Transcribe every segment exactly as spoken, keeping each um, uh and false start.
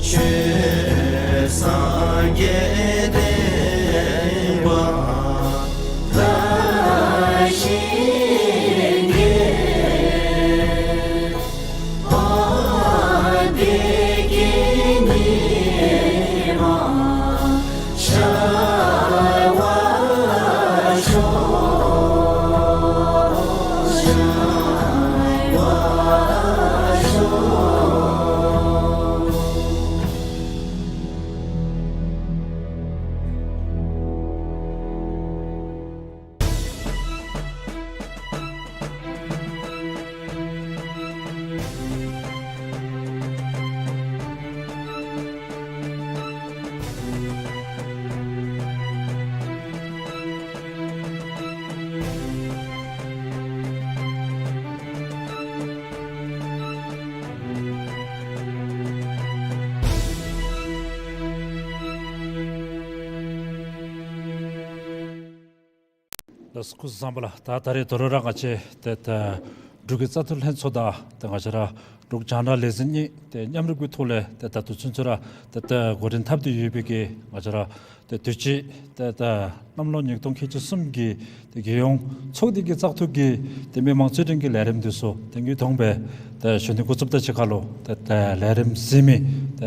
ཆོས་སངས་རྒྱས་བསྟན་པ་ལ་ཞིག་གེ། ལགས་སོ། སྐུ་གཟུགས་བཟང་པོ་ལགས། ད་ད་རེས་དོ་རུང་ར་ང་བཅས་ཏེ་ད་འབྲུག་གི་བཙག་འཐུ་ལྷན་ཚོགས་དང་ཏེ་ང་བཅས་ར་འབྲུག་རྒྱང་བསྒྲགས་ལས་འཛིན་གཉིས་ཏེ་མཉམ་རུབ་ཀྱི་ཐོག་ལས་ཏེ་ད་ལྟོ་ཚུན་ཚོད་ར་ཏེ་ད་འགོ་འདྲེན་འཐབ་སྟེ་ཡོད་པའི་གི་ང་བཅས་ར་ཏེ་དུས་ཅི་ཏེ་ད་གནམ་ལོ་ཉིས་སྟོང་ཁལ་གཅིག་གསུམ་གྱི་ཏེ་རྒྱལ་ཡོངས་ཚོགས་སྡེ་གི་བཙག་འཐུ་གི་ཏེ་མི་མང་རྩོད་འགྲན་གྱི་ལས་རིམ་འདི་ཚུ་ཏེ་དངོས་མཐོང་སྦེ་ཏེ་ཞུ་ནི་འགོ་བཙུགས་དང་གཅིག་ཁར་ལུ་ཏེ་ད་ལས་རིམ་གཟིགས་མི་ཏེ་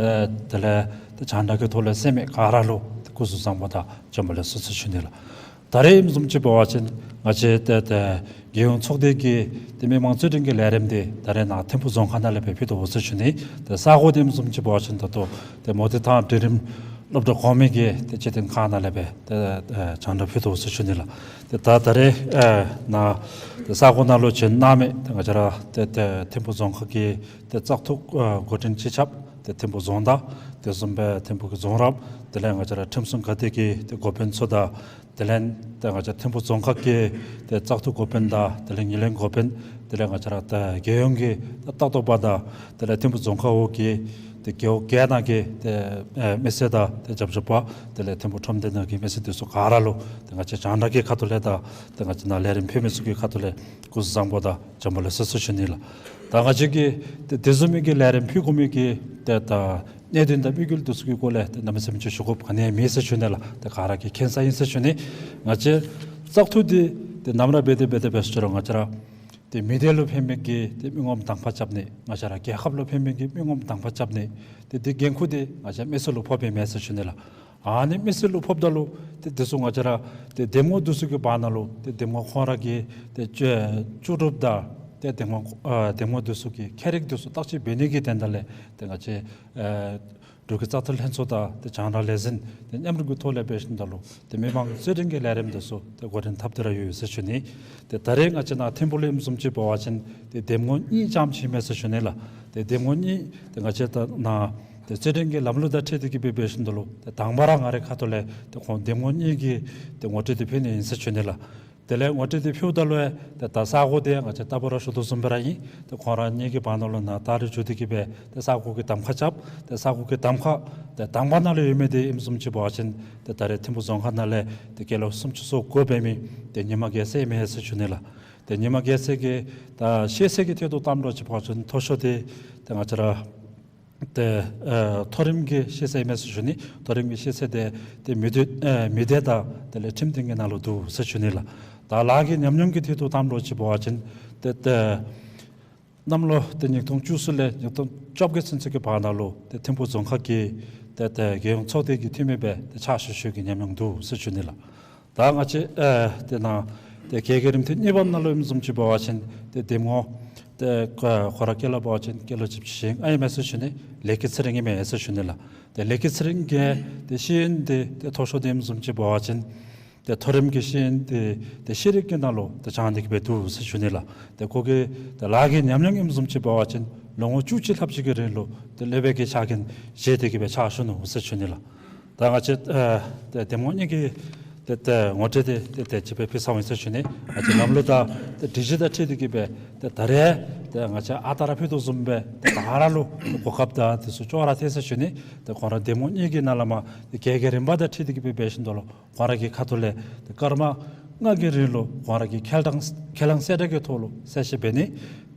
དེ་ལས་ཏེ་རྒྱང་བསྒྲགས་ཀྱི་ཐོག་ལས་གསན་མི་ག་ར་ལུ་ཏེ་སྐུ་གཟུགས་བཟང་པོ་དང་བྱོན་པ་ལེགས་སོ་ཟེར་ཞུ་ནི་ལགས། ད་རེས་ཨིནམ་བཟུམ་ཅིག་འབད་བ་ཅིན་ང་བཅས་ཏེ་ད་རྒྱལ་ཡོངས་ཚོགས་སྡེ་གི་ཏེ་མི་མང་རྩོད་འགྲན་གྱི་ལས་རིམ་འདི་ད་རེས་ནཱ་ཐིམ་ཕུག་རྫོང་ཁག་ནང་ལས་སྦེ་ཕུལ་དོ་ཟེར་ཞུ་ནི། ཏེ་ས་གོ་འདི་ཨིནམ་བཟུམ་ཅིག་འབད་བ་ཅིན་ད་ལྟོ་ཏེ་མོ་རྟ་ཐང་འབྲིང་རིམ་སློབ་གྲྭ་གོང་མའི་གི་ཏེ་སྤྱི་དོན་ཁང་ནང་ལས་སྦེ་ཏེ་ཨེ་རྒྱང་བསྒྲགས་ཕུལ་དོ་ཟེར་ཞུ་ནི་ལགས། ཏེ་ད་ད་རེས་ཨེ་ནཱ་ཏེ་ས་གོ་ནང་ལུ་བྱོན་གནང་མི་ཏེ་ང་བཅས་ར་ཏེ་ཏེ་ཐིམ་ཕུག་རྫོང་ཁག་གི་ཏེ་བཙག་འཐུ་ཨེ་འགོ་འདྲེན་སྤྱི་ཁྱབ་ཏེ་ཐིམ་ཕུག་རྫོང་བདག། དེ་བཟུམ་སྦེ་ཐིམ་ཕུག་གི་རྫོང་རིམ། དེ་ལས་ང་བཅས་ར་ཁྲིམས་སྲུང་འགག་སྡེ་གི་ཏེ་འགོ་དཔོན་ཚུ་དང་དེ་ལས་ཏེ་ང་བཅས་ཐིམ་ཕུག་རྫོང་ཁག་གི་ཏེ་བཙག་འཐུ་འགོ་དཔོན་དང་དེ་ལས་ངོས་ལེན་འགོ་དཔོན། དེ་ལས་ང་བཅས་ར་ཏེ་རྒྱལ་ཡོངས་ཀྱི་ཏེ་ལྟ་རྟོག་པ་དང་དེ་ལས་ཐིམ་ཕུག་རྫོང་ཁག་འོག་གི་ཏེ་རྒེད་འོག་བརྒྱད་ནང་གི་ཏེ་ཨེ་མི་སེར་དང་ཏེ་རྒྱབ་སྐྱོར་པ། དེ་ལས་ཐིམ་ཕུག་ཁྲོམ་སྡེ་ནང་གི་མི་སེར་འདི་ཚུ་ག་ར་ལུ་ཏེ་ང་བཅས་རྒྱང་བསྒྲགས་ཀྱི་ཁ་ཐུག་ལས་དང་ཏེ་ང་བཅས་ནཱ་ལས་རིམ་ཕུལ་མི་ཚུ་གི་ཁ་ཐུག་ལས་སྐུ་གཟུགས་བཟང་པོ་དང་བྱོན་པ་ལེགས་སོ་ཟེར་ཞུ་ནི་ལགས། ད་ང་བཅས་ཀྱིས་ཏེ་དེ་བཟུམ་མའི་གི་ལས་རིམ་ཕུལ་དགོ་མི་གི་ཏེ་ད་གནད་དོན་དང་དམིགས་ཡུལ་འདི་ཚུ་གི་སྐོར་ལས་ཏེ་གནམ་མེད་ས་མེད་ཅིག་ཞུ་དགོཔ་ག་ནི་ཡང་མེད་ཟེར་ཞུ་ནི་ལགས། ཏེ་ག་ར་གིས་མཁྱེན་ས་ཨིན་ཟེར་ཞུ་ནི། ང་བཅས་བཙག་འཐུ་འདི་ཏེ་ནམ་ར་འབད་དེ་འབད་དེ་འབད་ཟེར་ཅི་རུང་ང་བཅས་ར་ཏེ་མི་སྡེ་ལུ་ཕན་མི་གི་ཏེ་མི་ངོམ་གདམ་ཁ་རྐྱབ་ནི། ང་བཅས་ར་རྒྱལ་ཁབ་ལུ་ཕན་མི་གི་མི་ངོམ་གདམ་ཁ་རྐྱབ་ནི། ཏེ་འདི་འགན་ཁུར་འདི་ང་བཅས་མི་སེར་ལུ་ཕོགཔ་ཨིན་མས་ཟེར་ཞུ་ནི་ལགས། ཨ་ནི་མི་སེར་ལུ་ཕོགཔ་ད་ལུ་ཏེ་འདི་ཚུ་ང་བཅས་ར་ཏེ་འདེམས་ངོ་འདི་ཚུ་གི་བར་ན་ལུ་ཏེ་འདེམས་ངོ་ཁོང་ར་གི་ཏེ་ལྕོགས་ལྕོགས་གྲུབ་དང་ཏེ་འདེམས་ངོ་ཨ་འདེམས་ངོ་འདི་ཚུ་གི་ཁྱད་རིག་འདི་ཚུ་བརྟག་དཔྱད་འབད་ནི་གི་དོན་དག་ལས་ཏེ་ང་བཅས་ཨེ་འབྲུག་གི་བཙག་འཐུ་ལྷན་ཚོགས་དང་ཏེ་རྒྱང་བསྒྲགས་ལས་འཛིན་ཏེ་མཉམ་རུབ་ཀྱི་ཐོག་ལས་འབད་ཞིནམ་ད་ལུ་ཏེ་མི་མང་རྩོད་འགྲན་གྱི་ལས་རིམ་འདི་ཚུ་ཏེ་འགོ་འདྲེན་འཐབ་སྟེ་ར་ཡོད་ཟེར་ཞུ་ནི། ཏེ་ད་རེས་ང་བཅས་ནཱ་ཐིམ་ཕུག་ལུ་ཨིནམ་བཟུམ་ཅིག་འབད་བ་ཅིན་ཏེ་འདེམས་ངོ་གཉིས་ཙམ་ཅིག་ཨིན་མས་ཟེར་ཞུ་ནི་ལགས། ཏེ་འདེམས་ངོ་གཉིས་ཏེ་ང་བཅས་ད་ནཱ་ཏེ་རྩོད་འགྲན་གྱི་ལམ་ལུགས་དང་འཁྲིལ་ཏེ་གིས་སྦེ་འབད་ཞིནམ་ད་ལུ་ཏེ་དང་པ་ར་ང་རའི་ཁ་ཐུག་ལས་ཏེ་ཁོང་འདེམས་ངོ་གཉིས་ཀྱི་ཏེ་ངོ་སྤྲོད་འདི་ཕུལ་ནི་ཨིན་ཟེར་ཞུ་ནི་ལགས། དེ་ལས་ངོ་སྤྲོད་འདི་ཕུལཝ་ད་ལུ་ཡང་ཏེ་ད་ས་གོ་འདི་ང་བཅས་རྟག་བུ་ར་ཞུ་དོ་བཟུམ་སྦེ་ར་ཨིན། ཏེ་ཁོང་ར་གཉིས་ཀྱི་བར་ན་ལུ་ནཱ་ད་རེས་འགྱོ་སྟེ་གིས་སྦེ་ཏེ་ས་གོ་གི་གདམ་ཁ་རྐྱབ། ཏེ་ས་གོ་གི་གདམ་ཁ་ཏེ་དང་པ་ནང་ལུ་ཡོད་མི་འདི་ཨིནམ་བཟུམ་ཅིག་འབད་བ་ཅིན་ཏེ་ད་རེས་ཐིམ་ཕུག་རྫོང་ཁག་ནང་ལས་ཏེ་སྐྱེས་ལོ་སུམ་ཅུ་སོ་དགུ་འབད་མི་ཏེ་ཉི་མ་རྒྱལ་མཚན་ཨིན་མས་ཟེར་ཞུ་ནི་ལགས། ཏེ་ཉི་མ་རྒྱལ་མཚན་གྱིས་ད་ཤེས་ཚད་ཀྱི་ཐད་དུ་བལྟཝ་འདྲཝ་ཅིག་འབད་བ་ཅིན་མཐོ་ཤོས་འདི་ཏེ་ང་བཅས་ར་ཏེ་ཨེ་མཐོ་རིམ་གྱི་ཤེས་ཚད་ཨིན་མས་ཟེར་ཞུ་ནི། མཐོ་རིམ་གྱི་ཤེས་ཚད་འདི་ཏེ་མི་སྡེ་ཨེ་མི་སྡེ་དང་དེ་ལས་ཁྲིམས་སྟེང་གི་ནང་ལུ་འདུག་ཟེར་ཞུ་ནི་ལགས། ད་ལཱ་གི་ཉམས་མྱོང་གི་ཐད་དུ་བལྟཝ་འདྲཝ་ཅིག་འབད་བ་ཅིན་ཏེ་ཏེ་གནམ་ལོ་ཏེ་ཉིས་སྟོང་བཅུ་གསུམ་ལས་ཉིས་སྟོང་བཅོ་བརྒྱད་ཚུན་ཚོད་ཀྱི་བར་ན་ལུ་ཏེ་ཐིམ་ཕུག་རྫོང་ཁག་གི་ཏེ་ཏེ་རྒྱལ་ཡོངས་ཚོགས་སྡེ་གི་འཐུས་མི་སྦེ་ཏེ་ཕྱག་ཞུ་ཞུ་གི་ཉམས་མྱོང་འདུག་ཟེར་ཞུ་ནི་ལགས། ད་ང་བཅས་ཨེ་ཏེ་ནཱ་ཏེ་རྒྱལ་ཁའི་རིམ་ཐེངས་གཉིས་པ་ནང་ལུ་ཨིནམ་བཟུམ་ཅིག་འབད་བ་ཅིན་ཏེ་འདེམས་ངོ་ཏེ་ཁོ་ཁོ་ར་སྐྱེས་ལོ་འབད་བ་ཅིན་སྐྱེས་ལོ་བཞི་བཅུ་ཞེ་ལྔ་ཨིན་མས་ཟེར་ཞུ་ནི། ལས་ཀྱི་ཚེ་རིང་ཨིན་མས་ཟེར་ཞུ་ནི་ལགས། ཏེ་ལས་ཀྱི་ཚེ་རིང་གི་ཏེ་ཤེས་ཡོན་འདི་ཏེ་མཐོ་ཤོས་འདི་ཨིནམ་བཟུམ་ཅིག་འབད་བ་ཅིན་ཏེ་མཐོ་རིམ་གྱི་ཤེས་ཡོན་འདི་ཏེ་ཤེས་རིག་གི་ནང་ལུ་ཏེ་སྦྱང་སྟེ་གིས་སྦེ་འདུག་ཟེར་ཞུ་ནི་ལགས། ཏེ་ཁོ་གི་ཏེ་ལཱ་གི་ཉམས་མྱོང་ཨིནམ་བཟུམ་ཅིག་འབད་བ་ཅིན་ལོ་ངོ་བཅུ་གཅིག་ལྷགཔ་ཅིག་གི་རིང་ལུ་ཏེ་སློབ་དཔོན་གྱི་ཕྱག་འགན་བཞེས་ཏེ་གིས་སྦེ་ཕྱག་ཞུ་ནུག་ཟེར་ཞུ་ནི་ལགས། ད་ང་བཅས་ཨེ་ཏེ་འདེམས་ངོ་གཉིས་ཀྱི་ཏེ་ཏེ་ངོ་སྤྲོད་འདི་ཏེ་དེ་ཅིག་སྦེ་ཕུལ་ཚརཝ་ཨིན་ཟེར་ཞུ་ནི། ང་བཅས་ལམ་ལུགས་དང་ཏེ་སྒྲིག་གཞི་དང་འཁྲིལ་ཏེ་གིས་སྦེ་ཏེ་ད་རེས་ཏེ་ང་བཅས་ཨ་རྟག་ར་ཕུལ་དོ་བཟུམ་སྦེ་ཏེ་ག་ར་ལུ་གོ་སྐབས་དང་དེ་ཚུ་ཅོག་ར་འཐད་ཟེར་ཞུ་ནི། ཏེ་ཁོང་ར་འདེམས་ངོ་གཉིས་ཀྱི་ནང་ལས་མར་ཏེ་རྒྱལ་ཁའི་རིམ་པ་དང་འཁྲིལ་ཏེ་གིས་སྦེ་འབད་ཞིནམ་ད་ལུ་ཁོང་ར་གི་ཁ་ཐུག་ལས་ཏེ་སྐར་མ་ལྔ་གི་རིང་ལུ་ཁོང་ར་གི་ཁས་བླངས་ཁས་བླངས་གསལ་བསྒྲགས་ཀྱི་ཐོག་ལུ་གསལ་བཤད་འབད་ནི།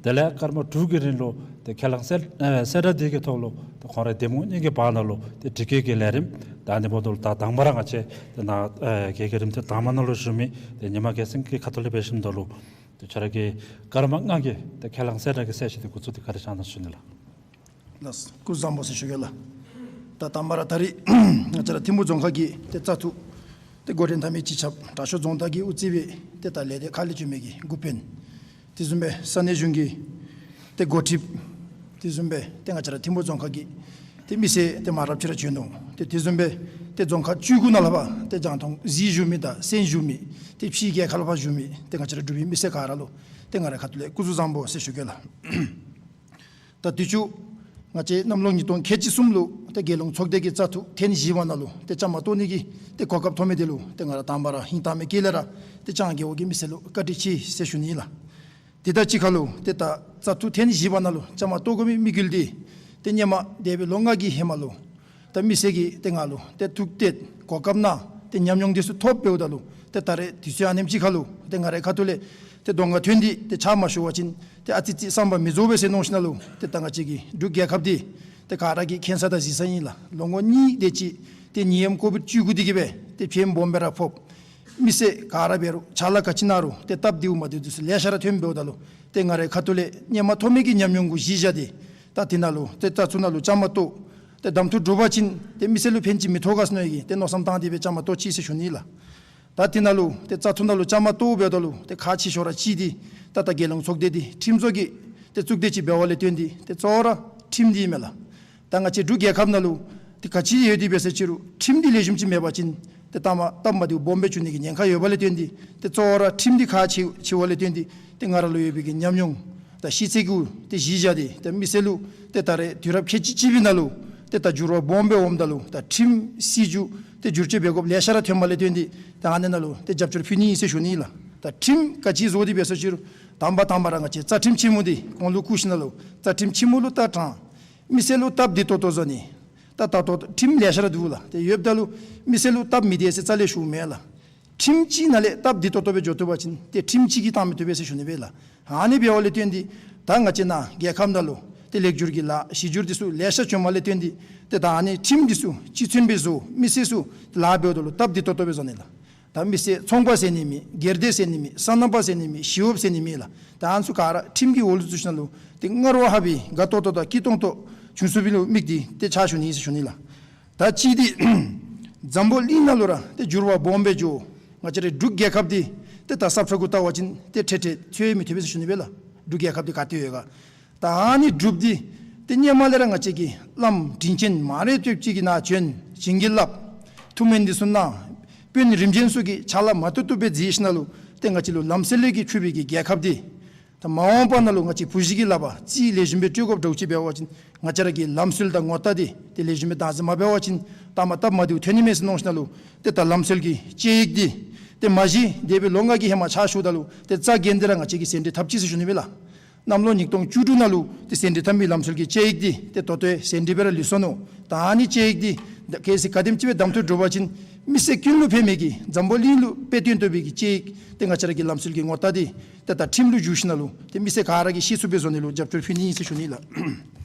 དེ་ལས་སྐར་མ་དྲུག་གི་རིང་ལུ་ཏེ་ཁས་བླངས་གསལ་ཨེ་གསལ་བསྒྲགས་འདི་གི་ཐོག་ལུ་ཏེ་ཁོང་རའི་གདམ་ངོ་གཉིས་ཀྱི་བར་ན་ལུ་ཏེ་དྲི་བཀོད་ཀྱི་ལས་རིམ་ད་ཨ་ནི་འབདཝ་ད་ལུ་ད་དང་པ་ར་ང་བཅས་ཏེ་ནཱ་ཨེ་རྒྱལ་ཁབ་རིམ་ཐེངས་དང་པ་ནང་ལུ་ཞུགས་མི་ཏེ་ཉི་མ་རྒྱལ་མཚན་གྱི་ཁ་ཐུག་ལས་འབད་ཞིནམ་ད་ལུ་ཏེ་ཁྱོད་ར་གིས་སྐར་མ་ལྔ་གི་ཏེ་ཁས་བླངས་གསལ་བསྒྲགས་ཀྱི་གསལ་བཤད་འདི་འགོ་བཙུགས་ཏེ་བཀའ་དྲིན་བསྐྱང་གནང་ཞུ་ནི་ལགས། ལགས། སྐུ་གཟུགས་བཟང་པོ་ཟེར་ཞུ་གེ་ལགས། ད་དང་པ་ར་ད་རིས་ང་བཅས་ར་ཐིམ་ཕུ་རྫོང་ཁག་གི་ཏེ་བཙག་འཐུ་ཏེ་འགོ་འདྲེན་འཐབ་མི་སྤྱི་ཁྱབ་དྲག་ཤོས་རྫོང་བདག་གིས་དབུ་བརྩིས་པའི་ཏེ་ད་ལས་སྡེ་ཁག་ལས་བྱོན་མི་གི་འགོ་དཔོན། དེ་བཟུམ་སྦེ་ས་གནས་གཞུང་གི་ཏེ་འགོ་ཁྲིདཔ། དེ་བཟུམ་སྦེ་ཏེ་ང་བཅས་ར་ཐིམ་ཕུ་རྫོང་ཁག་གི་ཏེ་མི་སེར་ཏེ་མང་རབས་ཅིག་ར་བྱོན་ནུག། ཏེ་དེ་བཟུམ་སྦེ་ཏེ་རྫོང་ཁག་བཅུ་དགུ་ནང་ལས་ཕར་ཏེ་རྒྱང་མཐོང་གཟིགས་བཞུགས་མི་དང་གསན་བཞུགས་མི་ཏེ་ཕྱིའི་རྒྱལ་ཁབ་ལས་ཕར་བཞུགས་མི་ཏེ་ང་བཅས་ར་འབྲུག་པའི་མི་སེར་ག་ར་ལུ་ཏེ་ང་རའི་ཁ་ཐུག་ལས་སྐུ་གཟུགས་བཟང་པོ་ཟེར་ཞུ་གེ་ལགས། ད་དུས་ཅི་ང་བཅས་གནམ་ལོ་ཉིས་སྟོང་ཁལ་གཅིག་གསུམ་ལུ་ཏེ་རྒྱལ་ཡོངས་ཚོགས་སྡེ་གི་བཙག་འཐུ་ཐེངས་བཞི་པ་ནང་ལུ་ཏེ་བཅའ་མར་གཏོགས་ནི་གི་ཏེ་གོ་སྐབས་ཐོབ་མི་འདི་ལུ་ཏེ་ང་ར་དང་པ་ར་ཧིང་དྭངས་མའི་དཀྱིལ་ལས་ར་ཏེ་ལྕང་རྒེད་འོག་གི་མི་སེར་ལུ་བཀའ་དྲིན་ཆེ་ཟེར་ཞུ་ནི་ལགས། དེ་དང་གཅིག་ཁར་ལུ་ཏེ་ད་བཙག་འཐུ་ཐེངས་བཞི་པ་ནང་ལུ་བཅའ་མར་གཏོགས་དགོ་མི་དམིགས་ཡུལ་འདི་ཏེ་སྔོན་མ་འདས་པའི་ལོ་ལྔ་གི་ཧེ་མ་ལུ་ད་མི་སེར་གྱིས་ཏེ་ང་ལུ་ཏེ་ཐུགས་གཏད་གོ་སྐབས་གནང་ཏེ་ཉམས་མྱོང་འདི་ཚུ་ཐོབ་འབདཝ་ད་ལུ་ཏེ་ད་རེས་དུས་ཚོད་ཨ་ནེམ་ཅིག་ཁར་ལུ་ཏེ་ང་རའི་ཁ་ཐུག་ལས་ཏེ་གདོང་ཁར་ཐོན་ཏེ་ཏེ་ཕྱག་མ་ཞུ་བ་ཅིན་ཏེ་ཨ་ཙི་ཙི་བསམ་པ་མི་རྫོགས་པས་ཟེར་མནོ་ཞིནམ་ལས་ཏེ་ད་ང་བཅས་ཀྱི་འབྲུག་རྒྱལ་ཁབ་འདི་ཏེ་ག་ར་གིས་མཁྱེན་ས་དང་གཟིགས་ས་ཨིན་ལགས། ལོ་ངོ་གཉིས་དེ་ཅིག་ཏེ་ནད་ཡམས་ཀོ་བིཌ་བཅུ་དགུ་འདི་གིས་སྦེ་ཏེ་ཕན་སྦོམ་སྦེ་ར་ཕོག། མི་སེར་ག་ར་འབད་རུང་ཕྱག་ལཱ་ག་ཅི་གནང་རུང་ཏེ་སྟབས་བདེཝ་མ་བདེཝ་འདི་ཚུ་ལེ་ཤ་ར་ཐོན་འབདཝ་ད་ལུ་ཏེ་ང་རའི་ཁ་ཐུག་ལས་སྔོན་མ་ཐོབ་མི་གི་ཉམས་མྱོང་གུ་གཞི་བཞག་སྟེ་ད་འདི་ནང་ལུ་ཏེ་བཙག་འཐུ་ནང་ལུ་བཅའ་མར་གཏོགས་ཏེ་གདམ་འཐུ་གྲུབ་པ་ཅིན་ཏེ་མི་སེར་ལུ་ཕན་ཅིག་མི་ཐོགས་ག་ཟེར་མནོ་ཡི་གི་ཏེ་མནོ་བསམ་བཏང་སྟེ་སྦེ་བཅའ་མར་གཏོགས་ཅི་ཟེར་ཞུ་ནི་ལགས། ད་འདི་ནང་ལུ་ཏེ་བཙག་འཐུ་ནང་ལུ་བཅའ་མར་གཏོགས་འབདཝ་ད་ལུ་ཏེ་ཁག་ཆེ་ཤོས་ར་ཅིག་འདི་ད་ད་རྒྱལ་ཡོངས་ཚོགས་སྡེ་འདི་ཁྲིམས་བཟོ་གི་ཏེ་གཙུག་སྡེ་ཅིག་འབདཝ་ལས་བརྟེན་ཏེ་ཏེ་གཙོ་བོ་ར་ཁྲིམས་འདི་ཨིན་མས་ལགས། ད་ང་བཅས་འབྲུག་རྒྱལ་ཁབ་ནང་ལུ་ཏེ་ག་ཅི་ཡོད་དེ་འབད་ཟེར་ཅི་རུང་ཁྲིམས་འདི་ལེགས་ཤོམ་ཅིག་མེད་པ་ཅིན་ཏེ་ལྟ་མ་སྟབས་མ་བདེཝ་སྦོམ་སྦེ་འབྱུང་ནི་གི་ཉེན་ཁ་ཡོདཔ་ལས་བརྟེན་ཏེ་ཏེ་གཙོ་བོ་ར་ཁྲིམས་འདི་ཁག་ཆེ་ཆེཝ་ལས་བརྟེན་ཏེ་ཏེ་ང་ར་ལུ་ཡོད་པའི་གི་ཉམས་མྱོང་དང་ཤེས་ཚད་གུ་ཏེ་གཞི་བཞག་སྟེ་ཏེ་མི་སེར་ལུ་ཏེ་ད་རེས་དུས་རབས་ཁལ་གཅིག་གཅིག་པའི་ནང་ལུ་ཏེ་ད་འགྱུར་བ་སྦོམ་སྦེ་འོངམ་ད་ལུ་ད་ཁྲིམས་སྲིད་བྱུས་ཏེ་བསྒྱུར་བཅོས་འབད་དགོཔ་ལེ་ཤ་ར་ཐོནམ་ལས་བརྟེན་ཏེ་ད་ཨ་ནི་ནང་ལུ་ཏེ་རྒྱབ་སྐྱོར་ཕུལ་ནི་ཨིན་ཟེར་ཞུ་ནི་ལགས། ད་ཁྲིམས་ག་ཅི་བཟོ་དེ་འབད་ཟེར་ཅི་རུང་དང་པ་དང་པ་ར་ང་བཅས་རྩ་ཁྲིམས་ཆེན་མོ་འདི་གོང་ལུ་བཀོད་ཞིནམ་ལས་རྩ་ཁྲིམས་ཆེན་མོ་ལུ་ལྟ་དྲང་། མི་སེར་ལུ་སྟབས་བདེ་ཏོག་ཏོ་བཟོ་ནི། ད་ད་ལྟོ་ཁྲིམས་ལེ་ཤ་ར་འདུག་ལགས། ཏེ་ཡོདཔ་ད་ལུ་མི་སེར་ལུ་སྟབས་མི་བདེ་ཟེར་རྩ་ལས་ཞུཝ་མེད་ལགས། ཁྲིམས་ཅིག་ནང་ལས་སྟབས་བདེ་ཏོག་ཏོ་སྦེ་འགྱོ་བཏུབ་པ་ཅིན་ཏེ་ཁྲིམས་ཅིག་གིས་བཏང་མི་བཏུབ་པས་ཟེར་ཞུ་ནི་སྦེ་ལགས། ཨ་ནི་འབདཝ་ལས་བརྟེན་ཏེ་ད་ང་བཅས་ནཱ་རྒྱལ་ཁབ་ནང་ལུ་ཏེ་ལེགས་བསྒྱུར་གྱི་ལཱ་གཞི་བསྒྱུར་འདི་ཚུ་ལེ་ཤ་བྱུངམ་ལས་བརྟེན་ཏེ་ཏེ་ད་ཨ་ནི་ཁྲིམས་འདི་ཚུ་གཅིག་མཚུངས་སྦེ་བཟོ། མི་སེར་ཚུ་ལཱ་འབདཝ་ད་ལུ་སྟབས་བདེ་ཏོག་ཏོ་སྦེ་བཟོ་ནི་ལགས། ད་མི་སེར་ཚོང་པ་ཟེར་ནི་མེད། སྒེར་སྡེ་ཟེར་ནི་མེད། སོ་ནམ་པ་ཟེར་ནི་མེད། ཞི་གཡོགཔ་ཟེར་ནི་མེད་ལགས། ད་ཨ་ནི་ཚུ་ག་ར་ཁྲིམས་ཀྱི་འོག་ལུ་བཙུགས་ཞིནམ་ལས་ཏེ་སྔར་བ་ཧ་བི་དགའ་ཏོག་ཏོ་དང་སྐྱིད་ཏོང་ཏོ་བྱུང་ཚུགསཔ་ལུ་དམིགས་ཏེ་ཏེ་ཕྱག་ཞུ་ནི་ཟེར་ཞུ་ནི་ལགས། ད་གཅིག་འདི་འཛམ་བུ་གླིང་ནང་ལུ་ར་ཏེ་འགྱུར་བ་སྦོམ་སྦེ་འགྱོ། ང་བཅས་རའི་འབྲུག་རྒྱལ་ཁབ་འདི་ཏེ་ད་ས་ཁྲ་གུ་བལྟ་བ་ཅིན་ཏེ་འཕྲལ་འཕྲལ་འཚོལ་མི་ཐུབ་པས་ཟེར་ཞུ་ནི་སྦེ་ལགས། འབྲུག་རྒྱལ་ཁབ་འདི་ག་ཏེ་ཡོད་ག། ད་ཨ་ནི་འབྲུགཔ་འདི་ཏེ་སྔོན་མ་ལས་ར་ང་བཅས་ཀྱི་བླམ་དྲིན་ཅན་མ་རེ་ཏོག་ཅིག་གིས་ནཱ་བྱོན། བྱིན་གྱིས་བརླབས། ཐུགས་སྨོན་འདི་ཚུ་གནང་། དཔོན་རིམ་བྱོན་ཚུ་གིས་ཕྱག་ལཱ་མ་བཏུབ་བཏུབ་སྦེ་མཛད་ཞིནམ་ལས་ཏེ་ང་བཅས་ལུ་ལམ་སྲོལ་ལས་ཀྱི་ཕྱུག་པའི་གི་རྒྱལ་ཁབ་འདི་ད་མ་འོངས་པ་ནང་ལུ་ང་བཅས་བུ་གཞི་གི་ལག་པར་རྩིས་ལེགས་ཤོམ་སྦེ་སྤྲོད་དགོཔ་འདྲཝ་ཅིག་འབད་བ་ཅིན་ང་བཅས་ར་གི་ལམ་སྲོལ་དང་ངོ་རྟགས་འདི་ཏེ་ལེགས་ཤོམ་སྦེ་བདག་འཛིན་མ་འབད་བ་ཅིན་ལྟ་མ་སྟབས་མ་བདེཝ་ཐོན་ནི་མས་ཟེར་མནོ་ཞིནམ་ལས་ཏེ་ད་ལམ་སྲོལ་གྱི་དཔྱད་ཡིག་འདི་ཏེ་མ་གཞི་འདས་པའི་ལོ་ལྔ་གི་ཧེ་མ་ཕྱག་ཞུཝ་ད་ལུ་ཏེ་རྩ་འགེངས་ཏེ་ར་ང་བཅས་ཀྱིས་ཟིན་བྲིས་འཐབ་ཅི་ཟེར་ཞུ་ནི་སྦེ་ལགས། གནམ་ལོ་ཉིས་སྟོང་བཅུ་དྲུག་ནང་ལུ་ཏེ་ཟིན་བྲིས་འཐབ་མི་ལམ་སྲོལ་གྱི་དཔྱད་ཡིག་འདི་ཏེ་ད་ལྟོ་ཟིན་བྲིས་སྦེ་ར་ལུས་སོ་ནུག། ད་ཨ་ནི་དཔྱད་ཡིག་འདི་ད་གལ་སྲིད་ག་དེམ་ཅིག་སྦེ་གདམ་འཐུ་གྲུབ་པ་ཅིན་མི་སེར་ཀུན་ལུ་ཕན་མི་གི་འཛམ་བུ་གླིང་ལུ་དཔེ་སྟོན་ཏོག་པའི་གི་དཔྱད་ཡིག་ཏེ་ང་བཅས་ར་གི་ལམ་སྲོལ་གྱི་ངོ་རྟགས་འདི་ཏེ་ད་ཁྲིམས་ལུ་བསྒྱུར་ཞིནམ་ལས་ཏེ་མི་སེར་ག་ར་གིས་ཤེས་ཚུགསཔ་སྦེ་བཟོ་ནི་ལུ་རྒྱབ་སྐྱོར་ཕུལ་ནི་ཨིན་ཟེར་ཞུ་ནི་ལགས།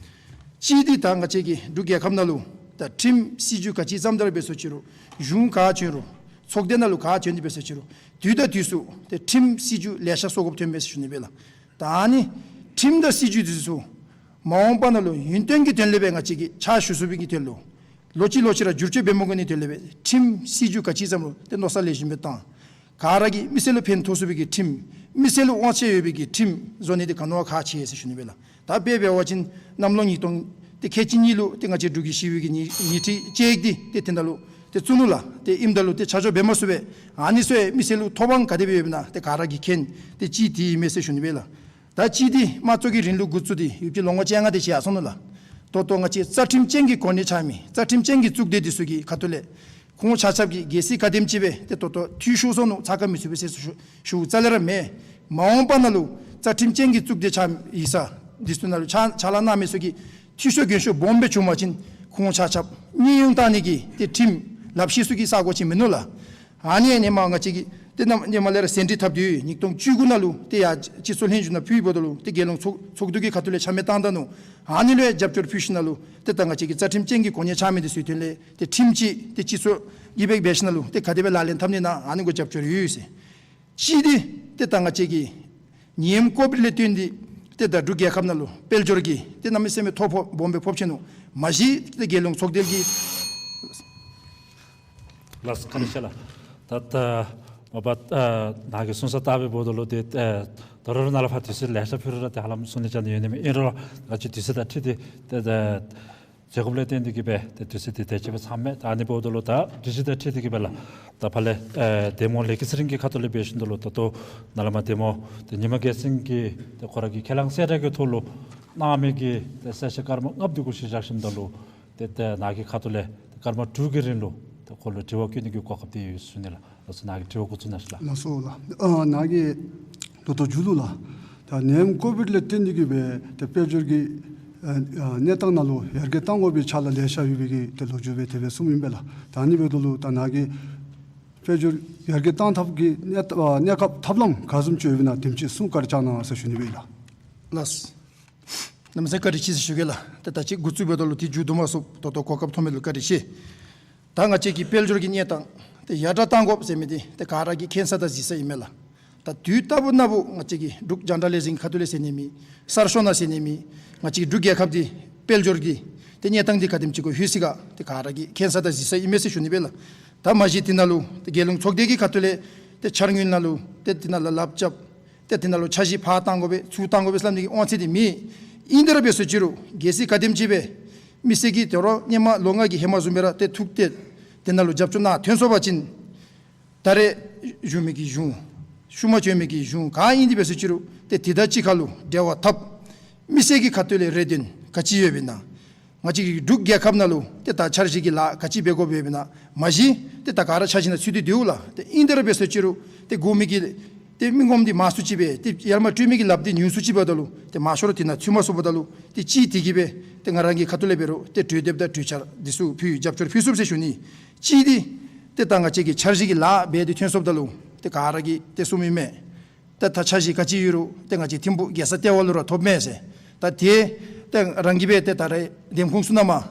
གཅིག་འདི་ད་ང་བཅས་ཀྱི་འབྲུག་རྒྱལ་ཁབ་ནང་ལུ་ད་ཁྲིམས་སྲིད་བྱུས་ག་ཅི་བརྩམ་ད་ར་འབད་ཟེར་ཅི་རུང་གཞུང་ག་བྱོན་རུང་ཚོགས་སྡེ་ནང་ལུ་ག་བྱོན་ཏེ་འབད་ཟེར་ཅི་རུང་དུས་དང་དུས་སུ་ཏེ་ཁྲིམས་སྲིད་བྱུས་ལེ་ཤ་བཟོ་དགོཔ་ཐོནམ་མས་ཟེར་ཞུ་ནི་སྦེ་ལགས། ད་ཨ་ནི་ཁྲིམས་དང་སྲིད་བྱུས་འདི་ཚུ་མ་འོངས་པ་ནང་ལུ་ཡུན་བརྟན་གྱི་དོན་ལས་སྦེ་ང་བཅས་ཀྱིས་ཕྱག་ཞུ་ཚུགས་པའི་གི་དོན་ལུ་ལོག་ཅི་ལོག་ཅི་ར་བསྒྱུར་བཅོས་འབད་མ་དགོ་ནིའི་དོན་ལས་སྦེ་ཁྲིམས་སྲིད་བྱུས་ག་ཅི་བརྩམ་རུང་ཏེ་མནོ་བསམ་ལེགས་ཤོམ་སྦེ་བཏང་། ག་ར་གིས་མི་སེར་ལུ་ཕན་ཐོགས་ཚུགས་པའི་གི་ཁྲིམས་མི་སེར་ལུ་དབང་ཆ་ཡོད་པའི་གི་ཁྲིམས་བཟོ་ནི་འདི་ག་ནི་བ་ཁག་ཆེ་ཟེར་ཞུ་ནི་སྦེ་ལགས། ད་དཔེ་འབད་བ་ཅིན་གནམ་ལོ་ཉིས་སྟོང་ཏེ་ཁལ་གཅིག་གཉིས་ལུ་ཏེ་ང་བཅས་འབྲུག་གི་ཞི་བའི་གི་ཉི་ཉི་ཁྲི་དཔྱད་ཡིག་འདི་ཏེ་དེ་ནང་ལུ་ཏེ་བཙུགས་ནུག་ལགས། ཏེ་ཨིནམ་ད་ལུ་ཏེ་ཆ་འཇོག་འབད་མ་ཚུགས་པས། ཨ་ནི་ཚུ་ཡང་མི་སེར་ལུ་ཐོབ་དབང་ག་དེ་སྦེ་ཡོདཔ་ཨིན་ན་ཏེ་ག་ར་གིས་མཁྱེན། ཏེ་གཅིག་འདི་ཨིན་མས་ཟེར་ཞུ་ནི་སྦེ་ལགས། ད་གཅིག་འདི་དམངས་གཙོ་གི་རིང་ལུགས་འགོ་བཙུགས་ཏེ་ཡུདཔ་ཅིག་ལོ་ངོ་བཅོ་ལྔ་དེ་ཅིག་ཡར་སོང་ནུག་ལགས། ད་ལྟོ་ང་བཅས་རྩ་ཁྲིམས་ཅན་གྱི་གོ་གནས་འཆང་མི་རྩ་ཁྲིམས་ཅན་གྱི་གཙུག་སྡེ་འདི་ཚུ་གི་ཁ་ཐུག་ལས་ཁོང་ཆ་ཁྱབ་ཀྱིས་གལ་སྲིད་ག་དེམ་ཅིག་སྦེ་ཏེ་ད་ལྟོ་འཐུས་ཤོར་སོ་ནུག། ཚགས་ཁར་མི་ཚུད་པས་ཟེར་ཞུ་ཞུཝ་རྩ་ལས་ར་མེད། མ་འོངས་པ་ནང་ལུ་རྩ་ཁྲིམས་ཅན་གྱི་གཙུག་སྡེ་འཆང་ཡིག་ཚང་འདི་ཚུ་ནང་ལུ་ཕྱག་ཕྱག་ལཱ་གནང་མི་ཚུ་གིས་འཐུས་ཤོར་རྒན་ཤོར་སྦོམ་སྦེ་བྱུང་པ་ཅིན་ཁོང་ཆ་ཁྱབ་གཉེན་ཡོང་བཏང་ནི་གི་ཏེ་ཁྲིམས་ལགཔ་ཤེས་ཚུ་གི་ས་གོ་ཅིག་མིན་ནུག་ལགས། ཨ་ནི་ཨ་ནི་མ་ང་བཅས་ཀྱི་ ཏེ་ནམ་ཧེ་མ་ལས་ར་ཟིན་བྲིས་བཏབ་སྟེ་ཡོད། ཉིས་སྟོང་བཅུ་དགུ་ནང་ལུ་ཏེ་ཡར་སྤྱི་ཚོགས་ལྷན་བཞུགས་ནང་ཕུལ་བའི་འོག་ལུ་ཏེ་རྒྱལ་ཡོངས་ཚོགས་ཚོགས་འདུ་གི་ཁ་ཐུག་ལས་ཆ་མེད་བཏང་ད་ནུག། ཨ་ནི་ལུ་ཡང་རྒྱབ་སྐྱོར་ཕུལ་ཞིནམ་ལས་ཏེ་ད་ང་བཅས་ཀྱི་རྩ་ཁྲིམས་ཅན་གྱི་གོ་གནས་ཆགས་མི་འདི་ཚུ་དོན་ལས་ཏེ་ཁྲིམས་ཀྱི་ཏེ་སྤྱི་ཚོགས་ཀྱི་སྦེ་འབད་ཞིནམ་ལས་ཏེ་ག་དེ་སྦེ་ལག་ལེན་འཐབ་ནི་ཨིན་ན་ཨ་ནི་གུ་རྒྱབ་སྐྱོར་ཡོད་ཟེར། གཅིག་འདི་ཏེ་ད་ང་བཅས་ཀྱི་ནད་ཡམས་ཀོ་བིཌ་ལས་བརྟེན་ཏེ་ཏེ་ད་འབྲུག་རྒྱལ་ཁབ་ནང་ལུ་དཔལ་འབྱོར་གྱི་ཏེ་གནམ་མེད་ས་མེད་ཐོ་ཕོག་སྦོམ་སྦེ་ཕོག་ཆི་ནུག། མ་གཞི་ཏེ་རྒྱལ་ཡོངས་ཚོགས་སྡེ་གི། ལགས་སོ། བཀའ་དྲིན་ཆེ་ལགས། ད་ད་མ་པ་ཨ་ནཱ་གིས་གསུང་ས་ལྟ་བའི་འོག་ལུ་ཏེ་ཨ་ད་རུང་ནཱ་ལས་ཕར་དུས་ཚོད་ལེ་ཤ་ཕུལ་རུང་ར་ཏེ་ཧ་ལམ་གསུང་ནི་ཅིག་ནི་ཡོད་ནི་མས། ཨིན་རུང་ང་བཅས་དུས་ཚོད་དང་འཁྲིལ་ཏེ་ཏེ་ད་མཛད་དགོཔ་ལས་བརྟེན་ཏེ་གིས་སྦེ་ཏེ་དུས་ཚོད་འདི་དེ་ཅིག་སྦེ་ཚངམ་མས། ད་ཨ་ནི་འབདཝ་ད་ལུ་ད་དུས་ཚོད་དང་འཁྲིལ་ཏེ་གིས་སྦེ་ལགས། ད་ཕར་ལས་ཨེ་གདམ་ངོ་ལས་ཀྱི་ཚེ་རིང་གི་ཁ་ཐུག་ལས་འབད་ཞིནམ་ད་ལུ་ད་ལྟོ་ནཱ་ལས་མར་གདམ་ངོ་ཏེ་ཉི་མ་རྒྱལ་མཚན་གྱིས་ཏེ་ཁོ་ར་གི་ཁས་བླངས་གསལ་བསྒྲགས་ཀྱི་ཐོག་ལུ་གནང་མི་གི་ཏེ་གསལ་བཤད་སྐར་མ་ལྔ་པོ་འདི་གུ་གཞི་བཞག་ཞིནམ་ད་ལུ་ཏེ་ཏེ་ནཱ་གི་ཁ་ཐུག་ལས་ཏེ་སྐར་མ་དྲུག་གི་རིང་ལུ་ཏེ་ཁོ་ལུ་དྲི་བ་བཀོད་ནི་གི་གོ་སྐབས་འདི་ཡོད་ཟེར་ཞུ་ནི་ལགས། ལགས་སོ། ནཱ་གིས་དྲི་བ་འགོ་བཙུགས་གནང་ཞུ་ལགས། ལགས་སོ་ལགས། ཨ་ནཱ་གིས་ད་ལྟོ་མཇུག་ལུ་ལགས། ད་ནད་ཡམས་ཀོ་བིཌ་ལས་བརྟེན་ཏེ་གིས་སྦེ་ཏེ་དཔལ་འབྱོར་གྱི་ཨ་ཨ་གནས་སྟངས་ནང་ལུ་ཡར་རྒྱས་གཏང་དགོ་པའི་ཆ་ལ་ལེ་ཤ་ཡོད་པའི་གི་ཏེ་ལོ་རྒྱུས་སྦེ་དེ་སྦེ་གསུངམ་ཨིན་པས་ལགས། ད་ཨ་ནི་འབདཝ་ད་ལུ་ད་ནཱ་གིས་དཔལ་འབྱོར་ཡར་རྒྱས་གཏང་ཐབས་ཀྱི་གནས་ཨ་གནས་སྐབས་ཐབས་ལམ་ག་བཟུམ་ཅིག་ཡོདཔ་ཨིན་ན་དེམ་ཅིག་གསུང་བཀའ་དྲིན་བསྐྱང་གནང་ཟེར་ཞུ་ནི་སྦེ་ལགས། ལགས་སོ། གནམ་མེད་ས་མེད་བཀའ་དྲིན་ཆེ་ཟེར་ཞུ་གེ་ལགས། ཏེ་ད་ཅི་འགོ་བཙུགས་པའི་འོག་ལུ་ཏེ་མཇུག་བསྡུ་མ་ཚུགས། ད་ལྟོ་གོ་སྐབས་ཐོབ་མི་ལུ་བཀའ་དྲིན་ཆེ། ད་ང་བཅས་ཀྱི་དཔལ་འབྱོར་གྱི་གནས་སྟངས་ཏེ་ཡར་དྲག་གཏང་དགོཔ་ཟེར་མི་འདི་ཏེ་ག་ར་གིས་མཁྱེན་ས་དང་གཟིགས་ས་ཨིན་མས་ལགས། ད་དུས་རྟག་བུ་ན་བུ་ང་བཅས་ཀྱི་འབྲུག་རྒྱང་བསྒྲགས་ལས་འཛིན་ཁ་ཐུག་ལས་ཟེར་ནི་མེད། གསར་ཤོག་ནང་ཟེར་ནི་མེད། ང་བཅས་ཀྱི་འབྲུག་རྒྱལ་ཁབ་འདི་དཔལ་འབྱོར་གྱི་ཏེ་གནས་སྟངས་འདི་ག་དེམ་ཅིག་གུ་ལྷོད་ཅི་ག་ཏེ་ག་ར་གིས་མཁྱེན་ས་དང་གཟིགས་ས་ཨིན་མས་ཟེར་ཞུ་ནི་སྦེ་ལགས། ད་མ་གཞི་དེ་ནང་ལུ་ཏེ་རྒྱལ་ཡོངས་ཚོགས་སྡེ་གི་ཁ་ཐུག་ལས་ཏེ་འཆར་དངུལ་ནང་ལུ་ཏེ་དེ་ནང་ལུ་ལགཔ་རྐྱབ། ཏེ་དེ་ནང་ལུ་འཆར་གཞི་ཕར་གཏང་དགོ་པས་ཚུར་གཏང་དགོ་པས་ཟེར་སླབ་ནི་གི་དབང་ཚད་འདི་མེད། ཨིན་ཏེ་ར་འབད་སོང་ཅི་རུང་གལ་སྲིད་ག་དེམ་ཅིག་སྦེ་མི་སེར་གྱིས་དོ་རུང་སྔོན་མ་ལོ་ལྔ་གི་ཧེ་མ་བཟུམ་སྦེ་ར་ཏེ་ཐུགས་གཏད་དེ་ནང་ལུ་རྒྱབ་སྐྱོར་གནང་ཐོན་སོང་པ་ཅིན་ད་རེས་བཞུགས་མི་གི་གཞུང་ཤུལ་མ་བྱོན་མི་གི་གཞུང་ག་ཨིན་ཏེ་འབད་སོང་ཅི་རུང་ཏེ་དེ་དང་གཅིག་ཁར་ལུ་འབྲེལ་བ་འཐབ། མི་སེར་གྱི་ཁ་ཐུག་ལས་རེ་འདུན་ག་ཅི་ཡོདཔ་ཨིན་ན། ང་བཅས་ཀྱི་འབྲུག་རྒྱལ་ཁབ་ནང་ལུ་ཏེ་ད་འཆར་གཞི་གི་ལཱ་ག་ཅི་འབད་དགོཔ་ཡོདཔ་ཨིན་ན། མ་གཞི་ཏེ་ད་ག་ར་འཆར་གཞི་ནང་ཚུད་དེ་འདུག་ལགས། ཏེ་ཨིན་ཏེ་ར་འབད་སོང་ཅི་རུང་ཏེ་དགོ་མི་གི་ཏེ་མི་ངོམ་འདི་མང་སུ་ཅིག་སྦེ་ཏེ་ཡར་མར་སྤྲོད་མི་གི་ལགཔ་འདི་ཉུང་སུ་ཅིག་འབདཝ་ད་ལུ་ཏེ་མང་ཤོས་ར་དེ་ནང་ཚུད་མ་ཚུགསཔ་ད་ལུ་ཏེ་གཅིག་དེ་གིས་སྦེ་ཏེ་ང་རང་གི་ཁ་ཐུག་ལས་འབད་རུང་ཏེ་གྲོས་འདེབས་དང་གྲོས་འཆར་འདི་ཚུ་ཕུལ་རྒྱབ་སྐྱོར་ཕུལ་ཚུགས་ཟེར་ཞུ་ནི། གཅིག་འདི་ཏེ་ད་ང་བཅས་ཀྱི་འཆར་གཞི་གི་ལཱ་འབད་དེ་ཐོན་སོངམ་ད་ལུ་ཏེ་ག་ར་གིས་ཏེ་གསུངམ་ཨིན་མས། ཏེ་ད་འཆར་གཞི་ག་ཅི་ཡོད་རུང་ཏེ་ང་བཅས་ཐིམ་ཕུག་རྒྱལ་ས་ལྟེ་བ་ལུ་ར་ཐོབ་མས་ཟེར། ད་དེ་ཏེ་རང་གིས་སྦེ་ཏེ་ད་རེས་འདེམས་ཁོངས་ཚུ་ནང་མར་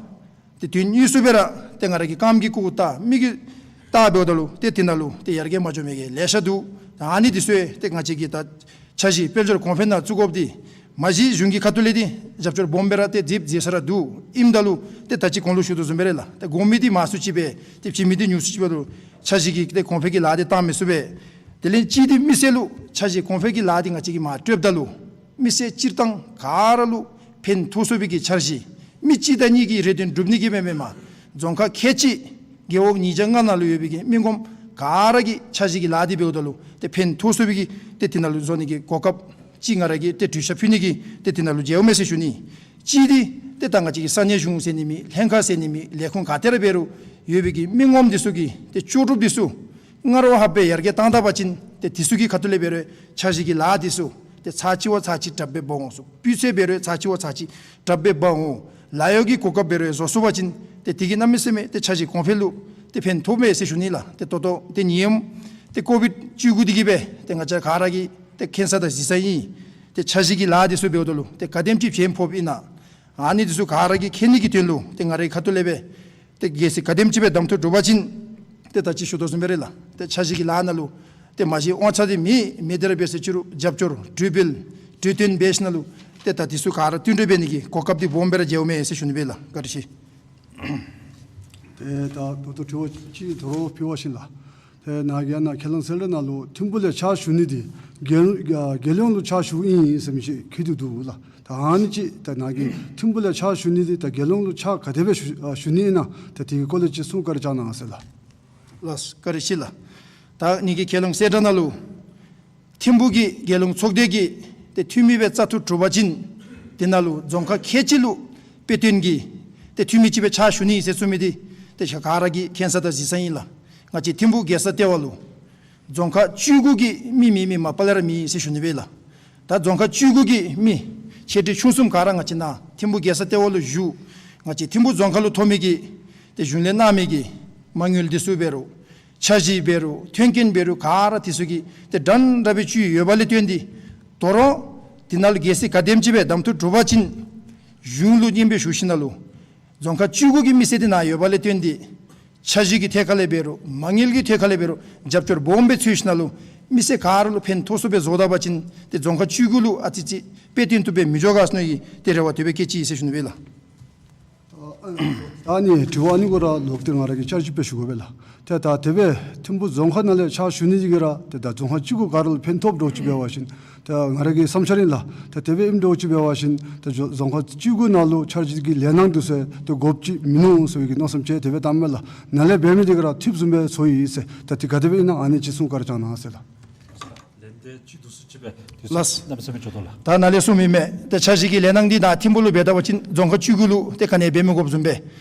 ཏེ་དོན་དངོས་སུ་སྦེ་ར་ཏེ་ང་ར་གིས་རྐངམ་གིས་རྐུ་རྐུ་བལྟ་མིག་གིས་བལྟ་འབདཝ་ད་ལུ་ཏེ་དེ་ནང་ལུ་ཏེ་ཡར་རྒྱས་མ་འགྱོ་མི་གི་ལེ་ཤ་འདུག། ད་ཨ་ནི་འདི་ཚུ་ཏེ་ང་བཅས་ཀྱིས་ད་འཆར་གཞི་དཔལ་འབྱོར་གོང་འཕེལ་ནང་བཙུགས་དགོཔ་འདི་མ་གཞི་གཞུང་གི་ཁ་ཐུག་ལས་འདི་རྒྱབ་སྐྱོར་སྦོམ་སྦེ་ར་ཏེ་མཛདཔ་མཛད་ས་ར་འདུག། ཨིནམ་ད་ལུ་ཏེ་ད་ཅི་གོང་ལུ་ཞུ་དོ་བཟུམ་སྦེ་ར་ལགས། ཏེ་དགོ་མི་འདི་མང་སུ་ཅིག་སྦེ་ཏེ་བྱིན་མི་འདི་ཉུང་སུ་ཅིག་འབདཝ་ད་ལུ་འཆར་གཞི་གི་ཏེ་གོང་འཕེལ་གྱི་ལཱ་འདི་གཏང་མི་ཚུགས་པས། དེ་ལས་གཅིག་འདི་མི་སེར་ལུ་འཆར་གཞི་གོང་འཕེལ་གྱི་ལཱ་འདི་ང་བཅས་ཀྱིས་མར་སྤྲོདཔ་ད་ལུ་མི་སེར་སྤྱིར་བཏང་ག་ར་ལུ་ཕན་ཐོགས་ཚུགས་པའི་གི་འཆར་གཞི་མི་གཅིག་དང་གཉིས་ཀྱི་རེ་འདུན་སྒྲུབ་ནི་གི་མེན་མེན་མ་རྫོང་ཁག་ཁལ་གཅིག་རྒེད་འོག་ཉིས་བརྒྱ་ལྔ་ནང་ལུ་ཡོད་པའི་གི་མི་ངོམ་ག་ར་གིས་འཆར་གཞི་གི་ལཱ་འདི་འབདཝ་ད་ལུ་ཏེ་ཕན་ཐོགས་ཚུགས་པའི་གི་ཏེ་དེ་ནང་ལུ་བཟོ་ནི་གི་གོ་སྐབས་ཅིག་ང་ར་གིས་ཏེ་གྲོས་འཆར་ཕུལ་ནི་གི་ཏེ་དེ་ནང་ལུ་མཇལཝ་མས་ཟེར་ཞུ་ནི། གཅིག་འདི་ཏེ་ད་ང་བཅས་ཀྱི་ས་གནས་གཞུང་ཟེར་ནི་མེད་ལྷན་ཁག་ཟེར་ནི་མེད་ལས་ཁུངས་ག་ཏེ་ར་འབད་རུང་ཡོད་པའི་གི་མི་ངོམ་འདི་ཚུ་གི་ཏེ་ལྕོགས་གྲུབ་འདི་ཚུ་སྔར་བ་ལྷགཔ་སྦེ་ཡར་རྒྱས་བཏང་ད་པ་ཅིན་ཏེ་འདི་ཚུ་གི་ཁ་ཐུག་ལས་འབད་རུང་འཆར་གཞི་གི་ལཱ་འདི་ཚུ་ཏེ་ཚར་གཅིག་བ་ཚར་གཅིག་དྲགཔ་སྦེ་འབད་འོང་ཟེར། སྤུས་ཚད་འབད་རུང་ཚར་གཅིག་བ་ཚར་གཅིག་དྲགཔ་སྦེ་འབད་འོང་། ལཱ་གཡོག་གི་གོ་སྐབས་འབད་རུང་བཟོ་ཚུགས་པ་ཅིན་ཏེ་དེ་གིས་གནམ་མེད་ས་མེད་ཏེ་འཆར་གཞི་གོང་འཕེལ་ལུ་ཏེ་ཕན་ཐོགས་མས་ཟེར་ཞུ་ནི་ལགས། ཏེ་ད་ལྟོ་ཏེ་ནད་ཡམས་ཏེ་ཀོ་བིཌ་བཅུ་དགུ་འདི་གིས་སྦེ་ཏེ་ང་བཅས་ག་ར་གིས་ཏེ་མཁྱེན་ས་དང་གཟིགས་ས་ཨིན། ཏེ་འཆར་གཞི་གི་ལཱ་འདི་ཚུ་འབདཝ་ད་ལུ་ཏེ་ག་དེམ་ཅིག་ཕན་ཕོགཔ་ཨིན་ན། ཨ་ནི་འདི་ཚུ་ག་ར་གིས་མཁྱེན་ནི་གི་དོན་ལུ་ཏེ་ང་རའི་ཁ་ཐུག་ལས་སྦེ་ཏེ་གལ་སྲིད་ག་དེམ་ཅིག་སྦེ་གདམ་འཐུ་གྲུབ་པ་ཅིན་ཏེ་ད་ཅི་ཞུ་དོ་བཟུམ་སྦེ་ར་ལགས། ཏེ་འཆར་གཞི་གི་ལཱ་ནང་ལུ་ཏེ་མ་གཞི་དབང་ཆ་འདི་མེད་མེད་དེ་ར་འབད་སོང་ཅི་རུང་རྒྱབ་སྐྱོར་གྲོས་འབུལ་གྲོས་བསྟུན་འབད་ཞིནམ་ལས་ཏེ་ད་འདི་ཚུ་ག་ར་བསྟུན་གྲོས་འབད་ནི་གི་གོ་སྐབས་འདི་སྦོམ་སྦེ་ར་མཇལཝ་མས་ཟེར་ཞུ་ནི་སྦེ་ལགས། བཀའ་དྲིན་ཆེ། ཏེ་ད་ད་ལྟོ་དྲི་བ་ཅིག་ད་རུང་ཕུལ་བ་ཅིན་ལགས། ཏེ་ནཱ་གིས་ཨ་ནཱ་ཁས་བླངས་གསལ་བསྒྲགས་ནང་ལུ་ཐིམ་ཕུག་ལས་ཕྱག་ཞུ་ནི་འདི་རྒྱལ་རྒྱལ་ཡོངས་ལུ་ཕྱག་ཞུཝ་ཨིན་ཟེར་མི་ཅིག་བཀོད་དེ་འདུག་ལགས། ད་ཨ་ནི་ཅིག་ད་ནཱ་གིས་ཐིམ་ཕུག་ལས་ཕྱག་ཞུ་ནི་འདི་ད་རྒྱལ་ཡོངས་ལུ་ཕྱག་ག་དེ་སྦེ་ཞུ་ཨ་ཞུ་ནི་ཨིན་ན་ད་དེ་གི་སྐོར་ལས་ཅིག་གསུང་བཀའ་དྲིན་བསྐྱང་གནང་ཟེར་ལགས། ལགས་སོ། བཀའ་དྲིན་ཆེ་ལགས། ད་ནཱ་གིས་ཁས་བླངས་གསལ་བསྒྲགས་ནང་ལུ་ཐིམ་ཕུག་གི་རྒྱལ་ཡོངས་ཚོགས་སྡེ་གི་ཏེ་འཐུས་མི་སྦེ་བཙག་འཐུ་གྲུབ་པ་ཅིན་དེ་ནང་ལུ་རྫོང་ཁག་ཁལ་གཅིག་ལུ་དཔེ་སྟོན་གྱི་ཏེ་འཐུས་མི་ཅིག་སྦེ་ཕྱག་ཞུ་ནི་ཟེར་གསུངས་མི་འདི་ཏེ་ཤ་ག་ར་གིས་མཁྱེན་ས་དང་གཟིགས་ས་ཨིན་ལགས། ང་བཅས་ཐིམ་ཕུག་རྒྱལ་ས་ལྟེ་བ་ལུ་རྫོང་ཁག་བཅུ་དགུ་གི་མི་མེད་མི་མ་པ་ལས་ར་མེད་ཟེར་ཞུ་ནི་སྦེ་ལགས། ད་རྫོང་ཁག་བཅུ་དགུ་གི་མི་ཆེ་འབྲིང་ཆུང་གསུམ་ག་ར་ང་བཅས་ནཱ་ཐིམ་ཕུག་རྒྱལ་ས་ལྟེ་བ་ལུ་བཞུགས། ང་བཅས་ཐིམ་ཕུག་རྫོང་ཁག་ལུ་ཐོབ་མི་གི་ཏེ་གཞུང་ལས་གནང་མི་གི་མ་དངུལ་འདི་ཚུ་འབད་རུང་ འཆར་གཞི་འབད་རུང་མཐུན་རྐྱེན་འབད་རུང་ག་ར་དེ་ཚུ་གི་ཏེ་འདྲན་འདྲ་སྦེ་བཙུགས་ཡོདཔ་ལས་བརྟེན་ཏེ་ད་རུང་དེ་ནང་ལུ་གལ་སྲིད་ག་དེམ་ཅིག་སྦེ་གདམ་འཐུ་གྲུབ་པ་ཅིན་གཞུང་ལུ་སྙན་འབུལ་ཞུ་ཞིནམ་ལས་རྫོང་ཁག་བཅུ་དགུ་གི་མི་སེར་དེ་ནཱ་ཡོདཔ་ལས་བརྟེན་ཏེ་འཆར་གཞི་གི་ཐད་ཁར་ལས་འབད་རུང་མ་དངུལ་གྱི་ཐད་ཁར་ལས་འབད་རུང་རྒྱབ་སྐྱོར་སྦོམ་སྦེ་འཚོལ་ཞིནམ་ལས་མི་སེར་ག་ར་ལུ་ཕན་ཐོགས་ཚུགསཔ་སྦེ་བཟོ་ད་པ་ཅིན་ཏེ་རྫོང་ཁག་བཅུ་དགུ་ལུ་ཨ་ཙི་ཅིག་དཔེ་སྟོན་ཐུབ་པའི་མི་འགྱོ་ག་ཟེར་མནོ་ཡི། ཏེ་རེ་བ་དེ་སྦེ་བསྐྱེད་ཅི་ཟེར་ཞུ་ནི་སྦེ་ལགས། ཨ་ནི་དྲི་བ་ཨ་ནི་གུ་ར་ལོག་སྟེ་ང་ར་གིས་བསྐྱར་ཞིབ་སྦེ་ཞུ་དགོ་པས་ལགས། ཏེ་ད་དེ་སྦེ་ཐིམ་ཕུ་རྫོང་ཁག་ནང་ལས་ཕྱག་ཞུ་ནི་འདི་གིས་ར་ཏེ་ད་རྫོང་ཁག་བཅུ་དགུ་ག་ར་ལུ་ཕན་ཐོགསཔ་འདྲཝ་ཅིག་འབད་བ་ཅིན་ཏེ་ང་ར་གི་བསམ་འཆར་ཨིན་ལགས། ཏེ་དེ་སྦེ་ཨིནམ་འདྲཝ་ཅིག་འབད་བ་ཅིན་ཏེ་རྫོང་ཁག་བཅུ་དགུ་ནང་ལུ་འཆར་གཞི་གི་ལས་སྣ་འདི་ཚུ་ཏེ་དགོཔ་ཅིག་མིན་ནུག་ཟེར་བའི་གི་མནོ་བསམ་ཅིག་དེ་སྦེ་བཏངམ་མས་ལགས། ནཱ་ལས་འབད་མི་འདི་གིས་ར་ཐིམ་བཟུམ་སྦེ་ཚོར་ཡི་ཟེར། ཏེ་དེ་ག་དེ་སྦེ་ཨིན་ན་ཨ་ནི་ཅིག་གསུང་བཀའ་དྲིན་བསྐྱང་གནང་ཟེར་ལགས། ལན་འདི་ཅིག་བསྡུ་སུ་ཅིག་སྦེ་དུས་ཚོད་ལགས། གནམ་མེད་ས་མེད་འགྱོ་དོ་ལགས། ད་ནཱ་ལས་གསུངས་མི་མས། ཏེ་འཆར་གཞི་གི་ལས་སྣ་འདི་ད་ཐིམ་ཕུ་ལུ་འབད་ད་པ་ཅིན་རྫོང་ཁག་བཅུ་དགུ་ལུ་ཏེ་ག་ནི་འབད་མི་དགོཔ་བཟུམ་སྦེ་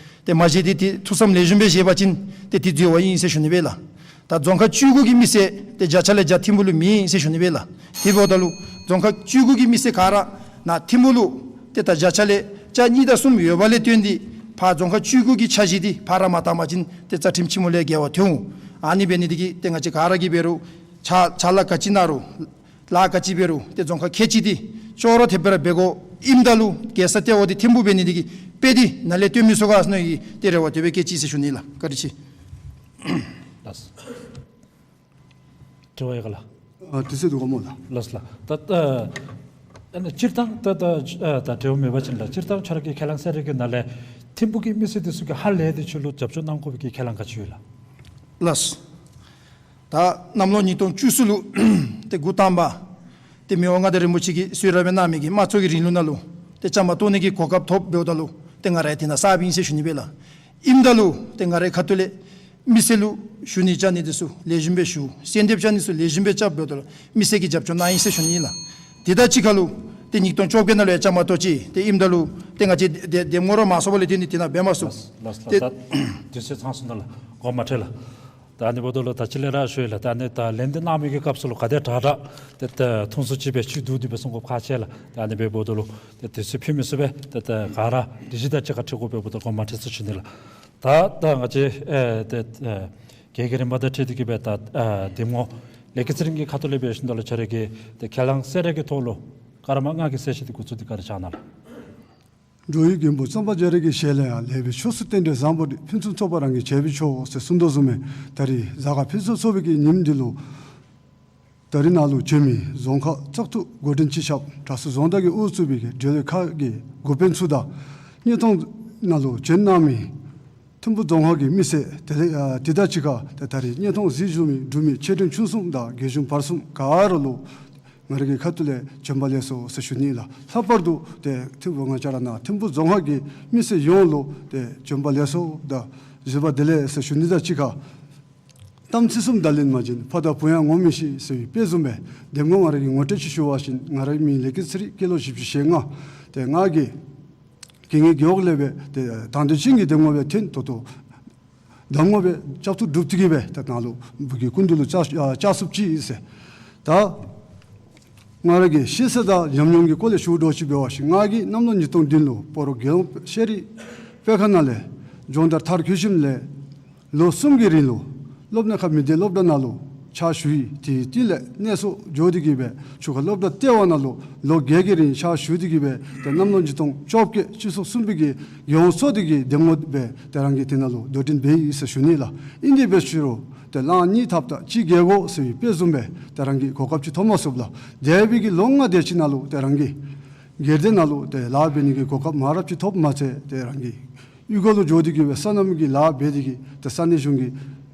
ཏེ་མ་བཞེས་ཏེ་ཏེ་ཐུགས་བསམ་ལེགས་ཤོམ་སྦེ་བཞེས་པ་ཅིན་ཏེ་དེ་འཛོལ་བ་ཨིན་ཟེར་ཞུ་ནི་སྦེ་ལགས། ད་རྫོང་ཁག་བཅུ་དགུ་གི་མི་སེར་ཏེ་བརྒྱ་ཆ་ལས་བརྒྱ་ཐིམ་ཕུ་ལུ་མེད་ཟེར་ཞུ་ནི་སྦེ་ལགས། དེ་འབདཝ་ད་ལུ་རྫོང་ཁག་བཅུ་དགུ་གི་མི་སེར་ག་ར་ནཱ་ཐིམ་ཕུ་ལུ་ཏེ་ད་བརྒྱ་ཆ་ལས་བརྒྱ་གཉིས་དང་གསུམ་ཡོདཔ་ལས་བརྟེན་ཏེ་ཕར་རྫོང་ཁག་བཅུ་དགུ་གི་འཆར་གཞི་འདི་ཕར་ར་མ་བཏང་པ་ཅིན་ཏེ་རྩ་ཁྲིམས་ཆེན་མོ་ལས་འགལ་བ་ཐོན་འོང་། ཨ་ནི་འབད་ནི་འདི་གིས་ཏེ་ང་བཅས་ག་ར་གིས་འབད་རུང་ཕྱག་ཕྱག་ལཱ་ག་ཅི་གནང་རུང་ལཱ་ག་ཅི་འབད་རུང་ཏེ་རྫོང་ཁག་ཁལ་གཅིག་འདི་ཅོག་ར་འཐདཔ་སྦེ་ར་འབད་དགོ། ཨིནམ་ད་ལུ་རྒྱལ་ས་ལྟེ་བ་འདི་ཐིམ་ཕུ་འབད་ནི་འདི་གིས་དཔེ་འདི་ནཱ་ལས་སྟོན་མི་ཚུགས་ག་ཟེར་མནོ་ཡི། ཏེ་རེ་བ་དེ་སྦེ་བསྐྱེད་ཅི་ཟེར་ཞུ་ནི་ལགས། བཀའ་དྲིན་ཆེ། ལགས། དྲི་བ་ཡོད་ག་ལགས། ཨ་དུས་ཚོད་འདུག་ག་སྨོ་ལགས། ལགས་ལགས། ད་ད་ཨ་ནི་སྤྱིར་བཏང་ད་ད་ཨ་ད་དྲི་བ་མེད་པ་ཅིན་ལགས། སྤྱིར་བཏང་ཁྱོད་ར་གི་ཁས་བླངས་གསལ་བསྒྲགས་ཀྱི་ནང་ལས་ཐིམ་ཕུ་གི་མི་སེར་འདི་ཚུ་གིས་ཧ་ལས་ཏེ་ཁྱོད་ལུ་རྒྱབ་སྐྱོར་གནང་དགོ་པའི་གི་ཁས་བླངས་ག་ཅི་ཡོད་ལགས། ལགས། ད་གནམ་ལོ་ཉིས་སྟོང་བཅུ་གསུམ་ལུ་ཏེ་འགོ་དང་པ་ཏེ་མི་དབང་མངའ་བདག་རིན་པོ་ཆེ་གིས་གསོལ་རས་སྦེ་གནང་མི་གི་དམངས་གཙོ་གི་རིང་ལུགས་ནང་ལུ་ཏེ་བཅའ་མར་གཏོགས་ནི་གི་གོ་སྐབས་ཐོབ་འབདཝ་ད་ལུ་ཏེ་ང་ར་ཡང་དེ་ནང་གསརཔ་ཨིན་ཟེར་ཞུ་ནི་སྦེ་ལགས། ཨིནམ་ད་ལུ་ཏེ་ང་རའི་ཁ་ཐུག་ལས་མི་སེར་ལུ་ཞུ་ནི་རྐྱབ་ནི་འདི་ཚུ་ལེགས་ཤོམ་སྦེ་ཞུ། གསོལ་འདེབས་རྐྱབ་ནི་ཚུ་ལེགས་ཤོམ་སྦེ་རྐྱབ་འབདཝ་ད་ལུ་མི་སེར་གྱིས་རྒྱབ་སྐྱོར་གནང་ཡི་ཟེར་ཞུ་ནི་ཨིན་ལགས། དེ་དང་གཅིག་ཁར་ལུ་ཏེ་ཉིས་སྟོང་བཅོ་བརྒྱད་ནང་ལུ་ཡང་བཅའ་མར་གཏོགས་ཅི། ཏེ་ཨིནམ་ད་ལུ་ཏེ་ང་བཅས་འདེམས་འདེམས་ངོ་ར་མང་སུ་འབད་ལས་བརྟེན་ཏེ་དེ་ནང་འབད་མ་ཚུགས། ལགས་ལགས། ཏེ་ད་དུས་ཚོད་ཚང་སོང་ནུག་ལགས། དགོངསམ་མ་ཁྲེལ་ལགས། ད་ཨ་ནི་འབདཝ་ད་ལུ་ད་ཅི་ལས་ར་ཞུ་ཡི་ལགས། ད་ཨ་ནི་ད་ལན་འདི་གནང་མི་གི་སྐབས་སུ་ལུ་ག་དེ་དྲག་དྲག་ཏེ་ད་ཐུང་སུ་ཅིག་སྦེ་ཅིག་བསྡུ་སྟེ་སྦེ་གསུང་དགོཔ་ཁག་ཆེ་ལགས། ད་ཨ་ནི་འབདཝ་ད་ལུ་ཏེ་དུས་ཚོད་ཕུད་མི་ཚུགས་པས། ཏེ་ད་ག་ར་སྒྲིག་གཞི་དང་གཅིག་ཁར་འཁྲིལ་དགོཔ་འབདཝ་ད་དགོངསམ་མ་ཁྲེལ་ཟེར་ཞུ་ནི་ལགས། ད་ད་ང་བཅས་ཨེ་ཏེ་ཨེ་རྒྱལ་ཁའི་རིམ་པ་དང་འཁྲིལ་ཏེ་གིས་སྦེ་ད་ཨ་འདེམས་ངོ་ལས་ཀྱི་ཚེ་རིང་གི་ཁ་ཐུག་ལས་འབད་ཞིནམ་ད་ལུ་ཁྱོད་ར་གི་ཏེ་ཁས་བླངས་གསལ་བསྒྲགས་ཀྱི་ཐོག་ལུ་སྐར་མ་ལྔ་གི་གསལ་བཤད་འདི་འགོ་བཙུགས་ཏེ་བཀའ་དྲིན་བསྐྱང་གནང་ལགས། འགྲོ་བའི་མགོན་པོ་གཙང་པ་རྒྱ་རས་ཀྱི་ཞལ་ལས་ཡང་། ལེགས་པའི་ཕྱོགས་སུ་རྟེན་འབྲེལ་བཟང་པོ་འདི། ཕུན་སུམ་ཚོགས་པ་རང་གིས་བྱས་པས་ཆོག་ཟེར་གསུངས་དོ་བཟུམ་སྦེ་ད་རིས་གཟའ་སྐར་ཕུན་སུམ་ཚོགས་པའི་གི་ཉིནམ་འདི་ལུ་ད་རིས་ནཱ་ལུ་བྱོན་མི་རྫོང་ཁག་བཙག་འཐུ་འགོ་འདྲེན་སྤྱི་ཁྱབ་དྲག་ཤོས་རྫོང་བདག་གིས་དབུ་བཙུགས་པའི་གི་འབྲེལ་ཡོད་ཁག་གི་འགོ་དཔོན་ཚུ་དང་བརྙན་ཐུང་ནང་ལུ་བྱོན་གནང་མི་ཐིམ་ཕུ་རྫོང་ཁག་གི་མི་སེར་དེ་ལས་ཨ་དེ་དང་གཅིག་ཁར་ཏེ་ད་རིས་བརྙན་ཐུང་གཟིགས་བཞུགས་མི་འབྲུག་མི་ཆེ་འབྲིང་ཆུང་གསུམ་དང་རྒས་གཞོན་བར་གསུམ་ག་ར་ལུ་ང་རའི་གི་ཁ་ཐུག་ལས་བྱོན་པ་ལེགས་སོ་ཟེར་ཞུ་ནི་ལགས། ལྷག་པར་དུ་ཏེ་ཐིམ་ཕུ་ང་བཅས་ར་ནཱ་ཐིམ་ཕུ་རྫོང་ཁག་གི་མི་སེར་ཡོངས་ལུ་ཏེ་བྱོན་པ་ལེགས་སོ་དང་གཟིགས་པ་བདེ་ལེགས་ཟེར་ཞུ་ནི་དང་གཅིག་ཁར་གཏམ་ཚིག་གསུམ་དང་ལེན་མ་བྱིན། ཕ་དང་བུ་ཡང་ངོ་མི་ཤེས་ཟེར་བའི་དཔེ་བཟུམ་སྦེ་འདེམས་ངོ་ང་རའི་གི་ངོ་སྤྲོད་ཅིག་ཞུ་བ་ཅིན་ང་རའི་མིང་ལས་ཀྱི་ཚེ་རིང་། སྐྱེས་ལོ་བཞི་བཅུ་ཞེ་ལྔ། ཏེ་ང་གིས་གི་ངེ་རྒེད་འོག་ལས་སྦེ་ཏེ་དང་འདོད་ཅན་གྱི་འདེམས་ངོ་སྦེ་ཐོན་ཏོག་ཏོ་འདེམས་ངོ་སྦེ་བཅའ་བཏུལ་གྲུབ་སྟེ་གིས་སྦེ་ད་ནཱ་ལུ་བུ་གི་སྐུ་མདུན་ལུ་བཅར་ཨ་བཅར་ཚུགསཔ་ཅིག་ཨིན་ཟེར། ད་ང་ར་གི་ཤེས་ཚད་དང་ཉམས་མྱོང་གི་སྐོར་ལས་ཞུ་དོ་ཅིག་འབད་བ་ཅིན་ང་གིས་གནམ་ལོ་ཉིས་སྟོང་བདུན་ལུ་སྤ་རོ་རྒྱལ་ཡོངས་ཤེས་རིག་སྤེལ་ཁང་ནང་ལས་སྦྱོང་བརྡར་མཐར་འཁྱོལ་ཞིནམ་ལས་ལོ་གསུམ་གྱི་རིང་ལུ་སློབ་གནས་ཁག་མི་སྡེ་སློབ་གྲྭ་ནང་ལུ་ཕྱག་ཞུ་ཡི། དེའི་རྟིང་ལས་གནས་སུ་འགྱོ་སྟེ་གིས་སྦེ་ཆུ་ཁ་སློབ་གྲྭ་ལྟེ་བ་ནང་ལུ་ལོ་བརྒྱད་ཀྱི་རིང་ཕྱག་ཞུ་སྟེ་གིས་སྦེ་ཏེ་གནམ་ལོ་ཉིས་སྟོང་བཅོ་བརྒྱད་སྤྱི་ཚོགས་གསུམ་པའི་གི་རྒྱལ་ཡོངས་ཚོགས་སྡེ་གི་འདེམས་ངོ་སྦེ་ཏེ་རང་གིས་དེ་ནང་ལུ་དོ་འགྲན་འབད་ཡི་ཟེར་ཞུ་ནི་ལགས། ཨིན་དེ་འབད་ཞུ་རུང་ཏེ་གླང་གཉིས་ཐབ་ད་གཅིག་རྒྱལ་དགོ་ཟེར་བའི་དཔེ་བཟུམ་སྦེ་ཏེ་རང་གིས་གོ་སྐབས་ཅིག་ཐོབ་མ་ཚུགསཔ་ལགས། འདས་པའི་གི་ལོ་ལྔ་དེ་ཅིག་ནང་ལུ་ཏེ་རང་གིས་སྒེར་སྡེ་ནང་ལུ་ཏེ་ལཱ་འབད་ནི་གི་གོ་སྐབས་མང་རབས་ཅིག་ཐོབ་མ་ཚད་ཏེ་རང་གིས་གཡུས་ཁ་ལུ་འགྱོ་སྟེ་གིས་སྦེ་སོ་ནམ་གྱི་ལཱ་འབད་དེ་གིས་ཏེ་ས་གནས་གཞུང་གི་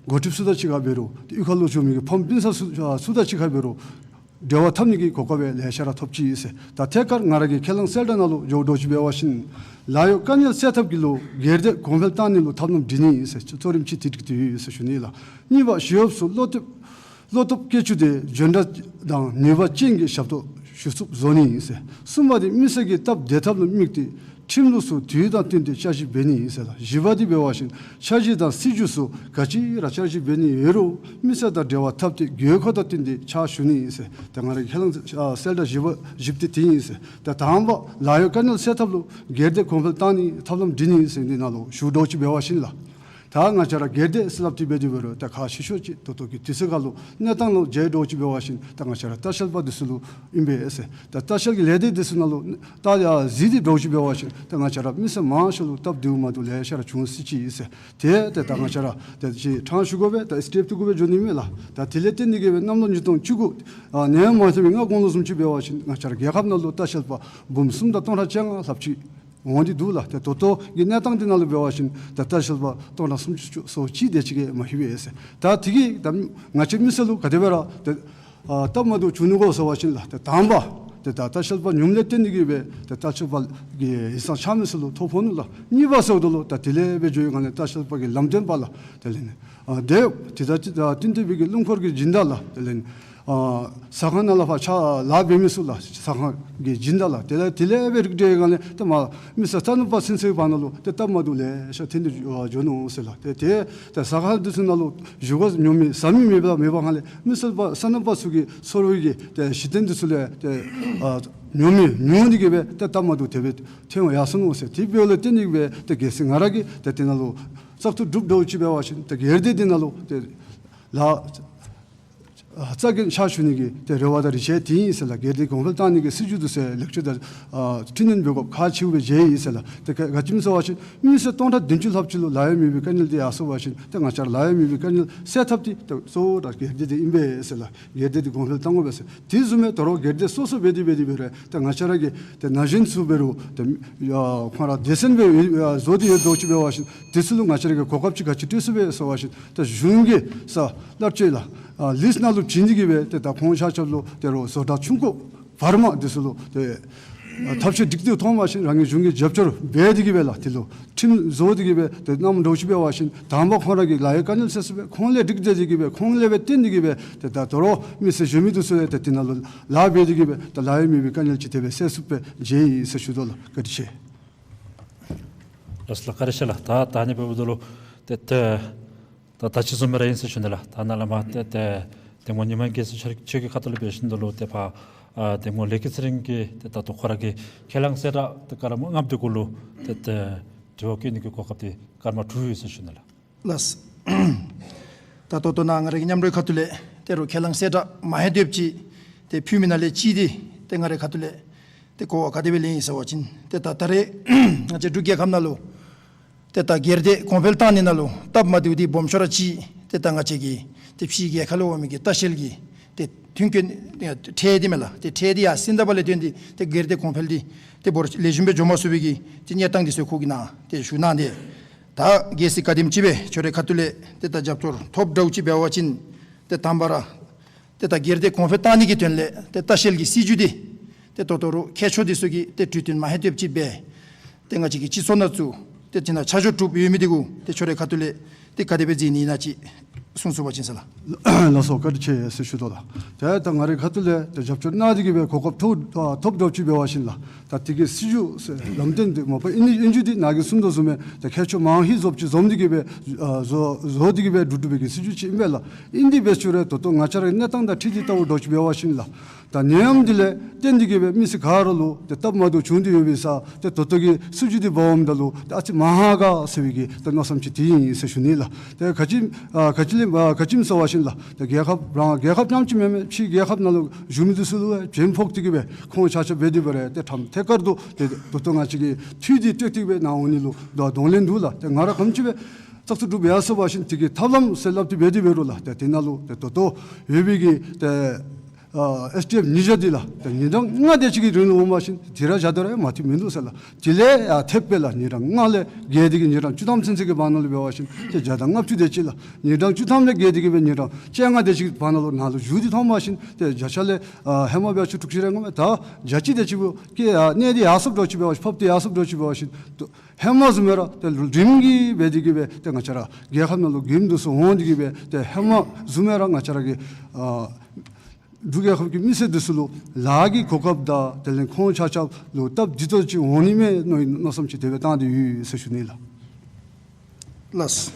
འགོ་ཁྲིདཔ་ཚུ་དང་གཅིག་ཁར་འབད་རུང་ཏེ་གཡུས་ཁ་ལུ་བྱོན་མི་གི་ཕམ་སྤུན་ཆ་ཚུ་ཨ་ཚུ་དང་གཅིག་ཁར་འབད་རུང་འབྲེལ་བ་འཐབ་ནི་གི་གོ་སྐབས་སྦེ་ལེ་ཤ་ར་ཐོབ་ཅི་ཨིན་ཟེར། ད་ཐད་ཀར་ང་ར་གི་ཁས་བླངས་གསལ་བསྒྲགས་ནང་ལུ་འགྱོ་དོ་ཅིག་འབད་བ་ཅིན་ལཱ་གཡོག་དཀའ་ངལ་སེལ་ཐབས་ཀྱི་ལུ་སྒེར་སྡེ་གོང་འཕེལ་བཏང་ནི་ལུ་ཐབས་ལམ་སྒྲིག་ནི་ཨིན་ཟེར་གཙོ་རིམ་ཅིག་དེ་སྒྲིག་སྟེ་ཡོད་ཟེར་ཞུ་ནི་ལགས། གཉིས་པ་ཞི་གཡོགཔ་ཚུ་བློ་སྟོབས་བློ་སྟོབས་བསྐྱེད་ཚུགས་ཏེ་འཇོན་ཐང་དང་ནུས་པ་ཅན་གྱི་ཞབས་ཏོག་ཞུ་ཚུགསཔ་བཟོ་ནི་ཨིན་ཟེར། གསུམ་པ་འདི་མི་སེར་གྱི་སྟབས་བདེ་ཐབས་ལུ་དམིགས་ཏེ་ཁྲིམས་ལུགས་ཚུ་དུས་དང་བསྟུན་ཏེ་བསྐྱར་ཞིབ་འབད་ནི་ཨིན་ཟེར་ལགས། བཞི་པ་འདི་འབད་བ་ཅིན་འཆར་གཞི་དང་སྲིད་བྱུས་ཚུ་ག་ཅི་ར་བསྐྱར་ཞིབ་འབད་ནི་ཡོད་རུང་མི་སེར་དང་འབྲེལ་བ་འཐབ་སྟེ་དགོས་མཁོ་དང་བསྟུན་ཏེ་ཕྱག་ཞུ་ནི་ཨིན་ཟེར། ད་ང་ར་གི་ཁས་བླངས་ཨ་གསལ་བསྒྲགས་བཞི་པ་བཞི་པ་འདི་དེ་ཨིན་ཟེར། ད་དང་པ་ལཱ་གཡོག་དཀའ་ངལ་སེལ་ཐབས་ལུ་སྒེར་སྡེ་གོང་འཕེལ་བཏང་ནི་ཐབས་ལམ་སྒྲིག་ནི་ཨིན་ཟེར་འདི་ནང་ལུ་ཞུ་དོ་ཅིག་འབད་བ་ཅིན་ལགས། ད་ང་བཅས་ར་སྒེར་སྡེ་ཟེར་སླབ་སྟེ་འབད་དེ་འབད་རུང་ད་ཁག་ཆེ་ཤོས་ཅིག་ད་ལྟོ་གི་དུས་ཚོད་ཁར་ལུ་གནས་སྟངས་ལུ་མཇལ་དོ་ཅིག་འབད་བ་ཅིན་ད་ང་བཅས་ར་ལྟ་བཤལ་པ་འདི་ཚུ་ལུ་ཨིན་པས་ཟེར། ད་ལྟ་བཤལ་གྱི་ལས་སྡེ་འདི་ཚུ་ནང་ལུ་ད་ཡར་གཟིགས་ཏེ་འདྲཝ་ཅིག་འབད་བ་ཅིན་ད་ང་བཅས་ར་མི་སེར་མང་ཤོས་ལུ་སྟབས་བདེཝ་མ་བདེཝ་ལེ་ཤ་ར་བྱུང་སྲིད་ཅི་ཟེར། ཏེ་ཏེ་ད་ང་བཅས་ར་ཏེ་ཅིག་ཕྲང་ཞུ་དགོ་པས། ད་ཨེསི་ཌི་ཨེཕ་ཏེ་དགོ་པས་འགྱོ་ནི་མས་ལགས། ད་དེ་ལས་བརྟེན་ཏེ་གིས་སྦེ་གནམ་ལོ་ཉིས་སྟོང་བཅུ་དགུ་ཨ་ནེམ་མ་ཐོན་པའི་སྔ་གོང་ལུ་བཟུམ་ཅིག་འབད་བ་ཅིན་ང་བཅས་ར་རྒྱལ་ཁབ་ནང་ལུ་ལྟ་བཤལ་པ་འབུམ་གསུམ་དང་སྟོང་ཕྲག་བཅོ་ལྔ་ལྷགཔ་ཅིག་འོང་སྟེ་འདུག་ལགས། ཏེ་ད་ལྟོ་གི་གནས་སྟངས་འདི་ནང་ལུ་འབད་བ་ཅིན་ད་ལྟ་བཤལ་པ་སྟོང་ཕྲག་སུམ་ཅུ་སོ་གཅིག་དེ་ཅིག་གིས་མ་ལྷོད་པས་ཟེར། ད་དེ་གིས་ད་ང་བཅས་མི་སེར་ལུ་ག་དེ་སྦེ་ར་ཏེ་ཨ་སྟབས་མ་བདེཝ་བྱུང་ནུག་གོ་ཟེར་བ་ཅིན་ལགས། ཏེ་དང་པ་ཏེ་ད་ལྟ་བཤལ་པ་ཉུངམ་ལས་བརྟེན་ཏེ་གིས་སྦེ་ཏེ་ལྟ་བཤལ་པ་གི་ཡིག་ཚང་ཆགས་མི་ཚུ་ལུ་ཐོ་ཕོག་ནུག་ལགས། གཉིས་པ་ཟེརཝ་ད་ལུ་ད་དེ་ལས་སྦེ་འགྱོ་བའི་སྒང་ལས་ལྟ་བཤལ་པ་གི་ལམ་སྟོན་པ་ལགས། དེ་ལས་ནི་ཨ་དེ་ཏེ་ད་ཅི་ད་བསྟུན་ཏེ་སྦེ་གི་རླུང་འཁོར་གྱི་སྦྱིན་བདག་ལགས། དེ་ལས་ནི་ཨ་ཟ་ཁང་ནང་ལུ་ཕར་ཕྱག་ལཱ་འབད་མི་ཚུ་ལགས། ཟ་ཁང་གི་སྦྱིན་བདག་ལགས། དེ་ལས་དེ་ལས་སྦེ་རིགས་འགྲེ་བའི་སྒང་ལས་ཏེ་མ་མི་སེར་རྩ་ནུབ་པ་ཚུན་ཚོད་བར་ན་ལུ་ཏེ་སྟབས་མ་བདེཝ་ལེ་ཤ་ཐོན་ཏེ་འགྱོ་ནུག་ཟེར་ལགས། ཏེ་ཏེ་ཏེ་ཟ་ཁང་འདི་ཚུ་ནང་ལུ་བཞུགས་སྒོ་ཉོ་མི་ཟ་མི་མེད་པ་མེད་པའི་སྒང་ལས་མི་སེར་པ་རྩ་ནུབ་པ་ཚུ་གི་ཚོར་བའི་གི་ཏེ་གཞི་རྟེན་འདི་ཚུ་ལས་ཏེ་ཨ་ཉོ་མི་ཉུང་སྟེ་གིས་སྦེ་ཏེ་སྟབས་མ་བདེཝ་དེ་སྦེ་ཐོན་ཡར་སོ་ནུག་ཟེར། དེ་འབདཝ་ལས་བརྟེན་ཏེ་གིས་སྦེ་ཏེ་གལ་སྲིད་ང་ར་གིས་ཏེ་དེ་ནང་ལུ་བཙག་འཐུ་གྲུབ་འདྲཝ་ཅིག་འབད་བ་ཅིན་ཏེ་སྒེར་སྡེ་འདི་ནང་ལུ་ཏེ་ལཱ་ཨ་རྩ་འགེངས་ཕྱག་ཞུ་ནི་གི་ཏེ་རེ་བ་དང་རེ་ཆེ་དེ་ཨིན་ཟེར་ལགས། སྒེར་སྡེ་གོང་འཕེལ་བཏང་ནི་གི་སྲིད་བྱུས་འདི་ཚུ་ལེགས་བཅོས་དང་ཨ་འཕྲི་སྣོན་འབད་དགོཔ་ཁག་ཆེཝ་སྦེ་མཇལ་ཡི་ཟེར་ལགས། ཏེ་ག་ག་ཅི་སྨོ་ཟེར་བ་ཅིན་མི་སེར་སྟོང་ཕྲག་བདུན་ཅུ་ལྷགཔ་ཅིག་ལུ་ལཱ་གཡོག་མེད་པའི་དཀའ་ངལ་འདི་ཡར་སོང་བ་ཅིན་ཏེ་ང་བཅས་ར་ལཱ་གཡོག་མེད་པའི་དཀའ་ངལ་སེལ་ཐབས་འདི་ཏེ་གཙོ་བོ་ར་སྒེར་སྡེ་འདི་ཨིན་པས་ཟེར་ལགས། སྒེར་སྡེ་འདི་གོང་འཕེལ་བཏང་དགོ་པས་ཟེར། དེ་བཟུམ་སྦེ་ད་རུང་སྒེར་སྡེ་སོ་སོ་འབད་དེ་འབད་དེ་འབད་རུང་ཏེ་ང་བཅས་ར་གི་ཏེ་ན་གཞོན་ཚུ་འབད་རུང་ཏེ་ཡ་ཁོང་ར་སྡེ་ཚན་སྦེ་ཡ་བཟོ་སྟེ་ཡོད་དོ་ཅིག་འབད་བ་ཅིན་དེ་ཚུ་ལུ་ང་བཅས་ར་གིས་གོ་སྐབས་ཅིག་ག་ཅི་སྤྲོད་ཚུགས་པས་ཟེར་བ་ཅིན་ཏེ་གཞུང་གི་ས་གླ་སྤྱོད་ལགས་ཨ་ལིསཊ་ནང་ལུ་བྱིན་ཏེ་གིས་སྦེ་ཏེ་ད་ཁོང་ཆ་ཁྱབ་ལུ་ད་རུང་བཟོ་གྲྭ་ཆུང་ཀུ་བར་མ་འདི་ཚུ་ལུ་ཏེ་ཨ་ཐབས་ཤེས་སྒྲིག་སྟེ་ཐོན་པ་ཅིན་རང་གི་གཞུང་གིས་རྒྱབ་སྐྱོར་འབད་དེ་གིས་སྦེ་ལགས། དེ་ལུ་ཁྲིམས་བཟོ་སྟེ་གིས་སྦེ་ཏེ་གནངམ་འདྲཝ་ཅིག་འབད་བ་ཅིན་དང་པ་ཁོང་ར་གི་ལཱ་གཡོག་དཀའ་ངལ་སེལ་ཚུགས་པས། ཁོང་ལས་སྒྲིག་སྟེ་གིས་སྦེ་ཁོང་ལས་སྦེ་བརྟེན་ཏེ་གིས་སྦེ་ཏེ་ད་ད་རུང་མི་སེར་གཞན་མི་འདི་ཚུ་ལས་ཏེ་དེ་ནང་ལུ་ལཱ་འབད་དེ་གིས་སྦེ་ཏེ་ལཱ་གཡོག་མེད་པའི་དཀའ་ངལ་ཅིག་དེ་སྦེ་སེལ་ཚུགས་པས་མཇལ་ཡི་ཟེར་ཞུ་དོ་ལགས། བཀའ་དྲིན་ཆེ། ལགས་སོ་ལགས། བཀའ་དྲིན་ཆེ་ལགས། ད་ད་ནི་འབདཝ་ད་ལུ་ཏེ་ཏེ་ད་ད་ཅི་བཟུམ་སྦེ་ར་ཨིན་ཟེར་ཞུ་ནི་ལགས། ད་ནཱ་ལས་མར་ཏེ་ཏེ་ཏེ་ངོ་ཉི་མ་གི་ཟེར་ཆོས་ཆོས་ཀྱི་ཁ་ཐུག་ལས་འབད་ཞིནམ་ད་ལུ་ཏེ་ཕར་ཨ་ཏེ་ངོ་ལེགས་སྐྱིད་ཚེ་རིང་གིས་ཏེ་ད་ལྟོ་ཁོ་ར་གི་ཁས་བླངས་གསལ་བསྒྲགས་ཏེ་སྐར་མ་ལྔ་པོ་འདི་གུ་ལུ་ཏེ་ཏེ་དྲི་བ་བཀོད་ནི་གི་གོ་སྐབས་འདི་སྐར་མ་དྲུག་ཡོད་ཟེར་ཞུ་ནི་ལགས། ལགས། ད་ད་ལྟོ་ནཱ་ང་རའི་མཉམ་རོགས་ཁ་ཐུག་ལས་ད་རུང་ཁས་བླངས་གསལ་བསྒྲགས་མ་ཧེ་དེབ་ཅིག་ཏེ་ཕུལ་མི་ནང་ལས་གཅིག་འདི་ཏེ་ང་རའི་ཁ་ཐུག་ལས་ཏེ་གོ་བ་ག་དེ་སྦེ་ལེན་ཡི་ཟེར་བ་ཅིན་ཏེ་ད་ད་རེས་ང་བཅས་འབྲུག་རྒྱལ་ཁབ་ནང་ལུ་ཏེ་ད་སྒེར་སྡེ་གོང་འཕེལ་བཏང་ནི་ནང་ལུ་སྟབས་མ་བདེཝ་འདི་སྦོམ་ཤོས་ར་ཅིག་ཏེ་ད་ང་བཅས་ཀྱི་ཏེ་ཕྱི་རྒྱལ་ཁབ་ལས་འོང་མི་གི་ལྟ་བཤལ་གྱི་ཏེ་མཐུན་རྐྱེན་ཁྲལ་འདི་མས་ལགས། ཏེ་ཁྲལ་འདི་ཡར་སེང་ད་པ་ལས་བརྟེན་ཏེ་ཏེ་སྒེར་སྡེ་གོང་འཕེལ་འདི་ཏེ་འབོར་ལེགས་ཤོམ་སྦེ་འགྱོ་མ་ཚུགས་པའི་གི་ཏེ་གནས་སྟངས་འདི་ཚུ་ཁོ་གིས་ནཱ་ཏེ་ཞུ་གནང་སྟེ། ད་གལ་སྲིད་ག་དེམ་ཅིག་སྦེ་ཁྱོད་རའི་ཁ་ཐུག་ལས་ཏེ་ད་རྒྱབ་སྐྱོར་ཐོབ་འདྲཝ་ཅིག་འབད་བ་ཅིན་ཏེ་དང་པ་ར་ཏེ་ད་སྒེར་སྡེ་གོང་འཕེལ་བཏང་ནི་གི་དོན་ལས་ཏེ་ལྟ་བཤལ་གྱི་སྲིད་བྱུས་འདི་ཏེ་ད་ལྟོ་རུང་མཁས་མཆོག་འདི་ཚུ་གིས་ཏེ་གྲོས་བསྟུན་མ་ཧེ་དེབ་ཅིག་འབད་དེ་ང་བཅས་ཀྱི་སྤྱི་ཚོགས་ནང་ཚུ་ཏེ་དེ་ནང་ཆ་འཇོག་གྲུབ་ཡོད་མི་འདི་གུ་ཏེ་ཁྱོད་རའི་ཁ་ཐུག་ལས་ཏེ་ག་དེ་སྦེ་མཛད་ནི་ཨིན་ན་ཅིག་གསུང་ཚུགས་པ་ཅིན་ཟེར་ལགས། ལགས་སོ། བཀའ་དྲིན་ཆེ་ཟེར་ཞུ་དོ་ལགས། ཏེ་ད་ང་རའི་ཁ་ཐུག་ལས་ཏེ་རྒྱབ་སྐྱོར་གནང་སྟེ་གིས་སྦེ་གོ་སྐབས་ཐོབ་ཨ་ཐོབ་འདྲཝ་ཅིག་འབད་བ་ཅིན་ལགས། ད་དེ་གི་སྲིད་བྱུས་ཟེར་ལམ་སྟོན་འདི་མ་པ་ཨིན་ཨིན་རྒྱུ་འདི་ནཱ་གིས་གསུངས་དོ་བཟུམ་སྦེ་ཏེ་མཁས་མཆོག་མང་ཧེ་ཟོབ་ཅིག་འཛོམས་ཏེ་གིས་སྦེ་ཨ་བཟོ་བཟོ་སྟེ་གིས་སྦེ་བསྒྲུབས་བསྒྲུབས་པའི་གི་སྲིད་བྱུས་ཅིག་ཨིན་པས་ལགས། ཨིན་ཏེ་འབད་ཞུ་རུང་ད་ལྟོ་ང་བཅས་རའི་གནས་སྟངས་དང་འཁྲིལ་ཏེ་བལྟཝ་འདྲཝ་ཅིག་འབད་བ་ཅིན་ལགས། ད་ནད་ཡམས་འདི་ལས་བརྟེན་ཏེ་གིས་སྦེ་མི་སེར་ག་ར་ལུ་ཏེ་སྟབས་མ་བདེཝ་བྱུང་སྟེ་ཡོད་པའི་ས་ཏེ་ད་ལྟོ་གི་སྲིད་བྱུས་འདི་འབདཝ་ད་ལུ་ཏེ་ཨ་ཙི་མ་ཧ་གོ་ཟེར་བའི་གི་ཏེ་མནོ་བསམ་ཅིག་དེ་ཨིན་ཟེར་ཞུ་ནི་ལགས། ཏེ་ག་ཅི་ཨ་ག་ཅི་ལས་ཨ་ག་ཅི་སྨོ་ཟེར་བ་ཅིན་ལགས། ཏེ་རྒྱལ་ཁབ་རང་རྒྱལ་ཁབ་རྐྱངམ་ཅིག་མེན་མེན་ཕྱི་རྒྱལ་ཁབ་ནང་ལུ་བཞུགས་མི་འདི་ཚུ་ལུ་ཕན་ཕོག་སྟེ་གིས་སྦེ་ཁོང་ཆ་ཁྱབ་འབད་དེ་འབད་རུང་ཏེ་ཐམ་ཐད་ཀར་དུ་ཏེ་ད་ལྟོ་ང་བཅས་ཀྱི་འཐུས་འདི་སྤྲོད་དེ་གིས་སྦེ་ནཱ་འོང་ནི་ལུ་ད་གདོང་ལེན་འདུག་ལགས། ཏེ་ང་ར་ག་དེམ་ཅིག་སྦེ་བཙག་འཐུ་གྲུབ་ཡར་སོང་བ་ཅིན་དེ་གི་ཐབས་ལམ་ཟེར་སླབ་སྟེ་འབད་དེ་འབད་རུང་ལགས། ཏེ་དེ་ནང་ལུ་ཏེ་ད་ལྟོ་ཡོད་པའི་གི་ཏེ་ཨ་ཨེསི་ཌི་ཨེཕ་ཉིས་བརྒྱ་འདི་ལགས། ཏེ་ཉིན་གྲངས་ལྔ་དེ་ཅིག་གི་རིང་ལུ་འོང་བ་ཅིན་དེ་ར་བཞག་སྡོད་ར་མ་ཐེག་མིན་འདུག་ཟེར་ལགས། དེ་ལས་ཡང་ཐེབས་སྦེ་ལགས། ཉིན་གྲངས་ལྔ་ལས་བརྒལ་ཏེ་གིས་ཉིན་གྲངས་བཅུ་ཐམ་ཚུན་ཚོད་ཀྱི་བར་ན་ལུ་འབད་བ་ཅིན་ཏེ་བརྒྱ་དང་ལྔ་བཅུ་དེ་ཅིག་ལགས། ཉིན་གྲངས་བཅུ་ཐམ་ལས་བརྒལ་ཏེ་གིས་སྦེ་ཉིན་གྲངས་བཅོ་ལྔ་དེ་ཅིག་བར་ན་ལུ་ནཱ་ལུ་བཞུགས་ཏེ་ཐོན་པ་ཅིན་ཏེ་བརྒྱ་ཆ་ལས་ཨ་ཧེ་མ་འབད་བ་ཅིན་དྲུག་ཅུ་རེ་ལྔ་མས། ད་བརྒྱ་ཅིག་དེ་ཅིག་གིས་ཨ་གནས་ཏེ་ཡར་སོངམ་འདྲཝ་ཅིག་འབད་བ་ཅིན་ཕབ་སྟེ་ཡར་སོངམ་འདྲཝ་ཅིག་འབད་བ་ཅིན་ཏེ་ཧེ་མ་བཟུམ་སྦེ་ར་ཏེ་རིམ་གྱིས་འབད་དེ་གིས་སྦེ་ཏེ་ང་བཅས་ར་རྒྱལ་ཁབ་ནང་ལུ་མགྱོནམ་འདི་ཚུ་འོང་སྟེ་གིས་སྦེ་ཏེ་ཧེ་མ་བཟུམ་སྦེ་ར་ང་བཅས་ར་གི་ཨ་འབྲུག་རྒྱལ་ཁབ་ཀྱི་མི་སེར་འདི་ཚུ་ལུ་ལཱ་གི་གོ་སྐབས་དང་དེ་ལས་ཁོང་ཆ་ཁྱབ་ལུ་སྟབས་བདེ་ཏོག་ཅིག་འོང་ནི་མས་མནོ་མནོ་བསམ་ཅིག་དེ་སྦེ་བཏང་སྟེ་ཡོད་ཟེར་ཞུ་ནི་ལགས། ལགས།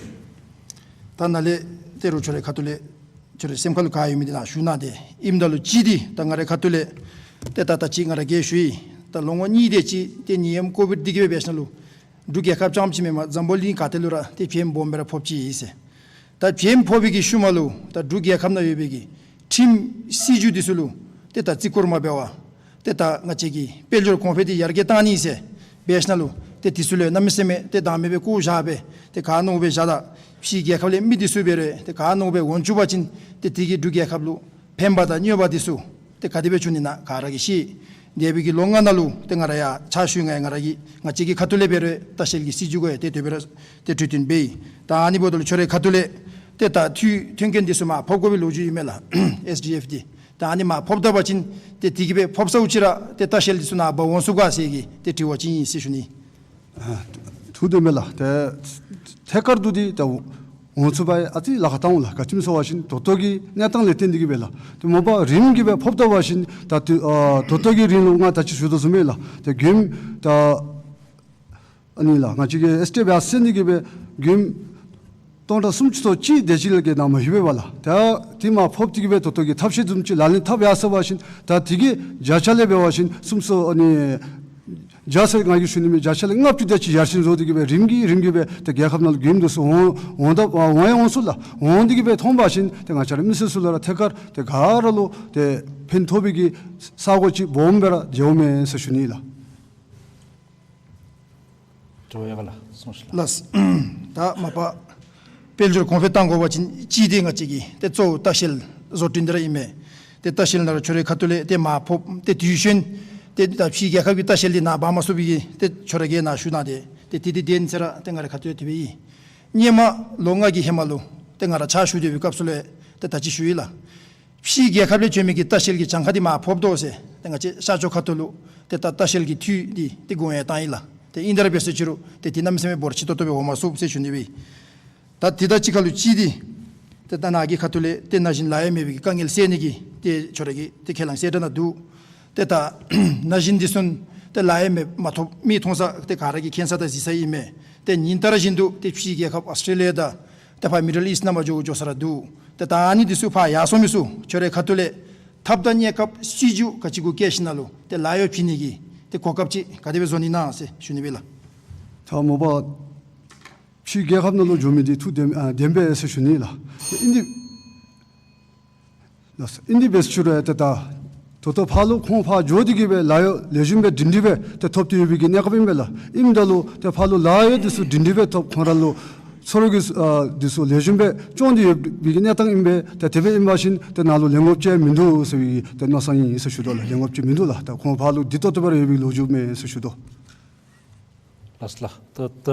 ད་ནཱ་ལས་ད་རུང་ཁྱོད་རའི་ཁ་ཐུག་ལས་ཁྱོད་རའི་སེམས་ཁ་ལུ་ག་ཡོད་མི་འདི་ནཱ་ཞུ་གནང་སྟེ་ཨིནམ་ད་ལུ་གཅིག་འདི་ད་ང་རའི་ཁ་ཐུག་ལས་ཏེ་ད་ད་ཅི་ང་ར་གིས་ཞུ་ཡི། ད་ལོ་ངོ་གཉིས་དེ་ཅིག་ཏེ་ནད་ཡམས་ཀོ་བིཌ་འདི་གིས་སྦེ་འབད་ཞིནམ་ལུ་ འབྲུག་རྒྱལ་ཁབ་རྐྱངམ་ཅིག་མེན་པར་འཛམ་བུ་གླིང་ག་ཏེ་ལུ་ར་ཏེ་བྱེམ་སྦོམ་སྦེ་ར་ཕོགཔ་ཅིག་ཨིན་ཟེར། ད་བྱེམ་ཕོག་པའི་གི་ཤུལ་མ་ལུ་ད་འབྲུག་རྒྱལ་ཁབ་ནང་ཡོད་པའི་གི་ཁྲིམས་སྲིད་བྱུས་འདི་ཚུ་ལུ་ཏེ་ད་བརྩི་བཀུར་མ་འབད་བར་ཏེ་ད་ང་བཅས་ཀྱི་དཔལ་འབྱོར་གོང་འཕེལ་འདི་ཡར་རྒྱས་བཏང་ནི་ཟེར་འབད་ཞིནམ་ལས་ཏེ་འདི་ཚུ་ལུ་གནམ་མེད་ས་མེད་ཏེ་བདག་མེད་སྦེ་བཀོ་བཞག་སྦེ་ཏེ་ག་ནོར་སྦེ་བཞག་ད་ཕྱིའི་རྒྱལ་ཁབ་ལས་མི་འདི་ཚུ་འབད་རུང་ཏེ་ག་ནོར་སྦེ་འོང་བཅུག་པ་ཅིན་ཏེ་དེ་གིས་འབྲུག་རྒྱལ་ཁབ་ལུ་ཕན་པ་དང་གནོད་པ་འདི་ཚུ་ཏེ་ག་དེ་སྦེ་འབྱུང་ནི་ཨིན་ན་ག་ར་གིས་ཤེས། འདས་པའི་གི་ལོ་ལྔ་ནང་ལུ་ཏེ་ང་ར་ཡང་ཕྱག་ཞུ་ཡི། ང་ར་གི་ང་བཅས་ཀྱི་ཁ་ཐུག་ལས་འབད་རུང་ལྟ་བཤལ་གྱི་སྲིད་བྱུས་གུ་ཡང་ཏེ་དེ་སྦེ་ར་ཏེ་གྲོས་བསྟུན་འབད་ཡི། ད་ཨ་ནི་འབདཝ་ད་ལུ་ཁྱོད་རའི་ཁ་ཐུག་ལས་ཏེ་ད་འཐུས་མཐུན་རྐྱེན་འདི་ཚུ་མར་ཕབ་དགོ་པའི་ལོ་རྒྱུས་ཨིན་མས་ལགས། ཨེསི་ཌི་ཨེཕ་འདི། ད་ཨ་ནི་མར་ཕབ་ད་པ་ཅིན་ཏེ་དེ་གིས་སྦེ་ཕབ་ཚརཝ་ཅིག་ར་ཏེ་ལྟ་བཤལ་འདི་ཚུ་ནཱ་འབག་འོང་ཚུགས་ག་ཟེར་གྱི་ཏེ་དྲི་བ་ཅིག་ཨིན་ཟེར་ཞུ་ནི། ཨ་ཐུགས་བདེན་མས་ལགས། ཏེ་ཐད་ཀར་དུ་འདི་ད་འོང་ཚུགས་པར་ཨ་ཙི་ལཱ་ཁག་བཏང་འོང་ལགས། ག་ཅི་སྨོ་ཟེར་བ་ཅིན་ད་ལྟོ་གི་གནས་སྟངས་ལས་བརྟེན་ཏེ་གིས་སྦེ་ལགས། ཏེ་མ་པ་རིམ་གྱིས་སྦེ་ཕབ་ད་པ་ཅིན་ད་ཏེ་ཨ་ད་ལྟོ་གི་རིང་ལུ་ང་ད་ཅི་ཞུ་དོ་བཟུམ་སྦེ་ལགས། ཏེ་མགྱོནམ་ད་ཨ་ནི་ལགས་ང་བཅས་ཀྱིས་ཨེསི་ཊི་ཨེཕ་ཡར་སེང་ནི་གི་སྦེ་མགྱོནམ་སྟོང་ཕྲག་སུམ་ཅུ་སོ་གཅིག་དེ་ཅིག་ལས་བརྒལ་ནཱ་མ་ལྷོད་པས་ལགས། ད་དེ་མར་ཕབ་སྟེ་གིས་སྦེ་ད་ལྟོ་གི་ཐབས་ཤེས་བཟུམ་ཅིག་ལག་ལེན་འཐབ་ཡར་སོང་པ་ཅིན་ད་དེ་གི་བརྒྱ་ཆ་ལས་འབད་བ་ཅིན་སུམ་ཅུ་སོ་ཨ་ནི་བརྒྱ་ཆ་ང་གིས་ཞུ་ནི་མེན། བརྒྱ་ཆ་ལས་ལྔ་བཅུ་དེ་ཅིག་ཡར་སེང་བཟོ་སྟེ་གིས་སྦེ་རིམ་གྱིས་རིམ་གྱིས་སྦེ་ད་རྒྱལ་ཁབ་ནང་ལུ་མགྱོནམ་འདི་ཚུ་འོང་འོང་ད་འོང་ཡང་འོང་ཚུགས་ལགས། འོང་སྟེ་གིས་སྦེ་མཐོང་པ་ཅིན་ཏེ་ང་བཅས་ར་མི་སེར་ཚུ་ལུ་ར་ཐད་ཀར་ཏེ་ག་ར་ལུ་ཏེ་ཕན་ཐོགས་པའི་གི་ས་གོ་ཅིག་སྦོམ་སྦེ་ར་འགྱོཝ་མས་ཟེར་ཞུ་ནི་ལགས། དྲི་བ་ཡོད་ག་ལགས། གསུངས་ཤིག་ལགས། ལགས། ད་མ་པ་དཔལ་འབྱོར་གོང་འཕེལ་གཏང་དགོ་པ་ཅིན་གཅིག་འདི་ང་བཅས་ཀྱི་ཏེ་གཙོ་བོ་ལྟ་བཤལ་བཟོ་སྐྲུན་འདི་ར་ཨིན་མས། ཏེ་ལྟ་བཤལ་ནང་ར་ཁྱོད་རའི་ཁ་ཐུག་ལས་ཏེ་མར་ཕབ་ཏེ་དུས་ཞོན་ཏེ་ད་ཕྱིའི་རྒྱལ་ཁབ་ཀྱི་ལྟ་བཤལ་འདི་ནཱ་འབག་མ་ཚུགས་པའི་གི་ཏེ་ཁྱོད་ར་གིས་ནཱ་ཞུ་གནང་སྟེ་ཏེ་དེ་འདི་དེ་ཨིན་ཟེར་ར་ཏེ་ང་རའི་ཁ་ཐུག་ལས་དེ་སྦེ་ཨིན། སྔོན་མ་ལོ་ལྔ་གི་ཧེ་མ་ལུ་ཏེ་ང་ར་ཕྱག་ཞུ་སྡོད་པའི་སྐབས་སུ་ལས་ཏེ་ད་ཅི་ཞུ་ཡི་ལགས། ཕྱིའི་རྒྱལ་ཁབ་ལས་བྱོན་མི་གི་ལྟ་བཤལ་གྱི་གྱངས་ཁ་འདི་མར་ཕབ་དོ་ཟེར་ཏེ་ང་བཅས་ཤར་ཕྱོགས་ཁ་ཐུག་ལུ་ཏེ་ད་ལྟ་བཤལ་གྱི་འཐུས་འདི་ཏེ་དགོངས་ཡངས་བཏང་ཡི་ལགས། ཏེ་ཨིན་ཏེ་ར་འབད་ཟེར་ཅི་རུང་ཏེ་དེ་གནམ་མེད་ས་མེད་འབོར་ཆེ་ཏོག་ཏོ་སྦེ་འོང་མ་ཚུགས་ཟེར་ཞུ་ནི་སྦེ། ད་དེ་དང་གཅིག་ཁར་ལུ་གཅིག་འདི་ཏེ་ད་ནཱ་གི་ཁ་ཐུག་ལས་ཏེ་ན་གཞོན་ལཱ་གཡོག་མེད་པའི་གི་དཀའ་ངལ་སེལ་ནི་གི་ཏེ་ཁྱོད་ར་གི་ཏེ་ཁས་བླངས་གསལ་བསྒྲགས་ནང་འདུག། ཏེ་ད་ན་གཞོན་འདི་ཚུ་ཏེ་ལཱ་གཡོག་མེད་མ་ཐོབ་མི་མཐོང་ས་ཏེ་ག་ར་གིས་མཁྱེན་ས་དང་གཟིགས་ས་ཨིན་མས། ཏེ་ཉིན་ལྟར་བཞིན་དུ་ཏེ་ཕྱིའི་རྒྱལ་ཁབ་ཨཱོས་ཊྲེ་ལི་ཡ་དང་ཏེ་ཕར་མི་ཌལ་ཨིསཊ་ནང་མར་འགྱོ་འགྱོ་ས་ར་འདུག། ཏེ་ད་ཨ་ནི་འདི་ཚུ་ཕར་ཡར་སོང་མི་ཚུ་ཁྱོད་རའི་ཁ་ཐུག་ལས་ཐབས་དང་གནས་སྐབས་སྲིད་བྱུས་ག་ཅི་གུ་བཀལ་ཞིནམ་ལས་ཏེ་ལཱ་གཡོག་བྱིན་ནི་གི་ཏེ་གོ་སྐབས་ཅིག་ག་དེ་སྦེ་བཟོ་ནི་ཨིན་ན་ཟེར་ཞུ་ནི་སྦེ་ལགས། ད་མ་པ་ཕྱིའི་རྒྱལ་ཁབ་ནང་ལུ་འགྱོ་མི་འདི་ཐུགས་བདེན་ཨ་བདེན་པས་ཟེར་ཞུ་ནི་ལགས། ཨིན་འདི་ལགས། ཨིན་འདི་འབད་ཟེར་ཞུ་རུང་ཏེ་ད་ད་ལྟོ་ཕར་ལུ་ཁོང་ཕར་འགྱོ་སྟེ་གིས་སྦེ་ལཱ་གཡོག་ལེགས་ཤོམ་སྦེ་སྒྲིང་སྒྲི་སྦེ་ཏེ་ཐོབ་སྟེ་ཡོད་པའི་གི་གནས་སྐབས་ཨིན་པས་ལགས། ཨིནམ་ད་ལུ་ཏེ་ཕར་ལུ་ལཱ་གཡོག་འདི་ཚུ་སྒྲིང་སྒྲི་སྦེ་ཐོབ་ཁོང་ར་ལུ་ཚོང་ར་གི་ཨ་འདི་ཚུ་ལེགས་ཤོམ་སྦེ་སྐྱོང་སྟེ་ཡོད་པའི་གི་གནས་སྟངས་ཨིན་པས། ཏེ་དེ་སྦེ་ཨིན་པ་ཅིན་ཏེ་ནཱ་ལུ་ལས་འགོ་ཅིག་མིན་འདུག་ཟེར་བའི་གི་ཏེ་མནོ་བསམ་ཨིན་ཟེར་ཞུ་དོ་ལགས། ལས་འགོ་ཅིག་མིན་འདུག་ལགས། ད་ཁོང་ཕར་ལུ་བདེ་ཏོག་ཏོ་སྦེ་ར་ཡོད་པའི་ལོ་རྒྱུས་མས་ཟེར་ཞུ་དོ། ལགས་ལགས། ད་ད་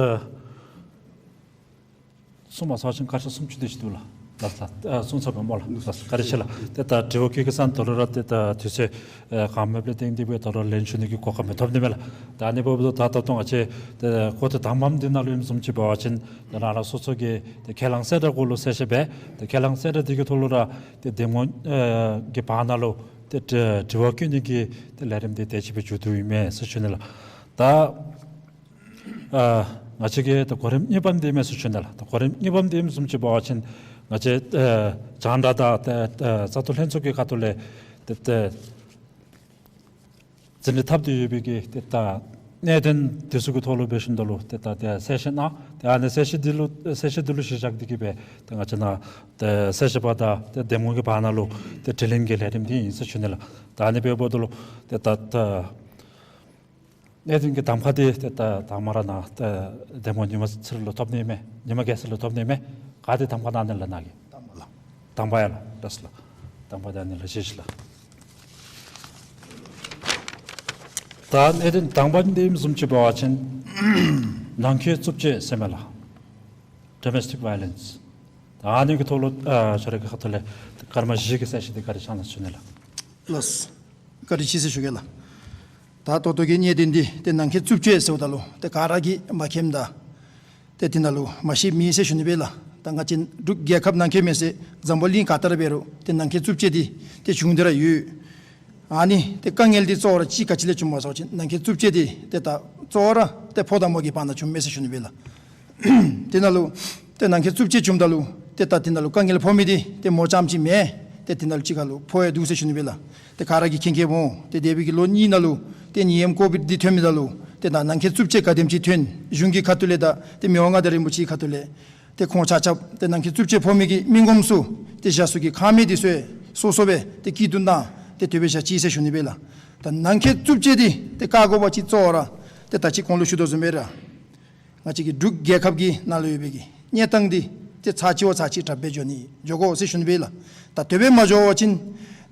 གསུངས་མ་ཚར་བ་ཅིན་སྐར་ཆ་སུམ་ཅུ་དེ་ཅིག་འདུག་ལགས། ལགས་ལགས། ཨ་གསུངས་ཚར་བས་སྨོ་ལགས། ལགས་བཀའ་དྲིན་ཆེ་ལགས། ཏེ་ད་དྲི་བ་བཀོད་ཀྱི་ས་ནང་ད་ལུ་ར་ཏེ་ད་དུས་ཚོད་ཨེ་གང་མེདཔ་ལས་བརྟེན་ཏེ་སྦེ་ད་ལུ་ལན་ཞུ་ནི་གི་གོ་སྐབས་མི་ཐོབ་ནི་མས་ལགས། ད་ཨ་ནི་འབདཝ་ད་ད་ད་ལྟོ་ང་བཅས་ཏེ་གོ་ཏེ་དང་པམ་འདི་ནང་ལུ་ཨིནམ་བཟུམ་ཅིག་འབད་བ་ཅིན་ཏེ་རང་རང་སོ་སོ་གི་ཏེ་ཁས་བླངས་གསལ་བསྒྲགས་གུ་ལུ་གསལ་བཤད་འབད་ཏེ་ཁས་བླངས་གསལ་བསྒྲགས་འདི་གི་ཐོག་ལུ་ར་ཏེ་འདེམས་ངོ་ཨེ་གི་བར་ན་ལུ་ཏེ་དྲི་དྲི་བ་བཀོད་ནི་གི་ཏེ་ལས་རིམ་འདི་དེ་ཅིག་སྦེ་མཇུག་བསྡུཝ་ཨིན་མས་ཟེར་ཞུ་ནི་ལགས། ད་ཨ་ང་བཅས་ཀྱི་ད་གོ་རིམ་གཉིས་པམ་འདི་ཨིན་མས་ཟེར་ཞུ་ནི་ལགས། ད་གོ་རིམ་གཉིས་པམ་འདི་ཨིནམ་བཟུམ་ཅིག་འབད་བ་ཅིན་ང་བཅས་ཨ་རྒྱང་བསྒྲགས་དང་ཏེ་ཨ་བཙག་འཐུ་ལྷན་ཚོགས་ཀྱི་ཁ་ཐུག་ལས་ཏེ་ཏེ་འཛིན་གྲྭ་འཐབ་སྟེ་ཡོད་པའི་གི་ཏེ་ད་གནད་དོན་འདི་ཚུ་གི་ཐོག་ལུ་འབད་ཞིནམ་ད་ལུ་ཏེ་ད་ཏེ་གསལ་བཤད་གནང་། ཏེ་ཨ་ནི་གསལ་བཤད་འདི་ལུ་གསལ་བཤད་འདི་ལུ་གཞི་བཞག་སྟེ་གིས་སྦེ་ཏེ་ང་བཅས་ནཱ་ཏེ་གསལ་བཤད་པ་དང་ཏེ་འདེམས་ངོ་གི་བར་ན་ལུ་ཏེ་དྲི་ལན་གྱི་ལས་རིམ་འདི་ཨིན་ཟེར་ཞུ་ནི་ལགས། ད་ཨ་ནི་འབདཝ་ད་ལུ་ཏེ་ད་ད་གནད་དོན་གྱི་གདམ་ཁ་འདི་ཏེ་ད་དང་པ་ར་ནཱ་ཏེ་འདེམས་ངོ་ཉི་མ་ཚེ་རིང་ལུ་ཐོབ་ནི་མས། ཉི་མ་རྒྱལ་མཚན་ལུ་ཐོབ་ནི་མས། ག་ཏེ་གདམ་ཁ་གནང་ནི་ལགས་ནཱ་གི། དང་པ་ལགས། དང་པ་ཡ་ལགས། ལགས་ལགས། དང་པ་འདི་ཨ་ནི་ལགས། བཞེས་ཤིག་ལགས། ད་གནད་དོན་དང་པ་འདི་ཨིནམ་བཟུམ་ཅིག་འབད་བ་ཅིན་ནང་འཁོད་རྩུབ་སྤྱོད་ཟེར་མས་ལགས། Domestic violence། ད་ཨ་ནི་གི་ཐོག་ལུ་ཨ་ཁྱོད་ར་གི་ཁ་ཐུག་ལས་སྐར་མ་བཞི་གི་གསལ་བཤད་འདི་བཀའ་དྲིན་བསྐྱང་གནང་ཞུ་ནི་ལགས། ལགས། བཀའ་དྲིན་ཆེ་ཟེར་ཞུ་གེ་ལགས། ད་ད་ལྟོ་གི་གནད་དོན་འདི་ཏེ་ནང་འཁོད་རྩུབ་སྤྱོད་ཟེརཝ་ད་ལུ་ཏེ་ག་ར་གིས་མ་མཁྱེནམ་དང་ཏེ་དེ་ནང་ལུ་མ་ཤེསཔ་མེད་ཟེར་ཞུ་ནི་སྦེ་ལགས། ད་ང་བཅས་འབྲུག་རྒྱལ་ཁབ་ནང་འཁོད་མེན་ཟེར་འཛམ་བུ་གླིང་ག་ཏེ་ར་འབད་རུང་ཏེ་ནང་འཁོད་རྩུབ་སྤྱོད་འདི་ཏེ་བྱུང་སྟེ་ར་ཡོད། ཨ་ནི་ཏེ་དཀའ་ངལ་འདི་གཙོ་བོ་ར་གཅིག་ག་ཅི་ལས་བྱུངམ་སྨོ་ཟེར་བ་ཅིན་ནང་འཁོད་རྩུབ་སྤྱོད་འདི་ཏེ་ད་གཙོ་བོ་ར་ཏེ་ཕོ་དང་མོ་གི་བར་ན་བྱུངམ་མས་ཟེར་ཞུ་ནི་སྦེ་ལགས། དེ་ནང་ལུ་ཏེ་ནང་འཁོད་རྩུབ་སྤྱོད་བྱུངམ་ད་ལུ་ཏེ་ད་དེ་ནང་ལུ་དཀའ་ངལ་ཕོག་མི་འདི་ཏེ་མོ་རྐྱངམ་ཅིག་མེན། ཏེ་དེ་ནང་ལུ་གཅིག་ཁར་ལུ་ཕོ་ཡང་འདུག་ཟེར་ཞུ་ནི་སྦེ་ལགས། ཏེ་ག་ར་གིས་མཁྱེན་མཁྱེནམ་འོང་། ཏེ་འདས་པའི་གི་ལོ་གཉིས་ནང་ལུ་ཏེ་ནད་ཡམས་ཀོ་བིཌ་འདི་ཐོན་མི་ད་ལུ་ ཏེ་ད་ནང་འཁོད་རྩུབ་སྤྱོད་ག་དེམ་ཅིག་ཐོན། གཞུང་གི་ཁ་ཐུག་ལས་དང་ཏེ་མི་དབང་མངའ་བདག་རིན་པོ་ཆེའི་ཁ་ཐུག་ལས་ཏེ་ཁོང་ཆ་ཁྱབ་ཏེ་ནང་འཁོད་རྩུབ་སྤྱོད་ཕོག་མི་གི་མི་ངོམ་ཚུ་ཏེ་ཞ་སུ་གི་ཁ་མེད་འདི་ཚུ་སོ་སོ་སྦེ་ཏེ་སྐྱིད་སྡུག་གནང་ཏེ་དེ་སྦེ་བཞག་ཅི་ཟེར་ཞུ་ནི་སྦེ་ལགས། ད་ནང་འཁོད་རྩུབ་སྤྱོད་འདི་ཏེ་བཀག་དགོ་པ་ཅིན་གཙོ་བོ་ར་ཏེ་ད་ཅི་གོང་ལུ་ཞུ་དོ་བཟུམ་སྦེ་ར་ང་བཅས་ཀྱི་འབྲུག་རྒྱལ་ཁབ་ཀྱི་ནང་ལུ་ཡོད་པའི་གི་གནས་སྟངས་འདི་ཏེ་ཚར་གཅིག་བ་ཚར་གཅིག་དྲག་སྦེ་འགྱོ་ནི་འགྱོ་དགོ་ཟེར་ཞུ་ནི་སྦེ་ལགས། ད་དེ་སྦེ་མ་འགྱོ་བ་ཅིན་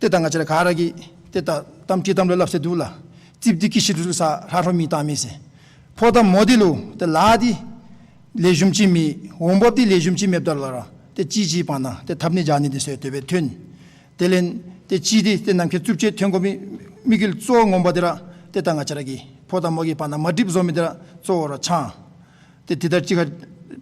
ཏེ་ད་ང་བཅས་ར་ག་ར་གིས་ཏེ་ད་གཏམ་ཅིག་གཏམ་ལུ་སླབ་ས་འདུག་ལགས། རྩིགཔ་འདི་ཀི་ཤི་དུ་ས་ལྷག་ལྷོ་མི་བཏང་མི་ཟེར། ཕོ་དང་མོ་འདི་ལུ་ཏེ་ལཱ་འདི་ལེགས་ཤོམ་ཅིག་མེད། འོང་འབབ་འདི་ལེགས་ཤོམ་ཅིག་མེདཔ་ད་ལུ་ར་ཏེ་གཅིག་གཅིག་བར་ན་ཏེ་འཐབ་ནི་རྐྱབ་ནི་འདི་ཚུ་དེ་སྦེ་ཐོན། དེ་ལས་ཏེ་གཅིག་འདི་ཏེ་ནང་འཁོད་རྩུབ་སྤྱོད་ཐོན་དགོ་མི་དམིགས་ཡུལ་གཙོ་བོ་ངོ་མ་འདི་ར་ཏེ་ད་ང་བཅས་ར་གི་ཕོ་དང་མོ་གི་བར་ན་མ་འགྲིགཔ་བཟོ་མི་འདི་ར་གཙོ་བོ་ར་ཆང་། ཏེ་དེ་དང་གཅིག་ཁར་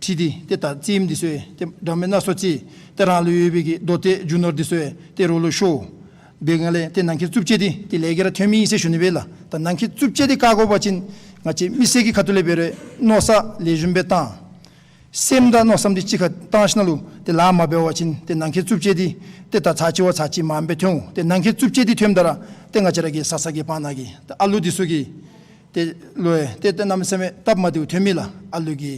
འཁྲིལ་ཏེ་ཏེ་ད་རྩེདམོ་འདི་ཚུ་ཏེ་འདྲ་མིན་སྣ་ཚོགས་རྩེ། ཏེ་རང་ལུ་ཡོད་པའི་གི་རྡོ་ཏེ་རྒྱུ་ནོར་འདི་ཚུ་ཏེ་རོགས་ལུ་ཤོར། འབད་ནི་ལས་ཏེ་ནང་འཁོད་རྩུབ་སྤྱོད་འདི་ཏེ་ལས་ཀྱི་ར་ཐོན་མི་ཨིན་ཟེར་ཞུ་ནི་སྦེ་ལགས། ད་ནང་འཁོད་རྩུབ་སྤྱོད་འདི་བཀག་དགོ་པ་ཅིན་ང་བཅས་མི་སེར་གྱི་ཁ་ཐུག་ལས་འབད་རུང་མནོ་བསམ་ལེགས་ཤོམ་སྦེ་བཏང་། སེམས་དང་མནོ་བསམ་འདི་གཅིག་ཁར་བཏང་ཞིནམ་ལས་ཏེ་ལཱ་མ་འབད་བ་ཅིན་ཏེ་ནང་འཁོད་རྩུབ་སྤྱོད་འདི་ཏེ་ད་ཚར་གཅིག་བ་ཚར་གཅིག་མངམ་སྦེ་ཐོན། ཏེ་ནང་འཁོད་རྩུབ་སྤྱོད་འདི་ཐོནམ་ད་ར་ཏེ་ང་བཅས་ར་གི་ས་ས་གི་བར་ན་གི་ཏེ་ཨ་ལུ་འདི་ཚུ་གི་ཏེ་ལུ་ཡང་ཏེ་ཏེ་གནམ་མེད་ས་མེད་སྟབས་མ་བདེཝ་ཐོན་མས་ལགས། ཨ་ལུ་གི་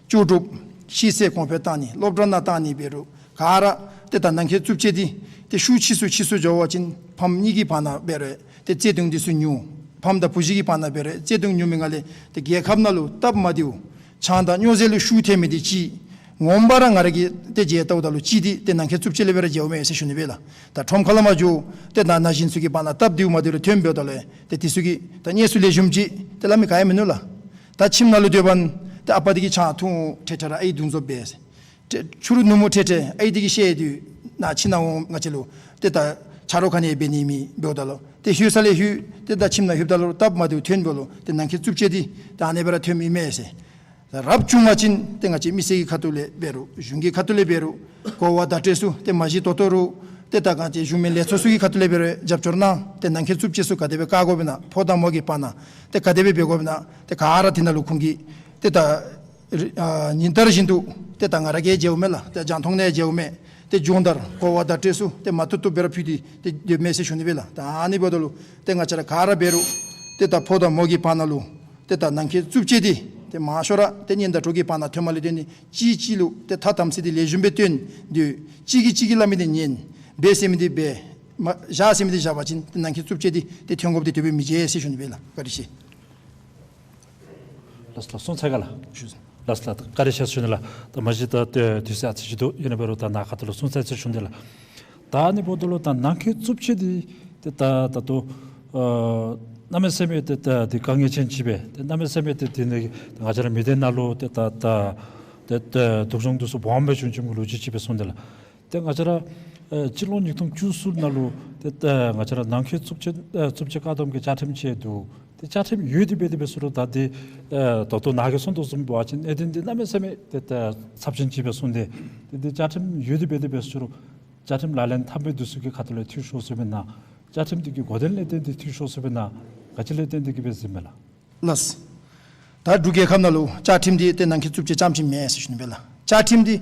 ལྕོགས་གྲུབ་ཤེས་ཚད་གོང་འཕེལ་བཏང་ནི་སློབ་གྲྭ་ནང་བཏང་ནི་འབད་རུང་ག་ར་ཏེ་ད་ནང་འཁོད་རྩུབ་སྤྱོད་འདི་ཏེ་ཤུགས་ཆེ་སུ་ཆེ་སུ་འགྱོ་བ་ཅིན་ཕམ་གཉིས་ཀྱི་བར་ན་འབད་རུང་ཏེ་བརྩེ་གདུང་འདི་ཚུ་ཉུང་། ཕམ་དང་བུ་གཞི་གི་བར་ན་འབད་རུང་བརྩེ་གདུང་ཉུང་མི་ནང་ལས་ཏེ་རྒྱལ་ཁབ་ནང་ལུ་སྟབས་མ་བདེཝ་ཆང་དང་སྨྱོ་རྫས་ལུ་ཤུགས་ཐེབས་མི་འདི་གཅིག། ངོ་མ་ར་ང་ར་གིས་ཏེ་མཇལ་བལྟཝ་ད་ལུ་གཅིག་འདི་ཏེ་ནང་འཁོད་རྩུབ་སྤྱོད་ལས་འབད་ར་མཇལཝ་མས་ཟེར་ཞུ་ནི་སྦེ་ལགས། ད་ཁྲོམ་ཁ་ལུ་མ་འགྱོ་ཏེ་ད་ན་གཞོན་ཚུ་གི་བར་ན་སྟབས་བདེཝ་མ་བདེཝ་རེ་ཐོནམ་འབདཝ་ད་ལུ་ཏེ་འདི་ཚུ་གིས་ད་དངོས་སུ་ལེགས་ཤོམ་ཅིག་ཏེ་སླབ་མི་ག་ཡང་མིན་ནུག་ལགས། ད་ཁྱིམ་ནང་ལུ་སྡོད་པ་ན་ཏེ་ཨ་པ་འདི་གིས་ཆང་འཐུང་འོང་། འཕྲལ་འཕྲལ་ར་ཨའི་བརྡུང་འཛོལ་འབད། ཏེ་ཕྱི་རུ་ནུབ་མོ་འཕྲལ་འཕྲལ་ཨའི་འདི་གིས་བཤལ་ཏེ་ནཱ་ཁྱིམ་ནང་འོང་ང་བཅས་ལུ་ཏེ་ད་ཆ་རོགས་ག་ནི་འབད་ནི་མེད་འབདཝ་ད་ལུ་ཏེ་ལྷོད་ས་ལས་ལྷོད། ཏེ་ད་ཁྱིམ་ནང་ལྷོདཔ་ད་ལུ་སྟབས་མ་བདེཝ་ཐོན་འབདཝ་ལུ་ཏེ་ནང་འཁོད་རྩུབ་སྤྱོད་འདི་ད་ཨ་ནི་སྦེ་ར་ཐོན་མི་མས་ཟེར། ད་རབ་བྱུང་བ་ཅིན་ཏེ་ང་བཅས་མི་སེར་གྱི་ཁ་ཐུག་ལས་འབད་རུང་གཞུང་གི་ཁ་ཐུག་ལས་འབད་རུང་གོ་བ་བརྡ་སྤྲོད་ཚུ་ཏེ་མ་གཞི་ད་ལྟོ་རུང་ཏེ་ད་ང་བཅས་གཞུང་མིན་ལས་ཚོགས་ཚུ་གི་ཁ་ཐུག་ལས་འབད་རུང་རྒྱབ་སྐྱོར་གནང་། ཏེ་ནང་འཁོད་རྩུབ་སྤྱོད་ཚུ་ག་དེ་སྦེ་བཀག་དགོཔ་ཨིན་ན་ཕོ་དང་མོ་གི་བར་ན་ཏེ་ག་དེ་སྦེ་འབད་དགོཔ་ཨིན་ན་ཏེ་ག་ར་འདི་ནང་ལུ་ཁོང་གིས་ཏེ་ད་རི་ཨ་ཉིན་ལྟར་བཞིན་དུ་ཏེ་ད་ང་ར་གིས་མཇལཝ་མས་ལགས། ཏེ་རྒྱང་མཐོང་ནང་མཇལཝ་མས། ཏེ་སྦྱོང་བརྡར་གོ་བ་བརྡ་སྤྲོད་ཚུ་ཏེ་མ་བཏུབ་བཏུབ་སྦེ་ར་ཕུལ་ཏེ་ཏེ་སྡོདཔ་མས་ཟེར་ཞུ་ནི་སྦེ་ལགས། ད་ཨ་ནི་འབདཝ་ད་ལུ་ཏེ་ང་བཅས་ར་ག་ར་འབད་རུང་ཏེ་ད་ཕོ་དང་མོ་གི་བར་ན་ལུ་ཏེ་ད་ནང་འཁོད་རྩུབ་སྤྱོད་འདི་ཏེ་མང་ཤོས་ར་ཏེ་གཉེན་དང་གྲོགས་ཀྱི་བར་ན་ཐོནམ་ལས་བརྟེན་ཏེ་གཅིག་གཅིག་ལུ་ཏེ་ཐ་དམ་ཚིག་འདི་ལེགས་ཤོམ་སྦེ་སྟོན་ཏེ་གཅིག་གིས་གཅིག་གིས་སླབ་མི་འདི་ཉན། འབད་ཟེར་མི་འདི་འབད། མ་བཞག་ཟེར་མི་འདི་བཞག་པ་ཅིན་ཏེ་ནང་འཁོད་རྩུབ་སྤྱོད་འདི་ཏེ་ཐོན་དགོཔ་འདི་དེ་སྦེ་མི་མཇལ་ཟེར་ཞུ་ནི་སྦེ་ལགས། བཀའ་དྲིན་ཆེ། ལགས་སོ་ལགས། གསུང་ཚར་ག་ལགས། ཞུ་ལགས་སོ་ལགས། བཀའ་དྲིན་ཆེ་ཞུ་ནི་ལགས། ད་མ་གཞི་ད་དུས་ཚོད་ཨ་ཙི་ཅིག་འདུག། ཨིན་རུང་འབད་རུང་ད་ནཱ་ཁ་ཐུག་ལུ་གསུང་ཚར་ཟེར་ཞུ་ནི་ལགས། ད་ཨ་ནི་འབདཝ་ད་ལུ་ད་ནང་འཁོད་རྩུབ་སྤྱོད་འདི་ཏེ་ད་ད་ལྟོ་ཨ་གནམ་མེད་ས་མེད་ཏེ་ད་འདི་དཀའ་ངལ་ཅན་ཅིག་སྦེ་ཏེ་གནམ་མེད་ས་མེད་ཏེ་འདི་ནི་ང་བཅས་ར་མི་སྡེ་ནང་ལུ་ཏེ་ད་ད་ཏེ་ད་སྡུག་སྦྱོང་འདི་ཚུ་སྦོམ་སྦེ་བྱུང་བྱུངམ་གི་ལོ་རྒྱུས་ཅིག་སྦེ་གསུངས་ཏེ་ལགས། ཏེ་ང་བཅས་ར་ཨ་སྤྱི་ལོ་ཉིས་སྟོང་བཅུ་གསུམ་ནང་ལུ་ཏེ་ད་ང་བཅས་ར་ནང་འཁོད་རྩུབ་སྤྱོད་ཨ་རྩུབ་སྤྱོད་བཀག་སྡོམ་གྱི་བཅའ་ཁྲིམས་ཅིག་འདུག། ཏེ་བཅའ་ཁྲིམས་ཡོད་དེ་འབད་དེ་འབད་ས་རུང་ད་འདི་ཨ་ད་ལྟོ་ནཱ་གིས་གསུངས་དོ་བཟུམ་འབད་བ་ཅིན་གནད་དོན་འདི་གནམ་མེད་ས་མེད་ཏེ་ད་ཚབས་ཆེན་ཅིག་སྦེ་གསུངས་ཏེ། ཏེ་འདི་བཅའ་ཁྲིམས་ཡོད་དེ་འབད་དེ་འབད་ས་རུང་བཅའ་ཁྲིམས་ལག་ལེན་འཐབ་མི་འདི་ཚུ་གི་ཁ་ཐུག་ལས་འཐུས་ཤོར་སོངམ་ཨིན་ན། བཅའ་ཁྲིམས་འདི་གི་གོ་དོན་ལས་བརྟེན་ཏེ་འཐུས་ཤོར་སོངམ་ཨིན་ན། ག་ཅི་ལས་བརྟེན་ཏེ་གིས་སྦེ་ཟེར་མས་ལགས། ལགས། ད་འབྲུག་རྒྱལ་ཁབ་ནང་ལུ་བཅའ་ཁྲིམས་འདི་ཏེ་ནང་འཁོད་རྩུབ་སྤྱོད་རྐྱངམ་ཅིག་མེན་ཟེར་ཞུ་ནི་སྦེ་ལགས། བཅའ་ཁྲིམས་འདི་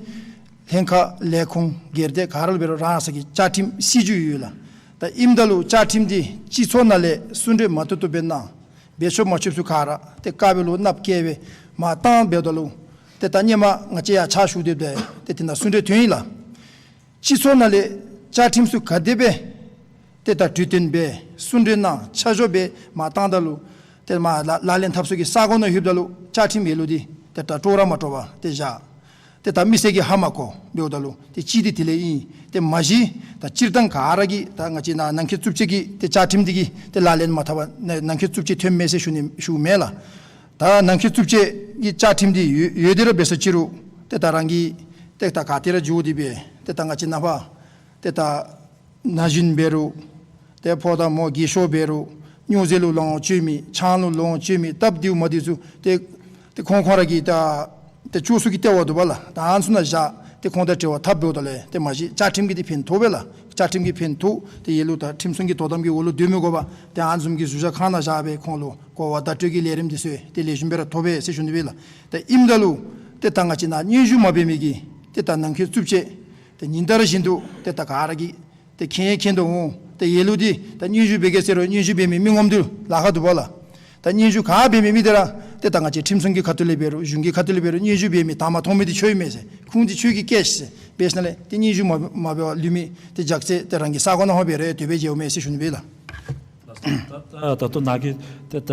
ལྷན་ཁག་ལས་ཁུངས་སྒེར་སྡེ་ག་ར་ལུ་འབད་རུང་རང་སོའི་བཅའ་ཁྲིམས་སྲིད་བྱུས་ཡོད་ལགས། ད་ཨིནམ་ད་ལུ་བཅའ་ཁྲིམས་འདི་སྤྱི་ཚོགས་ནང་ལས་གསུང་གྲོས་མ་བཏུབ་བཏུབ་སྦེ་གནང་། འབད་ཆོག་མ་ཆོགཔ་ཚུ་ག་ར་ཏེ་ཀ་བའི་ལུ་ནགཔ་བཀལ་སྦེ་མར་བཏང་འབདཝ་ད་ལུ་ཏེ་ད་ཧེ་མ་ང་བཅས་ཡར་ཕྱག་ཞུ་སྡོདཔ་ད་ཏེ་དེ་ནང་གསུང་གྲོས་ཐོན་ཡི་ལགས། སྤྱི་ཚོགས་ནང་ལས་བཅའ་ཁྲིམས་ཚུ་ག་དེ་སྦེ་ཏེ་ད་གྲོས་བསྟུན་འབད་གསུང་གྲོས་གནང་ཆ་འཇོག་འབད་མར་བཏངམ་ད་ལུ་ཏེ་མར་ལག་ལག་ལེན་འཐབ་ས་གི་ས་གོ་ནང་ལྷོདཔ་ད་ལུ་བཅའ་ཁྲིམས་ཡོད་ལུགས་འདི་ཏེ་ད་སྤྲོ་ར་མ་སྤྲོ་བར་ཏེ་བཞག། ཏེ་ད་མི་སེར་གྱིས་ཧ་མ་གོ་འབདཝ་ད་ལུ་ཏེ་གཅིག་འདི་དེ་ལས་ཨིན། ཏེ་མ་གཞི་ད་སྤྱིར་བཏང་ག་ར་གིས་ད་ང་བཅས་ནཱ་ནང་འཁོད་རྩུབ་སྤྱོད་ཀྱི་ཏེ་བཅའ་ཁྲིམས་འདི་གིས་ཏེ་ལག་ལེན་མ་འཐབ་པར་ནང་ནང་འཁོད་རྩུབ་སྤྱོད་ཐོནམ་མས་ཟེར་ཞུ་ནི་ཞུཝ་མེན་ལགས། ད་ནང་འཁོད་རྩུབ་སྤྱོད་ཀྱི་བཅའ་ཁྲིམས་འདི་ཡོད་ཡོད་དེ་ར་འབད་ས་ཅིག་རུང་ཏེ་ད་རང་གི་ཏེ་ད་ག་ཏེ་ར་འགྱོ་སྟེ་འབད་ཏེ་ད་ང་བཅས་ནཱ་ཕར་ཏེ་ད་ན་གཞོན་འབད་རུང་ཏེ་ཕོ་དང་མོ་རྒས་ཤོས་འབད་རུང་སྨྱོ་རྫས་ལུ་ལོངས་སྤྱོད་མི་ཆང་ལུ་ལོངས་སྤྱོད་མི་སྟབས་བདེཝ་མ་བདེཝ་ཚུ་ཏེ་ཏེ་ཁོང་ཁོང་ར་གི་ད་ཏེ་སྐྱོ་སུ་གི་ལྟེ་བ་འདུག་པ་ལགས། ད་ཨ་ནི་ཚུ་ནང་བཞག་སྟེ་ཁོང་དང་འབྲེལ་བ་འཐབ་འབདཝ་ད་ལས་ཏེ་མ་གཞི་བཅའ་ཁྲིམས་ཀྱི་འདི་ཕན་ཐོགས་པས་ལགས། བཅའ་ཁྲིམས་ཀྱི་ཕན་ཐོགས་ཏེ་ཡོད་ལུགས་ད་ཁྲིམས་སྲུང་གི་དོ་དམ་གྱི་འོག་ལུ་སྡོད་མི་དགོ་པར་ཏེ་ཨ་ནི་བཟུམ་གྱི་ཟུར་བཞག་ཁང་ནང་བཞག་སྦེ་ཁོང་ལུ་གོ་བ་བརྡ་སྤྲོད་ཀྱི་ལས་རིམ་འདི་ཚུ་ཏེ་ལེགས་ཤོམ་སྦེ་ར་ཐོབ་པས་ཟེར་ཞུ་ནི་སྦེ་ལགས། ཏེ་ཨིནམ་ད་ལུ་ཏེ་ད་ང་བཅས་ནཱ་སྙན་ཞུ་མ་འབད་མི་གི་ཏེ་ད་ནང་འཁོད་རྩུབ་སྤྱོད་ཏེ་ཉིན་ལྟར་བཞིན་དུ་ཏེ་ད་ག་ར་གིས་ཏེ་མཁྱེན་མཁྱེན་དོ་འོང་། ཏེ་ཡོད་ལུགས་འདི་ད་སྙན་ཞུ་འབད་གེ་ཟེར་རུང་སྙན་ཞུ་འབད་མི་མི་ངོམ་འདི་ལཱ་ཁག་འདུག་པ་ལགས། ད་ ད་སྙན་ཞུ་ག་འབད་མི་མི་འདི་ར་ཏེ་ད་ང་བཅས་ཁྲིམས་སྲུང་གི་ཁ་ཐུག་ལས་འབད་རུང་གཞུང་གི་ཁ་ཐུག་ལས་འབད་རུང་སྙན་ཞུ་འབད་མི་དང་པ་མཐོང་མི་འདི་ཁྱོད་ཨིན་མས་ཟེར། ཁུངས་འདི་ཁྱོད་ཀྱིས་བཀལ་ཤིག་ཟེར་འབད་ཞིནམ་ལས་ཏེ་སྙན་ཞུ་མ་མ་འབད་བར་ལུས་མི་ཏེ་ཇག་རྩལ་ཏེ་རང་གི་ས་གོ་ནང་ཧོ་འབད་རུང་དེ་སྦེ་མཇལཝ་མས་ཟེར་ཞུ་ནི་སྦེ་ལགས། ད་ད་ད་ལྟོ་ནཱ་གིས་ཏེ་ད་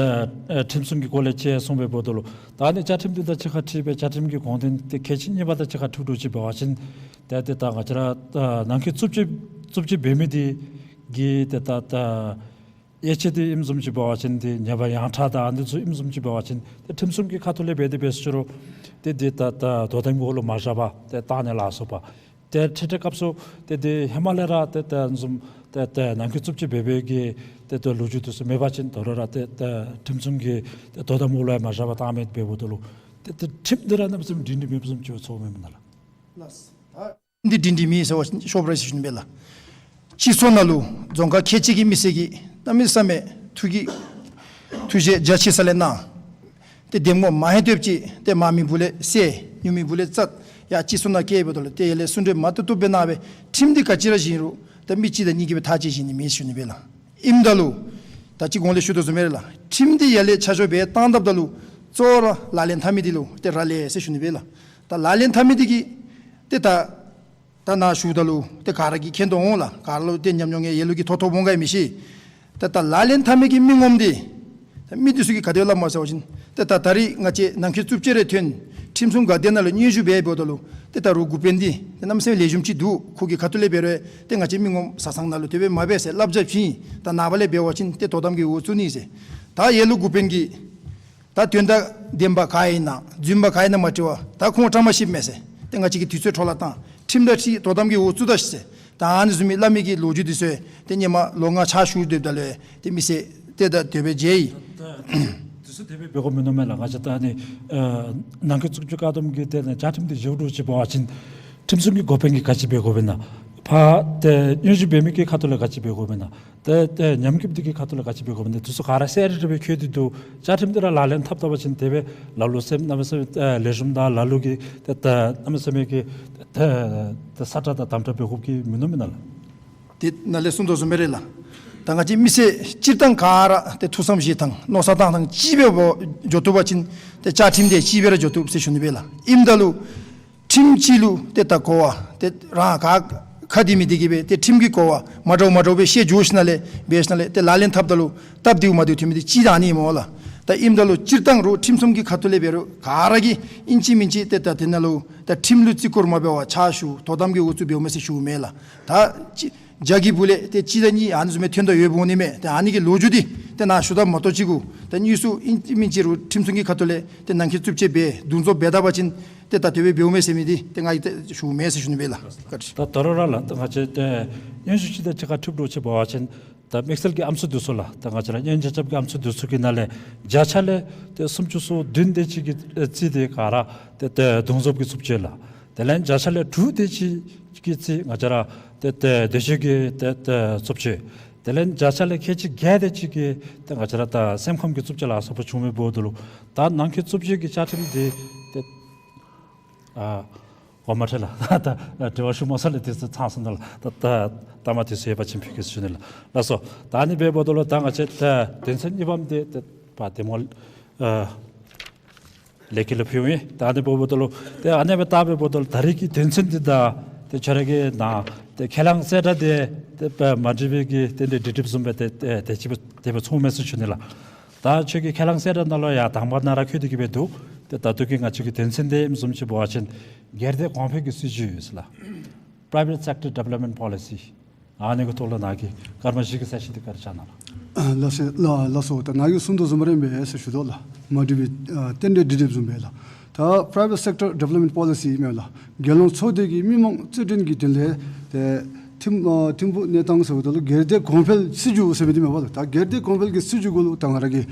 ཨེ་ཁྲིམས་སྲུང་གི་སྐོར་ལས་ཅིག་གསུངས་པའི་འབདཝ་ད་ལུ་ད་ཨ་ནི་བཅའ་ཁྲིམས་འདི་དང་གཅིག་ཁར་འཁྲིལ་བའི་བཅའ་ཁྲིམས་ཀྱི་དགོངས་དོན་ཏེ་གལ་ཆེ་གཉིས་པ་དང་གཅིག་ཁར་འཁྲིལ་འགྱོ་ཅི་འབད་བ་ཅིན་ཏེ་ཏེ་ད་ང་བཅས་ར་ད་ནང་འཁོད་རྩུབ་སྤྱོད་རྩུབ་སྤྱོད་འབད་མི་འདི་གི་ཏེ་ད་ད་དབྱེ་དཔྱད་འདི་ཨིནམ་བཟུམ་ཅིག་འབད་བ་ཅིན་ཏེ་ཉེས་པ་ཡང་དྲག་དང་ཨ་ནི་ཚུ་ཨིནམ་བཟུམ་ཅིག་འབད་བ་ཅིན་ཏེ་ཁྲིམས་སྲུང་གི་ཁ་ཐུག་ལས་འབད་དེ་འབད་ཟེར་ཞུ་རུང་ཏེ་འདི་ད་ད་དོ་དམ་གྱི་འོག་ལུ་མ་བཞག་པར་ཏེ་བཏང་ནི་ལ་སོགས་པ་ཏེ་འཕྲལ་འཕྲལ་སྐབས་སུ་ཏེ་འདི་ཧེ་མ་ལས་ར་ཏེ་ཏེ་བཟུམ་ཏེ་ཏེ་ནང་འཁོད་རྩུབ་སྤྱོད་འབད་བའི་གི་ཏེ་ཏེ་ལོ་རྒྱུས་འདི་ཚུ་མེད་པ་ཅིན་དོ་རུང་ར་ཏེ་ཏེ་ཁྲིམས་སྲུང་གི་ཏེ་དོ་དམ་འོག་ལུ་ཡང་མ་བཞག་པར་བཏང་མི་འབདཝ་ད་ལུ་ཏེ་ཏེ་ཁྲིམས་འདི་ར་གནམ་མེད་ས་མེད་སྒྲིང་སྒྲི་མེདཔ་བཟུམ་ཅིག་ཚོརཝ་མེན་ན་ལགས། ལགས། ད་འདི་སྒྲིང་སྒྲི་མེད་ཟེར་བ་ཤོབ་རེ་ཞུ་ནི་མས་ལགས། སྤྱི་ཚོགས་ནང་ལུ་རྫོང་ཁག་ཁལ་གཅིག་གི་མི་སེར་གྱིས་གནམ་མེད་ས་མེད་ཐུགས་ཀྱི་ཐུགས་རྗེ་རྒྱ་ཆེ་ས་ལས་གནང་། ཏེ་འདེམས་ངོ་མ་ཧེ་སྡོདཔ་ཅིག་ཏེ་མང་མི་སྦུག་ལས་བསལ་ཉུང་མི་སྦུག་ལས་བཙག་ཡར་སྤྱི་ཚོགས་ནང་བསྐྱལཝ་ད་ལུ་ཏེ་ཡར་ལས་གསུང་གྲོས་མ་བཏུབ་བཏུབ་སྦེ་གནང་སྦེ་ཁྲིམས་འདི་ག་ཅི་ར་བཞེངས་རུང་ད་མི་གཅིག་དང་གཉིས་ཀྱིས་སྦེ་ཐག་བཅད་བཞེངས་ནི་མེད་ཞུ་ནི་སྦེ་ལགས། ཨིནམ་ད་ལུ་ད་ཅི་གོང་ལས་ཞུ་དོ་བཟུམ་སྦེ་ར་ལགས། ཁྲིམས་འདི་ཡར་ལས་ཆ་འཇོག་འབད་བཏང་དཔ་ད་ལུ་གཙོ་བོ་ར་ལག་ལེན་འཐབ་མི་འདི་ལུ་ཏེ་རག་ལས་ཟེར་ཞུ་ནི་སྦེ་ལགས། ད་ལག་ལེན་འཐབ་མི་འདི་གིས་ཏེ་ད་ད་ནཱ་ཞུཝ་ད་ལུ་ཏེ་ག་ར་གིས་མཁྱེན་དོ་འོང་ལགས། ག་ར་ལུ་ཏེ་ཉམས་མྱོང་ཡང་ལ་ལུ་གིས་ཐོབ་ཐོབ་འོང་ག་ཡང་མི་ཤེས། ཏེ་ད་ལག་ལེན་འཐབ་མི་གི་མི་ངོམ་འདི་ད་མི་འདི་ཚུ་གིས་ག་དེ་སླབ་མས་ཟེར་བ་ཅིན་ཏེ་ད་ད་རིས་ང་བཅས་ནང་འཁོད་རྩུབ་སྤྱོད་རེ་ཐོན་ཁྲིམས་སྲུང་འགག་སྡེ་ནང་ལུ་སྙན་ཞུ་འབད་འབདཝ་ད་ལུ་ཏེ་ད་རུང་འགོ་དཔོན་འདི་ཏེ་གནམ་མེད་ས་མེད་ལེགས་ཤོམ་ཅིག་འདུག། ཁོ་གི་ཁ་ཐུག་ལས་འབད་རུང་ཏེ་ང་བཅས་མི་ངོམ་བཟའ་ཚང་ནང་ལུ་དེ་སྦེ་མ་འབད་ཟེར་བསླབ་བྱ་བྱིན། ད་ནངས་པ་ལས་འབད་བ་ཅིན་ཏེ་དོ་དམ་གྱི་འོག་བཙུགས་ནི་ཟེར། ད་ཡར་ལུ་འགོ་དཔོན་གྱིས་ད་དོན་དག་བདེན་པ་ག་ཨིན་ན་རྫུན་པ་ག་ཨིན་ན་མ་དྲི་བར་ད་ཁོང་བཀྲ་མ་ཤིསཔ་མས་ཟེར། ཏེ་ང་བཅས་ཀྱིས་དུས་ཚོད་འཕྲོ་བརླག་བཏང་། ཁྲིམས་དང་འཁྲིལ་དོ་དམ་གྱི་འོག་བཙུགས་ད་ཤིག་ཟེར། ད་ཨ་ནི་བཟུམ་མའི་སླབ་མི་གི་ལོ་རྒྱུས་འདི་ཚུ་ཏེ་སྔོན་མ་ལོ་ལྔ་ཕྱག་ཞུ་སྡོདཔ་ད་ལུ་ཏེ་མི་སེར་ཏེ་ད་དེ་སྦེ་མཇལ་ཡི། ད་དུས་ཚོད་དེ་སྦེ་འབད་དགོཔ་མིན་ནུག་མེན་ན་ལགས། ང་བཅས་ད་ཨ་ནི་ཨ་ནང་འཁོད་རྩུབ་སྤྱོད་བཀག་སྡོམ་གྱི་ཏེ་ནཱ་བཅའ་ཁྲིམས་འདི་བཞག་འགྱོ་ཅི་འབད་བ་ཅིན་ཁྲིམས་སྲུང་གི་འགོ་དཔོན་གྱིས་ག་ཅི་འབད་དགོཔ་ཨིན་ན། ཕར་ཏེ་སྙན་ཞུ་འབད་མི་གི་ཁ་ཐུག་ལས་ག་ཅི་འབད་དགོཔ་ཨིན་ན། ཏེ་ཏེ་ཉམས་རྒུདཔ་འདི་གི་ཁ་ཐུག་ལས་ག་ཅི་འབད་དགོཔ་ཨིན་ན། དེ་ཚུ་ག་ར་གསལ་རི་རི་སྦེ་བཀོད་དེ་འདུག། བཅའ་ཁྲིམས་འདི་ར་ལག་ལེན་འཐབ་འཐབ་པ་ཅིན་དེ་སྦེ་ལ་ལུ་སེམས་གནམ་མེད་ས་མེད་ཨ་ལེགས་ཤོམ་དང་ལ་ལུ་གིས་ཏེ་ད་གནམ་མེད་ས་མེད་ཀྱི་ཏེ་ཏེ་ས་ཁྲ་དང་དམ་ཁྲ་འབད་དགོཔ་གི་མིན་ནུག་མེན་ན་ལགས། ཏེ་ནཱ་ལས་གསུངས་དོ་བཟུམ་སྦེ་ར་ལགས། ད་ང་བཅས་མི་སེར་སྤྱིར་བཏང་ག་ར་ཏེ་ཐུགས་བསམ་བཞེས་ཐངས་མནོ་བསམ་བཏང་ཐངས་གཅིག་སྦེ་འགྱོ་བཏུབ་པ་ཅིན་ཏེ་བཅའ་ཁྲིམས་འདི་གཅིག་སྦེ་ར་འགྱོ་བཏུབ་ཟེར་ཞུ་ནི་སྦེ་ལགས། ཨིནམ་ད་ལུ་ཁྲིམས་ཅིག་ལུ་ཏེ་ད་གོ་བ་ཏེ་རང་ག་ཁ་འདི་མི་འདི་གིས་སྦེ་ཏེ་ཁྲིམས་ཀྱི་གོ་བ་མ་འདྲཝ་མ་འདྲཝ་སྦེ་ཤེས་འགྱོ་ཞིནམ་ལས་འབད་ཞིནམ་ལས་ཏེ་ལག་ལེན་འཐབ་ད་ལུ་སྟབས་བདེཝ་མ་བདེཝ་ཐོན་མི་འདི་གཅིག་ད་ཨ་ནི་སྨོ་ལགས། ད་ཨིནམ་ད་ལུ་སྤྱིར་བཏང་རུང་ཁྲིམས་སྲུང་གི་ཁ་ཐུག་ལས་འབད་རུང་ག་ར་གིས་ཨིན་ཅི་མིན་ཅི་ཏེ་ད་དེ་ནང་ལུ་ད་ཁྲིམས་ལུ་བརྩི་བཀུར་མ་འབད་བར་ཕྱག་ཞུ་དོ་དམ་གྱི་འོག་བཙུགས་འབདཝ་མས་ཟེར་ཞུཝ་མས་ལགས། ད་ཅི་ཇག་གི་སྦུག་ལས་ཏེ་གཅིག་དང་གཉིས་ཨ་ནི་བཟུམ་མའི་ཐོན་དོ་ཡོདཔ་འོང་ནི་མས། ཏེ་ཨ་ནི་གི་ལོ་རྒྱུས་འདི་ཏེ་ནཱ་ཞུ་ད་མ་གཏོགས་ཅིག་གུ་ད་དངོས་སུ་ཨིན་ཅི་མིན་ཅི་རུང་ཁྲིམས་སྲུང་གི་ཁ་ཐུག་ལས་ཏེ་ནང་འཁོད་རྩུབ་སྤྱོད་འབད་བརྡུང་བཟོ་འབད་ད་པ་ཅིན་ཏེ་ད་དེ་སྦེ་འབདཝ་མས་ཟེར་མི་འདི་ཏེ་ང་གིས་ཏེ་ཞུཝ་མས་ཟེར་ཞུ་ནི་སྦེ་ལགས། བཀའ་དྲིན། ད་ད་རུང་ར་ལགས་ད་ང་བཅས་ཏེ་སྙན་ཞུ་ཅིག་དང་གཅིག་ཁར་འཁྲིལ་འགྱོ་ཅི་འབད་བ་ཅིན་ད་དམིགས་བསལ་གྱི་ཨམ་སྲུ་འདི་ཚུ་ལགས། ད་ང་བཅས་ར་གཉེན་རྐྱབ་རྐྱབ་ཀྱི་ཨམ་སྲུ་འདི་ཚུ་གི་ནང་ལས་བརྒྱ་ཆ་ལས་ཏེ་སུམ་ཅུ་སོ་བདུན་དེ་ཅིག་གི་ཨེ་རྩིས་འདི་ག་ར་ཏེ་ཏེ་བརྡུང་བཟོཝ་གི་རྩུབ་སྤྱོད་ལགས། དེ་ལས་བརྒྱ་ཆ་ལས་དྲུག་དེ་ཅིག་གི་རྩིས་ང་བཅས་ར་ཏེ་ཏེ་འདོད་སྤྱོད་ཀྱི་ཏེ་ཏེ་རྩུབ་སྤྱོད། དེ་ལས་བརྒྱ་ཆ་ལས་ཁལ་གཅིག་བརྒྱད་དེ་ཅིག་གི་ཏེ་ང་བཅས་ར་ད་སེམས་ཁམས་ཀྱི་རྩུབ་སྤྱོད་ལ་སོགས་པ་བྱུང་མི་འབདཝ་ད་ལུ་ད་ནང་འཁོད་རྩུབ་སྤྱོད་ཀྱི་བཅའ་ཁྲིམས་འདི་ཏེ་ཨ་འོ་མ་ཁྲེལ་ལགས། ད་ད་དྲི་བ་ཞུ་མ་ཚར་ལས་དུས་ཚོད་ཚང་སོང་ནུག་ལགས། ད་ད་ད་མ་དུས་ཚོད་ཡོད་པ་ཅིན་ཕུལ་གེ་ཟེར་ཞུ་ནི་ལགས། ལགས་སོ། ད་ཨ་ནི་འབདཝ་ད་ལུ་ད་ང་བཅས་ད་དོན་ཚན་གཉིས་པམ་འདི་ཏེ་པ་དེ་མོ་ཨ་ལས་ཀྱི་ལུ་ཕུལཝ་ཨིན། ད་ཨ་ནི་འབདཝ་ད་ལུ་ཏེ་ཨ་ནི་སྦེ་བལྟ་བའི་འབདཝ་ད་ལུ་ད་རིས་ཀྱི་དོན་ཚན་འདི་དང་ཏེ་ཁྱོད་ར་གི་ནཱ་ཏེ་ཁས་བླངས་གསལ་བསྒྲགས་འདི་ཏེ་པ་མ་འགྲིག་པའི་གི་རྟེན་འབྲེལ་འགྲིག་འགྲིགཔ་བཟུམ་སྦེ་ཏེ་ཏེ་ཏེ་ཅིག་སྦེ་ཏེ་སྦེ་མཚུངས་མས་ཟེར་ཞུ་ནི་ལགས། ད་ཁྱོད་ཀྱི་ཁས་བླངས་གསལ་བསྒྲགས་ནང་ལུ་ཡང་དང་པ་ནང་ར་འཁོད་དེ་གི་སྦེ་འདུག། ཏེ་ད་ལྟོ་གི་ང་བཅས་ཀྱི་དོན་ཚན་འདི་ཨིནམ་བཟུམ་ཅིག་འབད་བ་ཅིན་སྒེར་སྡེ་གོང་འཕེལ་གྱི་སྲིད་བྱུས་ཟེར་ལགས། Private Sector Development Policy། ཨ་ནི་གི་ཐོག་ལུ་ནཱ་གིས་སྐར་མ་བཞི་གི་གསལ་བཤད་འདི་བཀའ་དྲིན་བསྐྱང་གནང་ལགས། ལགས་སོ་ལགས་ལགས་སོ། ད་ནཱ་གིས་གསུངས་དོ་བཟུམ་ར་ཨིན་པས་ཟེར་ཞུ་དོ་ལགས། མ་འགྲིག་པའི་ཨ་རྟེན་འབྲེལ་འགྲིག་འགྲིགཔ་བཟུམ་སྦེ་ལགས། ད་Private Sector Development Policy ཨིན་མས་ལགས། རྒྱལ་ཡོངས་ཚོགས་སྡེ་གི་མི་མང་རྩོད་འགྲན་གྱི་དོན་ལས་ཏེ་ཐིམ་ཨ་ཐིམ་ཕུག་གནས་སྟངས་ཟེརཝ་ད་ལུ་སྒེར་སྡེ་གོང་འཕེལ་སྲིད་བྱུས་ཟེར་མི་འདི་མས་པ་ལགས། ད་སྒེར་སྡེ་གོང་འཕེལ་གྱི་སྲིད་བྱུས་གུ་ལུ་ད་ང་ར་གིས་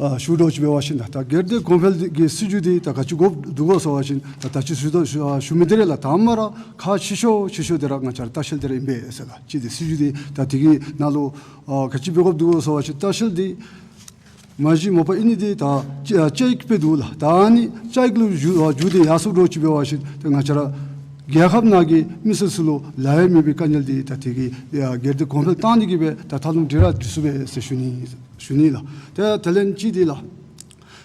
ཨ་ཞུ་འགྱོ་ཅི་འབད་བ་ཅིན་ད་ད་སྒེར་སྡེ་གོང་འཕེལ་གྱི་སྲིད་བྱུས་འདི་ད་ག་ཅི་དགོཔ་འདུག་གོ་ཟེར་བ་ཅིན་ད་ད་ཅི་ཞུ་དོ་ཞུ་ཨ་ཞུ་མི་འདི་ར་ལགས། དང་པ་ར་ཁག་ཆེ་ཤོས་ཆེ་ཤོས་འདི་ར་ང་བཅས་ར་ལྟ་བཤལ་འདི་ར་ཨིན་པས་ཟེར་ལགས། གཅིག་འདི་སྲིད་བྱུས་འདི་ད་དེ་གི་ནང་ལུ་ཨ་ག་ཅི་འབད་དགོཔ་འདུག་གོ་ཟེར་བ་ཅིན་ལྟ་བཤལ་འདི་མ་གཞི་མ་པ་ཨིན་ནི་འདི་ད་ཅ་ཅ་ཡིག་སྦེ་འདུག་ལགས། ད་ཨ་ནི་ཅ་ཡིག་ལུ་འགྱུར་ཨ་འགྱུར་ཏེ་ཡར་སོང་འགྱོ་ཅི་འབད་བ་ཅིན་ད་ང་བཅས་ར་ རྒྱལ་ཁབ་ནང་གི་མི་སེར་ཚུ་ལུ་ལཱ་གཡོག་མེད་པའི་དཀའ་ངལ་འདི་ད་དེ་གི་ཡ་སྒེར་སྡེ་གོང་འཕེལ་བཏང་ནི་གི་སྦེ་ད་ཐབས་ལམ་འདི་ར་འདི་ཚུ་སྦེ་ཟེར་ཞུ་ནི་ཞུ་ནི་ལགས། ཏེ་དེ་ལས་གཅིག་འདི་ལགས།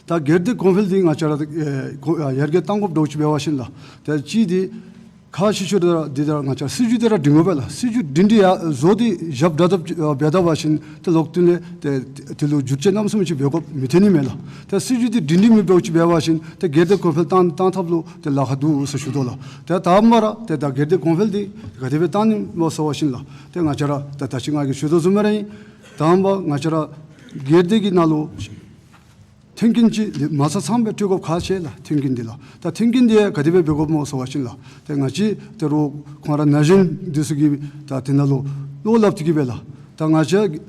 ད་སྒེར་སྡེ་གོང་འཕེལ་འདི་ང་བཅས་ར་ཨེ་གོ་ཡར་རྒྱས་གཏང་དགོཔ་འདྲཝ་ཅིག་འབད་བ་ཅིན་ལགས། ཏེ་གཅིག་འདི་ཁག་ཆེ་ཤོས་འདི་ར་འདི་ར་ང་བཅས་སྲིད་བྱུས་འདི་ར་སྒྲིང་དགོ་པས་ལགས། སྲིད་བྱུས་སྒྲིང་སྒྲི་ཡ་བཟོ་སྟེ་རྒྱབ་དྲག་དྲགཔ་ཅིག་འབད་ད་བ་ཅིན་ཏེ་ལོག་སྟེ་ལས་ཏེ་དེ་ལུ་བསྒྱུར་བཅོས་གནམ་མེད་ས་མེད་ཅིག་འབད་དགོཔ་མི་འཐོན་ནི་མས་ལགས། ཏེ་སྲིད་བྱུས་འདི་སྒྲིང་སྒྲི་མེདཔ་འདྲཝ་ཅིག་འབད་བ་ཅིན་ཏེ་སྒེར་སྡེ་གོང་འཕེལ་བཏང་བཏང་ཐབས་ལུ་ཏེ་ལཱ་ཁག་འདུག་ཟེར་ཞུ་དོ་ལགས། ཏེ་དང་པ་ར་ཏེ་ད་སྒེར་སྡེ་གོང་འཕེལ་འདི་ག་དེ་སྦེ་བཏང་ནི་སྨོ་ཟེར་བ་ཅིན་ལགས། ཏེ་ང་བཅས་ར་ད་ད་ཅི་ང་གིས་ཞུ་དོ་བཟུམ་སྦེ་ར་ཨིན། དང་པ་ང་བཅས་ར་སྒེར་སྡེ་གི་ནང་ལུ་མཐུན་རྐྱེན་ཅིག་མ་ཚང་ཚང་སྦེ་སྤྲོད་དགོཔ་ཁག་ཆེ་ལགས། མཐུན་རྐྱེན་འདི་ལགས། ད་མཐུན་རྐྱེན་འདི་ག་དེ་སྦེ་འབད་དགོཔ་སྨོ་ཟེར་བ་ཅིན་ལགས། ཏེ་ང་བཅས་ད་རུང་ཁོང་ར་ན་གཞོན་འདི་ཚུ་གིས་ད་དེ་ནང་ལུ་བློ་སླབ་སྟེ་གི་སྦེ་ལགས། ད་ང་བཅས་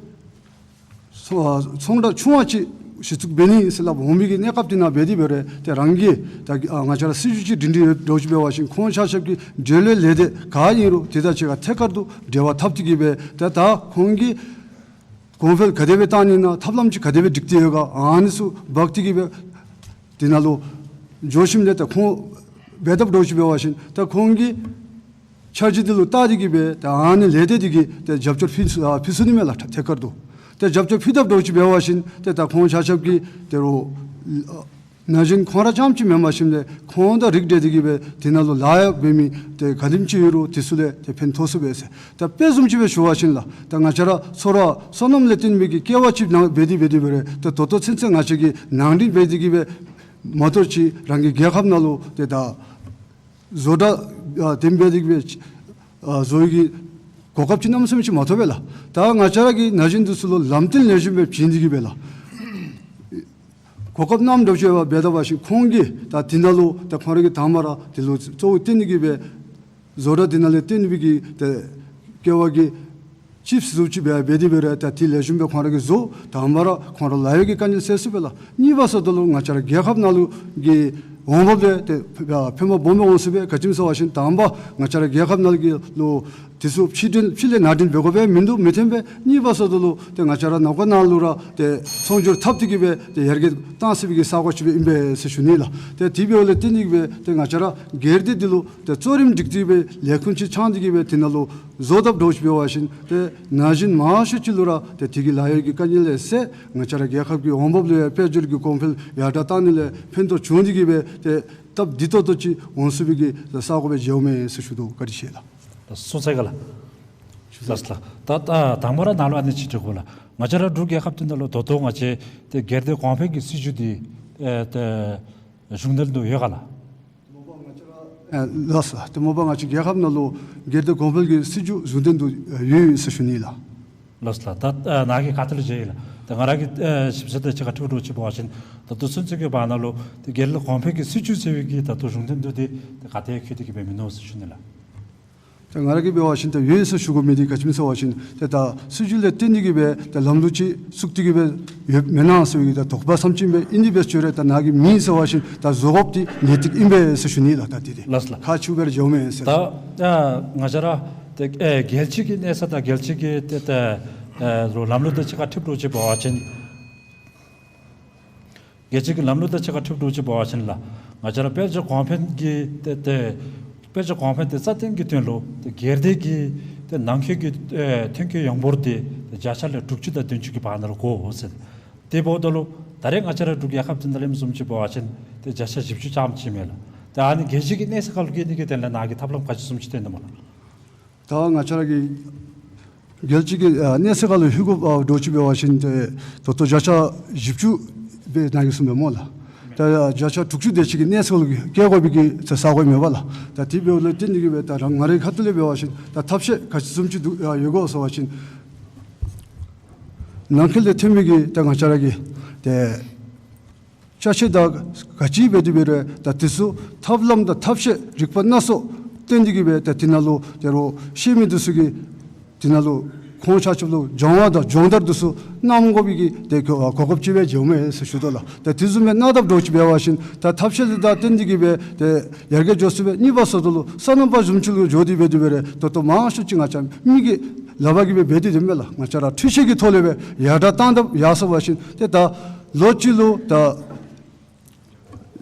ཚོང་ཚོང་བསྒྲགས་ཆུང་བ་ཅིག་གཞི་བཙུགས་འབད་ནི་ཟེར་སླབ་འོང་མི་གི་གནས་སྐབས་དེ་ནང་འབད་དེ་འབད་རུང་ཏེ་རང་གིས་ད་ང་བཅས་ར་སྲིད་བྱུས་ཅིག་སྒྲིང་སྒྲི་ཡོདཔ་འདྲཝ་ཅིག་འབད་བ་ཅིན་ཁོང་ཆ་ཁྱབ་ཀྱི་འབྲེལ་ཡོད་ལས་སྡེ་ག་ཨིན་རུང་དེ་དང་གཅིག་ཁར་ཐད་ཀར་དུ་འབྲེལ་བ་འཐབ་སྟེ་གི་སྦེ་ཏེ་ད་ཁོང་གིས་གོང་འཕེལ་ག་དེ་སྦེ་བཏང་ནི་ན་ཐབས་ལམ་ཅིག་ག་དེ་སྦེ་སྒྲིག་སྟེ་ཡོད་ག་ཨ་ནི་ཚུ་འབག་སྟེ་གི་སྦེ་དེ་ནང་ལུ་འགྱོ་ཞིནམ་ལས་ད་ཁོང་འབད་དཔ་འདྲཝ་ཅིག་འབད་བ་ཅིན་ད་ཁོང་གི་འཆར་གཞི་འདི་ལུ་བལྟ་སྟེ་གི་སྦེ་ད་ཨ་ནི་ལས་སྡེ་འདི་གིས་ད་རྒྱབ་སྐྱོར་ཕུལ་ཚུགས་ཨ་ཕུལ་ཚུགས་ནི་མས་ལགས། ཐད་ཐད་ཀར་དུ་ད་རྒྱབ་སྐྱོར་ཕུལ་དཔ་འདྲཝ་ཅིག་འབད་བ་ཅིན་ཏེ་ད་ཁོང་ཆ་ཁྱབ་ཀྱིས་ད་རུང་ན་གཞོན་ཁོང་ར་རྐྱངམ་ཅིག་མེན་པར་ཞིནམ་ལས་ཁོང་དང་རིགས་འདྲ་དེ་གིས་སྦེ་དེ་ནང་ལུ་ལཱ་གཡོག་འབད་མི་ཏེ་ག་དེམ་ཅིག་ཡོད་རུང་དེ་ཚུ་ལུ་ཏེ་ཕན་ཐོགས་ཚུགས་པས་ཟེར། ད་དཔེ་བཟུམ་ཅིག་སྦེ་ཞུ་བ་ཅིན་ལགས། ད་ང་བཅས་ར་ཚོར་བ་སོ་ནམ་ལས་བརྟེན་པའི་གི་སྐྱེ་བ་ཅིག་ནང་འབད་དེ་འབད་དེ་འབད་རུང་ད་ད་ལྟོ་ཚུན་ཚོད་ང་བཅས་ཀྱིས་ནང་འདྲེན་འབད་དེ་གིས་སྦེ་མ་གཏོགས་ཅིག་རང་གི་རྒྱལ་ཁབ་ནང་ལུ་ཏེ་ད་བཟོ་གྲྭ་ཨ་དེམ་འབད་དེ་གིས་སྦེ་ཨ་བཟོ་བའི་གི་གོ་སྐབས་ཅིག་གནམ་མེད་ས་མེད་ཅིག་མ་ཐོབ་པས་ལགས། ད་ང་བཅས་ར་གིས་ན་གཞོན་འདི་ཚུ་ལུ་ལམ་སྟོན་ལེགས་ཤོམ་སྦེ་བྱིན་ཏེ་གིས་སྦེ་ལགས། གོ་སྐབས་གནམ་འདྲཝ་ཅིག་འབད་ད་བ་ཅིན་ཁོང་གིས་ད་དེ་ནང་ལུ་ད་ཁོང་ར་གིས་དང་པ་ར་དེ་ལུ་གཙོ་བོ་བཏོན་ཏེ་གིས་སྦེ་བཟོ་གྲྭ་དེ་ནང་ལས་བཏོན་པའི་གི་ཏེ་ཀེ་བ་གི་ཅིབས་བཟོ་ཅིག་འབད་འབད་དེ་འབད་རུང་ད་དེ་ལེགས་ཤོམ་སྦེ་ཁོང་ར་གིས་བཟོ། དང་པ་ར་ཁོང་ར་ལཱ་གཡོག་གི་དཀའ་ངལ་སེལ་ཚུགས་པས་ལགས། གཉིས་པ་ཟེརཝ་ད་ལུ་ང་བཅས་ར་རྒྱལ་ཁབ་ནང་ལུ་གི་འོང་འབབ་ལས་ཏེ་ཕན་པ་སྦོམ་སྦེ་འོང་ཚུགས་པས། ག་ཅི་སྨོ་ཟེར་བ་ཅིན་དང་པ་ང་བཅས་ར་རྒྱལ་ཁབ་ནང་ལུ་གི་ལུ་དེ་ཚུ་ཕྱིར་འདྲེན་ཕྱིར་ལས་ནང་འདྲེན་འབད་དགོཔ་མིན་འདུག་མི་འཐོན་པས། གཉིས་པ་ཟེརཝ་ད་ལུ་ཏེ་ང་བཅས་ར་ནང་འཁོད་ནང་ལུ་ར་ཏེ་ཚོང་སྒྱུར་འཐབ་སྟེ་གིས་སྦེ་ཏེ་ཡར་རྒྱས་གཏང་ཚུགས་པའི་གི་ས་གོ་ཅིག་སྦེ་ཨིན་པས་ཟེར་ཞུ་ནི་ལགས། ཏེ་དེ་འབདཝ་ལས་བརྟེན་ཏེ་གིས་སྦེ་ཏེ་ང་བཅས་ར་སྒེར་སྡེ་འདི་ལུ་ཏེ་གཙོ་རིམ་སྒྲིག་སྟེ་གིས་སྦེ་ལས་ཁུངས་ཅིག་ཚང་སྟེ་གིས་སྦེ་དེ་ནང་ལུ་བཟོ་དཔ་འདྲཝ་ཅིག་འབད་བ་ཅིན་ཏེ་ན་གཞོན་མང་ཤོས་ཅིག་ལུ་ར་ཏེ་དེ་གི་ལཱ་གཡོག་གི་དཀའ་ངལ་ལས་སེལ། ང་བཅས་ར་རྒྱལ་ཁབ་ཀྱི་འོང་འབབ་ལུ་ཡང་དཔལ་འབྱོར་གྱི་གོང་འཕེལ་ཡར་དྲག་གཏང་ནི་ལས་ཕན་ཐོགས་བྱུང་སྟེ་གིས་སྦེ་ཏེ་སྟབས་བདེ་ཏོག་ཏོ་ཅིག་འོང་ཚུགས་པའི་གི་ས་གོ་སྦེ་མཇལཝ་མས་ཟེར་ཞུ་དོ། བཀའ་དྲིན་ཆེ་ལགས། ད་གསུང་ཚར་ག་ལགས། ལགས་ལགས། ད་ད་དང་པ་ར་ནཱ་ལུ་ཨ་ནི་ཅིག་དྲི་དགོ་ལགས། ང་བཅས་ར་འབྲུག་རྒྱལ་ཁབ་འདི་ནང་ལུ་ད་ལྟོ་ང་བཅས་ཏེ་སྒེར་སྡེ་གོང་འཕེལ་གྱི་སྲིད་བྱུས་འདི་ཨེ་ཏེ་གཞུང་འབྲེལ་དུ་ཡོད་ག་ལགས། ཨེ་ལགས་སོ། ཏེ་མ་པ་ང་བཅས་རྒྱལ་ཁབ་ནང་ལུ་སྒེར་སྡེ་གོང་འཕེལ་གྱི་སྲིད་བྱུས་གཞུང་འབྲེལ་དུ་ཡོད་ཟེར་ཞུ་ནི་ལགས། ལགས་སོ་ལགས། ད་ཨེ་ནཱ་གིས་ཁ་ཐུག་ལུ་མཇལ་ཡི་ལགས། ད་ང་ར་གིས་ཨེ་ཞིབ་འཚོལ་དང་གཅིག་ཁར་འཁྲིལ་འདྲཝ་ཅིག་འབད་བ་ཅིན་ད་ལྟོ་ཚུན་ཚོད་ཀྱི་བར་ན་ལུ་ཏེ་སྒེར་སྡེ་གོང་འཕེལ་གྱི་སྲིད་བྱུས་ཟེར་བའི་གི་ད་ལྟོ་གཞུང་འབྲེལ་དུ་འདི་ཏེ་ག་ཏེ་ཡང་བཀོད་དེ་གིས་སྦེ་མིན་ནུག་ཟེར་ཞུ་ནི་ལགས། ད་ང་ར་གིས་འབད་བ་ཅིན་ད་ཡོད་ཟེར་ཞུ་དགོ་མི་འདི་ག་ཅི་སྨོ་ཟེར་བ་ཅིན་ཏེ་ད་སྲིད་བྱུས་ལས་བརྟེན་ཏེ་གིས་སྦེ་ད་ལམ་ལུགས་ཅིག་བཙུགས་ཏེ་གིས་སྦེ་ཡོདཔ་མེན་ན་ཟེར་བའི་གི་ད་དོགས་པ་ཙམ་ཅིག་སྦེ་ཨིན་ཏེ་འབད་ཞུ་རུང་ད་ནཱ་གིས་མེད་ཟེར་བ་ཅིན་ད་བཟོ་དགོཔ་འདི་ངེས་ཏིག་ཨིན་པས་ཟེར་ཞུ་ནི་ལགས། ད་འདི་འདི་ལགས་སོ་ལགས། ཁག་ཆེཝ་སྦེ་ར་འགྱོཝ་མས་ཟེར། ད་ཨ་ང་བཅས་ར་ཏེ་ཨེ་རྒྱལ་སྤྱི་གི་གནས་ཚད་དང་རྒྱལ་སྤྱི་གི་ཏེ་ཏེ་ཨེ་ལོ་ལམ་ལུགས་དང་གཅིག་ཁར་འཁྲིལ་འདྲཝ་ཅིག་འབད་བ་ཅིན་རྒྱལ་སྤྱི་གི་ལམ་ལུགས་དང་གཅིག་ཁར་འཁྲིལ་འདྲཝ་ཅིག་འབད་བ་ཅིན་ལགས། ང་བཅས་ར་དཔལ་འབྱོར་གོང་འཕེལ་གྱི་ཏེ་ཏེ་དཔལ་འབྱོར་གོང་འཕེལ་དེ་རྩ་བརྟན་གྱི་དོན་ལུ་ཏེ་སྒེར་སྡེ་གི་ཏེ་ནང་འཁོད་ཀྱི་ཨེ་ཐོན་སྐྱེད་ཡོངས་འབོར་དེ་ཏེ་བརྒྱ་ཆ་ལས་དྲུག་ཅུ་དང་བདུན་ཅུ་གི་བར་ན་ལུ་དགོ་ཟེར། དེ་འབདཝ་ད་ལུ་ད་རེས་ང་བཅས་ར་འབྲུག་རྒྱལ་ཁབ་འདི་ནང་ལུ་ཨིནམ་བཟུམ་ཅིག་འབད་བ་ཅིན་ཏེ་བརྒྱ་ཆ་བཞི་བཅུ་ཙམ་ཅིག་མས་ལགས། ཏེ་ཨ་ནི་རྒྱལ་སྤྱི་གི་གནས་ཚད་ཁར་ལུ་བཀལ་ནི་གི་དོན་ལས་ནཱ་གིས་ཐབས་ལམ་ག་ཅི་བཟུམ་ཅིག་སྟོན་ནི་སྨོ་ལགས། ད་ང་བཅས་ར་གི་རྒྱལ་སྤྱི་གི་ཨ་གནས་ཚད་ཁར་ལུ་ལྷོད་དགོཔ་ཨ་འདྲཝ་ཅིག་འབད་བ་ཅིན་ཏེ་ད་ལྟོ་བརྒྱ་ཆ་བཞི་བཅུ་སྦེ་ནཱ་གིས་གསུངས་པས་སྨོ་ལགས། ད་བརྒྱ་ཆ་དྲུག་ཅུ་དེ་ཅིག་གི་གནས་ཚད་ལུ་བཀལ་དགོ་པའི་གི་ས་གོ་མེད་པས་ལགས། ད་དེ་འབདཝ་ལས་བརྟེན་ཏེ་གིས་སྦེ་ད་རང་ང་རའི་ཁ་ཐུག་ལས་འབད་བ་ཅིན་ད་ཐབས་ཤེས་ག་ཅི་བཟུམ་ཅིག་འདུག་ཡོད་ག་ཟེར་བ་ཅིན་ནང་འཁོད་ལས་ཐོན་མི་གི་ད་ང་བཅས་ར་གི་ཏེ་ཅ་ཆས་དང་ག་ཅི་འབད་དེ་འབད་རུང་ད་དེ་ཚུ་ཐབས་ལམ་དང་ཐབས་ཤེས་རིག་པ་སྣ་ཚོགས་བཏོན་ཏེ་གིས་སྦེ་ད་དེ་ནང་ལུ་ད་རུང་ཤེས་མི་འདི་ཚུ་གིས་དེ་ནང་ལུ་ཁོང་ཆ་ཁྱབ་ལུ་སྦྱང་བ་དང་སྦྱོང་བརྡར་འདི་ཚུ་གནང་དགོ་པའི་གི་ཏེ་གོ་གོ་སྐབས་ཅིག་སྦེ་མཇལཝ་མས་ཟེར་ཞུ་དོ་ལགས། ད་དེ་བཟུམ་སྦེ་གནང་དཔ་འདྲཝ་ཅིག་འབད་བ་ཅིན་ད་ཐབས་ཤེས་དང་བསྟུན་ཏེ་གིས་སྦེ་ཏེ་ཡར་རྒྱས་འགྱོ་ཚུགས་པས། གཉིས་པ་ཟེརཝ་ད་ལུ་སོ་ནམ་པ་བཟུམ་ཅིག་ལུ་འགྱོ་སྟེ་འབད་དེ་འབད་རུང་ད་ལྟོ་མང་ཤོས་ཅིག་ང་བཅས་མི་གི་ལག་པར་གྱིས་སྦེ་འབད་དེ་སྡོདཔ་མས་ལགས། ང་བཅས་ར་འཕྲུལ་ཆས་ཀྱི་ཐོག་ལས་སྦེ་ཡར་དྲག་བཏང་དཔ་ཡར་སོང་བ་ཅིན་ཏེ་ད་ལོ་གཅིག་ལུ་ད་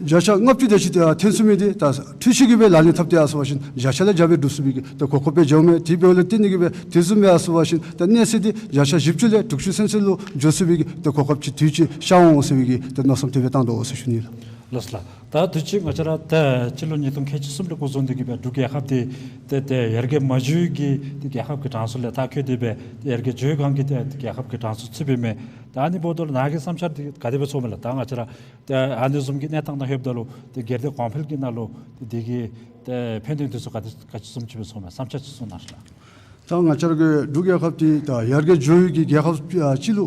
བརྒྱ་ཆ་ལྔ་བཅུ་དེ་ཅིག་ཏེ་ཐོན་ཚུགས་མི་འདི་ད་འཕྲུལ་ཆས་ཀྱིས་སྦེ་ལག་ལེན་འཐབ་སྟེ་ཡར་སོང་པ་ཅིན་བརྒྱ་ཆ་ལས་བརྒྱ་སྦེ་འགྲུབ་ཚུགས་པའི་གི་ཏེ་གོ་སྐབས་སྦེ་འགྱོཝ་མས། དེ་འབདཝ་ལས་བརྟེན་ཏེ་གི་སྦེ་དེ་བཟུམ་སྦེ་ཡར་སོང་པ་ཅིན་ད་གནས་ཚད་འདི་བརྒྱ་ཆ་བཞི་བཅུ་ལས་དྲུག་ཅུ་ཚུན་ཚོད་ལུ་འགྱོ་ཚུགས་པའི་གི་ཏེ་གོ་སྐབས་ཅིག་དུས་ཅིག་ཤར་འོང་ཟེར་བའི་གི་ཏེ་མནོ་བསམ་དེ་སྦེ་བཏང་དོ་ཟེར་ཞུ་ནི་ལགས། ལགས་སོ་ལགས། ད་དུས་ཅི་ང་བཅས་ར་ཏེ་སྤྱི་ལོ་ཉིས་སྟོང་ཁལ་གཅིག་གསུམ་ལས་འགོ་བཟུང་སྟེ་གི་སྦེ་འབྲུག་རྒྱལ་ཁབ་འདི་ཏེ་ཏེ་ཡར་རྒྱས་མ་འགྱོ་བའི་གི་ཏེ་རྒྱལ་ཁབ་ཀྱི་གྲངས་སུ་ལས་མཐར་འཁྱོལ་ཏེ་སྦེ་ཏེ་ཡར་རྒྱས་འགྱོ་བའི་སྒང་གི་ཏེ་རྒྱལ་ཁབ་ཀྱི་གྲངས་སུ་ཚུད་པའི་མས། ད་ཨ་ནི་འབདཝ་ད་ལུ་ནཱ་གི་བསམ་འཆར་འདི་ག་དེ་སྦེ་ཚོརཝ་མས་ལགས། ད་ང་བཅས་ར་ཏེ་ཨ་ནི་བཟུམ་གྱི་གནས་སྟངས་ནང་ལྷོདཔ་ད་ལུ་ཏེ་སྒེར་སྡེ་གོང་འཕེལ་གྱི་ནང་ལུ་ཏེ་དེ་གི་ཏེ་ཕན་ཐོགས་འདི་ཚུ་ག་དེ་ག་ཅི་བཟུམ་ཅིག་སྦེ་ཚོརཝ་མས། བསམ་འཆར་ཅིག་གསུང་གནང་ཤིག་ལགས། ད་ང་བཅས་ར་གི་འབྲུག་རྒྱལ་ཁབ་འདི་ད་ཡར་རྒྱས་འགྱོ་བའི་གི་རྒྱལ་ཁབ་ཨ་ཅིག་ལུ་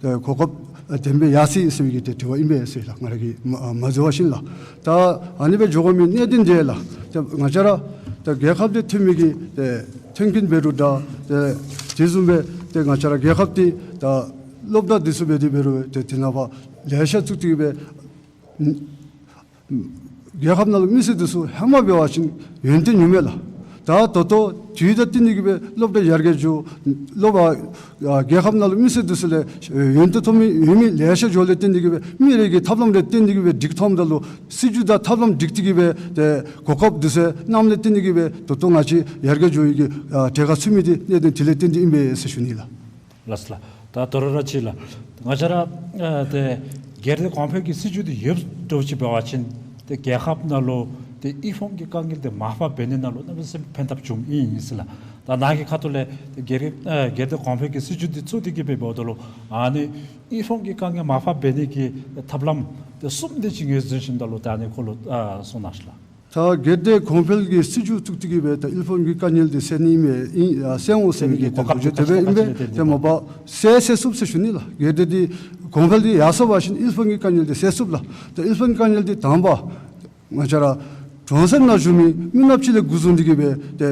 ཨ་གོ་སྐབས་ཨ་ལྡན་པའི་ཡར་སོང་ཡི་ཟེར་བའི་གི་ཏེ་དྲི་བ་ཨིན་པས་ཟེར་ལགས། ང་ར་གིས་མ་ཨ་མ་འཛོལ་བ་ཅིན་ལགས། ད་ཨ་ནི་སྦེ་འགྱོ་དགོ་མི་གནད་དོན་འདི་ལགས། ད་ང་བཅས་ར་ད་རྒྱལ་ཁབ་འདི་ཐོན་མི་གི་ཏེ་མཐུན་རྐྱེན་འབད་རུང་ད་ཏེ་དེ་བཟུམ་སྦེ་ཏེ་ང་བཅས་ར་རྒྱལ་ཁབ་འདི་ད་སློབ་གྲྭ་འདི་ཚུ་འབད་དེ་འབད་རུང་ཏེ་དེ་ནང་ཕར་ལེ་ཤ་བཙུགས་ཏེ་གི་སྦེ་རྒྱལ་ཁབ་ནང་ལུ་མི་སེར་འདི་ཚུ་ཧེ་མ་འབད་བ་ཅིན་ཡོན་ཏན་ཡོད་མས་ལགས། ད་ད་ལྟོ་དུས་དང་བསྟུན་ཏེ་གི་སྦེ་སློབ་གྲྭ་ཡར་རྒྱས་འགྱོ་སློབ་ཨ་རྒྱལ་ཁབ་ནང་ལུ་མི་སེར་འདི་ཚུ་ལས་ཡོན་ཏན་ཐོབ་མི་ཡོད་མི་ལེ་ཤ་འགྱོཝ་ལས་བརྟེན་ཏེ་གི་སྦེ་མི་རེ་གི་ཐབས་ལམ་ལས་བརྟེན་ཏེ་གི་སྦེ་སྒྲིག་འཐབ་ད་ལུ་སྲིད་བྱུས་དང་ཐབས་ལམ་སྒྲིག་སྟེ་གི་སྦེ་ཏེ་གོ་སྐབས་འདི་ཚུ་གནངམ་ལས་བརྟེན་ཏེ་གི་སྦེ་ད་ལྟོ་ང་བཅས་ཡར་རྒྱས་འགྱོ་བའི་གི་ཨ་གྲལ་ཁར་ཚུད་མི་འདི་གནད་དོན་དེ་ལས་བརྟེན་ཏེ་ཨིན་པས་ཟེར་ཞུ་ནི་ལགས། ལགས་སོ་ལགས། ད་དོ་རུང་ར་ཅིག་ལགས། ང་བཅས་ར་ཨ་ཏེ་སྒེར་སྡེ་གོང་འཕེལ་གྱི་སྲིད་བྱུས་འདི་ཡོདཔ་འདྲཝ་ཅིག་འབད་བ་ཅིན་ཏེ་རྒྱལ་ཁབ་ནང་ལུ་ཏེ་དབུལ་ཕོངས་ཀྱི་དཀའ་ངལ་འདི་མར་ཕབ་འབད་ནི་ནང་ལུ་གནམ་མེད་ས་མེད་ཕན་ཐབས་བྱུངམ་ཨིན་ཨིན་ཟེར་ལགས། ད་ནཱ་གི་ཁ་ཐུག་ལས་ཏེ་སྒེར་ཨ་སྒེར་སྡེ་གོང་འཕེལ་གྱི་སྲིད་བྱུས་འདི་བཙུགས་ཏེ་གི་སྦེ་འབདཝ་ད་ལུ་ཨ་ནི་དབུལ་ཕོངས་ཀྱི་དཀའ་ངལ་མར་ཕབ་འབད་ནི་གི་ཐབས་ལམ་ཏེ་གསུམ་དེ་ཅིག་ངོས་འཛིན་ཞིནམ་ད་ལུ་ད་ཨ་ནི་སྐོར་ལུ་ཨ་གསུང་གནང་ཤིག་ལགས། ད་སྒེར་སྡེ་གོང་འཕེལ་གྱི་སྲིད་བྱུས་བཙུགས་ཏེ་གི་སྦེ་ད་དབུལ་ཕོངས་ཀྱི་དཀའ་ངལ་འདི་སེལ་ནི་ཨིན་མས། ཨིན་ཨ་སེལ་འོང་ཟེར་བའི་གི་གོ་སྐབས་དེ་འབད་ཨིན་པས། དེ་མ་པ་སེལ་སེལ་ཚུགས་ཟེར་ཞུ་ནི་ལགས། སྒེར་སྡེ་འདི་གོང་འཕེལ་འདི་ཡར་སོང་པ་ཅིན་དབུལ་ཕོངས་ཀྱི་དཀའ་ངལ་འདི་སེལ་ཚུགས་ལགས། ད་དབུལ་ཕོངས་ཀྱི་དཀའ་ངལ་འདི་དང་པ་ང་བཅས་ར་གྲོང་གསེབ་ནང་བཞུགས་མི་མི་ནགཔ་ཅིག་ལས་འགོ་བཟུང་སྟེ་གི་སྦེ་ཏེ་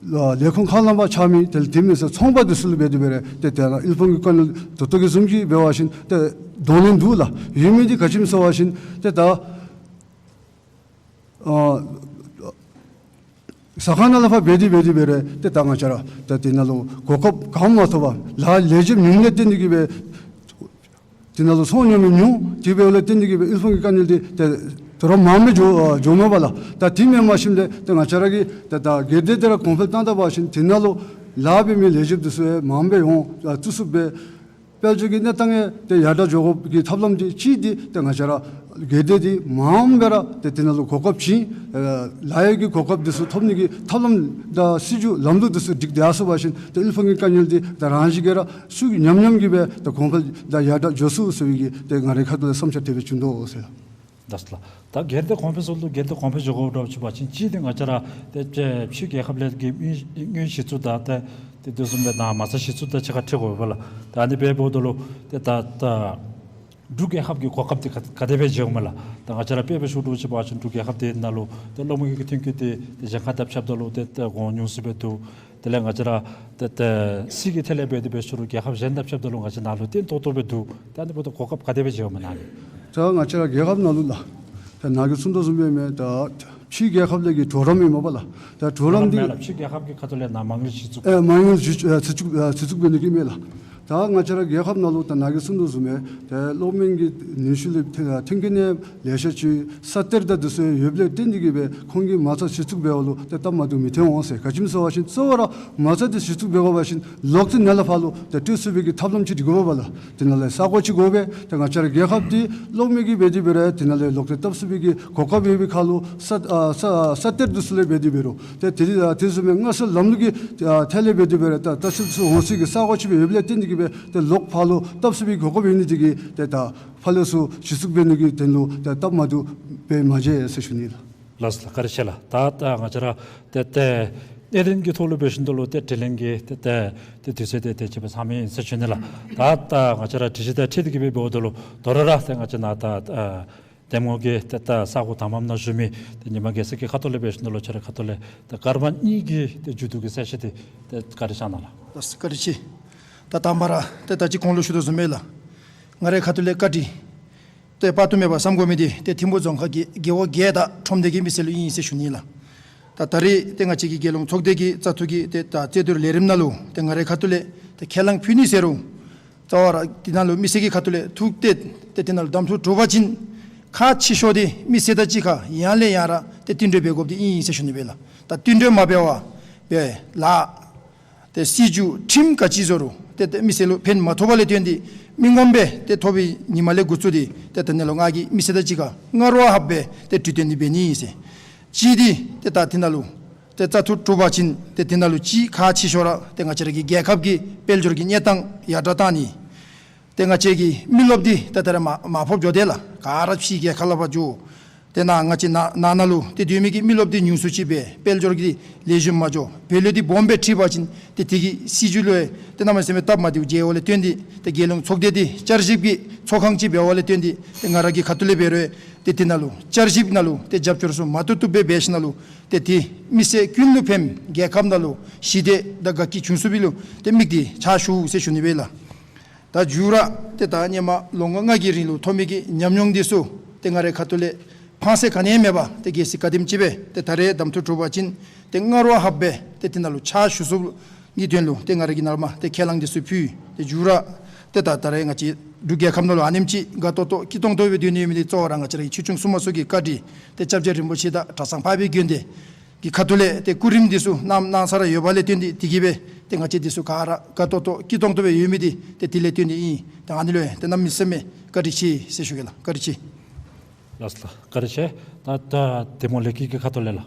ལ་ལས་ཁུངས་ཁག་ལམ་པ་ཆགས་མི་དེ་ལས་དེ་མེན་ས་ཚོང་པ་འདི་ཚུ་ལུ་འབད་དེ་འབད་རུང་ཏེ་ཏེ་ལ་དབུལ་ཕོངས་ཀྱི་དཀའ་ངལ་ད་ལྟོ་གི་བཟུམ་ཅིག་འབད་བ་ཅིན་ཏེ་གདོང་ལེན་འདུག་ལགས། ཡོད་མི་འདི་ག་ཅི་སྨོ་ཟེར་བ་ཅིན་ཏེ་ད་ཨ་ཟ་ཁང་ནང་ལུ་ཕར་འབད་དེ་འབད་དེ་འབད་རུང་ཏེ་ད་ང་བཅས་ར་ད་དེ་ནང་ལུ་གོ་སྐབས་གང་མ་ཐོབ་པར་ལཱ་ལས་བྱེདཔ་ཉུང་ལས་བརྟེན་ཏེ་གི་སྦེ་དེ་ནང་ལུ་ཚོང་ཉོ་མི་ཉུང་། དེ་འབདཝ་ལས་བརྟེན་ཏེ་གི་སྦེ་དབུལ་ཕོངས་ཀྱི་དཀའ་ངལ་འདི་ཏེ་དོ་རུང་མངམ་སྦེ་འགྱོ་ཨ་འགྱོཝ་མས་པ་ལགས། ད་དེ་མེན་པར་ཞིནམ་ལས་ཏེ་ང་བཅས་ར་གི་ཏེ་ད་སྒེར་སྡེ་དེ་ར་གོང་འཕེལ་བཏང་ད་པ་ཅིན་དེ་ནང་ལུ་ལཱ་འབད་མི་ལས་བྱེདཔ་འདི་ཚུ་ཡང་མངམ་སྦེ་འོང་ཨ་བཙུགས་ཚུགསཔ་སྦེ་དཔལ་འབྱོར་གྱི་གནས་སྟངས་ཡང་ཏེ་ཡར་དྲག་འགྱོ་དགོ་གི་ཐབས་ལམ་འདི་གཅིག་འདི་ཏེ་ང་བཅས་ར་སྒེར་སྡེ་འདི་མངམ་སྦེ་ར་ཏེ་དེ་ནང་ལུ་གོ་སྐབས་བྱིན་ཨ་ལཱ་གཡོག་གི་གོ་སྐབས་འདི་ཚུ་ཐོབ་ནི་གི་ཐབས་ལམ་དང་སྲིད་བྱུས་ལམ་ལུགས་འདི་ཚུ་སྒྲིག་སྟེ་ཡར་སོང་པ་ཅིན་ཏེ་དབུལ་ཕོངས་ཀྱི་དཀའ་ངལ་འདི་ད་རང་བཞིན་གྱིས་ར་ཚུར་ཉམས་ཉམས་ཀྱི་སྦེ་ད་གོང་འཕེལ་དང་ཡར་དྲག་འགྱོ་ཚུགས་ཟེར་བའི་གི་ཏེ་ང་རའི་ཁ་ཐུག་ལས་བསམ་འཆར་དེ་སྦེ་བྱུང་དོ་ཟེར། ད་ལྟོ་ད་སྒེར་སྡེ་གོང་འཕེལ་ཚུ་ལུ་སྒེར་སྡེ་གོང་འཕེལ་འགྱོ་དགོཔ་འདྲཝ་ཅིག་འབད་བ་ཅིན་གཅིག་འདི་ང་བཅས་ར་ཏེ་ཕྱི་རྒྱལ་ཁབ་ལས་ཀྱི་དངུལ་དངུལ་གཞི་བཙུགས་དང་ཏེ་ཏེ་དེ་བཟུམ་སྦེ་ནཱ་མ་རྩ་གཞི་བཙུགས་དང་གཅིག་ཁར་འཁྲིལ་དགོ་པས་ལགས། ད་ཨ་ནི་འབདཝ་ད་ལུ་ཏེ་ད་ད་འབྲུག་རྒྱལ་ཁབ་ཀྱི་གོ་སྐབས་འདི་ག་ག་དེ་སྦེ་མཇལཝ་མས་ལགས། ད་ང་བཅས་ར་དཔེ་སྦེ་ཞུ་དགོཔ་ཅིག་འབད་བ་ཅིན་འབྲུག་རྒྱལ་ཁབ་འདི་ནང་ལུ་ཏེ་གློག་མེ་གི་ཐོན་སྐྱེད་འདི་ཏེ་གཞན་ཁར་དང་ཕྱདཔ་ད་ལུ་ཏེ་ཏེ་གོང་ཉུང་སུ་སྦེ་འདུག། དེ་ལས་ང་བཅས་ར་ཏེ་ཏེ་གསེར་གྱི་ཐད་ལས་འབད་དེ་འབད་ཞུ་རུང་རྒྱལ་ཁབ་གཞན་དང་ཕྱདཔ་ད་ལུ་ང་བཅས་ནཱ་ལུ་བརྟན་ཏོག་ཏོ་སྦེ་འདུག། ཏེ་ཨ་ནི་འབདཝ་ད་གོ་སྐབས་ག་དེ་སྦེ་མཇལཝ་མས་ནཱ་གི། ད་ང་བཅས་ར་རྒྱལ་ཁབ་ནང་ལུ་ལགས། ད་ནཱ་གིས་གསུང་དོ་བཟུམ་སྦེ་མས། ད་ཕྱི་རྒྱལ་ཁབ་ལས་ཀྱི་གྲོགས་རམ་ཨིན་མས་པ་ལགས། ད་གྲོགས་རམ་འདི་གྲོགས་རམ་མས་ལགས། ཕྱི་རྒྱལ་ཁབ་ཀྱི་ཁ་ཐུག་ལས་ནཱ་མ་དངུལ་གཞི་བཙུགས། ཨེ་མ་དངུལ་གཞི་ཨེ་གཞི་བཙུགས་ཨེ་གཞི་བཙུགས་འབད་ནི་གི་མས་ལགས། ད་ང་བཅས་ར་རྒྱལ་ཁབ་ནང་ལུ་ད་ནཱ་གིས་གསུང་དོ་བཟུམ་སྦེ་ད་གློག་མེ་གི་ནུས་ཤུགས་ལས་ཐོན་ཐོན་སྐྱེད་ནི་ལེ་ཤ་ཅིག་ས་གཏེར་དང་འདི་ཚུ་ཡོདཔ་ལས་བརྟེན་ཏེ་གི་སྦེ་ཁོང་གིས་མ་རྩ་གཞི་བཙུགས་འབདཝ་ལུ་ཏེ་སྟབས་མ་བདེཝ་མི་ཐོན་འོང་ཟེར། ག་ཅི་སྨོ་ཟེར་བ་ཅིན་གཙོ་བོ་ར་མ་རྩ་འདི་གཞི་བཙུགས་འབད་དགོ་པ་ཅིན་ལོག་སྟེ་ནཱ་ལས་ཕར་ལུ་ཏེ་སྤྲོད་ཚུགས་པའི་གི་ཐབས་ལམ་ཅིག་སྒྲིག་དགོ་པས་ལགས། དེ་ནང་ལས་ས་གོ་ཅིག་དགོ་པས། ཏེ་ང་བཅས་ར་རྒྱལ་ཁབ་འདི་གློག་མེ་གིས་འབད་དེ་འབད་རུང་དེ་ནང་ལས་ལོག་སྟེ་བཏབ་ཚུགས་པའི་གི་གོ་སྐབས་ཡོད་པའི་ཁར་ལུ་ས་ཨ་ས་ཨ་ས་གཏེར་འདི་ཚུ་ལས་འབད་དེ་འབད་རུང་ཏེ་དེ་ཨ་དེ་བཟུམ་མའི་མངའ་གསོའི་ལམ་ལུགས་ཀྱི་ཨ་ཐད་ལས་འབད་དེ་འབད་རུང་ད་ལྟ་ཚུ་ཚུ་འོང་ས་གི་ས་གོ་ཅིག་སྦེ་ཡོདཔ་ལས་བརྟེན་ཏེ་གི་སྦེ་ཏེ་ལོག་ཕར་ལུ་བཏབ་ཚུགས་པའི་གོ་སྐབས་ཡོད་ནི་དེ་གིས་ཏེ་ད་ཕར་ལས་ཚུར་གཞི་བཙུགས་འབད་ནི་གི་དོན་ལུ་ཏེ་སྟབས་མ་བདེཝ་སྦེ་མ་མཇལ་ཟེར་ཞུ་ནི་ལགས། ལགས་སོ་ལགས། བཀའ་དྲིན་ཆེ་ལགས། ད་ད་ང་བཅས་ར་ཏེ་ཏེ་གནད་དོན་གྱི་ཐོག་ལུ་འབད་ཞིནམ་ད་ལུ་ཏེ་དྲི་ལན་གྱི་ཏེ་ཏེ་ཏེ་དུས་ཚོད་དེ་དེ་ཅིག་སྦེ་ཚང་མི་ཨིན་ཟེར་ཞུ་ནི་ལགས། ད་ད་ང་བཅས་ར་དྲི་གཞི་དང་འཁྲིལ་ཏེ་གི་སྦེ་འབདཝ་ད་ལུ་དོ་རུང་ར་ཏེ་ང་བཅས་ནཱ་ད་ཨ་གདམ་ངོ་གི་ཏེ་ད་ས་གོ་དང་པམ་ནང་བཞུགས་མི་ཏེ་ཉི་མ་རྒྱལ་མཚན་གྱི་ཁ་ཐུག་ལས་འབད་ཞིནམ་ད་ལུ་ཁྱོད་རའི་ཁ་ཐུག་ལས་ཏེ་སྐར་མ་གཉིས་ཀྱི་ཏེ་མཇུག་བསྡུ་གི་གསལ་བཤད་དེ་ཏེ་བཀའ་དྲིན་བསྐྱང་གནང་ལགས། ལགས་སོ་བཀའ་དྲིན་ཆེ། ད་དང་པ་ར་ཏེ་ད་ཅི་གོང་ལུ་ཞུ་དོ་བཟུམ་སྦེ་ལགས། ང་རའི་ཁ་ཐུག་ལས་བཀའ་དྲིན་ཏེ་དཔག་ཏུ་མེད་པ་བསམ་དགོ་མི་འདི་ཏེ་ཐིམ་ཕུ་རྫོང་ཁག་གི་རྒེད་འོག་བརྒྱད་དང་ཁྲོམ་སྡེ་གི་མི་སེར་ལུ་ཨིན་ཟེར་ཞུ་ནི་ལགས། ད་ད་རེས་ཏེ་ང་བཅས་ཀྱི་རྒྱལ་ཡོངས་ཚོགས་སྡེ་གི་བཙག་འཐུ་གི་ཏེ་ད་རྩོད་བསྡུར་ལས་རིམ་ནང་ལུ་ཏེ་ང་རའི་ཁ་ཐུག་ལས་ཏེ་ཁས་བླངས་ཕུལ་ནི་ཟེར་རུང་རྩ་བ་ར་དེ་ནང་ལུ་མི་སེར་གྱི་ཁ་ཐུག་ལས་ཐུགས་གཏད་ཏེ་དེ་ནང་ལུ་གདམ་འཐུ་གྲུབ་པ་ཅིན་ ཁག་ཆེ་ཤོས་འདི་མི་སེར་དང་གཅིག་ཁར་ཡང་ལས་ཡང་ར་ཏེ་བསྟུན་གྲོས་འབད་དགོཔ་འདི་ཨིན་ཟེར་ཞུ་ནི་སྦེ་ལགས། ད་བསྟུན་གྲོས་མ་འབད་བར་སྦེ་ལཱ་ཏེ་སྲིད་བྱུས་ཁྲིམས་ག་ཅི་བཟོ་རུང་ཏེ་ཏེ་མི་སེར་ལུ་ཕན་མ་ཐོགས་པ་ལས་བརྟེན་ཏེ་མི་ངོམ་སྦེ་ཏེ་ཐོབ་པའི་ཉིནམ་ལས་འགོ་བཙུགས་ཏེ་ཏེ་ད་ཨ་ནི་ལུ་ང་གིས་མི་སེར་དང་གཅིག་ཁར་སྔ་རོལ་ཧབ་སྦེ་ཏེ་གྲོས་བསྟུན་འདི་འབད་ནི་ཨིན་ཟེར། གཅིག་འདི་ཏེ་ད་དེ་ནང་ལུ་ཏེ་བཙག་འཐུ་གྲུབ་པ་ཅིན་ཏེ་དེ་ནང་ལུ་གཅིག་ཁག་ཆེ་ཤོས་ར་ཏེ་ང་བཅས་ར་གི་རྒྱལ་ཁབ་ཀྱི་དཔལ་འབྱོར་གྱི་གནས་སྟངས་ཡར་དྲག་བཏང་ནི། ཏེ་ང་བཅས་ཀྱི་མི་རློབས་འདི་ད་ད་རེས་མར་མར་ཕབ་འགྱོ་དེས་ལགས། ག་ར་ཕྱི་རྒྱལ་ཁབ་ལུ་ཕར་འགྱོ། ཏེ་ནཱ་ང་བཅས་ནང་ནང་ན་ལུ་ཏེ་སྡོད་མི་གི་མི་རློབས་འདི་ཉུང་སུ་ཅིག་སྦེ་དཔལ་འབྱོར་གྱི་ལེགས་ཤོམ་མ་འགྱོ། བོད་ལུ་འདི་སྦོམ་སྦེ་ཁྲིད་པ་ཅིན་ཏེ་དེ་གི་སྲིད་བྱུས་ལུ་ཏེ་གནམ་མེད་ས་མེད་སྟབས་མ་བདེཝ་མཇལ་བ་ལས་བརྟེན་ཏེ་ཏེ་རྒྱལ་ཡོངས་ཚོགས་སྡེ་འདི་བསྐྱར་ཞིབ་ཀྱི་ཚོགས་ཁང་ཅིག་འབད་བ་ལས་བརྟེན་ཏེ་ཏེ་ང་ར་གི་ཁ་ཐུག་ལས་འབད་རུང་ཏེ་དེ་ནང་ལུ་བསྐྱར་ཞིབ་ནང་ལུ་ཏེ་རྒྱབ་སྐྱོར་ཚུ་མ་བཏུབ་བཏུབ་སྦེ་འབད་ཞིནམ་ལས་ཏེ་ཏེ་མི་སེར་ཀུན་ལུ་ཕནམ་རྒྱལ་ཁབ་ནང་ལུ་ཞི་བདེ་དང་དགའ་སྐྱིད་འབྱུང་ཚུགསཔ་ལུ་ཏེ་དམིགས་ཏེ་ཕྱག་ཞུ་ཟེར་ཞུ་ནི་སྦེ་ལགས། ད་མཇུག་ར་ཏེ་ད་ཧེ་མ་ལོ་ངོ་ལྔ་གི་རིང་ལུ་ཐོབ་མི་གི་ཉམས་མྱོང་འདི་ཚུ་ཏེ་ང་རའི་ཁ་ཐུག་ལས་ཕངས་སེམས་ག་ནི་ཡང་མེད་པར་ཏེ་རྒྱལ་སྲིད་བཀའ་དམ་ཅིག་སྦེ་ཏེ་ད་རེས་གདམ་འཐུ་གྲུབ་པ་ཅིན་ཏེ་སྔ་རོལ་ཧབ་སྦེ་ཏེ་དེ་ནང་ལུ་ཕྱག་ཞུ་ཚུགསཔ་གི་དོན་ལུ་ཏེ་ང་ར་གིས་ནཱ་ལས་མར་ཏེ་ཁས་བླངས་འདི་ཚུ་ཕུལ། ཏེ་མཇུག་ར་ཏེ་ད་ད་རེས་ང་བཅས་འབྲུག་རྒྱལ་ཁབ་ནང་ལུ་ཨ་ནེམ་ཅིག་དགའ་ཏོག་ཏོ་སྐྱིད་ཏོང་ཏོ་སྦེ་སྡོད་ནི་ཡོད་མི་འདི་གཙོ་བོ་ར་ང་བཅས་ར་གི་ཆོས་སྐྱོང་སྲུང་མ་ཚུ་གི་བཀའ་དྲིན་ཏེ་སྐྱབས་རྗེ་རིན་པོ་ཆེ་དང་གྲྭ་ཚང་འཕགས་པའི་དགོན་སྡེ་གི་ཁ་ཐུག་ལས་ཏེ་སྐུ་རིམ་འདི་ཚུ་གནང་གནང་ས་ར་ཡོད་པ་ལས་བརྟེན་ཏེ་དེ་གིས་སྦེ་ཏེ་ང་བཅས་འདི་ཚུ་ག་ར་དགའ་ཏོག་ཏོ་སྐྱིད་ཏོང་ཏོ་སྦེ་ཡོད་མི་འདི་ཏེ་དེ་ལས་བརྟེན་ཏེ་ཨིན། ཏེ་ཨ་ནི་ལུ་ཏེ་གནམ་མེད་ས་མེད་བཀའ་དྲིན་ཆེ་ཟེར་ཞུ་གེ་ལགས། བཀའ་དྲིན་ཆེ། ལགས་སོ་ལགས། བཀའ་དྲིན་ཆེ། ད་ད་གདམ་ངོ་ལས་ཀྱི་གི་ཁ་ཐུག་ལས་ལགས།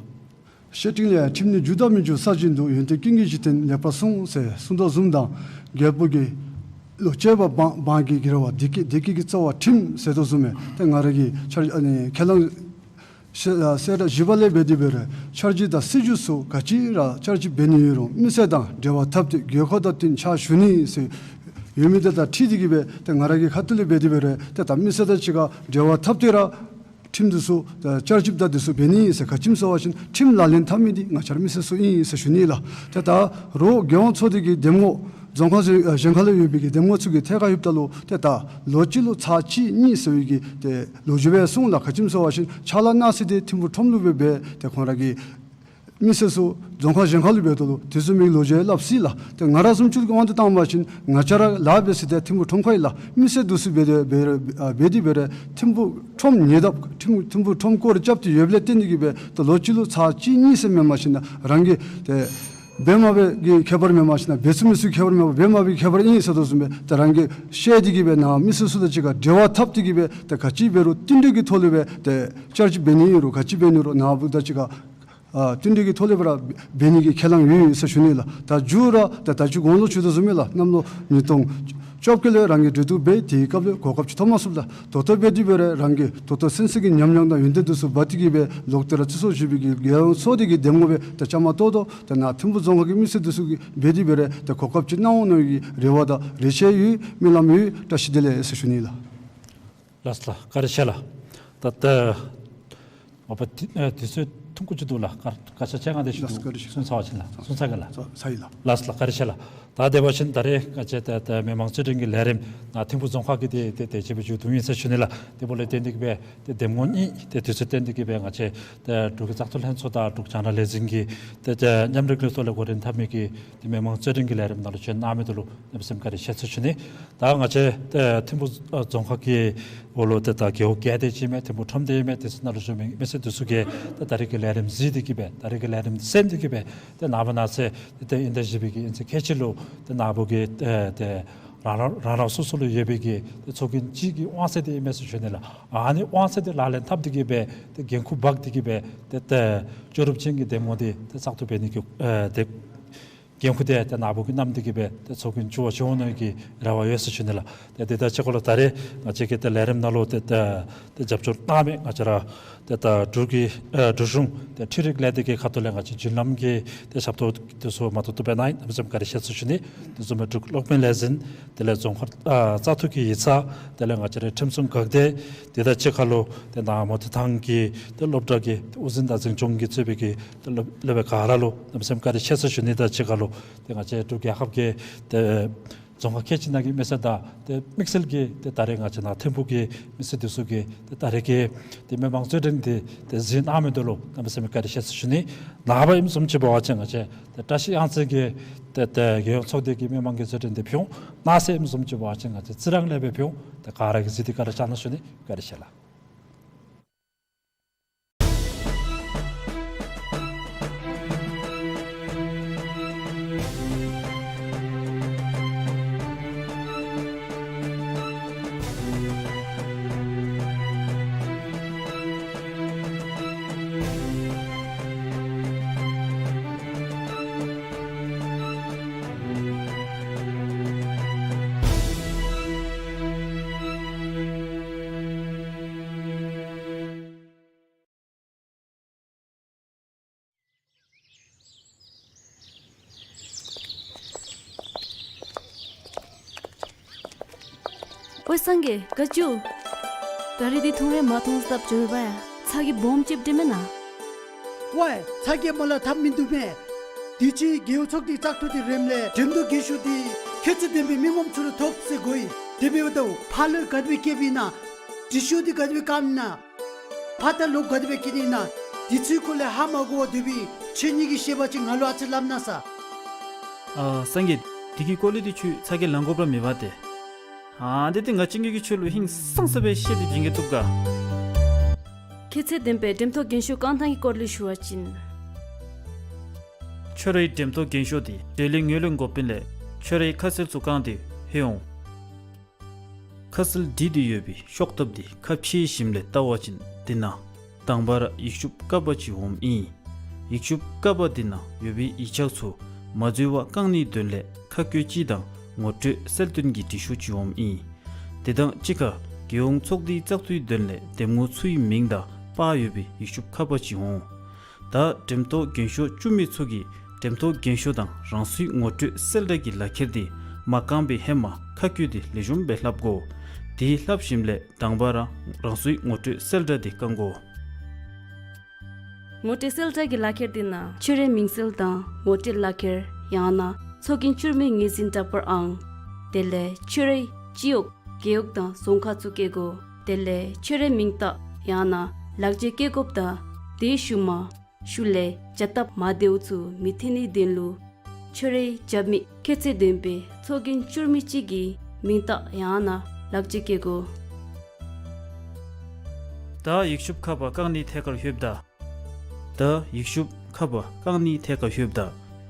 བཤེས་སྤྲིང་ལས་ཁྲིམས་ནི་རྒྱུ་དང་མི་རྒྱུ་ས་བཞིན་དུ། ཡོན་ཏན་ཀུན་གྱི་གཞི་རྟེན་ལེགས་པར་བསྲུང་ཟེར་གསུངས་དོ་བཟུམ་དང་རྒྱལ་པོ་གི་ལུ་བཅས་པ་འབངས་འབངས་ཀྱི་དགེ་བ་བདེ་སྐྱིད་བདེ་སྐྱིད་ཀྱི་རྩ་བ་ཁྲིམས་ཟེར་དོ་བཟུམ་སྦེ་ཏེ་ང་ར་གིས་ཆ་ཨ་ནི་ཁས་བླངས་ཤེས་ཨ་གསལ་བསྒྲགས་ཞུ་བ་ལས་འབད་དེ་འབད་རུང་འཆར་གཞི་དང་སྲིད་བྱུས་ཚུ་ག་ཅི་ར་བསྐྱར་ཞིབ་འབད་ནི་ཡོད་རུང་མི་སེར་དང་འབྲེལ་བ་འཐབ་སྟེ་རྒས་འཁོགས་དང་བསྟུན་ཕྱག་ཞུ་ནི་ཟེར་ཡོད་མི་དེ་དང་འཁྲིལ་ཏེ་གིས་སྦེ་ཏེ་ང་ར་གི་ཁ་ཐུག་ལས་འབད་དེ་འབད་རུང་ཏེ་ད་མི་སེར་དང་གཅིག་ཁར་འབྲེལ་བ་འཐབ་སྟེ་ར་ཁྲིམས་འདི་ཚུ་ཨ་བསྐྱར་ཞིབ་དང་འདི་ཚུ་འབད་ནི་ཟེར། ག་ཅི་སྨོ་ཟེར་བ་ཅིན་ཁྲིམས་ལག་ལེན་འཐབ་མི་འདི་ང་བཅས་ར་མི་སེར་ཚུ་ཨིན་ཟེར་ཞུ་ནི་ལགས། ཏེ་ད་རོགས་རྒྱལ་ཡོངས་ཚོགས་སྡེ་གི་གདམ་ངོ་རྫོང་ཁག་ཚུ་ཨ་གཞན་ཁ་ལུ་ཡོད་པའི་གི་གདམ་ངོ་ཚུ་གི་ཐད་ཁར་ལྷོདཔ་ད་ལུ་ཏེ་ད་ལོ་གཅིག་ལུ་ཚར་གཅིག་གཉིས་ཟེར་བའི་གི་ཏེ་ལོ་རྒྱུས་སྦེ་གསུངས་ལགས། ག་ཅི་སྨོ་ཟེར་བ་ཅིན་ཕྱག་ལཱ་གནང་ས་འདི་ཐིམ་ཕུག་ཁྲོམ་ལུ་སྦེ་འབད་དེ་ཁོང་ར་གི་མི་སེར་ཚུ་རྫོང་ཁག་གཞན་ཁ་ལུ་འབད་དོ་ལོ། དེ་བཟུམ་མའི་ལོ་རྒྱུས་སླབ་སྲིད་ལགས། ཏེ་ང་ར་བཟུམ་ཅིག་གི་དབང་དུ་བཏང་བ་ཅིན་ང་བཅས་ར་ལཱ་འབད་ས་འདི་ཐིམ་ཕུག་ཁྲོམ་ཁ་ཨིན་ལགས། མི་སེར་འདི་ཚུ་འབད་དེ་འབད་རུང་ཨ་འབད་དེ་འབད་རུང་ཐིམ་ཕུག་ཁྲོམ་ཉེ་འདབས་ཐིམ་ཐིམ་ཕུག་ཁྲོམ་སྐོར་རྐྱབ་སྟེ་ཡོདཔ་ལས་བརྟེན་ཏེ་གིས་སྦེ་ཏེ་ལོ་གཅིག་ལུ་ཚར་གཅིག་གཉིས་ཟེར་མེན་པར་ཞིན་ན་རང་གི་ཏེ་འབད་མ་འབད་ཀྱི་ཁྱད་པར་མེན་པར་ཞིན་ན་འབད་ཚུགས་མི་ཚུགས་ཁྱད་པར་མེན་པར་འབད་མ་འབད་ཀྱི་ཁྱད་པར་ཨིན་ཟེར་དོ་བཟུམ་སྦེ་ཏེ་རང་གིས་ཤེས་ཏེ་གིས་སྦེ་ནཱ་མི་སེར་ཚུ་དང་གཅིག་ཁར་འབྲེལ་བ་འཐབ་སྟེ་གིས་སྦེ་ཏེ་ག་ཅི་འབད་རུང་བསྟུན་གྲོས་ཀྱི་ཐོག་ལུ་སྦེ་ཏེ་བསྐྱར་ཞིབ་འབད་ནི་ཨིན་རུང་ག་ཅི་འབད་ནི་ཨིན་རུང་ནཱ་བུ་དང་གཅིག་ཁར་ཨ་བསྟུན་གྲོས་ཀྱི་ཐོག་ལས་སྦེ་ར་འབད་ནི་གི་ཁས་བླངས་ཡོད་ཟེར་ཞུ་ནི་ལགས། ད་མཇུག་ར་ད་ད་ཅི་གོང་ལུ་ཞུ་དོ་བཟུམ་སྦེ་ལགས། གནམ་ལོ་ཉིས་སྟོང་བཅོ་བརྒྱད་ལས་རང་གིས་གྲོས་བསྡུར་འབད་དེའི་སྐབས་ལས་གོ་སྐབས་ཅིག་ཐོབ་མ་ཚུགས་ལགས། ད་ལྟོ་འབད་དེ་འབད་རུང་རང་གིས་ད་ལྟོ་གསན་གཟིགས་ཀྱི་ཉམས་མྱོང་དང་ཡོན་ཏན་འདི་ཚུ་འབག་སྟེ་གིས་སྦེ་ལོག་སྟེ་ར་བརྩི་སྲུང་ཞུ་བའི་གི་རྒྱལ་ཡོངས་ཚོགས་སྡེ་གི་གདམ་ངོ་སྦེ་ད་བཅའ་མར་གཏོགས་དོ། ད་ནཱ་ཐིམ་ཕུག་རྫོང་ཁག་གི་མི་སེར་འདི་ཚུ་གིས་འབད་དེ་འབད་རུང་ད་གོ་སྐབས་ཅིག་གནང་འོང་མནོ་བའི་གི་རེ་བ་དང་རེ་ཆེ་ཡོད། སྨོན་ལམ་ཡོད། བཀྲ་ཤིས་བདེ་ལེགས་ཟེར་ཞུ་ནི་ལགས། ལགས་སོ་ལགས། བཀའ་དྲིན་ཆེ་ལགས། ད་ད་མ་པ་དུས་ཨ་དུས་ཚོད་ཐུང་ཀུ་ཅིག་འདུག་ལགས། སྐར་སྐར་ཆ་བཅོ་ལྔ་དེ་ཅིག་འདུག། ལགས་སོ་བཀའ་དྲིན་ཆེ། གསུང་ཚར་བ་ཅིན་ལགས། གསུང་ཚར་ག་ལགས། ཚར་ཚར་ཡི་ལགས། ལགས་སོ་ལགས། བཀའ་དྲིན་ཆེ་ལགས། ད་དེ་འབད་བ་ཅིན་ད་རེས་ང་བཅས་ད་ད་མི་མང་རྩོད་འགྲན་གྱི་ལས་རིམ་ནཱ་ཐིམ་ཕུག་རྫོང་ཁག་གི་དེ་དེ་དེ་ཅིག་སྦེ་མཇུག་བསྡུ་ཡི་ཟེར་ཞུ་ནི་ལགས། དེ་འབདཝ་ལས་བརྟེན་ཏེ་གིས་སྦེ་ཏེ་གདམ་ངོ་གཉིས་ཏེ་དུས་ཚོད་བཏོན་ཏེ་གིས་སྦེ་ང་བཅས་ཏེ་འབྲུག་གི་བཙག་འཐུ་ལྷན་ཚོགས་དང་འབྲུག་རྒྱང་བསྒྲགས་ལས་འཛིན་གྱིས་ཏེ་ཏེ་མཉམ་རུབ་ཀྱི་ཐོག་ལས་འགོ་འདྲེན་འཐབ་མི་གི་ཏེ་མི་མང་རྩོད་འགྲན་གྱི་ལས་རིམ་ནང་ལུ་བྱོན་གནང་མི་འདི་ལུ་གནམ་མེད་ས་མེད་བཀའ་དྲིན་ཆེ་ཟེར་ཞུ་ནི། ད་ང་བཅས་ཏེ་ཐིམ་ཕུག་ཨ་རྫོང་ཁག་གི་འོག་ལུ་ཏེ་ད་རྒེད་འོག་བརྒྱད་དེ་ཅིག་མས། ཐིམ་ཕུག་ཁྲོམ་སྡེ་མས། དེ་ཚུ་ནང་ལུ་བྱོན་མི་མི་སེར་འདི་ཚུ་གིས་ད་ད་རེས་ཀྱི་ལས་རིམ་གཟིགས་ཏེ་གིས་སྦེ་ད་རེས་ཀྱི་ལས་རིམ་གཟིགས་ཏེ་གིས་སྦེ་ཏེ་ནངས་པ་གནངས་ཚེ་ཏེ་ཏེ་དབྱིན་ཟླ་བཞི་པའི་གི་དབྱིན་ཚེས་ཁལ་གཅིག་ལུ་ཏེ་ནཱ་བུ་གི་ཏེ་ཏེ་རང་རང་རང་རང་སོ་སོ་ལུ་ཡོད་པའི་གི་ཏེ་ཚོགས་རྒྱན་གཅིག་གི་དབང་ཚད་འདི་ཨིན་མས་ཟེར་ཞུ་ནི་ལགས། ཨ་ནི་དབང་ཚད་འདི་ལག་ལེན་འཐབ་སྟེ་གིས་སྦེ་ཏེ་འགན་ཁུར་འབག་སྟེ་གིས་སྦེ་ཏེ་ཏེ་ལྕོགས་གྲུབ་ཅན་གྱི་གདམ་ངོ་འདི་ཏེ་བཙག་འཐུ་འབད་ནི་གི་ཨེ་ཏེ་འགན་ཁུར་འདི་ཏེ་ནཱ་བུ་གིས་བསྣམས་ཏེ་གིས་སྦེ་ཏེ་ཚོགས་རྒྱན་བཙུགས་པར་བྱོན་འོང་མནོ་གི་རེ་བ་ཡོད་ཟེར་ཞུ་ནི་ལགས། ཏེ་དེ་དང་གཅིག་ཁར་ལུ་ད་རེས་ང་བཅས་ཀྱི་ཏེ་ལས་རིམ་ནང་ལུ་ཏེ་ཏེ་ཏེ་རྒྱབ་སྐྱོར་གནང་མི་ང་བཅས་ར་ཏེ་ད་འབྲུག་གི་ཨེ་འབྲུག་གཞུང་ཏེ་འཕྲུལ་རིག་ལས་སྡེ་གི་ཁ་ཐུག་ལས་ང་བཅས་བརྒྱུད་ལམ་གྱི་ཏེ་ཞབས་ཏོག་འདི་ཚུ་མ་ཐུབ་ཐུབ་སྦེ་གནང་ཡི། གནམ་མེད་ས་མེད་བཀའ་དྲིན་ཆེ་ཟེར་ཞུ་ནི། དེ་བཟུམ་སྦེ་འབྲུག་གློག་མེ་ལས་འཛིན་དེ་ལས་རྫོང་ཁག་ཨ་བཙག་འཐུ་གི་ཡིག་ཚང་དེ་ལས་ང་བཅས་རའི་ཁྲིམས་སྲུང་འགག་སྡེ་དེ་དང་གཅིག་ཁར་ལུ་ཏེ་ནཱ་མོ་ཊ་ཐང་གི་ཏེ་སློབ་གྲྭ་གི་ཏེ་དབུ་འཛིན་དང་འཛིན་སྐྱོང་གིས་གཙོས་པའི་གི་ཏེ་སློབ་སློབ་དཔོན་ག་ར་ལུ་གནམ་མེད་ས་མེད་བཀའ་དྲིན་ཆེ་ཟེར་ཞུ་ནི་དང་གཅིག་ཁར་ལུ་ཏེ་ང་བཅས་འབྲུག་རྒྱལ་ཁབ་ཀྱི་ཏེ་རྫོང་ཁག་ཁལ་གཅིག་ནང་གི་མི་སེར་དང་ཏེ་དམིགས་བསལ་གྱིས་ཏེ་ད་རེས་ང་བཅས་ནཱ་ཐིམ་ཕུག་གི་མི་སེར་འདི་ཚུ་གིས་ཏེ་ད་རེས་ཀྱི་ཏེ་མི་མང་རྩོད་འགྲན་འདི་ཏེ་གཟིགས་གནང་མི་འདི་ལུ་གནམ་མེད་ས་མེད་བཀའ་དྲིན་ཆེ་ཟེར་ཞུ་ནི། ནངས་པ་ཨིནམ་བཟུམ་ཅིག་འབད་བ་ཅིན་ང་བཅས་ཏེ་བཀྲ་ཤིས་གཡང་རྩེ་གི་ཏེ་ཏེ་རྒྱལ་ཡོངས་ཚོགས་སྡེ་གི་མི་མང་གི་རྩོད་འགྲན་འདི་ཕུལ་འོང་། གནངས་ཚེ་ཨིནམ་བཟུམ་ཅིག་འབད་བ་ཅིན་ང་བཅས་རྩི་རང་ལས་སྦེ་ཕུལ་འོང་། ཏེ་ག་ར་གིས་གཟིགས་ཏེ་བཀའ་དྲིན་བསྐྱང་གནང་ཞུ་ནི། བཀའ་དྲིན་ཆེ་ལགས། སངས་རྒྱས་ག་ཅི། ད་རིས་འདི་ཐུང་རེ་མ་ཐུང་སྟབས་བྱོས་པ་ཡ། ཚ་གྱང་སྦོམ་ཅིག་འདྲེན་མེན་ན། ཝའི་ཚ་གྱང་མ་ལ་ཐབས་མིན་འདུག་མེ། དུས་ཅི་རྒེད་འོག་ཚོགས་སྡེ་བཙག་འཐུ་འདི་རནམ་ལས་འགྲེམས་སྟོན་རྒྱན་ཤོག་འདི་ཁྱད་ཚད་ལྡན་པའི་མི་ངོམ་ཚུ་ལུ་ཐོབ་ཟེར་གོ་ཡི། དེ་འབདཝ་ད་ཕར་ལུ་ག་དེ་སྦེ་བཀལཝ་ཨིན་ན། འབྲི་ཤོག་འདི་ག་དེ་སྦེ་བཀལཝ་ཨིན་ན། ཕར་ད་ལོག་ག་དེ་སྦེ་བཀལ་ནི་ཨིན་ན། དེ་ཚུའི་སྐོར་ལས་ཧ་མ་གོ་བར་སྡོད་པའི་ཁྱེད་གཉིས་ཀྱིས་ཤེས་པ་ཅིན་ང་ལུ་ཨ་ཙི་སླབ་གནང་ས། ཨ་སངས་རྒྱས། དེ་གི་སྐོར་ལས་འདི་ཁྱོད་ཚ་གྱང་ལང་དགོཔ་ར་མེད་པ་ཏེ། ཨ་དེ་ཏེ་ང་བཅས་གཉིས་ཀྱིས་ཁྱོད་ལུ་ཧིང་སངས་ས་སྦེ་བཤད་དེ་བྱིན་གེ་བཏུབ་ག། ཁྱད་ཚད་ལྡན་པའི་འགྲེམས་སྟོན་རྒྱན་ཤོག་བཀང་ཐངས་ཀྱི་སྐོར་ལས་ཞུ་བ་ཅིན། ཁྱོད་རའི་འགྲེམས་སྟོན་རྒྱན་ཤོག་འདི་འབྲེལ་ཡོད་ངོས་ལེན་འགོ་དཔོན་ལས་ཁྱོད་རའི་ཁ་གསལ་ཚུ་བཀང་སྟེ་ལྷོད་འོང་། ཁ་གསལ་བྲིས་ཏེ་ཡོད་པའི་ཤོག་ཐབ་འདི་ཁ་ཕྱེ་ཞིནམ་ལས་བལྟ་བ་ཅིན་འདི་ནང་དང་པ་ར་ཡིག་ཤུབས་ཀ་པ་ཅིག་འོངམ་ཨིན། ཡིག་ཤུབས་ཀ་པ་འདི་ནང་ཡོད་པའི་ཡིག་ཆ་ཚུ་མ་འཛོལ་བར་བཀང་ནིའི་དོན་ལས་ཁ་བཀོད་ཅིག་དང་ངོ་སྤྲོད་གསལ་སྟོན་གྱི་འབྲི་ཤོག་ཅིག་འོངམ་ཨིན། དེ་དང་གཅིག་ཁར་རྒྱལ་ཡོངས་ཚོགས་སྡེའི་བཙག་འཐུའི་དོན་ལས་འདེམས་ངོ་ཚུའི་མིང་དང་པར་ཡོད་པའི་ཡིག་ཤུབས་ཁ་པ་ཅིག་འོང་། ད་འགྲེམས་སྟོན་རྒྱན་ཤོག་བཙུགས་མི་ཚུ་གིས་འགྲེམས་སྟོན་རྒྱན་ཤོག་དང་རང་སོའི་ངོ་སྤྲོད་གསལ་བསྒྲགས་ཀྱི་ལག་ཁྱེར་འདི་མ་བཀང་པའི་ཧེ་མ་ཁ་བཀོད་འདི་ལེགས་ཤོམ་སྦེ་ལྷབ་དགོ། དེ་ལྷབ་ཞིནམ་ལས་དང་པ་ར་རང་སོའི་ངོ་སྤྲོད་གསལ་བསྒྲགས་འདི་བཀང་དགོ། ངོ་སྤྲོད་གསལ་བསྒྲགས་ཀྱི་ལག་ཁྱེར་འདི་ནང་ཁྱོད་རའི་མིང་གསལ་དང་ངོ་སྤྲོད་ལག་ཁྱེར་ཡང་ན་ཚོགས་རྒྱན་བཙུགས་མི་ངོས་འཛིན་འདྲ་པར་ཨང་། དེ་ལས་ཁྱོད་རའི་སྤྱི་འོག་རྒེད་འོག་དང་རྫོང་ཁག་ཚུ་བཀོད་དགོ། དེ་ལས་ཁྱོད་རའི་མིང་རྟགས་ཡང་ན་ལག་འཁྱེར་བཀོད་དགོཔ་དང་དེའི་ཤུལ་མ་ཤུལ་ལས་བྱ་སྟབས་མ་བདེཝ་ཚུ་མི་ཐོན་ནིའི་དོན་ལུ་ཁྱོད་རའི་རྒྱབ་མི་ཁྱད་ཚད་ལྡན་པའི་ཚོགས་རྒྱན་བཙུགས་མི་ཅིག་གི་མིང་རྟགས་ཡང་ན་ལག་འཁྱེར་བཀོད་དགོ། ད་ཡིག་ཤུབས་ཁ་པ་བཀང་ནིའི་ཐད་ཁར་ལྷོདཔ་ད། ད་ཡིག་ཤུབས་ཁ་པ་བཀང་ནིའི་ཐད་ཁར་ལྷོདཔ་ད་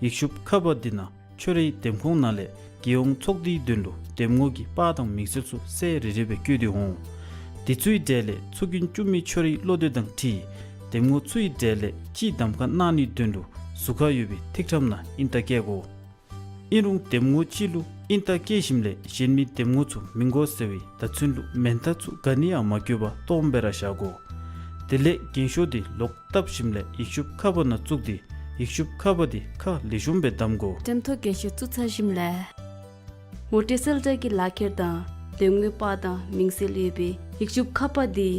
ཡིག་ཤུབས་ཁ་པ་འདི་ནང་ཁྱོད་རའི་འདེམས་ཁོངས་ནང་ལས་རྒྱལ་ཡོངས་ཚོགས་སྡེའི་དོན་ལུ་འདེམས་ངོ་གི་པར་དང་མིང་གསལ་ཚུ་གསལ་རི་རི་སྦེ་བཀོད་དེ་འོང་། དེ་ཚུའི་གྲས་ལས་ཚོགས་རྒྱན་བཙུགས་མི་ཁྱོད་རའི་བློ་འདོད་དང་འཁྲིལ་འདེམས་ངོ་ཚུའི་གྲས་ལས་གཅིག་གདམ་ཁ་གནང་ནིའི་དོན་ལུ་ཟུར་ཁར་ཡོད་པའི་ཐིག་ཁྲམ་ནང་ཨིན་རྟགས་བཀལ་དགོ། ཨིན་རུང་འདེམས་ངོ་གཅིག་ལུ་ཨིན་རྟགས་བཀལ་ཞིནམ་ལས་གཞན་མི་འདེམས་ངོ་ཚུ་མི་དགོ་ཟེར་བའི་བརྡ་མཚོན་ལུ་མེན་མཐའ་ཚུ་ག་ནི་ཡང་མ་བཀོད་པར་སྟོངམ་སྦེ་ར་བཞག་དགོ། དེ་ལས་རྒྱན་ཤོག་འདི་ལོག་བཏབ་ཞིནམ་ལས་ཡིག་ཤུབས་ཁ་པ་ནང་བཙུགས་ཏེ་ཡིག་ཤུབས་ཁ་པ་འདི་ཁ་ལེགས་ཤོམ་སྦེ་བསྡམ་དགོ། འགྲེམས་སྟོན་རྒྱན་ཤོག་བཙུགས་ཚར་ཞིནམ་ལས་ངོ་སྤྲོད་གསལ་བསྒྲགས་ཀྱི་ལག་ཁྱེར་དང་འདེམས་ངོའི་པར་དང་མིང་གསལ་ཡོད་པའི་ཡིག་ཤུབས་ཁ་པ་འདི་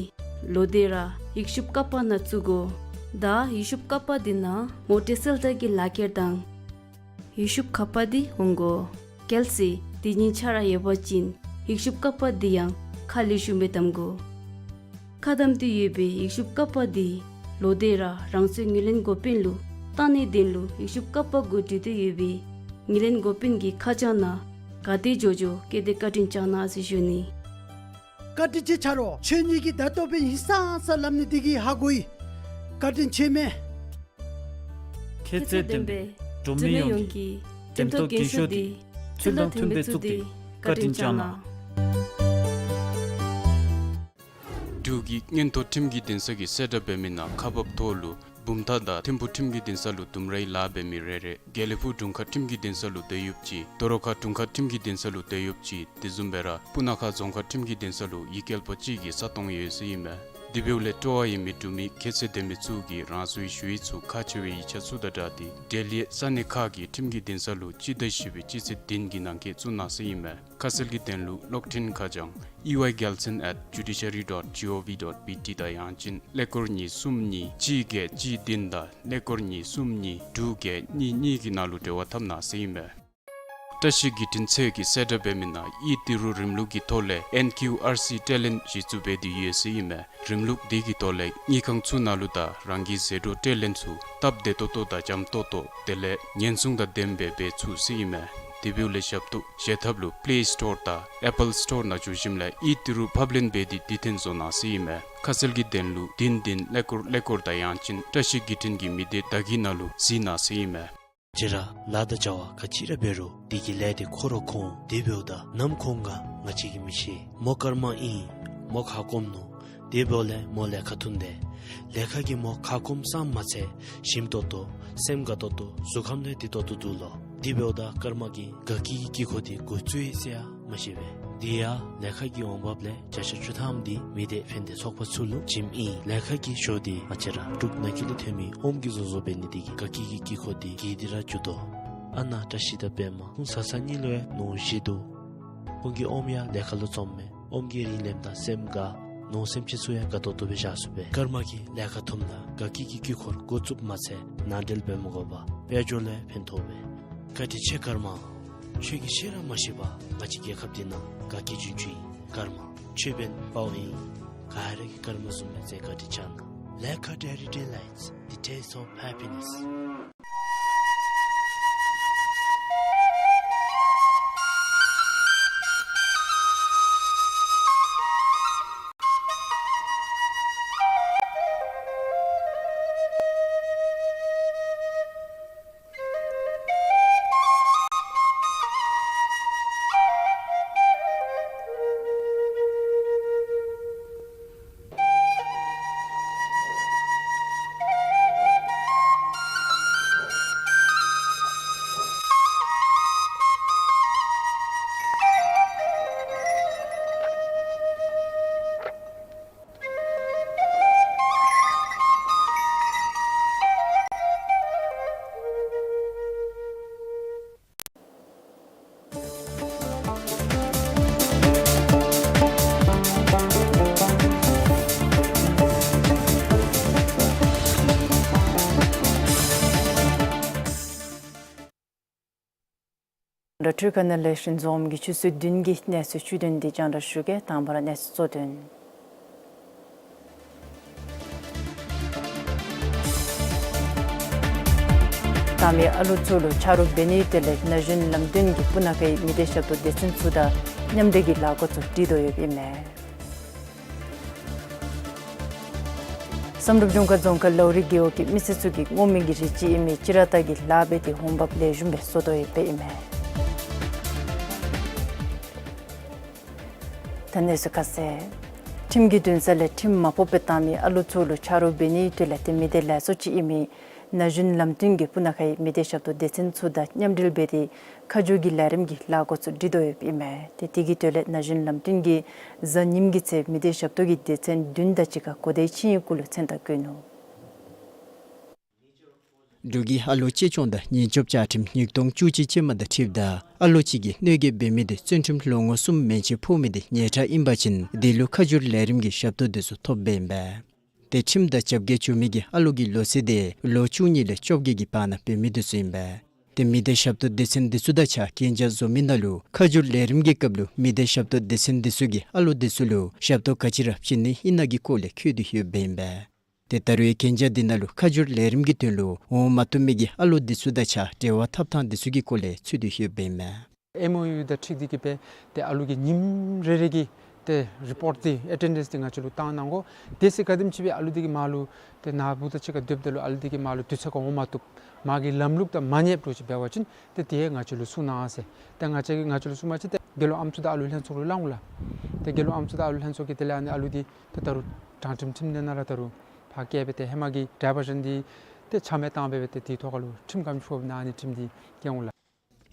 ལོག་སྟེ་ར་ཡིག་ཤུབས་ཀ་པ་ནང་བཙུགས་དགོ། ད་ཡིག་ཤུབས་ཀ་པ་འདི་ནང་ངོ་སྤྲོད་གསལ་བསྒྲགས་ཀྱི་ལག་ཁྱེར་དང་ཡིག་ཤུབས་ཁ་པ་འདི་འོང་དགོ། གལ་སྲིད་དེ་གཉིས་ཆ་ར་ཡོད་པ་ཅིན་ཡིག་ཤུབས་ཀ་པ་འདི་ཡང་ཁ་ལེགས་ཤོམ་སྦེ་བསྡམ་དགོ། ཁ་བསྡམས་ཏེ་ཡོད་པའི་ཡིག་ཤུབས་ཀ་པ་འདི་ལོག་སྟེ་ར་རང་སོའི་ངོས་ལེན་འགོ་དཔོན་ལུ་བཏང་ནིའི་དོན་ལུ་ཡིག་ཤུབས་ཀ་པ་གུ་བྲིས་ཏེ་ཡོད་པའི་ངོས་ལེན་འགོ་དཔོན་གྱི་ཁ་བྱང་ནང་ག་དེ་མགྱོགས་མགྱོགས་བཀོད་དེ་བཀའ་དྲིན་བསྐྱང་གནང་ཟེར་ཞུ་ནི། བཀའ་དྲིན་ཆེ་ཆ་རོགས། ཁྱོད་གཉིས་ཀྱིས་ད་ལྟོ་འབད་ཧིང་སངས་ས་སླབ་ནི་དེ་གིས་ཧ་གོ་ཡི། བཀའ་དྲིན་ཆེ་མས། ཁྱད་ཚད་ལྡན་པའི་འབྲུག་མི་ཡོངས་ཀྱིས་འགྲེམས་སྟོན་རྒྱན་ཤོག་འདི་ཚུལ་དང་མཐུན་པའི་བཙུགས་ཏེ་བཀའ་དྲིན་བསྐྱང་གནང་། འབྲུག་གི་མངོན་མཐོ་ཁྲིམས་ཀྱི་འདུན་ས་གིས་གསལ་བསྒྲགས་འབད་མི་ནང་ཁག་འབགཔ་ཐོག་ལུ་བུམ་ཐང་དང་ཐིམ་ཕུ་ཁྲིམས་ཀྱི་འདུན་ས་ལུ་ལྡུམ་རའི་ལཱ་འབད་མི་རེ་རེ། དགེ་ལེགས་ཕུག་དྲུང་ཁག་ཁྲིམས་ཀྱི་འདུན་ས་ལུ་སྡོད་ཡུདཔ་ཅིག། སྟོད་རོ་ཁ་དྲུང་ཁག་ཁྲིམས་ཀྱི་འདུན་ས་ལུ་སྡོད་ཡུདཔ་ཅིག། དེ་བཟུམ་སྦེ་ར་སྤུ་ན་ཁ་རྫོང་ཁག་ཁྲིམས་ཀྱི་འདུན་ས་ལུ་ཡིག་སྐྱེལ་པ་གཅིག་གི་ས་སྟོང་ཡོད་ཟེར་ཨིན་མས། དེ་འབདཝ་ལས་སྤྲོ་བ་ཡོད་མི་འབྲུག་མི་ཁྱད་ཚད་ལྡན་པ་ཚུ་གིས་རང་སོའི་ཞུ་ཡིག་ཚུ་ཁག་ཆེ་བའི་ཡིག་ཆ་ཚུ་དང་སྦྲགས་ཏེ་འབྲེལ་ཡོད་ས་གནས་ཁག་གི་ཁྲིམས་ཀྱི་འདུན་ས་ལུ་སྤྱི་ཟླ་བཞི་པའི་སྤྱི་ཚེས་བདུན་གྱི་ནང་འཁོད་བཙུགས་གནང་ཟེར་ཨིན་མས། ཁ་གསལ་གྱི་དོན་ལུ་གློག་འཕྲིན་ཁ་བྱང་ཨི་ཝའི་རྒྱལ་མཚན་at judiciary dot gov dot bt དང་ཡང་ཅིན་ཀླད་ཀོར་གཉིས་གསུམ་གཉིས་གཅིག་བརྒྱད་གཅིག་བདུན་དང་ཀླད་ཀོར་གཉིས་གསུམ་གཉིས་དྲུག་བརྒྱད་གཉིས་གཉིས་ཀྱི་ནང་ལུ་འབྲེལ་བ་འཐབ་གནང་ཟེར་ཨིན་མས། བཀྲ་ཤིས་བརྒྱུད་འཕྲིན་ཚད་ཀྱིས་གསལ་བསྒྲགས་འབད་མི་ནང་ཨི་ཏི་རུ་རིམ་ལུགས་ཀྱི་ཐོག་ལས་ཨེན་ཀིའུ་ཨར་སི་སྤྲོད་ལེན་གཞི་བཙུགས་འབད་དེ་ཡོད་ཟེར་ཨིན་མས། རིམ་ལུགས་འདི་གི་ཐོག་ལས་དངུལ་ཁང་ཚུ་ནང་ལུ་དང་རང་གི་ཟད་འགྲོ་སྤྲོད་ལེན་ཚུ་སྟབས་བདེ་ཏོག་ཏོ་དང་འཇམ་ཏོག་ཏོ་དེ་ལས་ཉེན་སྲུང་དང་ལྡནམ་སྦེ་འབད་ཚུགས་ཟེར་ཨིན་མས། དེ་འབདཝ་ལས་ཞབས་ཏོག་བྱེད་ཐབས་ལུ་པེ་ལེ་སི་ཊོར་དང་ཨེ་པཱལ་སི་ཊོར་ནང་འཛུལ་ཞིནམ་ལས་ཨི་ཏི་རུ་ཕབ་ལེན་འབད་དེ་དེ་འཐོན་བཟོ་གནང་ཟེར་ཨིན་མས། ཁ་གསལ་གྱི་དོན་ལུ་བདུན་བདུན་ཀླད་ཀོར་ཀླད་ཀོར་དང་ཡང་ཅིན་བཀྲ་ཤིས་བརྒྱུད་འཕྲིན་གྱི་མི་སྡེ་བརྡ་བརྒྱུད་ནང་ལུ་གཟིགས་གནང་ཟེར་ཨིན་མས། ཁྱེད་ར་ལཱ་དང་བྱ་བ་ག་ཅི་ར་འབད་རུང་དེ་གི་ལས་དེ་ཁོ་ར་ཁོང་དེ་འབདཝ་ད་ནམ་ཁོང་ག་ང་བཅས་ཀྱིས་མི་ཤེས། མོ་ཀརྨ་ཨིན། མོ་ཁ་སྐོམ་ནུག། དེ་འབདཝ་ལས་མོ་ལས་ཁ་ཐུང་དེ། ལས་ཁ་གིས་མོ་ཁ་སྐོམ་ཙམ་མ་ཚད་ཞིམ་ཏོག་ཏོ་སེམས་དགའ་ཏོག་ཏོ་གཟུགས་ཁམས་ལས་བདེ་ཏོག་ཏོ་འདུག་ལོ། དེ་འབདཝ་ད་ཀརྨ་གིས་དགའ་སྐྱིད་ཀྱི་དཀྱིལ་འཁོར་དེ་འགོ་བཙུགས་ཡི་ཟེར་ཡང་མ་ཤེས་པས། དེ་ཡང་ལས་ཁ་གི་འོང་འབབ་ལས་བརྒྱ་ཆ་བཅུ་ཐམ་དེ་མི་སྡེ་ཕན་བདེ་ཚོགས་པ་ཚུ་ལུ་བྱིནམ་ཨིན། ལས་ཁ་གི་ཞོ་དེ་ང་བཅས་ར་འབྲུག་ནང་འཁོད་ལས་ཐོན་མི་ཨོམ་གྱིས་བཟོ་བཟོཝ་འབད་ནི་དེ་གིས་དགའ་སྐྱིད་ཀྱི་དཀྱིལ་འཁོར་དེ་རྒྱས་ཏེ་ར་འགྱོ་དོ། ཨ་ནཱ་བཀྲ་ཤིས་དང་པདྨ་ཁོང་བཟའ་ཚང་གཉིས་ལུ་ཡང་ནོར་བུ་བཞི་འདུག། ཁོང་གི་ཨོམ་ཡང་ལས་ཁ་ལུ་བཙོངམ་མས། ཨོམ་གྱི་རིང་ལེབ་དང་སེམས་དགའ། ནོར་སེམས་ཅན་ཚུ་ཡང་དགའ་ཏོག་ཏོ་སྦེ་བཞག་ཚུགས་པས། ཀརྨ་གི་ལས་ཀ་ཐོནམ་ད་དགའ་སྐྱིད་ཀྱི་དཀྱིལ་འཁོར་འགོ་བཙུགསཔ་མ་ཚད་ནང་འབྲེལ་འབད་མི་དགོ་པར་དཔལ་འབྱོར་ལས་ཕན་ཐོགས་པས། བཀའ་དྲིན་ཆེ་ཀརྨ། ཁྱོད་ཀྱིས་ཤེས་ར་མ་ཤེས་པར་ང་བཅས་རྒྱལ་ཁབ་འདི་ནང་དགའ་སྐྱིད་འབྱུང་བཅུག་ཡི། ཀརྨ་ཁྱོད་འབདན་དཔའ་བོ་ཨིན། ག་ར་གིས་ཀརྨ་བཟུམ་སྦེ་མཛད་བཀའ་དྲིན་བསྐྱང་གནང་། Lecca Dairy Delights, the taste of happiness. རྒྱང་བསྒྲགས་འཕྲུལ་ཁང་ནང་ལས་ཞིང་འཛོམས་ཀྱི་ཆུ་ཚོད་བདུན་གྱི་གནས་ཚུལ་བཅུད་དོན་འདི་རྒྱང་བསྒྲགས་ཞུ་གེ། དང་པ་ར་གནས་ཚུལ་གཙོ་དོན། བཏང་མི་ཨ་ལུ་ཚུ་ལུ་ཆ་རོགས་འབད་ནིའི་དོན་ལས་ན་གཞོན་ལམ་སྟོན་གྱིས་སྤུ་ན་ཁའི་མི་སྡེ་ཞབས་ཏོག་སྡེ་ཚན་ཚུ་དང་མཉམ་འབྲེལ་གྱི་ལཱ་འགོ་ཚུ་སྒྲིག་དོ་ཡོདཔ་ཨིན་མས། བསམ་གྲུབ་ལྗོངས་མཁར་རྫོང་ཁག་ལའུ་རི་རྒེད་འོག་གི་མི་སེར་ཚུ་གིས་སྔོ་སྨན་གྱི་རིགས་ཅིག་ཨིན་མི་ཅི་ར་ཏ་གི་ལཱ་འབད་དེ་འོང་འབབ་ལེགས་ཤོམ་སྦེ་བཟོ་དོ་ཡོདཔ་ཨིན་མས། ད་གནས་ཚུལ་ཁ་གསལ། ཁྲིམས་ཀྱི་འདུན་ས་ལས་ཁྲིམས་མ་ཕོགཔ་སྦེ་བཏང་མི་ཨ་ལུ་ཚུ་ལུ་ཆ་རོགས་འབད་ནིའི་དོན་ལས་ཏེ་མི་སྡེ་ལས་ཚོགས་ཅིག་ཨིན་མི་ན་གཞོན་ལམ་སྟོན་གྱིས་སྤུ་ན་ཁའི་མི་སྡེ་ཞབས་ཏོག་སྡེ་ཚན་ཚུ་དང་མཉམ་འབྲེལ་འབད་དེ་ཁ་བསྒྱུར་གྱི་ལས་རིམ་གྱི་ལཱ་འགོ་ཚུ་སྒྲིག་དོ་ཡོདཔ་ཨིན་མས། ཏེ་དེ་གི་དོན་ལས་ན་གཞོན་ལམ་སྟོན་གྱིས་གཟའ་ཉིམ་གི་ཚེ་མི་སྡེ་ཞབས་ཏོག་གི་སྡེ་ཚན་བདུན་དང་གཅིག་ཁར་གོ་བརྡའི་ཆིངས་ཡིག་གུ་ལུ་མཚན་རྟགས་བཀོད་ནུག། འབྲུག་གི་ཨ་ལོ་གཅེས་སྐྱོང་དང་ཉེན་སྐྱོབ་བཅའ་ཁྲིམས་ཉིས་སྟོང་བཅུ་གཅིག་ཅན་མ་དང་འཁྲིལཝ་ད་ཨ་ལོ་གཅིག་གིས་གནོད་འགེལ་འབད་མི་དེ་བཙོན་ཁྲིམས་ལོ་ངོ་གསུམ་མན་ཆད་ཕོག་མི་དེ་ཉེས་ཁྲ་ཨིན་པ་ཅིན་དེ་ལུ་ཁ་བསྒྱུར་ལས་རིམ་གྱི་ཞབས་ཏོག་དེ་ཚུ་ཐོབ་པས་ཨིན་པས། ཏེ་ཁྲིམས་དང་རྒྱབ་འགལ་བྱུང་མི་གི་ཨ་ལོ་གི་ལོ་ཚད་དེ་ལོ་བཅུ་གཉིས་ལས་བཅོ་བརྒྱད་ཀྱི་བར་ན་འབད་མི་དེ་ཚུ་ཨིན་པས། ཏེ་མི་སྡེ་ཞབས་ཏོག་སྡེ་ཚན་དེ་ཚུ་དང་གཅིག་ཁར་གན་རྒྱ་བཟོ་མི་ནང་ལུ་ཁ་བསྒྱུར་ལས་རིམ་གྱི་སྐབས་ལུ་མི་སྡེ་ཞབས་ཏོག་སྡེ་ཚན་དེ་ཚུ་གིས་ཨ་ལོ་དེ་ཚུ་ལུ་ཞབས་ཏོག་ག་ཅི་ར་བྱིན་ནི་ཨིན་ན་གི་སྐོར་ལས་འཁོད་དེ་ཡོདཔ་ཨིན་པས། ཏེ་ད་རུང་གན་རྒྱ་འདི་ནང་ལུ་ཁ་བསྒྱུར་ལས་རིམ་གྱི་དོན་ལུ་འོང་མ་བཏུབ་མི་གི་ཨ་ལོ་དེ་ཚུ་དང་གཅིག་ཁར་འབྲེལ་བ་འཐབ་ཐངས་དེ་ཚུ་གི་སྐོར་ལས་འཁོད་དེ་ཡོདཔ་ཨིན་མས། ཨེམ་ཨོ་ཡུ་དང་འཁྲིལ་ཏེ་གིས་སྦེ་ཏེ་ཨ་ལུ་གིས་ཉིནམ་རེ་རེ་གི་ཏེ་རི་པོརཊ་འདི་ཨེ་ཊེན་ཌེནསི་འདི་ང་བཅས་ལུ་བཏང་གནང་དགོ། དེ་ཚེ་ག་དེམ་ཅིག་སྦེ་ཨ་ལུ་འདི་གིས་མར་ལུ་ཏེ་ནཱ་བུ་དང་གཅིག་ཁར་སྡོདཔ་ད་ལུ་ཨ་ལུ་འདི་གིས་མར་ལུ་དུས་ཚོད་ཁར་འོང་མ་བཏུབ། མ་གི་ལམ་ལུགས་དང་མ་ཉེསཔ་འདྲཝ་ཅིག་འབད་བ་ཅིན་ཏེ་དེ་ཡང་ང་བཅས་ལུ་གསུང་གནང་ཟེར། ཏེ་ང་བཅས་ཀྱིས་ང་བཅས་ལུ་གསུངམ་ཅིག་ཏེ་དགེ་སློང་ཨམ་སྲུ་དང་ཨ་ལུ་ལྷན་ཚོགས་ལུ་སླབ་འོང་ལགས། ཏེ་དགེ་སློང་ཨམ་སྲུ་དང་ཨ་ལུ་ལྷན་ཚོགས་ཀྱིས་དེ་ལས་ཨ་ནི་ཨ་ལུ་འདི་ཏེ་ད་རུང་དྲང་ཁྲིམས་ཁྲིམས་གནས་ནང་ར་ད་རུང་ཕར་བསྐྱལ་སྦེ་ཏེ་ཧེ་མ་གི་ཌའི་བར་ཤཱན་འདི་ཏེ་ཆ་མེད་བཏང་སྦེ་སྦེ་ཏེ་དེའི་ཐོག་ཁར་ལུ་ཁྲིམས་ཀ་ཕོགཔ་ཨིན་ན་ཨ་ནི་ཁྲིམས་འདི་བཀལ་འོང་ལགས།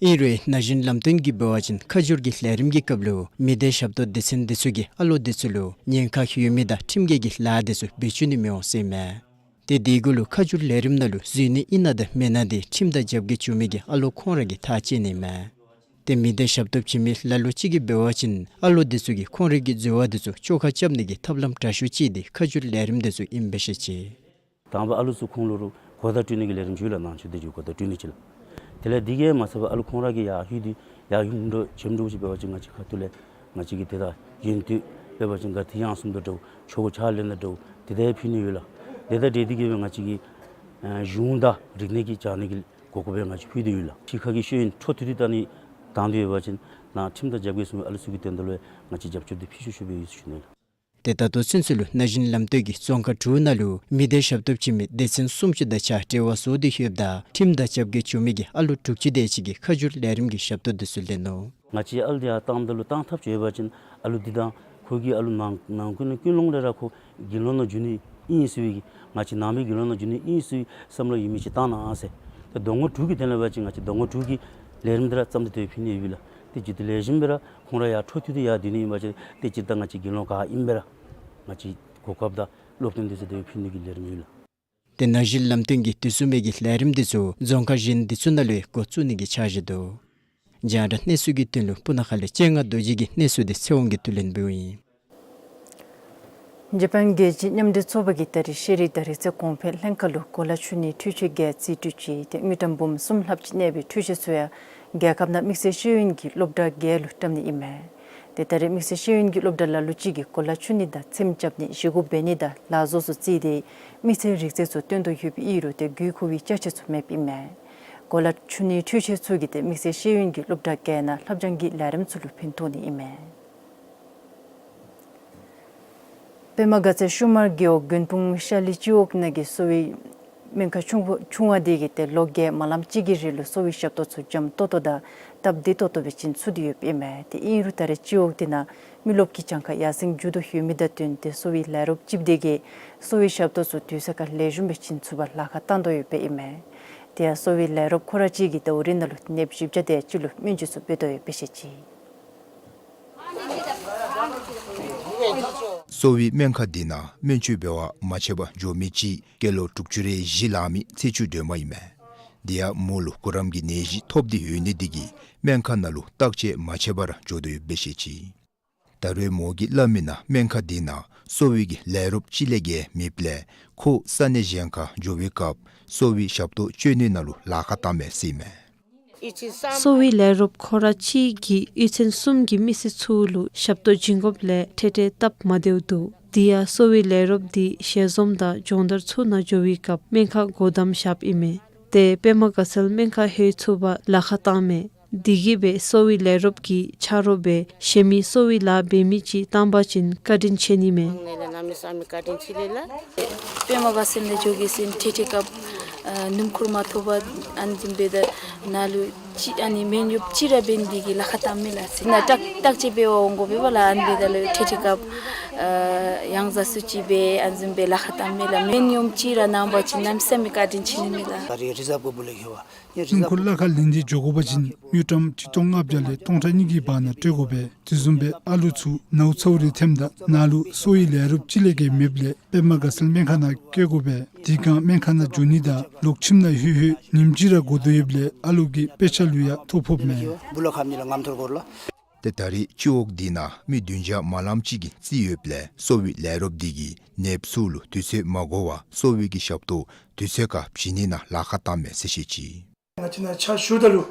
ཨིན་རུང་ན་གཞོན་ལམ་སྟོན་གྱིས་འབད་བ་ཅིན་ཁ་བསྒྱུར་གྱི་ལས་རིམ་གྱི་སྐབས་ལུ་མི་སྡེ་ཞབས་ཏོག་སྡེ་ཚན་དེ་ཚུ་གིས་ཨ་ལོ་དེ་ཚུ་ལུ་ཉེན་ཁ་ཡོད་མི་དང་ཁྲིམས་འགལ་གྱི་ལཱ་དེ་ཚུ་འབད་བཅུག་ནི་མི་འོང་ཟེར་ཨིན་མས། ཏེ་དེ་གུ་ལུ་ཁ་བསྒྱུར་ལས་རིམ་ནང་ལུ་འཛུལ་ནི་ཨིན་ན་དང་མེན་ན་དེ་ཁྲིམས་དང་རྒྱབ་འགལ་བྱུང་མི་གི་ཨ་ལོ་ཁོང་ར་གིས་ཐག་བཅད་ནི་ཨིན་མས། ཏེ་མི་སྡེ་ཞབས་ཏོག་བྱིན་མི་ལ་ལུ་ཅིག་གིས་འབད་བ་ཅིན་ཨ་ལོ་དེ་ཚུ་གིས་ཁོང་རའི་གི་འཛོལ་བ་དེ་ཚུ་བཅོ་ཁ་རྐྱབ་ནི་གི་ཐབས་ལམ་དྲག་ཤོས་ཅིག་དེ་ཁ་བསྒྱུར་ལས་རིམ་དེ་ཚུ་ཨིནམ་འབད་ཤེས་ཅི། དང་པ་ཨ་ལུ་ཚུ་ཁོང་ལུ་རུང་གོ་བརྡ་སྤྲོད་ནི་གི་ལས་རིམ་ཅིག་ཡོད་ལགས། ནང་ཆོས་དེ་ཅིག་གོ་བརྡ་སྤྲོད་ནི་ཅིག་ལགས། དེ་ལས་དེ་གིས་མ་ཚད་པར་ཨ་ལུ་ཁོང་ར་གིས་ཡར་ལྷོད་དེ་ཡར་ཡུན་རིངམོ་འགྱོཝ་འགྱོཝ་ཅིག་འབད་བ་ཅིན་ང་བཅས་ཁ་ཐུག་ལས་ང་བཅས་ཀྱིས་དེ་དང་ཡོན་བསྟོད་འབད་བ་ཅིན་དགའ་སྟོན་ཡང་གསུམ་དང་འདྲཝ་ཆོ་ག་ཕྱག་ལེན་དང་འདྲཝ་དེ་དེ་ཕུལ་ནི་ཡོད་ལགས། དེ་དང་འབྲེལ་ཏེ་གིས་སྦེ་ང་བཅས་ཀྱིས་ཨ་གཞུང་དང་རིག་གནས་ཀྱི་སྦྱང་ནི་གི་གོ་སྐབས་སྦེ་ང་བཅས་ཕུལ་ཏེ་ཡོད་ལགས། ཕྱི་ཁ་གི་ཤེས་ཡོན་འཕྲོ་མཐུད་དེ་ད་ནི་དང་འདོད་ཡོད་པ་ཅིན་ནཱ་ཁྲིམས་དང་རྒྱབ་འགལ་སོང་བའི་ཨ་ལུ་ཚུ་གི་དོན་དག་ལུ་ང་བཅས་རྒྱབ་སྐྱོར་འདི་ཕུལ་ཤུགས་ཤུགས་སྦེ་ཡོད་ཟེར་ཞུ་ནི་ལགས། ཏེ་ད་ལྟོ་ཚུན་ཚོད་ལུ་ན་གཞོན་ལམ་སྟོན་གྱིས་རྫོང་ཁག་དྲུག་ནང་ལུ་མི་སྡེ་ཞབས་ཏོག་བྱིན་མི་སྡེ་ཚན་སུམ་ཅུ་དང་གཅིག་འབྲེལ་བ་བཟོ་སྟེ་ཡོདཔ་ད་ཁྲིམས་དང་རྒྱབ་འགལ་བྱུང་མི་གི་ཨ་ལོ་དྲུག་ཅུ་དེ་ཅིག་གིས་ཁ་བསྒྱུར་ལས་རིམ་གྱི་ཞབས་ཏོག་དེ་ཚུ་ལེན་ནུག། ང་བཅས་ཨ་ལུ་འདི་ཡར་བཏངམ་ད་ལུ་བཏང་ཐག་ཆོད་པ་ཅིན་ཨ་ལུ་འདི་དང་ཁོ་གི་ཨ་ལུ་ནང་ནང་ཀུན་ནི་ཀུན་སློང་ལས་ར་ཁོ་དགེ་སློང་ནང་འགྱོ་ནི་ཨིན་ཟེར་བའི་གི་ང་བཅས་ནང་པའི་དགེ་སློང་ནང་འགྱོ་ནི་ཨིན་ཟེར་བའི་བསམ་བློ་ཡོད་མི་ཅིག་བཏང་གནང་ཟེར། ཏེ་ཟླ་ངོ་དྲུག་གི་དོན་ལས་འབད་བ་ཅིན་ང་བཅས་ཟླ་ངོ་དྲུག་གི་ལས་རིམ་འདི་ར་བརྩམས་ཏེ་དེ་སྦེ་ཕུལ་ནི་ཡོད་ལགས། ཏེ་ཇི་ལྟར་ལེགས་ཤོམ་སྦེ་ར་ཁོང་ར་ཡར་འཕྲོ་མཐུད་དེ་ཡར་སྡོད་ནི་ཨིན་པ་ཅིན་ཏེ་སྤྱིར་བཏང་ང་བཅས་དགེ་སློང་ག་ཨིན་པ་ར་ང་བཅས་གོ་སྐབས་དང་སློབ་སྟོན་དེ་ཚུ་དེ་སྦེ་ཕུལ་ནི་གི་ལས་རིམ་ཡོད་ལགས། ཏེ་ན་གཞོན་ལམ་སྟོན་གྱིས་དེ་བཟུམ་མའི་གི་ལས་རིམ་དེ་ཚུ་རྫོང་ཁག་གཞན་དེ་ཚུ་ནང་ལུ་འགོ་བཙུགས་ནི་གི་འཆར་གཞི་འདུག། རྒྱང་བསྒྲགས་གནས་ཚུལ་གྱི་དོན་ལུ་སྤུ་ན་ཁ་ལས་སྤྱན་སྔ་རྡོ་རྗེ་གི་གནས་ཚུལ་དེ་ཚེ་དབང་གིས་བསྡུ་ལེན་འབདཝ་ཨིན། འཇར་པན་རྒྱལ་སྤྱིའི་མཉམ་འབྲེལ་ཚོགས་པ་གིས་ད་རིས་ཤེས་རིག་དང་རིག་རྩལ་གོང་འཕེལ་ལྷན་ཁག་ལུ་གོ་ལ་ཆུ་གནས་འཕྲུལ་ཆས་བརྒྱད་རྩིས་སྤྲོད་ཅིག་ཏེ་དངུལ་ཀྲམ་འབུམ་གསུམ་ལྷགཔ་ཅིག་གནས་པའི་འཕྲུལ་ཆས་ཚུ་ཡང་རྒྱལ་ཁབ་ནང་དམིགས་བསལ་ཤེས་ཡོན་གྱི་སློབ་གྲྭ་བརྒྱད་ལུ་བཀྲམ་ནི་ཨིན་མས། ཏེ་ད་རིས་དམིགས་བསལ་ཤེས་ཡོན་གྱི་སློབ་གྲྭ་ལ་ལུ་ཅིག་གིས་གོ་ལ་ཆུ་ནི་དང་ཚེམ་རྐྱབ་ནི་བཞེས་སྒོ་འབད་ནི་དང་ལག་བཟོ་ཚུ་རྩིས་ཏེ་དམིགས་བསལ་རིག་རྩལ་ཚུ་སྟོན་དོ་ཡོདཔ་ཨིན་རུང་ཏེ་དགོས་མཁོ་བའི་ཅ་ཆས་ཚུ་མེདཔ་ཨིན་མས། གོ་ལ་ཆུ་གནས་འཕྲུལ་ཆས་ཚུ་གིས་ཏེ་དམིགས་བསལ་ཤེས་ཡོན་གྱི་སློབ་གྲྭ་བརྒྱད་ནང་ལྷབ་སྦྱང་གི་ལས་རིམ་ཚུ་ལུ་ཕན་ཐོགས་ནི་ཨིན་མས། པདྨ་དགའ་ཚལ་ཤུ་མར་རྒེད་འོག་དགོན་དཔུང་ཤ་ལི་སྤྱི་འོག་ནང་གི་གསོ་བའི་སྨན་ཁང་ཆུང་ཆུང་བ་དེ་གིས་ཏེ་ལོ་བརྒྱད་མ་ལངམ་ཅིག་གི་རིང་ལུ་གསོ་བའི་ཞབས་ཏོག་ཚུ་འཇམ་ཏོང་ཏོ་དང་སྟབས་བདེ་ཏོག་ཏོ་སྦེ་བྱིན་ཚུགས་ཏེ་ཡོདཔ་ཨིན་མས། ཏེ་ཨིན་རུང་ད་རེས་སྤྱི་འོག་དེ་ནང་མི་རློབས་ཀྱི་གྱངས་ཁ་ཡར་སེང་འགྱོ་དོ་ཡོད་མི་དང་བསྟུན་ཏེ་གསོ་བའི་ལས་རོགསཔ་ཅིག་དེ་གིས་གསོ་བའི་ཞབས་ཏོག་ཚུ་དུས་ཚོད་ཁར་ལེགས་ཤོམ་སྦེ་བྱིན་ཚུགས་པར་ལཱ་ཁག་བཏང་དོ་ཡོདཔ་ཨིན་མས། དེ་ཡང་གསོ་བའི་ལས་རོགསཔ་ཁོ་ར་གཅིག་གིས་ད་ཨོ་རི་ནང་ལུ་ནདཔ་བཞི་བརྒྱ་དེ་ཅིག་ལུ་སྨན་བཅོས་ཚུ་འབད་དོ་ཡོདཔ་སྦེ་བཤད་ཅི། གསོ་བའི་སྨན་ཁང་འདི་ནང་སྨན་བཅོས་འབད་བར་མ་ཆད་པར་འགྱོ་མི་ཅིག་སྐྱེས་ལོ་དྲུག་ཅུ་རེ་བཞི་ལང་མི་ཚེ་བཅུད་སྒྲོལ་མ་ཨིན་མས། དེ་ཡང་མོ་ལུ་གུ་རམ་གྱི་ནད་གཞི་ཐོབ་སྟེ་ཡོད་ནི་དེ་གིས་སྨན་ཁང་ནང་ལུ་བརྟག་དཔྱད་མ་ཆད་པར་འགྱོ་དོ་ཡོདཔ་སྦེ་བཤད་ཅི། ད་རུང་མོ་གིས་སླབ་མི་ནང་སྨན་ཁང་འདི་ནང་གསོ་བའི་གི་ལས་རོགསཔ་གཅིག་ལས་བརྒལ་མེདཔ་ལས་ཁོ་ས་གནས་གཞན་ཁར་འགྱོ་བའི་སྐབས་གསོ་བའི་ཞབས་ཏོག་སྤྱོད་ནི་ནང་ལུ་ལཱ་ཁག་བཏངམ་མས་ཟེར་ཨིན་མས། གསོ་བའི་ལས་རོགསཔ་ཁོ་ར་གཅིག་གིས་གཡུས་ཚན་གསུམ་གྱི་མི་སེར་ཚུ་ལུ་ཞབས་ཏོག་བྱིན་དགོཔ་ལས་འཕྲལ་འཕྲལ་སྟབས་མ་བདེཝ་འདུག། དེ་ཡང་གསོ་བའི་ལས་རོགསཔ་འདི་ཞལ་འཛོམས་དང་སྦྱོང་བརྡར་ཚུ་ནང་འགྱོ་བའི་སྐབས་སྨན་ཁང་སྒོ་བསྡམས་བཞགཔ་ཨིན་མས། ཏེ་པདྨ་དགའ་ཚལ་སྨན་ཁང་ལྷོད་ཚུགས་པར་ལཱ་ཁག་བཏངམ་མས། དེ་གིས་སྦེ་གསོ་བའི་ལས་རོགསཔ་གིས་ཆ་རོགས་སྦེ་གཞན་མི་གསོ་བའི་ལཱ་འབད་མི་ཅིག་བཏང་པ་ཅིན་བཀའ་དྲིན་ཆེ་ནི་མས། པདྨ་དགའ་ཚལ་ནང་འགྱོ་གེ་ཟེར་འཕྲལ་འཕྲལ་སྐབས་ཨ་སྣུམ་འཁོར་མ་ཐོབ་པར་ཨ་ནི་བཟུམ་སྦེ་ད་ནཱ་ལུ་ཅིག་ཨ་ནི་སྨན་གཡོགཔ་ཅིག་ར་འབད་ནི་དེ་གིས་ལཱ་ཁག་བཏངམ་མས་ལགས་ཟེར། ནཱ་བརྟག་བརྟག་དཔྱད་འབད་བར་འོང་དགོ་པས་ལགས། ཨ་ནི་སྦེ་ད་ལུ་འཕྲལ་འཕྲལ་སྐབས་ཨ་ཡང་ཟ་སུ་ཅིག་སྦེ་ཨ་ནི་བཟུམ་སྦེ་ལཱ་ཁག་བཏངམ་མས་ལགས། སྨན་གཡོགཔ་ཅིག་ར་གནང་པ་ཅིན་གནམ་མེད་ས་མེད་བཀའ་དྲིན་ཆེ་ནི་མས་ལགས། སྣུམ་འཁོར་གླ་ཁར་ལེན་ཏེ་འགྱོ་དགོ་པ་ཅིན་དངུལ་ཀྲམ་གཅིག་སྟོང་ལྔ་བརྒྱ་ལས་སྟོང་ཕྲག་གཉིས་ཀྱི་བར་ན་སྤྲོད་དགོ་པས། དེ་བཟུམ་སྦེ་ཨ་ལུ་ཚུ་ནཝ་ཚཝ་རེ་ཐོནམ་ད་ནཱ་ལུ་གསོ་བའི་ལས་རོགསཔ་གཅིག་ལས་བརྒལ་མེདཔ་ལས་པདྨ་དགའ་ཚལ་སྨན་ཁང་ནང་བསྐྱལ་དགོ་པས། དེ་སྒང་སྨན་ཁང་ནང་འགྱོ་ནི་དང་ལོག་ཁྱིམ་ནང་ལྷོད་ལྷོད་ཉིནམ་གཅིག་ར་འགོར་དོ་ཡོདཔ་ལས་ཨ་ལུ་གི་དཔེ་ཆ་ལུ་ཡང་ཐོ་ཕོགཔ་མས། ཏེ་ད་རེས་སྤྱི་འོག་འདི་ནང་མི་བདུན་བརྒྱ་མ་ལངམ་ཅིག་གིས་རྩིས་ཡོདཔ་ལས་གསོ་བའི་ལས་རོགསཔ་འདི་གིས་ནདཔ་ཚུ་ལུ་དུས་ཚོད་མ་འགོར་བར་གསོ་བའི་གི་ཞབས་ཏོག་དུས་ཚོད་ཁར་བྱིན་ནི་ནང་ལཱ་ཁག་བཏངམ་མས་ཟེར་བཤད་ཅི། ང་བཅས་ནཱ་ཕྱག་ཞུཝ་ད་ལུ་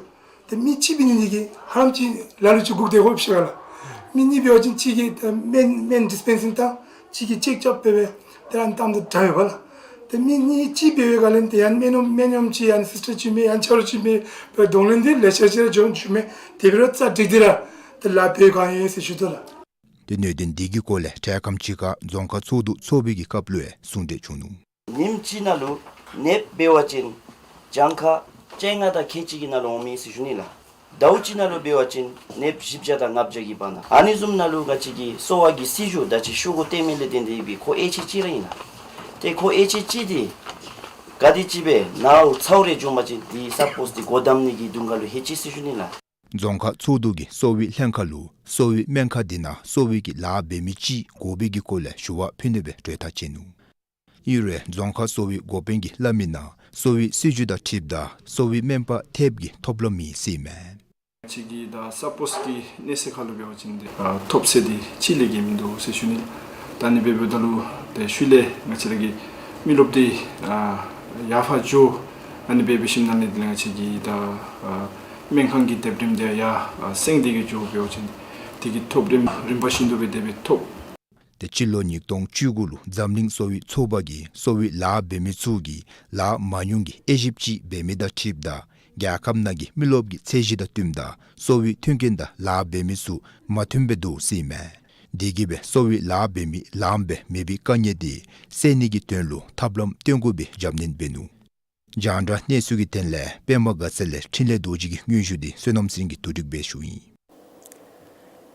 ཏེ་མི་གཅིག་འབད་ནི་དེ་གིས་ཧ་ལམ་ཅིག་ལ་ལུ་ཅིག་སྒུག་སྡོད་དགོཔ་ཅིག་ལགས། མི་གཉིས་འབད་བ་ཅིན་གཅིག་གིས་ཏེ་སྨན་སྨན་ཌིསི་པེན་སིང་བཏང་། གཅིག་གིས་ཅེཀ་རྐྱབ་འབད་སྦེ་ཏེ་ཨ་ནི་བཏངམ་ད་དྲག་ཡོདཔ་ལགས། ཏེ་མི་གཉིས་གཅིག་འབད་བའི་སྒང་ལས་ཏེ་ཡང་སྨན་གཡོགཔ་སྨན་གཡོགཔ་ཅིག་ཡང་སིསི་ཊར་ཅིག་མེད་ཡང་ཆ་རོགས་ཅིག་མེད་པར་གདོང་ལེན་འདི་ལེ་ཤ་ཅིག་ར་འགྱོ་བཅུག་མས། དེ་འབད་རུང་རྩ་འགྲིག་སྟེ་ར་ཏེ་ལཱ་འབད་ག་ཡོད་ཟེར་ཞུ་དོ་ལགས། ཏེ་གནད་དོན་འདི་གི་སྐོར་ལས་འཕྲལ་ཁམས་ཅིག་ཁར་རྫོང་ཁག་ཚོགས་འདུ་ཚོགས་པའི་གི་སྐབས་ལུ་ཡང་གསུང་གྲོས་བྱུང་ནུག། ཉིནམ་གཅིག་ནང་ལུ་ནདཔ་འབད་བ་ཅིན་གྱངས་ཁ་བཅོ་ལྔ་དང་ཁལ་གཅིག་གི་ནང་ལུ་འོང་མས་ཟེར་ཞུ་ནི་ལགས། ཟླཝ་གཅིག་ནང་ལུ་འབད་བ་ཅིན་ནདཔ་བཞི་བརྒྱ་དང་ལྔ་བརྒྱ་གི་བར་ན། ཨ་ནི་བཟུམ་ནང་ལུ་ག་ཅི་གི་གསོ་བ་གི་སྲིད་བྱུས་ད་ཅི་ཤོག་གུ་བཏོན་མི་ལས་བརྟེན་ཏེ་ཡོད་པའི་ཁོ་ཨེ་ཆི་གཅིག་ར་ཨིན་ལགས། ཏེ་ཁོ་ཨེ་ཆི་གཅིག་འདི་ག་དེ་ཅིག་སྦེ་ནཝ་ཚཝ་རེ་བྱུང་པ་ཅིན་འདི་ས་པོས་འདི་སྒོ་བསྡམ་ནི་གི་དུང་ཁ་ལུ་ལྷོད་ཅི་ཟེར་ཞུ་ནི་ལགས། རྫོང་ཁག་ཚོགས་འདུ་གིས་གསོ་བའི་ལྷན་ཁག་ལུ་གསོ་བའི་སྨན་ཁང་འདི་ནང་གསོ་བའི་གི་ལཱ་འབད་མི་ཅིག་དགོ་པའི་གི་སྐོར་ལས་ཞུ་བ་ཕུལ་ནི་སྦེ་གྲོས་ཐག་བཅད་ནུག། ཨིན་རུང་རྫོང་ཁག་གསོ་བའི་འགོ་དཔོན་གྱིས་སླབ་མི་ནང་གསོ་བའི་སྲིད་བྱུས་དང་འཁྲིལཝ་ད་གསོ་བའི་སྨན་པ་ཐེབས་ཀྱི་ཐོབ་ལམ་མེད་ཟེར་ཨིན་མས། ང་བཅས་ཀྱི་ད་ས་པོས་ཀྱི་གནས་ཚད་ཁར་ལུ་འབད་བ་ཅིན་ཏེ་ཨ་ཐོབ་ཚད་འདི་གཅིག་ལས་བརྒལ་མིན་འདུག་ཟེར་ཞུ་ནི། ད་ཨ་ནི་འབདཝ་ད་ལུ་ཏེ་ཤུལ་ལས་ང་བཅས་ར་གི་མི་རློབས་འདི་ཨ་ཡར་ཕར་འགྱོ། ཨ་ནི་འབད་འབད་ཞིནམ་ལས་ཏེ་ང་བཅས་ཀྱི་ད་ཨ་སྨན་ཁང་གི་དེབ་ཁྲིམས་འདི་ཡར་ཨ་སེང་སྟེ་གི་འགྱོ་འབད་བ་ཅིན་དེ་གི་ཐོབ་རིམ་རིམ་པ་བཞིན་དུ་སྦེ་དེ་སྦེ་ཐོབ། ཏེ་སྤྱི་ལོ་ཉིས་སྟོང་བཅུ་དགུ་ལུ་འཛམ་གླིང་གསོ་བའི་ཚོགས་པ་གིས་གསོ་བའི་ལཱ་འབད་མི་ཚུ་གིས་ལཱ་མ་ཉུང་གི་དབྱེ་ཞིབ་ཅིག་འབད་མི་དང་འཁྲིལཝ་ད་རྒྱལ་ཁབ་ནང་གི་མི་རློབས་ཀྱི་ཚད་གཞི་དང་བསྟུནམ་ད་གསོ་བའི་མཐུན་རྐྱེན་དང་ལཱ་འབད་མི་ཚུ་མ་མཐུནམ་སྦེ་འདུག་ཟེར་ཨིན་མས། དེ་གིས་སྦེ་གསོ་བའི་ལཱ་འབད་མི་ལངམ་སྦེ་མེད་པའི་དཀའ་ངལ་འདི་སེལ་ནི་གི་དོན་ལུ་ཐབས་ལམ་སྟོན་དགོ་པའི་རྒྱབ་སྣོན་འབད་ནུག། རྒྱང་བསྒྲགས་གནས་ཚུལ་གྱི་དོན་ལས་པདྨ་དགའ་ཚལ་ལས་འཕྲིན་ལས་རྡོ་རྗེ་གི་སྙན་ཞུ་འདི་བསོད་ནམས་སེང་གིས་བསྡུ་སྒྲིག་འབད་ཞུཝ་ཨིན།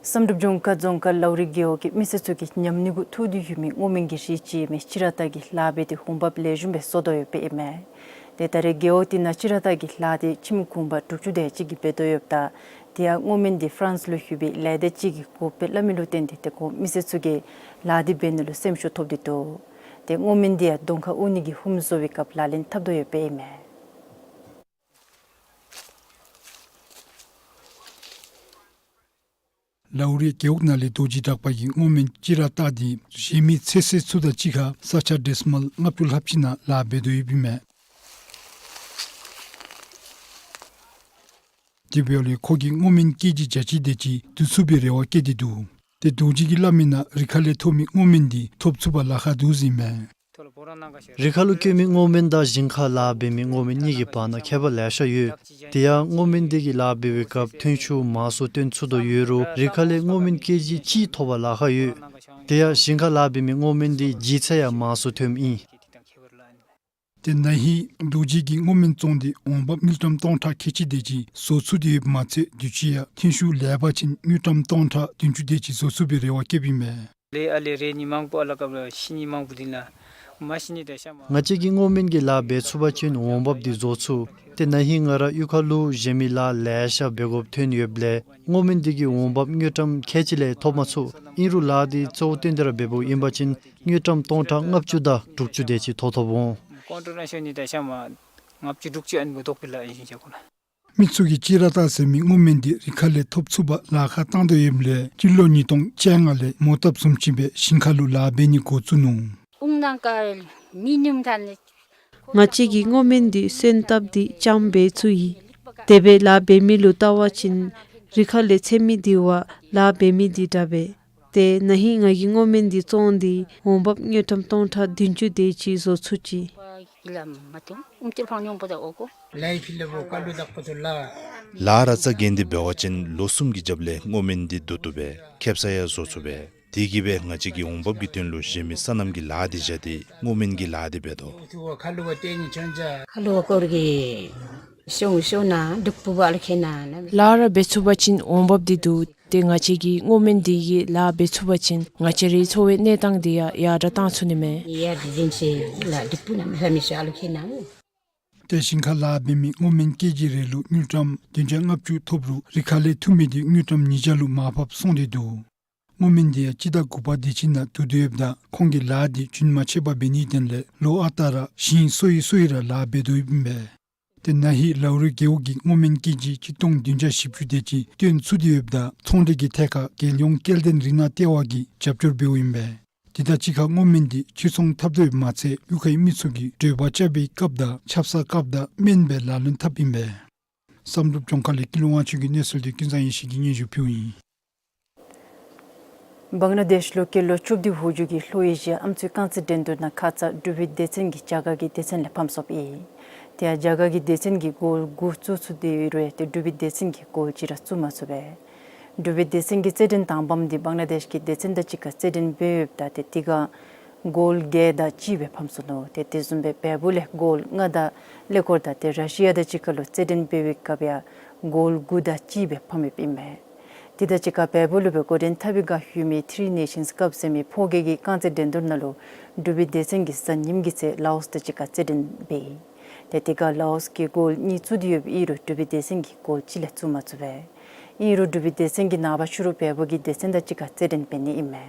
བསམ་གྲུབ་ལྗོངས་མཁར་རྫོང་ཁག་ལའུ་རི་རྒེད་འོག་གི་མི་སེར་ཚུ་གིས་ཉམས་ནུས་གུ་ཐུག་སྟེ་ཡོད་མི་སྔོ་སྨན་གྱི་རིགས་ཅིག་ཡོད་མི་ཅི་ར་ཏ་གི་ལཱ་འབད་དེ་འོང་འབབ་ལེགས་ཤོམ་སྦེ་བཟོ་དོ་ཡོདཔ་ཨིན་མས། ཏེ་ད་རེས་རྒེད་འོག་དེ་ནང་ཅི་ར་ཏ་གི་ལཱ་དེ་ཁྱིམ་གུང་པ་དྲུག་ཅུ་དེ་ཅིག་གིས་འབད་དོ་ཡོདཔ་ད་དེ་ཡང་སྔོ་སྨན་དེ་ཧྥ་རན་སི་ལུ་ཡོད་པའི་ལས་སྡེ་ཅིག་གིས་དགོཔ་སྦེ་སླབ་མི་ལུ་བརྟེན་ཏེ་ཏེ་ཁོང་མི་སེར་ཚུ་གིས་ལཱ་དེ་འབད་ནི་ལུ་སེམས་ཤུགས་ཐོབ་སྟེ་འདུག། ཏེ་སྔོ་སྨན་དེ་ཡང་གདོང་ཁར་དབུར་ནི་གི་ཧུམ་བཟོ་བའི་སྐབས་ལག་ལེན་འཐབ་དོ་ཡོདཔ་ཨིན་མས། ལའུ་རི་རྒེད་འོག་ནང་ལས་རྡོ་རྗེ་གྲགས་པ་གིས་སྔོ་སྨན་ཅི་ར་བཏགས་ཏེ་གཞན་མི་ཚེ་སྲོག་ཚུ་དང་གཅིག་ཁར་ས་ཆ་ཌེ་སི་མཱལ་ལྔ་བཅུ་ལྷགཔ་ཅིག་ནང་ལཱ་འབད་དོ་ཡོདཔ་ཨིན་མས། དེ་འབདཝ་ལས་ཁོ་གིས་སྔོ་སྨན་ཀེ་ཇི་བརྒྱ་ཅིག་དེ་ཅིག་བསྡུ་ཚུགས་པའི་རེ་བ་བསྐྱེད་དེ་འདུག། ཏེ་རྡོ་རྗེ་གིས་སླབ་མིའི་ནང་རི་ཁ་ལས་ཐོབ་མི་སྔོ་སྨན་འདི་ཐོབ་ཚུགས་པར་ལཱ་ཁག་འདུག་ཟེར་ཨིན་མས། རི་ཁ་ལུ་སྐྱེ་མི་སྔོ་སྨན་དང་ཞིང་ཁར་ལཱ་འབད་མི་སྔོ་སྨན་གཉིས་ཀྱི་བར་ན་ཁྱད་པར་ལེ་ཤ་ཡོད། དེ་ཡང་སྔོ་སྨན་འདི་གིས་ལཱ་འབད་བའི་སྐབས་ཐོན་ཤུགས་མང་སུ་བཏོན་ཚུགས་དོ་ཡོད་རུང་རི་ཁ་ལས་སྔོ་སྨན་ཀེ་ཇི་གཅིག་ཐོབ་པར་ལཱ་ཁག་ཡོད། དེ་ཡང་ཞིང་ཁར་ལཱ་འབད་མི་སྔོ་སྨན་འདི་ལྗིད་ཚད་ཡང་མང་སུ་ཐོནམ་ཨིན། ཏེ་ན་ཧིང་རྡོ་རྗེ་གིས་སྔོ་སྨན་བཙོངས་ཏེ་འོང་འབབ་དངུལ་ཀྲམ་སྟོང་ཕྲག་ཁལ་གཅིག་དེ་ཅིག་བཟོ་ཚུགས་ཏེ་ཡོདཔ་མ་ཚད་དུས་ཅི་ཡང་ཐོན་ཤུགས་ལེགས་པ་ཅིན་དངུལ་ཀྲམ་སྟོང་ཕྲག་བདུན་ཅུ་དེ་ཅིག་བཟོ་ཚུགས་པའི་རེ་བ་བསྐྱེདཔ་ཨིན་མས། ལས་ཨ་ལས་རེ་ནི་མང་པོ་ཨ་ལ་སྐབས་ལ་ཤི་ནི་མང་པོ་འདི་ལ་མ་ཤི་ནི་དེ་ཤ་མ། ང་བཅས་ཀྱིས་སྔོ་སྨན་གྱི་ལཱ་འབད་ཚུགས་པ་ཅིན་འོང་འབབ་འདི་བཟོ་ཚུགས། ཏེ་ན་ཧིང་ང་ར་གཡུས་ཁ་ལུ་གཞན་མི་ལཱ་ལེ་ཤ་འབད་དགོཔ་ཐོན་ཡོདཔ་ལས་སྔོ་སྨན་འདི་གིས་འོང་འབབ་དངུལ་ཀྲམ་ཁལ་གཅིག་ལས་ཐོབ་མ་ཚུགས། ཨིན་རུང་ལཱ་འདི་གཙོ་བོ་བཏོན་ཏེ་ར་འབདཝ་ཨིན་པ་ཅིན་དངུལ་ཀྲམ་སྟོང་ཕྲག་ལྔ་བཅུ་དང་དྲུག་ཅུ་དེ་ཅིག་ཐོབ་ཐོབ་འོང་། ཀོན་ཀྲོལ་ནང་ཤོར་ནི་དེ་ཤ་མ་ལྔ་བཅུ་དྲུག་ཅུ་ཨ་ནི་འབདཝ་དོགས་པའི་ལཱ་ཨིན་ཞིན་ཆ་གོ་ལ། མི་ཚུ་གིས་ཅི་ར་བཏགས་ཟེར་མི་སྔོ་སྨན་འདི་རི་ཁ་ལས་ཐོབ་ཚུགས་པར་ལཱ་ཁག་བཏང་དོ་ཡོདཔ་ལས་སྤྱི་ལོ་ཉིས་སྟོང་བཅོ་ལྔ་ལས་མོ་བཏབ་བཟུམ་ཅིག་སྦེ་ཞིང་ཁ་ལུ་ལཱ་འབད་ནི་འགོ་བཙུགས་ནུག། ཨུང་ནང་ཀ་མི་ཉུང་ཐ་ནི། ང་བཅས་ཀྱིས་སྔོ་སྨན་འདི་སོན་བཏབ་སྟེ་ལྕངམ་འབད་ཚུགས་ཡི། དེ་སྦེ་ལཱ་འབད་མི་ལུ་བལྟ་བ་ཅིན་རི་ཁ་ལས་ཚོད་མི་འདི་བ་ལཱ་འབད་མི་འདི་འདྲ་བས། ཏེ་ན་ཧིང་ང་གིས་སྔོ་སྨན་འདི་བཙོངས་ཏེ་འོང་འབབ་དངུལ་ཀྲམ་སྟོང་ཕྲག་བདུན་ཅུ་དེ་ཅིག་བཟོ་ཚུགས་ཅི། ལཱ་ར་རྩ་འགེངས་ཏེ་འབད་བ་ཅིན་ལོ་གསུམ་གྱི་རྒྱབ་ལས་སྔོ་སྨན་འདི་བསྡུ་བཏུབ་པས། ཁེབ་ས་ཡང་བཟོ་ཚུགས་པས། དེ་གིས་སྦེ་ང་བཅས་ཀྱིས་འོང་འབབ་ཀྱི་དོན་ལུ་གཞན་མི་སོ་ནམ་གྱི་ལཱ་འདི་བཞག་སྟེ་སྔོ་སྨན་གྱི་ལཱ་འདི་འབད་དོ། ལཱ་ར་འབད་ཚུགས་པ་ཅིན་འོང་འབབ་འདི་བསྡུ་སྟེ་ང་བཅས་ཀྱིས་སྔོ་སྨན་འདི་གིས་ལཱ་འབད་ཚུགས་པ་ཅིན་ང་བཅས་རའི་འཚོ་བའི་གནས་སྟངས་འདི་ཡང་ཡར་དྲག་བཏང་ཚུགས་ནི་མས། ཏེ་ཞིང་ཁར་ལཱ་འབད་མི་སྔོ་སྨན་ཀེ་ཇི་རེ་ལུ་དངུལ་ཀྲམ་བདུན་བརྒྱ་ལྔ་བཅུ་ཐོབ་རུང་རི་ཁ་ལས་འཐུ་མི་འདི་དངུལ་ཀྲམ་ཉིས་བརྒྱ་ལུ་མར་ཕབ་སོང་སྟེ་འདུག། སྔོ་སྨན་འདི་ཡང་སྤྱི་ཟླ་དགུ་པ་དེ་ཅིག་ནང་བསྡུ་སྡོད་ཡོདཔ་ད་ཁོང་གི་ལཱ་འདི་རྒྱུན་མ་ཆད་པར་འབད་ནིའི་དོན་ལས་ལོ་ཨ་རྟག་ར་ཞིང་སོ་ཡི་སོ་ཡི་ར་ལཱ་འབད་དོ་ཡོདཔ་ཨིན་པས། ཏེ་ན་ཧིང་ལའུ་རི་རྒེད་འོག་གིས་སྔོ་སྨན་ཀེ་ཇི་གཅིག་སྟོང་བདུན་བརྒྱ་བཞི་བཅུ་དེ་ཅིག་བཏོན་ཚུགས་ཏེ་ཡོདཔ་ད་ཚོང་འབྲེལ་གྱི་ཐད་ཁར་རྒྱལ་ཡོངས་སྐྱེལ་འདྲེན་རིག་ནག་ལྟེ་བ་གིས་རྒྱབ་སྐྱོར་འབདཝ་ཨིན་པས། དེ་དང་གཅིག་ཁར་སྔོ་སྨན་འདི་ཕྱིར་ཚོང་འཐབ་དོ་ཡོདཔ་མ་ཚད་གཡུས་ཁའི་མི་ཚུ་གིས་དྲོད་འབར་རྐྱབ་པའི་སྐབས་དང་ཆབ་གསང་སྐབས་དང་སྨན་སྦེ་ལག་ལེན་འཐབ་ཨིན་པས། བསམ་གྲུབ་ལྗོངས་མཁར་ལས་ཀུན་ལེགས་དབང་ཕྱུག་གི་གནས་ཚུལ་འདི་ཀུན་བཟང་ཡེ་ཤེས་ཀྱིས་སྙན་ཞུ་ཕུལཝ་ཨིན། བང་ལ་དེཤ་ལུ་སྐྱེས་ལོ་བཅུ་བདུན་ལྷོ་རྒྱུད་ཀྱི་ལྷོ་ཨེ་ཤི་ཡ་ཨམ་སྲུའི་རྐང་རྩེད་འགྲན་བསྡུར་ནང་ཁ་ཙ་འབྲུག་པའི་སྡེ་ཚན་གྱིས་རྒྱ་གར་གྱི་སྡེ་ཚན་ལས་ཕམ་སོངཔ་ཨིན། དེ་ཡང་རྒྱ་གར་གྱི་སྡེ་ཚན་གྱིས་གོལ་དགུ་བཙུགས་ཚུགས་ཏེ་ཡོད་རུང་ཏེ་འབྲུག་པའི་སྡེ་ཚན་གྱིས་གོལ་གཅིག་ར་བཙུགས་མ་ཚུགས་པས། འབྲུག་པའི་སྡེ་ཚན་གྱི་རྩེད་འགྲན་དང་པམ་འདི་བང་ལ་དེཤ་གི་སྡེ་ཚན་དང་གཅིག་ཁར་རྩེད་འགྲན་འབད་ཡོདཔ་ད་ཏེ་དེ་ཁར་གོལ་བརྒྱད་དང་གཅིག་སྦེ་ཕམ་སོ་ནུག། ཏེ་དེ་བཟུམ་སྦེ་བལ་པོ་ལས་གོལ་ལྔ་དང་ཀླད་ཀོར་དང་ཏེ་ར་ཤི་ཡ་དང་གཅིག་ཁར་ལུ་རྩེད་འགྲན་འབད་བའི་སྐབས་ཡང་གོལ་དགུ་དང་གཅིག་སྦེ་ཕམ་ཡོདཔ་ཨིན་མས། དེ་དང་གཅིག་ཁར་བལ་པོ་ལུ་སྦེ་འགོ་འདྲེན་འཐབ་པའི་སྒང་ཡོད་མི་ཐི་རི་ནེ་ཤཱནསི་ཀབ་ཟེར་མི་ཕོ་སྐྱེས་ཀྱི་རྐང་རྩེད་འགྲན་བསྡུར་ནང་ལུ་འབྲུག་པའི་སྡེ་ཚན་གྱིས་གཟའ་ཉིམ་གྱི་ཚེ་ལའོསི་དང་གཅིག་ཁར་རྩེད་འགྲན་འབད་ཡི། ཏེ་དེ་ཁར་ལའོསི་གིས་གོལ་གཉིས་བཙུགས་ཏེ་ཡོདཔ་ཨིན་རུང་འབྲུག་པའི་སྡེ་ཚན་གྱིས་གོལ་གཅིག་ལས་བཙུགས་མ་ཚུགས་པས། ཨིན་རུང་འབྲུག་པའི་སྡེ་ཚན་གྱིས་ནངས་པ་ཕྱི་རུ་བལ་པོ་གི་སྡེ་ཚན་དང་གཅིག་ཁར་རྩེད་འགྲན་འབད་ནི་ཨིན་མས།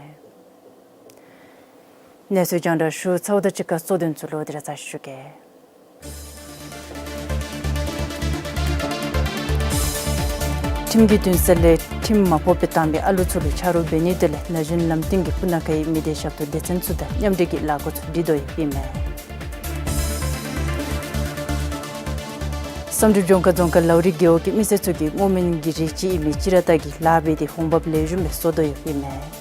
གནས་ཚུལ་རྒྱང་བསྒྲགས་ཞུ་ཚརཝ་དང་གཅིག་ཁར་གཙོ་དོན་ཚུ་ལོག་སྟེ་ར་ཚར་ཞུ་གེ། ཁྲིམས་ཀྱི་འདུན་ས་ལས་ཁྲིམས་མ་ཕོགཔ་སྦེ་བཏང་བའི་ཨ་ལུ་ཚུ་ལུ་ཆ་རོགས་འབད་ནི་དེ་ལས་ན་གཞོན་ལམ་སྟོན་གྱི་སྤུ་ན་ཁའི་མི་སྡེ་ཞབས་ཏོག་སྡེ་ཚན་ཚུ་དང་མཉམ་འབྲེལ་གྱིས་ལས་འགུལ་ཚུ་སྒྲིག་དོ་ཡོདཔ་ཨིན་མས། བསམ་གྲུབ་ལྗོངས་མཁར་རྫོང་ཁག་ལའུ་རི་རྒེད་འོག་གི་མི་སེར་ཚུ་གིས་སྔོ་སྨན་གྱི་རིགས་ཅིག་ཨིན་མི་ཅི་ར་བཏགས་ཀྱི་ལཱ་འབད་དེ་འོང་འབབ་ལེགས་ཤོམ་སྦེ་བཟོ་དོ་ཡོདཔ་ཨིན་མས།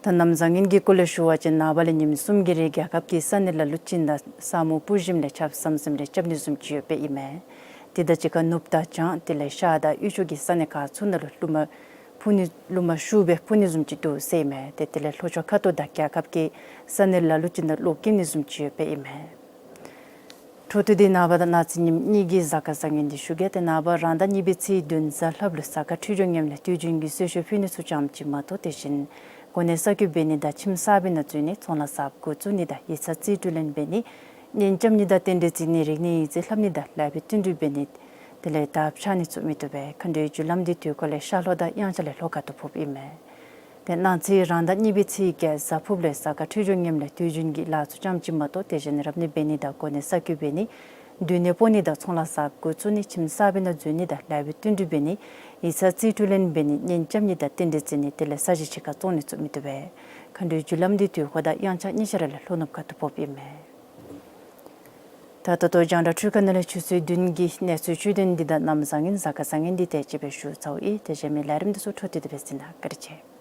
ད་གནམ་བཟང་ངན་གྱི་སྐོར་ལས་ཞུ་བ་ཅིན་ནངས་པ་ལས་ཉིནམ་གསུམ་གྱི་རིང་རྒྱལ་ཁབ་ཀྱི་ས་གནས་ལ་ལུ་ཅིག་དང་ས་སྨུག་སྤུ་ཞིམ་ལས་ཆརཔ་ཟམ་ཟིམ་རེ་རྐྱབ་ནི་བཟུམ་ཅིག་ཡོདཔ་ཨིན་མས། དེ་དང་གཅིག་ཁར་ནུབ་དང་བྱང་དེ་ལས་ཤར་དང་དབུས་ཕྱོགས་ཀྱི་ས་གནས་ཁག་ཚུ་ནང་ལུ་རླུང་མ་འཕུ་ནི་རླུང་མ་ཤུགས་སྦེ་འཕུ་ནི་བཟུམ་ཅིག་འདུག་ཟེར་ཨིན་མས། ཏེ་དེ་ལས་ལྷོ་ཕྱོགས་ཁ་ཐུག་དང་རྒྱལ་ཁབ་ཀྱི་ས་གནས་ལ་ལུ་ཅིག་ནང་གློག་འཁྱུག་ནི་བཟུམ་ཅིག་ཡོདཔ་ཨིན་མས། འཕྲོ་མཐུད་དེ་ནངས་པ་དང་གནངས་ཚེ་ཉིནམ་གཉིས་ཀྱི་གཟའ་སྐར་བཟང་ངན་འདི་ཞུ་གེ། ཏེ་ནངས་པ་རང་ཟླ་གཉིས་པའི་ཚེས་བདུན་གཟའ་ལྷགཔ་ལུ་གཟའ་སྐར་འཕྲོད་སྦྱོར་ངནམ་ལས་དུས་རྒྱུན་གྱི་གསོལ་མཆོད་ཕུལ་ནི་ཚུ་ཙམ་ཅིག་མ་གཏོགས་དེ་བཞིན་གོ་གནས་གསར་བསྐོ་འབད་ནི་དང་ཁྱིམ་གསར་པའི་ནང་འཛུལ་ནི་ཚོང་ལཱ་གསརཔ་འགོ་བཙུགས་ནི་དང་ཡིག་ཚང་རྩིས་སྤྲོད་ལེན་འབད་ནི་གཉེན་རྐྱབ་ནི་དང་རྟེན་འབྲེལ་བརྩི་ནི་རིག་གནས་ཡིག་རྩིས་ལྷབ་ནི་དང་ལེགས་པའི་བསྟུན་གྲོས་འབད་ནི་དེ་ལས་དར་འཕྱར་ནི་ཚུ་མི་བཏུབ་པས། མཁའ་འགྲོའི་རྒྱུ་ལམ་འདི་དུས་འཁོར་ལས་ཤར་ལྷོ་དང་དབྱངས་འཆར་ལས་ལྷོ་ཁ་ཐུག་ཕོགཔ་ཨིན་མས། ཏེ་གནངས་ཚེ་རང་ཟླ་གཉིས་པའི་ཚེས་བརྒྱད་གཟའ་ཕུརཔ་ལུ་གཟའ་སྐར་འཕྲོད་སྦྱོར་ངནམ་ལས་དུས་རྒྱུན་གྱི་ལཱ་ཚུ་ཙམ་ཅིག་མ་གཏོགས་དེ་བཞིན་རབ་གནས་འབད་ནི་དང་གོ་གནས་གསར་བསྐོ་འབད་ནི་ སྡོད་གནས་སྤོ་ནི་དང་ཚོང་ལཱ་ས་འགོ་བཙུགས་ནི་ཁྱིམ་གསར་པའི་ནང་འཛུལ་ནི་དང་ལཱ་གཡོག་བསྟུན་གྲོས་འབད་ནི་ཡིག་ཚང་རྩིས་སྤྲོད་ལེན་འབད་ནི་གཉེན་རྐྱབ་ནི་དང་རྟེན་འབྲེལ་བརྩི་ནི་དེ་ལས་ས་གཞི་ཕྱེད་ཀ་བཙོང་ནི་ཚུ་མི་བཏུབ་པས། མཁའ་འགྲོའི་རྒྱུ་ལམ་འདི་དུས་འཁོར་དང་དབྱངས་འཆར་གཉིས་ཆ་ར་ལས་ལྷོ་ནུབ་ཁ་ཐུག་ཕོགཔ་ཨིན་མས། ད་ད་ལྟོ་རྒྱང་བསྒྲགས་འཕྲུལ་ཁང་ནང་ལས་ཆུ་ཚོད་བདུན་གྱི་གནས་ཚུལ་བཅུད་དོན་འདི་དང་གནམ་བཟང་ངན་གཟའ་སྐར་བཟང་ངན་འདི་དེ་ཅིག་སྦེ་ཞུ་ཚརཝ་ཨིན། དེ་གཞན་མི་ལས་རིམ་འདི་ཚུ་འཕྲོ་མཐུད་དེ་སྦེ་གཟིགས་གནང་། བཀའ་དྲིན་ཆེ།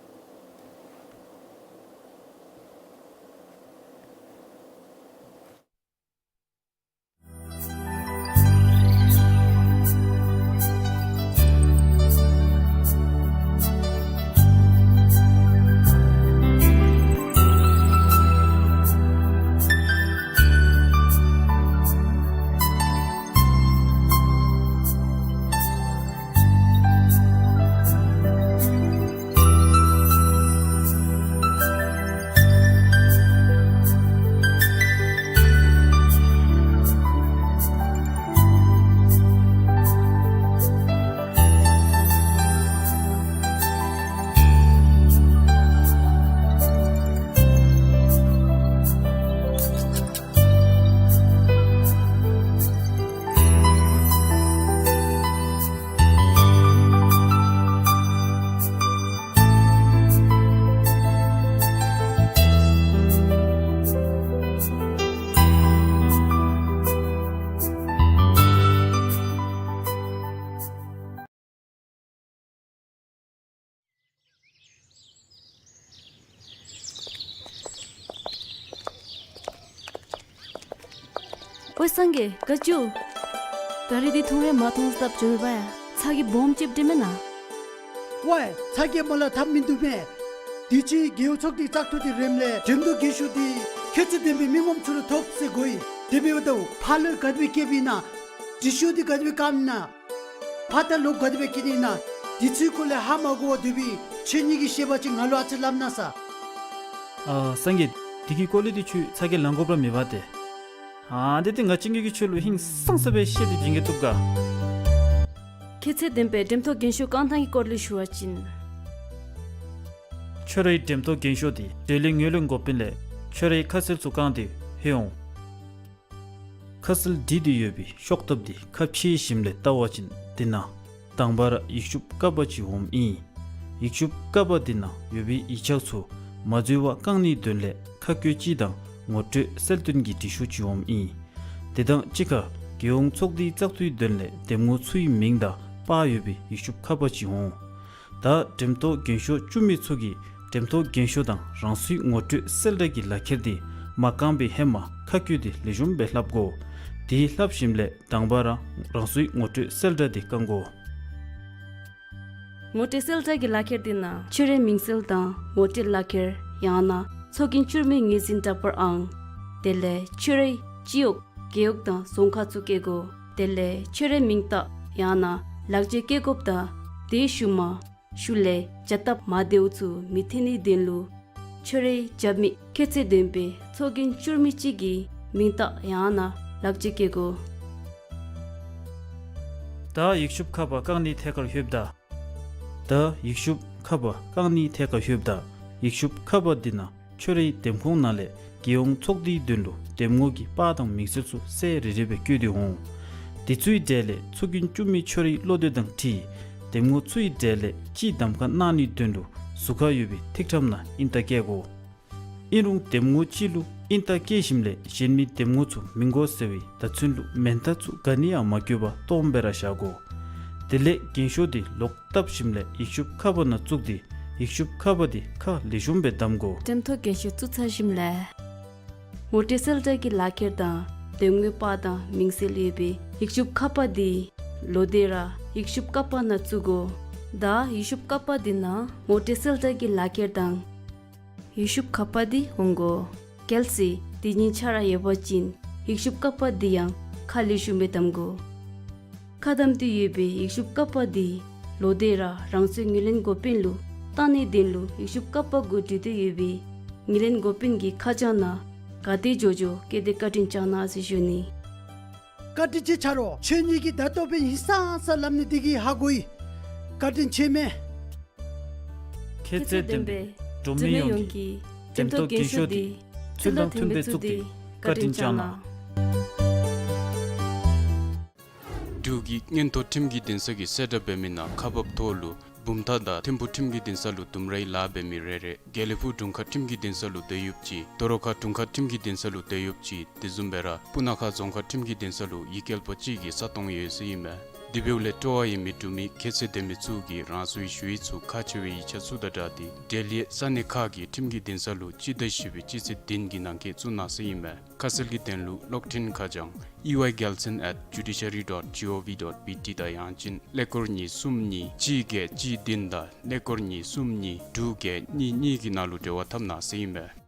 ཨོའི་སངས་རྒྱས་ག་ཅི། ད་རིས་འདི་ཐུང་རེ་མ་ཐུང་སྟབས་བྱུང་བ་ཡ། ཚ་གྱང་སྦོམ་ཅིག་འདྲ་མེན་ན། ཝའི་ཚ་གྱང་མ་ལ་ཐབས་མིན་འདུག་མེན། དུས་ཅི་རྒེད་འོག་ཚོགས་སྡེ་བཙག་འཐུ་འདི་རནམ་ལས་འགྲེམས་སྟོན་རྒྱན་ཤོག་འདི་ཁྱད་ཚད་ལྡན་པའི་མི་ངོམ་ཚུ་ལུ་ཐོབ་ཟེར་གོ་ཡི། དེ་འབདཝ་ད་ཕར་ལུ་ག་དེ་སྦེ་བཀལཝ་ཨིན་ན། འདི་ཤོག་འདི་ག་དེ་སྦེ་བཀབ་ཨིན་ན། ཕར་ད་ལོག་ག་དེ་སྦེ་བཀལ་ནི་ཨིན་ན། འདི་ཚུའི་སྐོར་ལས་ཧ་མ་གོ་བར་སྡོད་པའི་ཁྱེད་གཉིས་ཀྱིས་ཤེས་པ་ཅིན་ང་ལུ་ཨ་ཙི་སླབ་གནང་ཟེར། ཨ་སངས་རྒྱས། འདི་གི་སྐོར་ལས་འདི་ཁྱོད་ཚ་གྱང་ལང་དགོཔ་ར་མེད་པ་ཏེ། ཨ་འདི་འདི་ང་བཅས་ཀྱིས་ཁྱོད་ལུ་ཧིང་སངས་ས་སྦེ་བཤད་དེ་བྱིན་གེ་བཏུབ་ག། ཁྱད་ཚད་ལྡན་པའི་འགྲེམས་སྟོན་རྒྱན་ཤོག་བཀང་ཐངས་ཀྱི་སྐོར་ལས་ཞུ་བ་ཅིན། ཁྱོད་རའི་འགྲེམས་སྟོན་རྒྱན་ཤོག་འདི་འབྲེལ་ཡོད་ངོས་ལེན་འགོ་དཔོན་ལས་ཁྱོད་རའི་ཁ་གསལ་ཚུ་བཀང་སྟེ་ལྷོད་འོང་། ཁ་གསལ་བྲིས་ཏེ་ཡོད་པའི་ཤོག་ཐབ་འདི་ཁ་ཕྱེ་ཞིནམ་ལས་བལྟ་བ་ཅིན་འདི་ནང་དང་པ་ར་ཡིག་ཤུབས་ཀ་པ་ཅིག་འོངམ་ཨིན། ཡིག་ཤུབས་ཀ་པ་འདི་ནང་ཡོད་པའི་ཡིག་ཆ་ཚུ་མ་འཛོལ་བར་བཀང་ནིའི་དོན་ལས་ཁ་བཀོད་ཅིག་དང་ངོ་སྤྲོད་གསལ་སྟོན་གྱི་འབྲི་ཤོག་ཅིག་འོངམ་ཨིན། དེ་དང་གཅིག་ཁར་རྒྱལ་ཡོངས་ཚོགས་སྡེའི་བཙག་འཐུའི་དོན་ལས་འདེམས་ངོ་ཚུའི་མིང་དང་པར་ཡོད་པའི་ཡིག་ཤུབས་ཀ་པ་ཅིག་འོང་། ད་འགྲེམས་སྟོན་རྒྱན་ཤོག་བཙུགས་མི་ཚུ་གིས་འགྲེམས་སྟོན་རྒྱན་ཤོག་དང་རང་སོའི་ངོ་སྤྲོད་གསལ་བསྒྲགས་ཀྱི་ལག་ཁྱེར་འདི་མ་བཀང་པའི་ཧེ་མ་ཁ་བཀོད་དེ་ལེགས་ཤོམ་སྦེ་ལྷབ་དགོ། དེ་ལྷབ་ཞིནམ་ལས་དང་པ་ར་རང་སོའི་ངོ་སྤྲོད་གསལ་བསྒྲགས་འདི་བཀང་དགོ། ངོ་སྤྲོད་གསལ་བསྒྲགས་ཀྱི་ལག་ཁྱེར་འདི་ནང་ཁྱོད་རའི་མིང་གསལ་དང་ངོ་སྤྲོད་ལག་ཁྱེར་ཡང་ན་ཚོགས་རྒྱན་བཙུགས་མི་ངོས་འཛིན་འདྲ་པར་ཨང་། དེ་ལས་ཁྱོད་རའི་སྤྱི་འོག་རྒེད་འོག་དང་རྫོང་ཁག་ཚུ་བཀོད་དགོ། དེ་ལས་ཁྱོད་རའི་མིང་རྟགས་ཡང་ན་ལག་འཁྱེར་བཀོད་དགོཔ་དང་དེའི་ཤུལ་མ་ཤུལ་ལས་བྱ་སྟབས་མ་བདེཝ་ཚུ་མི་ཐོན་ནིའི་དོན་ལུ་ཁྱོད་རའི་རྒྱབ་མི་ཁྱད་ཚད་ལྡན་པའི་ཚོགས་རྒྱན་བཙུགས་མི་ཅིག་གི་མིང་རྟགས་ཡང་ན་ལག་འཁྱེར་བཀོད་དགོ། ད་ཡིག་ཤུབས་ཁ་པར་བཀང་ནིའི་ཐད་ཁར་ལྷོདཔ་ད། ད་ཡིག་ཤུབས་ཁ་པར་བཀང་ནིའི་ཐད་ཁར་ལྷོདཔ་ད་ཡིག་ཤུབས་ཁ་པར་འདི་ནང་ཁྱོད་རའི་འདེམས་ཁོངས་ནང་ལས་རྒྱལ་ཡོངས་ཚོགས་སྡེའི་དོན་ལུ་འདེམས་ངོ་གི་པར་དང་མིང་གསལ་ཚུ་གསལ་རི་རི་སྦེ་བཀོད་དེ་འོང་། དེ་ཚུའི་གྲས་ལས་ཚོགས་རྒྱན་བཙུགས་མི་ཁྱོད་རའི་བློ་འདོད་དང་འཁྲིལ་འདེམས་ངོ་ཚུའི་གྲས་ལས་གཅིག་གདམ་ཁ་གནང་ནིའི་དོན་ལུ་ཟུར་ཁར་ཡོད་པའི་ཐིག་ཁྲམ་ནང་ཨིན་རྟགས་བཀལ་དགོ། ཨིན་རུང་འདེམས་ངོ་གཅིག་ལུ་ཨིན་རྟགས་བཀལ་ཞིནམ་ལས་གཞན་མི་འདེམས་ངོ་ཚུ་མི་དགོ་ཟེར་བའི་བརྡ་མཚོན་ལུ་མེན་རྟགས་ཚུ་ག་ནི་ཡང་མ་བཀོད་པར་སྟོངམ་སྦེ་ར་བཞག་དགོ། དེ་ལས་རྒྱན་ཤོག་འདི་ལོག་བཏབ་ཞིནམ་ལས་ཡིག་ཤུབས་ཁ་པར་ནང་བཙུགས་ཏེ་ཡིག་ཤུབས་ཁ་པར་འདི་ཁ་ལེགས་ཤོམ་སྦེ་བསྡམ་དགོ། འགྲེམས་སྟོན་རྒྱན་ཤོག་བཙུགས་ཚར་ཞིནམ་ལས་ངོ་སྤྲོད་གསལ་བསྒྲགས་ཀྱི་ལག་ཁྱེར་དང་འདེམས་ངོའི་པར་དང་མིང་གསལ་ཡོད་པའི་ཡིག་ཤུབས་ཁ་པར་འདི་ལོག་སྟེ་ར་ཡིག་ཤུབས་ཀ་པར་ནང་བཙུགས་དགོ། ད་ཡིག་ཤུབས་ཀ་པར་འདི་ནང་ངོ་སྤྲོད་གསལ་བསྒྲགས་ཀྱི་ལག་ཁྱེར་དང་ཡིག་ཤུབས་ཁ་པར་འདི་འོང་དགོ། གལ་སྲིད་འདི་གཉིས་ཆ་ར་ཡོད་པ་ཅིན་ཡིག་ཤུབས་ཀ་པར་འདི་ཡང་ཁ་ལེགས་ཤོམ་སྦེ་བསྡམ་དགོ། ཁ་བསྡམས་ཏེ་ཡོད་པའི་ཡིག་ཤུབས་ཀ་པར་འདི་ལོག་སྟེ་ར་རང་སོའི་ངོས་ལེན་འགོ་དཔོན་ལུ་བཏང་ནིའི་དོན་ལུ་ཡིག་ཤུབས་ཀ་པར་གུ་བྲིས་ཏེ་ཡོད་པའི་ངོས་ལེན་འགོ་དཔོན་གྱི་ཁ་བྱང་ནང་ག་དེ་མགྱོགས་མགྱོགས་བསྐྱལ་ཏེ་བཀའ་དྲིན་བསྐྱང་གནང་ཟེར་ཞུ་ནི། བཀའ་དྲིན་ཆེ་ཆ་རོགས། ཁྱོད་གཉིས་ཀྱིས་ད་ལྟོ་འབདན་ཧིང་སངས་ས་སླབ་ནི་འདི་གིས་ཧ་གོ་ཡི། བཀའ་དྲིན་ཆེ་མས། ཁྱད་ཚད་ལྡན་པའི་འབྲུག་མི་ཡོངས་ཀྱི་འགྲེམས་སྟོན་རྒྱན་ཤོག་འདི་ཚུལ་དང་མཐུན་པའི་བཙུགས་ཏེ་བཀའ་དྲིན་བསྐྱང་གནང་། འབྲུག་གི་མངོན་མཐོ་ཁྲིམས་ཀྱི་འདུན་ས་གིས་གསལ་བསྒྲགས་འབད་མི་ནང་ཁག་འབགཔ་ཐོག་ལུ་བུམ་ཐང་དང་ཐིམ་ཕུ་ཁྲིམས་ཀྱི་འདུན་ས་ལུ་ལྡུམ་རའི་ལཱ་འབད་མི་རེ་རེ་དགེ་ལེགས་ཕུག་དྲུང་ཁག་ཁྲིམས་ཀྱི་འདུན་ས་ལུ་སྡོད་ཡུདཔ་ཅིག་སྟོད་རོང་ཁག་དྲུང་ཁག་ཁྲིམས་ཀྱི་འདུན་ས་ལུ་སྡོད་ཡུདཔ་ཅིག་དེ་བཟུམ་སྦེ་ར་སྤུ་ན་ཁ་རྫོང་ཁག་ཁྲིམས་ཀྱི་འདུན་ས་ལུ་ཡིག་སྐྱེལ་པ་གཅིག་གི་ས་སྟོང་ཡོད་ཟེར་ཨིན་མས། དེ་འབདཝ་ལས་སྤྲོ་བ་ཡོད་མི་འབྲུག་མི་ཁྱད་ཚད་ལྡན་མི་ཚུ་གིས་རང་སོའི་ཞུ་ཡིག་ཚུ་ཁག་ཆེ་བའི་ཡིག་ཆ་ཚུ་དང་སྦྲགས་ཏེ་འབྲེལ་ཡོད་ས་གནས་ཁག་གི་ཁྲིམས་ཀྱི་འདུན་ས་ལུ་སྤྱི་ཟླ་བཞི་པའི་སྤྱི་ཚེས་བདུན་གྱི་ནང་འཁོད་བཙུགས་གནང་ཟེར་ཨིན་མས། ཁ་གསལ་གྱི་དོན་ལུ་གློག་འཕྲིན་ཁ་བྱང་E Y Gyaltsen at judiciary dot G O V dot B T དང་ཡང་ཅིན་ཀླད་ཀོར་གཉིས་གསུམ་གཉིས་གཅིག་བརྒྱད་གཅིག་བདུན་དང་ཀླད་ཀོར་གཉིས་གསུམ་གཉིས་དྲུག་བརྒྱད་གཉིས་གཉིས་ཀྱི་ནང་ལུ་འབྲེལ་བ་འཐབ་གནང་ཟེར་ཨིན་མས།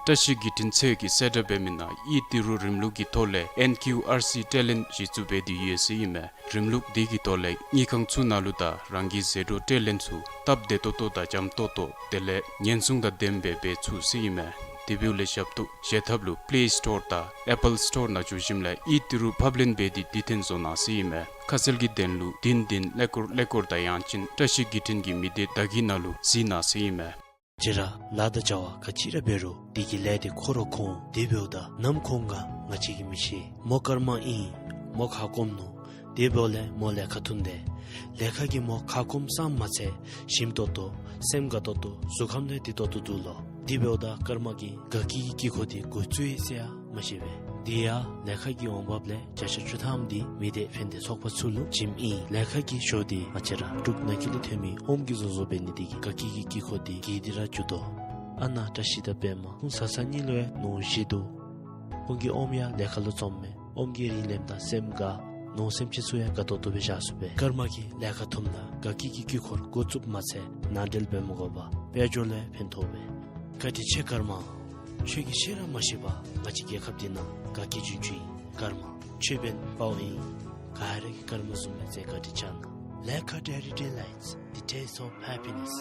བཀྲ་ཤིས་བརྒྱུད་འཕྲིན་ཚད་ཀྱིས་གསལ་བསྒྲགས་འབད་མི་ནང་ཨིད་ཏི་རུ་རིམ་ལུགས་ཀྱི་ཐོག་ལས་N Q R C་ཁྲལ་ལེན་གཞི་བཙུགས་འབད་དེ་ཡོད་ཟེར་ཨིན་མས། རིམ་ལུགས་འདི་གི་ཐོག་ལས་དངུལ་ཁང་ཚུ་ནང་ལུ་དང་རང་གི་ཟད་འགྲོ་ཁྲལ་ལེན་ཚུ་སྟབས་བདེ་ཏོག་ཏོ་དང་འཇམ་ཏོག་ཏོ་དེ་ལས་ཉེན་སྲུང་དང་ལྡནམ་སྦེ་འབད་ཚུགས་ཟེར་ཨིན་མས། དེ་འབདཝ་ལས་ཞབས་ཏོག་བཞེས་ཐབས་ལུ་Play Store དང་Apple Store ནང་འགྱོ་ཞིནམ་ལས་ཨིད་ཏི་རུ་ཕབ་ལེན་འབད་དེ་དེ་ཐོན་བཟོ་གནང་ཟེར་ཨིན་མས། ཁ་གསལ་གྱི་དོན་ལུ་བདུན་བདུན་ཀླད་ཀོར་ཀླད་ཀོར་དང་ཡང་ཅིན་བཀྲ་ཤིས་བརྒྱུད་འཕྲིན་གྱི་མི་སྡེ་བརྡ་བརྒྱུད་ནང་ལུ་གཟིགས་གནང་ཟེར་ཨིན་མས། ཁྱེད་ར་ལཱ་དང་བྱ་བ་ག་ཅི་ར་འབད་རུང་དེ་གི་ལས་དེ་ཁོ་ར་ཁོང་དེ་འབདཝ་ད་ནམ་ཁོང་ག་ང་བཅས་ཀྱིས་མི་ཤེས། མོ་ཀརྨ་ཨིན། མོ་ཁ་སྐོམ་ནུག། དེ་འབདཝ་ལས་མོ་ལས་ཁ་འཐུང་དེས། ལས་ཁ་གིས་མོ་ཁ་སྐོམ་ཙམ་མ་ཚད་ཞིམ་ཏོག་ཏོ་སེམས་དགའ་ཏོག་ཏོ་གཟུགས་ཁམས་ནི་བདེ་ཏོག་ཏོ་འདུག་ལོ། དེ་འབདཝ་ད་ཀརྨ་གིས་དགའ་སྐྱིད་ཀྱི་དཀྱིལ་འཁོར་དེ་འགོ་བཙུགས་ཡི་ཟེར་ཡང་མ་ཤེས་པས། དེ་ཡང་ལས་ཁ་གི་འོང་འབབ་ལས་བརྒྱ་ཆ་བཅུ་ཐམ་དེ་མི་སྡེ་ཕན་བདེ་ཚོགས་པ་ཚུ་ལུ་བྱིནམ་ཨིན། ལས་ཁ་གི་ཞོ་དེ་ང་བཅས་ར་འབྲུག་ནང་འཁོད་ལས་ཐོན་མི་ཨོམ་གྱིས་བཟོ་བཟོཝ་འབད་ནི་དེ་གིས་དགའ་སྐྱིད་ཀྱི་དཀྱིལ་འཁོར་དེ་གི་དེ་ར་འགྱུར་དོ། ཨ་ནཱ་བཀྲ་ཤིས་དང་པདྨ་ཁོང་བཟའ་ཚང་གཉིས་ལུ་ཡང་ནོར་བཞི་འདུག། ཁོང་གིས་ཨོམ་ཡང་ལས་ཁ་ལུ་བཙོངམ་མས། ཨོམ་གྱི་རིན་ལེནམ་ད་སེམས་དགའ། ནོར་སེམས་ཅན་ཚུ་ཡང་དགའ་ཏོག་ཏོ་སྦེ་བཞག་ཚུགས་པས། ཀརྨ་གིས་ལས་ཁ་འཐུངམ་ད་དགའ་སྐྱིད་ཀྱི་དཀྱིལ་འཁོར་འགོ་བཙུགསཔ་མ་ཚད་ནང་འབྲེལ་འབད་མ་དགོ་པར་དཔལ་འབྱོར་ལུ་ཕན་ཐོགས་པས། བཀའ་དྲིན་ཆེ་ཀརྨ། ཁྱོད་ཀྱིས་ཆེ་ར་མ་ཤེས་པར་ང་བཅས་རྒྱལ་ཁབ་འདི་ནང་དགའ་སྐྱིད་བྱུང་བྱུངམ་ཨིན། ཀརྨ་ཁྱོད་འབདན་དཔའ་བོ་ཨིན། ག་ར་གིས་ཀརྨ་བཟུམ་སྦེ་མཛད། བཀའ་དྲིན་ཆེ་གནང་། ལས་ཁ་Dairy Delights, the taste of happiness.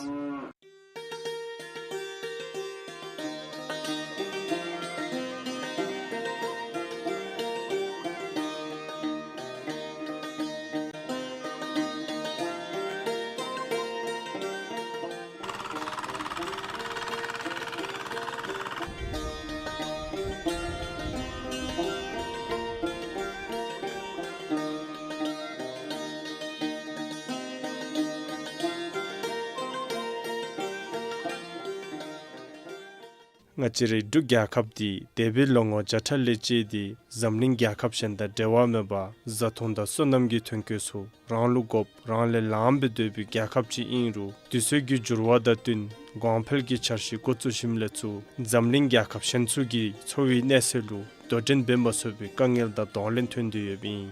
ང་བཅས་རའི་འབྲུག་རྒྱལ་ཁབ་འདི་འདས་པའི་ལོ་ངོ་བརྒྱ་ཕྲག་ལས་བཅད་དེ་འཛམ་གླིང་རྒྱལ་ཁབ་གཞན་དང་འབྲལ་བ་མེད་པར་བཟའ་འཐུང་དང་སོ་ནམ་གྱི་ཐོན་སྐྱེད་ཚུ་རང་ལུ་དགོཔ་རང་ལས་ལངམ་སྦེ་སྡོད་པའི་རྒྱལ་ཁབ་ཅིག་ཨིན་རུང་དུས་ཚོད་ཀྱི་འགྱུར་བ་དང་བསྟུན་གོང་འཕེལ་གྱི་འཆར་གཞི་འགོ་བཙུགས་ཞིནམ་ལས་ཚུར་འཛམ་གླིང་རྒྱལ་ཁབ་གཞན་ཚུ་གི་འཚོ་བའི་གནས་ཚད་ལུ་དོ་འགྲན་འབད་མ་ཚུགས་པའི་དཀའ་ངལ་དང་གདོང་ལེན་ཐོན་ཏེ་ཡོདཔ་ཨིན།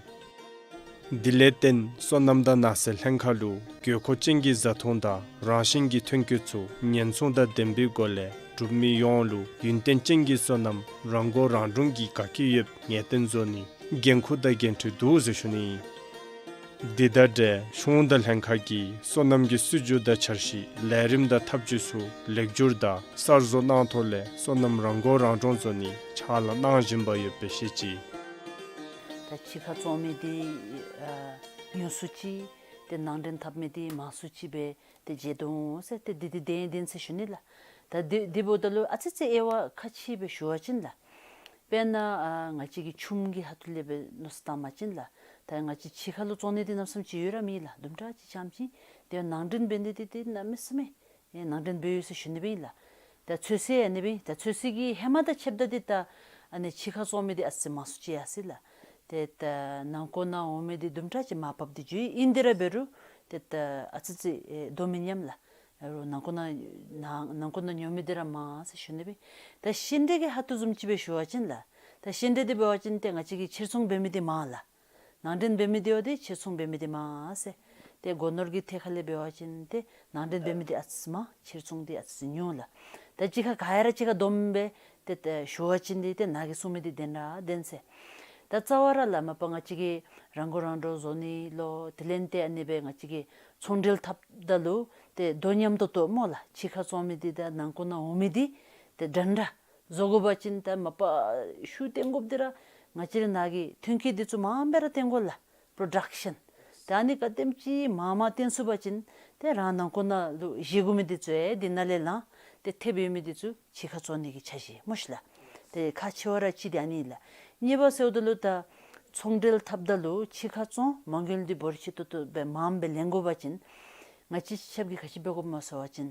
དེ་ལས་བརྟེན་སོ་ནམ་དང་ནགས་ཚལ་ལྷན་ཁག་ལུ་དགོས་མཁོ་ཅན་གྱི་བཟའ་འཐུང་དང་རང་བཞིན་གྱི་ཐོན་སྐྱེད་ཚུ་ཉེན་སྲུང་དང་ལྡན་པའི་སྒོ་ལས་འབྲུག་མི་ཡོངས་ལུ་ཡུན་བརྟན་ཅན་གྱི་སོ་ནམ་རང་མགོ་རང་འདྲོངས་ཀྱི་དགའ་སྐྱིད་ཡོདཔ་ངེས་གཏན་བཟོ་ནི་འགན་ཁུར་དང་འགན་འཁྲི་འདུག་ཟེར་ཞུ་ནི་ཨིན། དེ་དང་འབྲེལ་གཞུང་དང་ལྷན་ཁག་གིས་སོ་ནམ་གྱི་སྲིད་བྱུས་དང་འཆར་གཞི་ལས་རིམ་དང་ཐབས་ཇུས་ཚུ་ལེགས་བསྒྱུར་དང་གསར་བཟོ་གནང་ཐོག་ལས་སོ་ནམ་རང་མགོ་རང་འདྲོངས་བཟོ་ནི་ཕྱག་ལཱ་གནང་བཞིན་པ་ཡོདཔ་སྦེ་བཤད་ཅི། ད་ཕྱི་ཁར་བཙོང་མི་འདི་ཨ་ཉུང་སུ་ཅིག་ཏེ་ནང་འདྲེན་འཐབ་མི་འདི་མང་སུ་ཅིག་སྦེ་ཏེ་མཇལ་དོ་འོང་ཟེར་ཏེ་འདི་འདི་བདེན་བདེན་ཟེར་ཞུ་ནི་ལགས། ད་འདི་འདི་འབདཝ་ད་ལུ་ཨ་ཙི་ཙི་དབྱེ་བ་ཁ་ཕྱེ་སྦེ་ཞུ་བ་ཅིན་ལགས། དཔེར་ན་ཨ་ང་བཅས་ཀྱི་ཆུམ་གྱི་ཧ་ཐུ་ལས་སྦེ་མནོ་བསམ་བཏང་བ་ཅིན་ལགས། ད་ང་བཅས་ཕྱི་ཁ་ལུ་བཙོང་ནི་འདི་གནམ་མེད་ས་མེད་ཅིག་ཡོད་ར་མེད་ལགས། དུམ་གྲ་ཅིག་ཙམ་ཅིག། ཏེ་ནང་འདྲེན་འབད་ནི་འདི་ཏེ་གནམ་མེད་ས་མེད་ཨེ་ནང་འདྲེན་འབད་ཡོད་ཟེར་ཞུ་ནི་སྦེ་ཨིན་ལགས། ད་ཚོད་བསྲེ་ཨ་ནི་སྦེ་ཨིན། ད་ཚོད་བསྲེ་གི་ཧེ་མ་དང་ཕྱདཔ་ད་འདི་ད་ཨ་ནི་ཕྱི་ཁར་བཙོང་མི་འདི་ཨ་ཙི་མང་སུ་ཅིག་ཡར་སོ་ཡི་ལགས། ཏེ་ད་ནང་འཁོད་ནང་འོང་མི་འདི་དུམ་གྲ་ཅིག་མར་བབས་ཏེ་འགྱོ་ཡི། ཨིན་དེ་ར་འབད་རུང་ཏེ་ད་ཨ་ཙི་ཙི་ཨེ་དོ་མི་མཉམ་ལགས། ཨ་རོགས་ནང་འཁོད་ནང་ནང་ནང་འཁོད་ནང་ཉོ་མི་འདི་ར་མང་ཟེར་ཞུ་ནི་སྦེ་ཨིན། ད་ཤིང་འབྲས་ཀྱི་ཧ་ཐུ་བཟུམ་ཅིག་སྦེ་ཞུ་བ་ཅིན་ལགས། ད་ཤིང་འབྲས་འདི་འབད་བ་ཅིན་ཏེ་ང་བཅས་ཀྱིས་ཕྱིར་ཚོང་འབད་མི་འདི་མང་ལགས། ནང་འདྲེན་འབད་མི་འདི་འོ་དེ་ཕྱིར་ཚོང་འབད་མི་འདི་མང་ཟེར། ཏེ་སྒོ་ནོར་གྱི་ཐད་ཁ་ལས་འབད་བ་ཅིན་ཏེ་ནང་འདྲེན་འབད་མི་འདི་ཨ་ཙི་མང་ཕྱིར་ཚོང་འདི་ཨ་ཙི་ཉུང་ལགས། ད་གཅིག་ཁར་ག་ཡ་ར་གཅིག་ཁར་བསྡོམས་སྦེ་ཏེ་ཏེ་ཞུ་བ་ཅིན་འདི་ཏེ་ནཱ་གིས་གསུང་མི་འདི་བདེན་ར་བདེན་ཟེར། ད་རྩ་བ་ར་ལགས་མ་པ་ང་བཅས་ཀྱིས་རང་མགོ་རང་འདྲོངས་བཟོ་ནི་ལོ། དེ་ལས་ཏེ་ཨ་ནི་སྦེ་ང་བཅས་ཀྱིས་ཚོང་འབྲེལ་འཐབ་ད་ལུ་ཏེ་དོ་མཉམ་ཏོག་ཏོ་སྨོ་ལགས། ཕྱི་ཁར་བཙོང་མི་འདི་དང་ནང་འཁོད་ནང་འོང་མི་འདི་ཏེ་འདྲན་འདྲ་བཟོ་དགོ་པ་ཅིན་ད་མ་པ་ཤུགས་བཏོན་དགོཔ་འདི་ར་ང་བཅས་ར་ནཱ་གི་ཐོན་སྐྱེད་འདི་ཚུ་མངམ་སྦེ་ར་བཏོན་དགོ་ལགས། པྲོ་ཌག་ཤཱན། ད་ཨ་ནི་ག་དེམ་ཅིག་མང་མང་བཏོན་ཚུགས་པ་ཅིན་ཏེ་རང་ནང་འཁོད་ནང་ལུ་བཞེས་དགོ་མི་འདི་ཚུ་ཨེ་འདི་ནང་ལས་ལངས། ཏེ་ཐེབས་ཡོད་མི་འདི་ཚུ་ཕྱི་ཁར་བཙོང་ནི་གི་འཆར་གཞི་སྨོ་ཤི་ལགས། ཏེ་ཁག་ཆེ་བ་ར་གཅིག་འདི་ཨ་ནི་ལགས། གཉིས་པ་ཟེརཝ་ད་ལུ་ད་ ཚོང་འབྲེལ་འཐབ་ད་ལུ་ཕྱི་ཁར་བཙོང་མ་དངུལ་འདི་འབོར་ཆེ་ཏོག་ཏོ་སྦེ་མངམ་སྦེ་ལེན་དགོ་པ་ཅིན་ང་བཅས་ཆ་ཁྱབ་ཀྱིས་ག་ཅི་འབད་དགོཔ་སྨོ་ཟེར་བ་ཅིན་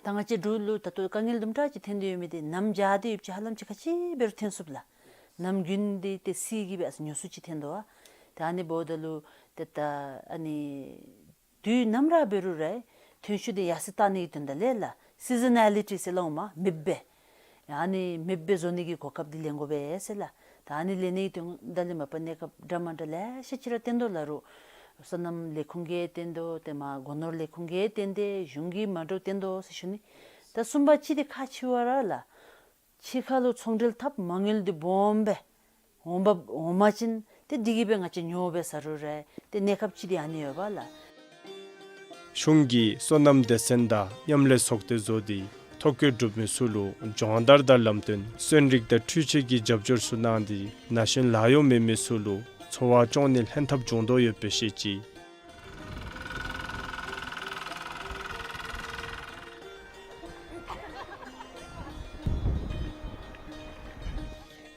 ད་ང་བཅས་འབྲུག་ལུ་ད་ལྟོ་དཀའ་ངལ་དུམ་གྲ་ཅིག་ཐོན་ཏེ་ཡོད་མི་འདི་གནམ་བྱཱར་ཏེ་ཡོདཔ་ཅིག་ཧ་ལམ་ཅིག་ག་ཅི་འབད་རུང་ཐོན་ཚུགས་ལགས། གནམ་དགུན་འདི་ཏེ་བསིལ་གྱིས་སྦེ་ཨ་ཙི་ཉུང་སུ་ཅིག་ཐོན་དོ་བ། ད་ཨ་ནི་འབདཝ་ད་ལུ་ཏེ་ད་ཨ་ནི་དུས་ནམ་ར་འབད་རུང་ར་ཐོན་ཤུགས་འདི་ཡར་སེང་བཏང་ནི་གི་དོན་དག་ལས་ལགས། སི་ཛ་ནེ་ལི་ཊི་ཟེར་སླབ་འོང་མས། མེདཔ་སྦེ་ཨ་ནི་མེདཔ་སྦེ་བཟོ་ནི་གི་གོ་སྐབས་འདི་ལེན་དགོ་པས་ཟེར་ལགས། ད་ཨ་ནི་ལེན་ནི་གི་དོན་དག་ལས་མ་པ་གནས་སྐབས་འདྲ་མ་འདྲ་ལེ་ཤ་ཅིག་ར་བཏོན་དོ་ལགས། རུང་སོ་ནམ་ལས་ཁུངས་ཀྱིས་བཏོན་དོ། ཏེ་མ་སྒོ་ནོར་ལས་ཁུངས་ཀྱིས་བཏོན་ཏེ་གཞུང་གིས་མ་འདྲཝ་བཏོན་དོ་ཟེར་ཞུ་ནི། ད་གསུམ་པ་ཅིག་འདི་ཁག་ཆེ་བ་ར་ལགས། ཕྱི་ཁ་ལུ་ཚོང་འབྲེལ་འཐབ་མ་དངུལ་འདི་སྦོམ་སྦེ་འོང་པ་འོང་པ་ཅིན་ཏེ་འདི་གིས་སྦེ་ང་བཅས་ཉོ་སྦེ་ཟ་རུང་ར་ཏེ་གནས་སྐབས་ཅིག་འདི་ཨ་ནི་ཡོད་པ་ལགས། གཞུང་གིས་སོ་ནམ་སྡེ་ཚན་དང་མཉམ་ལས་ཚོགས་སྡེ་བཟོ་སྟེ་ཐོ་བཀོད་གྲུབ་མི་ཚུ་ལུ་སྦྱོང་བརྡར་དང་ལམ་སྟོན་སོན་རིགས་དང་འཕྲུལ་ཆས་ཀྱི་རྒྱབ་སྐྱོར་ཚུ་གནང་སྟེ་ན་གཞོན་ལཱ་གཡོག་མེད་མི་ཚུ་ལུ་འཚོ་བ་སྐྱོང་ནི་ལྷན་ཐབས་བྱུང་དོ་ཡོདཔ་སྦེ་བཤད་ཅི།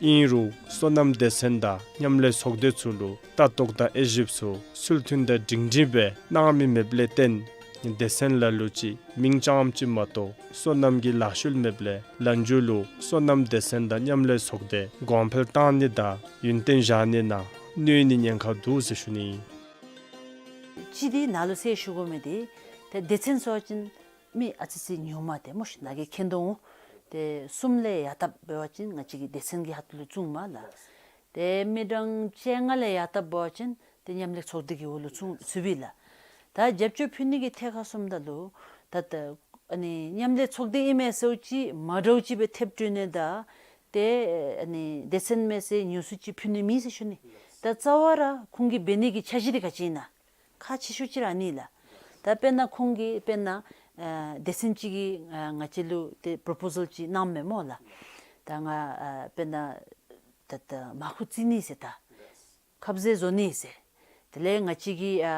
ཨིན་རུང་སོ་ནམ་སྡེ་ཚན་དང་མཉམ་ལས་ཚོགས་སྡེ་ཚུ་ལུ་ལྟ་རྟོག་དང་དབྱེ་ཞིབ་ཚུ་ཚུལ་མཐུན་དང་སྒྲིང་སྒྲིང་སྦེ་གནང་མི་མེདཔ་ལས་བརྟེན་སྡེ་ཚན་ལ་ལུ་ཅིག་མིང་རྐྱངམ་ཅིག་མ་གཏོགས་སོ་ནམ་གྱི་ལཱ་ཤུལ་མེདཔ་ལས་ལ་མཇུག་ལུ་སོ་ནམ་སྡེ་ཚན་དང་མཉམ་ལས་ཚོགས་སྡེ་གོང་འཕེལ་བཏང་ནི་དང་ཡུན་བརྟན་བཞག་ནི་ནང་གནོད་ནི་ཉེན་ཁ་འདུག་ཟེར་ཞུ་ནི་ཨིན། ཅིག་འདི་ནཱ་ལུ་གསལ་ཞུ་དགོ་མི་འདི་ཏེ་སྡེ་ཚན་ཟེར་བ་ཅིན་མི་ཨ་ཙི་ཅིག་ཉུང་མ་ཏེ་སྨོ་ཤིག་ནཱ་གིས་མཁྱེན་དོ་འོང་། ཏེ་གསུམ་ལས་ཡར་བཏབ་འབད་བ་ཅིན་ང་བཅས་ཀྱི་སྡེ་ཚན་གྱི་ཁ་ཐུག་ལུ་བཙུགས་མས་ལགས། ཏེ་མི་གྲངས་བཅོ་ལྔ་ལས་ཡར་བཏབ་འབད་བ་ཅིན་ཏེ་མཉམ་ལས་ཚོགས་སྡེ་གི་འོག་ལུ་བཙུགས་ཚུགས་པས་ལགས། ད་རྒྱབ་སྐྱོར་ཕུལ་ནི་གི་ཐད་ཁར་སོངམ་ད་ལུ་ད་ལྟོ་ཨ་ནི་མཉམ་ལས་ཚོགས་སྡེ་ཨིན་མས་ཟེརཝ་ཅིག་མ་འདྲཝ་ཅིག་སྦེ་ཐེབས་སྤྲོད་ནི་དང་ཏེ་ཨ་ནི་སྡེ་ཚན་མས་ཟེར་ཉུང་སུ་ཅིག་ཕུལ་ནི་མེད་ཟེར་ཞུ་ནི། ད་རྩ་བ་ར་ཁོང་གིས་འབད་ནི་གི་འཆར་གཞི་འདི་ག་ཅི་ཨིན་ན། ཁག་ཆེ་ཤོས་ཅིག་ར་ཨ་ནི་ལགས། ད་དཔེར་ན་ཁོང་གིས་དཔེར་ན་ཨ་སྡེ་ཚན་ཅིག་གིས་ཨ་ང་བཅས་ལུ་ཏེ་པོརོ་པོ་ཟལ་ཅིག་གནངམ་མས་སྨོ་ལགས། ད་ང་ཨ་དཔེར་ན་ད་ད་མར་ཁུ་བཙིར་ནི་ཟེར་ད་ཁབ་ཟས་བཟོ་ནི་ཟེར། དེ་ལས་ང་བཅས་ཀྱིས་ཨ་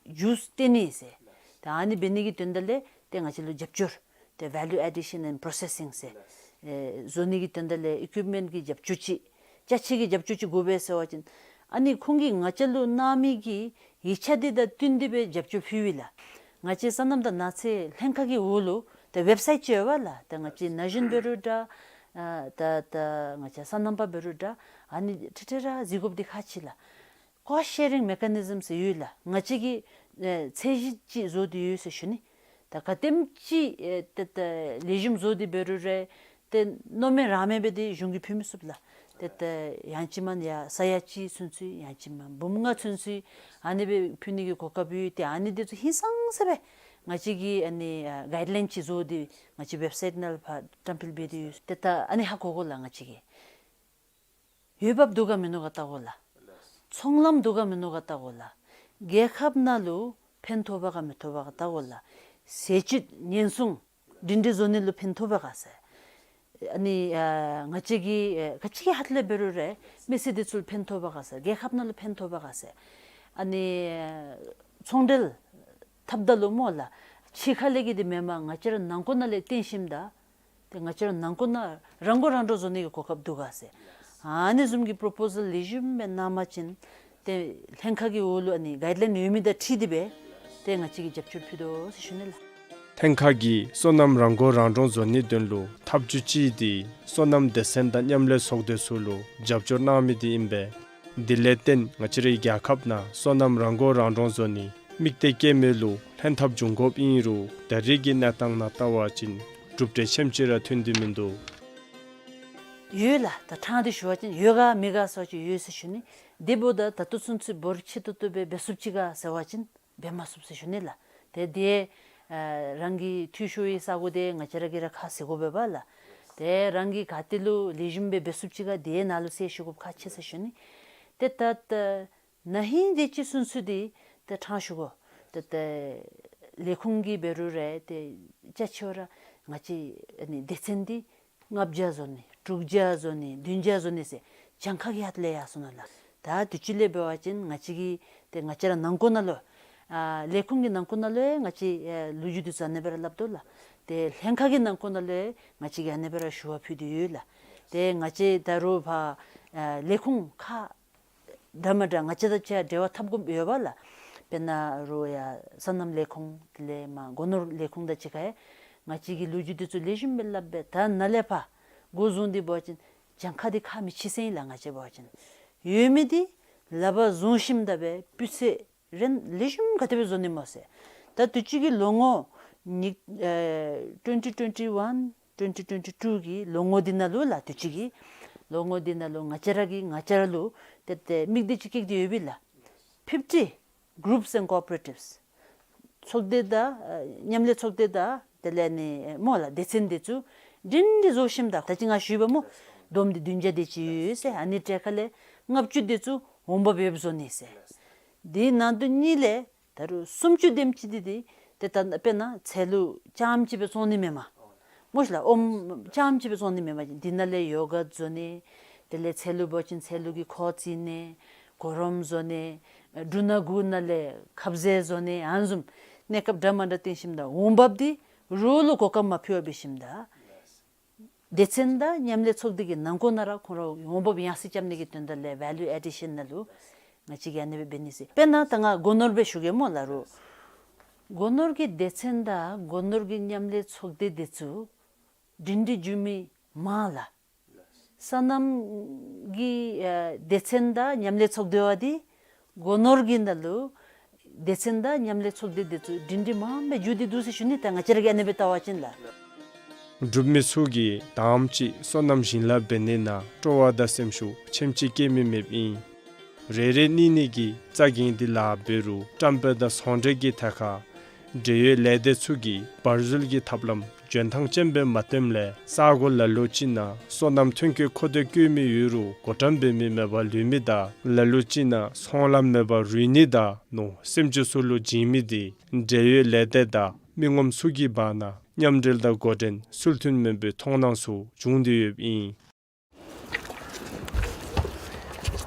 ཇུས་བཏོན་ནི་ཟེར། ད་ཨ་ནི་འབད་ནི་གི་དོན་དག་ལས་ཏེ་ང་བཅས་ལུ་རྒྱབ་སྐྱོར་ཏེ་ཝེ་ལུ་ཨེ་ཌི་ཤཱན་ཨེནཌ་པོརོ་སེ་སིང་ཟེར་ཨེ་བཟོ་ནི་གི་དོན་དག་ལས་ཨི་ཀུའིཔ་མེནཊ་གི་རྒྱབ་སྐྱོར་ཅིག་ཅ་ཆས་ཀྱི་རྒྱབ་སྐྱོར་ཅིག་དགོ་པས་ཟེར་བ་ཅིན་ཨ་ནི་ཁོང་གིས་ང་བཅས་ལུ་གནང་མི་གི་ཡིག་ཆ་འདི་དང་བསྟུན་ཏེ་སྦེ་རྒྱབ་སྐྱོར་ཕུལ་བས་ལགས། ང་བཅས་སོ་ནམ་དང་ནགས་ཚལ་ལྷན་ཁག་གི་འོག་ལུ་ཏེ་ཝེབ་སའིཊ་ཅིག་ཡོད་པས་ལགས། ཏེ་ང་བཅས་ན་གཞོན་འབད་རུང་འདྲ་ཨ་ད་ད་ང་བཅས་སོ་ནམ་པ་འབད་རུང་འདྲ་ཨ་ནི་ཁྲི་ཁྲི་ར་གཟིགས་དགོཔ་འདི་ཁག་ཆེ་ལགས། ཀོསཊ་ཤེ་རིང་མེ་ཀ་ནི་ཛམ་ཟེར་ཡོད་ལགས། ང་བཅས་ཀྱིས་ཨེ་ཚད་གཞི་ཅིག་བཟོ་སྟེ་ཡོད་ཟེར་ཞུ་ནི། ད་ག་དེམ་ཅིག་ཨེ་ཏེ་ཏེ་ལེགས་ཤོམ་བཟོ་སྟེ་འབད་རུང་ར་ཏེ་མནོ་མེད་རང་མེད་སྦེ་ཏེ་གཞུང་གིས་ཕུལ་མི་ཚུགས་ལགས། ཏེ་ཏེ་ཡང་ཅིན་མ་ཡར་ས་ཡ་གཅིག་ཚུན་ཚོད་ཡང་ཅིན་མ་འབུམ་ལྔ་ཚུན་ཚོད་ཨ་ནི་སྦེ་ཕུལ་ནི་གི་གོ་སྐབས་ཡོད། ཏེ་ཨ་ནི་འདི་ཚུ་ཧིང་སངས་ས་སྦེ་ང་བཅས་ཀྱིས་ཨ་ནི་ཨ་གའིཌ་ལའིན་ཅིག་བཟོ་སྟེ་ང་བཅས་ཝེབ་སའིཊ་ནང་ལུ་ཕར་བཀྲམ་སྤེལ་འབད་དེ་ཡོད། ཏེ་ད་ཨ་ནི་ཧ་གོ་དགོ་ལགས། ང་བཅས་ཀྱིས་འོས་འབབ་འདུག་ག་མིན་འདུག་ག་བལྟ་དགོ་ལགས། ཚོང་ལམ་འདུག་ག་མིན་འདུག་ག་བལྟ་དགོ་ལགས། རྒྱལ་ཁབ་ནང་ལུ་ཕན་ཐོགས་པ་ག་མི་ཐོགས་པ་ག་བལྟ་དགོ་ལགས། ཟས་བཅུད་ཉེན་སྲུང་སྒྲིང་སྒྲིང་བཟོ་ནི་ལུ་ཕན་ཐོགས་པ་ག་ཟེར། ཨ་ནི་ཨ་ང་བཅས་ཀྱི་ཨ་ག་ཅི་གི་ཧད་ལས་འབད་རུང་ར་མི་སེར་འདི་ཚུ་ལུ་ཕན་ཐོགས་པ་ག་ཟེར། རྒྱལ་ཁབ་ནང་ལུ་ཕན་ཐོགས་པ་ག་ཟེར། ཨ་ནི་ཨ་ཚོང་འབྲེལ་འཐབ་ད་ལུ་སྨོ་ལགས། ཕྱི་ཁ་ལས་ཀྱི་འདི་མེན་པར་ང་བཅས་ར་ནང་འཁོད་ནང་ལས་བརྟེན་ཞིནམ་ད་ཏེ་ང་བཅས་ར་ནང་འཁོད་ནང་རང་མགོ་རང་འདྲོངས་བཟོ་ནི་གི་གོ་སྐབས་འདུག་ག་ཟེར། ཨ་ནི་བཟུམ་གྱི་པོརོ་པོ་ཟལ་ལེགས་ཤོམ་སྦེ་གནང་པ་ཅིན་ཏེ་ལྷན་ཁག་གི་འོག་ལུ་ཨ་ནི་གའིཌ་ལའིན་ཡོད་མི་དང་འཁྲིལ་ཏེ་སྦེ་ཏེ་ང་བཅས་ཀྱིས་རྒྱབ་སྐྱོར་ཕུལ་དོ་ཟེར་ཞུ་ནི་ལགས། ལྷན་ཁག་གིས་སོ་ནམ་རང་མགོ་རང་འདྲོངས་བཟོ་ནིའི་དོན་ལུ་ཐབས་བྱུས་ཅིག་འདི་སོ་ནམ་སྡེ་ཚན་དང་མཉམ་ལས་ཚོགས་སྡེ་ཚུ་ལུ་རྒྱབ་སྐྱོར་གནང་མི་འདི་ཨིན་པས། དེ་ལས་བརྟེན་ང་བཅས་རའི་རྒྱལ་ཁབ་ནང་སོ་ནམ་རང་མགོ་རང་འདྲོངས་བཟོ་ནི་དམིགས་གཏད་བསྐྱེད་མི་ལུ་ལྷན་ཐབས་འབྱུང་དགོཔ་ཨིན་རུང་ད་རེས་ཀྱི་གནས་སྟངས་ནང་བལྟ་བ་ཅིན་གྲུབ་འབྲས་ཆེམ་ཅིག་ར་ཐོན་ཏེ་མིན་འདུག། ཡོད་ལགས། ད་ཕྲང་སྟེ་ཞུ་བ་ཅིན་ཡོད་ག་མེད་ག་ཟེར་བ་ཅིན་ཡོད་ཟེར་ཞུ་ནི། དེ་འབདཝ་ད་ད་ལྟོ་ཚུན་ཚོད་འབོར་ཆེ་ཏོག་ཏོ་སྦེ་འབད་ཚུགསཔ་ཅིག་ག་ཟེར་བ་ཅིན་འབད་མ་ཚུགསཔ་ཟེར་ཞུ་ནི་ལགས། ཏེ་དེ་ཨ་རང་གི་འཐུས་ཤོར་བའི་ས་གོ་དེ་ང་བཅས་ར་གིས་ར་ཁ་བཟེད་དགོ་པས་པ་ལགས། ཏེ་རང་གིས་ག་ཏེ་ལུ་ལེགས་ཤོམ་སྦེ་འབད་ཚུགསཔ་ཅིག་ག་དེ་ནཱ་ལུ་གསལ་ཞུ་དགོཔ་ཁག་ཆེ་ཟེར་ཞུ་ནི། ཏེ་ད་ད་ན་ཧིང་དེ་ཅིག་ཚུན་ཚོད་འདི་ཏེ་ཕྲང་ཞུ་དགོ། ཏེ་ཏེ་ལས་ཁུངས་ཀྱིས་འབད་རུང་ར་ཏེ་རྒྱ་ཆེ་བ་ར་ང་བཅས་ཨ་ནི་སྡེ་ཚན་འདི་ལྔ་བརྒྱ་བཟོ་ནི་དྲུག་བརྒྱ་བཟོ་ནི་བདུན་བརྒྱ་བཟོ་ནི་ཟེར་གྱངས་ཁ་གི་ཧད་ལས་ཡར་སོང་ནུག་ལགས། ད་དུས་ཅི་ལས་འབད་བ་ཅིན་ང་བཅས་ཀྱི་ཏེ་ང་བཅས་ར་ནང་འཁོད་ནང་ལུ་ཨ་ལས་ཁུངས་ཀྱི་ནང་འཁོད་ནང་ལུ་ཡང་ང་བཅས་ཨ་ལོ་རྒྱུས་འདི་ཚུ་ཨ་ནེ་སྦེ་ར་སླབ་དོ་ལགས། ཏེ་ལྷན་ཁག་གི་ནང་འཁོད་ནང་ལུ་ཡང་ང་བཅས་ཀྱིས་ཨ་ནེ་སྦེ་ར་ཞུ་བ་ཕུལ་ཏེ་ཡོད་ལགས། ཏེ་ང་བཅས་ད་རུང་ཕར་ཨ་ལས་ཁུངས་ཁག་ འདྲ་མ་འདྲ་ང་བཅས་དང་གཅིག་ཁར་འབྲེལ་བ་འཐབ་དགོཔ་ཡོདཔ་ལགས། དཔེར་ན་རུང་ཡ་སོ་ནམ་ལས་ཁུངས་དེ་ལས་མར་སྒོ་ནོར་ལས་ཁུངས་དང་གཅིག་ཁར་ང་བཅས་ཀྱིས་ལོ་རྒྱུས་དེ་ཚུ་ལེགས་ཤོམ་སྦེ་སླབ་སྦེ་ད་ནཱ་ལས་ཕར་འགོ་བཟུང་སྟེ་འབད་བ་ཅིན་གྱངས་ཁ་འདི་ཁ་མི་ཕྱེ་ཟེར་ཨིན་ལགས། ང་བཅས་འབད་བ་ཅིན་ཡོད་མི་འདི་ལག་པར་བཟུང་ཞིནམ་ད་སྦེ་སྤུས་ཚད་རན་ལེགས་ཤོམ་ག་དེ་སྦེ་བཟོ་ནི་སྨོ་ཟེར། ད་དུས་ཅི་གི་ལོ་ངོ་ཉིས་ཨེ་twenty twenty-one twenty twenty-two གི་ལོ་ངོ་འདི་ནང་ལུ་ལགས། དུས་ཅི་གི་ལོ་ངོ་འདི་ནང་ལུ་ང་བཅས་ར་གིས་ང་བཅས་ར་ལུ་ཏེ་ཏེ་དམིགས་གཏད་ཅིག་བསྐྱེད་དེ་ཡོད་པས་ལགས། fifty groups and cooperatives ཚོགས་སྡེ་དང་ཨེ་མཉམ་ལས་ཚོགས་སྡེ་དང་དེ་ལས་ནི་ཨེ་སྨོ་ལགས་སྡེ་ཚན་འདི་ཚུ་སྒྲིང་སྒྲི་བཟོ་ཞིནམ་ད་ད་ཅི་ང་ཞུ་བ་སྨོ། བསྡོམས་ཏེ་བདུན་བརྒྱ་དེ་ཅིག་ཡོད་ཟེར། ཨ་ནི་གྲས་ཁ་ལས་ལྔ་བཅུ་དེ་ཚུ་འོང་འབབ་ཡོདཔ་བཟོ་ནི་ཟེར། དེའི་ནང་དོན་གཉིས་ལས་ད་རུང་སུམ་ཅུ་དེམ་ཅིག་འདི་འདི་ཏེ་ད་དཔེར་ན་ཚལ་ལུ་རྐྱངམ་ཅིག་སྦེ་བཙོང་ནི་མེན་མས་སྨོ་ཤ་ལགས། ཨོམ་རྐྱངམ་ཅིག་སྦེ་བཙོང་ནི་མེན་མས། འདི་ནང་ལས་ཡོ་གཊ་བཟོ་ནི་དེ་ལས་ཚལ་ལུ་འབད་བ་ཅིན་ཚལ་ལུ་གི་ཁོག་བརྩིག་ནི་གོ་རིམ་བཟོ་ནི་འབྲུ་སྣ་དགུ་ནང་ལས་ཁབ་ཟས་བཟོ་ནི་ཨ་ནི་བཟུམ་གནས་སྐབས་འདྲ་མ་འདྲ་བཏོན་ཞིནམ་ད་འོང་འབབ་འདི་རོགས་ལུ་གོ་སྐབས་མ་ཕུལ་བར་འབད་ཞིནམ་ད་སྡེ་ཚན་དང་མཉམ་ལས་ཚོགས་སྡེ་གི་ནང་འཁོད་ནང་ར་ཁོང་ར་འོང་འབབ་ཡར་སེང་རྐྱབ་ནི་གི་དོན་དག་ལས་value addition ནང་ལུ་ང་བཅས་ཀྱིས་ཨ་ནི་སྦེ་འབད་ནི་ཟེར། དཔེར་ན་ད་ང་སྒོ་ནོར་སྦེ་ཞུ་གེ་སྨོ་ལགས་རོགས། སྒོ་ནོར་གྱི་སྡེ་ཚན་དང་སྒོ་ནོར་གྱི་མཉམ་ལས་ཚོགས་སྡེ་འདི་ཚུ་སྒྲིང་སྒྲི་འགྱོ་མི་མང་ལགས། སོ་ནམ་གྱི་ཨེ་སྡེ་ཚན་དང་མཉམ་ལས་ཚོགས་སྡེ་བ་འདི་སྒོ་ནོར་གྱི་ནང་ལུ་སྡེ་ཚན་དང་མཉམ་ལས་ཚོགས་སྡེ་འདི་ཚུ་སྒྲིང་སྒྲི་མངམ་སྦེ་འགྱོ་སྟེ་འདུག་ཟེར་ཞུ་ནི། ད་ང་བཅས་ར་གིས་ཨ་ནི་སྦེ་བལྟ་བ་ཅིན་ལགས། འབྲུག་མི་ཚུ་གིས་དང་པ་ཅིག་སོ་ནམ་ཞིང་ལཱ་འབད་ནི་ནང་སྤྲོ་བ་དང་སེམས་ཤུགས་ཆེམ་ཅིག་སྐྱེ་མི་མེདཔ་ཨིན། རེ་རེ་གཉིས་གཉིས་ཀྱིས་རྩ་འགེངས་ཏེ་ལཱ་འབད་རུང་བཀྲམ་སྤེལ་དང་ཚོང་འབྲེལ་གྱི་ཐད་ཁར་འབྲེལ་ཡོད་ལས་སྡེ་ཚུ་གིས་བར་འཛུལ་གྱི་ཐབས་ལམ་འཇོན་ཐང་ཅན་སྦེ་མ་སྟོནམ་ལས་ས་གོ་ལ་ལུ་ཅིག་ནང་སོ་ནམ་ཐོན་སྐྱེད་མཁོ་འདོད་བཀོད་མི་ཡོད་རུང་བགོ་བཀྲམ་འབད་མི་མེད་པར་ལུས་མི་དང་ལ་ལུ་ཅིག་ནང་ཚོང་ལམ་མེད་པར་རུལ་ནི་དང་ནོར་སེམས་ཅན་ཚུ་ལུ་བྱིན་མི་འདི་འབྲེལ་ཡོད་ལས་སྡེ་དང་མི་ངོམ་ཚུ་གི་བར་ན་མཉམ་འབྲེལ་དང་འགོ་འདྲེན་ཚུལ་མཐུན་མེད་པའི་མཐོང་སྣང་ཚུ་བྱུང་སྟེ་ཡོདཔ་ཨིན།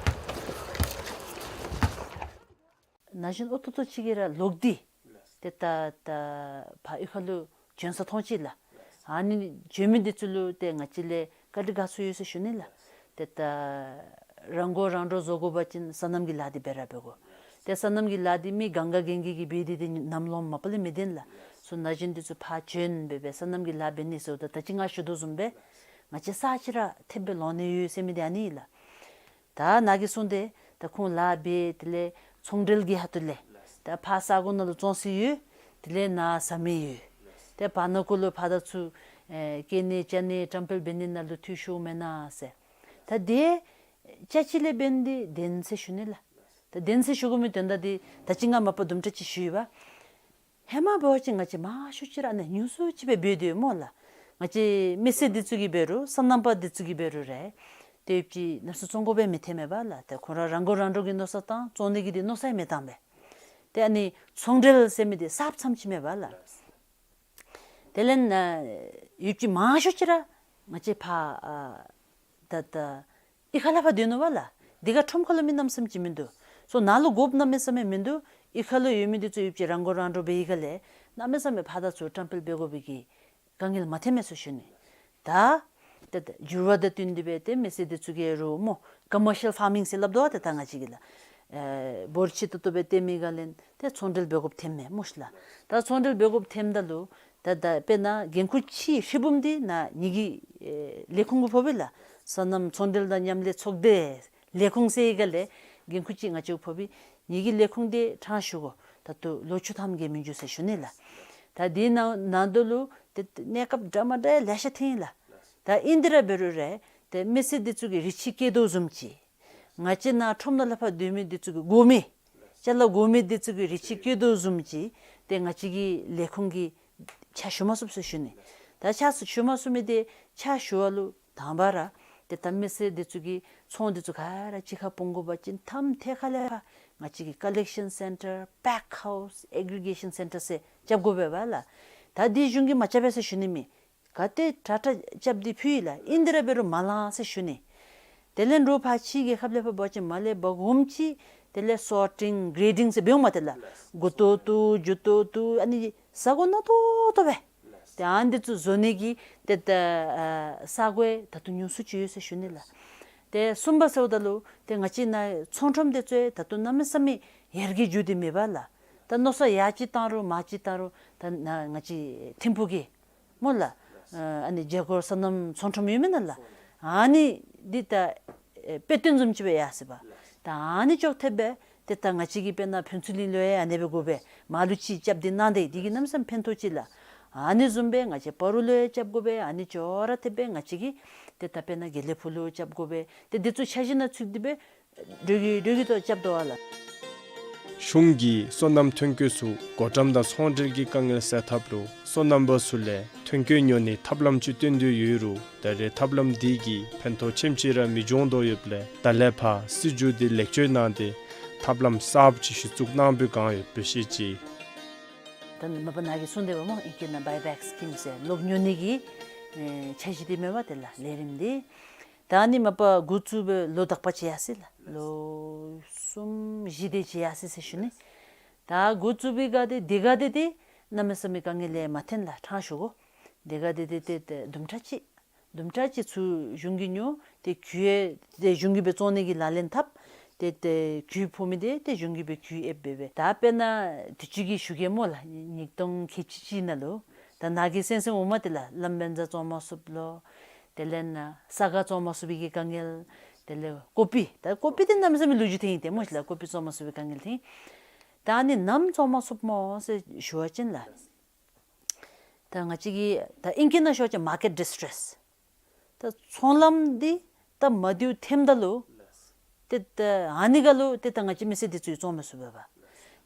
ན་གཞོན་ཨོ་ཏོ་ཏོ་ཅིག་གིས་ར་ལོག་སྟེ་ཏེ་ད་ད་ཕར་གཡུས་ཁ་ལུ་བྱོན་ས་མཐོང་ཅི་ལགས། ཨ་ནི་བྱོན་མི་འདི་ཚུ་ལུ་ཏེ་ང་བཅས་ལས་བཀའ་དྲིན་དགའ་ཚོར་ཡོད་ཟེར་ཞུ་ནི་ལགས། ཏེ་ད་རང་མགོ་རང་འདྲོངས་བཟོ་དགོ་པ་ཅིན་སོ་ནམ་གྱི་ལཱ་འདི་འབད་ར་འབད་དགོ། ཏེ་སོ་ནམ་གྱི་ལཱ་འདི་མི་གང་ག་གིས་གིས་འབད་དེ་ཏེ་ནམ་ལངམ་མ་པ་ལས་མི་བདེན་ལགས། སོ་ན་གཞོན་འདི་ཚུ་ཕར་བྱོན་སྦེ་སྦེ་སོ་ནམ་གྱི་ལཱ་འབད་ནི་ཟེརཝ་ད་ད་ཅི་ང་ཞུ་དོ་བཟུམ་སྦེ་ང་བཅས་ས་ཅིག་ར་ཐེབས་སྦེ་ལོང་ནི་ཡོད་ཟེར་མི་འདི་ཨ་ནི་ཨིན་ལགས། ད་ནཱ་གིས་གསུངས་ཏེ་ད་ཁོང་ལཱ་འབད་དེ་ལས་ཚོང་འབྲེལ་གྱི་ཧོངས་ལས་ད་ཕར་ས་གོ་ནང་ལུ་བཙོང་ས་ཡོད། དེ་ལས་ནཱ་ཟ་མི་ཡོད། ཏེ་བར་ན་གུ་ལུ་ཕར་དང་ཚུར་ཨེ་སྐྱེལ་ནི་བཅའ་ནི་བཀྲམ་སྤེལ་འབད་ནི་ནང་ལུ་འཐུས་ཤོར་མེན་ན་ཟེར། ད་དེ་ཅ་ཅི་ལས་འབད་ནི་འདི་བདེན་ཟེར་ཞུ་ནི་ལགས། ད་བདེན་ཟེར་ཞུ་དགོ་མི་དོན་དག་འདི་ད་ཅི་ང་མ་པ་དུམ་གྲ་ཅིག་ཞུ་ཡི་པ། ཧེ་མ་འབད་བ་ཅིན་ང་བཅས་མང་ཤོས་ཅིག་ར་ཨ་ནི་ཉུང་སུ་ཅིག་སྦེ་འབད་དེ་ཡོད་སྨོ་ལགས། ང་བཅས་མི་སེར་འདི་ཚུ་གིས་འབད་རུང་སོ་ནམ་པ་འདི་ཚུ་གིས་འབད་རུང་ར་ཏེ་ཡོདཔ་ཅིག་ནམ་སུ་བཙོང་དགོ་པའི་མི་ཐོན་མས་པ་ལགས། ཏེ་ཁོང་ར་རང་མགོ་རང་འདྲོངས་ཀྱི་མནོ་བསམ་བཏང་བཙོང་ནི་གི་འདི་མནོ་བསམ་མི་བཏང་པས། ཏེ་ཨ་ནི་ཚོང་འབྲེལ་ཟེར་མི་འདི་གསརཔ་ཙམ་ཅིག་མས་པ་ལགས། དེ་ལས་ཨ་ཡོདཔ་ཅིག་མང་ཤོས་ཅིག་ར་ང་བཅས་ཕར་ཨ་ད་ད་གཡུས་ཁ་ལས་ཕར་སྡོད་ནུག་པ་ལགས། འདི་ག་ཁྲོམ་ཁ་ལུ་མི་གནམ་མེད་ས་མེད་ཅིག་མིན་འདུག། སོ་ནཱ་ལུ་དགོཔ་གནམ་མེད་ས་མེད་མིན་འདུག། གཡུས་ཁ་ལུ་ཡོད་མི་འདི་ཚུ་ཡོདཔ་ཅིག་རང་མགོ་རང་འདྲོངས་འབད་ཡི་ག་ལས་གནམ་མེད་ས་མེད་ཕར་དང་ཚུར་བཀྲམ་སྤེལ་འབད་དགོ་པའི་གི་དཀའ་ངལ་མ་ཐོན་མས་ཟེར་ཞུ་ནི། ད་ཏེ་ད་འགྱུར་བ་དང་བསྟུན་ཏེ་སྦེ་ཏེ་མི་སེར་འདི་ཚུ་གིས་རུང་སྨོ་ཀོ་མར་ཤལ་ཕར་མིང་ཟེར་སླབ་དོ་ཏེ་ད་ང་བཅས་ཀྱིས་ལགས། ཨེ་འབོར་ཆེ་ཏོག་ཏོ་སྦེ་བཏོན་མི་ག་ལས་ཏེ་ཚོང་འབྲེལ་འབད་དགོཔ་ཐོན་མས་སྨོ་ཤ་ལགས། ད་ཚོང་འབྲེལ་འབད་དགོཔ་ཐོནམ་ད་ལུ་ད་ད་དཔེར་ན་འགན་ཁུར་ཆེ་ཧྲིལ་བུམ་འདི་ནཱ་ངེ་གི་ཨེ་ལས་ཁུངས་གུ་ཕོག་པས་ལགས། སོ་ནམ་ཚོང་འབྲེལ་དང་མཉམ་ལས་ཚོགས་སྡེ་ལས་ཁུངས་ཟེར་ཡི་ག་ལས་འགན་ཁུར་ཅིག་ང་བཅས་གུ་ཕོག་པས། ངེ་གི་ལས་ཁུངས་འདི་ཕྲང་ཞུ་དགོ། ད་ལྟོ་ལོ་བཅུ་ཐམ་གྱི་མི་འགྱོ་ཟེར་ཞུ་ནི་ལགས། ད་འདི་ནང་ནང་དོ་ལུ་ཏེ་གནས་སྐབས་འདྲ་མ་འདྲཝ་ལེ་ཤ་ཐོན་ཡི་ལགས། ད་ཨིན་དེ་ར་འབད་རུང་ར་ཏེ་མི་སེར་འདི་ཚུ་གིས་རེ་ཆེ་བསྐྱེད་དོ་བཟུམ་ཅིག། ང་བཅས་ནཱ་ཁྲོམ་ནང་ལས་ཕར་སྡོད་མི་འདི་ཚུ་གིས་དགོ་མི་ཅ་ལ་དགོ་མི་འདི་ཚུ་གིས་རེ་ཆེ་བསྐྱེད་དོ་བཟུམ་ཅིག་ཏེ་ང་བཅས་ཀྱི་ལས་ཁུངས་ཀྱིས་ཕྱག་ཞུ་མ་ཚུགས་ཟེར་ཞུ་ནི། ད་ཕྱག་ཞུ་མ་ཚུགས་མི་འདི་ཕྱག་ཞུ་བ་ལུ་དང་པ་ར་ཏེ་ད་མི་སེར་འདི་ཚུ་གི་ཚོང་འདི་ཚུ་ག་ར་གཅིག་ཁར་སྤུངས་དགོ་པ་ཅིན་ཐམ་ཐད་ཁ་ལས་ཕར་ང་བཅས་ཀྱིས་ཀོ་ལེག་ཤཱན་སེན་ཊར་པེག་ཧའུསི་ཨེག་རི་གེ་ཤཱན་སེན་ཊར་ཟེར་རྐྱབ་དགོ་པས་པ་ལགས། ད་འདི་གཞུང་གིས་མ་རྐྱབ་པས་ཟེར་ཞུ་ནི་མེན། ག་ཏེ་དྲག་དྲག་རྐྱབ་སྟེ་ཕུལ་ཡི་ལགས། ཨིན་དེ་ར་འབད་རུང་མ་ལང་ཟེར་ཞུ་ནི། དེ་ལས་འབྲུག་ཕར་ཕྱི་རྒྱལ་ཁབ་ལས་ཕར་འབད་བ་ཅིན་མར་ལས་འབག་འོངམ་ཅིག་དེ་ལས་སོར་ཊིང་གྲེ་ཌིང་ཟེར་འབད་འོང་མས་ཏེ་ལགས། མགུ་ཏོག་ཏོ་མཇུག་ཏོག་ཏོ་ཨ་ནི་ས་གོ་ནག་ཏོག་ཏོ་སྦེ། ཏེ་ཨ་ནི་འདི་ཚུ་བཟོ་ནི་གི་ཏེ་ད་ཨ་ས་གོ་ཡང་ད་ལྟོ་ཉུང་སུ་ཅིག་ཡོད་ཟེར་ཞུ་ནི་ལགས། ཏེ་གསུམ་པ་ཟེརཝ་ད་ལུ་ཏེ་ང་བཅས་ནཱ་ཚོང་ཁྲོམ་འདི་ཚུ་ད་ལྟོ་གནམ་མེད་ས་མེད་ཡར་རྒྱས་འགྱོ་སྟེ་མེད་པ་ལགས། ད་མནོ་བསམ་ཡར་ཅིག་བཏང་རུང་མར་ཅིག་བཏང་རུང་ད་ནཱ་ང་བཅས་ཐིམ་ཕུག་གི་སྨོ་ལགས། ཨ་ནི་རྒྱ་སྒོར་སོ་ནམ་ཚོང་ཁྲོམ་ཡོད་མེན་ན་ལགས། ཨ་ནི་འདི་ད་ཨེ་དཔེ་སྟོན་བཟུམ་ཅིག་སྦེ་ཡར་སོ་ཡི་པ། ད་ཨ་ནི་ཅོག་འཐདཔ་སྦེ་ཏེ་ད་ང་བཅས་ཀྱིས་དཔེར་ན་ཕུན་ཚོགས་གླིང་ལུ་ཡང་ཨ་ནེ་སྦེ་དགོ་པས། མར་ལུ་ཅིག་རྐྱབ་སྟེ་གནང་སྟེ་འདི་གིས་གནམ་མེད་ས་མེད་ཕན་ཐོགས་ཅི་ལགས། ཨ་ནི་བཟུམ་སྦེ་ང་བཅས་སྤ་རོ་ལུ་ཡང་རྐྱབ་དགོ་པས། ཨ་ནི་ཅོག་ར་འཐདཔ་སྦེ་ང་བཅས་ཀྱིས་ཏེ་ད་དཔེར་ན་དགེ་ལེགས་ཕུག་ལུ་རྐྱབ་དགོ་པས། ཏེ་འདི་ཚུ་འཆར་གཞི་ནང་ཚུད་དེ་སྦེ་འགྲོ་གི་འགྲོ་གི་ཐོག་རྐྱབ་དོ་བ་ལགས། གཞུང་གིས་སོ་ནམ་ཐོན་སྐྱེད་ཚུ་བགོ་བཀྲམ་དང་ཚོང་འབྲེལ་གྱི་དཀའ་ངལ་སེལ་ཐབས་ལུ་སོ་ནམ་པ་ཚུ་ལས་ཐོན་སྐྱེད་ཉོ་ནིའི་ཐབས་ལམ་ཅིག་སྟོན་དོ་ཡོད་རུང་ད་རེས་ཐབས་ལམ་འདི་གིས་ཕན་ཐོགས་ཆེམ་ཅིག་ར་མི་འབྱུང་དོ་ཡོདཔ་ལས་ད་ལས་ཕར་སྲིད་བྱུས་འདི་ལེགས་བཅོས་གནང་སྟེ་ཐབས་ལམ་གསརཔ་ཅིག་གཞི་བཙུགས་གནང་བའི་བསྒང་ཡོདཔ་སྦེ་བཤད་ཅི། ད་ནི་མ་པ་ནཱ་གིས་གསུངས་ཏེ་འབདཝ་སྨོ། ཨིང་སྐད་ནང་བའི་བེཀ་སི་ཀིམ་ཟེར་ལོག་ཉོ་ནི་གི་ཨེ་འཆར་གཞི་འདི་མེན་པ་ཏེ་ལགས་ལས་རིམ་འདི། ད་ནི་མ་པ་འགོ་བཙུགས་པའི་ལོ་དག་པ་ཅིག་ཡར་སོ་ཡི་ལགས། ལོ་གསུམ་བཞི་དེ་ཅིག་ཡར་སོ་ཡི་ཟེར་ཞུ་ནི། ད་འགོ་བཙུགས་པའི་སྒང་འདི་འདི་སྒང་འདི་ཏེ་གནམ་མེད་ས་མེད་དཀའ་ངལ་ལས་མ་ཐོན་ལགས། ཕྲང་ཞུ་དགོ། འདི་སྒང་འདི་ཏེ་ཏེ་ཏེ་དུམ་གྲ་ཅིག་དུམ་གྲ་ཅིག་ཚུར་གཞུང་གིས་ཉོ། ཏེ་གུ་ཡང་ཏེ་གཞུང་གིས་སྦེ་བཙོང་ནི་གི་ལག་ལེན་འཐབ། ཏེ་ཏེ་གུ་ཕོག་མི་འདི་ཏེ་གཞུང་གིས་སྦེ་གུ་ཨེབ་སྦེ་སྦེ། ད་དཔེར་ན་དུས་ཅི་གི་ཞུ་གེ་སྨོ་ལགས། ཉིས་སྟོང་ཁལ་གཅིག་གཅིག་ནང་ལུ་ད་ནཱ་གིས་གསན་གསནམ་འོང་མས་ཏེ་ལགས། ལམ་བེན་ཛ་བཙོང་མ་ཚུགསཔ་ལོ། དེ་ལས་ནཱ་ས་ག་བཙོང་མ་ཚུགས་པའི་གི་དཀའ་ངལ། དེ་ལས་ཀོ་པི་ད་ཀོ་པི་འདི་གནམ་མེད་ས་མེད་ལོ་རྒྱུས་ཐོན་ཡི་ཏེ་སྨོ་ཤིག་ལགས། ཀོ་པི་བཙོང་མ་ཚུགས་པའི་དཀའ་ངལ་ཐོན། ད་ནི་ནམ་བཙོང་མ་ཚུགསཔ་སྨོ་ཟེར་ཞུ་བ་ཅིན་ལགས། ད་ང་བཅས་ཀྱི་ད་ཨིང་སྐད་ནང་ཞུ་བ་ཅིན་མར་ཀེཊ་ཌིས་ཊྲེསི། ད་ཚོང་ལམ་འདི་སྟབས་མ་བདེཝ་ཐོནམ་ད་ལུ་ཏེ་ད་ཨ་ནི་ཁར་ལུ་ཏེ་ད་ང་བཅས་མི་སེར་འདི་ཚུ་བཙོང་མི་ཚུགས་པས་པ།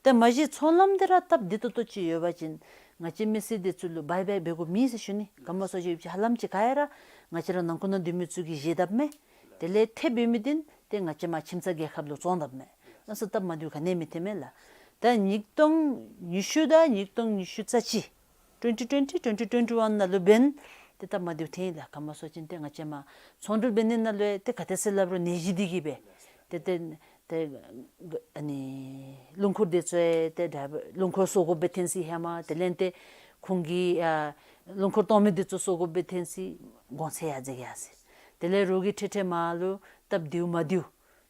ཏེ་མ་གཞི་ཚོང་ལམ་འདི་ར་སྟབས་བདེ་ཏོག་ཏོ་ཅིག་ཡོད་པ་ཅིན་ང་བཅས་མི་སེར་འདི་ཚུ་ལུ་བའི་བེཀ་འབད་དགོཔ་མེད་ཟེར་ཞུ་ནི། ག་མ་སོང་ཅིག་ཧ་ལམ་ཅིག་ག་ཡ་ར་ང་བཅས་ར་ནང་འཁོད་ནང་སྡོད་མི་ཚུ་གིས་བཞེས་དཔ་མས། དེ་ལས་ཐེབས་ཡོད་མི་འདི་ཏེ་ང་བཅས་མར་ཁྱིམ་ཚང་རྒྱལ་ཁབ་ལུ་བཙོང་དཔ་མས། ཨ་ནི་ཚུ་སྟབས་མ་བདེཝ་ག་ནི་མི་ཐོན་མས་ལགས། ད་ཉིས་སྟོང་ཉི་ཤུ་དང་ཉིས་སྟོང་ཉི་ཤུ་རྩ་གཅིག twenty twenty, twenty twenty-one ནང་ལུ་འབདན་ཏེ་སྟབས་མ་བདེཝ་ཐོན་ཡི་ལགས། ག་མ་སོང་ཅིན་ཏེ་ང་བཅས་མར་ཚོང་འབྲེལ་འབད་ནི་ནང་ལུ་ཏེ་ག་དེ་ཟེར་སླབ་རུང་ནད་གཞི་འདི་གིས་སྦེ་ཏེ་ཏེ་ཏེ་ཨ་ནི་རླུང་འཁོར་འདི་ཚུ་ཡང་ཏེ་ཌའི་བར་རླུང་འཁོར་སོར་དགོཔ་སྦེ་ཐོན་ཅི། ཧེ་མ་དེ་ལས་ཏེ་ཁོང་གི་ཨ་རླུང་འཁོར་གཏང་མི་འདི་ཚུ་སོར་དགོཔ་སྦེ་ཐོན་ཅི། གོང་ཚད་ཡར་འཛེགས་ཡར་སོ་ཡི། དེ་ལས་རོགས་ཀྱིས་ཁྲིད་ཁྲིད་མར་ལུ་སྟབས་བདེཝ་མ་བདེཝ།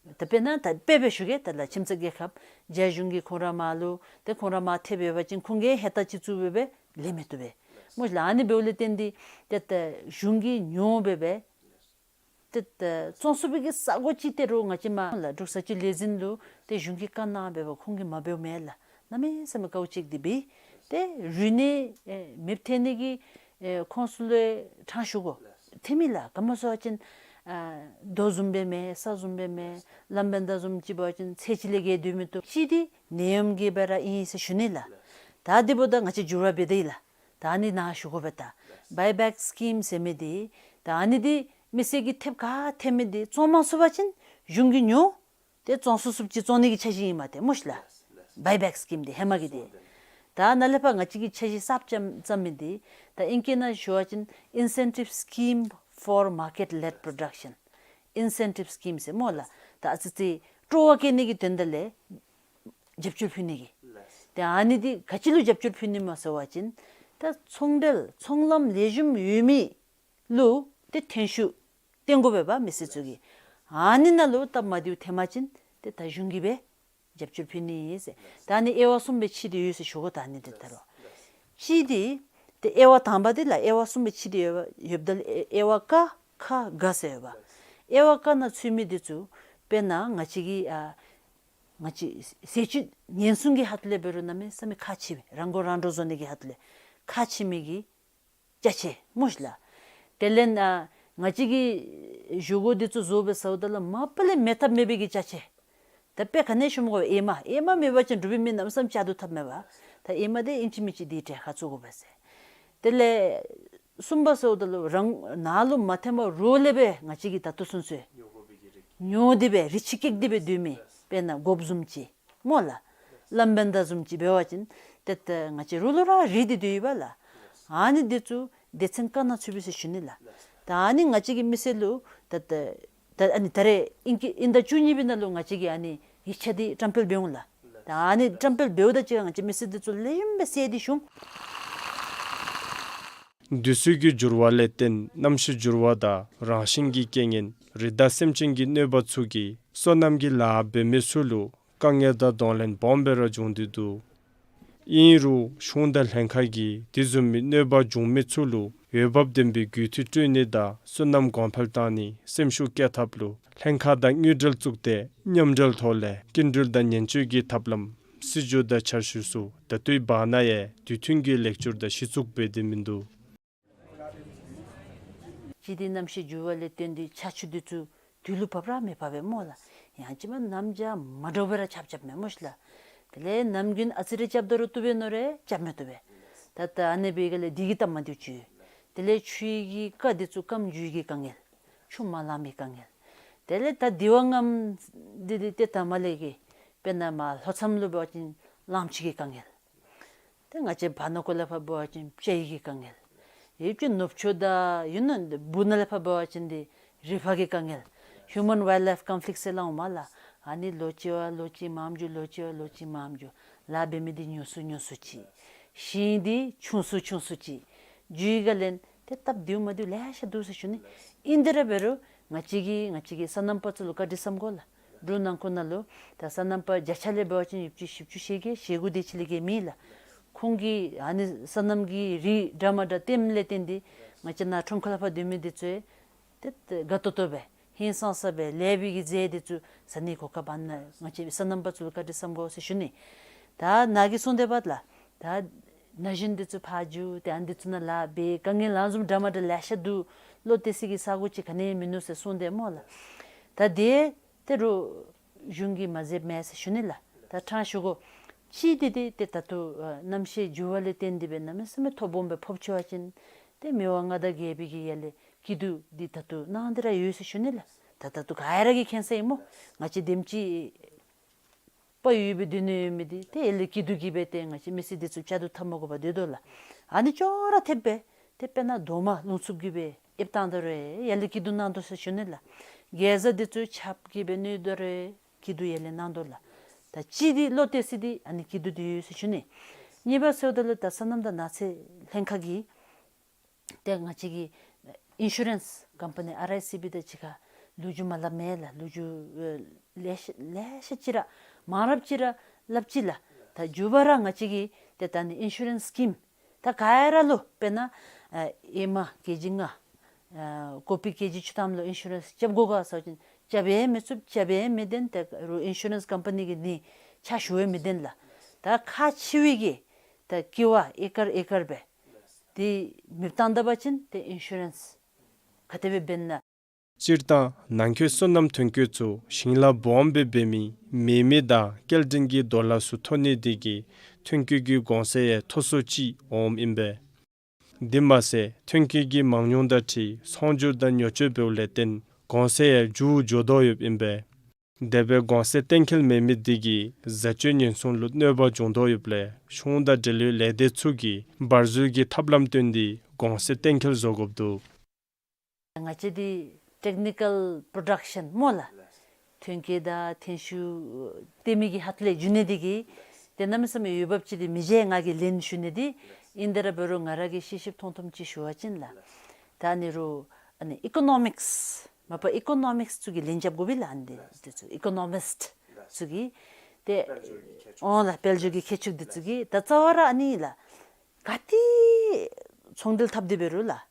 ད་དཔེར་ན་ད་དཔེ་སྦེ་ཞུ་གེ། ད་ལགས་ཁྱིམ་ཚང་རྒྱལ་ཁབ་རྒྱ་གཞུང་གིས་ཁོང་ར་མར་ལུ་ཏེ་ཁོང་ར་མར་ཐེབས་ཡོད་པ་ཅིན་ཁོང་གིས་ཧེ་ཏ་ཅིག་བཙུགས་སྦེ་སྦེ་ལེན་མི་བཏུབ་པས་སྨོ་ཤིག་ལགས། ཨ་ནི་འབདཝ་ལས་བརྟེན་ཏེ་ཏེ་ད་གཞུང་གིས་ཉོ་སྦེ་སྦེ་ཏེ་ད་བཙོང་ཚུགས་པའི་གི་ས་གོ་ཅིག་སྟེར་རུང་ང་བཅས་མར་ལགས་འབྲུག་ས་སྤྱི་ལས་འཛིན་ལུ་ཏེ་གཞུང་གིས་བཀའ་གནང་སྦེ་སྦེ་ཁོང་གིས་མ་འབདཝ་མེན་ལགས། གནམ་མེད་ས་མེད་དཀའཝ་སྤྱད་དེ་སྦེ་ཏེ་རིག་གནས་ཨེ་མེདཔ་ཐོན་ནི་གི་ཨེ་ཁོངས་སུ་ལུ་ཡང་ཕྲང་ཞུ་དགོ། ཐོན་མི་ལགས། ག་མ་སོང་བ་ཅིན་ཨ་རྡོ་བཟུམ་སྦེ་མེན། ས་བཟུམ་སྦེ་མེན། ལམ་བེན་ཛ་བཟུམ་ཅིག་འབད་བ་ཅིན་ཚེ་གཅིག་ལས་བརྒལ་སྡོད་མི་བཏུབ། གཅིག་འདི་ནད་ཡམས་ཀྱིས་སྦེ་ར་ཨིན་ཟེར་ཞུ་ནི་ལགས། ད་འདི་འབདཝ་ད་ང་བཅས་འགྱུར་བ་འབད་དེ་ཡི་ལགས། ད་ནི་ནཱ་ཞུ་དགོ་པས། ད་བའི་བེཀ་སི་ཀིམ་ཟེར་མི་འདི་ད་ཨ་ནི་འདི་མི་སེར་གྱིས་ཐེབས་ག་ཐེབས་མི་འདི་བཙོང་མ་ཚུགས་པ་ཅིན་གཞུང་གིས་ཉོ། ཏེ་བཙོང་ཚུགས་ཚུགསཔ་ཅིག་བཙོང་ནི་གི་འཆར་གཞི་ཨིན་མས་ཏེ་སྨོ་ཤིག་ལགས། བའི་བེཀ་སི་ཀིམ་འདི་ཧེ་མ་གི་འདི། ད་ནཱ་ལས་ཕར་ང་བཅས་ཀྱིས་འཆར་གཞི་གསརཔ་བརྩམ་བརྩམ་མི་འདི་ད་ཨིང་སྐད་ནང་ཞུ་བ་ཅིན་Incentive Scheme for Market Led Production. Incentive Scheme ཟེར་སྨོ་ལགས། ད་ཨ་ཙི་ཙི་སྤྲོ་བ་བསྐྱེད་ནི་གི་དོན་དག་ལས་རྒྱབ་སྐྱོར་ཕུལ་ནི་གི། ཏེ་ཨ་ནི་འདི་ག་ཅི་ལུ་རྒྱབ་སྐྱོར་ཕུལ་ནི་སྨོ་ཟེར་བ་ཅིན་ད་ཚོང་འབྲེལ་ཚོང་ལམ་ལེགས་ཤོམ་ཡོད་མི་ལུ་ཏེ་ཐོན་ཤུགས་བཏོན་དགོ་པས་པ་མི་སེར་ཚུ་གིས། ཨ་ནི་ནང་ལུ་སྟབས་མ་བདེཝ་ཐོན་པ་ཅིན་ཏེ་ད་གཞུང་གིས་སྦེ་རྒྱབ་སྐྱོར་ཕུལ་ནི་ཟེར། ད་ནི་དབྱེ་བ་གསུམ་སྦེ་ཕྱེ་སྟེ་ཡོད་ཟེར་ཞུ་དགོ། ད་ནི་འདི་ད་རུང་གཅིག་འདི་ཏེ་དབྱེ་བ་དང་པ་འདི་ལགས་དབྱེ་བ་གསུམ་སྦེ་ཕྱེ་སྟེ་ཡོད་པ་ཡོདཔ་ད་ལུ་དབྱེ་དབྱེ་བ་ཀ་ཁ་ག་ཟེར་ཡོད་པ། དབྱེ་བ་ཀ་ནང་ཚུད་མི་འདི་ཚུ་དཔེར་ན་ང་བཅས་ཀྱི་ཨ་ང་བཅས་ཟས་བཅུད་ཉེན་སྲུང་གི་ཧོངས་ལས་འབད་རུང་གནམ་མེད་ས་མེད་ཁག་ཆེ་བའི་རང་མགོ་རང་འདྲོངས་བཟོ་ནི་གི་ཧོངས་ལས་ཁག་ཆེ་མི་གི་ཅ་ཆས་སྨོ་ཤིག་ལགས། དེ་ལས་ཨ་ང་བཅས་ཀྱི་བཞེས་སྒོ་འདི་ཚུ་བཟོ་སྦེ་ཟཝ་ད་ལུ་མ་པ་ལས་མེད་ཐབས་མེད་པའི་གི་ཅ་ཆས། ད་དཔེ་ག་ནི་ཞུ་མི་དགོ་པས། ཨེ་མ་ཨེ་མ་མེད་པ་ཅིན་འབྲུག་པའི་མི་གནམ་མེད་ས་མེད་ཅ་དུ་འཐབ་མས་པ། ད་ཨེ་མ་འདི་ཨིན་ཅི་མིན་ཅི་འདི་གྲལ་ཁར་བཙུགས་དགོ་པས་ཟེར། དེ་ལས་གསུམ་པ་ཟེརཝ་ད་ལུ་རང་ནཱ་ལུ་མ་ཐོན་པར་རོགས་ལས་སྦེ་ང་བཅས་ཀྱིས་ད་ལྟོ་ཚུན་ཚོད་ཉོ་སྟེ་སྦེ་རིགས་ཅིག་བཀལ་ཏེ་སྦེ་སྡོད་མི་དཔེར་ན་སྒོགཔ་བཟུམ་ཅིག་སྨོ་ལགས། ལམ་བེན་ཌ་བཟུམ་ཅིག་འབད་བ་ཅིན་ཏེ་ད་ང་བཅས་རོགས་ལུ་ར་རེག་སྟེ་སྡོད་ཡི་པ་ལགས། ཨ་ནི་འདི་ཚུ་སྡེ་ཚན་ཀ་ནང་ཚུད་པས་ཟེར་ཞུ་ནི་ལགས། ད་ཨ་ནི་ང་བཅས་ཀྱིས་མི་སེར་ལུ་ད་ད་ད་ཨ་ནི་ད་རེས་དབྱིན་སྐད་དབྱིན་ཟླ་བཅུ་གཉིས་པའི་ནང་ལུ་ང་བཅས་ཀྱིས་ཨ་ནི་ཡིག་ཆ་འདི་བཀྲམ་སྤེལ་འབད་འོང་ལགས། ད་ཨ་ནི་བཀྲམ་སྤེལ་འབདཝ་ད་ཅིག་ང་བཅས་མི་སེར་འདི་ཚུ་ལེགས་ཤོམ་སྦེ་གསལ་ཏེ་ཞུ་འོང་། དུས་ཚོད་ཀྱི་འགྱུར་བ་ལས་བརྟེན་གནམ་གཤིས་འགྱུར་བ་དང་རང་བཞིན་གྱི་རྐྱེན་ངན་རི་དྭགས་སེམས་ཅན་གྱི་གནོད་པ་ཚུ་གིས་སོ་ནམ་གྱི་ལཱ་འབད་མི་ཚུ་ལུ་དཀའ་ངལ་དང་གདོང་ལེན་སྦོམ་སྦེ་ར་བྱུང་སྟེ་འདུག། ཨིན་རུང་གཞུང་དང་ལྷན་ཁག་གིས་དེ་བཟུམ་མའི་གནོད་པ་བྱུང་མི་ཚུ་ལུ་འོས་འབབ་ལྡན་པའི་རྒུད་འཐུས་སྤྲོད་ནི་དང་སོ་ནམ་གོང་འཕེལ་བཏང་ནི་སེམས་ཤུགས་བསྐྱེད་ཐབས་ལུ་ལྷན་ཁག་དང་དངུལ་འབྲེལ་བཙུགས་ཏེ་མཉམ་འབྲེལ་ཐོག་ལས་སྐྱིན་འགྲུལ་དང་ཉེན་བཅོལ་གྱི་ཐབས་ལམ་སྲིད་བྱུས་དང་འཆར་གཞི་ཚུ་ད་ལྟོའི་བར་ན་ཡང་དུས་མཐུན་གྱི་ལེགས་བཅོས་དང་གཞི་བཙུགས་འབད་དེ་མིན་འདུག། ཅི་སྟེ་གནམ་གཤིས་འགྱུར་བ་ལས་བརྟེན་ཏེ་ཆར་ཆུ་འདི་ཚུ་དུས་ལུ་བབས་ར་མི་བབས་པས་སྨོ་ལགས། ཡང་ཅིན་མ་གནམ་བྱཱར་མ་འདྲཝ་སྦེ་ར་ཆརཔ་རྐྱབ་མས་སྨོ་ཤིག་ལགས། དེ་ལས་ནམ་རྒྱུན་ཨ་ཙི་རེ་རྐྱབ་ད་རུང་བཏུབ་པས་མནོ་རུང་རྐྱབ་མི་བཏུབ་པས། ད་ད་ཨ་ནི་འབད་ག་ལས་དེ་གིས་སྟབས་མ་བདེཝ་ཅིག་ཡོད། དེ་ལས་ཆུའི་གི་རྐ་འདི་ཚུ་སྐམ་འགྱོ་ནི་གི་དཀའ་ངལ། ཆུ་མ་ལང་པའི་དཀའ་ངལ། དེ་ལས་ད་དེ་བ་རྔམ་འདི་འདི་ཏེ་ད་མ་ལས་ཀྱི་དཔེར་ན་མར་ལྷོ་མཚམས་ལུ་འབད་བ་ཅིན་ལངམ་ཅིག་གི་དཀའ་ངལ། ཏེ་ང་བཅས་བར་ན་ཁོ་ལས་ཕར་འབད་བ་ཅིན་བྱཱ་ཡི་གི་དཀའ་ངལ། ཡུལ་གྱི་ནུབ་ཕྱོགས་དང་ཡུལ་ནང་སྦུག་ན་ལས་ཕར་འབད་བ་ཅིན་འདི་རི་ཕག་གི་དཀའ་ངལ། Human wildlife conflict ཟེར་སླབ་འོང་མས་ལགས། ཨ་ནི་ལོ་གཅིག་བ་ལོ་གཅིག་མངམ་འགྱོ། ལོ་གཅིག་བ་ལོ་གཅིག་མངམ་འགྱོ། ལཱ་འབད་མི་འདི་ཉུང་སུ་ཉུང་སུ་ཅིག། ཞིང་འདི་ཆུང་སུ་ཆུང་སུ་ཅིག་འགྱོ་ཡི་ག་ལས་ཏེ་སྟབས་བདེཝ་མ་བདེཝ་ལེ་ཤ་འདུག་ཟེར་ཞུ་ནི། ཨིན་དེ་ར་འབད་རུང་ང་བཅས་ཀྱི་ང་བཅས་ཀྱི་སོ་ནམ་པ་ཚུ་ལུ་བཀའ་དྲིན་བསམ་དགོ་ལགས། འབྲུག་ནང་ཁུལ་ནང་ལུ་ད་སོ་ནམ་པ་བརྒྱ་ཆ་ལས་འབད་བ་ཅིན་ཡོདཔ་ཅིག་བཞི་བཅུ་ཞེ་བརྒྱད་ཞེ་དགུ་དེ་ཅིག་ལས་བརྒལ་མེད་ལགས། ཁོང་གིས་ཨ་ནི་སོ་ནམ་གྱི་རིགས་འདྲ་མ་འདྲ་བཏོནམ་ལས་བརྟེན་ཏེ་ང་བཅས་ནཱ་ཁྲོམ་ཁ་ལས་ཕར་སྡོད་མི་འདི་ཚུ་ཏེ་དགའ་ཏོག་ཏོ་སྦེ་ཧིང་སངས་ས་སྦེ་ལེགས་པའི་གི་རྫས་འདི་ཚུ་ཟ་ནི་གོ་སྐབས་ཨ་ནཱ་ང་བཅས་སོ་ནམ་པ་ཚུ་ལུ་བཀའ་དྲིན་བསམ་དགོ་ཟེར་ཞུ་ནི། ད་ནཱ་གིས་གསུངས་ཏེ་འབདཝ་ད་ལགས། ད་ན་གཞོན་འདི་ཚུ་ཕར་འགྱོ་སྟེ་ཨ་ནི་འདི་ཚུ་ནང་ལཱ་འབད། དཀའ་ངལ་ལངམ་བཟུམ་འདྲ་མ་འདྲ་ལེ་ཤ་འདུག། བློ་གཏད་ས་གི་ས་གོ་ཅིག་ག་ནི་ཡང་མིན་ནུག་ཟེར་གསུངས་ཏེ་སྨོ་ལགས། ད་དེ་ཏེ་རུང་གཞུང་གིས་མ་མཛདཔ་མས་ཟེར་ཞུ་ནི་ལགས། ད་ཕྲང་ཞུ་དགོ། ཅི་སྟེ་དེ་ཏེ་ད་ལྟོ་ཨ་གནམ་གཤིས་འགྱུར་བ་ལས་བརྟེན་ཏེ་སྦེ་གནམ་མེད་ས་མེད་ཐོ་སྦོམ་སྦེ་ཕོགཔ་ཅིག་འབད་བ་ཅིན་ཏེ་མི་དབང་མངའ་བདག་རྒྱལ་པོའི་གི་ཡར་ལས་སྐྱིད་སྡུག་འདི་ད་ལྟོ་གནང་སྟེ་ར་ཡོད་ཟེར་ཞུ་ནི་ལགས། ད་ད་ལྟོ་ག་ར་གིས་མཁྱེན་ས་ཨིན་སྨོ། ང་བཅས་དེམ་ཅིག་དཔའ་ཡོདཔ་སྦེ་སྡོད་ནི་ཡོད་མི་འདི་ཏེ་ཡར་ལས་སྐྱིད་སྡུག་གིས་སྦེ་ཏེ་ང་བཅས་མི་སེར་འདི་ཚུ་བཅའ་སྡོད་འཐབ་མ་དགོ་པར་སྡོད་དོ་ལགས། ཨ་ནི་ཅོག་ར་འཐདཔ་སྦེ་ཏེ་དཔེར་ན་རྡོག་མ་རླུང་འཚུབ་ཀྱིས་སྦེ་ཨེབ་བཏང་ད་རུང་ཡར་ལས་སྐྱིད་སྡུག་གནང་དོ་ཟེར་ཞུ་ནི་ལགས། གེ་ཛ་འདི་ཚུ་ཆརཔ་གིས་སྦེ་གནོད་ད་རུང་སྐྱིད་སྡུག་ཡར་ལས་གནང་དོ་ལགས། ད་ཅི་སྟེ་བློ་གཏད་ས་འདི་ཨ་ནི་སྐྱིད་སྡུག་འདི་ཡོད་ཟེར་ཞུ་ནི། གཉིས་པ་ཟེརཝ་ད་ལུ་ད་སོ་ནམ་དང་ནགས་ཚལ་ལྷན་ཁག་གིས་ཏེ་ང་བཅས་ཀྱི་ཨིན་ཤུ་རེནསི་ཀམ་པ་ནི་ཨར་ཨའི་སི་བི་དང་གཅིག་ཁར་ལོ་རྒྱུས་མ་སླབ་མས་ལགས། ལོ་རྒྱུས་ཨེ་ལེ་ཤ་ལེ་ཤ་ཅིག་ར་མང་རབས་ཅིག་ར་སླབ་ཅི་ལགས། ད་མཇུག་པ་ར་ང་བཅས་ཀྱིས་ཏེ་ད་ནི་ཨིན་ཤུ་རེནསི་སི་ཀིམ་ད་ག་ར་ལུ་དཔེར་ན་ཨེ་ཨེ་མ་ཀེ་ཇི་ལྔ་ཨེ་ཀོ་པི་ཀེ་ཇི་བཅུ་ཐམ་ལུ་ཨིན་ཤུ་རེནསི་རྐྱབ་དགོ་ག་ཟེར་བ་ཅིན་རྐྱབ་ཡང་མི་ཚུགས། རྐྱབ་ཡང་མི་བདེན། ད་རུང་ཨིན་ཤུ་རེནསི་ཀམ་པ་ནི་གིས་ནི་ཕྱག་ཞུ་ཡང་མི་བདེན་ལགས། ད་ཁག་ཆེ་བའི་གི་ད་ཀི་ཝ་ཨེ་ཀར་ཨེ་ཀར་སྦེ་དེ་མེདཔ་བཏང་ད་པ་ཅིན་ཏེ་ཨིན་ཤུ་རེནསི་ག་དེ་སྦེ་འབད་ན། སྤྱིར་བཏང་ནང་འཁོད་སོ་ནམ་ཐོན་སྐྱེད་ཚུ་ཞིང་ལཱ་སྦོམ་སྦེ་འབད་མི་མེ་མེ་དང་སྐྱེལ་འདྲེན་གྱི་རྡོ་ལ་ཚུ་ཐོན་ནི་དེ་གིས་ཐོན་སྐྱེད་ཀྱི་གོང་ཚད་ཡང་མཐོ་སུ་ཅིག་འོངམ་ཨིན་པས། དེ་མ་ཚད་ཐོན་སྐྱེད་ཀྱི་མང་ཉུང་དང་འཁྲིལ་ཚོང་སྒྱུར་དང་ཉོ་སྤྱོད་འབདཝ་ལས་བརྟེན་གོང་ཚད་ཡང་མཇུག་འགྱོ་དོ་ཡོདཔ་ཨིན་པས། དེ་སྦེ་གོང་ཚད་གཏན་འཁེལ་མེད་མི་དེ་གིས་བཟའ་སྤྱོད་ཉེན་སྲུང་ལུ་གནོད་པ་འབྱུང་དོ་ཡོདཔ་ལས་གཞུང་དང་འབྲེལ་ཡོད་ལས་སྡེ་ཚུ་གིས་འབར་འཛུལ་གྱི་ཐབས་ལམ་བཏོན་ཏེ་གོང་ཚད་གཏན་འཁེལ་བཟོ་དགོཔ་འདུག། ང་བཅས་འདི་ཊེཀ་ནི་ཀཱལ་པྲོ་ཌག་ཤཱན་སྨོ་ལགས། ཐོན་སྐྱེད་དང་ཐོན་ཤུགས་བཏོན་མི་གི་ཁ་ཐུག་ལས་འགྱོ་ནི་དེ་གིས་ཏེ་གནམ་མེད་ས་མེད་འོས་འབབ་ཅིག་འདི་མི་འཇལ། ང་གིས་ལན་ཞུ་ནི་འདི་ཨིན། དེ་ར་འབད་རུང་ང་ར་གིས་ཤེས་ཤེསཔ་མཐོང་མཐོངམ་ཅིག་ཞུ་བ་ཅིན་ལགས། ད་ཨ་ནི་རུང་ཨ་ནི་ཨི་ཀོ་ནོ་མིཀསི་མ་པ་ཨི་ཀོ་ནོ་མིཀསི་ཚུ་གིས་ལན་རྐྱབ་དགོ་པས་ལགས། ཨ་ནི་འདི་ཚུ་ཨི་ཀོ་ནོ་མིསིཊ་ཚུ་གིས་ཏེ་འོང་ལགས། དཔལ་འབྱོར་གྱི་མཁས་མཆོག་འདི་ཚུ་གིས་ད་རྩ་བ་ར་ཨ་ནི་ལགས། ག་ཏེ་ཚོང་འབྲེལ་འཐབ་སྟེ་འབད་རུང་ལགས།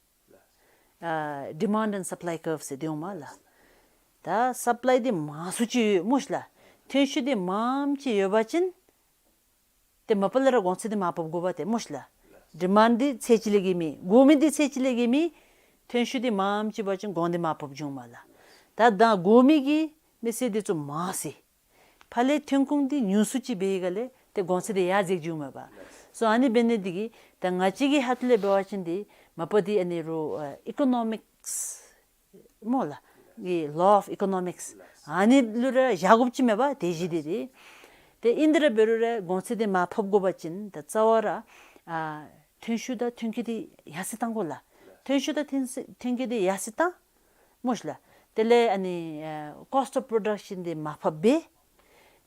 ཨ་ཌི་མཱནཌ་ཨེནཌ་སཔ་ལའི་ཀརབ་ཟེར་དེ་འོང་མས་ལགས། ད་སཔ་ལའི་འདི་མང་སུ་ཅིག་ཡོད་སྨོ་ཤིག་ལགས། ཐོན་ཤུགས་འདི་མངམ་ཅིག་ཡོད་པ་ཅིན་ཏེ་མ་པ་ལས་ར་གོང་ཚད་འདི་མར་ཕབ་དགོ་པས་ཏེ་སྨོ་ཤིག་ལགས། ཌི་མཱནཌ་འདི་ཚད་ཅིག་ལས་བརྒལ་མི་དགོ་མི་འདི་ཚད་ཅིག་ལས་བརྒལ་མི་ཐོན་ཤུགས་འདི་མངམ་ཅིག་འབད་བ་ཅིན་གོང་འདི་མར་ཕབ་འགྱོཝ་མས་ལགས། ད་ད་དགོ་མི་གི་མི་སེར་འདི་ཚུ་མང་སི། ཕར་ལས་ཐོན་ཁུངས་འདི་ཉུང་སུ་ཅིག་འབད་ཡི་ག་ལས་ཏེ་གོང་ཚད་འདི་ཡར་འཛེགས་འགྱོཝ་མས་པ། སོ་ཨ་ནི་འབད་ནི་དེ་གིས་ད་ང་བཅས་ཀྱི་ཁ་ཐུག་ལས་འབད་བ་ཅིན་འདི་མ་པ་འདི་ཨ་ནི་རུང་ཨ་ཨི་ཀོ་ནོ་མིཀསི་སྨོ་ལགས། གི་ལོ་ཨོཕ་ཨི་ཀོ་ནོ་མིཀསི་ཨ་ནི་ལུ་ར་བཞག་དགོཔ་ཅིག་མས་པ། དེ་གཞི་འདི་འདི་ཏེ་ཨིན་དེ་ར་འབད་རུང་ར་གོང་ཚད་འདི་མར་ཕབ་དགོ་པ་ཅིན་ད་རྩ་བ་ར་ཨ་ཐོན་ཤུགས་དང་ཐོན་སྐྱེད་འདི་ཡར་སེང་བཏང་དགོ་ལགས། ཐོན་ཤུགས་དང་ཐོན་སྐྱེད་འདི་ཡར་སེང་བཏང་སྨོ་ཤིག་ལགས། དེ་ལས་ཨ་ནི་ཨ་ཀོསཊ་ཨོཕ་པྲོ་ཌག་ཤཱན་འདི་མར་ཕབ་འབད།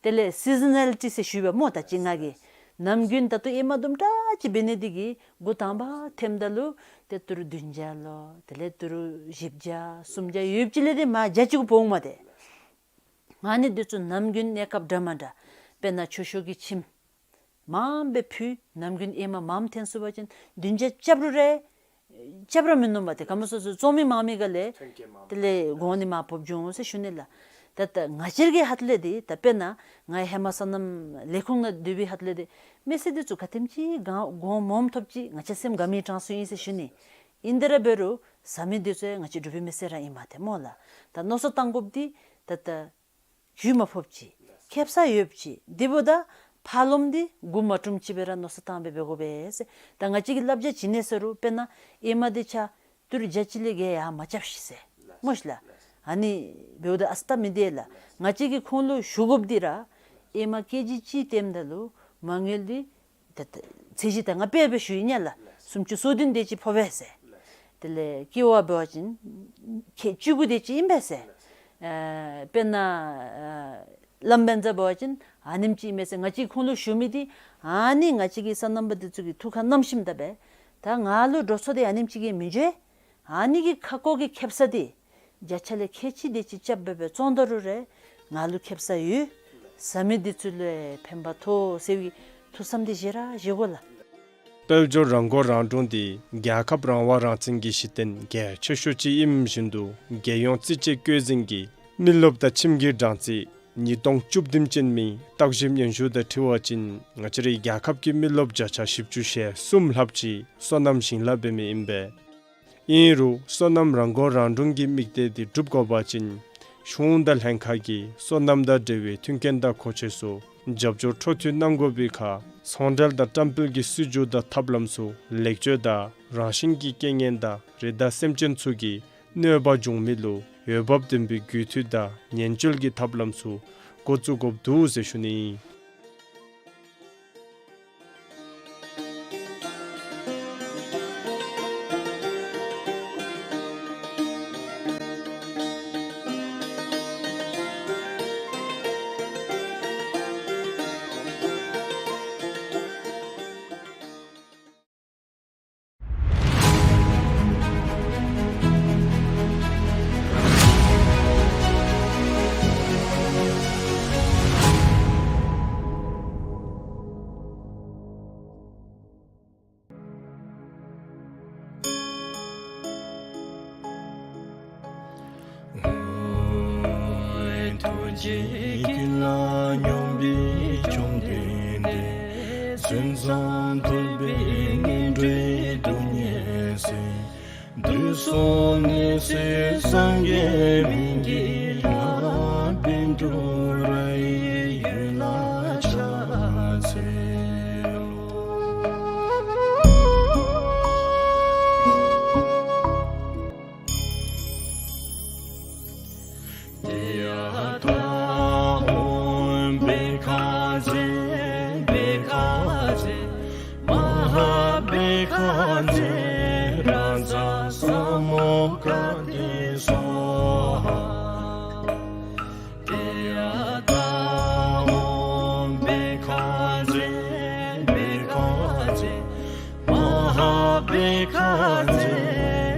དེ་ལས་སི་ཛ་ནེ་ལི་ཊི་ཟེར་ཞུ་བས་སྨོ། ད་ཅི་ང་གིས་ ནམ་རྒྱུན་ད་ལྟོ་ཨེ་མ་དུམ་གྲ་ཅིག་འབད་ནི་འདི་གིས་འགོ་དང་པ་ཐེམ་ད་ལུ་ཏེ་ཏི་རུ་བདུན་བརྒྱ་ལོ། དེ་ལས་ཏི་རུ་བཞི་བརྒྱ་སུམ་བརྒྱ་ཡོདཔ་ཅིག་ལས་ཏེ་མར་བརྒྱ་ཅིག་གུ་འོངམ་མས་ཏེ། ཨ་ནི་འདི་ཚུ་ནམ་རྒྱུན་གནས་སྐབས་འདྲ་མ་འདྲ་དཔེར་ན་མཆོད་བཤམ་གྱི་ཁྱིམ་མངམ་སྦེ་ཕུལ། ནམ་རྒྱུན་ཨེ་མ་མངམ་ཐོན་ཚུགས་པ་ཅིན་བདུན་བརྒྱ་རྐྱབ་རུང་ར་རྐྱབ་ར་མིན་ནུག་མས་ཏེ། ག་མོ་སོ་སོ་བཙོང་མི་མངམ་མི་ག་ལས་དེ་ལས་གོང་ནི་མར་ཕབ་འགྱོ་འོང་ཟེར་ཞུ་ནི་ལགས། ད་ད་ང་བཅས་ཀྱི་ཧད་ལས་འདི་ད་དཔེར་ན་ང་ཧེ་མ་སོ་ནམ་ལས་ཁུངས་ནང་སྡོད་པའི་ཧད་ལས་འདི་མི་སེར་འདི་ཚུ་ག་དེམ་ཅིག་གོང་མངམ་ཐོབ་ཅི་ང་བཅས་སེམས་དགའ་མི་གྲངས་སུ་ཨིན་ཟེར་ཞུ་ནི། ཨིན་དེ་ར་འབད་རུང་བཟའ་མི་འདི་ཚུ་ཡང་ང་བཅས་འབྲུག་པའི་མི་སེར་ར་ཨིན་མས་ཏེ་སྨོ་ལགས། ད་མནོ་བསམ་བཏང་དགོཔ་འདི་ད་ད་རྒྱུས་མ་ཕོགཔ་ཅིག་ཁེབ་ས་ཡོདཔ་ཅིག་འདི་འབདཝ་ད་ཕར་ལོགསམ་འདི་མགུ་མ་འཁྲུམ་ཅིག་སྦེ་ར་མནོ་བསམ་བཏང་སྦེ་འབད་དགོ་པས་ཟེར། ད་ང་བཅས་ཀྱིས་བསླབ་བྱ་བྱིན་ནི་ཟེར་རུང་དཔེར་ན་ཨེ་མ་འདི་ཆ་ཏི་རུ་བརྒྱ་ཅིག་ལས་བརྒལ་ཡར་མ་རྐྱབ་ཤིག་ཟེར་སྨོ་ཤིག་ལགས། ཨ་ནི་འབདཝ་ད་ཨ་སྟབས་མི་བདེ་ལགས། ང་བཅས་ཀྱིས་ཁོང་ལུ་ཞུ་དགོཔ་འདི་ར་ཨེ་མ་ཀེ་ཇི་གཅིག་ཐེམ་ད་ལུ་མ་དངུལ་འདི་ད་ད་ཚད་གཞི་ད་ང་དཔེ་སྦེ་ཞུ་ཡི་ཉེ་ལགས། སུམ་ཅུ་སོ་བདུན་དེ་ཅིག་ཕོག་པས་ཟེར། དེ་ལས་ཀེ་བ་འབད་བ་ཅིན་ཁལ་བཅུ་དགུ་དེ་ཅིག་ཨིན་པས་ཟེར། ཨེ་དཔེར་ན་ཨེ་ལམ་བེན་ཛ་འབད་བ་ཅིན་ཨ་ནེམ་ཅིག་ཨིན་པས་ཟེར། ང་བཅས་ཁོང་ལུ་ཞུ་མི་འདི་ཨ་ནི་ང་བཅས་ཀྱི་སོ་ནམ་པ་འདི་ཚུ་གི་ཐུགས་ཁར་བསྣམས་ཞིནམ་ད་འབད་ད་ང་ལུ་འགྲོ་སོང་འདི་ཨ་ནེམ་ཅིག་གིས་མི་འགྱོ། ཨ་ནི་གི་ཁ་སྐོང་གི་ཁེབ་ས་འདི་བརྒྱ་ཆ་ལས་ཁལ་གཅིག་དེ་ཅིག་རྐྱབ་སྦེ་སྦེ་བཙོང་ད་རུང་ར་ང་ལུ་ཁེབ་ས་ཡོད། བཟའ་མི་འདི་ཚུ་ལུ་ཕན་པ་ཐོགས་ཟེར་བའི་ཐུགས་བསམ་འདི་བཞེས་ར་བཞེས་དགོ་ལགས། དཔལ་འབྱོར་རང་མགོ་རང་འདྲོངས་འདི་རྒྱལ་ཁབ་རང་དབང་རང་བཙན་གྱི་གཞི་རྟེན་གལ་ཆེ་ཤོས་ཅིག་ཨིནམ་བཞིན་དུ་རྒྱལ་ཡོངས་རྩིས་དཔྱད་བཀོད་འཛིན་གྱིས་མི་རློབས་དང་ཁྱིམ་གྱི་གྲངས་རྩིས་ཉིས་སྟོང་བཅུ་བདུན་ཅན་མའི་བརྟག་ཞིབ་སྙན་ཞུ་དང་འཁྲིལ་བ་ཅིན་ང་བཅས་རའི་རྒྱལ་ཁབ་ཀྱི་མི་རློབས་བརྒྱ་ཆ་བཞི་བཅུ་ཞེ་གསུམ་ལྷགཔ་ཅིག་སོ་ནམ་ཞིང་ལཱ་འབད་མི་ཨིན་པས། ཨིན་རུང་སོ་ནམ་རང་མགོ་རང་འདྲོངས་ཀྱི་དམིགས་གཏད་འདི་འགྲུབ་དགོ་པ་ཅིན་གཞུང་དང་ལྷན་ཁག་གིས་སོ་ནམ་དང་འབྲེལ་བའི་མཐུན་རྐྱེན་དང་མཁོ་ཆས་ཚུ་རྒྱབ་སྐྱོར་འཕྲོ་མཐུད་གནང་དགོ་པའི་ཁར་ཚོང་འབྲེལ་དང་བཀྲམ་སྤེལ་གྱི་སྲིད་བྱུས་དང་ཐབས་ལམ་ཚུ་ལེགས་བཅོས་དང་རང་བཞིན་གྱི་རྐྱེན་ངན་དང་རི་དྭགས་སེམས་ཅན་ཚུ་གིས་གནོད་པ་འབྱུང་མི་ལུ་འོས་འབབ་ལྡན་པའི་རྒུད་འཐུས་དང་ཉེན་བཅོལ་གྱི་ཐབས་ལམ་ཚུ་འགོ་བཙུགས་དགོཔ་འདུག་ཟེར་ཞུ་ནི་ཨིན། ཐུགས་རྗེ་ཀུན་ལ་སྙོམས་པའི་བཅོམ་ལྡན་འདས། མཚན་ཙམ་ཐོས་པས་ངན་འགྲོའི་སྡུག་བསྔལ་སེལ། དུག་གསུམ་ནད་སེལ་སངས་རྒྱས་སྨན་གྱི་ལྷ། བཻ་ཌཱུརྱ་ཡི་འོད་ལ་ཕྱག་འཚལ་ལོ། ཏདྱ་ཐཱ། ཨོཾ་བྷཻ་ཥ་ཛྱེ་བྷཻ་ཥ་ཛྱེ་མ་ཧཱ་བྷཻ་ཥ་ཛྱེ་རཱ་ཛ་ས་མུདྒ་ཏེ་སྭཱ་ཧཱ། ཏདྱ་ཐཱ། ཨོཾ་བྷཻ་ཥ་ཛྱེ་བྷཻ་ཥ་ཛྱེ་མ་ཧཱ་བྷཻ་ཥ་ཛྱེ་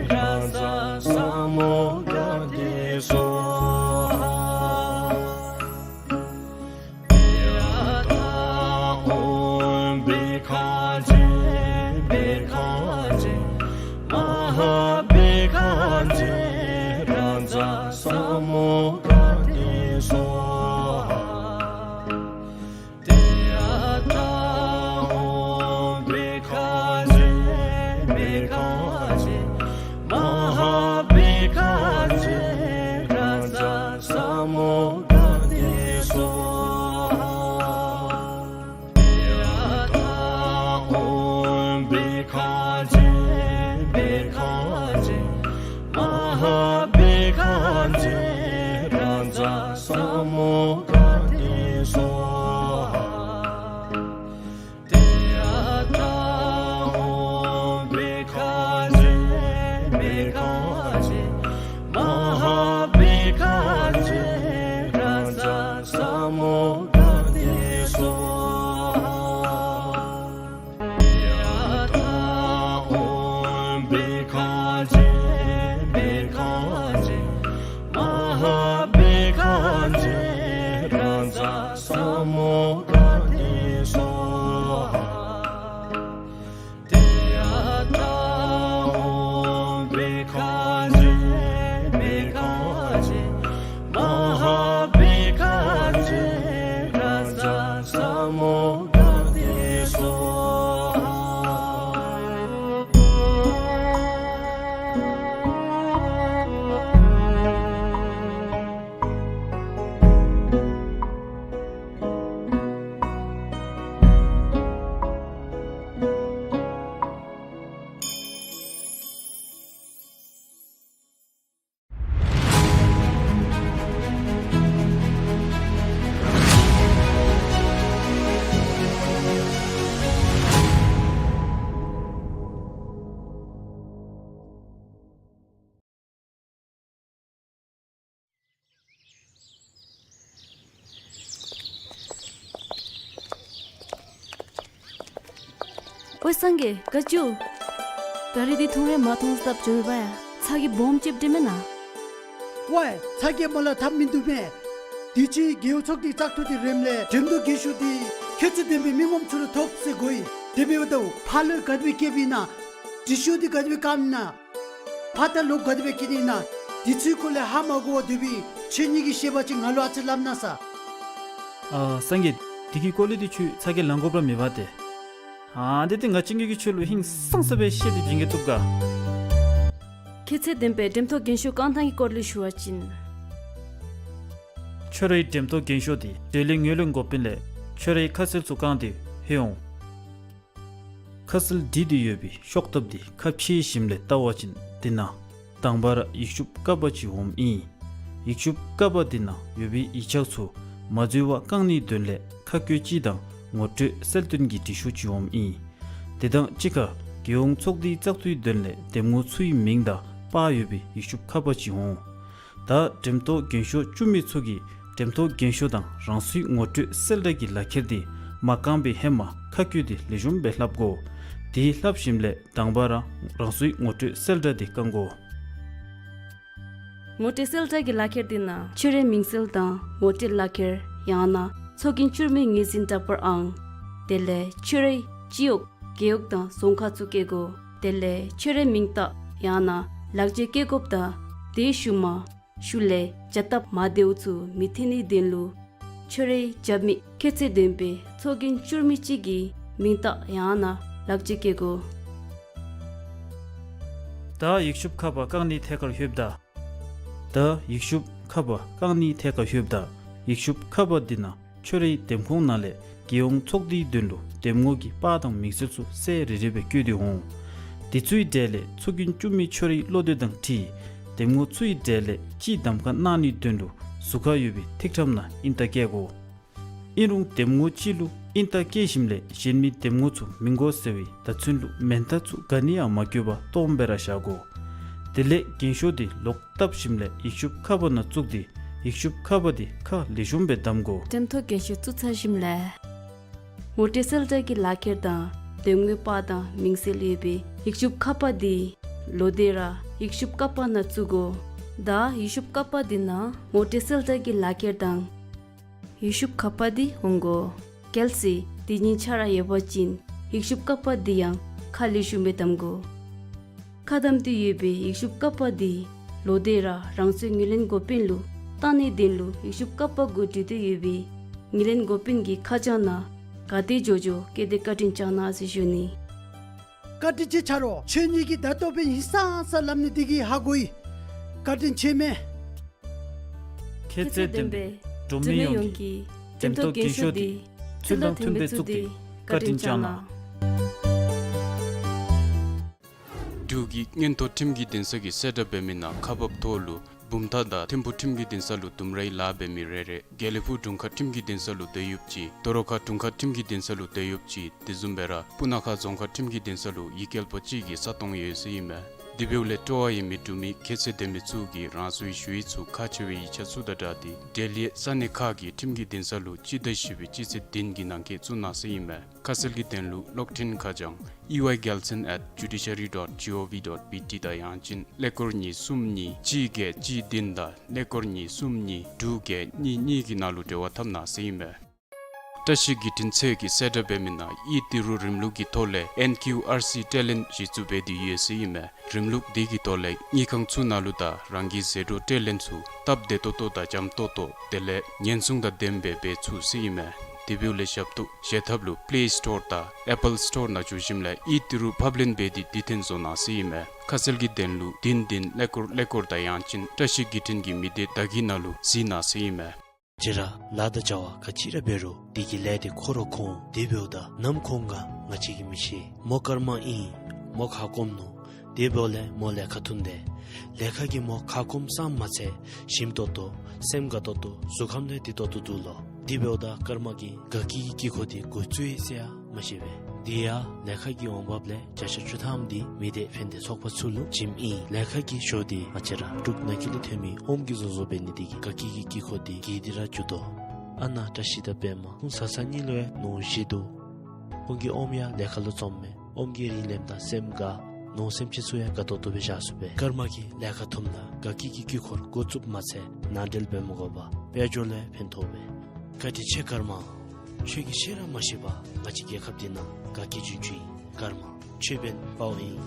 རཱ་ཛ་ས་མུདྒ་ཏེ་སྭཱ་ཧཱ། ཏདྱ་ཐཱ། ཨོཾ་བྷཻ་ཥ་ཛྱེ་བྷཻ་ཥ་ཛྱེ་མ་ཧཱ་བྷཻ་ཥ་ཛྱེ་རཱ་ཛ་ས་མུདྒ་ཏེ་སྭཱ་ཧཱ། ཏདྱ་ཐཱ། ཨོཾ་བྷཻ་ཥ་ཛྱེ་བྷཻ་ཥ་ཛྱེ་མ་ཧཱ་བྷཻ་ཥ་ཛྱེ་རཱ་ཛ་ས་མུདྒ་ཏེ་སྭཱ་ཧཱ། ཏདྱ་ཐཱ། ཨོཾ་བྷཻ་ཥ་ཛྱེ་བྷཻ་ཥ་ཛྱེ་མ་ཧཱ་བྷཻ་ཥ་ཛྱེ་རཱ་ཛ་ས་མུདྒ་ཏེ་སྭཱ་ཧཱ། ཏདྱ་ཐཱ། ཨོཾ་བྷཻ་ཥ་ཛྱེ་བྷཻ་ཥ་ཛྱེ་མ་ཧཱ་བྷཻ་ཥ་ཛྱེ་རཱ་ཛ་ས་མུདྒ་ཏེ་སྭཱ་ཧཱ། ཝའེ་སངས་རྒྱས་ག་ཅི། ག་རི་འདི་ཐུང་རེ་མ་ཐུང་སྟབས་འགྱོ་བའི་བ་ཡ། ཚ་གྱང་སྦོམ་ཅིག་འདྲེན་མེན་ན། ཝའེ་ཚ་གྱང་མ་ལ་ཐབས་མིན་འདུག་མས། དུས་ཅི་རྒེད་འོག་ཚོགས་སྡེ་བཙག་འཐུ་འདི་རནམ་ལས་འགྲེམ་ཐོག་རྒན་ཤོས་འདི་ཁྱད་ཚད་ལྡན་པའི་མི་ངོམ་ཚུ་ལུ་ཐོབ་ཟེར་གོ་ཡི། དེ་འབདཝ་ད་ཕར་ལུ་ག་དེ་སྦེ་བསྐྱལཝ་ཨིན་ན། དྲི་ཤོག་འདི་ག་དེ་སྦེ་བཀབ་ཨིན་ན། ཕར་ད་ལོག་ག་དེ་སྦེ་བསྐྱལ་ནི་ཨིན་ན། དེ་ཚུའི་སྐོར་ལས་ཧ་མ་གོ་བར་སྡོད་པའི་ཁྱེད་གཉིས་ཀྱིས་ཤེས་པ་ཅིན་ང་ལུ་ཨ་ཙི་སླབ་གནང་ས། ཨ་སངས་རྒྱས། དེ་གི་སྐོར་ལས་འདི་ཁྱོད་ཚ་གྱང་ལང་དགོཔ་ར་མེད་པ་ཏེ། ཨ་འདི་ཏེ་ང་བཅས་ཀྱིས་ཁྱོད་ལུ་ཧིང་སངས་ས་སྦེ་བཤད་དེ་བྱིན་གེ་བཏུབ་ག། ཁྱད་ཚད་ལྡན་པའི་འགྲེམ་ཐོག་རྒན་ཤོས་བཀང་ཐངས་ཀྱི་སྐོར་ལས་ཞུ་བ་ཅིན། ཁྱོད་རའི་འགྲེམ་ཐོག་རྒན་ཤོས་འདི་འབྲས་ལི་ངོས་ལེན་འགོ་དཔོན་ལས་ཁྱོད་རའི་ཁ་གསལ་ཚུ་བཀང་སྟེ་ལྷོད་འོང་། ཁ་གསལ་བྲིས་ཏེ་ཡོད་པའི་ཤོག་ཐབ་འདི་ཁ་ཕྱེ་ཞིནམ་ལས་བལྟ་བ་ཅིན་འདི་ནང་དང་པ་ར་ཡིག་ཤུབས་ཀ་པ་ཅིག་འོངམ་ཨིན། ཡིག་ཤུབས་ཀ་པ་འདི་ནང་ཡོད་པའི་ཡིག་ཆ་ཚུ་མ་འཛོལ་བར་བཀང་ནིའི་དོན་ལས་ཁ་བཀོད་ཅིག་དང་ངོ་སྤྲོད་གསལ་སྟོན་གྱི་འབྲི་ཤོག་ཅིག་འོངམ་ཨིན། དེ་དང་གཅིག་ཁར་རྒྱལ་ཡོངས་ཚོགས་སྡེའི་བཙག་འཐུའི་དོན་ལས་འདེམས་ངོ་ཚུའི་མིང་དང་པར་ཡོད་པའི་ཡིག་ཤུབས་ཁ་པ་ཅིག་འོང་། ད་འགྲེམ་ཐོག་རྒན་ཤོས་བཅུ་མི་ཚུ་གིས་འགྲེམ་ཐོག་རྒན་ཤོས་དང་རང་སོའི་ངོ་སྤྲོད་གསལ་བསྒྲགས་ཀྱི་ལག་ཁྱེར་འདི་མ་བཀང་པའི་ཧེ་མ་ཁ་བཀོད་འདི་ལེགས་ཤོམ་སྦེ་ལྷབ་དགོ། དེ་ལྷབ་ཞིནམ་ལས་དང་པ་ར་རང་སོའི་ངོ་སྤྲོད་གསལ་བསྒྲགས་འདི་བཀང་དགོ། ངོ་སྤྲོད་གསལ་བསྒྲགས་ཀྱི་ལག་ཁྱེར་འདི་ནང་ཁྱོད་རའི་མིང་གསལ་དང་ངོ་སྤྲོད་ལག་ཁྱེར་ཡང་ན་ཚོགས་རྒྱན་བཅུ་མི་ངོས་འཛིན་འདྲ་པར་ཨང་། དེ་ལས་ཁྱོད་རའི་སྤྱི་འོག་རྒེད་འོག་དང་རྫོང་ཁག་ཚུ་བཀོད་དགོ། དེ་ལས་ཁྱོད་རའི་མིང་རྟགས་ཡང་ན་ལག་འཁྱེར་བཀོད་དགོཔ་དང་དེའི་ཤུལ་མ་ཤུལ་ལས་བྱ་སྟབས་མ་བདེཝ་ཚུ་མི་ཐོན་ནིའི་དོན་ལུ་ཁྱོད་རའི་རྒྱབ་མི་ཁྱད་ཚད་ལྡན་པའི་ཚོགས་རྒྱན་བཅུ་མི་ཅིག་གི་མིང་རྟགས་ཡང་ན་ལག་འཁྱེར་བཀོད་དགོ། ད་ཡིག་ཤུབས་ཁ་པ་བཀང་ནིའི་ཐད་ཁར་ལྷོདཔ་ད། ད་ཡིག་ཤུབས་ཁ་པ་བཀང་ནིའི་ཐད་ཁར་ལྷོདཔ་ད་ཡིག་ཤུབས་ཁ་པ་འདི་ནང་ཁྱོད་རའི་འདེམས་ཁོངས་ནང་ལས་རྒྱལ་ཡོངས་ཚོགས་སྡེའི་དོན་ལུ་འདེམས་ངོ་གི་པར་དང་མིང་གསལ་ཚུ་གསལ་རི་རི་སྦེ་བཀོད་དེ་འོང་། དེ་ཚུའི་གྲས་ལས་ཚོགས་རྒྱན་བཅུ་མི་ཁྱོད་རའི་བློ་འདོད་དང་འཁྲིལ་འདེམས་ངོ་ཚུའི་གྲས་ལས་གཅིག་གདམ་ཁ་གནང་ནིའི་དོན་ལུ་ཟུར་ཁར་ཡོད་པའི་ཐིག་ཁྲམ་ནང་ཨིན་རྟགས་བཀལ་དགོ། ཨིན་རུང་འདེམས་ངོ་གཅིག་ལུ་ཨིན་རྟགས་བཀལ་ཞིནམ་ལས་གཞན་མི་འདེམས་ངོ་ཚུ་མི་དགོ་ཟེར་བའི་བརྡ་མཚོན་ལུ་མེན་རྟགས་ཚུ་ག་ནི་ཡང་མ་བཀོད་པར་སྟོངམ་སྦེ་ར་བཞག་དགོ། དེ་ལས་རྒན་ཤོས་འདི་ལོག་བཏབ་ཞིནམ་ལས་ཡིག་ཤུབས་ཁ་པ་ནང་བཙུགས་ཏེ་ཡིག་ཤུབས་ཁ་པ་འདི་ཁ་ལེགས་ཤོམ་སྦེ་བསྡམ་དགོ། འགྲེམ་ཐོག་རྒན་ཤོས་བཙུགས་ཚར་ཞིནམ་ལས་ངོ་སྤྲོད་གསལ་བསྒྲགས་ཀྱི་ལག་ཁྱེར་དང་འདེམས་ངོའི་པར་དང་མིང་གསལ་ཡོད་པའི་ཡིག་ཤུབས་ཁ་པ་འདི་ལོག་སྟེ་ར་ཡིག་ཤུབས་ཀ་པ་ནང་བཙུགས་དགོ། ད་ཡིག་ཤུབས་ཀ་པ་འདི་ནང་ངོ་སྤྲོད་གསལ་བསྒྲགས་ཀྱི་ལག་ཁྱེར་དང་ཡིག་ཤུབས་ཁ་པ་འདི་འོང་དགོ། གལ་སྲིད་དེ་གཉིས་ཆ་ར་ཡོད་པ་ཅིན་ཡིག་ཤུབས་ཀ་པ་འདི་ཡང་ཁ་ལེགས་ཤོམ་སྦེ་བསྡམ་དགོ། ཁ་བསྡམས་ཏེ་ཡོད་པའི་ཡིག་ཤུབས་ཀ་པ་འདི་ལོག་སྟེ་ར་རང་སོའི་ངོས་ལེན་འགོ་དཔོན་ལུ་བཏང་ནིའི་དོན་ལུ་ཡིག་ཤུབས་ཀ་པ་གུ་བྲིས་ཏེ་ཡོད་པའི་ངོས་ལེན་འགོ་དཔོན་གྱི་ཁ་བྱང་ནང་ག་དེ་མགྱོགས་མགྱོགས་བཀོད་དེ་བཀའ་དྲིན་བསྐྱང་གནང་ཟེར་ཞུ་ནི། བཀའ་དྲིན་ཆེ་ཆ་རོགས། ཁྱོད་གཉིས་ཀྱིས་ད་ལྟོ་སྦེ་ཧིང་སངས་ས་སླབ་ནི་དེ་གིས་ཧ་གོ་ཡི། བཀའ་དྲིན་ཆེ་མས། ཁྱད་ཚད་ལྡན་པའི་འབྲུག་མི་ཡོངས་ཀྱི་འགྲེམ་ཐོག་རྒན་ཤོས་འདི་ཚུལ་དང་མཐུན་པའི་བཙུགས་ཏེ་བཀའ་དྲིན་བསྐྱང་གནང་། འབྲུག་གི་མངོན་མཐོ་ཁྲིམས་ཀྱི་འདུན་ས་གིས་གསལ་བསྒྲགས་འབད་མི་ནང་ཁག་འབགཔ་ཐོག་ལུ་བུམ་ཐང་དང་ཐིམ་ཕུ་ཁྲིམས་ཀྱི་འདུན་ས་ལུ་ལྡུམ་རའི་ལཱ་འབད་མི་རེ་རེ། དགེ་ལེགས་ཕུག་དྲུང་ཁག་ཁྲིམས་ཀྱི་འདུན་ས་ལུ་སྡོད་ཡུདཔ་ཅིག། སྟོད་རོ་ཁ་དྲུང་ཁག་ཁྲིམས་ཀྱི་འདུན་ས་ལུ་སྡོད་ཡུདཔ་ཅིག། དེ་བཟུམ་སྦེ་ར་སྤུ་ན་ཁ་རྫོང་ཁག་ཁྲིམས་ཀྱི་འདུན་ས་ལུ་ཡིག་སྐྱེལ་པ་གཅིག་གི་ས་སྟོང་ཡོད་ཟེར་ཨིན་མས། དེ་འབདཝ་ལས་སྤྲོ་བ་ཡོད་མི་འབྲུག་མི་ཁྱད་ཚད་ལྡན་མི་ཚུ་གིས་རང་སོའི་ཞུ་ཡིག་ཚུ་ཁག་ཆེ་བའི་ཡིག་ཆ་ཚུ་དང་སྦྲགས་ཏེ་འབྲེལ་ཡོད་ས་གནས་ཁག་གི་ཁྲིམས་ཀྱི་འདུན་ས་ལུ་སྤྱི་ཟླ་བཞི་པའི་སྤྱི་ཚེས་བདུན་གྱི་ནང་འཁོད་བཙུགས་གནང་ཟེར་ཨིན་མས། ཁ་གསལ་གྱི་དོན་ལུ་གློག་འཕྲིན་ཁ་བྱང་ཨི་ཝའི་རྒྱལ་མཚན་at judiciary dot gov dot bt དང་ཡང་ཅིན་ཀླད་ཀོར་གཉིས་གསུམ་གཉིས་གཅིག་བརྒྱད་གཅིག་བདུན་དང་ཀླད་ཀོར་གཉིས་གསུམ་གཉིས་དྲུག་བརྒྱད་གཉིས་གཉིས་ཀྱི་ནང་ལུ་འབྲེལ་བ་འཐབ་གནང་ཟེར་ཨིན་མས། བཀྲ་ཤིས་བརྒྱུད་འཕྲིན་ཚད་ཀྱིས་གསལ་བསྒྲགས་འབད་མི་ནང་ཨི་ཏི་རུ་རིམ་ལུགས་ཀྱི་ཐོག་ལས་ཨེན་ཀིའུ་ཨར་སི་སྤྲོད་ལེན་གཞི་བཙུགས་འབད་དེ་ཡོད་ཟེར་ཨིན་མས། རིམ་ལུགས་འདི་གི་ཐོག་ལས་དངུལ་ཁང་ཚུ་ནང་ལུ་དང་རང་གི་ཟད་འགྲོ་སྤྲོད་ལེན་ཚུ་སྟབས་བདེ་ཏོག་ཏོ་དང་འཇམ་ཏོག་ཏོ་དེ་ལས་ཉེན་སྲུང་དང་ལྡནམ་སྦེ་འབད་ཚུགས་ཟེར་ཨིན་མས། དེ་འབདཝ་ལས་ཞབས་ཏོག་བྱེད་ཐབས་ལུ་པེ་ལེ་སི་ཊོར་དང་ཨེ་པཱལ་སི་ཊོར་ནང་འཛུལ་ཞིནམ་ལས་ཨི་ཏི་རུ་ཕབ་ལེན་འབད་དེ་དེ་འཐོན་བཟོ་གནང་ཟེར་ཨིན་མས། ཁ་གསལ་གྱི་དོན་ལུ་བདུན་བདུན་ཀླད་ཀོར་ཀླད་ཀོར་དང་ཡང་ཅིན་བཀྲ་ཤིས་བརྒྱུད་འཕྲིན་གྱི་མི་སྡེ་བརྡ་བརྒྱུད་ནང་ལུ་གཟིགས་གནང་ཟེར་ཨིན་མས། ཁྱེད་ར་ལཱ་དང་བྱ་བ་ག་ཅི་ར་འབད་རུང་དེ་གི་ལས་དེ་ཁོ་ར་ཁོང་དེ་འབདཝ་ད་ནམ་ཁོང་ག་ང་བཅས་ཀྱིས་མི་ཤེས། མོ་ཀརྨ་ཨིན། མོ་ཁ་སྐོམ་ནུག། དེ་འབདཝ་ལས་མོ་ལས་ཁ་ཐུང་དེ། ལས་ཁ་གིས་མོ་ཁ་སྐོམ་ཙམ་མ་ཚད་ཞིམ་ཏོག་ཏོ་སེམས་དགའ་ཏོག་ཏོ་གཟུགས་ཁམས་ལས་བདེ་ཏོག་ཏོ་འདུག་ལོ། དེ་འབདཝ་ད་ཀརྨ་གིས་དགའ་སྐྱིད་ཀྱི་དཀྱིལ་འཁོར་དེ་འགོ་བཙུགས་ཡི་ཟེར་ཡང་མ་ཤེས་པས། དེ་ཡང་ལས་ཁ་གི་འོང་འབབ་ལས་བརྒྱ་ཆ་བཅུ་ཐམ་དེ་མི་སྡེ་ཕན་བདེ་ཚོགས་པ་ཚུ་ལུ་བྱིནམ་ཨིན། ལས་ཁ་གི་ཞོ་དེ་ང་བཅས་ར་འབྲུག་ནང་འཁོད་ལས་ཐོན་མི་ཨོམ་གྱིས་བཟོ་བཟོཝ་འབད་ནི་དེ་གིས་དགའ་སྐྱིད་ཀྱི་དཀྱིལ་འཁོར་དེ་གི་དེ་ར་འགྱུར་དོ། ཨ་ནཱ་བཀྲ་ཤིས་དང་པདྨ་ཁོང་བཟའ་ཚང་གཉིས་ལུ་ཡང་ནོར་བུ་བཞི་འདུག། ཁོང་གི་ཨོམ་ཡང་ལས་ཁ་ལུ་བཙོངམ་མས། ཨོམ་གྱི་རིགས་ལེནམ་ད་སེམས་དགའ། ནོར་སེམས་ཅན་ཚུ་ཡང་དགའ་ཏོག་ཏོ་སྦེ་བཞག་ཚུགས་པས། ཀརྨ་གི་ལས་ཁ་ཐོནམ་ད་དགའ་སྐྱིད་ཀྱི་དཀྱིལ་འཁོར་འགོ་བཙུགསཔ་མ་ཚད་ནང་འབྲེལ་འབད་མི་དགོ་པར་དཔལ་འབྱོར་ལས་ཕན་ཐོགས་པས། བཀའ་དྲིན་ཆེ་ཀརྨ། ཁྱོད་ཀྱིས་ཤེས་ར་མ་ཤེས་པར་ང་བཅས་རྒྱལ་ཁབ་འདི་ནང་དགའ་སྐྱིད་འབྱུང་བཅུག་ཡི། ཀརྨ་ཁྱོད་འབདན་དཔའ་བོ་ཨིན།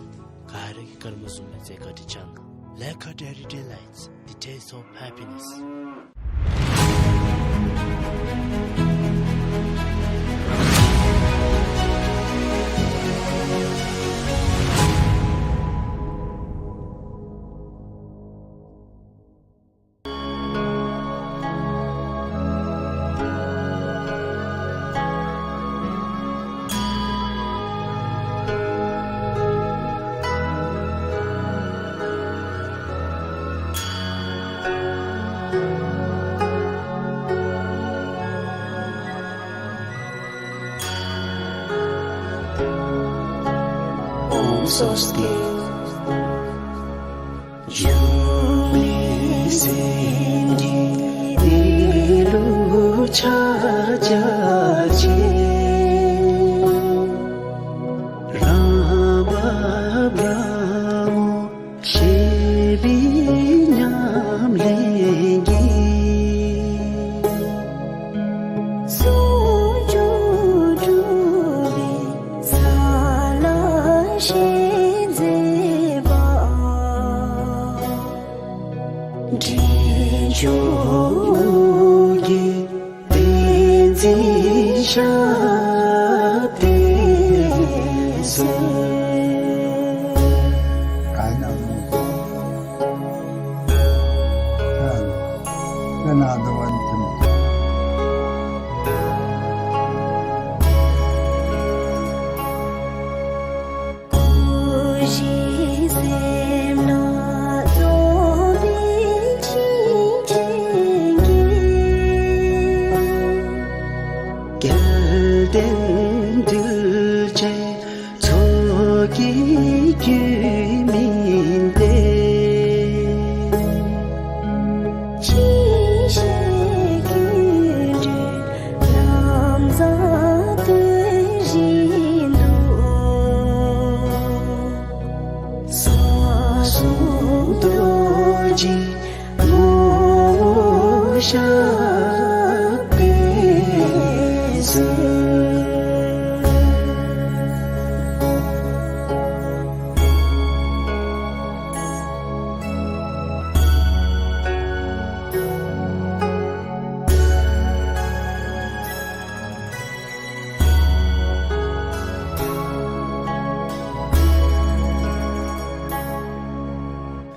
ག་ར་གིས་ཀརྨ་བཟུམ་སྦེ་མཛད་བཀའ་དྲིན་བསྐྱང་གནང་། ལས་ཁ་Dairy Delights, the taste of happiness. ཨོཾ་སྭསྟི། འབྱུང་གནས་སེམས་ཀྱི་གནས་ལུགས་ཕྱག་རྒྱ་ཆེ། རང་བབས་རང་ངོ་ཤེས་པའི་ཉམས་ལེན་གྱིས། ཟུང་འཇུག་གྲུབ་པའི་ས་ལ་ཞེན་མཛད་པ། འདྲེན་མཆོག་གི་བསྟན་འཛིན་ཞབས་བརྟན་གསོལ། སྐུ་བཞི་སེམས་ལ་རྫོགས་པའི་ཆིངས་ཅན་གྱི། རྒྱལ་བསྟན་གདུལ་བྱའི་ཚོགས་ཀྱི་རྒྱུད་སྨིན་ཏེ། ཅི་ཞིག་ཀུན་འདུས་ལམ་བཟང་སྟོན་བཞིན་དུ། ས་གསུམ་རྡོ་རྗེའི་ངོ་བོ་ཞབས་པད་གསོལ།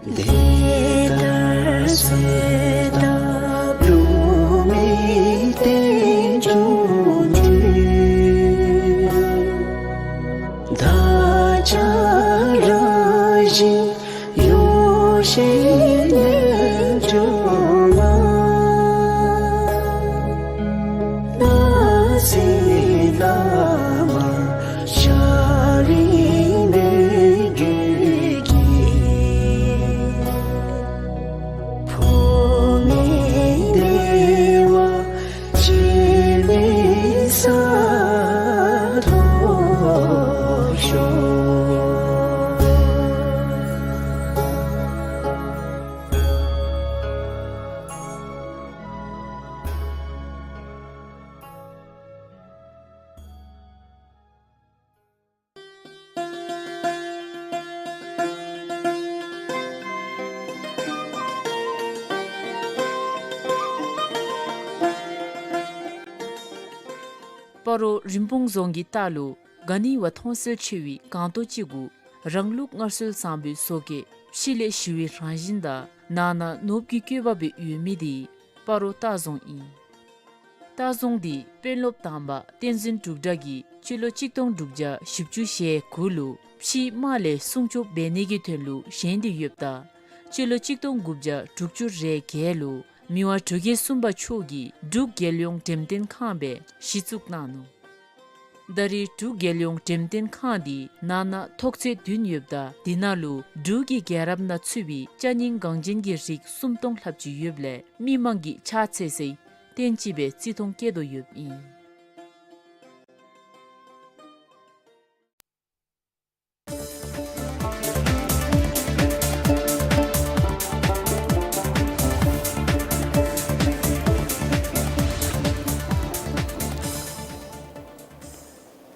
དེ་ལྟར་གསོལ་བ་བླ་མའི་རྟེན་འབྱུང་གྲོལ། བདག་ཅག་རང་བཞིན་ཡོ་བྱད་རྣལ་འབྱོར་མ། སྣང་སྲིད་བླ་མ་ཤཱ་རིའི་མོས་གུས་ཀྱིས། ཕུང་ནད་བདེ་བ་ཅན་ལས་སར་ཐོབ་ཤོག། སྤ་རོ་རིན་སྤུངས་རྫོང་གི་ལྟག་ལུ་ག་ནི་བ་མཐོང་གསལ་ཆེ་བའི་སྒང་ཏོག་ཅིག་གུ་རང་ལུགས་སྔར་སྲོལ་བཟང་པོའི་བཟོ་བཀོད་ཕྱི་ལས་ཞི་བའི་རང་བཞིན་དང་ནང་ན་ནོར་བུ་གི་བཀོད་པ་སྦེ་ཡོད་མི་དེ་སྤ་རོ་ལྟ་རྫོང་ཨིན། ལྟ་རྫོང་འདི་དཔོན་སློབ་དང་པ་བསྟན་འཛིན་འབྲུག་གྲགས་ཀྱིས་སྤྱི་ལོ་གཅིག་སྟོང་དྲུག་བརྒྱ་བཞི་བཅུ་ཞེ་དགུ་ལུ་ཕྱིའི་དམག་ལས་སྲུང་སྐྱོབ་འབད་ནི་གི་དོན་ལུ་བཞེངས་ཏེ་ཡོདཔ་ད་སྤྱི་ལོ་གཅིག་སྟོང་དགུ་བརྒྱ་དྲུག་ཅུ་རེ་བརྒྱད་ལུ་མི་དབང་འབྲུག་རྒྱལ་གསུམ་པ་མཆོག་གིས་འབྲུག་རྒྱལ་ཡོངས་འགྲེམས་སྟོན་ཁང་སྦེ་གཞི་བཙུགས་གནང་ནུག། ད་རེས་འབྲུག་རྒྱལ་ཡོངས་འགྲེམས་སྟོན་ཁང་འདི་ནང་ན་ཐོག་ཚད་བདུན་ཡོདཔ་ད་དེ་ནང་ལུ་འབྲུག་གི་རྒྱལ་རབས་ནང་ཚུད་པའི་ཅ་རྙིང་འགངས་ཅན་གྱི་རིགས་སུམ་སྟོང་ལྷགཔ་ཅིག་ཡོདཔ་ལས་མི་མང་གིས་ཕྱག་འཚལ་སའི་རྟེན་ཅིག་སྦེ་བརྩི་མཐོང་བསྐྱེད་དོ་ཡོདཔ་ཨིན།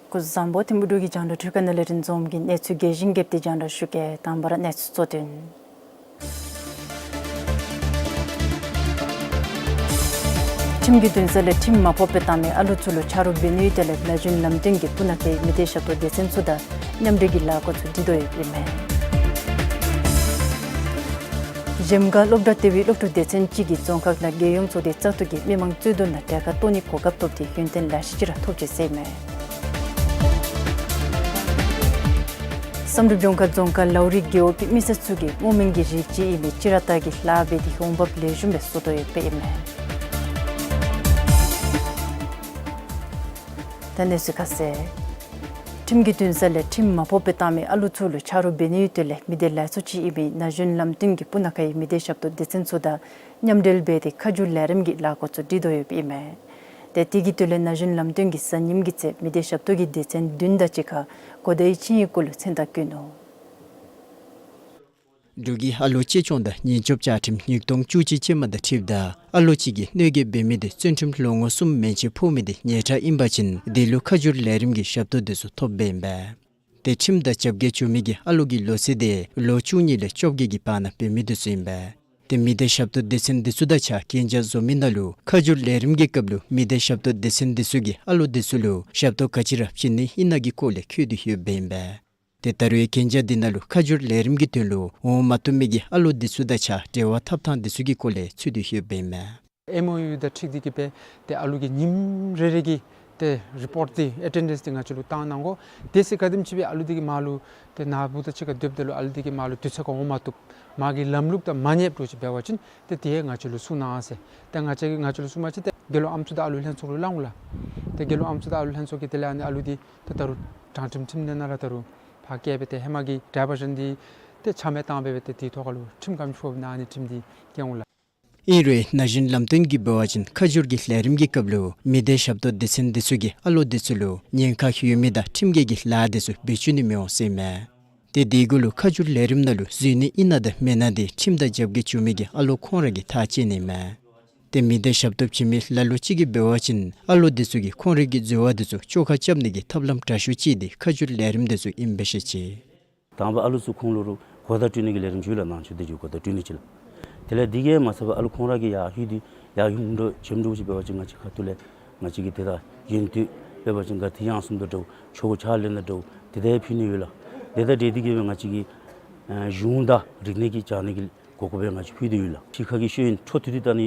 སྐུ་གཟུགས་བཟང་པོ། ཐིམ་ཕུག་འབྲུག་གི་རྒྱང་བསྒྲགས་ཁྲི་ཁ་ནང་ལས་རིན་འཛོམས་ཀྱིས་གནས་ཚུལ་རྒྱས་ཤིང་རྒྱས་པ་དེ་རྒྱང་བསྒྲགས་ཞུ་གེ། དང་པ་ར་གནས་ཚུལ་གཙོ་དོན། ཁྲིམས་ཀྱི་འདུན་ས་ལས་ཁྲིམས་མ་ཕོགཔ་སྦེ་བཏང་མི་ཨ་ལུ་ཚུ་ལུ་ཆ་རོགས་འབད་ནིའི་དོན་ལས་ན་གཞོན་ལམ་སྟོན་གྱིས་སྤུ་ན་ཁའི་མི་སྡེ་ཞབས་ཏོག་སྡེ་ཚན་ཚུ་དང་མཉམ་འབྲེལ་གྱི་ལཱ་འགོ་བཙུགས་སྟེ་སྡོད་ཡོདཔ་ཨིན་མས། གཞལམ་སྒང་སློབ་གྲྭ་ལྟེ་བའི་སློབ་ཕྲུག་སྡེ་ཚན་ཅིག་གིས་རྫོང་ཁག་ནང་རྒྱལ་ཡོངས་ཚོགས་སྡེ་བཙག་འཐུ་གིས་མི་མང་རྩོད་དོན་ནང་གྲལ་ཁར་གཏོགས་ནིའི་གོ་སྐབས་ཐོབ་སྟེ་ཡོན་ཏན་ལེ་ཤ་ཅིག་ར་ཐོབ་ཅི་ཟེར་ཨིན་མས། བསམ་གྲུབ་ལྗོངས་མཁར་རྫོང་ཁག་ལའུ་རི་རྒེད་འོག་གི་མི་སེར་ཚུ་གིས་སྔོ་སྨན་གྱི་རིགས་ཅིག་ཨིན་པའི་དཔྱི་ར་དར་གྱི་ལྷག་འབད་དེ་འོང་འབབ་ལེགས་ཤོམ་སྦེ་བཟོ་དོ་ཡོདཔ་ཨིན་མས། ད་གནས་ཚུལ་ཁ་གསལ། ཁྲིམས་ཀྱི་འདུན་ས་ལས་ཁྲིམས་མ་ཕོགཔ་སྦེ་བཏང་མི་ཨ་ལུ་ཚུ་ལུ་ཆ་རོགས་འབད་ནིའི་དོན་ལས་མི་སྡེ་ལས་ཚོགས་ཅིག་ཨིན་པའི་ན་གཞོན་ལམ་སྟོན་གྱིས་སྤུ་ན་ཁའི་མི་སྡེ་ཞབས་ཏོག་སྡེ་ཚན་ཚུ་དང་མཉམ་འབྲེལ་འབད་དེ་ཁ་བསྒྱུར་ལས་རིམ་གྱི་ལཱ་འགོ་བཙུགས་སྟེ་སྡོད་ཡོདཔ་ཨིན་མས། ཏེ་དེ་གི་དོན་ལས་ན་གཞོན་ལམ་སྟོན་གྱིས་གཟའ་ཉིམ་གྱི་ཚེ་མི་སྡེ་ཞབས་ཏོག་གི་སྡེ་ཚན་བདུན་དང་གཅིག་ཁར་གོ་བརྡའི་ཆིངས་ཡིག་གུ་ལུ་མཚན་རྟགས་བཀོད་ནུག། འབྲུག་གི་ཨ་ལོ་གཅེས་སྐྱོང་དང་ཉེན་སྐྱོབ་བཅའ་ཁྲིམས་ཉིས་སྟོང་བཅུ་གཅིག་ཅན་མ་དང་འཁྲིལཝ་ད་ཨ་ལོ་གཅིག་གིས་གནོད་འགེལ་འབད་མི་དེ་བཙོན་ཁྲིམས་ལོ་ངོ་གསུམ་མན་ཆད་ཕོག་མི་དེ་ཉེས་ཁྲ་ཨིན་པ་ཅིན་དེ་ལུ་ཁ་བསྒྱུར་ལས་རིམ་གྱི་ཞབས་ཏོག་དེ་ཚུ་ཐོབ་འབདཝ་ཨིན་པས། ཏེ་ཁྲིམས་དང་རྒྱབ་འགལ་བྱུང་མི་གི་ཨ་ལོ་གི་ལོ་ཚད་དེ་ལོ་བཅུ་གཉིས་ལས་བཅོ་བརྒྱད་ཀྱི་བར་ན་འབད་མི་དེ་ཚུ་ཨིན་པས། ཏེ་མི་སྡེ་ཞབས་ཏོག་སྡེ་ཚན་དེ་ཚུ་དང་གཅིག་ཁར་གན་རྒྱ་བཟོ་མི་ནང་ལུ་ཁ་བསྒྱུར་ལས་རིམ་གྱི་སྐབས་ལུ་མི་སྡེ་ཞབས་ཏོག་སྡེ་ཚན་དེ་ཚུ་གིས་ཨ་ལོ་དེ་ཚུ་ལུ་ཞབས་ཏོག་ག་ཅི་ར་བྱིན་ནི་ཨིན་ན་གི་སྐོར་ལས་འཁོད་དེ་ཡོདཔ་ཨིན་པས། ཏེ་ད་རུང་གན་རྒྱ་དེ་ནང་ལུ་ཁ་བསྒྱུར་ལས་རིམ་གྱི་དོན་ལུ་འོང་མ་བཏུབ་མི་གི་ཨ་ལོ་དེ་ཚུ་དང་གཅིག་ཁར་འབྲེལ་བ་འཐབ་ཐངས་དེ་ཚུ་གི་སྐོར་ལས་ཚུད་དེ་ཡོདཔ་ཨིན་མས། ཨེམ་ཨོ་ཡུ་དང་འཁྲིལ་ཏེ་གིས་སྦེ་ཏེ་ཨ་ལོ་གི་ཉིནམ་རེ་རེ་གི་ཏེ་རི་པོརཊ་དེ་ཨེ་ཊེན་ཌེནསི་དེ་ང་བཅས་ལུ་བཏང་གནང་དགོ། དེ་ཚེ་ག་དེམ་ཅིག་སྦེ་ཨ་ལོ་དེ་གིས་མར་ལུ་ཏེ་ནཱ་བུ་དང་གཅིག་ཁར་སྡོདཔ་ད་ལུ་ཨ་ལོ་དེ་གིས་མར་ལུ་དུས་ཚོད་ཁར་འོང་མ་བཏུབ། མ་གི་ལམ་ལུགས་དང་མ་ཉེསཔ་འདྲཝ་ཅིག་འབད་བ་ཅིན་ཏེ་དེ་ང་བཅས་ལུ་གསུང་གནང་ཟེར། ཏེ་ང་བཅས་ཀྱིས་ང་བཅས་ལུ་གསུངམ་ཅིག་ཏེ་དགེ་སློང་ཨམ་སྲུ་དང་ཨ་ལོ་ལྷན་ཚོགས་ལུ་སླབ་འོང་ལགས། ཏེ་དགེ་སློང་ཨམ་སྲུ་དང་ཨ་ལོ་ལྷན་ཚོགས་ཀྱིས་དེ་ལས་ཨ་ནི་ཨ་ལོ་དེ་ཏེ་ད་རུང་དྲང་ཁྲིམས་ཁྲིམས་གནས་ནང་ལུ་ད་རུང་ཕར་བསྐྱལ་སྦེ་ཏེ་ཧེ་མ་གི་ཌའི་བར་ཤཱན་དེ་ཏེ་ཆ་མེད་བཏང་སྦེ་སྦེ་ཏེ་དེའི་ཐོག་ཁར་ལུ་ཁྲིམས་ཀ་ཕྱོགས་ནང་ཨ་ནི་ཁྲིམས་དེ་བཀལ་འོང་ལགས། ཨིན་རུང་ན་གཞོན་ལམ་སྟོན་གྱིས་འབད་བ་ཅིན་ཁ་བསྒྱུར་གྱི་ལས་རིམ་གྱི་སྐབས་ལུ་མི་སྡེ་ཞབས་ཏོག་སྡེ་ཚན་དེ་ཚུ་གིས་ཨ་ལོ་དེ་ཚུ་ལུ་ཉེན་ཁ་ཡོད་མི་དང་ཁྲིམས་འགལ་གྱི་ལཱ་དེ་ཚུ་འབད་བཅུག་ནི་མི་འོང་ཟེར་ཨིན་མས། ཏེ་དེ་གུ་ལུ་ཁ་བསྒྱུར་ལས་རིམ་ནང་ལུ་འཛུལ་ནི་ཨིན་ན་དང་མེན་ན་དེ་ཁྲིམས་དང་རྒྱབ་འགལ་བྱུང་མི་གི་ཨ་ལོ་ཁོང་ར་གིས་ཐག་བཅད་ནི་ཨིན་མས། ཏེ་མི་སྡེ་ཞབས་ཏོག་བྱིན་མི་ལ་ལུ་ཅིག་གིས་འབད་བ་ཅིན་ཨ་ལོ་དེ་ཚུ་གིས་ཁོང་རའི་གི་འཛོལ་བ་དེ་ཚུ་བཅོ་ཁ་རྐྱབ་ནི་གི་ཐབས་ལམ་དྲག་ཤོས་ཅིག་དེ་ཁ་བསྒྱུར་ལས་རིམ་དེ་ཚུ་ཨིནམ་སྦེ་བཤད་ཅི། དང་པ་ཨ་ལོ་ཚུ་ཁོང་ལུ་རུང་གོ་བརྡ་སྤྲོད་ནི་གི་ལས་རིམ་ཅིག་ཡོད་ལགས། ནང་ཆོས་སྡེ་ཅིག་གོ་བརྡ་སྤྲོད་ནི་ཅིག་ལགས། དེ་ལས་དེ་གིས་མ་ཚད་པར་ཨ་ལོ་ཁོང་ར་གིས་ཡར་ལྷོད་དེ་ཡར་ཡུམ་འདྲཝ་བྱེམ་འདྲཝ་ཅིག་འབད་བ་ཅིན་ང་བཅས་ཁ་ཐུག་ལས་ང་བཅས་ཀྱིས་དེ་དང་ཡོན་ཏན་འབད་བ་ཅིན་ག་ཏེ་ཡང་སུམ་དང་འདྲཝ་ཆོ་ག་ཕྱག་ལེན་དང་འདྲཝ་དེ་དང་ཕུལ་ནི་ཡོད་ལགས། དེ་དང་འབྲེལ་ཏེ་གིས་སྦེ་ང་བཅས་ཀྱི་ཨ་གཞུང་དང་རིག་གནས་ཀྱི་སྦྱང་ནི་གི་གོ་སྐབས་སྦེ་ང་བཅས་ཕུལ་ཏེ་ཡོད་ལགས། ཕྱི་ཁ་གི་ཤེས་ཡོན་འཕྲོ་མཐུད་དེ་བཏང་ནི་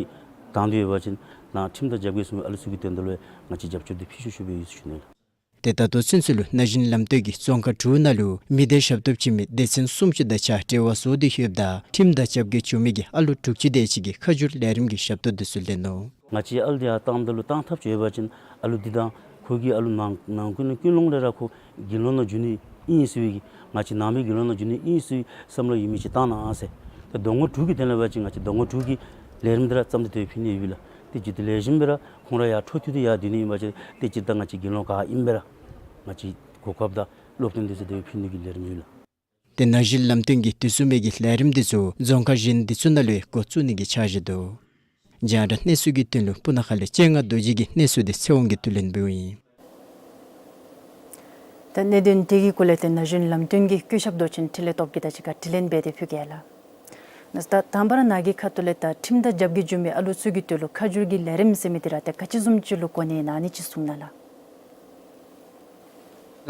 དང་དེ་འབད་བ་ཅིན་ནཱ་ཁྲིམས་དང་རྒྱབ་འགལ་སོང་བའི་ཨ་ལོ་ཚུ་གི་དོན་དག་ལུ་ཡང་ང་བཅས་རྒྱབ་སྐྱོར་དེ་ཕུལ་ཤོག་ཤོག་སྦེ་ཡོད་ཟེར་ཞུ་ནི་ལགས། ཏེ་ད་ལྟོ་ཚུན་ཚོད་ལུ་ན་གཞོན་ལམ་སྟོན་གྱིས་རྫོང་ཁག་དྲུག་ནང་ལུ་མི་སྡེ་ཞབས་ཏོག་བྱིན་མི་སྡེ་ཚན་སུམ་ཅུ་དང་གཅིག་ཁར་འབྲེལ་བ་བཟོ་སྟེ་ཡོདཔ་ད་ཁྲིམས་དང་རྒྱབ་འགལ་བྱུང་མི་གི་ཨ་ལོ་དྲུག་ཅུ་དེ་ཅིག་གིས་ཁ་བསྒྱུར་ལས་རིམ་གྱི་ཞབས་ཏོག་དེ་ཚུ་ལེན་ནུག། ང་བཅས་ཨ་ལོ་དེ་ཡར་བཏངམ་ད་ལུ་བཏང་ཐབས་ཅིག་ཡོད་པ་ཅིན་ཨ་ལོ་དེ་དང་ཁོ་གི་ཨ་ལོ་ནང་ནང་ཀུན་ནི་ཀུན་སློང་ལས་ར་ཁོ་དགེ་སློང་ནང་འགྱོ་ནི་ཨིན་ཟེར་བའི་གི་ང་བཅས་ནང་པའི་དགེ་སློང་ནང་འགྱོ་ནི་ཨིན་ཟེར་བའི་བསམ་བློ་ཡོད་མི་ཅིག་བཏང་གནང་ཟེར། ཏེ་ཟླ་ངོ་དྲུག་གི་དོན་ལས་འབད་བ་ཅིན་ང་བཅས་ཟླ་ངོ་དྲུག་གི་ལས་རིམ་དེ་ར་བརྩམས་ཏེ་དེ་ཕུལ་ནི་ཡོད་ལགས། ཏེ་ཇི་ལྟར་ལེགས་ཤོམ་སྦེ་ར་ཁོང་ར་ཡར་འཕྲོ་མཐུད་དེ་ཡར་སྡོད་ནི་ཨིན་པ་ཅིན་ཏེ་སྤྱིར་བཏང་ང་བཅས་དགེ་སློང་ག་ཨིན་པ་ར་ང་བཅས་གོ་སྐབས་དང་སློབ་སྟོན་དེ་ཚུ་དེ་ཕུལ་ནི་གི་ལས་རིམ་ཡོད་ལགས། ཏེ་ན་གཞོན་ལམ་སྟོན་གྱིས་དེ་བཟུམ་མའི་གི་ལས་རིམ་དེ་ཚུ་རྫོང་ཁག་གཞན་དེ་ཚུ་ནང་ལུ་འགོ་བཙུགས་ནི་གི་འཆར་གཞི་འདུག། རྒྱང་བསྒྲགས་གནས་ཚུལ་གྱི་དོན་ལུ་སྤུ་ན་ཁ་ལས་སྤྱན་སྔ་རྡོ་རྗེ་གི་གནས་ཚུལ་དེ་ཚེ་དབང་གིས་བསྡུ་ལེན་འབདཝ་ཨིན། ད་གནད་དོན་དེ་གི་སྐོར་ལས་ཏེ་ན་གཞོན་ལམ་སྟོན་གྱི་སྐུ་ཞབས་མདོ་ཆེན་འཕྲིན་ལས་སྟོབས་རྒྱས་དང་གཅིག་ཁར་དྲི་ལན་འབད་དེ་ཕུལ་གེ་ལགས། ད་དང་པ་ར་ནཱ་གི་ཁ་ཐུག་ལས་ད་ཁྲིམས་དང་རྒྱབ་འགལ་བྱུང་མི་ཨ་ལོ་ཚུ་གི་དོན་ལུ་ཁ་བསྒྱུར་གྱི་ལས་རིམ་ཟེར་མི་དེ་ར་ཏེ་ག་ཅི་བཟུམ་ཅིག་ལུ་གོ་གནས་ཨིན་ན་ཨ་ནི་ཅིག་གསུང་གནང་ལགས།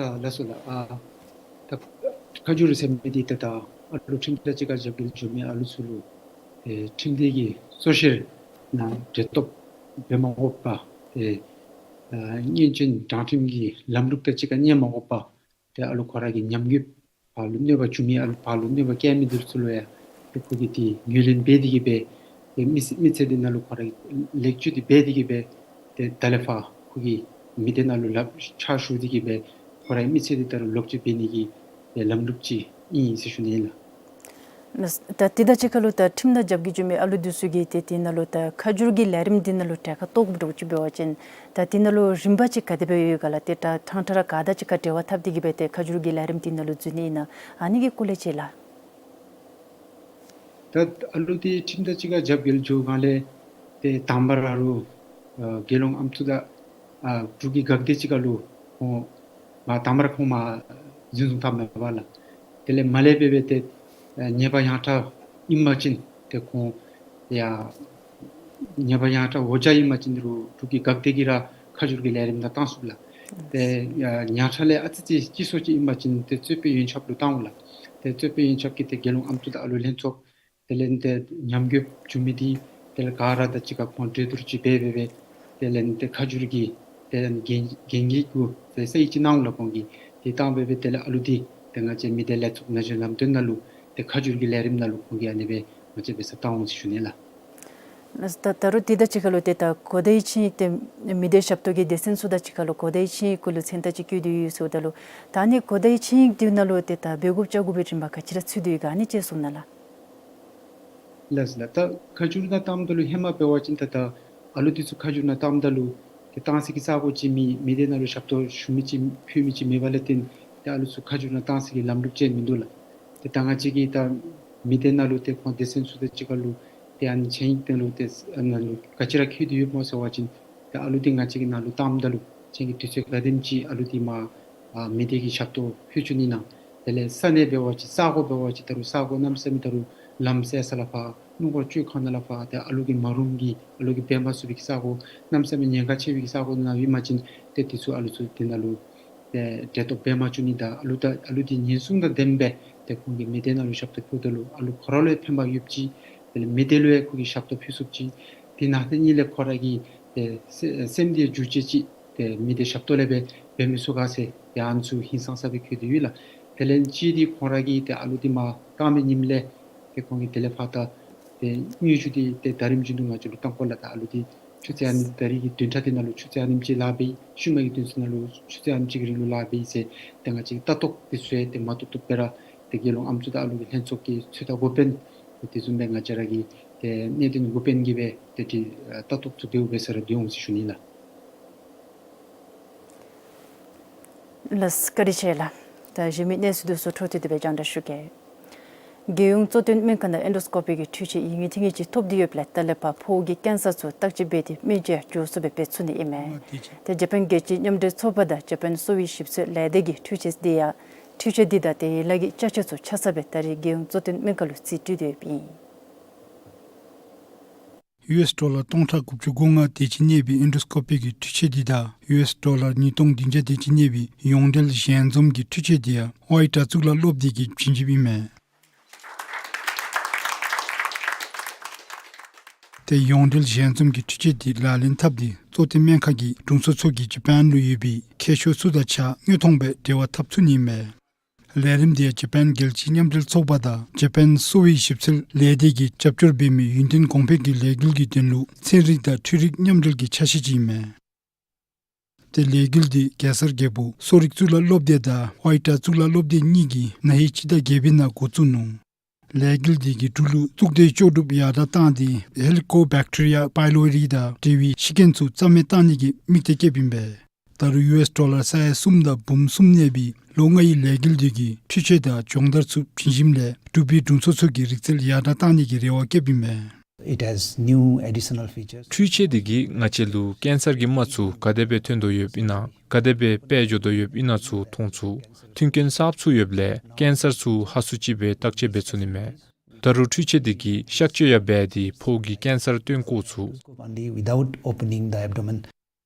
ཨ་ལགས་སོ་ལགས། ཨ་ད་ཁ་བསྒྱུར་ཟེར་མི་འདི་ད་ད་ཨ་ལོ་ཁྲིམས་དང་གཅིག་ཁར་རྒྱབ་འགལ་བྱུང་མི་ཨ་ལོ་ཚུ་ལུ་ཨེ་ཁྲིམས་འདི་གི་སོ་བཤེར་ནང་འབྲེལ་གཏོགས་འབད་མ་དགོ་པར་ཨེ་ཨ་སྔོན་བྱོན་དྲང་ཁྲིམས་ཀྱི་ལམ་ལུགས་དང་གཅིག་ཁར་གནས་མ་དགོ་པར་ཏེ་ཨ་ལོ་ཁོ་ར་གི་ཉམས་རྒུད་ཕར་ལུ་གནོད་པ་བྱུང་མི་ཨ་ལོ་ཕར་ལུ་གནོད་པ་བཀལ་མི་འདི་ཚུ་ལུ་ཡང་ཏེ་ཁོ་གིས་ཏེ་ངོས་ལེན་འབད་དེ་གིས་སྦེ་ཏེ་མི་ཚེ་མི་ཚེ་འདི་ནང་ལུ་ཁོ་ར་གིས་ལེགས་བཅོས་འདི་འབད་དེ་གིས་སྦེ་ཏེ་ད་ལས་ཕར་ཁོ་གིས་མི་སྡེ་ནང་ལུ་ལགཔ་ཕྱག་ཞུ་སྟེ་གིས་སྦེ་ཁོ་རའི་མི་ཚེ་འདི་ད་རུང་ལེགས་བཅོས་འབད་ནི་གི་ཏེ་ལམ་ལུགས་ཅིག་ཨིན་ཟེར་ཞུ་ནི་ཨིན་ལགས། ད་དེ་དང་གཅིག་ཁར་ལུ་ད་ཁྲིམས་དང་རྒྱབ་འགལ་བྱུང་མི་ཨ་ལོ་འདི་ཚུ་གིས་ཏེ་དེ་ནང་ལུ་ད་ཁ་བསྒྱུར་གྱི་ལས་རིམ་འདི་ནང་ལུ་གྲལ་ཁར་གཏོགས་དགོཔ་འདྲཝ་ཅིག་འབད་བ་ཅིན་ད་དེ་ནང་ལུ་རིམ་པ་ཅིག་ག་དེ་སྦེ་ཡོད་ག་ལགས། ཏེ་ད་ཕྲང་ཕྲང་ར་ག་དང་གཅིག་ཁར་འབྲེལ་བ་འཐབ་སྟེ་གིས་སྦེ་ཏེ་ཁ་བསྒྱུར་གྱི་ལས་རིམ་འདི་ནང་ལུ་འཛུལ་ནི་ཨིན་ན་ཨ་ནི་གི་སྐོར་ལས་ཅིག་ལགས། ད་ཨ་ལོ་འདི་ཁྲིམས་དང་གཅིག་ཁར་རྒྱབ་འགལ་བྱུང་ག་ལས་ཏེ་དང་པ་ར་ལུ་ཨ་དགེ་སློང་ཨམ་སྲུ་དང་ཨ་འབྲུག་གི་འགག་སྡེ་གཅིག་ཁར་ལུ་ཁོང་ མ་དང་པ་ར་ཁོང་མ་འཛིན་བཟུང་འཐབ་མས་པ་ལགས། དེ་ལས་མ་ལས་སྦེ་སྦེ་ཏེ་ཨ་ཉེས་པ་ཡང་དག་ཨིན་པ་ཅིན་ཏེ་ཁོང་ཡ་ཉེས་པ་ཡང་དག་འོ་བརྒྱལ་ཨིན་པ་ཅིན་རུང་འབྲུག་གི་འགག་སྡེ་གིས་ར་ཁ་བསྒྱུར་གྱི་ལས་རིམ་ནང་བཏང་ཚུགས་ལགས། ཏེ་ཡ་ཉག་ཕྲ་ལས་ཨ་ཙི་ཅིག་སྐྱིད་སོ་ཅིག་ཨིན་པ་ཅིན་ཏེ་རྩོད་དཔོན་ཡོན་ཆབ་ལུ་བཏང་འོང་ལགས། ཏེ་རྩོད་དཔོན་ཡོན་ཆབ་ཀྱིས་ཏེ་རྒྱལ་ཡོངས་ཨམ་སྲུ་དང་ཨ་ལུ་ལྷན་ཚོགས་དེ་ལས་ཏེ་ཉམས་རྒུད་བྱུང་མི་འདི་དེ་ལས་ག་ར་དང་གཅིག་ཁར་ཁོང་གྲོས་བསྡུར་ཅིག་འབད་འབད་འབད་དེ་ལས་ཏེ་ཁ་བསྒྱུར་གྱི་དེ་ལས་འགན་འགན་འཁྱེར་གུ་ཏེ་སའི་ཅིག་ནང་ལུ་ཁོང་གིས་ཏེ་བཏང་འབད་འབད་དེ་ལས་ཨ་ལུ་འདི་ཏེ་ང་བཅས་མི་སྡེ་ལས་ཚོགས་ན་གཞོན་ལམ་སྟོན་ནང་ལུ་ཏེ་ཁ་བསྒྱུར་གྱི་ལས་རིམ་ནང་ལུ་ཁོང་གིས་ཨ་ནི་སྦེ་ང་བཅས་འབད་སར་བཏང་འོང་ཟེར་ཞུ་ནི་ལགས། ལགས་ད་རུང་དེ་དང་གཅིག་ཁར་ལུ་ཏེ་ད་གོ་བརྡའི་ཆིངས་ཡིག་ཏེ་མི་སྡེ་ཞབས་ཏོག་གི་སྡེ་ཚན་ཚུ་དང་གཅིག་ཁར་ལུ་གོ་བརྡའི་ཆིངས་ཡིག་གུ་ལུ་མཚན་རྟགས་ཅིག་བཀོད་དེ་ཡོད་ཟེརཝ་ད་ལུ་ད་ཨ་ནི་གོ་བརྡའི་ཆིངས་ཡིག་འདི་ནང་ལུ་ཏེ་ད་འབད་དགོཔ་བཅའ་དགོ་པའི་རིམ་པ་ག་ཅི་ར་ཚུད་དེ་ཡོད་ག་ཨ་ནི་ཅིག་གསུང་གནང་ལགས། ལགས་ལགས། ད་ཁ་བསྒྱུར་ནང་བཏངམ་ད་ལུ་ཧེ་མ་འབད་བ་ཅིན་ད་ད་ཨ་ལུ་འདི་ཚུ་ཁ་བསྒྱུར་ནང་བཏངམ་ད་ལུ་ཏེ་བཏང་སའི་གི་ས་གོ་ཅིག་མེད། མི་སྡེ་ནང་ལུ་ཞབས་ཏོག་ཞུ་མི་ཅིག་ཕུལ་མི་ཅིག་མེད་པ་ལས་བརྟེན་ཏེ་ཨ་ལུ་ཚུ་ཁ་བསྒྱུར་ནང་བཏང་སའི་གི་ལམ་ལུགས་ཅིག་མིན་འདུག་ལགས། ཏེ་ད་ང་བཅས་ཀྱིས་ད་མི་སྡེ་ནང་ལུ་ཏེ་ཁོང་སྡེ་ཚན་ཚུ་དང་གཅིག་ཁར་ལུ་ཏེ་ཨ་ནི་ཆིངས་ཡིག་སྟེང་ལུ་ཏེ་ཨ་ནཱ་ལུ་ག་ཅི་ར་བཀོད་དེ་ཡོདཔ་སྨོ་ཟེར་བ་ཅིན་ཏེ་ཨ་ལུ་འདི་ང་བཅས་ཀྱི་ནང་ལུ་བཏངམ་ད་ལུ་ཁྱེད་ཀྱིས་དུས་ཚོད་ག་དེམ་ཅིག་ཨ་ལུ་འདི་མ་ཨ་མི་སྡེ་གི་ཞབས་ཏོག་ཕུལ་བཅུག་ནི་ཨིན་ན། དེ་ལས་ས་གནས་འབད་བ་ཅིན་ས་གོ་འབད་བ་ཅིན་ད་རུང་ས་གོ་གནམ་མེད་ས་མེད་ད་རུང་ལམ་བསལ་ས་ལས་ཕར་སྣུམ་འཁོར་སྤྱོད་ཁང་ནང་ལས་ཕར་ཏེ་ཨ་ལུ་གིས་མ་རུངམ་གི་ཨ་ལུ་གིས་འབད་མ་ཚུགས་པའི་གི་ས་གོ་གནམ་མེད་ས་མེད་ཉེན་ཁ་ཆེ་བའི་གི་ས་གོ་ནང་ཨིན་པ་ཅིན་ཏེ་དེ་ཚུ་ཨ་ལུ་ཚུ་དེ་ནང་ལུ་ཏེ་གྲལ་གཏོགས་འབད་མ་བཅུག་ནི་དང་ཨ་ལུ་དང་ཨ་ལུ་འདི་ཉེན་སྲུང་དང་ལྡནམ་སྦེ་ཏེ་ཁོང་གིས་མི་སྡེ་ནང་ལུ་ཞབས་ཏོག་ཕུལཝ་ད་ལུ་ཨ་ལུ་ཁོ་ར་ལུ་ཡང་ཕན་པ་ཡོདཔ་ཅིག་དེ་ལས་མི་སྡེ་ལུ་ཡང་ཁོ་གིས་ཞབས་ཏོག་ཕུལ་ཚུགསཔ་ཅིག། དེ་ནང་དེ་གཉིས་ལས་ཁོ་ར་གི་ཏེ་སེ་སེམས་འདི་འགྱུར་བཅོས་ཅིག་ཏེ་མི་སྡེ་ཞབས་ཏོག་ལས་སྦེ་འབད་མི་ཚུགས་ག་ཟེར་ཏེ་ཨ་ནི་ཚུ་ཧིང་སངས་ས་སྦེ་བཀོད་དེ་ཡོད་ལགས། དེ་ལས་གཅིག་འདི་ཁོང་ར་གིས་ཏེ་ཨ་ལུ་འདི་མ་བཏང་མི་ཉིནམ་ལས་ཏེ་ཁོང་གིས་དེ་ལས་ཕར་ད་ཏེ་དངུལ་ཆུ་འདི་ཏེ་ཟླ་རིམ་བཞིན་དུ་ང་བཅས་ལུ་བཏང་དགོ་ལགས། ད་ཨ་ལུ་འདི་ཆུ་ཚོད་ཨ་ནི་ད་རིས་ཀྱི་བདུན་ཕྲག་འདི་ནང་ལུ་ཆུ་ཚོད་ཨ་ནེམ་ཅིག་ལཱ་འབད་ཡི། ཤུལ་མ་གི་བདུན་ཚན་ནང་ལུ་ཆུ་ཚོད་ཨ་ནེམ་ཅིག་གི་རིང་ལུ་ལཱ་འབད་ཡི་ཟེར་ཏེ་ང་བཅས་ཀྱིས་ལྟ་རྟོག་འདི་ཚུ་ཡང་ཏེ་མ་བཏུབ་བཏུབ་སྦེ་ར་ཏེ་རྒྱལ་ཡོངས་ཨམ་སྲུ་དང་ཨ་ལུ་གི་ལྷན་ཚོགས་ཀྱི་ཚོད་ལྟ་འགོ་དཔོན་ཏེ་དེ་བཟུམ་སྦེ་ང་བཅས་ར་གི་ཏེ་གནད་དོན་འགོ་དཔོན་གྱིས་སྦེ་ཏེ་ཏེ་ལྟ་རྟོག་ཚུ་འབདཝ་འབད་ས་ར་སྡོད་འོང་ཟེར་ཞུ་ནི་ལགས། ལགས་བཀའ་དྲིན་ཆེ་ལགས། ད་གཞན་མི་གནས་ཚུལ་འདི་ཚུ་འཕྲོ་མཐུད་དེ་སྦེ་སྙན་ཞུ་གེ། རྒྱལ་ཡོངས་གཙོ་བསྟེན་སྨན་ཁང་ནང་ཨེན་ཌོ་སི་ཀོ་པི་གི་འཕྲུལ་ཆས་ཡིན་ངེས་ཐིང་ངེས་ཅིག་ཐོབ་སྟེ་ཡོདཔ་ལས་ད་ལས་ཕར་ཕོཝ་གི་ཀེན་སར་ཚུ་བརྟག་དཔྱད་འབད་དེ་སྨན་བཅོས་མགྱོགས་སུ་སྦེ་འབད་ཚུགས་ནི་ཨིན་མས། ཏེ་ཇ་པཱན་རྒྱལ་སྤྱིའི་མཉམ་འབྲེལ་ཚོགས་པ་དང་ཇ་པཱན་གསོ་བའི་ཞིབ་འཚོལ་ལས་སྡེ་གིས་འཕྲུལ་ཆས་འདི་ཡང་འཕྲུལ་ཆས་འདི་དང་དེ་ཡན་ལག་གི་ཅ་ཆས་ཚུ་ཆ་ཚང་སྦེ་ད་རེས་རྒྱལ་ཡོངས་གཙོ་བསྟེན་སྨན་ཁང་ལུ་རྩིས་སྤྲོད་དེ་ཡོདཔ་ཨིན། ཡུ་ཨེསི་ཌོ་ལར་སྟོང་ཕྲག་དགུ་བཅུ་གོ་ལྔ་དེ་ཅིག་གནས་པའི་ཨེན་ཌོ་སི་ཀོ་པི་གི་འཕྲུལ་ཆས་འདི་དང་ཡུ་ཨེསི་ཌོ་ལར་ཉིས་སྟོང་བདུན་བརྒྱ་དེ་ཅིག་གནས་པའི་ཡོངས་འབྲེལ་ཞལ་འཛོམས་ཀྱི་འཕྲུལ་ཆས་འདི་ཡང་ཝའི་ཊ་གཙུག་ལག་སློབ་སྡེ་གིས་བྱིན་བཞེསཔ་ཨིན་མས། ཏེ་ཡོངས་འབྲེལ་ཞལ་འཛོམས་ཀྱི་འཕྲུལ་ཆས་འདི་ལག་ལེན་འཐབ་སྟེ་གཙོ་བསྟེན་སྨན་ཁང་གི་དྲུང་འཚོ་ཚུ་གིས་ཇ་པཱན་ལུ་ཡོད་པའི་མཁས་མཆོག་ཚུ་དང་གཅིག་ཁར་དངོས་མཐོང་སྦེ་འབྲེལ་བ་འཐབ་ཚུགས་ནི་ཨིན་མས། ལས་རིམ་འདི་ཡང་ཇ་པཱན་རྒྱལ་སྤྱིའི་མཉམ་འབྲེལ་ཚོགས་པ་དང་ཇ་པཱན་གསོ་བའི་ཞིབ་འཚོལ་ལས་སྡེ་གིས་རྒྱབ་སྐྱོར་འབད་མི་ཡུན་བརྟན་གོང་འཕེལ་གྱི་ལས་འགུལ་གྱི་དོན་ལུ་ཚན་རིག་དང་འཕྲུལ་རིག་མཉམ་འབྲེལ་གྱི་ཆ་ཤས་ཅིག་ཨིན་མས། ཏེ་ལས་འགུལ་འདི་གེ་སར་རྒྱལ་པོ་གསོ་རིག་གཙུག་ལག་སློབ་སྡེ་དང་ཝའི་ཊ་གཙུག་ལག་སློབ་སྡེ་གཉིས་ཀྱིས་ན་ཧིང་སྤྱི་ཟླ་བརྒྱད་པའི་ནང་འགོ་བཙུགས་ནུག། ལས་འགུལ་འདི་གི་འབྲུག་ལུ་གཙུག་སྡེའི་ལྕོགས་གྲུབ་ཡར་དྲག་བཏང་སྟེ་ཧེ་ལི་ཀོ་བེག་ཊི་རི་ཡ་པའི་ལོ་རི་དང་འབྲེལ་བའི་ཤི་རྐྱེན་ཚུ་རྩ་མེད་བཏང་ནི་གི་དམིགས་གཏད་བསྐྱེདཔ་ཨིན་པས། ད་རུང་ཡུ་ཨེསི་ཌོ་ལར་ས་ཡ་གསུམ་དང་འབུམ་གསུམ་གནས་པའི་ལོ་ལྔའི་ལས་འགུལ་འདི་གིས་འཕྲུལ་ཆས་དང་སྦྱོང་བརྡར་ཚུ་བྱིན་ཞིནམ་ལས་འབྲུག་པའི་དྲུང་འཚོ་ཚུ་གི་རིག་རྩལ་ཡར་དྲག་བཏང་ནི་གི་རེ་བ་བསྐྱེདཔ་ཨིན་པས། It has new additional features. འཕྲུལ་ཆས་འདི་གིས་ང་བཅས་ལུ་ཀེན་སར་གྱི་རྨ་ཚུ་ག་དེ་སྦེ་ཐོན་དོ་ཡོདཔ་ཨིན་ན་ག་དེ་སྦེ་དཔལ་འབྱོར་དོ་ཡོདཔ་ཨིན་ན་ཚུ་མཐོང་ཚུགས། མཐུན་རྐྱེན་གསརཔ་ཚུ་ཡོདཔ་ལས་ཀེན་སར་ཚུ་ཧ་སུ་ཅིག་སྦེ་བརྟག་དཔྱད་འབད་ཚུགས་ནི་མས། ད་རུང་འཕྲུལ་ཆས་འདི་གིས་གཤག་བཅོས་ཡང་འབད་དེ་ཕོཝ་གི་ཀེན་སར་བཏོན་བཀོ་ཚུགས། Only without opening the abdomen.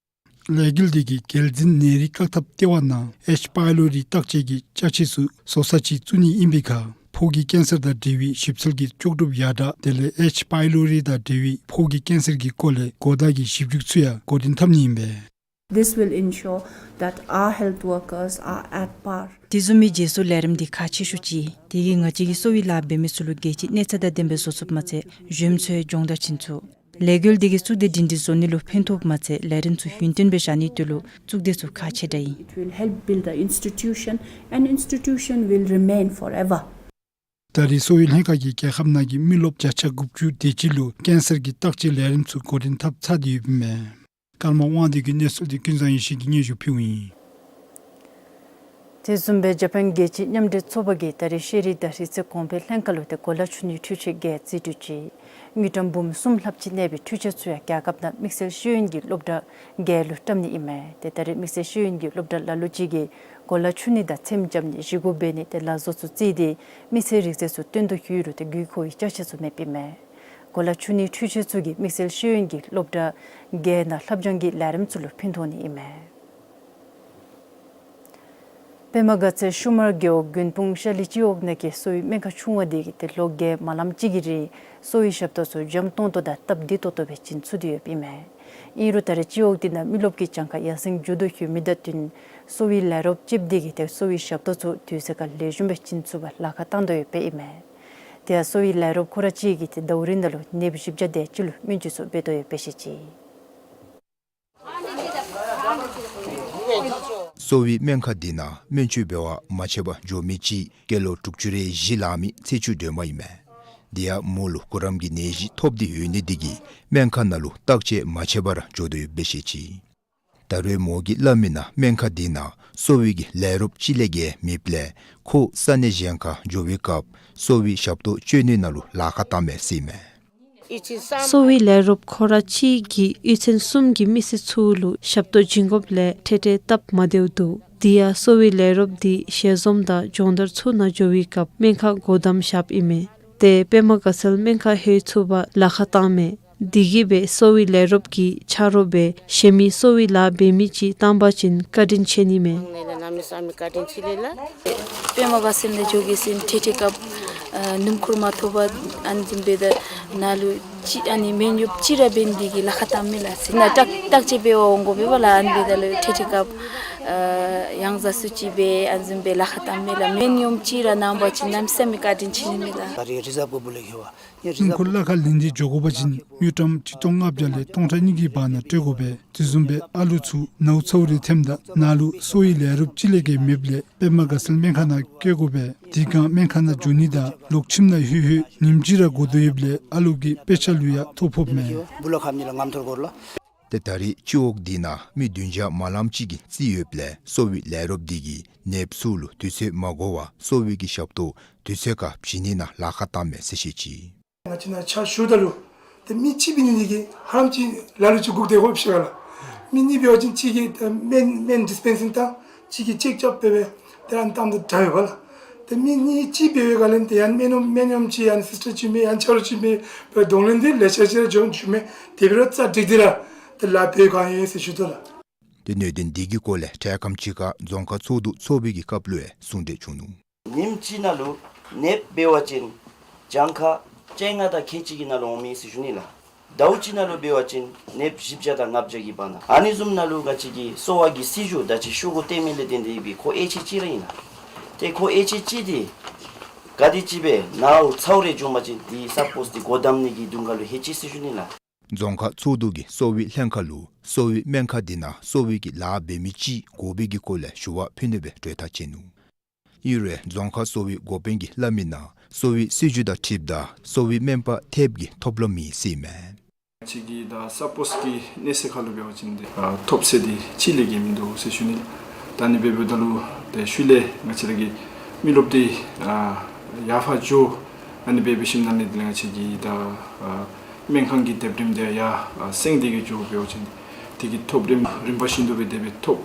ལས་འགུལ་འདི་གིས་རྒྱལ་འཛིན་ནད་རིགས་བཀག་ཐབས་ལྟེ་བ་ནང་ཨེཆ་པའི་ལོ་རི་བརྟག་དཔྱད་ཀྱི་ཅ་ཆས་ཚུ་བཟོ་ས་ཅིག་བཙུགས་ནི་ཨིན་པའི་ཁར་ཕོཝ་གི་ཀེན་སར་དང་འབྲེལ་བའི་ཞིབ་འཚོལ་གྱི་ལྕོགས་གྲུབ་ཡར་དྲག་དེ་ལས་ཨེཆ་པའི་ལོ་རི་དང་འབྲེལ་བའི་ཕོཝ་གི་ཀེན་སར་གྱི་སྐོར་ལས་གོ་བརྡ་གི་ཞིབ་འཇུག་ཚུ་ཡང་འགོ་འདྲེན་འཐབ་ནི་ཨིན་པས། This will ensure that our health workers are at par. དེ་བཟུམ་མའི་རྗེས་སུ་ལས་རིམ་འདི་ཁག་ཆེ་ཤོས་ཅིག་དེ་གིས་ང་བཅས་ཀྱི་གསོ་བའི་ལཱ་འབད་མི་ཚུ་ལུ་རྒྱལ་སྤྱིའི་གནས་ཚད་དང་ལྡནམ་སྦེ་བཟོ་ཚུགསཔ་མ་ཚད་གཞོནམ་ཚུ་ཡང་སྦྱོང་བརྡར་བྱིན་ཚུགས། ལས་འགུལ་འདི་གིས་གཙུག་སྡེ་སྒྲིང་སྒྲིང་བཟོ་ནི་ལུ་ཕན་ཐོགསཔ་མ་ཚད་ལས་རིམ་ཚུ་ཡུན་བརྟན་སྦེ་བཞག་ནིའི་དོན་ལུ་གཙུག་སྡེ་ཚུ་ཁག་ཆེ་དྲགས་ཨིན། It will help build the institution, and institution will remain forever. ད་རེས་གསོ་བའི་ལྷན་ཁག་གིས་རྒྱལ་ཁབ་ནང་གི་མི་རློབས་བརྒྱ་ཆ་དགུ་བཅུ་དེ་ཅིག་ལུ་ཀེན་སར་གྱི་བརྟག་དཔྱད་ལས་རིམ་ཚུ་འགོ་འདྲེན་འཐབ་ཚར་ཏེ་ཡོདཔ་ཨིན་མས། ཀརྨ་དབང་འདུས་ཀྱི་གནས་ཚུལ་འདི་ཀུན་བཟང་ཡེ་ཤེས་ཀྱིས་སྙན་ཞུ་ཕུལཝ་ཨིན། དེ་བཟུམ་སྦེ་ཇ་པཱན་རྒྱལ་སྤྱིའི་མཉམ་འབྲེལ་ཚོགས་པ་གིས་ད་རེས་ཤེས་རིག་དང་རིག་རྩལ་གོང་འཕེལ་ལྷན་ཁག་ལུ་ཏེ་གོ་ལ་ཆུ་ནི་འཕྲུལ་ཆས་བརྒྱད་རྩིས་སྤྲོད་ཅི། དངུལ་ཀྲམ་འབུམ་གསུམ་ལྷགཔ་ཅིག་གནས་པའི་འཕྲུལ་ཆས་ཚུ་ཡང་རྒྱལ་ཁབ་ནང་དམིགས་བསལ་ཤེས་ཡོན་གྱི་སློབ་གྲྭ་བརྒྱད་ལུ་བཀྲམ་ནི་ཨིན་མས། ཏེ་ད་རེས་དམིགས་བསལ་ཤེས་ཡོན་གྱི་སློབ་གྲྭ་ལ་ལུ་ཅིག་གིས་གོ་ལ་ཆུ་ནི་དང་ཚེམ་རྐྱབ་ནི་བཞེས་སྒོ་འབད་ནི་ཏེ་ལག་བཟོ་ཚུ་རྩིས་ཏེ་མི་སེར་རིག་རྩལ་ཚུ་སྟོན་དོ་ཡོད་རུང་ཏེ་དགོས་མཁོ་བའི་ཅ་ཆས་ཚུ་མེདཔ་ཨིན་མས། གོ་ལ་ཆུ་ནི་འཕྲུལ་ཆས་ཚུ་གིས་དམིགས་བསལ་ཤེས་ཡོན་གྱི་སློབ་གྲྭ་བརྒྱད་ནང་ལྷབ་སྦྱང་གི་ལས་རིམ་ཚུ་ལུ་ཕན་ཐོགས་ནི་ཨིན་མས། པདྨ་དགའ་ཚལ་ཤུ་མར་རྒེད་འོག་དགོན་དཔུང་ཤ་ལི་སྤྱི་འོག་ནང་གི་གསོ་བའི་སྨན་ཁང་ཆུང་བ་འདི་གིས་ཏེ་ལོ་བརྒྱད་མ་ལངམ་ཅིག་གི་རིང་གསོ་བའི་ཞབས་ཏོག་ཚུ་འཇམ་ཏོང་ཏོ་དང་སྟབས་བདེ་ཏོག་ཏོ་སྦེ་བྱིན་ཚུགས་ཏེ་ཡོདཔ་ཨིན་མས། ཨིན་རུང་ད་རེས་སྤྱི་འོག་འདི་ནང་མི་རློབས་ཀྱི་གྱངས་ཁ་ཡར་སེང་འགྱོ་དོ་ཡོད་མི་དང་བསྟུན་གསོ་བའི་ལས་རོགསཔ་ཅིག་འདི་གིས་ཏེ་གསོ་བའི་ཞབས་ཏོག་ཚུ་དུས་ཚོད་ཁར་ལེགས་ཤོམ་སྦེ་བྱིན་ཚུགས་པར་ལཱ་ཁག་བཏང་དོ་ཡོདཔ་ཨིན་མས། དེ་ཡང་གསོ་བའི་ལས་རོགསཔ་ཁོ་ར་གཅིག་གིས་ཏེ་ཟླཝ་རེ་ནང་ལུ་ནདཔ་བཞི་བརྒྱ་དེ་ཅིག་ལུ་སྨན་བཅོས་ཚུ་འབད་དོ་ཡོདཔ་སྦེ་བཤད་ཅི། གསོ་བའི་སྨན་ཁང་འདི་ནང་སྨན་བཅོས་འབད་བར་མ་ཆད་པར་འགྱོ་མི་ཅིག་སྐྱེས་ལོ་དྲུག་ཅུ་རེ་བཞི་ལང་མི་ཚེ་མཆོག་སྒྲོལ་མ་ཨིན་མས། དེ་ཡང་མོ་ལུ་གུ་རམ་གྱི་ནད་གཞི་ཐོབ་སྟེ་ཡོད་ནི་འདི་གིས་སྨན་ཁང་ནང་ལུ་བརྟག་དཔྱད་མ་ཆད་པར་འགྱོ་དོ་ཡོདཔ་སྦེ་བཤད་ཅི། ད་རེས་མོ་གིས་སླབ་མི་ནང་སྨན་ཁང་འདི་ནང་གསོ་བའི་གི་ལས་རོགསཔ་གཅིག་ལས་བརྒལ་མེདཔ་ལས་ཁོ་ས་གནས་གཞན་ཁར་འགྱོ་བའི་སྐབས་གསོ་བའི་ཞབས་ཏོག་སྤྱོད་ནི་ནང་ལུ་ལཱ་ཁག་བཏངམ་མས་ཟེར་ཨིན་མས། གསོ་བའི་ལས་རོགསཔ་ཁོ་ར་གཅིག་གིས་གཡུས་ཚན་གསུམ་གྱི་མི་སེར་ཚུ་ལུ་ཞབས་ཏོག་བྱིན་དགོཔ་ལས་འཕྲལ་འཕྲལ་སྟབས་མ་བདེཝ་འདུག། དེ་ཡང་གསོ་བའི་ལས་རོགསཔ་འདི་ཞལ་འཛོམས་དང་སྦྱོང་བརྡར་ཚུ་ནང་འགྱོ་བའི་སྐབས་སྨན་ཁང་སྒོ་བསྡམས་བཞགཔ་ཨིན་མས། ཏེ་པདྨ་དགའ་ཚལ་སྨན་ཁང་ལྷོད་ཚུགས་པར་ལཱ་ཁག་བཏངམ་མས། དེ་གིས་སྦེ་གསོ་བའི་ལས་རོགསཔ་གིས་ཆ་རོགས་སྦེ་གཞན་མི་གསོ་བའི་ལཱ་འབད་མི་ཅིག་བཏང་པ་ཅིན་བཀའ་དྲིན་ཆེ་ནི་མས། པདྨ་དགའ་ཚལ་ནང་འགྱོ་གེ་ཟེར་ཐེངས་ཐེངས་སྐབས་ཨ་སྣུམ་འཁོར་མ་ཐོབ་པར་ཨ་ནི་བཟུམ་སྦེ་ད་ནཱ་ལུ་ཅིག་ཨ་ནི་སྨན་གཡོགཔ་ཅིག་ར་འབད་ནི་འདི་གིས་ལཱ་ཁག་བཏངམ་མས་ལགས། ནཱ་བརྟག་བརྟག་དཔྱད་འབད་བར་འོང་དགོ་པས་ལགས། ཨ་ནི་སྦེ་ད་ལུ་ཐེངས་ཐེངས་སྐབས་ཨ་ཡང་ཟ་སུ་ཅིག་སྦེ་ཨ་ནི་བཟུམ་སྦེ་ལཱ་ཁག་བཏངམ་མས་ལགས། སྨན་གཡོགཔ་ཅིག་ར་གནང་པ་ཅིན་གནམ་མེད་ས་མེད་བཀའ་དྲིན་ཆེ་ནི་མས་ལགས། ད་རེས་རི་ཛརབ་སྦུག་ལས་ཁེ་བ་སྣུམ་འཁོར་གླ་ཁར་ལེན་ཏེ་འགྱོ་དགོ་པ་ཅིན་དངུལ་ཀྲམ་ཆིག་སྟོང་ལྔ་བརྒྱ་ལས་སྟོང་ཕྲག་གཉིས་ཀྱི་བར་ན་སྤྲོད་དགོ་པས། དེ་བཟུམ་སྦེ་ཨ་ལུ་ཚུ་ནཝ་ཚཝ་རེ་ཐོནམ་ད་ནཱ་ལུ་གསོ་བའི་ལས་རོགསཔ་གཅིག་ལས་བརྒལ་མེདཔ་ལས་པདྨ་དགའ་ཚལ་སྨན་ཁང་ནང་བསྐྱལ་དགོ་པས། དེ་སྒང་སྨན་ཁང་ནང་འགྱོ་ནི་དང་ལོག་ཁྱིམ་ནང་ལྷོད་ལྷོད་ཉིནམ་གཅིག་ར་འགོར་དོ་ཡོདཔ་ལས་ཨ་ལུ་གི་དཔེ་ཆ་ལུ་ཡང་ཐོ་ཕོགཔ་མས། ཏེ་ད་རེས་སྤྱི་འོག་འདི་ནང་མི་བདུན་བརྒྱ་མ་ལངམ་ཅིག་གིས་རྩིས་ཡོདཔ་ལས་གསོ་བའི་ལས་རོགསཔ་འདི་གིས་ནདཔ་ཚུ་ལུ་དུས་ཚོད་མ་འགོར་བར་གསོ་བའི་གི་ཞབས་ཏོག་དུས་ཚོད་ཁར་བྱིན་ནི་ནང་ལཱ་ཁག་བཏངམ་མས་ཟེར་བཤད་ཅི། ང་བཅས་ནཱ་ཕྱག་ཞུཝ་ད་ལུ་ཏེ་མི་གཅིག་འབད་ནི་འདི་གིས་ཧ་ལམ་ཅིག་ལ་ལུ་ཅིག་སྒུག་སྡོད་དགོཔ་ཅིག་ལགས། མི་གཉིས་འབད་བ་ཅིན་གཅིག་གིས་ཏེ་སྨན་སྨན་ཌིས་པེན་སིང་བཏང་། གཅིག་གིས་ཅེཀ་རྐྱབ་འབད་སྦེ་ཏེ་ཨ་ནི་བཏངམ་ད་དྲག་ཡོདཔ་ལགས། ཏེ་མི་གཉིས་གཅིག་འབད་བའི་སྒང་ལས་ཏེ་ཡང་སྨན་གཡོགཔ་སྨན་གཡོགཔ་ཅིག་ཡང་སིས་ཊར་ཅིག་མས་ཡང་ཆ་རོགས་ཅིག་མས་སྦེ་གདོང་ལེན་འདི་ལེ་ཤ་ཅིག་ར་འབྱུང་བྱུངམ་མས། དེ་འབད་རུང་རྩ་འགྲིག་སྟེ་ར་ཏེ་ལཱ་འབད་ག་ཡོད་ཟེར་ཞུ་དོ་ལགས། ཏེ་གནད་དོན་འདི་གི་སྐོར་ལས་འཕྲལ་ཁམས་ཅིག་ཁར་རྫོང་ཁག་ཚོགས་འདུ་ཚོགས་པའི་གི་སྐབས་ལུ་ཡང་གསུང་གྲོས་བྱུང་ནུག། ཉིནམ་གཅིག་ནང་ལུ་ནདཔ་འབད་བ་ཅིན་གྱངས་ཁ་བཅོ་ལྔ་དང་ཁལ་གཅིག་གི་ནང་ལུ་འོང་མས་ཟེར་ཞུ་ནི་ལགས། ཟླཝ་གཅིག་ནང་ལུ་འབད་བ་ཅིན་ནདཔ་བཞི་བརྒྱ་དང་ལྔ་བརྒྱ་གི་བར་ན། ཨ་ནི་བཟུམ་ནང་ལུ་ང་བཅས་ཀྱི་གསོ་བ་གི་སྲིད་བྱུས་ད་ཅི་ཤོག་གུ་བཏོན་མི་ལས་བརྟེན་ཏེ་འབད་ཁོ་ཨེ་ཆེ་ཅིག་ར་ཨིན་ལགས། ཏེ་ཁོ་ཨེ་ཆེ་ཅིག་འདི་ག་དེ་ཅིག་སྦེ་ནཝ་ཚཝ་རེ་འབྱུང་པ་ཅིན་འདི་ས་པོས་འདི་སྒོ་བསྡམ་ནི་གི་དུས་སྐབས་ལུ་ལྷོད་ཅི་ཟེར་ཞུ་ནི་ལགས། རྫོང་ཁག་ཚོགས་འདུ་གིས་གསོ་བའི་ལྷན་ཁག་ལུ་གསོ་བའི་སྨན་ཁང་འདི་ནང་གསོ་བའི་གི་ལཱ་འབད་མི་ཅིག་དགོ་པའི་གི་སྐོར་ལས་ཞུ་བ་ཕུལ་ནི་སྦེ་གྲོས་ཐག་བཅད་ནུག། ཨིན་རུང་རྫོང་ཁག་གསོ་བའི་འགོ་དཔོན་གྱིས་སླབ་མི་ནང་གསོ་བའི་སྲིད་བྱུས་དང་འཁྲིལཝ་ད་གསོ་བའི་སྨན་པ་ཐེབས་ཀྱི་ཐོབ་ལམ་མེད་ཟེར་ཨིན་མས། ང་བཅས་ཀྱི་ད་ས་པོས་ཀྱི་གནས་ཚད་ཁར་ལུ་འབད་བ་ཅིན་ཏེ་ཨ་ཐོབ་ཚད་འདི་གཅིག་ལས་བརྒལ་མིན་འདུག་ཟེར་ཞུ་ནི། ད་ཨ་ནི་འབདཝ་ད་ལུ་ཏེ་ཤུལ་ལས་ང་བཅས་ར་གི་མི་རློབས་འདི་ཨ་ཡར་ཕར་འགྱོ་ཨ་ནི་འབད་འབད་ཞིནམ་ལས་ཏེ་ང་བཅས་ཀྱི་ད་ཨ་སྨན་ཁང་གི་དེབ་རིམ་འདི་ཡར་ཨ་སེང་སྟེ་གི་འགྱོ་འབད་བ་ཅིན་དེ་གི་ཐོབ་རིམ་རིམ་པ་བཞིན་དུ་སྦེ་དེ་སྦེ་ཐོབ།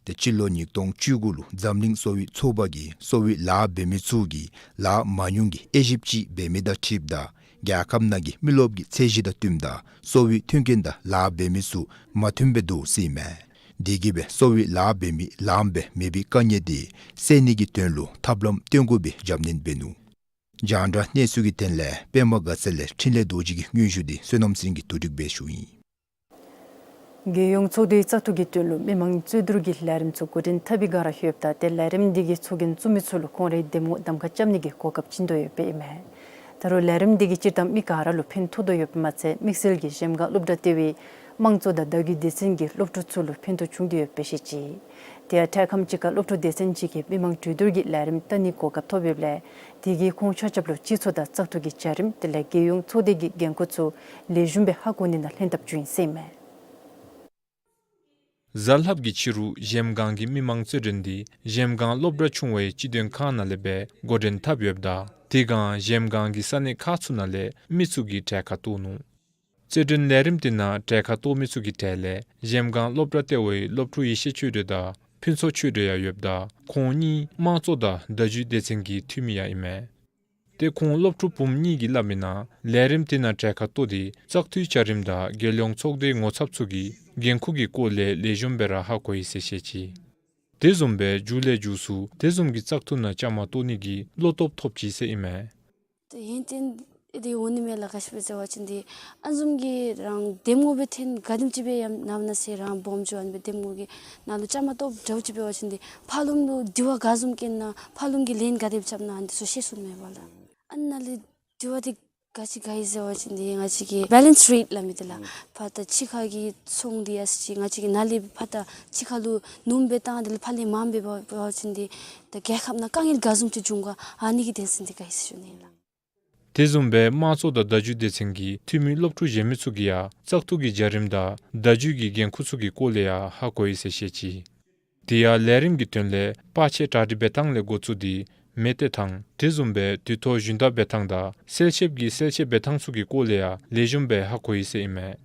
ཏེ་སྤྱི་ལོ་ཉིས་སྟོང་བཅུ་དགུ་ལུ་འཛམ་གླིང་གསོ་བའི་ཚོགས་པ་གིས་གསོ་བའི་ལཱ་འབད་མི་ཚུ་གིས་ལཱ་མང་ཉུང་གི་དབྱེ་ཞིབ་ཅིག་འབད་མི་དང་འཁྲིལཝ་ད་རྒྱལ་ཁབ་ནང་གི་མི་རློབས་ཀྱི་ཚད་གཞི་དང་བསྟུནམ་ད་གསོ་བའི་མཐུན་རྐྱེན་དང་ལཱ་འབད་མི་ཚུ་མ་མཐུནམ་སྦེ་འདུག་ཟེར་ཨིན་མས། དེ་གིས་སྦེ་གསོ་བའི་ལཱ་འབད་མི་ལངམ་སྦེ་མེད་པའི་དཀའ་ངལ་འདི་སེལ་ནི་གི་དོན་ལུ་ཐབས་ལམ་བཏོན་དགོ་པའི་རྒྱབ་སྣོན་འབད་ནུག། རྒྱང་བསྒྲགས་གནས་ཚུལ་གྱི་དོན་ལས་པདྨ་དགའ་ཚལ་ལས་འཕྲིན་ལས་རྡོ་རྗེ་གི་སྙན་ཞུ་འདི་བསོད་ནམས་སེང་གེ་དོ་སྒྲིག་སྦེ་ཞུཝ་ཨིན། རྒྱལ་ཡོངས་ཚོགས་སྡེའི་བཙག་འཐུ་གི་དོན་ལུ་མི་མང་རྩོད་བསྡུར་གྱི་ལས་རིམ་ཚུ་འགོ་འདྲེན་འཐབ་པའི་བསྒང་ར་ལྷོདཔ་ད་ཏེ་ལས་རིམ་འདི་གི་ཚོགས་རྒྱན་བཙུགས་མི་ཚུ་ལུ་ཁོང་རའི་འདེམས་ངོ་གདམ་ཁ་རྐྱབ་ནི་གི་གོ་སྐབས་བྱིན་དོ་ཡོདཔ་ཨིན་མས། ད་རུང་ལས་རིམ་འདི་གིས་སྤྱིར་བཏང་མི་ག་ར་ལུ་ཕན་ཐོགས་དོ་ཡོདཔ་མ་ཚད་དམིགས་བསལ་གྱིས་གཞལམ་སྒང་སློབ་གྲྭ་ལྟེ་བའི་དམངས་གཙོ་དང་བརྡ་བརྒྱུད་སྡེ་ཚན་གྱི་སློབ་ཕྲུག་ཚུ་ལུ་ཕན་ཐོགས་བྱུང་དོ་ཡོདཔ་སྦེ་བཤད་ཅི། དེ་ཡང་འཕྲལ་ཁམས་ཅིག་ཁར་སློབ་ཕྲུག་སྡེ་ཚན་ཅིག་གིས་མི་མང་གྲོས་བསྡུར་གྱི་ལས་རིམ་བལྟ་ནིའི་གོ་སྐབས་ཐོབ་ཡོདཔ་ལས་དེ་གིས་ཁོང་ཆ་ཁྱབ་ལུ་སྤྱི་ཚོགས་དང་བཙག་འཐུ་གི་བྱ་རིམ་དེ་ལས་རྒྱལ་ཡོངས་ཚོགས་སྡེ་གི་འགན་ཁུར་ཚུ་ལེགས་ཤོམ་སྦེ་ཧ་གོ་ནི་ནང་ལྷན་ཐབས་བྱུང་ཡི་ཟེར་ཨིན་མས། གཟའ་ལྷགཔ་གི་ཕྱི་རུ་གཞལམ་སྒང་གི་མི་མང་རྩོད་འགྲན་འདི་གཞལམ་སྒང་སློབ་གྲྭ་ཆུང་བའི་སྤྱི་དོན་ཁང་ནང་ལས་སྦེ་འགོ་འདྲེན་འཐབ་ཡོདཔ་ད་དེ་སྒང་གཞལམ་སྒང་གི་ས་གནས་ཁག་ཚུ་ནང་ལས་མི་ཚུ་གིས་གྲལ་ཁར་གཏོགས་ནུག། རྩོད་འགྲན་ལས་རིམ་དེ་ནང་གྲལ་ཁར་གཏོགས་མི་ཚུ་གི་གྲས་ལས་གཞལམ་སྒང་སློབ་གྲྭ་ལྟེ་བའི་སློབ་ཕྲུག་ཡེ་ཤེས་ཆོས་སྒྲོན་དང་ཕུན་ཚོགས་ཆོས་སྒྲོན་ཡང་ཡོདཔ་ད་ཁོང་གཉིས་དམངས་གཙོ་དང་བརྡ་བརྒྱུད་སྡེ་ཚན་གྱི་འཐུས་མི་ཡང་ཨིན་མས། ཏེ་ཁོང་སློབ་ཕྲུག་བུམོ་གཉིས་ཀྱིས་སླབ་མི་ནང་ལས་རིམ་དེ་ནང་གྲལ་ཁར་གཏོགས་ཏེ་བཙག་འཐུའི་བྱ་རིམ་དང་རྒྱལ་ཡོངས་ཚོགས་སྡེའི་ངོ་ཚབ་ཚུ་གི་འགན་ཁུར་གྱི་སྐོར་ལས་ལེགས་ཤོམ་སྦེ་ར་ཧ་གོ་ཡི་ཟེར་བཤད་ཅི། དེ་བཟུམ་སྦེ་མཇུག་ལས་མཇུག་སུ་དེ་བཟུམ་གྱི་བཙག་འཐུ་ནང་བཅའ་མར་གཏོགས་ནི་གི་བློ་སྟོབས་ཐོབ་ཅི་ཟེར་ཨིན་མས། ཏེ་ཧེང་ཏེན་ཨེ་དེ་འོང་ནི་མས་ལགས། ག་ཅི་སྦེ་ཟེར་བ་ཅིན་ཏེ་ཨ་ནི་བཟུམ་གྱི་རང་འདེམས་ངོ་སྦེ་འཐོན་ག་དེམ་ཅིག་སྦེ་ཡང་ནམ་ན་ཟེར་རང་སྦོམ་འགྱོ་ཨ་ནི་སྦེ་འདེམས་ངོ་གི་ནང་ལུ་བཅའ་མར་གཏོགསཔ་འདྲཝ་ཅིག་འབད་བ་ཅིན་ཏེ་ཕར་ལོགས་ལུ་དྲི་བ་ག་བཟུམ་བཀོད་ན་ཕར་ལོགས་ཀྱིས་ལན་ག་དེ་རྐྱབ་ན་ཨ་ནི་ཚུ་ཤེས་ཚུགས་ནི་མས་པ་ལགས། ཨ་ནཱ་ལས་དྲི་བ་འདི་ག་ཅི་ག་ཨིན་ཟེར་བ་ཅིན་ཏེ་ང་བཅས་ཀྱི་བེ་ལེནསི་རེཊ་སླབ་མི་འདི་ལགས། ཨུམ། ཕར་ད་ཕྱི་ཁ་གི་ཚོང་འདི་ཨ་ཙི་ཅིག་ང་བཅས་ཀྱི་ནཱ་ལས་ཕར་ད་ཕྱི་ཁ་ལུ་སྣུམ་སྦེ་བཏང་དེ་ལས་ཕར་ལས་མངམ་སྦེ་འབད་བ་ཅིན་ཏེ་ད་རྒྱལ་ཁབ་ནང་དཀའ་ངལ་ག་བཟུམ་ཅིག་འབྱུང་ག་ཨ་ནི་གི་དོན་ཚན་འདི་ག་ཨིན་ཟེར་ཞུ་ནི་ལགས། དེ་བཟུམ་སྦེ་དམངས་གཙོ་དང་བརྡ་བརྒྱུད་སྡེ་ཚན་གྱི་འཐུས་མི་སློབ་ཕྲུག་གཞན་མི་ཚུ་གིས་ཡང་བཙག་འཐུ་གི་བྱ་རིམ་དང་བརྡ་བརྒྱུད་ཀྱི་འགན་ཁུར་ཚུ་གི་སྐོར་ལས་ཡང་ཧ་གོ་ཡི་ཟེར་བཤད་ཅི། དེ་ཡང་ལས་རིམ་གྱི་དོན་ལས་པར་ཆས་གྲ་སྒྲིག་འབད་ཐངས་ལས་འགོ་བཙུགས་ཏེ་མེ་བཏེག་ཐངས་དེ་བཟུམ་སྦེ་དུས་ཐོག་ཞུན་དག་འབད་ཐངས་དང་གསལ་ཆེབ་ཀྱི་གསལ་ཆེབ་འབད་ཐངས་ཚུ་གི་སྐོར་ལས་ཡང་ལེགས་ཤོམ་སྦེ་ཧ་གོ་ཡི་ཟེར་ཨིན་མས།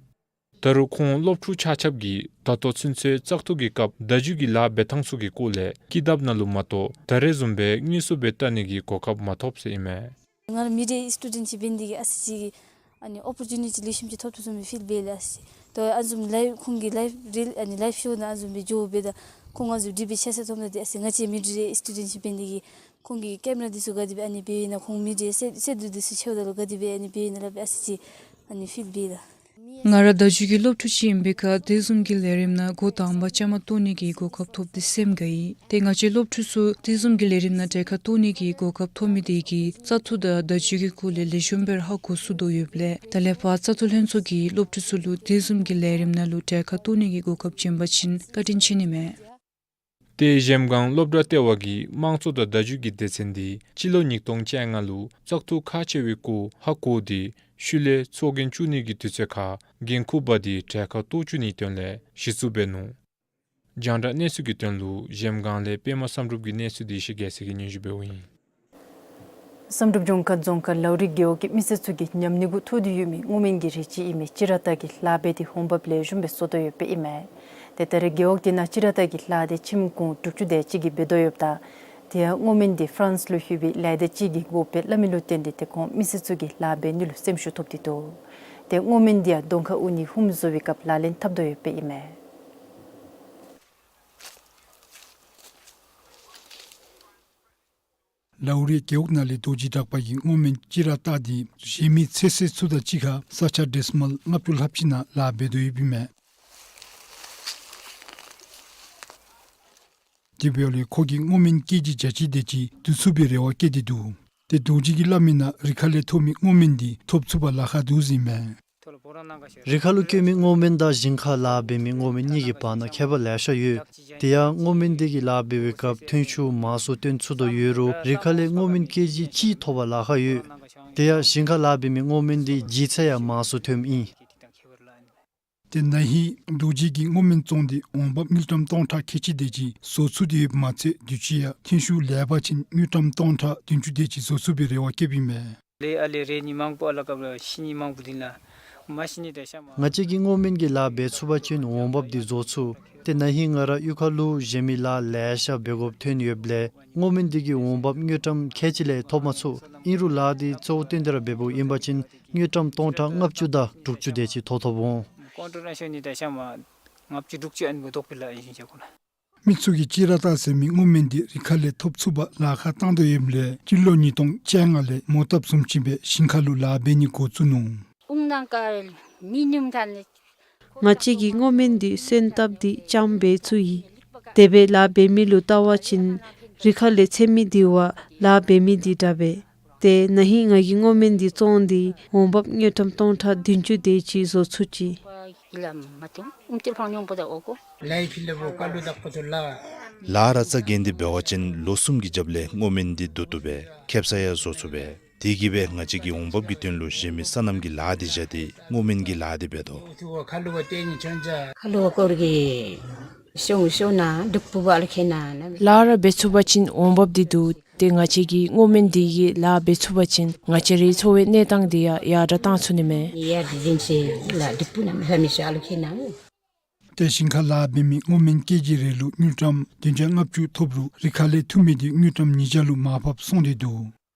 ད་རུང་ཁོང་སློབ་ཕྲུག་ཆ་ཁྱབ་ཀྱིས་ད་ལྟོ་ཚུན་ཚོད་བཙག་འཐུ་གི་སྐབས་བརྡ་བརྒྱུད་ཀྱི་ལཱ་འབད་ཐངས་ཚུ་གི་སྐོར་ལས་ཀི་དེབ་ནང་ལུ་མ་གཏོགས་ད་རེས་བཟུམ་སྦེ་དངོས་སུ་སྦེ་བལྟ་ནི་གི་གོ་སྐབས་མ་ཐོབ་ཟེར་ཨིན་མས། ང་ར་མི་ཌི་ཡ་སི་ཊུ་ཌེནཊ་ཅིག་འབད་ནི་འདི་གིས་ཨ་ཙི་ཅིག་ཨ་ནི་ཨོ་པོར་ཅུ་ནི་ཊི་ལེགས་ཤོམ་ཅིག་ཐོབ་ཐོབ་བཟུམ་སྦེ་ཕིལ་འབད་ལགས། ཨ་ཙི་ཅིག་ད་ཨ་ནི་བཟུམ་ལའིབ་ཁོང་གི་ལའིབ་རིལ་ཨ་ནི་ལའིབ་ཤོ་ནང་ཨ་ནི་བཟུམ་སྦེ་འགྱོ་འབདཝ་ད་ཁོང་ཨ་ནི་བཟུམ་འདི་སྦེ་ཤེས་ས་ཐོབ་ནི་འདི་ཨ་ཙི་ང་བཅས་མི་ཌི་ཡ་སི་ཊུ་ཌེནཊ་ཅིག་འབད་ནི་འདི་གིས་ཁོང་གིས་ཀེམ་ར་འདི་ཚུ་ག་དེ་སྦེ་ཨ་ནི་འབདཝ་ཨིན་ན་ཁོང་མི་ཌི་ཡ་སེ་སེ་འདུ་འདི་ཚུ་ཕྱེཝ་ད་ལུ་ག་དེ་སྦེ་ཨ་ནི་འབདཝ་ཨིན་ན་སླབ་སྦེ་ཨ་ཙི་ཅིག་ཨ་ནི་ཕིལ་འབད་ལགས། ང་ར་བརྡ་བརྒྱུད་ཀྱི་སློབ་ཕྲུག་ཅིག་ཨིན་པའི་ཁར་དེ་བཟུམ་གྱི་ལས་རིམ་ནང་འགོ་དང་པ་བཅའ་མར་གཏོགས་ནི་གི་གོ་སྐབས་ཐོབ་སྟེ་སེམས་དགའ་ཡི། ཏེ་ང་བཅས་སློབ་ཕྲུག་ཚུ་དེ་བཟུམ་གྱི་ལས་རིམ་ནང་གྲལ་ཁར་གཏོགས་ནི་གི་གོ་སྐབས་ཐོབ་མི་དེ་གིས་བཙག་འཐུ་དང་བརྡ་བརྒྱུད་ཀྱི་སྐོར་ལས་ལེགས་ཤོམ་སྦེ་ར་ཧ་གོ་ཚུགས་དོ་ཡོདཔ་ལས་ད་ལས་ཕར་བཙག་འཐུ་ལྷན་ཚོགས་ཀྱིས་སློབ་ཕྲུག་ཚུ་ལུ་དེ་བཟུམ་གྱི་ལས་རིམ་ནང་ལུ་གྲལ་ཁར་གཏོགས་ནི་གི་གོ་སྐབས་བྱིན་པ་ཅིན་བཀའ་དྲིན་ཆེ་ནི་མས། ཏེ་གཞལམ་སྒང་སློབ་གྲྭ་ལྟེ་བ་གི་དམངས་གཙོ་དང་བརྡ་བརྒྱུད་ཀྱི་སྡེ་ཚན་འདི་སྤྱི་ལོ་ཉིས་སྟོང་བཅོ་ལྔ་ལུ་བཙག་འཐུ་ཁག་ཆེ་བའི་སྐོར་ཧ་གོ་སྟེ་ཤུལ་ལས་ཚོགས་རྒྱན་བཙུགས་ནི་གི་དུས་ཚོད་ཁར་འགན་ཁུར་འབག་སྟེ་གྲལ་ཁར་གཏོགས་བཅུག་ནིའི་དོན་ལས་གཞི་བཙུགས་འབད་ནུག། རྒྱང་བསྒྲགས་གནས་ཚུལ་གྱི་དོན་ལུ་གཞལམ་སྒང་ལས་པདྨ་བསམ་གྲུབ་ཀྱི་གནས་ཚུལ་འདི་ཡེ་ཤེས་རྒྱལ་མཚན་གྱིས་སྙན་ཞུ་འབདཝ་ཨིན། བསམ་གྲུབ་ལྗོངས་མཁར་རྫོང་ཁག་ལའུ་རི་རྒེད་འོག་གི་མི་སེར་ཚུ་གིས་ཉམས་ནུས་གུ་ཐོགས་ཏེ་ཡོད་མི་སྔོ་སྨན་གྱི་རིགས་ཅིག་ཨིན་མི་ཅི་ར་ཏ་གི་ལཱ་འབད་དེ་འོང་འབབ་ལེགས་ཤོམ་སྦེ་བཟོ་དོ་ཡོདཔ་ཨིན་མས། ཏེ་ད་རེས་རྒེད་འོག་དེ་ནང་ཅི་ར་ཏ་གི་ལཱ་དེ་ཁྱིམ་གུང་དྲུག་ཅུ་དེ་ཅིག་གིས་འབད་དོ་ཡོདཔ་ད་དེ་ཡང་སྔོ་སྨན་དེ་ཧྥ་རན་སི་ལུ་ལྷོད་པའི་ལས་སྡེ་ཅིག་གིས་དགོཔ་སྦེ་སླབ་མི་ལུ་བརྟེན་ཏེ་ཏེ་ཁོང་མི་སེར་ཚུ་གིས་ལཱ་འབད་ནི་ལུ་སེམས་ཤུགས་ཐོབ་སྟེ་འདུག། ཏེ་སྔོ་སྨན་དེ་ཡང་གདོང་ཁར་དབུ་ནི་ཧུམ་བཟོ་བའི་སྐབས་ལག་ལེན་འཐབ་དོ་ཡོདཔ་ཨིན་མས། ལའུ་རི་རྒེད་འོག་ནང་ལས་རྡོ་རྗེ་གྲགས་པ་གིས་སྔོ་སྨན་ཅི་ར་ཏ་དེ་གཞན་མི་ཚེ་སྲོག་ཚུ་དང་གཅིག་ཁར་ས་ཆ་ཌེ་སི་མཱལ་ལྔ་བཅུ་ལྷགཔ་ཅིག་ནང་ལཱ་འབད་དོ་ཡོདཔ་ཨིན་མས། དེ་འབདཝ་ལས་ཁོ་གིས་སྔོ་སྨན་ཀེ་ཇི་བརྒྱ་ཅིག་དེ་ཅིག་བསྡུ་ཚུགས་པའི་རེ་བ་བསྐྱེད་དེ་འདུག། ཏེ་རྡོ་རྗེ་གིས་སླབ་མི་ནང་རི་ཁ་ལས་ཐོབ་མི་སྔོ་སྨན་དེ་ཐོབ་ཚུགས་པར་ལཱ་ཁག་འདུག་ཟེར་ཨིན་མས། རི་ཁ་ལུ་སྐྱེ་མི་སྔོ་སྨན་དང་ཞིང་ཁར་ལཱ་འབད་མི་སྔོ་སྨན་གཉིས་ཀྱི་བར་ན་ཁྱད་པར་ལེ་ཤ་ཡོད། དེ་ཡང་སྔོ་སྨན་དེ་གིས་ལཱ་འབད་བའི་སྐབས་ཐོན་ཤུགས་མང་སུ་བཏོན་ཚུགས་དོ་ཡོད་རུང་རི་ཁ་ལས་སྔོ་སྨན་ཀེ་ཇི་གཅིག་ཐོབ་པར་ལཱ་ཁག་ཡོད། དེ་ཡང་ཞིང་ཁར་ལཱ་འབད་མི་སྔོ་སྨན་དེ་ལྗིད་ཚད་ཡང་མང་སུ་ཐོནམ་ཨིན། ཏེ་ན་ཧིང་རྡོ་རྗེ་གིས་སྔོ་སྨན་བཙོངས་ཏེ་འོང་འབབ་དངུལ་ཀྲམ་སྟོང་ཕྲག་ཁལ་གཅིག་དེ་ཅིག་བཟོ་ཚུགས་ཏེ་ཡོདཔ་མ་ཚད་དུས་ཅི་ཡང་ཐོན་ཤུགས་ལེགས་པ་ཅིན་དངུལ་ཀྲམ་སྟོང་ཕྲག་བདུན་ཅུ་དེ་ཅིག་བཟོ་ཚུགས་པའི་རེ་བ་བསྐྱེདཔ་ཨིན་མས། ལས་ཨ་ལས་རེ་ནི་མང་པོ་ཨ་ལ་སྐབས་ལ་ཤི་ནི་མང་པོ་འདི་ལ་མ་ཤི་ནི་དེ་ཤ་མ། ང་བཅས་ཀྱིས་སྔོ་སྨན་གྱི་ལཱ་འབད་ཚུགས་པ་ཅིན་འོང་འབབ་འདི་བཟོ་ཚུགས། ཏེ་ན་ཧིང་ང་ར་གཡུས་ཁ་ལུ་གཞན་མི་ལཱ་ལེ་ཤ་འབད་དགོཔ་ཐོན་ཡོདཔ་ལས་སྔོ་སྨན་འདི་གིས་འོང་འབབ་དངུལ་ཀྲམ་ཁལ་གཅིག་ལས་ཐོབ་མ་ཚུགས། ཨིན་རུང་ལཱ་འདི་གཙོ་བོ་བཏོན་ཏེ་ར་འབདཝ་ཨིན་པ་ཅིན་དངུལ་ཀྲམ་སྟོང་ཕྲག་ལྔ་བཅུ་དང་དྲུག་ཅུ་དེ་ཅིག་ཐོབ་ཐོབ་འོང་། ཀོན་ཊོ་ར་ཤོ་ནི་དེ་ཤ་མ་ལྔ་བཅུ་དྲུག་ཅུ་ཨ་ནི་འབདཝ་དོག་པའི་ལཱ་ཨིན་ཞིན་ཆ་ཁོ་ལ། མི་ཚུ་གིས་ཅི་ར་ཏ་ཟེར་མི་སྔོ་སྨན་དེ་རི་ཁ་ལས་ཐོབ་ཚུགས་པར་ལཱ་ཁག་བཏང་དོ་ཡོདཔ་ལས་སྤྱི་ལོ་ཉིས་སྟོང་བཅོ་ལྔ་ལས་མོ་བཏབ་བཟུམ་ཅིག་སྦེ་ཞིང་ཁ་ལུ་ལཱ་འབད་ནི་འགོ་བཙུགས་ནུག། ཨུང་ནང་ཀ་མི་ཉུམ་ཐ་ནི། ང་བཅས་ཀྱིས་སྔོ་སྨན་འདི་སོན་བཏབ་སྟེ་ལྕངམ་འབད་ཚུགས་ཡི། དེ་སྦེ་ལཱ་འབད་མི་ལུ་བལྟ་བ་ཅིན་རི་ཁ་ལས་འཚོལ་མི་འདི་བ་ལཱ་འབད་མི་འདི་འདྲ་བས། ཏེ་ན་ཧིང་ང་གིས་སྔོ་སྨན་འདི་བཙོངས་ཏེ་འོང་འབབ་དངུལ་ཀྲམ་སྟོང་ཕྲག་བདུན་ཅུ་དེ་ཅིག་བཟོ་ཚུགས་ཅི། ལཱ་ར་ཙ་གྱེན་ཏེ་འབད་བ་ཅིན་ལོ་གསུམ་གྱི་རྒྱབ་ལས་སྔོ་སྨན་འདི་བསྡུ་བཏུབ་པས། ཁེབ་ས་ཡང་བཟོ་ཚུགས་པས། དེ་གིས་སྦེ་ང་བཅས་ཀྱིས་འོང་འབབ་ཀྱི་དོན་ལུ་གཞན་མི་སོ་ནམ་གྱི་ལཱ་འདི་བཞག་སྟེ་སྔོ་སྨན་གྱི་ལཱ་འདི་འབད་དོ། ཁ་ལུ་བ་སྐོར་གྱི་ ཤོང་ཤོང་ན་སྡུག་པོ་བ་ལ་ཁེ་ན་ན། ལཱ་ར་འབད་ཚུགས་པ་ཅིན་འོང་འབབ་འདི་འདུག། ཏེ་ང་བཅས་ཀྱིས་སྔོ་སྨན་འདི་གིས་ལཱ་འབད་ཚུགས་པ་ཅིན་ང་བཅས་རའི་འཚོ་བའི་གནས་སྟངས་འདི་ཡང་ཡར་དྲག་བཏང་ཚུགས་ནི་མས། ཡར་འདི་འཛིན་ཆེ་ལ་སྡུག་པོ་ན་ཧ་མི་ཤ་ལ་ཁེ་ན། ཏེ་ཞིང་ཁར་ལཱ་འབད་མི་སྔོ་སྨན་ཀེ་ཇི་རེ་ལུ་དངུལ་ཀྲམ་བདུན་བརྒྱ་ལྔ་བཅུ་ཐོབ་རུང་རི་ཁ་ལས་འཐུ་མི་འདི་དངུལ་ཀྲམ་ཉིས་བརྒྱ་ལུ་མར་ཕབ་སོང་སྟེ་འདུག།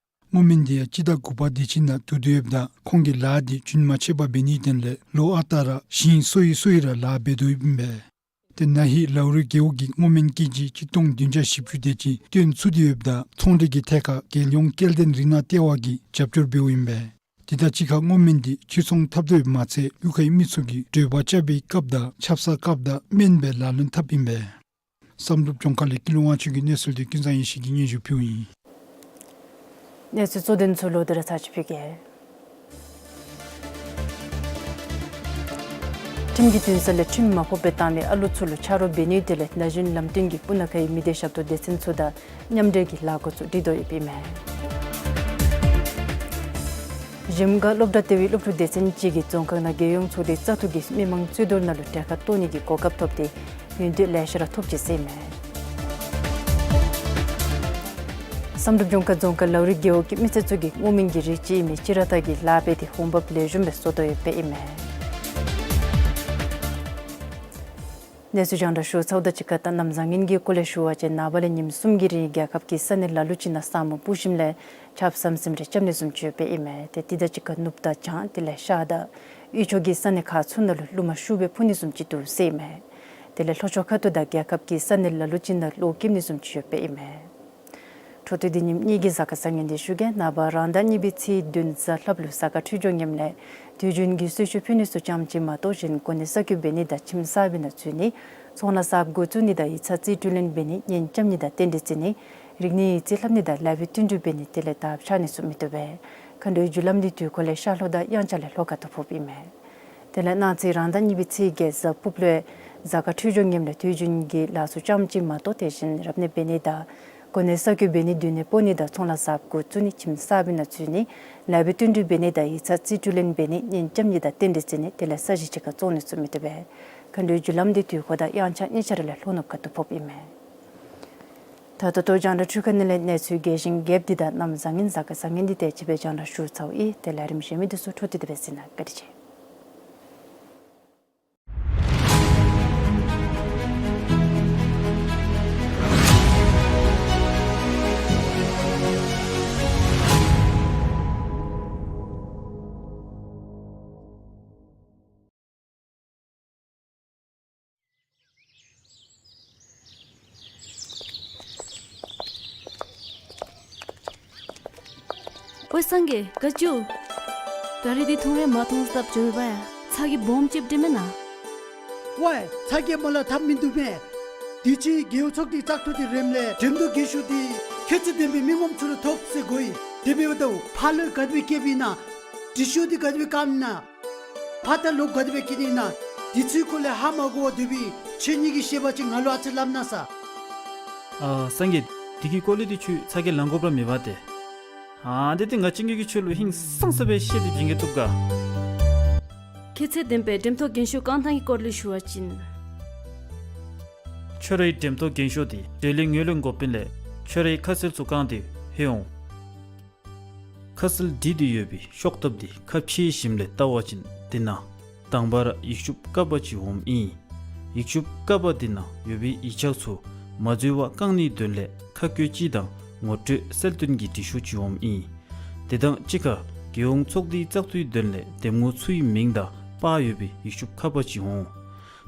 སྔོ་སྨན་འདི་ཡང་སྤྱི་ཟླ་དགུ་པ་དེ་ཅིག་ནང་བསྡུ་སྡོད་ཡོདཔ་ད་ཁོང་གིས་ལཱ་འདི་རྒྱུན་མ་ཆད་པར་འབད་ནིའི་དོན་ལས་ལོ་ཨ་རྟག་ར་ཞིང་སོ་ཡི་སོ་ཡི་ར་ལཱ་འབད་དོ་ཡོདཔ་ཨིན་པས། ཏེ་ན་ཧིང་ལའུ་རི་རྒེད་འོག་གིས་སྔོ་སྨན་ཀེ་ཇི་ཆིག་སྟོང་བདུན་བརྒྱ་བཞི་བཅུ་དེ་ཅིག་བཏོན་ཚུགས་ཏེ་ཡོདཔ་ད་ཚོང་འབྲེལ་གྱི་ཐད་ཁར་རྒྱལ་ཡོངས་སྐྱེལ་འདྲེན་རིག་ནག་ལྟེ་བ་གིས་རྒྱབ་སྐྱོར་འབདཝ་ཨིན་པས། དེ་དང་གཅིག་ཁར་སྔོ་སྨན་འདི་ཕྱིར་ཚོང་འཐབ་དོ་ཡོདཔ་མ་ཚད་གཡུས་ཁའི་མི་ཚུ་གིས་དྲོད་འབར་རྐྱབ་པའི་སྐབས་དང་ཆབ་གསང་སྐབས་དང་སྨན་སྦེ་ལག་ལེན་འཐབ་ཨིན་པས། བསམ་གྲུབ་ལྗོངས་མཁར་ལས་ཀུན་ལེགས་དབང་ཕྱུག་གི་གནས་ཚུལ་འདི་ཀུན་བཟང་ཡེ་ཤེས་ཀྱིས་སྙན་ཞུ་ཕུལཝ་ཨིན། གནས་ཚུལ་གཙོ་དོན་ཚུ་ལོག་སྟེ་ར་ཚར་ཅིག་ཕུལ་གེ། ཁྲིམས་ཀྱི་འདུན་ས་ལས་ཁྲིམས་མ་ཕོགཔ་སྦེ་བཏང་བའི་ཨ་ལོ་ཚུ་ལུ་ཆ་རོགས་འབད་ནིའི་དོན་ལས་ན་གཞོན་ལམ་སྟོན་གྱིས་སྤུ་ན་ཁའི་མི་སྡེ་ཞབས་ཏོག་སྡེ་ཚན་ཚུ་དང་མཉམ་འབྲེལ་གྱིས་ལཱ་འགོ་བཙུགས་སྒྲིག་དོ་ཡོདཔ་ཨིན་མས། གཞལམ་སྒང་སློབ་གྲྭ་ལྟེ་བའི་སློབ་ཕྲུག་སྡེ་ཚན་གཅིག་གིས་རྫོང་ཁག་ནང་རྒྱལ་ཡོངས་ཚོགས་སྡེ་བཙག་འཐུ་གི་མི་མང་རྩོད་བསྡུར་ནང་ལུ་གྲལ་ཁར་གཏོགས་ནི་གི་གོ་སྐབས་ཐོབ་སྟེ་ཡོན་ཏན་ལེ་ཤ་ར་ཐོབ་ཅི་ཟེར་ཨིན་མས། བསམ་གྲུབ་ལྗོངས་མཁར་རྫོང་ཁག་ལའུ་རི་རྒེད་འོག་གི་མི་སེར་ཚུ་གིས་སྔོ་སྨན་གྱི་རིགས་ཅིག་ཨིན་མི་ཅི་ར་ཐ་གི་ལཱ་འབད་དེ་འོང་འབབ་ལེགས་ཤོམ་སྦེ་བཟོ་དོ་ཡོདཔ་ཨིན་མས། གནས་ཚུལ་རྒྱང་བསྒྲགས་ཞུ་ཚརཝ་དང་གཅིག་ཁར་ད་གནམ་བཟང་ངན་གྱི་སྐོར་ལས་ཞུ་བ་ཅིན་ནངས་པ་ལས་ཉིནམ་གསུམ་གྱི་རིང་རྒྱལ་ཁབ་ཀྱི་ས་གནས་ལ་ལུ་ཅིག་ནང་ས་སྨུག་སྤུབས་ཞིནམ་ལས་ཆརཔ་ཟམ་ཟིམ་རེ་རྐྱབ་ནི་བཟུམ་ཅིག་ཡོདཔ་ཨིན་མས། ཏེ་དེ་དང་གཅིག་ཁར་ནུབ་དང་བྱང་དེ་ལས་ཤར་དང་དབུས་ཕྱོགས་ཀྱི་ས་གནས་ཁག་ཚུ་ནང་ལུ་རླུང་མ་ཤུགས་སྦེ་འཕུ་ནི་བཟུམ་ཅིག་འདུག་ཟེར་ཨིན་མས། དེ་ལས་ལྷོ་ཕྱོགས་ཁ་ཐུག་དང་རྒྱལ་ཁབ་ཀྱི་ས་གནས་ལ་ལུ་ཅིག་ནང་གློག་འཁྱུག་ནི་བཟུམ་ཅིག་ཡོདཔ་ཨིན་མས། འཕྲོ་མཐུད་དེ་ཉིནམ་གཉིས་ཀྱི་གཟའ་སྐར་བཟང་ངན་འདི་ཞུ་གེ། ནངས་པ་རང་ཟླ་གཉིས་པའི་ཚེས་བདུན་གཟའ་ལྷགཔ་ལུ་གཟའ་སྐར་འཕྲོད་སྦྱོར་ངནམ་ལས་དུས་རྒྱུན་གྱི་གསོལ་མཆོད་ཕུལ་ནི་ཚུ་ཙམ་ཅིག་མ་གཏོགས་གཞན་གོ་གནས་གསར་བསྐོ་འབད་ནི་དང་ཁྱིམ་གསར་པའི་ནང་འཛུལ་ནི་ཚོང་ལཱ་གསརཔ་འགོ་བཙུགས་ནི་དང་ཡིག་ཚང་རྩིས་སྤྲོད་ལེན་འབད་ནི་གཉེན་རྐྱབ་ནི་དང་རྟེན་འབྲེལ་བརྩི་ནི་རིག་གནས་ཡིག་རྩིས་ལྷབ་ནི་དང་ལེགས་པའི་བསྟུན་གྲོས་འབད་ནི་དེ་ལས་དར་འཕྱར་ནི་ཚུ་མི་བཏུབ་པས། མཁའ་འགྲོའི་རྒྱུ་ལམ་འདི་དུས་འཁོར་ལས་ཤར་ལྷོ་དང་དབྱངས་འཆར་ལས་ལྷོ་ཁ་ཐུག་ཕོགཔ་ཨིན་མས། དེ་ལས་གནངས་ཚེ་རང་ཟླ་གཉིས་པའི་ཚེས་བརྒྱད་གཟའ་ཕུརཔ་ལུ་གཟའ་སྐར་འཕྲོད་སྦྱོར་ངནམ་ལས་དུས་རྒྱུན་གྱི་ལཱ་ཚུ་ཙམ་ཅིག་མ་གཏོགས་དེ་བཞིན་རབ་གནས་འབད་ནི་དང་གོ་གནས་གསར་བསྐོ་འབད་ནི་འཛུལ་ནི་སྤོ་ནི་དང་ཚོང་ལཱ་གསརཔ་འགོ་བཙུགས་ནི་ཁྱིམ་གསར་པའི་ནང་འཛུལ་ནི་ལེགས་པའི་བསྟུན་གྲོས་འབད་ནི་དང་ཡིག་ཚང་རྩིས་སྤྲོད་ལེན་འབད་ནི་གཉེན་རྐྱབ་ནི་དང་རྟེན་འབྲེལ་བརྩི་ནི་དེ་ལས་ས་གཞི་གཅིག་ཁར་བཙོང་ནི་ཚུ་མི་བཏུབ་པས། མཁའ་འགྲོའི་རྒྱུ་ལམ་འདི་དུས་འཁོར་དང་དབྱངས་འཆར་གཉིས་ཆ་ར་ལས་ལྷོ་ནུབ་ཁ་ཐུག་ཕོགཔ་ཨིན་མས། ད་ད་ལྟོ་རྒྱང་བསྒྲགས་འཕྲུལ་ཁང་ནང་ལས་གནས་ཚུལ་རྒྱས་ཤིང་རྒྱསཔ་འདི་དང་གནམ་བཟང་ངན་གཟའ་སྐར་བཟང་ངན་འདི་དེ་ཅིག་སྦེ་རྒྱང་བསྒྲགས་ཞུ་ཚརཝ་ཨིན། དེ་ལས་རིམ་གཞན་མི་འདི་ཚུ་འཕྲོ་མཐུད་དེ་སྦེ་གཟིགས་གནང་། བཀའ་དྲིན་ཆེ། ཝའེ་སངས་རྒྱས་ག་ཅི་འོང་། ག་རི་འདི་ཐུང་རེ་མ་ཐོང་སྟབས་འགྱོ་བ་ཡ། ཚ་གྱང་སྦོམ་ཅིག་འདྲེས་མེན་ན། ཝའེ་ཚ་གྱང་མ་ལང་ཐབས་མིན་འདུག་མས། དུས་ཅི་རྒེད་འོག་ཚོགས་སྡེའི་བཙག་འཐུ་འདི་རནམ་ལས་འགྲེམ་ཐོག་རྒས་ཤོས་འདི་ཁྱད་ཚད་ལྡན་པའི་མི་ངོམ་ཚུ་ལུ་ཐོབ་ཟེར་གོ་ཡི། དེ་འབདཝ་ད་ཕར་ལུ་ག་དེ་སྦེ་བསྐྱལཝ་ཨིན་ན། དྲི་ཤོག་འདི་ག་དེ་སྦེ་བཀབ་ཨིན་ན། ཕར་ད་ལོག་ག་དེ་སྦེ་བསྐྱལ་ནི་ཨིན་ན། དུས་ཚོད་སྐོར་ལས་ཧ་མ་གོ་བར་སྡོད་པའི་ཁྱེད་གཉིས་ཀྱི་བཤད་པ་ཅིག་ང་ལུ་ཨ་ཙི་སླབ་གནང་ས། ཨ་སངས་རྒྱས། དེ་གི་སྐོར་ལས་འདི་ཁྱོད་ཚ་གྱང་ལང་དགོཔ་ར་མེད་པ་ཏེ། ཨ་དེ་འདི་ང་བཅས་གཉིས་ཀྱིས་ཁྱོད་ལུ་ཧིང་སངས་ས་སྦེ་བཤད་དེ་བྱིན་གེ་བཏུབ་ག། ཁྱད་ཚད་ལྡན་པའི་འགྲེམ་ཐོག་རྒས་ཤོས་བཀང་ཐངས་ཀྱི་སྐོར་ལས་ཞུ་བ་ཅིན། ཁྱོད་རའི་འགྲེམ་ཐོག་རྒས་ཤོས་འདི་འབྲས་ལི་ངོས་ལེན་དགོཔ་ཨིན་ལས་ཁྱོད་རའི་ཁ་གསལ་ཚུ་བཀང་སྟེ་ལྷོད་འོང་། ཁ་གསལ་བྲིས་ཏེ་ཡོད་པའི་ཤོག་ཐབས་འདི་ཁ་ཕྱེ་ཞིནམ་ལས་བལྟ་བ་ཅིན་འདི་ནང་དང་པ་ར་ཡིག་ཆུང་ཀ་པ་ཅིག་འོངམ་ཨིན། ཡིག་ཆུང་ཀ་པ་འདི་ནང་ཡོད་པའི་ཡིག་ཆ་ཚུ་མ་འཛོལ་བར་བཀང་ནིའི་དོན་ལས་ཁ་བཀོད་སྤྱི་དང་ངོ་སྤྲོད་གསལ་སྟོན་གྱི་འབྲི་ཤོག་ཅིག་འོངམ་ཨིན། དེ་དང་གཅིག་ཁར་རྒྱལ་ཡོངས་ཚོགས་སྡེའི་བཙག་འཐུའི་དོན་ལས་འདེམས་ངོ་ཚུའི་མིང་དང་པར་ཡོད་པའི་ཡིག་ཆུང་ཁ་པ་ཅིག་འོང་།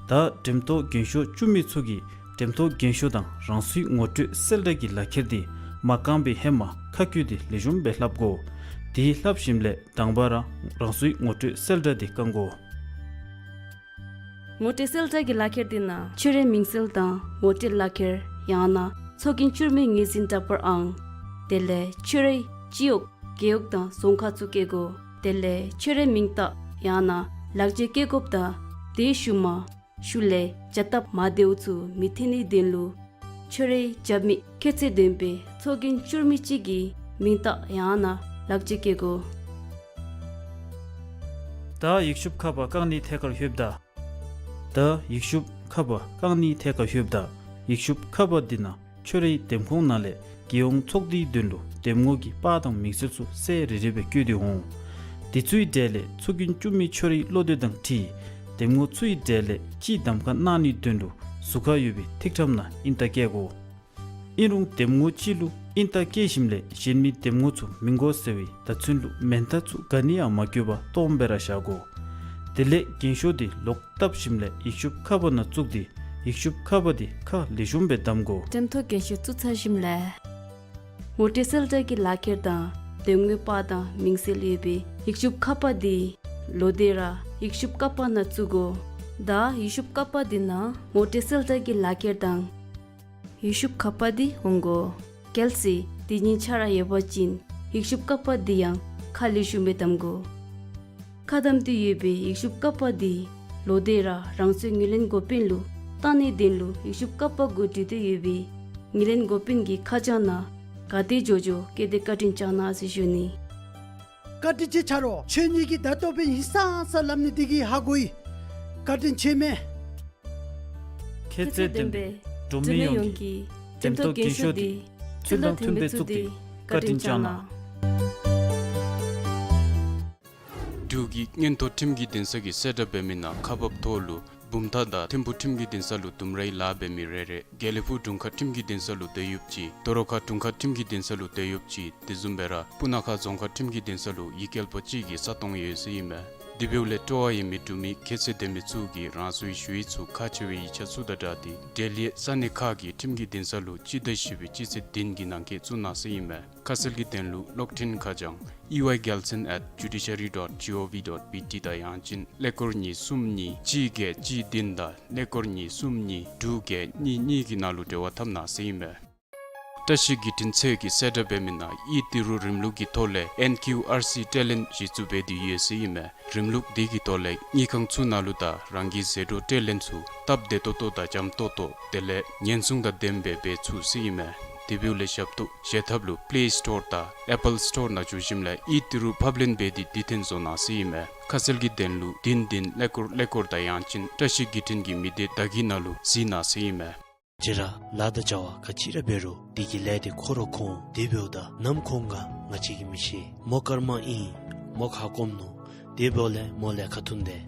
ད་འགྲེམ་ཐོག་རྒས་ཤོས་བཅུ་མི་ཚུ་གིས་འགྲེམ་ཐོག་རྒས་ཤོས་དང་རང་སོའི་ངོ་སྤྲོད་གསལ་བསྒྲགས་ཀྱི་ལག་ཁྱེར་འདི་མ་བཀང་པའི་ཧེ་མ་ཁ་བཀོད་འདི་ལེགས་ཤོམ་སྦེ་ལྷབ་དགོ། དེ་ལྷབ་ཞིནམ་ལས་དང་པ་ར་རང་སོའི་ངོ་སྤྲོད་གསལ་བསྒྲགས་འདི་བཀང་དགོ། ངོ་སྤྲོད་གསལ་བསྒྲགས་ཀྱི་ལག་ཁྱེར་འདི་ནང་ཁྱོད་རའི་མིང་གསལ་དང་ངོ་སྤྲོད་ལག་ཁྱེར་ཡང་ན་ཚོགས་རྒྱན་བསྐྱུར་མའི་ངོས་འཛིན་འདྲ་པར་ཨང་། དེ་ལས་ཁྱོད་རའི་སྤྱི་འོག་རྒེད་འོག་དང་རྫོང་ཁག་ཚུ་བཀོད་དགོ། དེ་ལས་ཁྱོད་རའི་མིང་རྟགས་ཡང་ན་ལག་འཁྱེར་བཀོད་དགོཔ་དང་དེའི་ཤུལ་མ་ཤུལ་ལས་བྱ་སྟབས་མ་བདེཝ་ཚུ་མི་ཐོན་ནིའི་དོན་ལུ་ཁྱོད་རའི་རྒྱབ་མི་ཁྱད་ཚད་ལྡན་པའི་ཚོགས་རྒྱན་བསྐྱུར་མི་གཅིག་གི་མིང་རྟགས་ཡང་ན་ལག་འཁྱེར་བཀོད་དགོ། ད་ཡིག་ཆུང་ཁ་པ་བཀང་ནིའི་ཐད་ཁར་ལྷོདཔ་ད། ད་ཡིག་ཆུང་ ཁ་པ་རྐང་གཉིས་ཐད་ཁར་ལྷོདཔ་ད་ཡིག་ཤུབས་ཁ་པ་འདི་ནང་ཆོས་རའི་འདེམས་ཁོངས་ནང་ལས་རྒྱལ་ཡོངས་ཚོགས་འདུའི་དོན་ལུ་འདེམས་ངོ་གི་པར་དང་མིང་གསལ་ཚུ་གསལ་རི་རི་སྦེ་བཀོད་དེ་འོང་། དེ་ཚུའི་གྲས་ལས་ཚོགས་རྒྱན་བཙུགས་མི་ཆོས་རའི་བློ་གཏད་དང་འཁྲིལ་འདེམས་ངོ་ཚུའི་གྲས་ལས་གཅིག་གདམ་ཁ་གནང་ནིའི་དོན་ལུ་ཟུར་ཁར་ཡོད་པའི་ཐིག་ཁྲམ་ནང་ཨིན་རྟགས་བཀལ་དགོ། ཨིན་རུང་འདེམས་ངོ་གཅིག་ལུ་ཨིན་རྟགས་བཀལ་ཞིནམ་ལས་གཞན་མི་འདེམས་ངོ་ཚུ་མི་དགོ་ཟེར་བའི་བརྡ་མཚོན་ལུ་མེན་མཐའ་ཚུ་ག་ནི་ཡང་མ་བཀོད་པར་སྟོངམ་སྦེ་ར་བཞག་དགོ། དེ་ལས་རྒྱན་ཤོག་དེ་ལོག་བཏབ་ཞིནམ་ལས་ཡིག་ཤུབས་ཁ་པ་ནང་བཙུགས་ཏེ་ཡིག་ཤུབས་ཁ་པ་དེ་ཁ་ལེགས་ཤོམ་སྦེ་བསྡམ་དགོ། འགྲེམས་ཐོག་རྒྱན་ཤོག་བཙུགས་ཚར་ཞིནམ་ལས་ངོ་སྤྲོད་གསལ་བསྒྲགས་ཀྱི་ལག་ཁྱེར་དང་འདེམས་ངོའི་པར་དང་མིང་གསལ་ཡོད་པའི་ཡིག་ཤུབས་ཁ་པ་དེ་ལོག་སྟེ་ར་ཡིག་ཤུབས་ཀ་པ་ནང་བཙུགས་དགོ། ད་ཡིག་ཤུབས་ཀ་པ་དེ་ནང་ངོ་སྤྲོད་གསལ་བསྒྲགས་ཀྱི་ལག་ཁྱེར་དང་ཡིག་ཤུབས་ཁ་པ་དེ་འོང་དགོ། གལ་སྲིད་དེ་གཉིས་ཆ་ར་ཡོད་པ་ཅིན་ཡིག་ཤུབས་ཀ་པ་དེ་ཡང་ཁ་ལེགས་ཤོམ་སྦེ་བསྡམ་དགོ། ཁ་བསྡམས་ཏེ་ཡོད་པའི་ཡིག་ཤུབས་ཀ་པ་དེ་ལོག་སྟེ་ར་རང་སོའི་ངོས་ལེན་འགོ་དཔོན་ལུ་བཏང་ནིའི་དོན་ལུ་ཡིག་ཤུབས་ཀ་པ་གུ་འབྲི་སྟེ་ཡོད་པའི་ངོས་ལེན་འགོ་དཔོན་གྱི་ཁ་བྱང་ནང་ག་དེ་མགྱོགས་མགྱོགས་བསྐྱལ་ཏེ་བཀའ་དྲིན་བསྐྱང་གནང་ཟེར་ཞུ་ནི། བཀའ་དྲིན་ཆེ་ཆ་རོགས། ཁྱོད་གཉིས་ཀྱིས་ད་ལྟོ་འབད་ཧིང་སངས་ས་ལམ་ནི་འདི་གིས་ཧ་གོ་ཡི། བཀའ་དྲིན་ཆེ་མས། ཁྱད་ཚད་ལྡན་པའི་འབྲུག་མི་ཡོངས་ཀྱི་འགྲེམས་ཐོག་རྒྱན་ཤོག་འདི་ཚུལ་དང་མཐུན་པའི་བཙུགས་ཏེ་བཀའ་དྲིན་བསྐྱང་གནང་། འབྲུག་གི་མངོན་མཐོ་ཁྲིམས་ཀྱི་འདུན་ས་གིས་གསལ་བསྒྲགས་འབད་མི་ནང་ཁག་འབགཔ་ཐོག་ལུ་བུམ་ཐང་དང་ཐིམ་ཕུ་ཁྲིམས་ཀྱི་འདུན་ས་ལུ་ལྡུམ་རའི་ལཱ་འབད་མི་རེ་རེ། དགེ་ལེགས་ཕུག་དྲུང་ཁག་ཁྲིམས་ཀྱི་འདུན་ས་ལུ་སྡོད་ཡུདཔ་ཅིག། སྟོད་རོ་ཁ་དྲུང་ཁག་ཁྲིམས་ཀྱི་འདུན་ས་ལུ་སྡོད་ཡུདཔ་ཅིག། དེ་བཟུམ་སྦེ་ར་སྤུ་ན་ཁ་རྫོང་ཁག་ཁྲིམས་ཀྱི་འདུན་ས་ལུ་ཡིག་སྐྱེལ་པ་གཅིག་གིས་ས་སྟོང་ཡོད་ཟེར་ཨིན་མས། དེ་འབདཝ་ལས་སྤྲོ་བ་ཡོད་མི་འབྲུག་མི་ཁྱད་ཚད་ལྡན་མི་ཚུ་གིས་རང་སོའི་ཞུ་ཡིག་ཚུ་ཁག་ཆེ་བའི་ཡིག་ཆ་ཚུ་དང་སྦྲགས་ཏེ་འབྲེལ་ཡོད་ས་གནས་ཁག་གི་ཁྲིམས་ཀྱི་འདུན་ས་ལུ་སྤྱི་ཟླ་བཞི་པའི་སྤྱི་ཚེས་བདུན་གྱི་ནང་འཁོད་བཙུགས་གནང་ཟེར་ཨིན་མས། ཁ་གསལ་གྱི་དོན་ལུ་གློག་འཕྲིན་ཁ་བྱང་E Y Gelson at judiciary dot G O V dot B T དང་ཡང་ཅིན་ཀླད་ཀོར་གཉིས་གསུམ་གཉིས་གཅིག་བརྒྱད་གཅིག་བདུན་དང་ཀླད་ཀོར་གཉིས་གསུམ་གཉིས་དྲུག་བརྒྱད་གཉིས་གཉིས་ཀྱི་ནང་ལུ་འབྲེལ་བ་འཐབ་གནང་ཟེར་ཨིན་མས། བཀྲ་ཤིས་བརྒྱུད་འཕྲིན་ཚད་ཀྱིས་གསལ་བསྒྲགས་འབད་མི་ནང་ཨིད་ཏི་རུ་རིམ་ལུགས་ཀྱི་ཐོག་ལས་N Q R C སྤྲོད་ལེན་གཞི་བཙུགས་འབད་དེ་ཡོད་ཟེར་ཨིན་མས། རིམ་ལུགས་འདི་གི་ཐོག་ལས་དངུལ་ཁང་ཚུ་ནང་ལུ་དང་རང་གི་ཟད་འགྲོ་སྤྲོད་ལེན་ཚུ་སྟབས་བདེ་ཏོག་ཏོ་དང་འཇམ་ཏོག་ཏོ་དེ་ལས་ཉེན་སྲུང་དང་ལྡནམ་སྦེ་འབད་ཚུགས་ཟེར་ཨིན་མས། དེ་འབདཝ་ལས་ཞབས་ཏོག་བྱེད་ཐབས་ལུ་Play Store དང་Apple Store ནང་འཛུལ་ཞིནམ་ལས་ཨིད་ཏི་རུ་ཕབ་ལེན་འབད་དེ་དུས་མཐུན་བཟོ་གནང་ཟེར་ཨིན་མས། ཁ་གསལ་གྱི་དོན་ལུ་བདུན་བདུན་ཀླད་ཀོར་ཀླད་ཀོར་དང་ཡང་ཅིན་བཀྲ་ཤིས་བརྒྱུད་འཕྲིན་གྱི་མི་སྡེ་བརྡ་བརྒྱུད་ནང་ལུ་གཟིགས་གནང་ཟེར་ཨིན་མས། ཁྱེད་ར་ལཱ་དང་བྱ་བ་ག་ཅི་ར་འབད་རུང་དེ་གི་ལས་དེ་ཁོ་ར་ཁོང་དེ་འབདཝ་ད་ནམ་ཁོང་ག་ང་བཅས་ཀྱིས་མི་ཤེས། མོ་ཀརྨ་ཨིན། མོ་ཁ་སྐོམ་ནུག། དེ་འབདཝ་ལས་མོ་ལས་ཁ་འཐུང་དེས།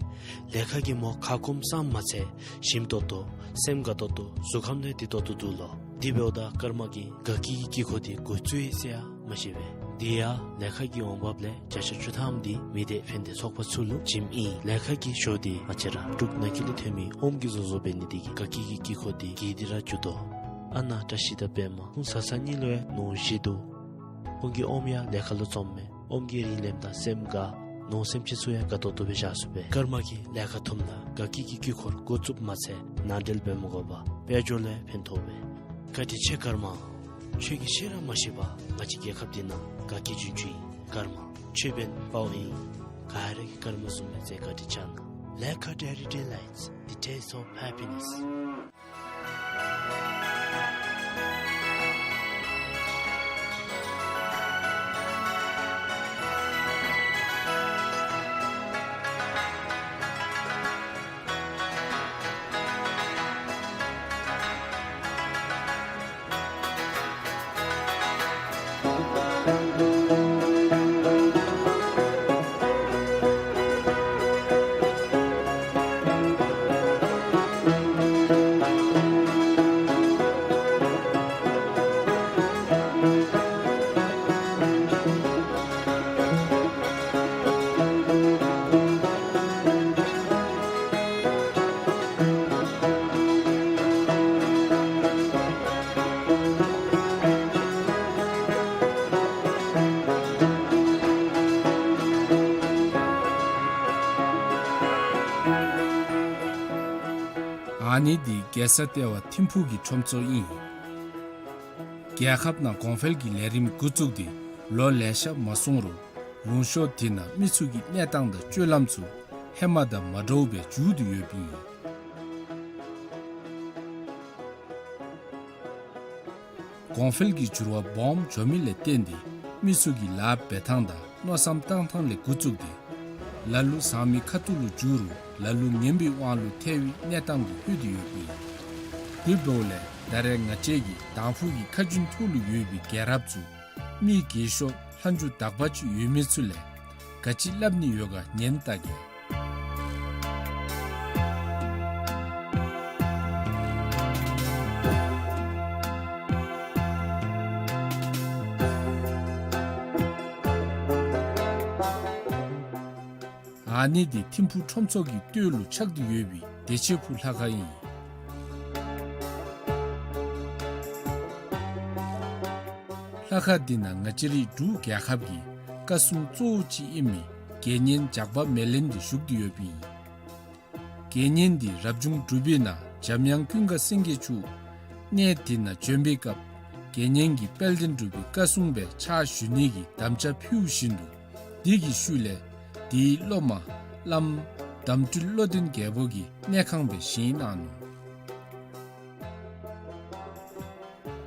ལས་ཁ་གིས་མོ་ཁ་སྐོམ་ཙམ་མ་ཚད་ཞིམ་ཏོག་ཏོ་སེམས་དགའ་ཏོག་ཏོ་གཟུགས་ཁམས་ལས་བདེ་ཏོག་ཏོ་འདུག་ལོ། དེ་འབདཝ་ད་ཀརྨ་གིས་དགའ་སྐྱིད་ཀྱི་དཀྱིལ་འཁོར་དེ་འགོ་བཙུགས་ཡི་ཟེར་ཡང་མ་ཤེས་པས། དེ་ཡང་ལས་ཁ་གི་འོང་འབབ་ལས་བརྒྱ་ཆ་བཅུ་ཐམ་དེ་མི་སྡེ་ཕན་བདེ་ཚོགས་པ་ཚུ་ལུ་བྱིནམ་ཨིན། ལས་ཁ་གི་ཞོ་དེ་ང་བཅས་ར་འབྲུག་ནང་འཁོད་ལུ་ཐོན་མི་ཨོམ་གྱིས་བཟོ་བཟོ་འབད་ནི་དེ་གིས་དགའ་སྐྱིད་ཀྱི་དཀྱིལ་འཁོར་དེ་རྒྱས་ཏེ་ར་འགྱོ་དོ། ཨ་ནཱ་བཀྲ་ཤིས་དང་པདྨ་ཁོང་བཟའ་ཚང་གཉིས་ལུ་ཡང་ནོར་བཞི་འདུག། ཁོང་གི་ཨོམ་ཡང་ལས་ཁ་ལུ་འཛོམས་མས། ཨོམ་གྱིས་རིན་ལེནམ་ད་སེམས་དགའ། ནོར་སེམས་ཅན་ཚུ་ཡང་དགའ་ཏོག་ཏོ་སྦེ་བཞག་ཚུགས་པས། ཀརྨ་གིས་ལས་ཁ་ཐུངམ་ད་དགའ་སྐྱིད་ཀྱི་དཀྱིལ་འཁོར་འགོ་བཙུགསཔ་མ་ཚད་ནང་འབྲེལ་འབད་མ་དགོ་པར་དཔལ་འབྱོར་ལུ་ཡང་ཕན་ཐོགས་པས། བཀའ་དྲིན་ཆེ་ཀརྨ། ཁྱོད་ཀྱིས་ཤེས་ར་མ་ཤེས་པར་ང་བཅས་རྒྱལ་ཁབ་འདི་ནང་དགའ་སྐྱིད་འབྱུང་བཅུག་ཡི། ཀརྨ་ཁྱོད་འབདན་དཔའ་བོ་ཨིན། ག་ར་གིས་ཀརྨ་བཟུམ་སྦེ་མཛད་བཀའ་དྲིན་བསྐྱང་གནང་། ལས་ཁ་Dairy Delights, the taste of happiness. ཨ་ནི་འདི་རྒྱལ་ས་ལྟེ་བ་ཐིམ་ཕུག་གི་ཁྲོམ་ཚོགས་ཨིན། རྒྱལ་ཁབ་ནང་གོང་འཕེལ་གྱི་ལས་རིམ་འགོ་བཙུགས་ཏེ་ལོ་ལེ་ཤ་མ་སོང་རུང་ལུང་ཤོར་དེ་ནང་མི་ཚུ་གི་གནས་སྟངས་དང་སྤྱོད་ལམ་ཚུ་ཧེ་མ་དང་མ་འདྲཝ་སྦེ་འགྱུར་ཏེ་ཡོདཔ་ཨིན། གོང་འཕེལ་གྱི་འགྱུར་བ་སྦོམ་འགྱོ་མི་ལས་བརྟེན་ཏེ་མི་ཚུ་གི་ལཱ་འབད་ཐངས་དང་མནོ་བསམ་བཏང་ཐངས་ལས་འགོ་བཙུགས་ཏེ་ལ་ལུ་ཟངས་མི་ཁ་ཐུག་ལུ་འགྱུར་རུང་ ལ་ལུ་ངན་པའི་དབང་ལུ་ཐལ་བའི་གནས་སྟངས་ཀྱི་ལྷོད་དེ་ཡོདཔ་ཨིན། དེ་འབདཝ་ལས་ད་རེས་ང་བཅས་ཀྱི་དང་ཕུ་གི་ཁ་རྒྱུན་ཐོག་ལུ་ཡོད་པའི་རྒྱལ་རབས་ཚུ་མི་རྒས་ཤོས་ལྷག་མཇུག་དག་པ་ཅིག་ཡོད་མི་ཚུ་ལས་ག་ཅི་སླབ་ནི་ཡོད་ག་ཉན་བལྟ་གེ། ཨ་ནི་འདི་ཐིམ་ཕུག་ཁྲོམ་ཚོགས་ཀྱི་སྟོད་ལུ་ཆགས་ཏེ་ཡོད་པའི་བདེ་ཆེན་ཕུག་ལྷ་ཁང་ཨིན། ལྷ་ཁང་འདི་ནང་ང་བཅས་རའི་འབྲུག་རྒྱལ་ཁབ་ཀྱི་བཀའ་སྲུང་གཙོ་བོ་ཅིག་ཨིན་མི་དགེ་བསྙེན་ཇག་པ་མེ་ལེན་འདི་བཞུགས་ཏེ་ཡོདཔ་ཨིན། དགེ་བསྙེན་འདི་རབ་བྱུང་དྲུག་པའི་ནང་འཇམ་དབྱངས་ཀུན་དགའ་སེང་གེ་མཆོག་གནས་འདི་ནང་བྱོན་པའི་སྐབས་དགེ་བསྙེན་གྱི་དཔལ་ལྡན་འབྲུག་པའི་བཀའ་སྲུང་སྦེ་ཕྱག་ཞུ་ནི་གི་དམ་བཅའ་ཕུལ་བཞིན་དུ་དེ་གི་ཤུལ་ལས་དེའི་སློབ་མ་བླམ་དམ་སྤྲུལ་བློ་ལྡན་རྒྱལ་པོ་གི་གནས་ཁང་སྦེ་བཞེངས་གནང་ནུག།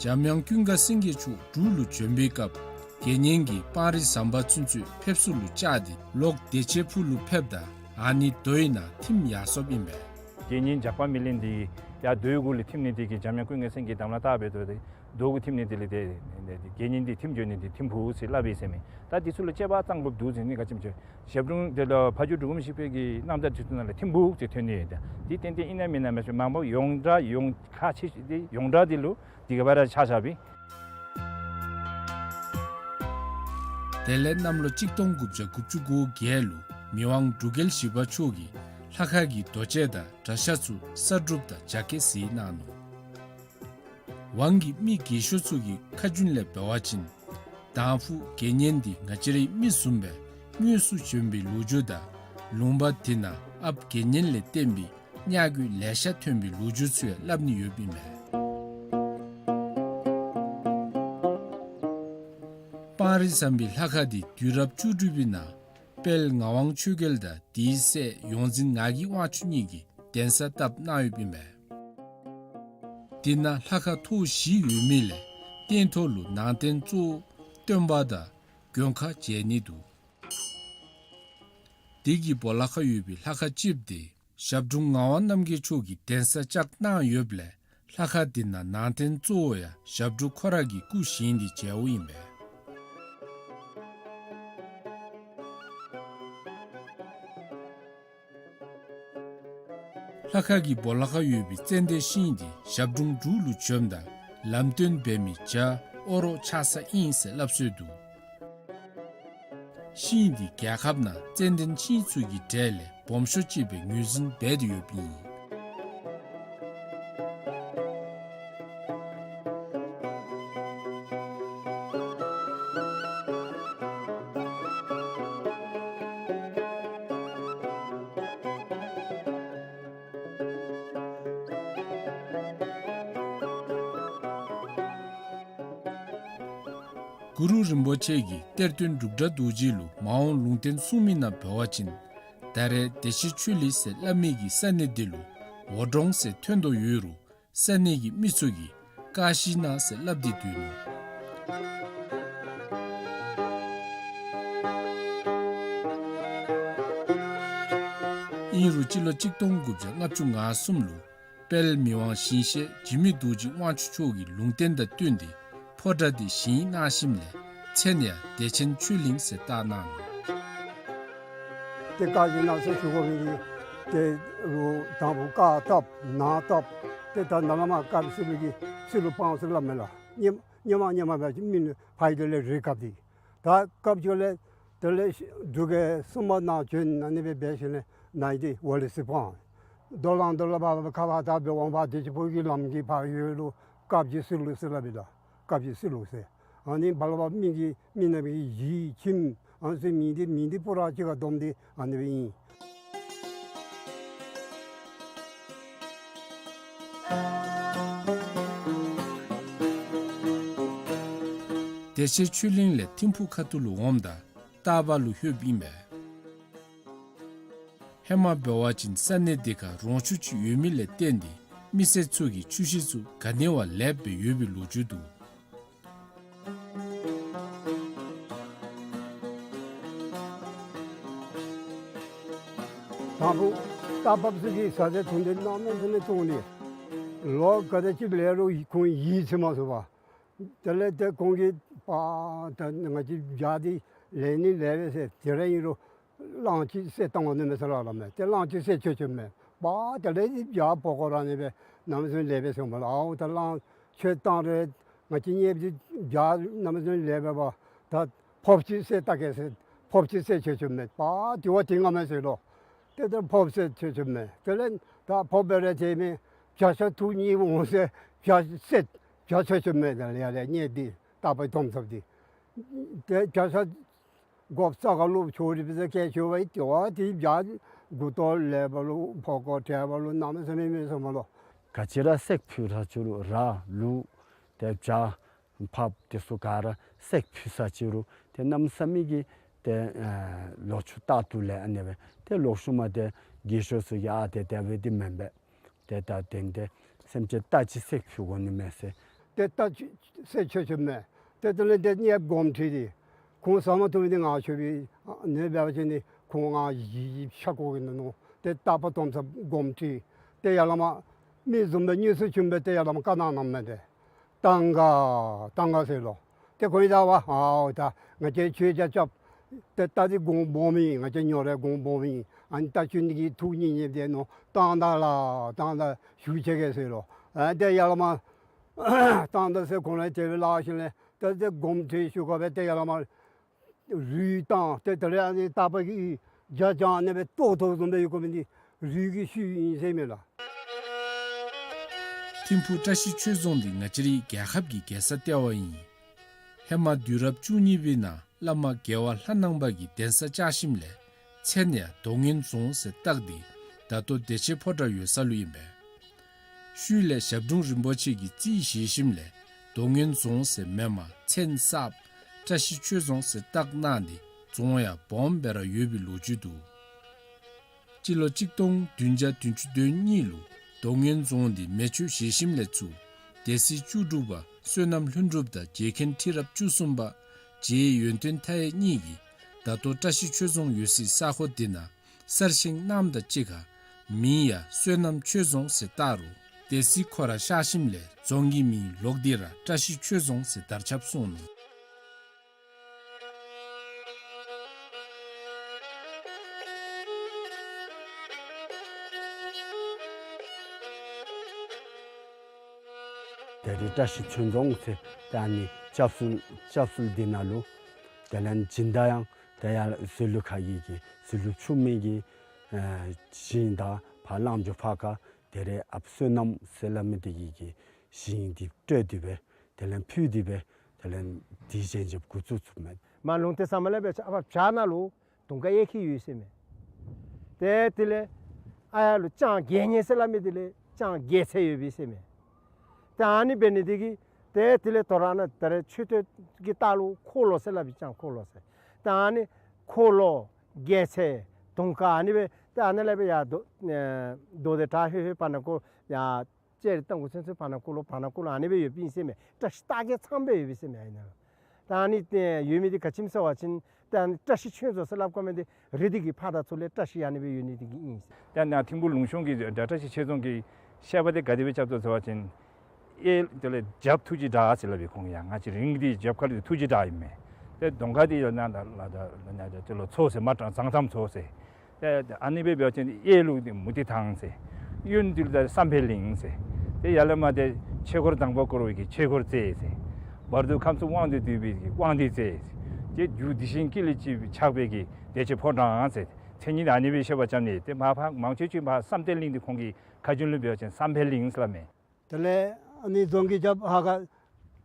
འཇམ་དབྱངས་ཀུན་དགའ་སེང་གེ་མཆོག་འབྲུག་ལུ་བྱོན་པའི་སྐབས་དགེ་བསྙེན་གྱིས་སྤང་རི་ཟམ་པ་ཚུན་ཚོད་ཕེབས་བསུ་ལུ་བཅར་ཏེ་ལོག་བདེ་ཆེན་ཕུག་ལུ་ཕེབས་ད་ཨ་ནི་རྡོའི་ནང་ཐིམ་ཡར་སོཔ་ཨིན་པས། དགེ་བསྙེན་ཇག་པ་མེ་ལེན་འདི་ཡར་རྡོའི་གུ་ལུ་ཐིམ་ནི་དེ་གིས་འཇམ་དབྱངས་ཀུན་དགའ་སེང་གེ་དམ་ལ་བཏགས་སྦེ་རྡོ་དེ་རྡོ་གུ་ཐིམ་ནི་དེ་ལས་དེ་དེ་དགེ་བསྙེན་འདི་ཐིམ་འགྱོ་ནི་འདི་ཐིམ་ཕུག་ཟེར་སླབ་ཨིན་ཟེར་མས། ད་འདི་ཚུ་ལུ་དཔྱད་པ་གཙང་དགོཔ་འདུག་ཟེར་ནི་ག་ཅི་སྨོ་ཟེར་ཞབས་དྲུང་དེ་ལུ་ཕ་ཇོ་འབྲུག་སྒོམ་ཞིག་པོའི་གི་རྣམ་ཐར་འདི་ཚུ་ནང་ལས་ཐིམ་ཕུག་ཟེར་ཐོན་ནི་ཡོད། ད་འདི་ཏན་ཏན་ཨིན་ན་མེན་ན་མེན་ན་མང་པོ་ཡོངས་གྲགས་ཡོངས་ཁ་ཆེ་ཤོས་འདི་ཡོངས་གྲགས་འདི་ལུ་འདི་ག་བར་ཆགས་ཆགསཔ་ཨིན། དེ་ལས་གནམ་ལོ་གཅིག་སྟོང་དགུ་བརྒྱ་དགུ་བཅུ་གོ་བརྒྱད་ལུ་མི་དབང་འབྲུག་རྒྱལ་བཞི་པ་མཆོག་གིས་ལྷ་ཁང་གི་རྡོ་གཅལ་དང་གྲྭ་ཤག་ཚུ་ས་སྒྲུབ་དང་ཇ་སྐྱེལ་གཟིགས་གནང་ནུག། ཝང་གི་མི་རྒས་ཤོས་ཚུ་གི་ཁ་རྒྱུན་ལས་འབད་བ་ཅིན་དང་ཕུ་དགེ་བསྙེན་འདི་ང་བཅས་རའི་མི་བཟུམ་སྦེ་དངོས་སུ་བྱོན་པའི་ལོ་རྒྱུས་དང་ལུང་པ་འདི་ནང་ཨཔ་དགེ་བསྙེན་ལས་བརྟེན་པའི་བརྙ་བཀོད་ལེ་ཤ་ཐོན་པའི་ལོ་རྒྱུས་ཚུ་ཡང་སླབ་ནི་ཡོདཔ་ཨིན་མས། སྤང་རི་ཟམ་པའི་ལྷ་ཁང་འདི་དུས་རབས་བཅུ་དྲུག་པའི་ནང་དཔལ་ངག་དབང་ཆོས་རྒྱལ་དང་དེའི་སྲས་ཡོངས་འཛིན་ངག་གི་དབང་ཕྱུག་གཉིས་ཀྱིས་གདན་ས་བཏབ་གནང་ཡོདཔ་ཨིན་མས། འདི་ནང་ལྷ་ཁང་ཐོག་བཞི་ཡོད་མི་ལས་སྟེང་ཐོག་ལུ་ནང་རྟེན་གཙོ་བོ་སྟོན་པ་དང་མགོན་ཁང་མཇལ་ནི་འདུག། དེ་གི་སྦོ་ལོགས་ཁར་ཡོད་པའི་ལྷ་ཁང་གཅིགཔོ་དེ་ཞབས་དྲུང་ངག་དབང་རྣམ་རྒྱལ་མཆོག་གིས་གདན་ས་བཅགས་གནང་ཡོདཔ་ལས་ལྷ་ཁང་འདི་ནང་ནང་རྟེན་གཙོ་བོ་ཡང་ཞབས་དྲུང་ཁོ་ར་གི་སྐུ་བཞེངས་ཏེ་མཇལཝ་ཨིན་པས། ལྷ་ཁང་གི་སྦོ་ལོགས་ཁར་ཡོད་པའི་ཙན་དན་ཤིང་འདི་ཞབས་དྲུང་འབྲུག་ལུ་བྱོནམ་ད་ལམ་སྟོན་འབད་མི་བྱ་ཨོ་རོག་ཆགས་ས་ཨིན་ཟེར་སླབ་སྲོལ་འདུག། ཤིང་འདི་རྒྱལ་ཁབ་ནང་ཙན་དན་ཤིང་ཚུ་གི་གྲས་ལས་སྦོམ་ཤོས་ཅིག་སྦེ་ངོས་འཛིན་འབད་དེ་ཡོདཔ་ཨིན། གུ་རུ་རིན་པོ་ཆེ་གིས་གཏེར་སྟོན་འབྲུག་སྒྲ་རྡོ་རྗེ་ལུ་མ་འོངས་ལུང་བསྟན་གསུངས་མི་ནང་འབད་བ་ཅིན་ད་རེས་བདེ་ཆེན་ཆོས་གླིང་ཟེར་སླབ་མི་གི་ས་གནས་འདི་ལུ་འོ་འབྲོང་ཟེར་ཐོན་དོ་ཡོད་རུང་ས་གནས་ཀྱི་མི་ཚུ་གིས་ཀ་ཤི་ན་ཟེར་སླབ་སྟེ་སྡོད་ནུག། ཨིན་རུང་སྤྱི་ལོ་གཅིག་སྟོང་དགུ་བརྒྱ་ལྔ་བཅུ་ང་གསུམ་ལུ་དཔལ་མི་དབང་ཞིང་གཤེགས་འཇིགས་མེད་རྡོ་རྗེ་དབང་ཕྱུག་མཆོག་གིས་ལུང་བསྟན་དང་བསྟུན་ཏེ་ཕོ་བྲང་འདི་བཞེངས་གནང་ཞིནམ་ལས་མཚན་ཡང་བདེ་ཆེན་ཆོས་གླིང་ཟེར་བཏགས་གནང་ནུག། ཏེ་ཀ་ཤི་ན་ཟེར་ཞུ་དགོ་མི་འདི་ཏེ་རུང་དང་པོ་བཀའ་བཏབ་ནང་བཏབ་ཏེ་ད་ནཱ་ལས་མར་དཀར་སེར་ལུ་གི་སེར་ལུ་སྤང་ཟེར་སླབ་མས་ལགས། སྙེ་མ་སྙེ་མ་སྙེ་མ་སྦེ་མི་ཕ་ཡི་དེ་ལས་རེ་བཀབ་སྟེ་ད་བཀབ་ཅི་ལས་དེ་ལས་འབྲུག་རྒྱལ་གསུམ་པ་ནང་བྱོན་ཨ་ནི་སྦེ་འབད་ཞིནམ་ལས་ནཱ་ཡི་འདི་ཝ་ལི་སི་སྤང་རྡོ་ལང་རྡོ་ལ་བ་ཁ་བ་ད་སྦེ་འོང་བ་བདེ་ཆེན་ཕུག་གི་ལམ་གྱི་ཕར་ཡོལ་ལུ་བཀབ་ཅི་སེར་ལུ་ཟེར་སླབ་ཨིན་ལགས། བཀབ་ཅི་སེར་ལུ་ཟེར། ཨ་ནི་བ་ལ་བ་མི་གི་མི་ནང་གི་གཞིས་ཁྱིམ་ཨ་ནི་ཟེར་མི་འདི་མི་འདི་པུ་ར་གཅིག་ཁར་བསྡོམས་ཏེ་ཨ་ནི་སྦེ་ཨིན། བདེ་ཆེན་ཆོས་གླིང་ལས་ཐིམ་ཕུག་ཁ་ཐུག་ལུ་འོངམ་ད་སྟག་པ་ལུ་ལྷོདཔ་ཨིན་པས། ཧེ་མ་འབད་བ་ཅིན་ས་གནས་འདི་ཁར་རོང་ཆུ་ཅིག་ཡོད་མི་ལས་བརྟེན་ཏེ་མི་སེར་ཚུ་གིས་ཆུ་ཤེལ་ཚུ་ག་ནི་བ་ལེགསཔ་སྦེ་ཡོད་པའི་ལོ་རྒྱུས་འདུག། དང་ཕུ་ རྟ་བབས་ཚུ་གིས་བཟའ་ཚང་འཐུང་འདོད་གནམ་མེད་ས་མེད་བཙོང་ནི། ལོ་ག་དེ་ཅིག་ལས་རུང་ཁོང་ཡིད་ཚིམ་མ་ཚུགས་པས། དེ་ལས་ཏེ་ཁོང་གིས་པ་ད་ང་བཅས་བྱ་འདི་ལེན་ནི་ལེགས་པས་ཟེར། དེ་ར་ཨིན་རུང་གླང་ཅིག་བསད་བཏང་དགོ་ནི་མས་ཟེར་སླབ་མས། ཏེ་གླང་ཅིག་བསད་ཆོག་ཆོགཔ་མས། པ་དེ་ལས་བྱ་ཕོ་རྒོད་ར་ཨ་ནི་སྦེ་གནམ་མེད་ས་མེད་ལེགས་པས་ཟེར་མས་ལགས། ཨའོ་ད་གླང་ཁྱོད་བཏང་རུང་ང་བཅས་གཉེརཔ་འདི་བྱ་གནམ་མེད་ས་མེད་ལེགས་པས་པ། ད་ཕོརཔ་ཅིག་བསད་བལྟ་གེ་ཟེར། ཕོརཔ་ཅིག་བསད་ཆོག་ཆོགཔ་མས། པ་དེ་བ་དེ་ང་མས་ཟེར་ལོ། ཏེ་ད་ཕོརཔ་བསད་ཆོག་ཆོགཔ་མས། དེ་ལས་ད་ཕོརཔ་སྦེ་ར་ཐལ་མི་བྱ་ཤ་ཐུག་གཉིས་འོང་ཟེར་བྱ་བསད་བྱ་ཆོག་ཆོགཔ་མས། དེ་ལས་ཡར་ལས་གཉེར་འདི་རྟ་བབས་དོམ་ཚབ་འདི་ཏེ་བྱ་ཤ་སྒོགཔ་རྩ་ཁར་ལུ་ཆོ་རིག་སྦེ་ཟེར་སྐད་ཆོད་པ་ཡི། དེ་བ་དེ་བྱ་མགུ་ཏོ་ལེགས་པ་ལུ་ཕོ་རྒོད་དྲག་པ་ལུ་གནམ་མེད་ས་མེད་མེད་ཟེར་མས་ལོ། ག་ཅི་ར་བསད་ཕུལ་ར་ཆོག་རུང་ར་ལུག་ཏེ་བྱ་ཕགཔ་དེ་ཚུ་ག་ར་བསད་ཕུལ་ས་ཅིག་རུང་ཏེ་གནམ་མེད་ས་མེད་ཀྱི་ཏེ་ལོག་ཆུ་རྟག་ཏུ་ལས་ཨ་ནི་སྦེ་ཏེ་ལོག་ཤུལ་མ་ཏེ་རྒས་ཤོས་ཚུ་གིས་ཨ་ཏེ་དེ་སྦེ་འདི་མེན་པས། ཏེ་ད་དེ་ཏེ་སེམས་ཅན་རྟ་ཅིག་བསད་ཕུལ་དགོ་ནི་མས་ཟེར། ཏེ་རྟ་ཅིག་བསད་ཆོག་ཆོགཔ་མས། ཏེ་དེ་ལས་ཏེ་གཉེརཔ་དགོངསམ་ཁྲེལ་ཏེ་ཁོང་བཟའ་མ་བཏུབ་མི་འདི་ང་ཁྱོད་འབད་ནི་འབད་བ་ཅིན་ཏེ་ཁོང་ང་ཡིད་ཆགས་དགོ་གི་ནོ། ཏེ་རྟ་བབས་དོམ་ཚབ་དགོངསམ་ཁྲེལ་ཏེ་ཡར་ལས་མར་མི་བཟུམ་སྦེ་དངོས་སུ་བྱོན་སྦེ་ཏེ་ཡར་ལས་མར་བཀའ་གནང་གནངམ་མས། ཏེ་བཏང་ག་བཏང་ག་ཟེར་ལོ། ཏེ་ཁོང་གིས་ད་བ་ཨའོ་ད་ང་བཅས་ཁྱོད་ཅ་རྐྱབ། ཏེ་རྟ་འདི་གོང་སྦོམ་ཨིན། ང་བཅས་ཉོ་རུང་གོང་སྦོམ་ཨིན། ཨ་ནི་རྟ་ཅིག་འདི་གི་ཐུག་གཉིས་གཉིས་སྦེ་ནོ། བཏང་ད་ལགས་བཏང་ད་ཞུ་ཆེ་གེ་ཟེར་ལོ། ཨ་ཏེ་ཡར་ལས་མར་བཏང་ད་ཟེར་ཁོང་ར་དེ་སྦེ་སླབ་ཞིནམ་ལས་ཏེ་ཏེ་དགོངསམ་ཁྲེལ་ཞུ་དགོ་པས། ཏེ་ཡར་ལས་མར་རུས་བཏང་། ཏེ་དེ་ལས་ཨ་ནི་རྟ་བབས་ཀྱི་རྒྱ་ཅང་ཨ་ནི་སྦེ་ཏོག་ཏོ་བཟུམ་སྦེ་ཡོད་དགོ་མི་འདི་རུས་ཀྱི་ཤུལ་ཨིན་ཟེར་མས་ལགས། ཐིམ་ཕུག་བཀྲ་ཤིས་ཆོས་རྫོང་འདི་ང་བཅས་རའི་རྒྱལ་ཁབ་ཀྱི་རྒྱལ་ས་ལྟེ་བ་ཨིན། ཧེ་མ་དུས་རབས་བཅུ་གཉིས་པའི་ནང་བླ་མ་རྒྱལ་བ་ལྷ་ནང་པ་གིས་གདན་ས་བཅགས་ཞིནམ་ལས་མཚན་ཡང་རྡོ་སྔོན་རྫོང་ཟེར་བཏགས་ཏེ་ད་ལྟོ་བདེ་ཆེན་ཕོ་བྲང་ཡོད་ས་ལུ་ཨིན་པས། ཤུལ་ལས་ཞབས་དྲུང་རིན་པོ་ཆེ་གིས་རྩིས་བཞེས་ཞིནམ་ལས་རྡོ་སྔོན་རྫོང་ཟེར་མེན་པར་མཚན་གསརཔ་བཀྲ་ཤིས་ཆོས་རྫོང་ཟེར་བཏགས་གནང་སྟེ་རྫོང་ཡང་སྦོམ་སྦེ་ར་ཡོད་པའི་ལོ་རྒྱུས་འདུག། སྤྱི་ལོ་གཅིག་སྟོང་བདུན་བརྒྱ་བདུན་ཅུ་དོན་གཉིས་ལུ་རྡོ་སྔོན་རྫོང་འདི་མེ་མཆོད་བཞེས་ཞིནམ་ལས་ཚུར་སྡེ་སྲིད་བཅུ་དྲུག་པ་བསོད་ནམས་ལྷུན་གྲུབ་དང་རྗེ་མཁན་ཁྲི་རབས་བཅུ་གསུམ་པ་རྗེ་ཡོན་ཏན་མཐའ་ཡས་གཉིས་ཀྱིས་ད་ལྟོ་བཀྲ་ཤིས་ཆོས་རྫོང་ཡོད་སའི་ས་གོ་འདི་ནང་གསར་བཞེངས་གནངམ་དང་གཅིག་ཁར་མིང་ཡང་བསོད་ནམས་ཆོས་རྫོང་ཟེར་བཏགས་རུང་སྡེ་སྲིད་ཁོ་ར་གཤགས་ཞིནམ་ལས་རྫོང་གི་མིང་ལོག་སྟེ་ར་བཀྲ་ཤིས་ཆོས་རྫོང་ཟེར་དར་ཁྱབ་སོང་ནུག། ད་རེས་བཀྲ་ཤིས་ཆོས་རྫོང་ཟེར་ད་ཨ་ནི་སྐྱབས་སུ་སྐྱབས་སུ་འདི་ནང་ལུ་དེ་ལས་སྦྱིན་བདག་ཡང་ད་ཡར་ཟི་ལུ་ཁ་གི་གི་ཟི་ལུ་ཆུ་སྨད་ཀྱི་ཨ་ཞིང་དང་ཕར་གླང་ཇོ་ཕར་ཁ་དེ་རེ་ཨཔ་བསོད་ནམས་ཟེར་སླབ་མི་དེ་གིས་ཀྱི་ཞིང་འདི་སྤྲོད་དེ་སྦེ་དེ་ལས་ཕུལ་ཏེ་སྦེ་དེ་ལས་འདི་བཞེངས་བཞེངསཔ་འགོ་བཙུགས་བཙུགསཔ་མས། མར་ལུང་བསྟན་ས་མ་ལས་འབད་ཆ་ཨ་ཕར་བྱག་ནང་ལུ་དུང་དཀར་གཡས་འཁྱིལ་ཡོད་ཟེར་མས། ཏེ་དེ་ལས་ཨ་ཡར་ལུ་ལྕང་རྒྱལ་ཉེ་ཟེར་སླབ་མི་དེ་ལས་ལྕང་རྒྱལ་ཚད་ཡོད་པས་ཟེར་མས། ཏེ་ཨ་ནི་འབད་ནི་དེ་གིས་ཏེ་དེ་ལས་དོ་རུང་ཨ་ནཱ་ད་རེས་མཆོད་རྟེན་གྱི་ལྟག་ལུ་འཁོར་ལོ་ཟེར་སླབ་པའི་ལྕང་འཁོར་ལོ་ཟེར། ཏེ་ཨ་ནི་འཁོར་ལོ་རྒྱལ་ཚད་དུང་དཀར་ཨ་ནི་སྦེ་ཏེ་ཨ་ནཱ་ལས་སྦེ་ཡར་རྡོ་ཨེ་རྡོ་དེ་དྲག་ཧེ་ཧེ་བར་ན་ཀོ་ཡར་ལྕགས་རི་བཏང་དགོ་ཚུན་ཚོད་བར་ན་ཀོ་ལོ་བར་ན་ཀོ་ལོ་ཨ་ནི་སྦེ་ཡོདཔ་ཨིན་ཟེར་མས། བཀྲ་ཤིས་རྟགས་བརྒྱད་ཚངམ་སྦེ་ཡོད་པས་ཟེར་མས་ཨ་ནཱ་ལུ། ད་ཨ་ནི་ཏེ་ཡོད་མི་འདི་ག་ཅི་སྨོ་ཟེར་བ་ཅིན་ཏེ་ཨ་ནི་བཀྲ་ཤིས་ཆོས་རྫོང་ཟེར་སླབ་དགོ་མི་འདི་རི་དེ་གི་ཕར་དང་ཚུར་ལས་བཀྲ་ཤིས་ཨ་ནི་སྦེ་ཡོད་ནི་དེ་གིས་ཨིན། ཏེ་ཨ་ནཱ་ཐིམ་ཕུག་ལུང་གཤོང་གི་བཀྲ་ཤིས་ཆོས་རྫོང་གི་བཤད་པ་འདི་ག་དེ་སྦེ་རྐྱབ་དོ་ཟེར་བ་ཅིན་གཡས་དེ་ལས་རྒྱབ་ཐུགས་རྗེ་བྲག་ཟེར་སླབ་པས། ཁོང་ཡང་ང་བཅས་རིང་འདི་རྒྱབ་ཁ་ལུ་ཐུགས་རྗེ་བྲག་ཨིན་མས། ཏེ་གདོང་ཁ་འདི་ཡང་ནཱ་ལ་ལ་ལ་ནཱ་ལ་ལ་མཚོ་ཟེར་མ་ཏྲང་ཟང་ཐམ་མཚོ་ཟེར། ཏེ་ཨ་ནི་སྦེ་འབད་བ་ཅིན་གཡས་ལུ་འདི་མུ་ཏིག་ཐང་ཟེར། གཡོན་འདི་ལུ་ད་བསམ་འཕེལ་གླིང་ཟེར། ཏེ་ཡར་ལས་མར་ཏེ་ཆོས་འཁོར་དང་པ་བསྐོར་བའི་གི་ཆོས་འཁོར་རྩེ་ཟེར། བར་དུ་ཁམས་གསུམ་དབང་དུ་བསྡུས་པའི་གི་དབང་འདུས་རྩེ་ཟེར། ཏེ་རྒྱུ་འདི་བཞིན་དཀྱིལ་ལས་ཆགས་པའི་གི་བདེ་ཆེན་ཕོ་བྲང་ཟེར། མཚན་ཉིད་ཨ་ནི་སྦེ་བཤད་པ་རྐྱབ་ནི། ཏེ་མར་ཕར་མང་ཆེ་ཆེ་ཕར་བསམ་གཏན་གླིང་འདི་ཁོང་གི་ཁ་རྒྱུན་ལུ་འབད་བ་ཅིན་བསམ་འཕེལ་གླིང་ཟེར་སླབ་མས། དེ་ལས་ཨ་ནི་རྫོང་གི་རྒྱབ་ཧ་ག་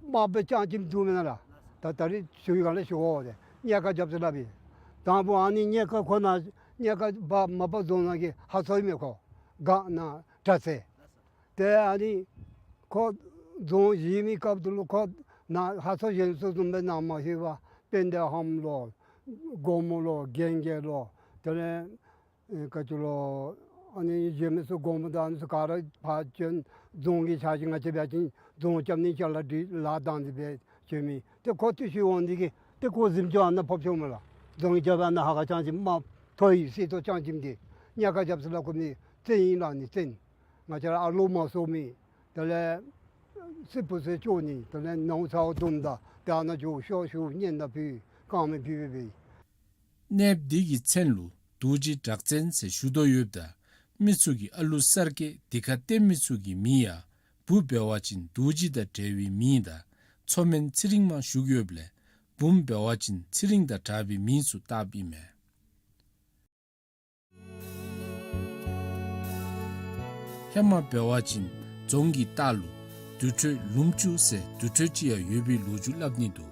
དམརཔོ་རྐྱངམ་ཅིག་འདུག་མེན་ན་ལགས། ད་ད་རིས་ཞུ་བའི་སྒང་ལས་ཞུ་དགོ་ཟེར། གཉལ་ཁ་རྒྱབ་ཟེར་སླབ་ཨིན། དང་པོ་ཨ་ནི་གཉལ་ཁ་ཁོ་ན་གཉལ་ཁ་བ་མ་པ་རྫོང་ནང་གི་ཧ་མཚོ་ཨིན་མས་ཁོ། ག་ན་དྲག་ཚེ། ཏེ་ཨ་ནི་ཁོ་རྫོང་བཞེངས་མི་སྐབས་དེ་ལུ་ཁོ་ན་ཧ་མཚོ་བཞེངས་ས་བཟུམ་སྦེ་ནཱ་མ་ཤེས་པར་དཔལ་ལྡན་ལྷ་མོ་ལོ་སྒོར་མོ་ལོ་རྒན་རྒས་ལོ་དེ་ལས་ཨེ་ག་ཅི་ལོ། ཨ་ནི་བཞེངས་མི་ཚུ་དགོངསམ་དང་ཨ་ནི་ཚུ་ག་ར་ཕར་བྱོན། རྫོང་གི་ཕྱག་ཞུ་ང་བཅས་འབད་བ་ཅིན་རྫོང་རྐྱབ་ནི་ཅ་ལ་སྒྲིག་ལཱ་དང་འདི་སྦེ་བྱོན་མི། ཏེ་ཁོ་ཏེ་ཤུལ་འོང་འདི་གིས་ཏེ་ཁོ་གཟིམ་ཅུང་ཨ་ནཱ་ཕབ་ཤོརཝ་མས་ལགས། རྫོང་གི་རྒྱབ་ཨ་ནཱ་ཧ་ག་རྐྱངམ་ཅིག་དམརཔོ་ཐོ་ཡི་སེར་ཐོ་རྐྱངམ་ཅིག་འདི་གཉལ་ཁ་རྒྱབ་ཟེར་སླབ་དགོ་མི་ བཙན་ཨིན་ལགས་ནི་བཙན། ང་བཅས་ར་ཨ་ལོ་མ་གསོ་མི་དེ་ལས་སི་པུ་སེ་ཅོ་ནི་དེ་ལས་ནོར་ཚ་བ་དུམ་ད་དེ་ཨ་ནཱ་ཅོ་ཤོ་ཤུ་ཉན་ད་ཕི་ཀང་མི་ཕི་བི་བི། གནསཔོ་འདི་གི་མཚན་ལུ་རྡོ་རྗེ་བྲག་བཙན་ཟེར་ཞུ་དོ་ཡོདཔ་ད་མི་ཚུ་གིས་ཨ་ལུ་གསར་སྐྱེས་འདི་ཁར་བསྟེན་མི་ཚུ་གི་མིང་ཡང་བུ་འབད་བ་ཅིན་རྡོ་རྗེ་དང་འབྲེལ་བའི་མིང་དང་མཚོ་སྨན་ཚེ་རིང་མ་ཞུ་གི་ཡོདཔ་ལས་བུམོ་འབད་བ་ཅིན་ཚེ་རིང་དང་འདྲ་བའི་མིང་ཚུ་བཏགསཔ་ཨིན་མས། ཧེ་མ་འབད་བ་ཅིན་རྫོང་གི་ལྟག་ལུ་དུར་ཁྲོད་ལུངམ་ཅུ་ཟེར་དུར་ཁྲོད་ཅིག་ཡང་ཡོད་པའི་ལོ་རྒྱུས་སླབ་ནི་འདུག།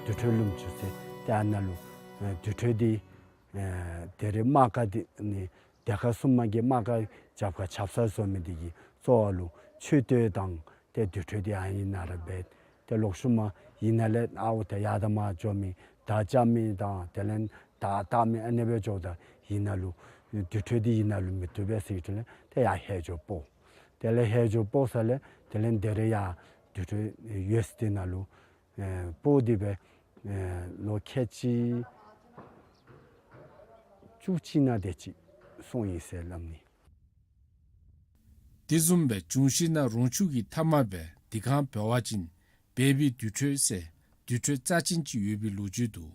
དུར་ཁྲོད་ལུངམ་ཅུ་ཟེར་ཏེ་ཨ་ནཱ་ལུ་ཨེ་དུར་ཁྲོད་འདི་ཨེ་དེ་རེ་དམག་སྒར་འདི་ནི་སྡེ་ཁག་གསུམ་མ་གི་དམག་སྒར་རྒྱབ་ཁར་ཆབ་གསང་བཟོ་མི་འདི་གིས་གཙོ་བོ་ལུ་མཆོད་རྟེན་དང་ཏེ་དུར་ཁྲོད་འདི་ཨ་ནི་ནང་ར་འབད། ཏེ་ལོག་ཤུལ་མ་ཨིན་ན་ལས་ཨའུ་ཏེ་ཡར་དང་མར་འགྱོ་མི་དར་རྐྱབ་མི་དང་དེ་ལས་དར་བཏགས་མི་ཨ་ནི་སྦེ་འགྱོཝ་ད་ཨིན་ན་ལུ་དུར་ཁྲོད་འདི་ཨིན་ན་ལུ་མི་བཏུབ་པས་ཟེར་ཞུ་ནི་ལས་ཏེ་ཡར་ཧེ་ཇོ་སྤོ། དེ་ལས་ཧེ་ཇོ་སྤོ་ས་ལས་དེ་ལས་དེ་རེ་ཡར་དུར་ཁྲོད་ཡོད་ས་འདི་ནང་ལུ་ཨེ་སྤོ་སྟེ་སྦེ་ཨེ་ལོ་ཁལ་གཅིག་བཅུ་གཅིག་ནང་དེ་ཅིག་སོང་ཡི་ཟེར་སླབ་ནི། དེ་བཟུམ་སྦེ་འབྱུང་བཞི་ནང་རོང་ཆུ་གི་མཐའ་མ་སྦེ་འདི་ཁར་འབད་བ་ཅིན་སྦས་པའི་དུར་ཁྲོད་ཟེར་དུར་ཁྲོད་རྩ་ཅན་ཅིག་ཡོད་པའི་ལོ་རྒྱུས་འདུག།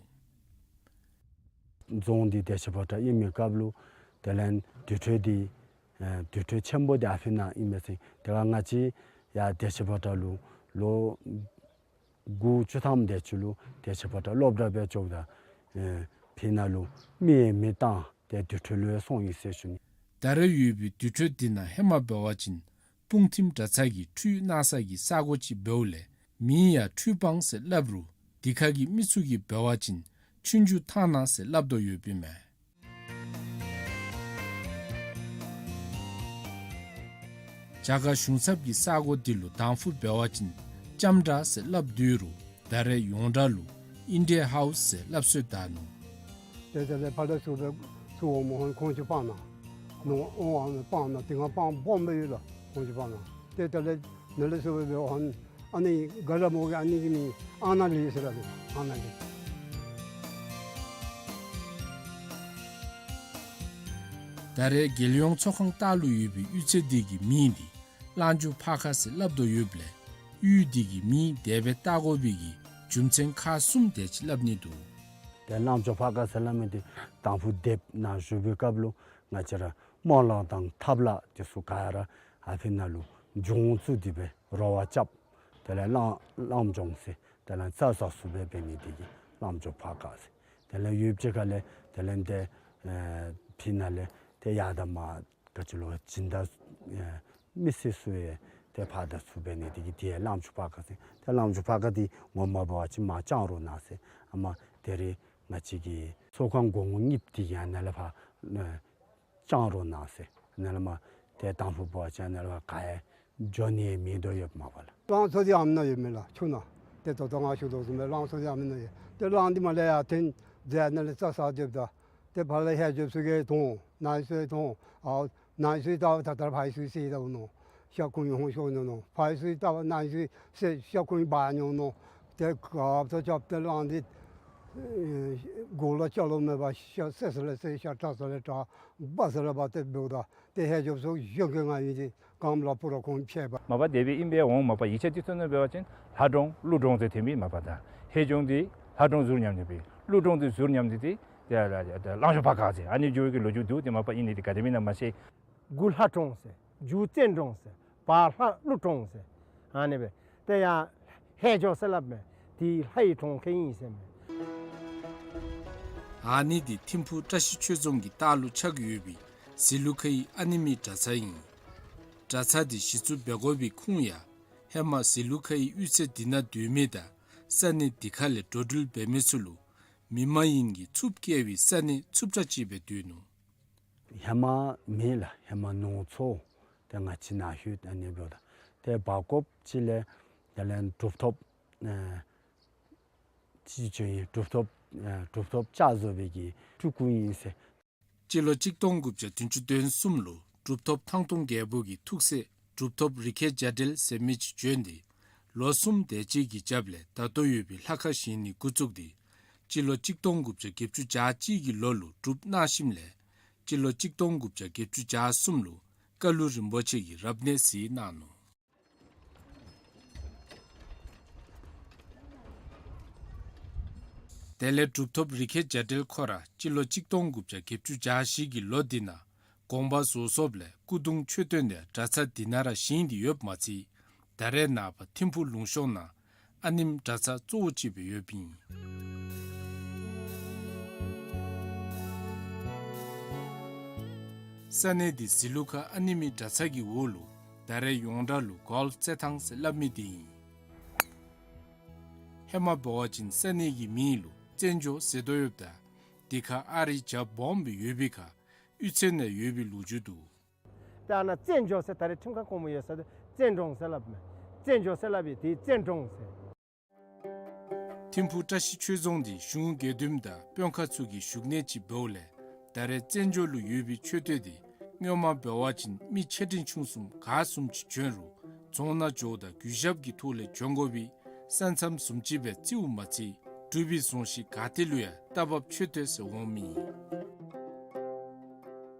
རྫོང་འདི་བདེ་ཆེན་ཕོ་བྲང་ཨིན་མི་སྐབས་ལུ་དེ་ལས་དུར་ཁྲོད་འདི་ཨེ་དུར་ཁྲོད་ཆེན་པོ་འདི་ཨ་ཕི་ནང་ཨིན་མས་ཟེར། དེ་ཁར་ང་བཅས་ཡར་བདེ་ཆེན་ཕོ་བྲང་ལུ་ལོ་དགུ་བཅུ་ཐམ་དེ་ཅིག་ལུ་བདེ་ཆེན་ཕོ་བྲང་སློབ་གྲྭ་སྦེ་འགྱོཝ་ད་ཨེ་ཕི་ནང་ལུ་མི་ཡང་མི་བཏང་སྟེ་དུར་ཁྲོད་ལུ་ཡང་སོང་ཡི་ཟེར་ཞུ་ནི། ད་རེས་ཡོད་པའི་དུར་ཁྲོད་འདི་ནང་ཧེ་མ་འབད་བ་ཅིན་སྤུངས་ཐིམ་གྲྭ་ཚང་གི་ཁྲུས་གནང་ས་གི་ས་གོ་ཅིག་འབདཝ་ལས་མིང་ཡང་ཁྲུས་སྤང་ཟེར་སླབ་རུང་འདི་ཁར་གྱི་མི་ཚུ་གིས་འབད་བ་ཅིན་ཆུང་ཆུང་ཐང་ནང་ཟེར་སླབ་དོ་ཡོདཔ་ཨིན་མས། རྒྱ་གར་གཞུང་ཚབ་ཀྱི་ས་གོ་འདི་ལུ་དང་ཕུ་འབད་བ་ཅིན་ལྕམ་གྲྭ་ཟེར་སླབ་དོ་རུང་ད་རེས་ཡོངས་གྲགས་ལུ་ཨིན་ཌི་ཡ་ཧའུ་སི་ཟེར་སླབ་སྲོལ་དར་ནུག། ཏེ་དེ་ལས་ཕར་ལས་ཚུར་སྦེ་ཚུར་འོང་མི་ཧོན་ཁོང་ཆུ་སྤང་ནང་ནོ་འོང་ཨ་ནི་སྤང་ནང་དེ་སྒང་སྤང་སྦོམ་སྦེ་ཡོད་ལགས། ཁོང་ཆུ་སྤང་ནང་ཏེ་དེ་ལས་ནཱ་ལས་ཚུར་སྦེ་འབད་ཨ་ནི་ཨ་ནི་ག་ར་མོ་གི་ཨ་ནི་གི་མིང་ཨ་ན་ལི་ཟེར་སླབ་ཨིན་ཨ་ན་ལི། ད་རེས་རྒྱལ་ཡོངས་ཚོགས་ཁང་ལྟག་ལུ་ཡོད་པའི་གཡུས་ཚན་འདི་གི་མིང་འདི་གླང་ཇོ་ཕར་ཁ་ཟེར་སླབ་དོ་ཡོདཔ་ལས་གཡུས་འདི་གི་མིང་དེ་སྦེ་བཏགས་དགོ་པའི་གི་རྒྱུ་མཚན་ཁག་གསུམ་དེ་ཅིག་སླབ་ནི་འདུག། ཏེ་གླང་ཇོ་ཕར་ཁ་ཟེར་སླབ་མི་འདི་དང་ཕུ་སྡེཔ་ནང་བཞུགས་པའི་སྐབས་ལུ་ང་བཅས་ར་རྨོ་ལགས་དང་ཐབ་ལགས་དེ་ཚུ་ག་ར་ཨ་ཕི་ནང་ལུ་ལྗོངས་བཙུགས་ཏེ་སྦེ་རོ་བ་རྐྱབ། དེ་ལས་གླང་གླང་ལྗོངས་ཟེར་དེ་ལས་རྩྭ་ཟ་ས་སྦེ་འབད་ནི་དེ་གིས་གླང་ཇོ་ཕར་ཁ་ཟེར། དེ་ལས་ཡུདཔ་ཅིག་ཁ་ལས་དེ་ལས་ཏེ་ཨེ་ཕི་ནང་ལས་ཏེ་ཡར་དང་མར་ག་ཅི་ལོ་སྦྱིན་བདག་ཨེ་མི་སེར་ཚུ་ཡང་ཏེ་ཕར་དང་ཚུར་འབད་ནི་དེ་གིས་དེ་ཡང་གླང་ཇོ་ཕར་ཁ་ཟེར། ཏེ་གླང་ཇོ་ཕར་ཁ་འདི་ངོ་མ་འབད་བ་ཅིན་མར་ལྕང་རོང་ནང་ཟེར། ཨ་མ་དེ་རེ་ང་བཅས་ཀྱི་ཚོགས་ཁང་སྒོ་ངོ་གཉིས་པོ་དེ་ཡང་ནཱ་ལས་ཕར་ཨེ་ལྕང་རོང་ནང་ཟེར། ནཱ་ལས་མར་ཏེ་དང་ཕུ་འབད་བ་ཅིན་ནཱ་ལས་ཕར་ག་ཡང་འགྱོ་ནི་མེད་དོ་ཡོདཔ་མས་པ་ལགས། གླང་མཚོ་འདི་ཨ་ནཱ་ཡོད་མས་ལགས། ཆུ་ནང་ཏེ་ད་ལྟོ་ང་ཞུ་དོ་བཟུམ་སྦེ་གླང་མཚོ་འདི་ཨ་ནཱ་ཡོད། ཏེ་གླང་འདི་མར་ལས་ཡར་འཐོན་ཟེར་ནཱ་ལས་རྩྭ་ཟ་སྡོདཔ་ད་ཏེ་ཕར་ལས་ཧེ་ཇོ་ཚུ་གིས་མཐོང་ནཱ་ཚུ་མཐོང་ཨའོ་ནཱ་ཚུ་ད་ད་ལྟོ་ཕར་ཚུ་བསད་ད་འོང་ནོ། ཤ་ཁོང་ཡང་ཧོན་ཤོར་ནི་ནོ། ཕར་ཚུ་ད་ནཱ་ཚུ་བསད་ཤ་ཁོང་འབག་འོང་ནོ། ཏེ་ག་ཏོ་རྐྱབ་སྟེ་གླང་འདི་ཨེ་མགུ་ལུ་ལྕགས་ལོག་མེད་པར་ཤ་བསད་ས་ལས་བསད་ཤ་དྲག་ས་ལས་དྲག་འབག་ས་ལས་འབག་སྟེ་འབདཝ་ད་ཏེ་ཧེ་ཇོ་ཚུ་གཞོན་སྐྱེས་ང་ཡོད་དེ་གངམ་ལ་སྤུ་ར་ཁོང་ཕྱད་པ། མ་པ་དེ་སྦེ་ཨིན་པས། འོང་མ་པ་ཡིག་ཆ་དེ་ཚུ་ནང་འབད་བ་ཅིན་ལྷ་གྲོང་ཀླུ་གྲོང་ཟེར་ཐོན་མི་མ་པ་ད་ཧེ་ཇོ་འདི་ལྷ་གྲོང་ཟུར་ཉམས་ནི་སྦེ་ཀླུ་གྲོང་འདི་ཟུར་ཉམས་ནི་འདི་ཏེ་གླང་ཇོ་ཕར་ཁ་ཟེར་ཨ་ནི་འགྱོ་བའི་གི་ལོ་རྒྱུས་འདུག། ཏེ་མ་པ་ཨིན་ནི་འདི་ག་དེ་མེན་ན་མ་ཤེས། མགུ་ལྷ་གྲོང་ཟེར་མཇུག་བཙན་གྲོང་ཟེར་བར་ལྷ་ཀླུ་གྲོང་ཟེར་ཨ་ནི་སྦེ་ཏེ་ཡར་ཧེ་ཇོ་ཟེར་སླབ་མས། དེ་ལྷ་ཡི་གྲོང་ཁྱེར་ཨིན་ཟེར་མས། ཨ་ནི་འདི་ཐིམ་ཕུག་བཀྲ་ཤིས་ཆོས་རྫོང་གི་ལྟག་ལུ་ཆགས་ཡོད་པའི་ཟི་ལུ་ཁ་ཡི་ཨ་ནི་མི་གྲྭ་ཚང་ཨིན། གྲྭ་ཚང་འདི་གཞི་བཙུགས་འབད་དགོ་པའི་ཁུངས་ཡང་ཧེ་མ་ཟི་ལུ་ཁ་ཡི་གཡུས་ཚན་འདི་ནང་སྡོད་མི་དང་ས་གནས་འདི་ཁ་ལས་འགྲོ་འགྲུལ་འབད་མི་ཚུ་ལུ་མི་མ་ཡིན་གྱི་འཚུབ་བཀལ་བའི་ས་གནས་འཚུབ་གྲ་ཅིག་སྦེ་སྡོད་ནུག། ཧེ་མ་མེད་ལགས། ཧེ་མ་ནོར་འཚོ་ཏེ་ང་བཅས་ནཱ་ལྷོད་ཨ་ནི་འབདཝ་ད་ཏེ་བར་སྐོར་ཅིག་ལས་དེ་ལས་གྲུབ་ཐོབ་ཨེ་ཅིག་བྱོན་ཡི། གྲུབ་ཐོབ་ཨེ་གྲུབ་ཐོབ་ལྕགས་བཟོ་བའི་གི་སྤྲུལ་སྐུ་ཨིན་ཟེར། སྤྱི་ལོ་གཅིག་སྟོང་དགུ་བརྒྱ་བདུན་ཅུ་དོན་གསུམ་ལུ་གྲུབ་ཐོབ་ཐང་སྟོང་རྒྱལ་པོ་གི་ཐུགས་སྲས་གྲུབ་ཐོབ་རི་ཁལ་རྒྱ་འགྲེལ་ཟེར་མི་ཅིག་བྱོན་ཏེ་ ལོ་གསུམ་དེ་ཅིག་གི་རྒྱབ་ལས་ད་ལྟོ་ཡོད་པའི་ལྷ་ཁང་བཞེངས་ནི་འགོ་བཙུགས་ཏེ་སྤྱི་ལོ་གཅིག་སྟོང་དགུ་བརྒྱ་བརྒྱད་ཅུ་གྱ་གཅིག་གི་ལོ་ལུ་གྲུབ་གནང་ཞིནམ་ལས་སྤྱི་ལོ་གཅིག་སྟོང་དགུ་བརྒྱ་བརྒྱད་ཅུ་གྱ་གསུམ་ལུ་ཀ་ལུ་རིན་པོ་ཆེ་གིས་རབ་གནས་གཟིགས་གནང་ནུག། དེ་ལས་གྲུབ་ཐོབ་རི་ཁེ་རྒྱ་འགྲེལ་ཁོ་ར་སྤྱི་ལོ་གཅིག་སྟོང་དགུ་བརྒྱ་བརྒྱད་ཅུ་གྱ་བཞི་གི་ལོ་འདི་ནང་དགོངས་པ་རྫོགས་སོཔ་ལས་སྐུ་གདུང་མཆོད་རྟེན་དེ་གྲྭ་ཚང་འདི་ནང་ར་བཞེངས་ཏེ་ཡོདཔ་མ་ཚད་ད་རེས་ནངས་པ་ཐིམ་ཕུག་ལུང་གཤོང་ནང་ཨ་ནེམོ་གྲྭ་ཚང་གཙོ་བོ་ཅིག་སྦེ་ཡོདཔ་ཨིན། ས་གནས་འདི་ཟི་ལུ་ཁ་ཨ་ནེམོ་གྲྭ་ཚང་གི་འོག་ལུ་ད་རེས་ཡོངས་གྲགས་ལུ་གོལཕ་རྩེད་ཐང་ཟེར་སླབ་མི་འདི་ཨིན། ཧེ་མ་འབད་བ་ཅིན་ས་གནས་ཀྱི་མིང་ལུ་བཙན་འགྱོ་ཟེར་དོ་ཡོདཔ་ད་དེ་ཁར་ཨ་རིའི་བྱ་སྦོམ་སྦེ་ཡོད་པའི་ཁར་གཡུས་ཚན་ནང་ཡོད་པའི་ལོ་རྒྱུས་འདུག། ད་ཨ་ནཱ་བཙན་འགྱོ་ཟེར་ད་རེས་ཁྲིམས་ཁང་གོང་མ་ཡོད་ས་དེ་བཙན་གྲོང་ཟེར་སླབ་མས། བཙན་འགྱོ་ཟེར་སླབ་ཨིན། དེ་བཙན་གྲོང་ཟེར། ཐིམ་ཕུག་བཀྲ་ཤིས་ཆོས་རྫོང་འདི་གཞུང་དགེ་འདུནམ་དང་དཔོན་ཁག་ཚུ་གི་བཞུགས་གནས་ཅིག་འབདཝ་ལས་ད་རེས་བཙན་འགྱོ་ལུ་ཡོད་པའི་མཆོད་རྟེན་འདི་སྔོན་མ་འབད་བ་ཅིན་མི་ཆེ་འབྲིང་ཆུང་གསུམ་ག་བཟུམ་ཅིག་བྱོན་རུང་རྫོང་ནང་འགྱོཝ་ད་གུས་ཞབས་ཀྱི་ཐོག་ལས་བྱོན་དགོ་པའི་ས་མཚམས་བཟུམ་ཅིག་སྦེ་བརྩིཝ་མ་ཚད་སྒྲུབ་པའི་རྫོང་གཞི་ག་ཏེ་ལུ་ཡང་རྟ་བབས་མཆོད་རྟེན་ཟེར་འོངམ་ཨིན།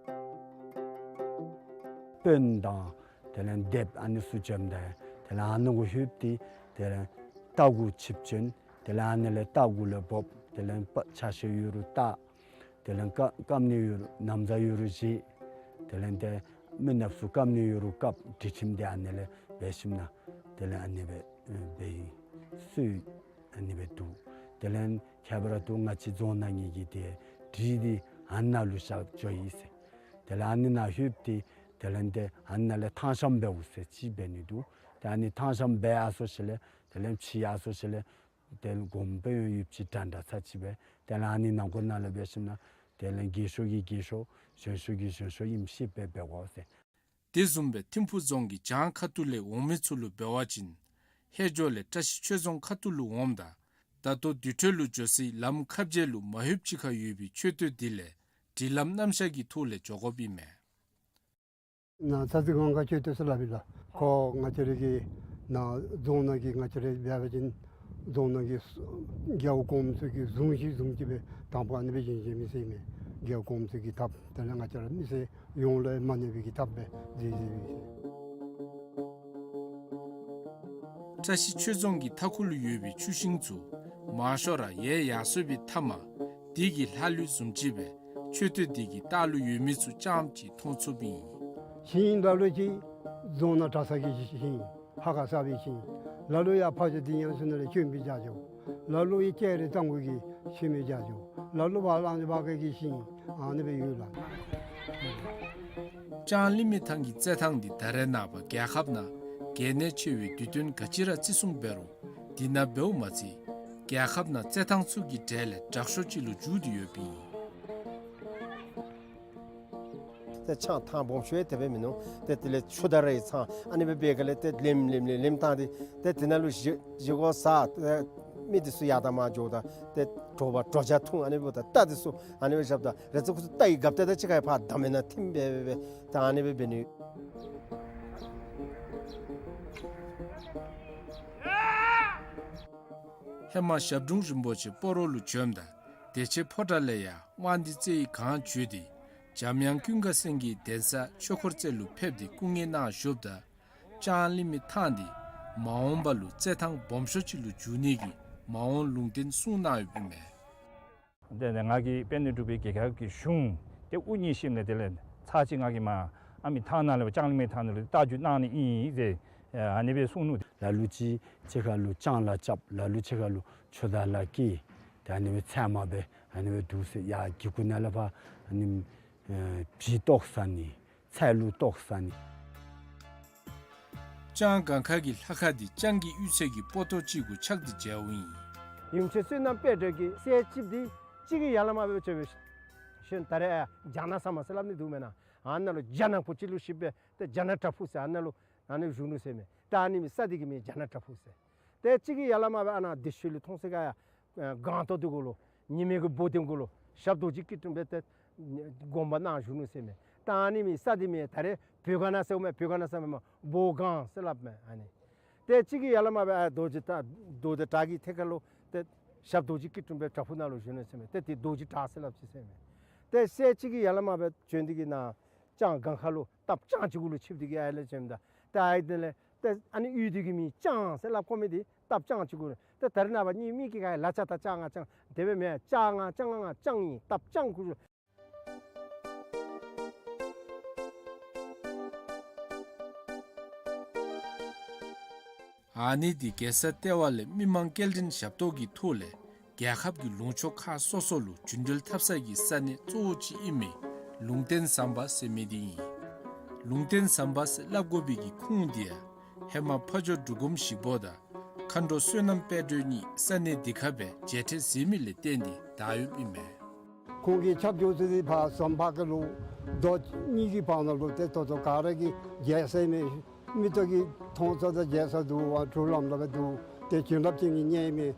དཔོན་དང་དེ་ལས་སྡེཔ་ཨ་ནི་ཚུ་བྱོནམ་ད་དེ་ལས་ཨ་ནཱ་གུ་ལྷོདཔ་ད་དེ་ལས་རྟ་གུ་ཆིབས་བྱོན། དེ་ལས་ཨ་ནི་ལས་རྟ་གུ་ལས་འབོཝ། དེ་ལས་ཕར་ཆ་ཤས་ཡོད་རུང་བལྟ། དེ་ལས་རྐ་རྐངམ་ནི་ཡོད་རུང་ན་བཟའ་ཡོད་རུང་བཞེས། དེ་ལས་ཏེ་མི་ནགཔ་ཚུ་རྐངམ་ནི་ཡོད་རུང་བཀབ། སྒྲིག་ཁྲིམས་འདི་ཨ་ནི་ལས་འབད་ཞིནམ་ན་དེ་ལས་ཨ་ནི་སྦེ་ཨེ་འབད་ཡི། སྲོལ་ཨ་ནི་སྦེ་འདུག། དེ་ལས་ཁྱད་པར་དུ་ང་བཅས་རྫོང་ནང་ངེ་གི་ཏེ་གྲལ་འདི་ཨ་ནཱ་ལུ་བཞག་འགྱོ་ཡི་ཟེར། དེ་ལས་ཨ་ནི་ནང་ལྷོདཔ་ད་དེ་ལས་ཏེ་ཨ་ནཱ་ལས་ཐང་ཤམ་འབདཝ་ཟེར་ཅིག་འབད་ནི་འདུག། ཏེ་ཨ་ནི་ཐང་ཤམ་འབད་ཡར་སོང་ཞིནམ་ལས་དེ་ལས་ཕྱི་ཡར་སོང་ཞིནམ་ལས་དེ་ལས་དགོངསམ་སྦེ་ཡོདཔ་ཅིག་འདྲ་འདྲ་ཚར་ཅིག་སྦེ་དེ་ལས་ཨ་ནི་ནང་འཁོད་ནང་ལས་འབད་ཞིནམ་ན་དེ་ལས་རྒས་ཤོས་ཀྱི་རྒས་ཤོས་གཞོན་ཤོས་ཀྱི་གཞོན་ཤོས་ཨིནམ་ཤེས་སྦེ་འབད་དགོ་ཟེར། དེ་བཟུམ་སྦེ་ཐིམ་ཕུག་རྫོང་གི་བྱང་ཁ་ཐུག་ལས་འོང་མི་ཚུ་ལུ་འབད་བ་ཅིན་ཧེ་འགྱོ་ལས་བཀྲ་ཤིས་ཆོས་རྫོང་ཁ་ཐུག་ལུ་འོངམ་ད་ད་ལྟོ་དུར་ཁྲོད་ལུ་འགྱོ་སའི་ལམ་ཁ་བརྒྱད་ལུ་མ་ལྷོདཔ་ཅིག་ཁར་ཡོད་པའི་མཆོད་རྟེན་འདི་ལས་སྒྲིག་ལམ་རྣམ་གཞག་གི་ཐོག་ལས་འགྱོ་དགོཔ་ཨིན་མས། ནཱ་ཚ་ཙི་གང་ག་མཆོད་རྟེན་ཟེར་སླབ་ཨིན་ལགས། ཁོ་ང་བཅས་རའི་གི་ནཱ་རྫོང་ནང་གི་ང་བཅས་ར་འབད་བ་ཅིན་རྫོང་ནང་གི་རྒྱལ་པོ་གོངམ་ཚུ་གི་གཟུངས་གཞི་བཟུམ་ཅིག་སྦེ་དང་པ་ཨ་ནི་སྦེ་བཞེངས་བཞེངས་མི་ཟེར་མས། རྒྱལ་པོ་གོངམ་ཚུ་གི་ཐབ་དེ་ལས་ང་བཅས་ར་མི་སེར་ཡོངས་ལུ་མ་གནོད་པའི་གི་ཐབ་སྦེ་མཛད་མཛད་མི་ཟེར། བཀྲ་ཤིས་ཆོས་རྫོང་གི་མཐའ་འཁོར་ལུ་ཡོད་པའི་ཆུ་ཤིང་ཚུ་མང་ཤོས་ར་ཡལ་ཡར་སོ་བའི་མཐའ་མ་འདི་གི་ལྷག་ལུས་བཟུམ་ཅིག་སྦེ་མཆོད་རྟེན་འདི་གི་ལྟག་ལུ་ཡོད་མི་ཚུ་རྐྱངམ་ཅིག་མཐོང་ཚུགསཔ་ཨིན། ཤིང་ལ་ལུ་ཅིག་རྫོང་ནང་གྲྭ་ཚང་གི་ཤིང་ཧ་ག་ས་བའི་ཤིང་། ལ་ལུ་ཡང་ཕ་ཇོ་འདི་ཡང་ཚུ་ནང་ལས་བྱོན་པའི་རྒྱ་ཇོ། ལ་ལུ་ཡང་ལྕགས་རི་གཙང་པོ་གི་བྱོན་པའི་རྒྱ་ཇོ། ལ་ལུ་བ་ལང་བ་ག་གི་ཤིང་ཨ་ནི་སྦེ་ཡོད་ལགས། ལྕང་གླིང་མི་ཐང་གི་རྩེད་ཐང་འདི་ད་རེས་ནངས་པ་རྒྱལ་ཁབ་ནང་གལ་གནད་ཆེ་བའི་དུས་སྟོན་ག་ཅི་ར་བརྩི་སྲུང་འབད་རུང་འདི་ནང་འབདཝ་མ་ཚད་རྒྱལ་ཁབ་ནང་རྩེད་ཐང་ཚུ་གི་གྲས་ལས་དྲག་ཤོས་ཅིག་ལུ་འགྱུར་ཏེ་ཡོདཔ་ཨིན། ཏེ་ཆང་ཐང་སྦོམ་ཤོས་ཡང་དེ་སྦེ་མིན་ནུག། ཏེ་དེ་ལས་ཆུ་དང་རའི་ཚང་ཨ་ནི་སྦེ་འབད་ག་ལས་ཏེ་ལེམ་ལེམ་ལེམ་ལེམ་བཏང་སྟེ་ཏེ་དེ་ནང་ལུ་བཞེས་བཞེས་སྒོ་ཟ། ཏེ་མི་འདི་ཚུ་ཡར་དང་མར་འགྱོཝ་ད་ཏེ་དྲོ་པ་དྲོ་ཇ་འཐུང་། ཨ་ནི་འབདཝ་ད་རྟ་འདི་ཚུ་ཨ་ནི་སྦེ་བཞགཔ་ད་རེ་ཚེ་ཁུ་ཚུར་རྟ་གི་སྒ་བཏགས་ད་ཅིག་ཁར་ཕར་འདམ་མེ་ནང་ཐིམ་སྦེ་སྦེ་སྦེ་ད་ཨ་ནི་སྦེ་འབད་ནི། ཧེ་མ་ཞབས་དྲུང་རིན་པོ་ཆེ་སྤ་རོ་ལུ་བྱོནམ་ད་བདེ་ཆེན་ཕོ་བྲང་ལས་ཡར་དབང་འདུས་རྩེ་ཡི་གང་བརྒྱུད་དེ་འཇམ་དབྱངས་ཀུན་དགའ་སེང་གེའི་གདན་ས་ཆོས་འཁོར་རྩེ་ལུ་ཕེབས་ཏེ་སྐུ་ངལ་གནང་བཞུགསཔ་ད་ལྕང་གླིང་མི་ཐང་འདི་མ་འོངས་པ་ལུ་རྩེད་ཐང་སྦོམ་ཤོས་ཅིག་ལུ་འགྱུར་ནི་གི་མ་འོངས་ལུང་བསྟན་གསུངས་གནང་ཡོདཔ་ཨིན་མས། དེ་ནས་ང་གིས་དཔལ་ལྡན་འབྲུག་པའི་རྒྱལ་ཁབ་ཀྱི་གཞུང་དེ་དབུ་བརྙེས་ཞིནམ་ལས་དེ་ལས་ཚར་གཅིག་ང་གིས་མར་ཨ་མི་ཐང་ནང་ལུ་ལྕང་གླིང་མི་ཐང་ནང་ལུ་རྟ་རྒྱུག་གནང་ནི་ཨིན་ཟེར་ཨ་ནི་སྦེ་གསུངས་ནུག། ལ་ལུ་ཅིག་ཕྱེད་ཀ་ལུ་ལྕང་ལ་རྐྱབ། ལ་ལུ་ཕྱེད་ཀ་ལུ་ཆུ་དར་ལ་བཀལ། ཏེ་ཨ་ནི་སྦེ་ཚལ་མ་སྦེ་ཨ་ནི་སྦེ་འདུག་ཟེར། ཡར་གི་གུ་ནང་ལས་ཕར་ཨ་ནི་ཨེ་བྱི་བཏོག་ཟ་ནི། ཚལ་ལུ་བཏོག་ཟ་ནི། ལྕང་སྒང་ཁ་གི་ལྷ་ཁང་འདི་ལྕང་གི་གཡུས་ཚན་གྱི་སྤོ་ཏོ་ཅིག་གུ་ཆགས་ཏེ་མཇལཝ་ཨིན། ཡུམ་ཆེན་བསོད་ནམས་དཔལ་སྒྲོན་གྱི་སྲས་གཅིག་འདི་གཅིག་གི་ཡར་ལས་མར་སྦེ་བྱོན་པའི་ཤུལ་ད་རེས་ཨ་ཇ་ནག་ཟམ་པ་ཟེར་སླབ་ནི་འདུག་མེན་ན། ཨ་ནཱ་ལུ་ཇ་ནག་པོ་ཅིག་ལུ་ཞིབ་སྦེ་ཏེ་ཇ་ནག་བྲག་ཕུག་ཟེར་ཨ་ནཱ་ལུ་ཨ་ནི་བཞུགས་ནུག་ཟེར་མས། ད་ཨ་ནི་མི་ས་འདི་གི་མིང་ཇ་ནག་བྲག་ཕུག་ཟེར། ཏེ་གཅིག་གི་ཡར་ལས་མར་སྦེ་ཨ་ནཱ་བདེ་ཆོས་གླིང་མཐོང་སའི་ཁར་ཡང་སྒང་ཏོག་འདི་གུ་ལུ་ཉི་མའི་གི་སྦོ་འདི་གུ་ལུ་ཞབས་རྡོ་རྗེ་སྐྱིལ་ཀྲུང་སྦེ་ཏེ་དགོངས་པ་གནང་བཞུགས་ནུག་ཟེར་མས། ད་ཨ་ནི་མི་ས་འདི་མིང་ད་རེས་བོད་སྒང་ནང་ཟེརཝ་མས། བོད་སྒང་ནང་ཟེརཝ་མས། སྦོ་སྒང་ཟེར་སླབ་མས་ཨ་ནི། ཏེ་གཅིག་གིས་ཡར་ལས་མར་སྦེ་ཨ་རྡོ་རྗེ་བྲག་རྡོ་རྗེ་བྲག་གི་ཐད་ཁར་ལུ་ཏེ་ཞབས་རྡོ་རྗེ་སྐྱིལ་ཀྲུང་སྦེ་བྲག་ཕུག་ནང་ལུ་བཞུགས་ནུག་ཟེར་མས། ཏེ་དེ་རྡོ་རྗེ་བྲག་ཟེར་སླབ་ཅི་ཟེར་མས། ཏེ་སྲས་གཅིག་གིས་ཡར་ལས་མར་སྦེ་བྱོན་ཏེ་གིས་ནཱ་ལྕང་སྒང་ཁ་ལུ་སྟབས་ལྕང་ཅིག་གུ་ལུ་ཆིབས་ཏེ་གིས་ཨ་ལས་བྱོནམ་ད། ཏེ་ཨའི་དེ་ལས་ཏེ་ཨ་ནི་ཡུལ་དེ་གི་མིང་ལྕང་ཟེར་སླབ་དགོ་མི་འདི་སྟབས་ལྕང་ཅིག་གུ་ལུ། ཏེ་ད་རེས་ནངས་པ་ངེའི་མི་གིས་ག་ལ་ལྕགས་ད་ལྕགས་ང་ལྕང་དེ་སྦེ་མེན། ལྕགས་ང་ལྕང་ང་ལྕང་ཨིན། སྟབས་ལྕང་གུ་ལུ། ཨ་ནི་འདི་རྒྱལ་ས་ལྟེ་བ་ལས་མི་མང་སྐྱེལ་འདྲེན་ཞབས་ཏོག་གི་ཐོག་ལས་རྒྱལ་ཁབ་ཀྱི་ལུང་ཕྱོགས་ཁག་སོ་སོ་ལུ་རྒྱུན་འགྲུལ་འཐབ་ས་གི་ས་གནས་གཙོ་བོ་ཅིག་ཨིན་མི་ལུང་བསྟན་ཟམ་པ་ཟེར་མི་འདི་ཨིན། ལུང་བསྟན་ཟམ་པ་ཟེར་སླབ་དགོ་པའི་གི་ཁུངས་འདི་ཡང་ཧེ་མ་ཕ་ཇོ་འབྲུག་སྒོམ་ཞིག་པོ་དང་མཁའ་འགྲོ་བསོད་ནམས་དཔལ་སྒྲོན་གཉིས་ས་གནས་འདི་ཁར་སྦེ་མཇལ་འཕྲད་མཛད་མི་ལས་བརྟེན་ཏེ་དར་ཡོདཔ་ཨིན་མས། ཁོང་གི་ཆབ་ཇོ་ཚུ་འདི་ཕར་ཟམ་པ་གི་ལུ་རྡོ་གཉིས་ཀྱི་བར་ན་ལུ་ཏེ་ད་ལྟོ་ག་ར་གིས་མཇལ་ས་ཨིན་མས། མིག་ཏོ་གིས་མཐོང་ས་དང་མཇལ་ས་འདུག། ཨ་འབྲུག་ལམ་ལུ་སྦེ་འདུག། ཏེ་བྱིན་རླབས་ཅན་གྱི་གནས་ཨིན་མས།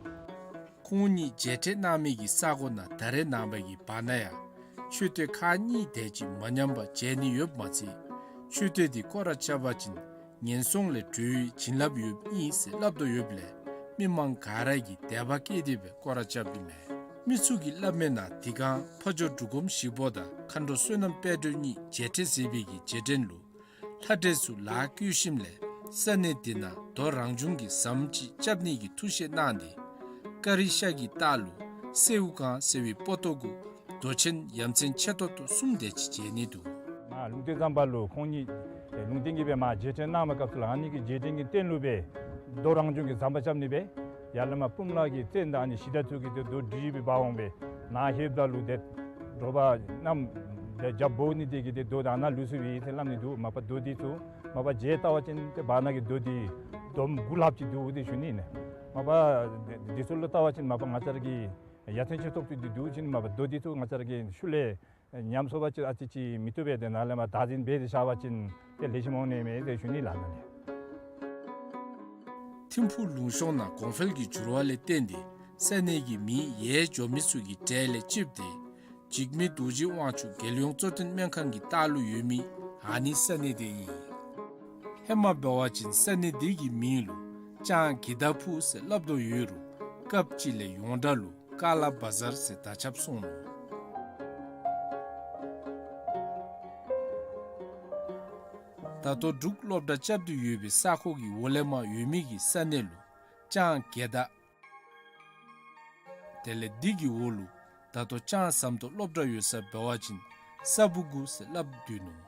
ཁོང་གཉིས་མཇལ་འཕྲད་གནང་མི་གི་ས་གོ་ནང་ད་རེས་ནངས་པ་གི་བར་ན་ཡང་མཆོད་རྟེན་ཁག་གཉིས་དེ་ཅིག་མ་ཉམས་པར་མཇལ་ནི་ཡོདཔ་མ་ཚད་མཆོད་རྟེན་འདི་སྐོར་ར་རྐྱབ་པ་ཅིན་ངན་སོང་ལས་གྲོལ་བའི་བྱིན་རླབས་ཡོདཔ་ཨིན་ཟེར་སླབ་དོ་ཡོདཔ་ལས་མི་མང་ག་ར་གིས་དད་པ་བསྐྱེད་དེ་སྦེ་སྐོར་ར་རྐྱབ་ཨིན་མས། མི་ཚུ་གིས་སླབ་མིའི་ནང་འདི་སྒང་ཕ་ཇོ་འབྲུག་སྒོམ་ཞིག་པོ་དང་མཁའ་འགྲོ་བསོད་ནམས་དཔལ་སྒྲོན་གཉིས་མཇལ་འཕྲད་མཛད་པའི་གི་རྗེས་དྲན་ལུ་ལྷ་འདྲེ་ཚུ་ལཱ་བཀོལ་ཞིནམ་ལས་ས་གནས་འདི་ནང་རྡོ་རང་བྱུང་གི་ཟམ་ཅིག་རྐྱབ་ནི་གི་ཐུགས་བཞེད་གནང་སྟེ་ཀ་རི་ཤ་གི་ལྟག་ལུ་སེའུ་སྒང་ཟེར་བའི་སྤོ་ཏོ་གུ་རྡོ་ཆེན་ཡ་མཚན་ཆེ་ཏོག་ཏོ་གསུམ་དེ་ཅིག་མཇལ་ནི་འདུག། མར་ལུང་བསྟན་ཟམ་པ་ལུ་ཁོང་གཉིས་ལུང་བསྟན་གྱི་སྦེ་མར་རྗེས་དྲན་གནང་བའི་སྐབས་སུ་ལུ་ཨ་ནི་གི་རྗེས་དྲན་གྱི་རྟེན་ལུ་སྦེ་རྡོ་རང་བྱུང་གི་ཟམ་པ་རྐྱབ་ནི་སྦེ་ཡར་ལས་མར་སྤུངས་ལ་གི་བཙན་དང་ཨ་ནི་གཞི་བདག་ཚུ་གིས་ཏེ་རྡོ་སྒྲིལ་སྦེ་འབག་འོང་སྦེ་ནཱ་ལྷོདཔ་ད་ལུ་ཏེ་དྲོ་པ་གནམ་ཏེ་རྒྱབ་སྦོ་ནི་དེ་གིས་ཏེ་རྡོ་དེ་ནཱ་ལུས་སོ་ཡི་ཟེར་སླབ་ནི་འདུག། མ་པ་རྡོ་འདི་ཚུ་མ་པ་མཇལ་བལྟ་བ་ཅིན་ཏེ་བར་ན་གི་རྡོ་འདི་འདོམ་དགུ་ལྷགཔ་ཅིག་འདུག་ཟེར་ཞུ་ནི་ཨིན། མ་པ་འདི་ཚུ་ལུ་བལྟ་བ་ཅིན་མ་པ་ང་བཅས་ར་གི་ཡ་མཚན་ཆེ་ཏོག་ཏོ་འདི་འདུག་ཅིན་མ་པ་རྡོ་འདི་ཚུ་ང་བཅས་ར་གི་ཤུལ་ལས་ཉམས་སོང་པ་ཅིན་ཨ་ཙི་ཅིག་མི་བཏུབ་པས། ཏེ་ནཱ་ལས་མར་བདག་འཛིན་འབད་དེ་བཞག་པ་ཅིན་ཏེ་ལེགས་ཤོམ་འོང་ནི་མས་ཟེར་ཞུ་ནི་ལགས་ནཱ་ལས། ཐིམ་ཕུག་ལུང་གཤོང་ནང་གོང་འཕེལ་གྱི་འགྱུར་བ་ལས་བརྟེན་ཏེ་ས་གནས་ཀྱི་མིང་ཡལ་འགྱོ་མི་ཚུ་གི་གྲས་ལས་གཅིག་དེ་འཇིགས་མེད་རྡོ་རྗེ་དབང་ཕྱུག་རྒྱལ་ཡོངས་གཙོ་བསྟེན་སྨན་ཁང་གི་ལྟག་ལུ་ཡོད་མི་ཨ་ནི་ས་གནས་འདི་ཨིན། ཧེ་མ་འབད་བ་ཅིན་ས་གནས་འདི་གི་མིང་ལུ་ལྕང་དགེ་ལྡག་ཕུག་ཟེར་སླབ་དོ་ཡོད་རུང་སྐབས་ཅིག་ལས་ཡོངས་གྲགས་ལུ་ཀ་ལ་བ་ཟར་ཟེར་དར་ཁྱབ་སོང་ནུག། ད་ལྟོ་འབྲུག་སློབ་གྲྭ་རྐྱབ་སྟེ་ཡོད་པའི་ས་ཁོངས་ཀྱི་འོག་ལས་མར་ཡོད་མི་གི་ས་གནས་ལུ་ལྕང་དགེ་ལྡག། དེ་ལས་འདི་གི་འོག་ལུ་ད་ལྟོ་ལྕང་ཟམ་ཏོག་སློབ་གྲྭ་ཡོད་ས་འབད་བ་ཅིན་ས་སྦུག་གུ་ཟེར་སླབ་སྡོད་ནུག།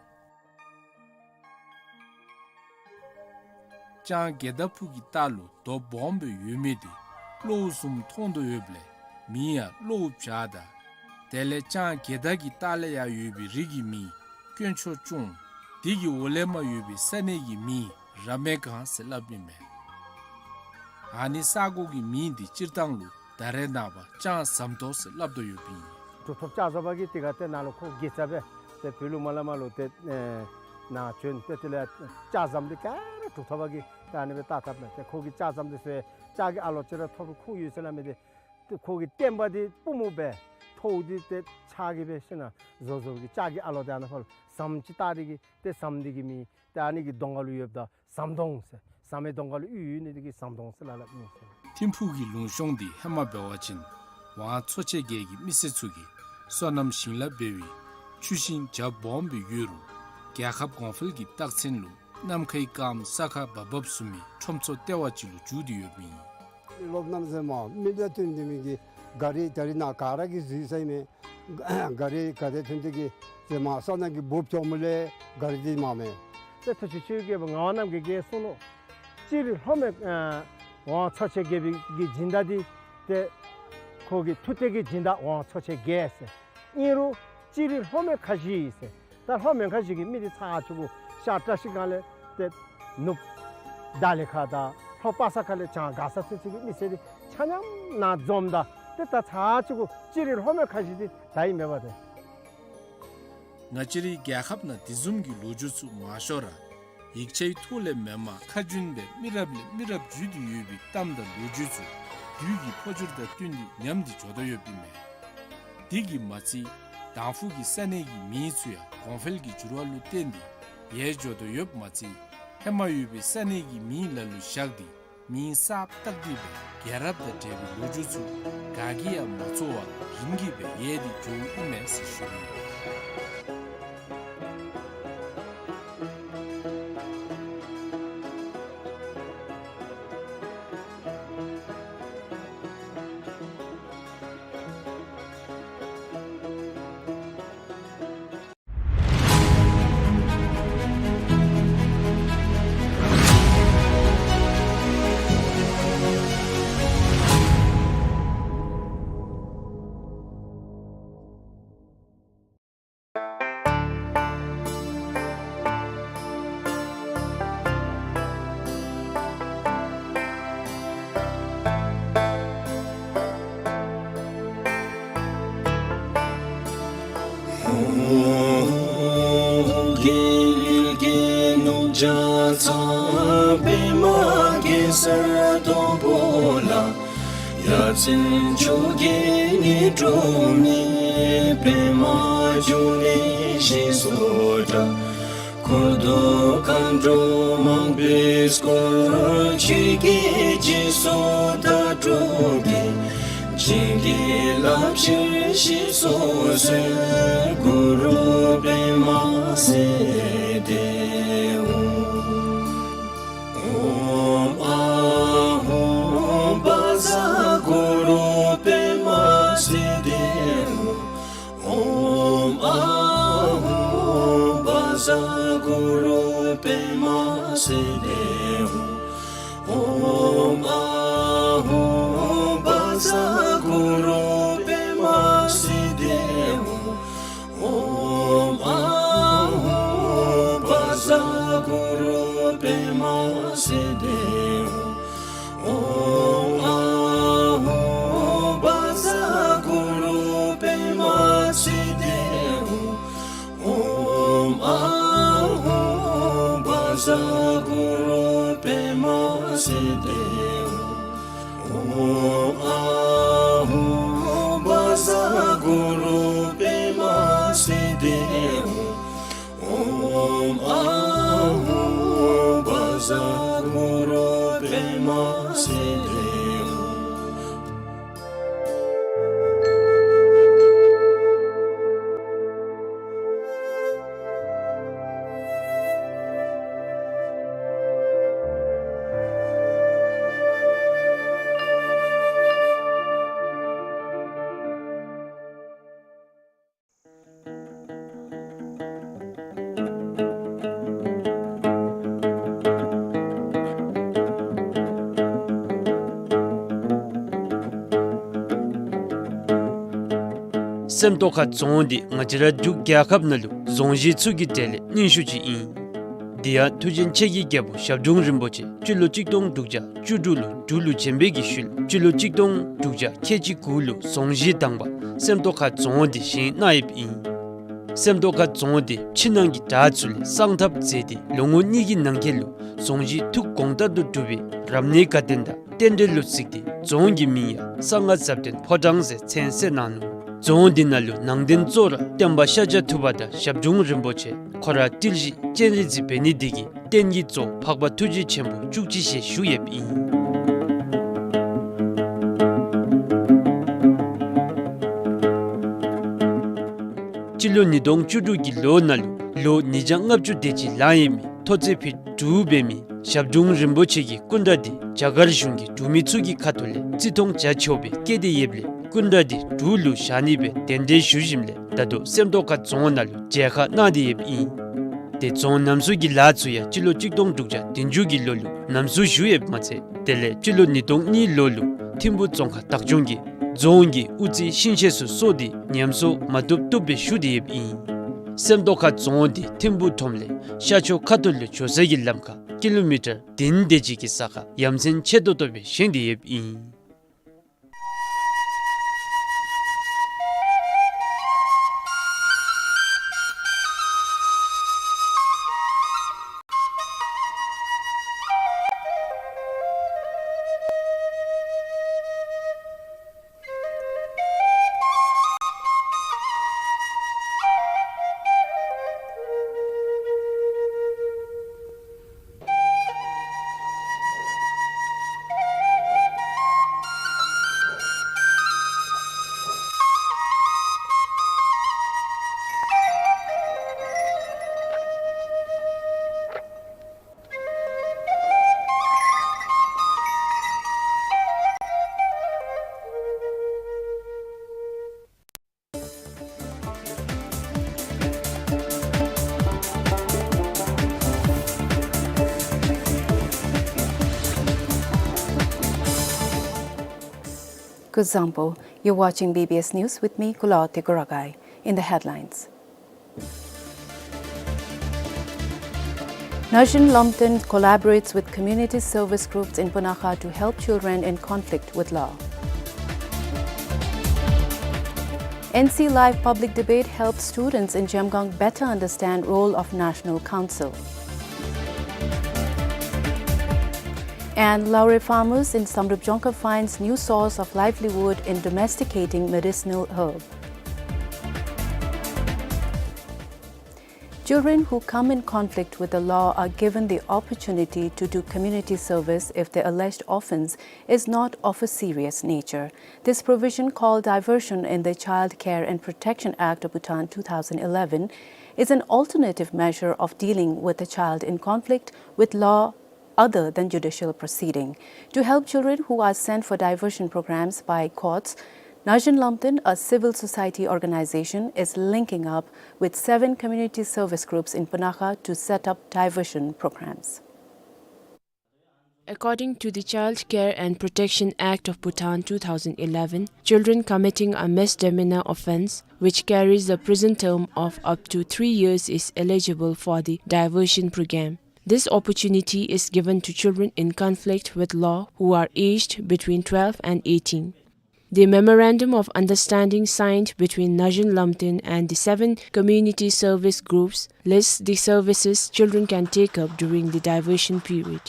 ལྕང་དགེ་ལྡག་ཕུག་གི་ལྟག་ལུ་རྡོ་སྦོམ་སྦེ་ཡོད་མི་འདི་གློ་བོ་བཟུམ་མཐོང་དོ་ཡོདཔ་ལས་མིང་ཡང་གློ་བོ་བྱ་དང་། དེ་ལས་ལྕང་དགེ་ལྡག་གི་ལྟག་ལས་ཡར་ཡོད་པའི་རི་གི་མིང་དཀོན་མཆོག་ལྕང་། འདི་གི་འོག་ལས་མར་ཡོད་པའི་ས་གནས་ཀྱི་མིང་ར་མའི་སྒང་ཟེར་སླབ་ཨིན་མས། ཨ་ནི་ས་གོ་གི་མིང་འདི་སྤྱིར་བཏང་ལུ་ད་རེས་ནངས་པ་ལྕང་ཟམ་ཏོག་ཟེར་སླབ་དོ་ཡོདཔ་ཨིན། གྲུབ་ཐོབ་ལྕགས་ཟམ་པ་གིས་དེ་ཁར་ཏེ་ནཱ་ལུ་ཁོ་དགེ་རྩ་སྦེ་ཏེ་བོད་ལུ་མར་ལས་མར་ལུ་ཏེ་ནཱ་བྱོན་ཏེ་དེ་ལས་ལྕགས་ཟམ་འདི་ག་ར་གྲུབ་ཐོབ་པ་གིས་ད་ཨ་ནི་སྦེ་བཏགས་བཏགསཔ་མས། ཏེ་ཁོ་གིས་ལྕགས་ཟམ་འདི་ཚུ་ལྕགས་ཀྱི་ཨ་ལོ་ཅིག་ར་ཐོབ་རུང་ཁུངས་ཡོད་ཟེར་སླབ་མི་འདི་ཏེ་ཁོ་གི་བསྟན་པ་འདི་པུས་མོ་སྦེ་ཐོག་འདི་ཏེ་ཕྱག་གིས་སྦེ་ཤིང་ནགས་བཟོ་བཟོཝ་གི་ལྕགས་ཀྱི་ཨ་ལོ་འདི་ཨ་ནཱ་ཕར་ཟམ་ཅིག་བཏགས་ཏེ་གིས་ཏེ་ཟམ་འདི་གི་མིང་ཏེ་ཨ་ནི་གི་གདོང་ཁ་ལུ་ཡོདཔ་ད་ཟམ་གདོང་ཟེར། ཟམ་མའི་གདོང་ཁ་ལུ་གཡུ་ཡོད་ནི་འདི་གིས་ཟམ་གདོང་ཟེར་སླབ་སླབ་ཨིན་ཟེར། ཐིམ་ཕུག་གི་ལུང་གཤོང་འདི་ཧེ་མ་འབད་བ་ཅིན་ཝང་ཚོ་ཆེན་བརྒྱད་ཀྱི་མི་སེར་ཚུ་གིས་སོ་ནམ་ཞིང་ལཱ་འབད་བའི་ཆུ་ཤིང་རྒྱ་སྦོམ་སྦེ་ཡོད་རུང་རྒྱལ་ཁབ་གོང་འཕེལ་གྱི་རྟགས་མཚན་ལུ་ནམ་མཁའི་སྐརམ་ས་ཁར་འབབ་འབབ་བཟུམ་མའི་ཁྲོམ་ཚོགས་ལྟེ་བ་ཅིག་ལུ་འགྱུར་ཏེ་ཡོདཔ་ཨིན། སློབ་རྣམ་ཚུ་མར་མི་ལུ་བསྟུན་ཏེ་མི་གི་ག་རི་ད་རིས་ནཱ་ག་ར་གིས་གཟིགས་ས་ཨིན་མས། ག་རི་ག་དེ་ཐོན་ཏེ་གིས་ཏེ་མར་ས་ནང་གི་འབུབ་ཆོག་མི་ལས་ག་རི་འདི་མར་མས། ཏེ་ཐུགས་རྗེ་ཆེ་གི་ངག་དབང་རྣམ་རྒྱལ་གྱིས་གསུངས་ནུག། སྤྱིར་ལྷོ་མོན་ཨ་ཝང་ཚོ་ཆེན་བརྒྱད་པའི་གི་སྦྱིན་བདག་འདི་ཏེ་ཁོ་གི་མཐུ་རྩལ་གྱི་སྦྱིན་བདག་ཝང་ཚོ་ཆེན་བརྒྱད་ཟེར། ཨིན་རུང་སྤྱིར་ལྷོ་མོན་ཁ་བཞི་ཟེར། ད་ལྷོ་མོན་ཁ་བཞི་གི་མི་འདི་ཚར་གཅིག་གུ་ཤར་བཀྲ་ཤིས་སྒང་ལས་ཏེ་ནུབ་དྷ་ལི་ཁ་དང་ལྷོ་པ་ས་ཁ་ལས་བྱང་མགར་ས་ཚུན་ཚོད་ཀྱི་མི་སེར་འདི་ཆ་མཉམ་ནཱ་འཛོམས་ད། ཏེ་ད་ཚར་གཅིག་གུ་སྤྱིར་ལྷོ་མོན་ཁ་བཞི་འདི་ད་ཨིན་མས་པ་ཏེ། ང་བཅས་རའི་རྒྱལ་ཁབ་ནང་དེ་བཟུམ་གྱི་ལོ་རྒྱུས་ཚུ་མང་ཤོས་ར་ཡིག་ཆའི་ཐོག་ལས་མེན་པར་ཁ་རྒྱུན་སྦེ་མི་རབས་ལས་མི་རབས་བརྒྱུད་དེ་ཡོད་པའི་གཏམ་དང་ལོ་རྒྱུས་ཚུ་དུས་ཀྱི་འཕོ་འགྱུར་དང་བསྟུན་ཏེ་ཉམས་ཏེ་འགྱོ་དོ་ཡོདཔ་ཨིན་མས། དེ་གིས་མ་ཚད་དང་ཕུ་གི་ས་གནས་ཀྱི་མིང་ཚུ་ཡང་གོང་འཕེལ་གྱི་འགྱུར་བ་ལུ་བརྟེན་ཏེ་ཡལ་འགྱོ་དོ་ཡོདཔ་མ་ཚད་ ཧེ་མ་ཡོད་པའི་ས་གནས་ཀྱི་མིང་ལ་ལུ་བཞག་སྟེ་མིང་གསརཔ་བཏགས་ཏེ་སྦེ་རྒྱལ་རབས་དང་འབྲེལ་བའི་ལོ་རྒྱུས་ཚུ་ག་གིས་ཡང་མ་རྫོགས་པར་རིམ་གྱིས་སྦེ་ཡལ་ཏེ་འགྱོཝ་ཨིན་མས་ཟེར་ཞུ་ནི། འཁོར་དུ་མཁའ་འགྲོ་མང་པོས་བསྐོར། ཆོས་ཀྱི་རྗེས་སུ་བདག་སྒྲུབ་ཀྱིས། བྱིན་གྱིས་བརླབ་ཕྱིར་ཞེས་སོགས་གསོལ། གུ་རུ་པདྨ་སིདྡྷི་ཧཱུྃ། ཨོཾ་ཨཱཿཧཱུྃ་བཛྲ་གུ་རུ་པདྨ་སིདྡྷི་ཧཱུྃ། ཨོཾ་ཨཱཿཧཱུྃ་བཛྲ་གུ་རུ་པདྨ་སིདྡྷི་ཧཱུྃ། ཨོཾ་ཨཱཿཧཱུྃ་བཛྲ་གུ་རུ་པདྨ་སིདྡྷི་ཧཱུྃ། ཨོཾ་ཨཱཿཧཱུྃ་བཛྲ་གུ་རུ་པདྨ་སིདྡྷི་ཧཱུྃ། ཨོཾ་ཨཱཿཧཱུྃ་བཛྲ་གུ་རུ་པདྨ་སིདྡྷི་ཧཱུྃ། ཨོཾ་ཨཱཿཧཱུྃ་བཛྲ་གུ་རུ་པདྨ་སིདྡྷི་ཧཱུྃ། ཨོཾ་ཨཱཿཧཱུྃ་བཛྲ་གུ་རུ་པདྨ་སིདྡྷི་ཧཱུྃ། ཨོཾ་ཨཱཿཧཱུྃ་བཛྲ་གུ་རུ་པདྨ་སིདྡྷི་ཧཱུྃ། སེམས་རྟོགས་ཁ་རྫོང་འདི་ང་བཅས་ར་འབྲུག་རྒྱལ་ཁབ་ནང་ལུ་རྫོང་གཞི་ཚུ་གི་གྲས་ལས་རྙིང་ཤོས་ཅིག་ཨིན། དེ་ཡང་མཐུ་ཆེན་ཆེ་རྒྱལ་རྒྱལ་པོ་ཞབས་དྲུང་རིན་པོ་ཆེ་སྤྱི་ལོ་གཅིག་སྟོང་དྲུག་བརྒྱ་བཅུ་དྲུག་ལུ་འབྲུག་ལུ་བྱོན་པའི་གི་ཤུལ་སྤྱི་ལོ་གཅིག་སྟོང་དྲུག་བརྒྱ་ཁལ་གཅིག་དགུ་ལུ་རྫོང་གཞི་དང་པ་སེམས་རྟོགས་ཁ་རྫོང་འདི་བཞེངས་གནང་ཡོདཔ་ཨིན། སེམས་རྟོགས་ཁ་རྫོང་འདི་ཕྱི་ནང་གི་བྲག་ཚུ་ལས་གསང་ཐབས་མཛད་དེ་ལོ་ངོ་གཉིས་ཀྱི་ནང་འཁོད་ལུ་རྫོང་གཞི་ཐུགས་དགོངས་ལྟར་དུ་གྲུབ་པའི་རབ་གནས་དགའ་སྟོན་དང་རྟེན་འབྲེལ་ལུ་གཟིགས་ཏེ་རྫོང་གི་མིང་ཡང་གསང་སྔགས་ཟབ་དོན་ཕོ་བྲང་ཟེར་མཚན་གསོལ་གནང་ནུག། རྫོང་འདི་ནང་ལུ་ནང་རྟེན་གཙོ་བོ་ར་སྟོན་པ་ཤཱཀྱ་ཐུབ་པ་དང་ཞབས་དྲུང་རིན་པོ་ཆེ་ཁོ་ར་ཏིལ་བཞི་སྤྱན་རས་གཟིགས་འབད་ནི་འདི་གིས་རྟེན་གྱི་གཙོ་བོ་འཕགས་པ་ཐུགས་རྗེ་ཆེན་པོ་བཅུ་གཅིག་ཞལ་བཞུགས་ཡོདཔ་ཨིན། སྤྱི་ལོ་ཉིས་སྟོང་བཅུ་དྲུག་གི་ལོ་ནང་ལུ་ལོ་ཉིས་བརྒྱ་ལྔ་བཅུ་དེ་ཅིག་ལང་ཡོད་མི་མཐོ་ཚད་ཕིཊ་དྲུག་འབད་མི་ཞབས་དྲུང་རིན་པོ་ཆེ་གི་སྐུ་འདྲ་འདི་རྒྱ་གར་གཞུང་གིས་འབྲུག་མི་ཚུ་གི་ཁ་ཐུག་ལས་བརྩི་མཐོང་བྱ་ཆོག་པའི་བཀོད་དེ་ཡོདཔ་ལས་སྐུ་འདྲ་འདི་འབྲུག་ལུ་བཞག་ནི་སྦེ་གདན་འདྲེན་ཞུ་ཞིནམ་ལས་ད་ལྟོ་སེམས་རྟོགས་ཁ་རྫོང་ནང་ལུ་མཇལ་ཁ་གནང་སྟེ་ཡོདཔ་ཨིན། དེ་རྫོང་རྣམ་གསུམ་གྱི་ལཱ་ཚུ་ཡང་སྤྱི་ལོ་གཅིག་སྟོང་དྲུག་བརྒྱ་བདུན་ཅུ་གི་ལོ་ལུ་རྣམ་གསུམ་ཞུ་ཡོདཔ་མ་ཚད་དེ་ལས་སྤྱི་ལོ་ཉིས་སྟོང་གཉིས་ལོ་ལུ་ཐིམ་ཕུ་རྫོང་ཁག་བདག་སྐྱོང་གིས་རྫོང་གི་དབུ་རྩེ་ཤིང་ཤེད་ཚུ་སོར་ཏེ་ཉམས་གསོ་མ་བཏུབ་བཏུབ་སྦེ་ཞུ་སྟེ་ཡོདཔ་ཨིན། སེམས་རྟོགས་ཁ་རྫོང་འདི་ཐིམ་ཕུ་ཁྲོམ་ལས་ཤར་ཕྱོགས་ཁ་ཐུག་ལུ་འགྱོ་ས་གི་ལམ་ཁར་ཀི་ལོ་མི་ཊར་བདུན་དེ་ཅིག་གི་ས་ཁར་ཡ་མཚན་ཆེ་ཏོག་ཏོ་སྦེ་བཞེངས་ཏེ་ཡོདཔ་ཨིན། Kuzuzangpo, you're watching B B S News with me, Kulaw Tegoragai. In the headlines, Nazhin Lomten collaborates with community service groups in Punakha to help children in conflict with law. N C Live public debate helps students in Zhemgang better understand role of National Council. And Laure farmers in Samdrup Dzongkhag finds new source of livelihood in domesticating medicinal herb. Children who come in conflict with the law are given the opportunity to do community service if the alleged offense is not of a serious nature. This provision, called diversion in the Child Care and Protection Act of Bhutan two thousand eleven, is an alternative measure of dealing with a child in conflict with law other than judicial proceeding. To help children who are sent for diversion programs by courts, Nazhin Lomten, a civil society organization, is linking up with seven community service groups in Punakha to set up diversion programs. According to the Child Care and Protection Act of Bhutan two thousand eleven, children committing a misdemeanor offense, which carries a prison term of up to three years, is eligible for the diversion program. This opportunity is given to children in conflict with law who are aged between twelve and eighteen. The Memorandum of Understanding signed between Nazhin Lomten and the seven community service groups lists the services children can take up during the diversion period.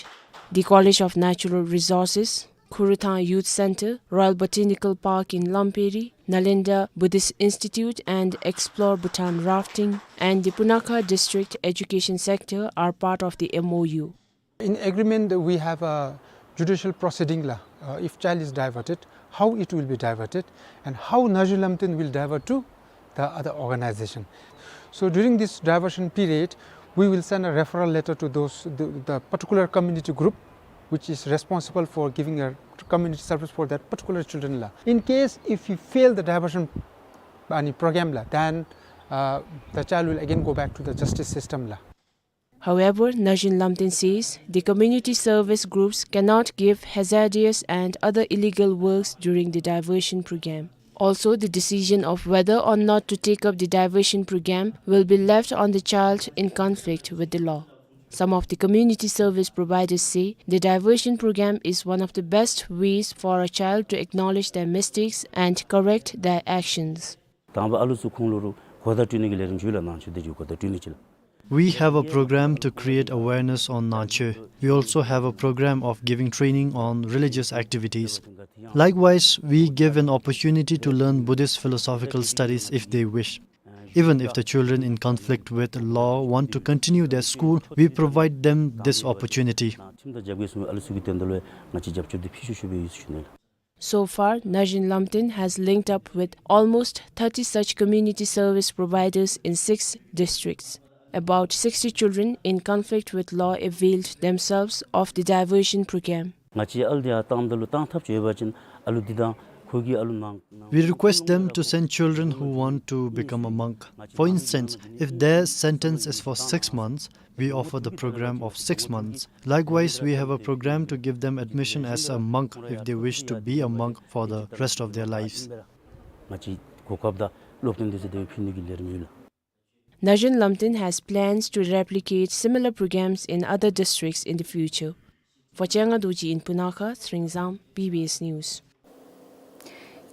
The College of Natural Resources, Khurthang Youth Center, Royal Botanical Park in Lamperi, Nalanda Buddhist Institute, and Explore Bhutan Rafting and the Punakha District Education Sector are part of the M O U. In agreement, we have a judicial proceeding la, uh, if child is diverted, how it will be diverted, and how Nazhin Lomten will divert to the other organization. So during this diversion period, we will send a referral letter to those, the, the particular community group which is responsible for giving a community service for that particular children la. In case if we fail the diversion, uh, program la, then, uh, the child will again go back to the justice system la. However, Nazhin Lomten says the community service groups cannot give hazardous and other illegal works during the diversion program. Also, the decision of whether or not to take up the diversion program will be left on the child in conflict with the law. Some of the community service providers say the diversion program is one of the best ways for a child to acknowledge their mistakes and correct their actions. དང་པ་ཨ་ལུ་ཚུ་ཁོང་ལུ་གོ་བརྡ་སྤྲོད་ནི་གི་ལས་རིམ་ཅིག་ལགས། ནང་ཆོས་དེ་ཅིག་གོ་བརྡ་སྤྲོད་ནི་ཅིག་ལགས། We have a program to create awareness on Nangcho. We also have a program of giving training on religious activities. Likewise, we give an opportunity to learn Buddhist philosophical studies if they wish. Even if the children in conflict with law want to continue their school, we provide them this opportunity. ཁྲིམས་དང་རྒྱབ་འགལ་སོང་བའི་ཨ་ལུ་ཚུ་གི་དོན་དག་ལུ་ཡང་ང་བཅས་རྒྱབ་སྐྱོར་འདི་ཕུལ་ཤུགས་ཤུགས་སྦེ་ཡོད་ཟེར་ཞུ་ནི་ལགས། So far, Nazhin Lomten has linked up with almost thirty such community service providers in six districts. About sixty children in conflict with law availed themselves of the diversion program. ང་བཅས་ཨ་ལུ་འདི་ཡར་བཏངམ་ད་ལུ་བཏང་ཐབས་ཅིག་ཡོད་པ་ཅིན་ཨ་ལུ་འདི་དང་ཁོ་གི་ཨ་ལུ་མང་། We request them to send children who want to become a monk. For instance, if their sentence is for six months, we offer the program of six months. Likewise, we have a program to give them admission as a monk if they wish to be a monk for the rest of their lives. ང་བཅས་གོ་སྐབས་དང་སློབ་སྟོན་འདི་ཚུ་དེ་སྦེ་ཕུལ་ནི་གི་ལས་རིམ་ཡོད་ལགས། Nazhin Lomten has plans to replicate similar programs in other districts in the future. For Chenga Dorji in Punakha, Sringzang, B B S News.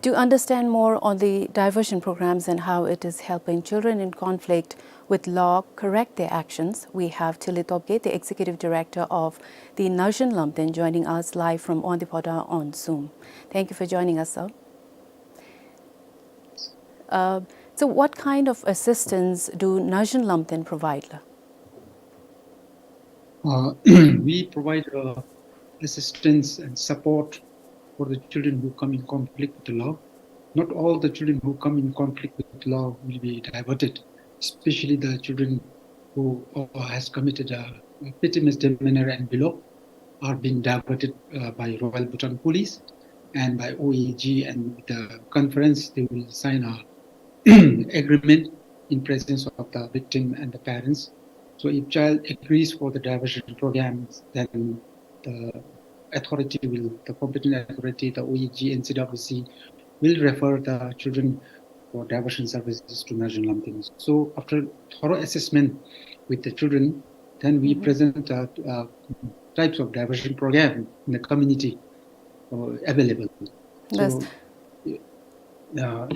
To understand more on the diversion programs and how it is helping children in conflict with law correct their actions, we have Thili Topgay, the Executive Director of the Nazhin Lomten, joining us live from Wangdue Phodrang on Zoom. Thank you for joining us, sir. Uh, so what kind of assistance do Nazhin Lomten provide, la? Uh, we provide, uh, assistance and support for the children who come in conflict with the law. Not all the children who come in conflict with the law will be diverted, especially the children who, uh, has committed a petty misdemeanor and below are being diverted, uh, by Royal Bhutan Police and by O A G, and with the conference they will sign a agreement in presence of the victim and the parents. So if child agrees for the diversion programs, then the authority will, the competent authority, the O E G, N C W C, will refer the children for diversion services to National Lamthim. So after thorough assessment with the children, then we present uh, uh, types of diversion program in the community uh, available. So, uh,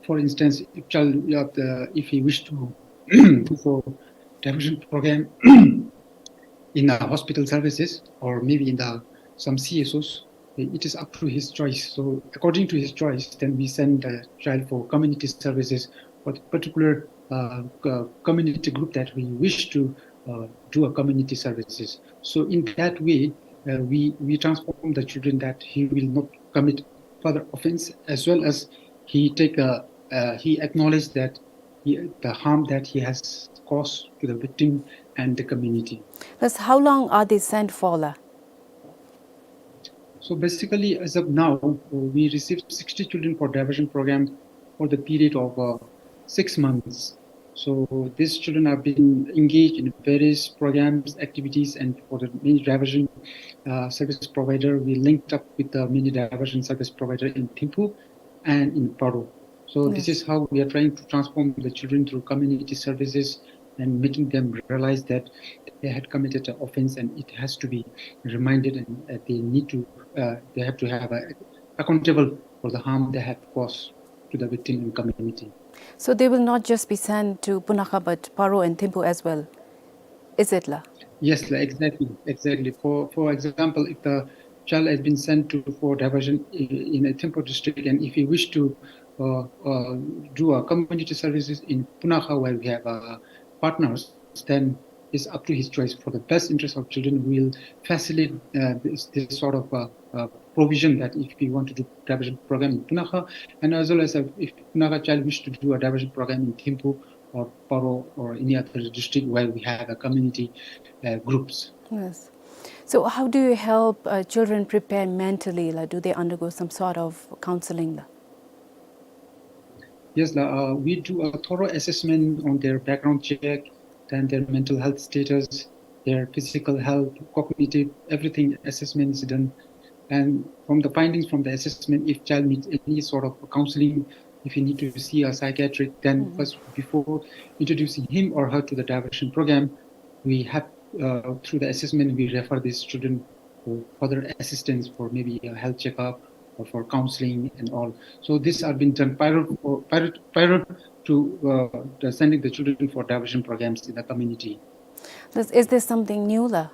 for instance, if child, uh, if he wish to go for diversion program in the hospital services or maybe in the some C S Os, it is up to his choice. So according to his choice, then we send the child for community services for the particular uh, co- community group that we wish to uh, do a community services. So in that way, uh, we we transform the children that he will not commit further offense, as well as he take a uh, he acknowledged that he, the harm that he has caused to the victim and the community. Thus, how long are they sent for, la? So basically, as of now, uh, we received sixty children for diversion program for the period of uh, six months. So these children have been engaged in various programs, activities, and for the many diversion uh, service provider, we linked up with the many diversion service provider in Thimphu and in Paro. So this Yes. is how we are trying to transform the children through community services and making them realize that they had committed an offense and it has to be reminded and uh, they need to, uh, they have to have a, accountable for the harm they have caused to the victim and community. So they will not just be sent to Punakha but Paro and Thimphu as well, is it, la? Yes, la, exactly, exactly. For for example, if the child has been sent to for diversion i- in a Thimphu district, and if he wish to uh, uh, do a community services in Punakha where we have uh, partners, then it's up to his choice. For the best interest of children, we will facilitate uh, this, this sort of uh, uh, provision that if we want to do diversion program in Punakha, and as well as uh, if Punakha child wish to do a diversion program in Thimphu or Paro or any other district where we have a community uh, groups. Yes. So how do you help uh, children prepare mentally? Like, do they undergo some sort of counseling? Yes, la, uh, we do a thorough assessment on their background check, then their mental health status, their physical health, cognitive, everything assessment is done. And from the findings from the assessment, if child needs any sort of counseling, if he need to see a psychiatric, then first, before introducing him or her to the diversion program, we have, uh, through the assessment, we refer these children for further assistance for maybe a health checkup or for counseling and all. So these are being done prior, for, prior, prior to uh, the sending the children for diversion programs in the community. This, is this something new, la?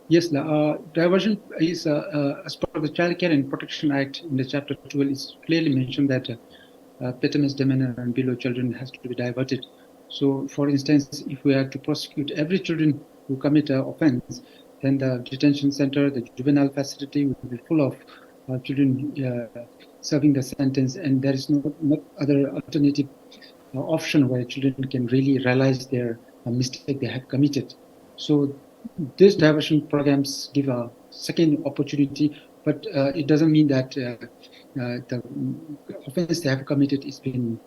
Yes, la. Uh, diversion is uh, uh, as per the Child Care and Protection Act in the chapter twelve is clearly mentioned that uh, uh, Petemas, Demener and Bilo children has to be diverted. So, for instance, if we are to prosecute every children who commit an offense, then the detention center, the juvenile facility will be full of uh, children uh, serving the sentence, and there is no, no other alternative uh, option where children can really realize their uh, mistake they have committed. So these diversion programs give a second opportunity, but uh, it doesn't mean that uh, uh, the offense they have committed is been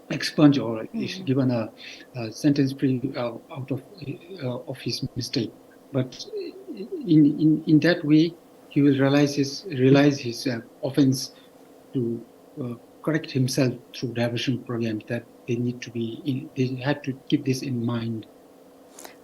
expunged or is given a, a sentence free uh, out of uh, of his mistake. But in, in in that way, he will realize his realize his uh, offense to uh, correct himself through diversion programs that they need to be in, they had to keep this in mind.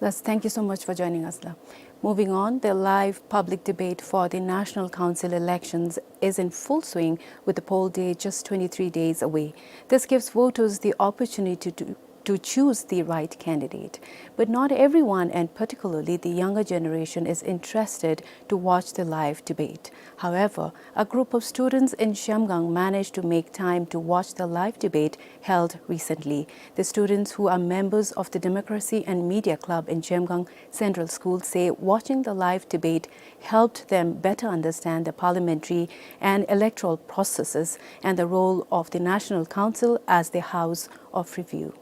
Thus, thank you so much for joining us, la. Moving on, the live public debate for the National Council elections is in full swing, with the poll day just twenty-three days away. This gives voters the opportunity to, to choose the right candidate. But not everyone, and particularly the younger generation, is interested to watch the live debate. However, a group of students in Zhemgang managed to make time to watch the live debate held recently. The students, who are members of the Democracy and Media Club in Zhemgang Central School, say watching the live debate helped them better understand the parliamentary and electoral processes and the role of the National Council as the house of review.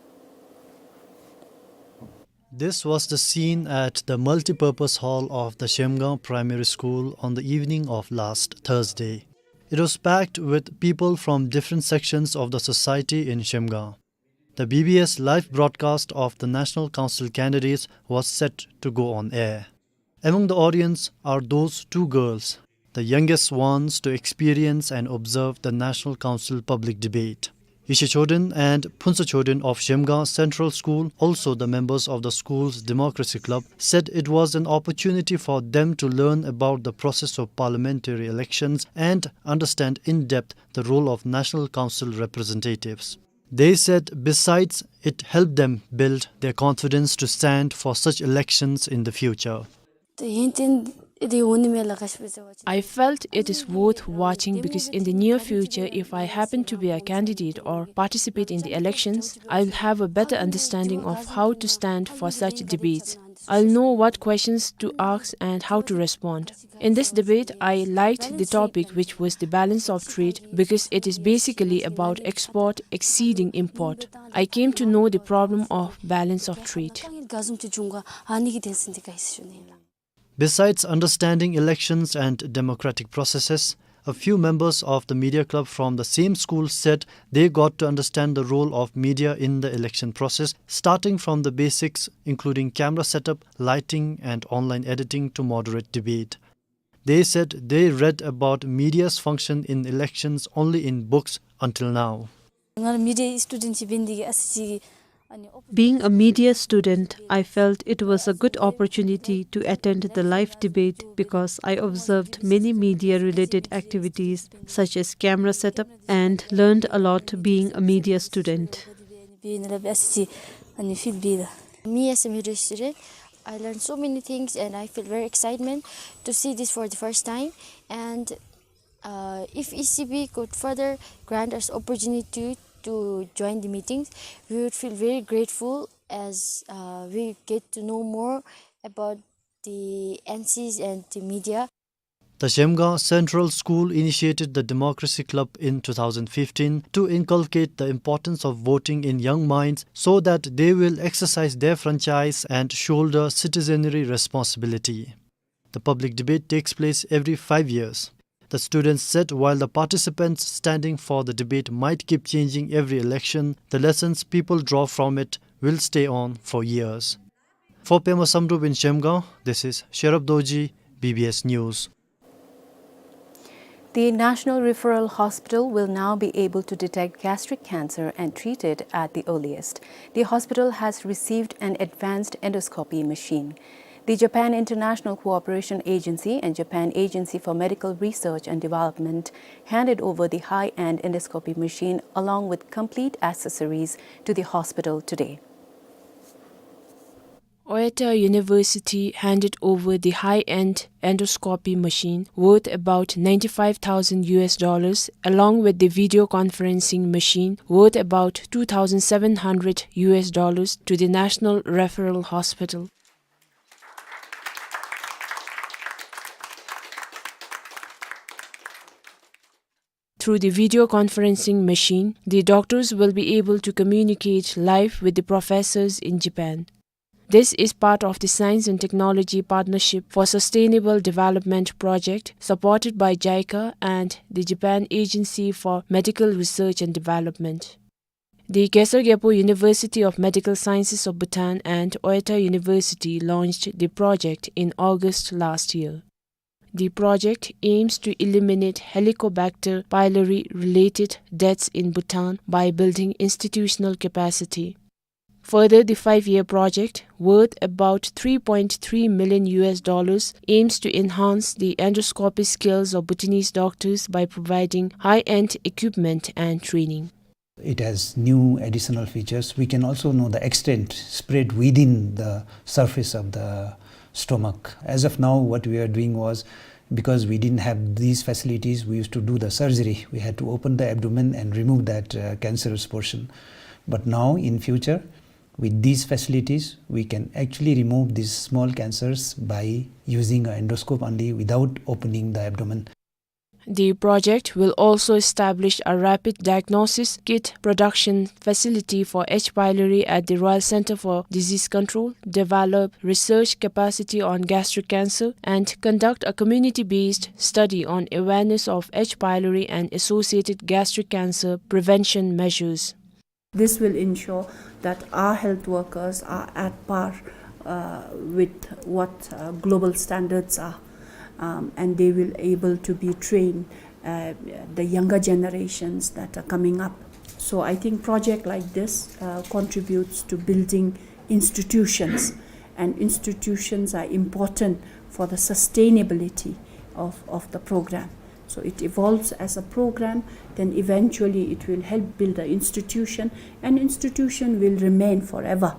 This was the scene at the multipurpose hall of the Zhemgang Primary School on the evening of last Thursday. It was packed with people from different sections of the society in Zhemgang. The B B S live broadcast of the National Council candidates was set to go on air. Among the audience are those two girls, the youngest ones to experience and observe the National Council public debate. Yeshe Choden and Phuntsho Choden of Zhemgaon Central School, also the members of the school's Democracy Club, said it was an opportunity for them to learn about the process of parliamentary elections and understand in depth the role of National Council representatives. They said, besides, it helped them build their confidence to stand for such elections in the future. I felt it is worth watching because in the near future, if I happen to be a candidate or participate in the elections, I'll have a better understanding of how to stand for such debates. I'll know what questions to ask and how to respond. In this debate, I liked the topic, which was the balance of trade, because it is basically about export exceeding import. I came to know the problem of balance of trade. Besides understanding elections and democratic processes, a few members of the media club from the same school said they got to understand the role of media in the election process, starting from the basics, including camera setup, lighting, and online editing to moderate debate. They said they read about media's function in elections only in books until now. Being a media student, I felt it was a good opportunity to attend the live debate because I observed many media-related activities such as camera setup and learned a lot being a media student. Me as a media student, I learned so many things and I feel very excitement to see this for the first time. And Uh, if E C B could further grant us opportunity to join the meetings, we would feel very grateful as, uh, we get to know more about the N Cs and the media. The Zhemgaon Central School initiated the Democracy Club in two thousand fifteen to inculcate the importance of voting in young minds so that they will exercise their franchise and shoulder citizenry responsibility. The public debate takes place every five years. The students said while the participants standing for the debate might keep changing every election, the lessons people draw from it will stay on for years. For Pema Samdrup in Zhemgaon, this is Sherab Dorji, B B S News. The National Referral Hospital will now be able to detect gastric cancer and treat it at the earliest. The hospital has received an advanced endoscopy machine. The Japan International Cooperation Agency and Japan Agency for Medical Research and Development handed over the high-end endoscopy machine along with complete accessories to the hospital today. Oita University handed over the high-end endoscopy machine worth about ninety-five thousand U S dollars, along with the video conferencing machine worth about two thousand seven hundred U S dollars, to the National Referral Hospital. Through the video conferencing machine, the doctors will be able to communicate live with the professors in Japan. This is part of the Science and Technology Partnership for Sustainable Development project, supported by JICA and the Japan Agency for Medical Research and Development. The Gesar Gyalpo University of Medical Sciences of Bhutan and Oita University launched the project in August last year. The project aims to eliminate Helicobacter pylori-related deaths in Bhutan by building institutional capacity. Further, the five-year project, worth about three point three million U S dollars, aims to enhance the endoscopy skills of Bhutanese doctors by providing high-end equipment and training. It has new additional features. We can also know the extent spread within the surface of the stomach. As of now, what we are doing was, because we didn't have these facilities, we used to do the surgery. We had to open the abdomen and remove that, uh, cancerous portion. But now, in future, with these facilities, we can actually remove these small cancers by using an endoscope only without opening the abdomen. The project will also establish a rapid diagnosis kit production facility for H. pylori at the Royal Centre for Disease Control, develop research capacity on gastric cancer, and conduct a community-based study on awareness of H. pylori and associated gastric cancer prevention measures. This will ensure that our health workers are at par uh, with what, uh, global standards are, um, and they will able to be trained, uh, the younger generations that are coming up. So I think project like this, uh, contributes to building institutions, and institutions are important for the sustainability of, of the program. So it evolves as a program, then eventually it will help build the institution, and institution will remain forever.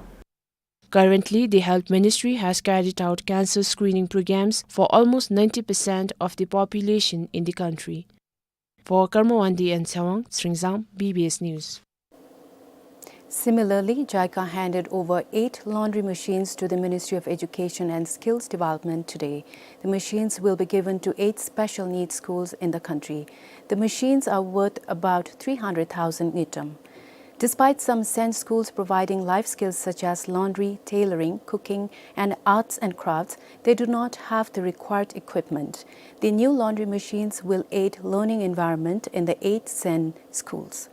Currently, the Health Ministry has carried out cancer screening programs for almost ninety percent of the population in the country. For Karma Wangdi and Sewang Sringsang, B B S News. Similarly, JICA handed over eight laundry machines to the Ministry of Education and Skills Development today. The machines will be given to eight special needs schools in the country. The machines are worth about three hundred thousand ngultrum. Despite some Sen schools providing life skills such as laundry, tailoring, cooking, and arts and crafts, they do not have the required equipment. The new laundry machines will aid learning environment in the eight Sen schools.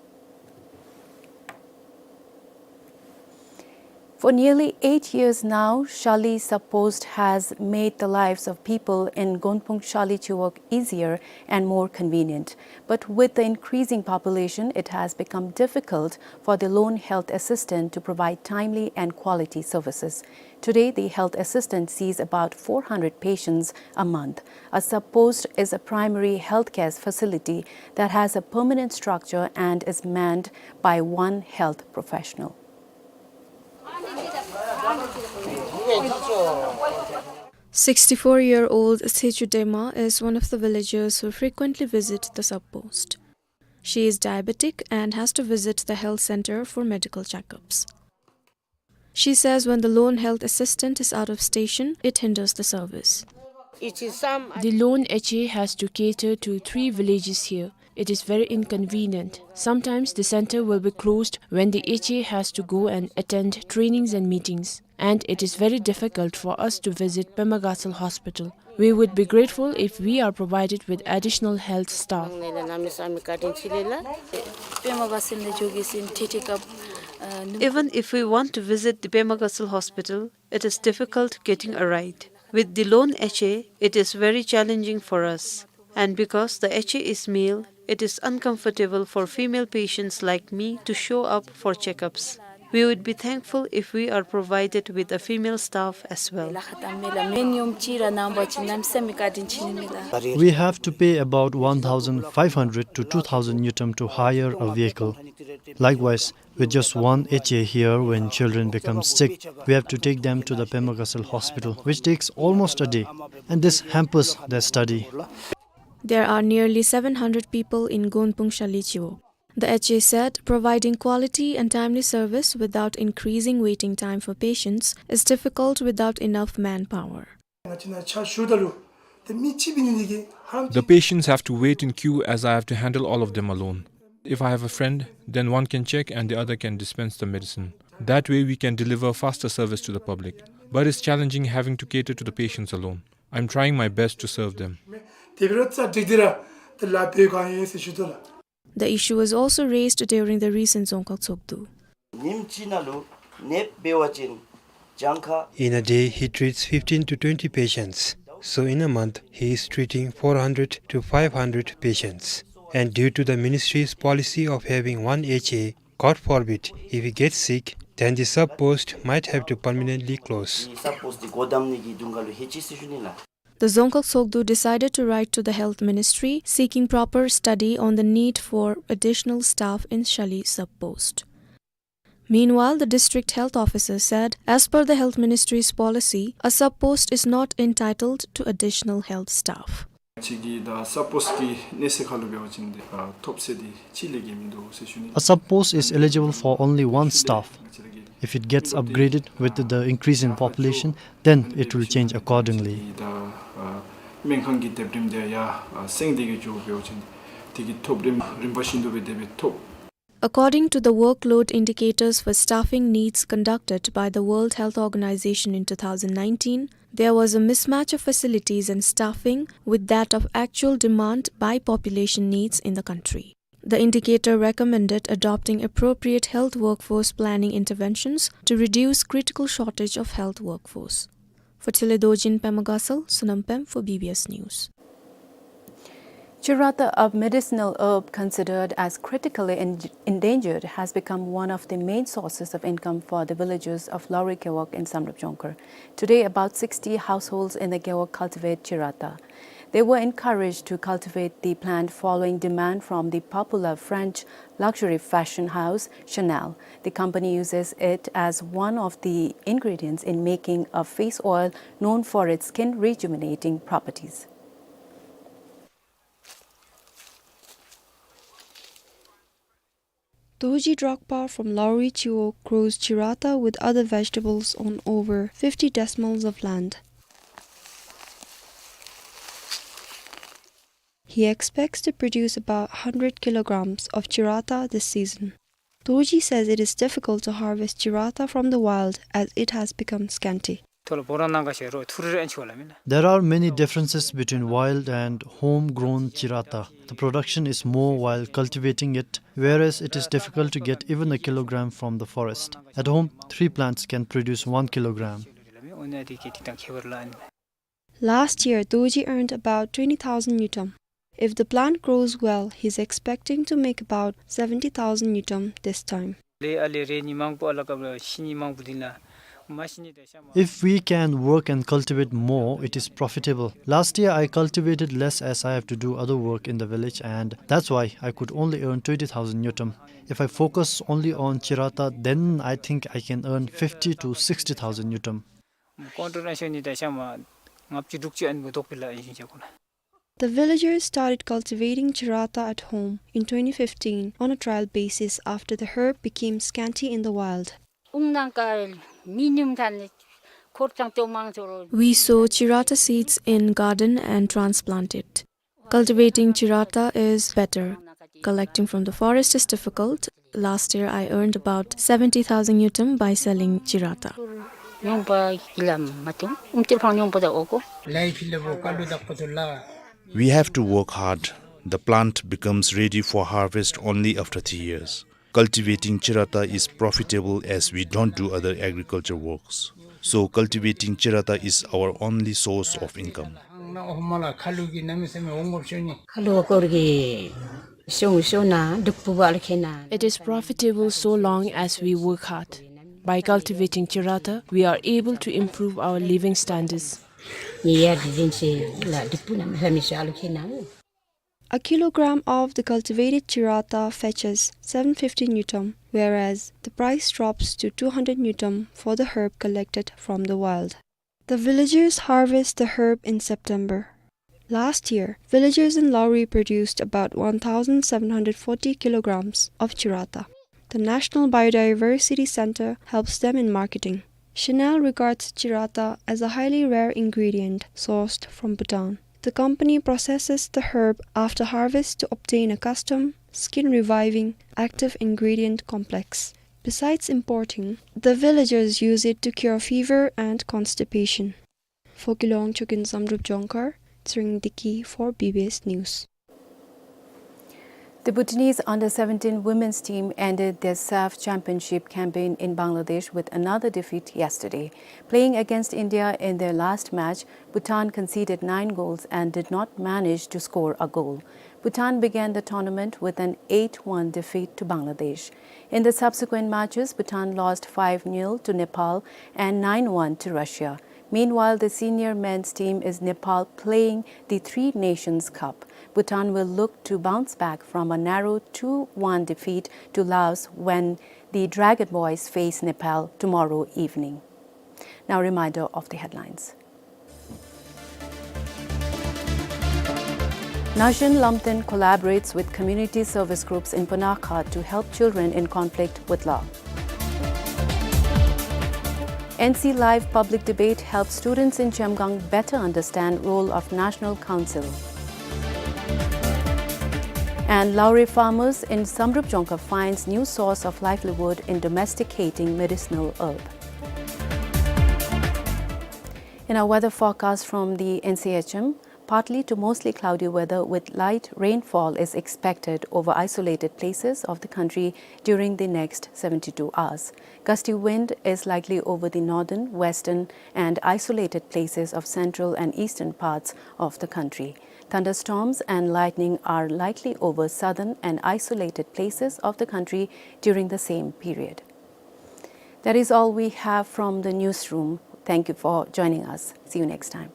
For nearly eight years now, Shali Sub-Post has made the lives of people in Gonpung Shali Chiwog easier and more convenient. But with the increasing population, it has become difficult for the lone health assistant to provide timely and quality services. Today, the health assistant sees about four hundred patients a month. A sub-post is a primary health care facility that has a permanent structure and is manned by one health professional. Sixty-four-year-old Sechu Dema is one of the villagers who frequently visit the sub-post. She is diabetic and has to visit the health center for medical checkups. She says when the lone health assistant is out of station, it hinders the service. The lone H A has to cater to three villages here. It is very inconvenient. Sometimes the center will be closed when the H A has to go and attend trainings and meetings. And it is very difficult for us to visit Pema Gatshel Hospital. We would be grateful if we are provided with additional health staff. Even if we want to visit the Pema Gatshel Hospital, it is difficult getting a ride. With the lone H A, it is very challenging for us. And because the H A is male, it is uncomfortable for female patients like me to show up for checkups. We would be thankful if we are provided with a female staff as well. We have to pay about one thousand five hundred to two thousand ngultrum to hire a vehicle. Likewise, with just one H A here, when children become sick, we have to take them to the Pema Gatshel Hospital, which takes almost a day, and this hampers their study. There are nearly seven hundred people in Gonpung Shali Chiwog. The H A said providing quality and timely service without increasing waiting time for patients is difficult without enough manpower. The patients have to wait in queue as I have to handle all of them alone. If I have a friend, then one can check and the other can dispense the medicine. That way we can deliver faster service to the public. But it's challenging having to cater to the patients alone. I'm trying my best to serve them. The issue was also raised during the recent Dzongkhag Tshogdu. ཉིནམ་གཅིག་ནང་ལུ་ནདཔ་འབད་བ་ཅིན་གྱངས་ཁ In a day, he treats fifteen to twenty patients. So in a month, he is treating four hundred to five hundred patients. And due to the ministry's policy of having one H A, God forbid, if he gets sick, then the sub-post might have to permanently close. སབ་པོསཊ་འདི་སྒོ་བསྡམ་ནི་གི་དུང་ག་ལུ་ལྷོད་ཅི་ཟེར་ཞུ་ནི་ལགས། The Dzongkhag Tshogdu decided to write to the Health Ministry seeking proper study on the need for additional staff in Shali sub-post. Meanwhile, the district health officer said, as per the Health Ministry's policy, a sub-post is not entitled to additional health staff. ཅིག་གི་ད་སབ་པོསཊ་ཀྱི་གནས་ཚད་ཁ་ལུ་འབད་བ་ཅིན་ཏེ་ཨ་ཐོབ་ཚད་འདི་གཅིག་ལས་བརྒལ་མིན་འདུག་ཟེར་ཞུ་ནི། A sub-post is eligible for only one staff. If it gets upgraded with the increase in population, then it will change accordingly. ད་ཨ་སྨན་ཁང་གི་དེབ་རིམ་འདི་ཡར་ཨ་སེང་སྟེ་གི་འགྱོ་འབད་བ་ཅིན་དེ་གི་ཐོབ་རིམ་རིམ་པ་བཞིན་དུ་སྦེ་དེ་སྦེ་ཐོབ། According to the workload indicators for staffing needs conducted by the World Health Organization in two thousand nineteen, there was a mismatch of facilities and staffing with that of actual demand by population needs in the country. The indicator recommended adopting appropriate health workforce planning interventions to reduce critical shortage of health workforce. For Tshile Dorji in Pemagasal, Sonam Pem for B B S News. Chirata, a medicinal herb considered as critically en-, endangered, has become one of the main sources of income for the villagers of Lawri Gewog in Samdrup Jongkhar. Today, about sixty households in the Gewog cultivate chirata. They were encouraged to cultivate the plant following demand from the popular French luxury fashion house Chanel. The company uses it as one of the ingredients in making a face oil known for its skin rejuvenating properties. Dorji Drogpa from Lawri Chiwog grows chirata with other vegetables on over fifty decimals of land. He expects to produce about hundred kilograms of chirata this season. Dorji says it is difficult to harvest chirata from the wild as it has become scanty. There are many differences between wild and home-grown chirata. The production is more while cultivating it, whereas it is difficult to get even a kilogram from the forest. At home, three plants can produce one kilogram. Last year, Dorji earned about twenty thousand ngultrum. If the plant grows well, he's expecting to make about seventy thousand ngultrum this time. If we can work and cultivate more, it is profitable. Last year, I cultivated less as I have to do other work in the village, and that's why I could only earn twenty thousand ngultrum. If I focus only on chirata, then I think I can earn fifty to sixty thousand ngultrum. The villagers started cultivating chirata at home in twenty fifteen on a trial basis after the herb became scanty in the wild. We sow chirata seeds in garden and transplant it. Cultivating chirata is better. Collecting from the forest is difficult. Last year, I earned about seventy thousand ngultrum by selling chirata. We have to work hard. The plant becomes ready for harvest only after three years. Cultivating chirata is profitable as we don't do other agriculture works. So cultivating chirata is our only source of income. It is profitable so long as we work hard. By cultivating chirata, we are able to improve our living standards. A kilogram of the cultivated chirata fetches seven fifty ngultrum, whereas the price drops to two hundred ngultrum for the herb collected from the wild. The villagers harvest the herb in September. Last year, villagers in Lawri produced about one thousand seven hundred forty kilograms of chirata. The National Biodiversity Center helps them in marketing. Chanel regards chirata as a highly rare ingredient sourced from Bhutan. The company processes the herb after harvest to obtain a custom, skin-reviving, active ingredient complex. Besides importing, the villagers use it to cure fever and constipation. For Gilong Chokin, Samdrup Jongkhar, Tshering Deki for B B S News. The Bhutanese under seventeen women's team ended their SAFF Championship campaign in Bangladesh with another defeat yesterday. Playing against India in their last match, Bhutan conceded nine goals and did not manage to score a goal. Bhutan began the tournament with an eight one defeat to Bangladesh. In the subsequent matches, Bhutan lost five nil to Nepal and nine one to Russia. Meanwhile, the senior men's team is Nepal playing the Three Nations Cup. Bhutan will look to bounce back from a narrow two one defeat to Laos when the Dragon Boys face Nepal tomorrow evening. Now, a reminder of the headlines. Naxon Lamten collaborates with community service groups in Punakha to help children in conflict with law. N C Live public debate helps students in Chemgang better understand role of National Council. And Lawri farmers in Samdrup Jongkhar finds new source of livelihood in domesticating medicinal herb. In our weather forecast from the N C H M, Partly to mostly cloudy weather with light rainfall is expected over isolated places of the country during the next seventy-two hours. Gusty wind is likely over the northern, western, and isolated places of central and eastern parts of the country. Thunderstorms and lightning are likely over southern and isolated places of the country during the same period. That is all we have from the newsroom. Thank you for joining us. See you next time.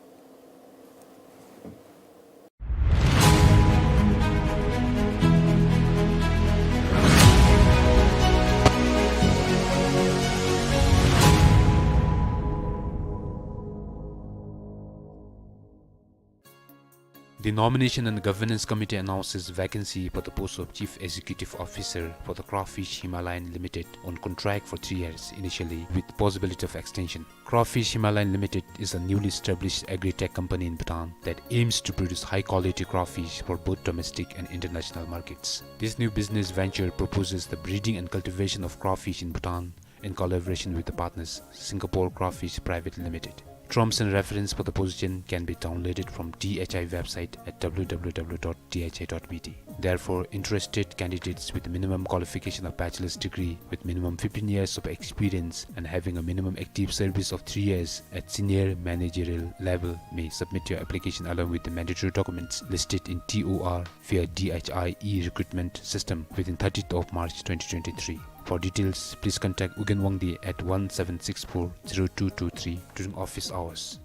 The Nomination and Governance Committee announces vacancy for the post of Chief Executive Officer for the Crawfish Himalayan Limited on contract for three years initially, with possibility of extension. Crawfish Himalayan Limited is a newly established agri-tech company in Bhutan that aims to produce high-quality crawfish for both domestic and international markets. This new business venture proposes the breeding and cultivation of crawfish in Bhutan in collaboration with the partners, Singapore Crawfish Private Limited. Terms and reference for the position can be downloaded from D H I website at W W W dot D H I dot B T. Therefore, interested candidates with minimum qualification of bachelor's degree with minimum fifteen years of experience and having a minimum active service of three years at senior managerial level may submit your application along with the mandatory documents listed in T O R via D H I e-recruitment system within thirtieth of March twenty twenty-three. For details, please contact Ugyen Wangdi at one seven six four zero two two three during office hours.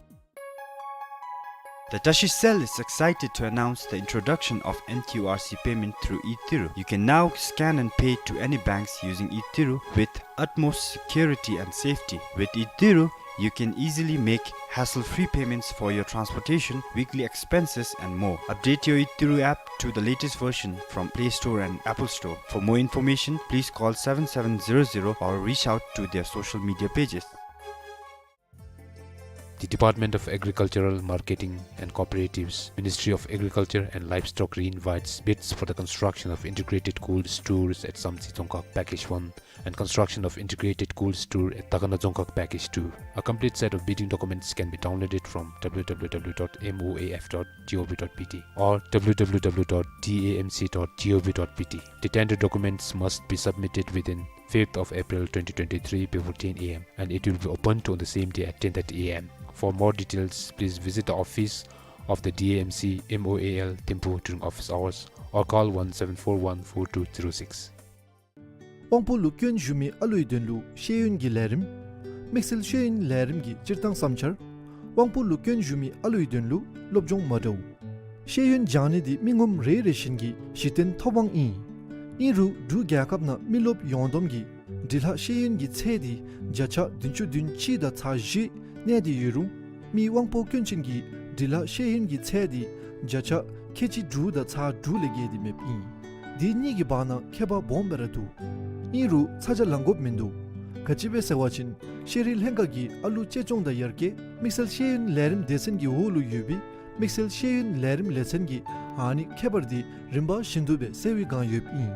The Tashi Cell is excited to announce the introduction of N Q R C payment through eTiru. You can now scan and pay to any banks using eTiru with utmost security and safety. With eTiru, you can easily make hassle-free payments for your transportation, weekly expenses, and more. Update your eTiru app to the latest version from Play Store and Apple Store. For more information, please call seven seven zero zero or reach out to their social media pages. The Department of Agricultural Marketing and Cooperatives, Ministry of Agriculture and Livestock reinvites bids for the construction of integrated cold stores at Samtse Dzongkhag Package one and construction of integrated cold store at Takana Dzongkhag Package two. A complete set of bidding documents can be downloaded from W W W dot M O A F dot G O V dot B T or W W W dot D A M C dot G O V dot B T. The tender documents must be submitted within fifth of April twenty twenty-three before ten A M and it will be opened on the same day at ten thirty A M. For more details, please visit the office of the D A M C M O A L Thimphu during office hours or call one seven four one four two zero six. དབང་པོ་ལུ་སྐྱོན་ཞུགས་མི་ཨ་ལུའི་དོན་ལུ་ཤེས་ཡོན་གྱི་ལས་རིམ། དམིགས་བསལ་ཤེས་ཡོན་ལས་རིམ་གྱི་སྤྱིར་བཏང་བསམ་འཆར། དབང་པོ་ལུ་སྐྱོན་ཞུགས་མི་ཨ་ལུའི་དོན་ལུ་སློབ་སྦྱོང་མ་འདྲཝ། ཤེས་ཡོན་སྦྱང་ནི་འདི་མི་ངོམ་རེ་རེ་བཞིན་གྱི་གཞི་རྟེན་ཐོབ་དབང་ཨིན། ཨིན་རུང་འབྲུག་རྒྱལ་ཁབ་ནང་མི་རློབས་ཡོངས་བསྡོམས་ཀྱི་འབྲི་ལྷག་ཤེས་ཡོན་གྱི་ཚད་འདི་བརྒྱ་ཆ་བདུན་ཅུ་དོན་གཅིག་དང་ཚག་བཞི་གནས་ཏེ་ཡོད་རུང་མི་དབང་པོ་སྐྱོན་ཅན་གྱི་འབྲི་ལྷག་ཤེས་ཡོན་གྱི་ཚད་འདི་བརྒྱ་ཆ་ཁལ་གཅིག་དྲུག་དང་ཚག་དྲུག་ལས་བརྒལ་ཏེ་མེདཔ་ཨིན། འདི་གཉིས་ཀྱི་བར་ན་ཁྱད་པར་སྦོམ་སྦེ་ར་འདུག། ཨིན་རུང་ཚ་གྱང་ལང་དགོཔ་མིན་འདུག། ག་ཅི་སྦེ་ཟེར་བ་ཅིན་ཤེས་རིག་ལྷན་ཁག་གིས་ཨ་ལུ་གཅེས་སྐྱོང་དང་ཡར་རྒྱས་དམིགས་བསལ་ཤེས་ཡོན་ལས་རིམ་སྡེ་ཚན་གྱི་འོག་ལུ་ཡོད་པའི་དམིགས་བསལ་ཤེས་ཡོན་ལས་རིམ་ལས་ཚན་གྱིས་ཨ་ནི་ཁྱད་པར་འདི་རིམ་པ་བཞིན་དུ་སྦེ་སེལ་བའི་བསྒང་ཡོདཔ་ཨིན།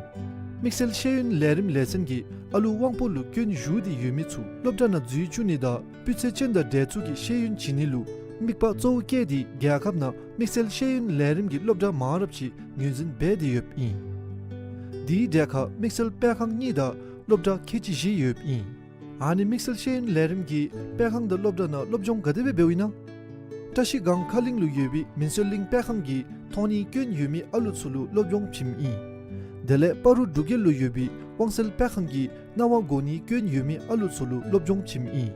དམིགས་བསལ་ཤེས་ཡོན་ལས་རིམ་ལས་ཚན་གྱིས་ཨ་ལུ་དབང་པོ་ལུ་སྐྱོན་ཞུགས་ཏེ་ཡོད་མི་ཚུ་སློབ་གྲྭ་ནང་འཛུལ་བཅུག་ནི་དང་སྤུས་ཚད་ཅན་དང་འདྲ་ཚུགས་ཀྱི་ཤེས་ཡོན་བྱིན་ནི་ལུ་དམིགས་པ་གཙོ་བོ་བསྐྱེད་དེ་རྒྱལ་ཁབ་ནང་དམིགས་བསལ་ཤེས་ཡོན་ལས་རིམ་གྱི་སློབ་གྲྭ་མང་རབས་ཅིག་ངོས་འཛིན་འབད་དེ་ཡོདཔ་ཨིན། དེའི་གྲས་ཁར་དམིགས་བསལ་སྤེལ་ཁང་གཉིས་དང་སློབ་གྲྭ་ཁལ་གཅིག་བཞི་ཡོདཔ་ཨིན། ཨ་ནི་དམིགས་བསལ་ཤེས་ཡོན་ལས་རིམ་གྱི་སྤེལ་ཁང་དང་སློབ་གྲྭ་ནང་སློབ་སྦྱོང་ག་དེ་སྦེ་འབདཝ་ཨིན་ན། བཀྲ་ཤིས་སྒང་ཁ་གླིང་ལུ་ཡོད་པའི་མིན་སྲོལ་གླིང་སྤེལ་ཁང་གིས་མཐོང་ནི་སྐྱོན་ཡོད་མི་ཨ་ལུ་ཚུ་ལུ་སློབ་སྦྱོང་བྱིནམ་ཨིན། དེ་ལས་སྤ་རོ་འབྲུག་རྒྱལ་ལུ་ཡོད་པའི་དབང་སེལ་སྤེལ་ཁང་གིས་རྣ་བ་གོ་ནི་སྐྱོན་ཡོད་མི་ཨ་ལུ་ཚུ་ལུ་སློབ་སྦྱོང་བྱིནམ་ཨིན།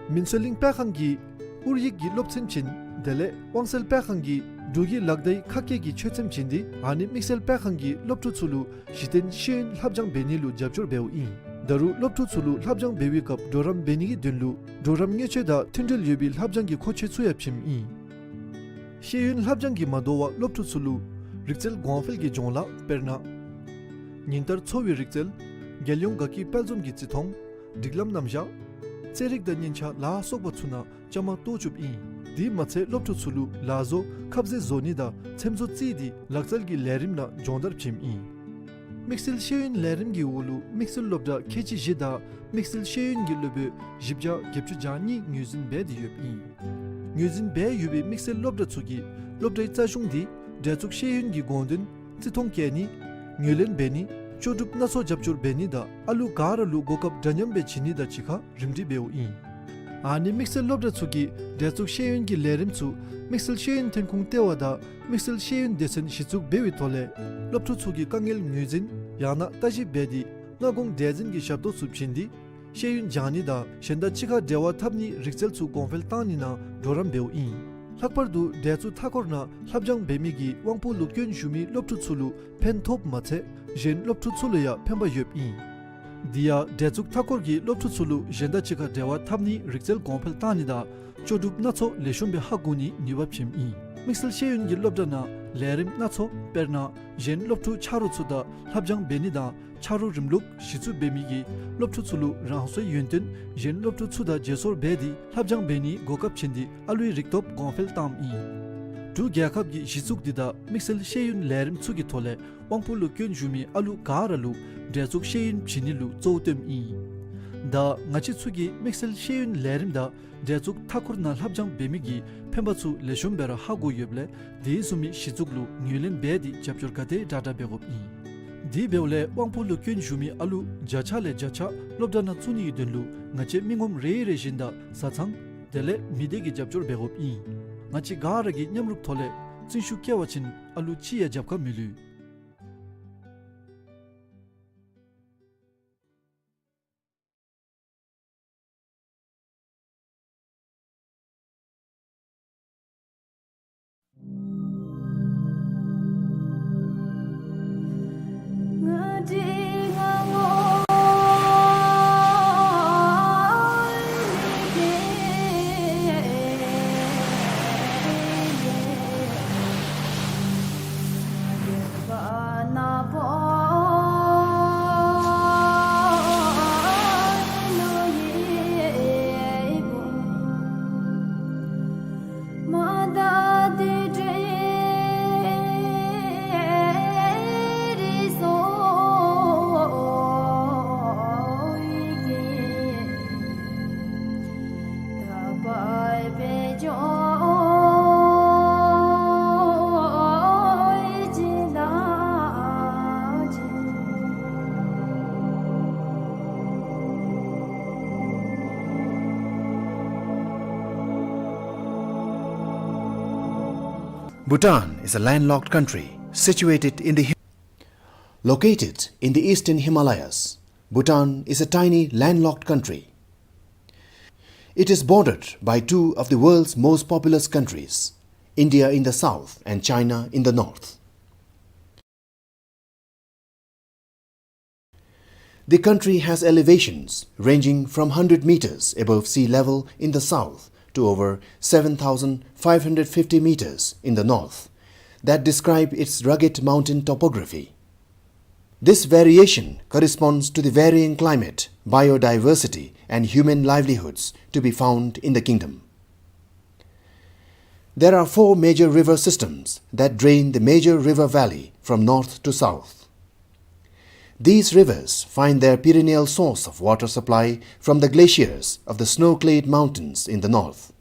མིན་སྲོལ་གླིང་སྤེལ་ཁང་གིས་ཨུར་ཡིག་གི་སློབ་ཚན་བྱིན། དེ་ལས་དབང་སེལ་སྤེལ་ཁང་གིས་འབྲུག་གི་ལག་བརྡའི་ཁ་སྐད་ཀྱི་ཆོས་ཚན་བྱིན་ཏེ་ཨ་ནི་དམིགས་བསལ་སྤེལ་ཁང་གིས་སློབ་ཕྲུག་ཚུ་ལུ་གཞི་རྟེན་ཤེས་ཡོན་ལྷབ་སྦྱང་འབད་ནི་ལུ་རྒྱབ་སྐྱོར་འབདཝ་ཨིན། ད་རུང་སློབ་ཕྲུག་ཚུ་ལུ་ལྷབ་སྦྱང་འབད་བའི་སྐབས་གྲོགས་རམ་འབད་ནི་གི་དོན་ལུ་གྲོགས་རམ་དངུལ་ཆས་དང་མཐུན་འབྲེལ་ཡོད་པའི་ལྷབ་སྦྱང་གི་མཁོ་ཆས་ཚུ་ཡང་བྱིནམ་ཨིན། ཤེས་ཡོན་ལྷབ་སྦྱང་གིས་མ་དོ་བར་སློབ་ཕྲུག་ཚུ་ལུ་རིག་རྩལ་གོང་འཕེལ་གྱི་སྦྱོང་ལཱ་དཔེར་ན་ཉིན་ལྟར་འཚོ་བའི་རིག་རྩལ། རྒྱལ་ཡོངས་དགའ་སྐྱིད་དཔལ་འཛོམས་ཀྱི་བརྩི་མཐོང་། སྒྲིག་ལམ་རྣམ་གཞག། རྩེད་རིགས་དང་སྙན་ཆ་ལ་སོགས་པ་ཚུ་ནང་བཅའ་མར་གཏོགས་བཅུགཔ་ཨིན། དེ་མ་ཚད་སློབ་ཕྲུག་ཚུ་ལུ་ལག་བཟོ་ཁ་ཟས་བཟོ་ནི་དང་ཚེམ་བཟོ་རྩེད་དེ་ལག་རྩལ་གྱི་ལས་རིམ་ནང་སྦྱོང་བརྡར་བྱིནམ་ཨིན། དམིགས་བསལ་ཤེས་ཡོན་ལས་རིམ་གྱི་འོག་ལུ་དམིགས་བསལ་སློབ་གྲྭ་ཁལ་གཅིག་བཞི་དང་དམིགས་བསལ་ཤེས་ཡོན་གྱི་སློབ་དཔོན་བཞི་བརྒྱ་བརྒྱད་ཅུ་གྱ་གཉིས་ངོས་འཛིན་འབད་དེ་ཡོདཔ་ཨིན། ངོས་འཛིན་འབད་ཡོད་པའི་དམིགས་བསལ་སློབ་གྲྭ་ཚུ་གི་ སློབ་གྲྭའི་རྩ་གཞུང་འདི་འབྲས་ཚུགས་ཤེས་ཡོན་གྱི་དགོངས་དོན་བརྩི་མཐོང་བསྐྱེད་ནི། ངོས་ལེན་འབད་ནི། ལྕོགས་གྲུབ་སྣ་ཚོགས་རྒྱབ་སྐྱོར་འབད་ནི་དང་ཨ་ལུ་ག་ར་ལུ་གོ་སྐབས་འདྲ་མཉམ་སྦེ་བྱིན་ནི་དང་གཅིག་ཁར་རིམ་སྒྲིག་འབདཝ་ཨིན། ཨ་ནི་དམིགས་བསལ་སློབ་གྲྭ་ཚུ་གིས་འབྲས་ཚུགས་ཤེས་ཡོན་གྱི་ལས་རིམ་ཚུ་དམིགས་བསལ་ཤེས་ཡོན་ཐོན་ཁུངས་ལྟེ་བ་དང་དམིགས་བསལ་ཤེས་ཡོན་སྡེ་ཚན་གཞི་བཙུགས་འབད་བའི་ཐོག་ལས་སློབ་ཕྲུག་ཚུ་གི་དཀའ་ངལ་ངོས་འཛིན་ཡང་ན་ལྟ་ཞིབ་འབད་དེ་སྔ་གོང་འདྲེས་འཛིན་གྱི་ཞབས་ཏོག་ཚུ་བྱིན་ཏེ་ཤེས་ཡོན་སྦྱང་ནི་དང་གཞན་དང་གཅིག་ཁར་འབྲེལ་བ་འཐབ་ནིའི་རིག་རྩལ་ཚུ་གོང་འཕེལ་བཏང་ནི་ནང་གྲོགས་རམ་འབདཝ་ཨིན། ལྷག་པར་དུ་འབྲས་ཚུགས་མཐའ་འཁོར་ནང་ལྷབ་སྦྱང་འབད་མི་གིས་དབང་པོ་ལུ་སྐྱོན་ཞུགས་མི་སློབ་ཕྲུག་ཚུ་ལུ་ཕན་ཐོགསཔ་མ་ཚད་གཞན་སློབ་ཕྲུག་ཚུ་ལུ་ཡང་ཕན་པ་ཡོདཔ་ཨིན། དེ་ཡང་འབྲས་ཚུགས་མཐའ་འཁོར་གྱི་སློབ་ཕྲུག་ཚུ་ལུ་གཞན་དང་གཅིག་ཁར་འབྲེལ་བ་འཐབ་ནིའི་རིག་རྩལ་གོང་འཕེལ་བཏང་ནི་དང་ལྕོགས་གྲུབ་སྣ་ཚོགས་ལེགས་ཤོམ་སྦེ་ཧ་གོ་ནིའི་ནུས་པ་བྱིནམ་ཨིན། དམིགས་བསལ་ཤེས་ཡོན་གྱི་སློབ་གྲྭ་ནང་ལས་རིམ་སྣ་ཚོགས་དཔེར་ན་གཞན་སློབ་ཕྲུག་ཆ་རོགས་ཚུ་དང་ལྷབ་སྦྱང་འབད་ནི་དང་ཆ་རོགས་རིམ་ལུགས་གཞི་བཙུགས་འབད་མི་གིས་སློབ་ཕྲུག་ཚུ་ལུ་རང་སོའི་ཡོན་ཏན་གཞན་སློབ་ཕྲུག་ཚུ་དང་བརྗེ་སོར་འབད་དེ་ལྷབ་སྦྱང་འབད་ནིའི་གོ་སྐབས་བྱིན་ཏེ་ཨ་ལུའི་རིག་སྟོབས་གོང་འཕེལ་བཏངམ་ཨིན། འབྲུག་རྒྱལ་ཁབ་ཀྱི་གཞི་བཙུགས་འདི་དང་དམིགས་བསལ་ཤེས་ཡོན་ལས་རིམ་ཚུ་གི་ཐོག་ལས་དབང་པོ་ལུ་སྐྱོན་ཞུགས་མི་ཨ་ལུ་ག་ར་ལུ་འབྲས་ཚུགས་ཤེས་ཡོན་བྱིན་ནི་ལུ་གཙོ་བོ་བཏོནམ་ཨིན། ད་ང་བཅས་ཚུ་གིས་དམིགས་བསལ་ཤེས་ཡོན་ལས་རིམ་དང་འབྲས་ཚུགས་མཐའ་འཁོར་ནང་ལྷབ་སྦྱང་འབད་མི་གི་ཕན་པ་ཚུ་ལེགས་ཤོམ་སྦེ་ར་ཧ་གོ་ཡོདཔ་ལས་དེ་བཟུམ་མའི་གཞི་བཙུགས་ལུ་ངོས་ལེན་འབད་དེ་རྒྱབ་སྐྱོར་ག་དེ་དྲག་དྲག་འབད་དགོཔ་ཨིན། དེ་འབདཝ་ལས་དབང་པོ་ལུ་སྐྱོན་ཞུགས་མི་ཨ་ལུ་བརྒྱ་ཆ་ལས་བརྒྱ་ཆ་སློབ་གྲྭ་ནང་བཙུགས་ནིའི་དོན་ལུ་ང་བཅས་མི་ངོམ་རེ་རེ་བཞིན་དང་བཟའ་ཚང་དེ་ལས་མི་སྡེ་གིས་རྒྱབ་སྐྱོར་འབད་དགོཔ་ཨིན། ང་བཅས་ག་ར་གིས་མཉམ་རུབ་ཐོག་ལས་བརྩོན་ཤུགས་བསྐྱེད་པ་ཅིན་ཨ་ལུ་གཅིག་ཡང་རྒྱབ་ཁར་མི་ལུས། Bhutan is a landlocked country situated in the Him- Located in the eastern Himalayas, Bhutan is a tiny landlocked country. It is bordered by two of the world's most populous countries, India in the south and China in the north. The country has elevations ranging from hundred meters above sea level in the south to over seven thousand five hundred fifty meters in the north that describe its rugged mountain topography. This variation corresponds to the varying climate, biodiversity, and human livelihoods to be found in the kingdom. There are four major river systems that drain the major river valley from north to south. These rivers find their perennial source of water supply from the glaciers of the snow-clad mountains in the north,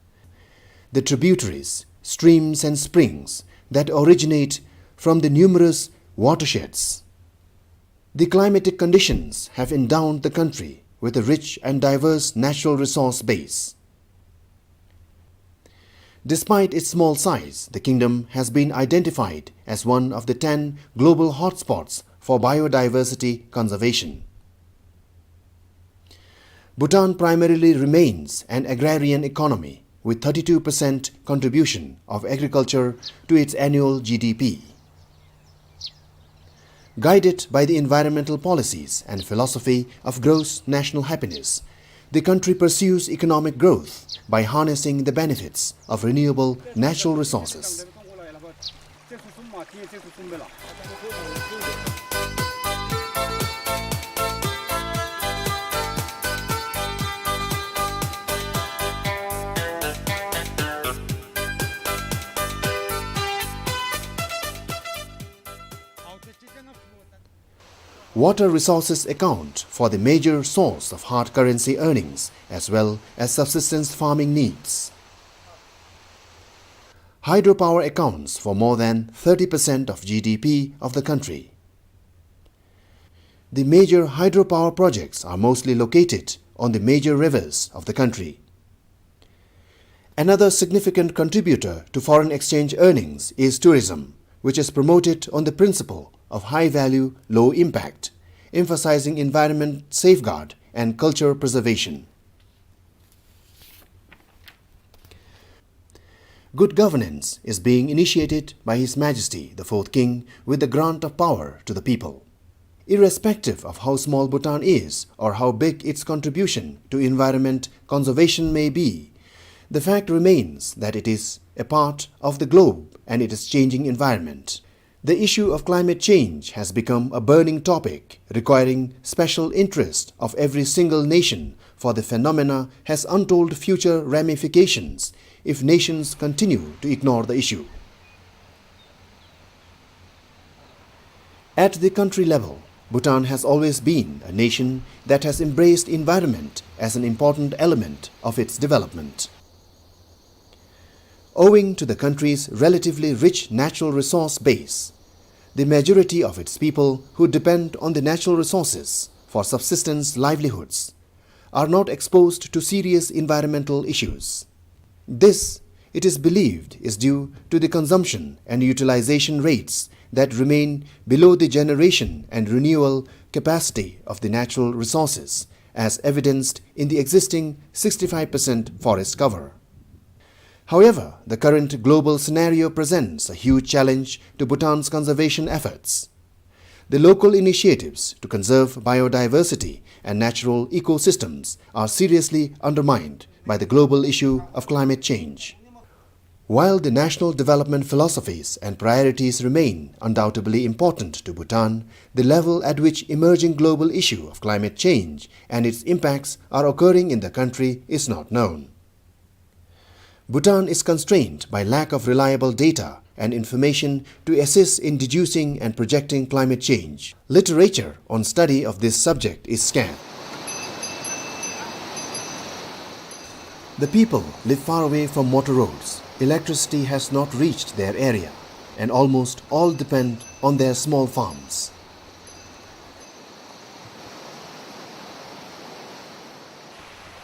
the tributaries, streams and springs that originate from the numerous watersheds. The climatic conditions have endowed the country with a rich and diverse natural resource base. Despite its small size, the kingdom has been identified as one of the ten global hotspots for biodiversity conservation. Bhutan primarily remains an agrarian economy, with thirty-two percent contribution of agriculture to its annual G D P. Guided by the environmental policies and philosophy of gross national happiness, the country pursues economic growth by harnessing the benefits of renewable natural resources. Water resources account for the major source of hard currency earnings as well as subsistence farming needs. Hydropower accounts for more than thirty percent of G D P of the country. The major hydropower projects are mostly located on the major rivers of the country. Another significant contributor to foreign exchange earnings is tourism, which is promoted on the principle of high value, low impact, emphasizing environment safeguard and culture preservation. Good governance is being initiated by His Majesty the Fourth King with the grant of power to the people. Irrespective of how small Bhutan is or how big its contribution to environment conservation may be, the fact remains that it is a part of the globe and it is changing environment. The issue of climate change has become a burning topic requiring special interest of every single nation, for the phenomena has untold future ramifications if nations continue to ignore the issue. At the country level, Bhutan has always been a nation that has embraced environment as an important element of its development. Owing to the country's relatively rich natural resource base, the majority of its people who depend on the natural resources for subsistence livelihoods are not exposed to serious environmental issues. This, it is believed, is due to the consumption and utilization rates that remain below the generation and renewal capacity of the natural resources, as evidenced in the existing sixty-five percent forest cover. However, the current global scenario presents a huge challenge to Bhutan's conservation efforts. The local initiatives to conserve biodiversity and natural ecosystems are seriously undermined by the global issue of climate change. While the national development philosophies and priorities remain undoubtedly important to Bhutan, the level at which emerging global issue of climate change and its impacts are occurring in the country is not known. Bhutan is constrained by lack of reliable data and information to assist in deducing and projecting climate change. Literature on study of this subject is scant. The people live far away from motor roads. Electricity has not reached their area, and almost all depend on their small farms.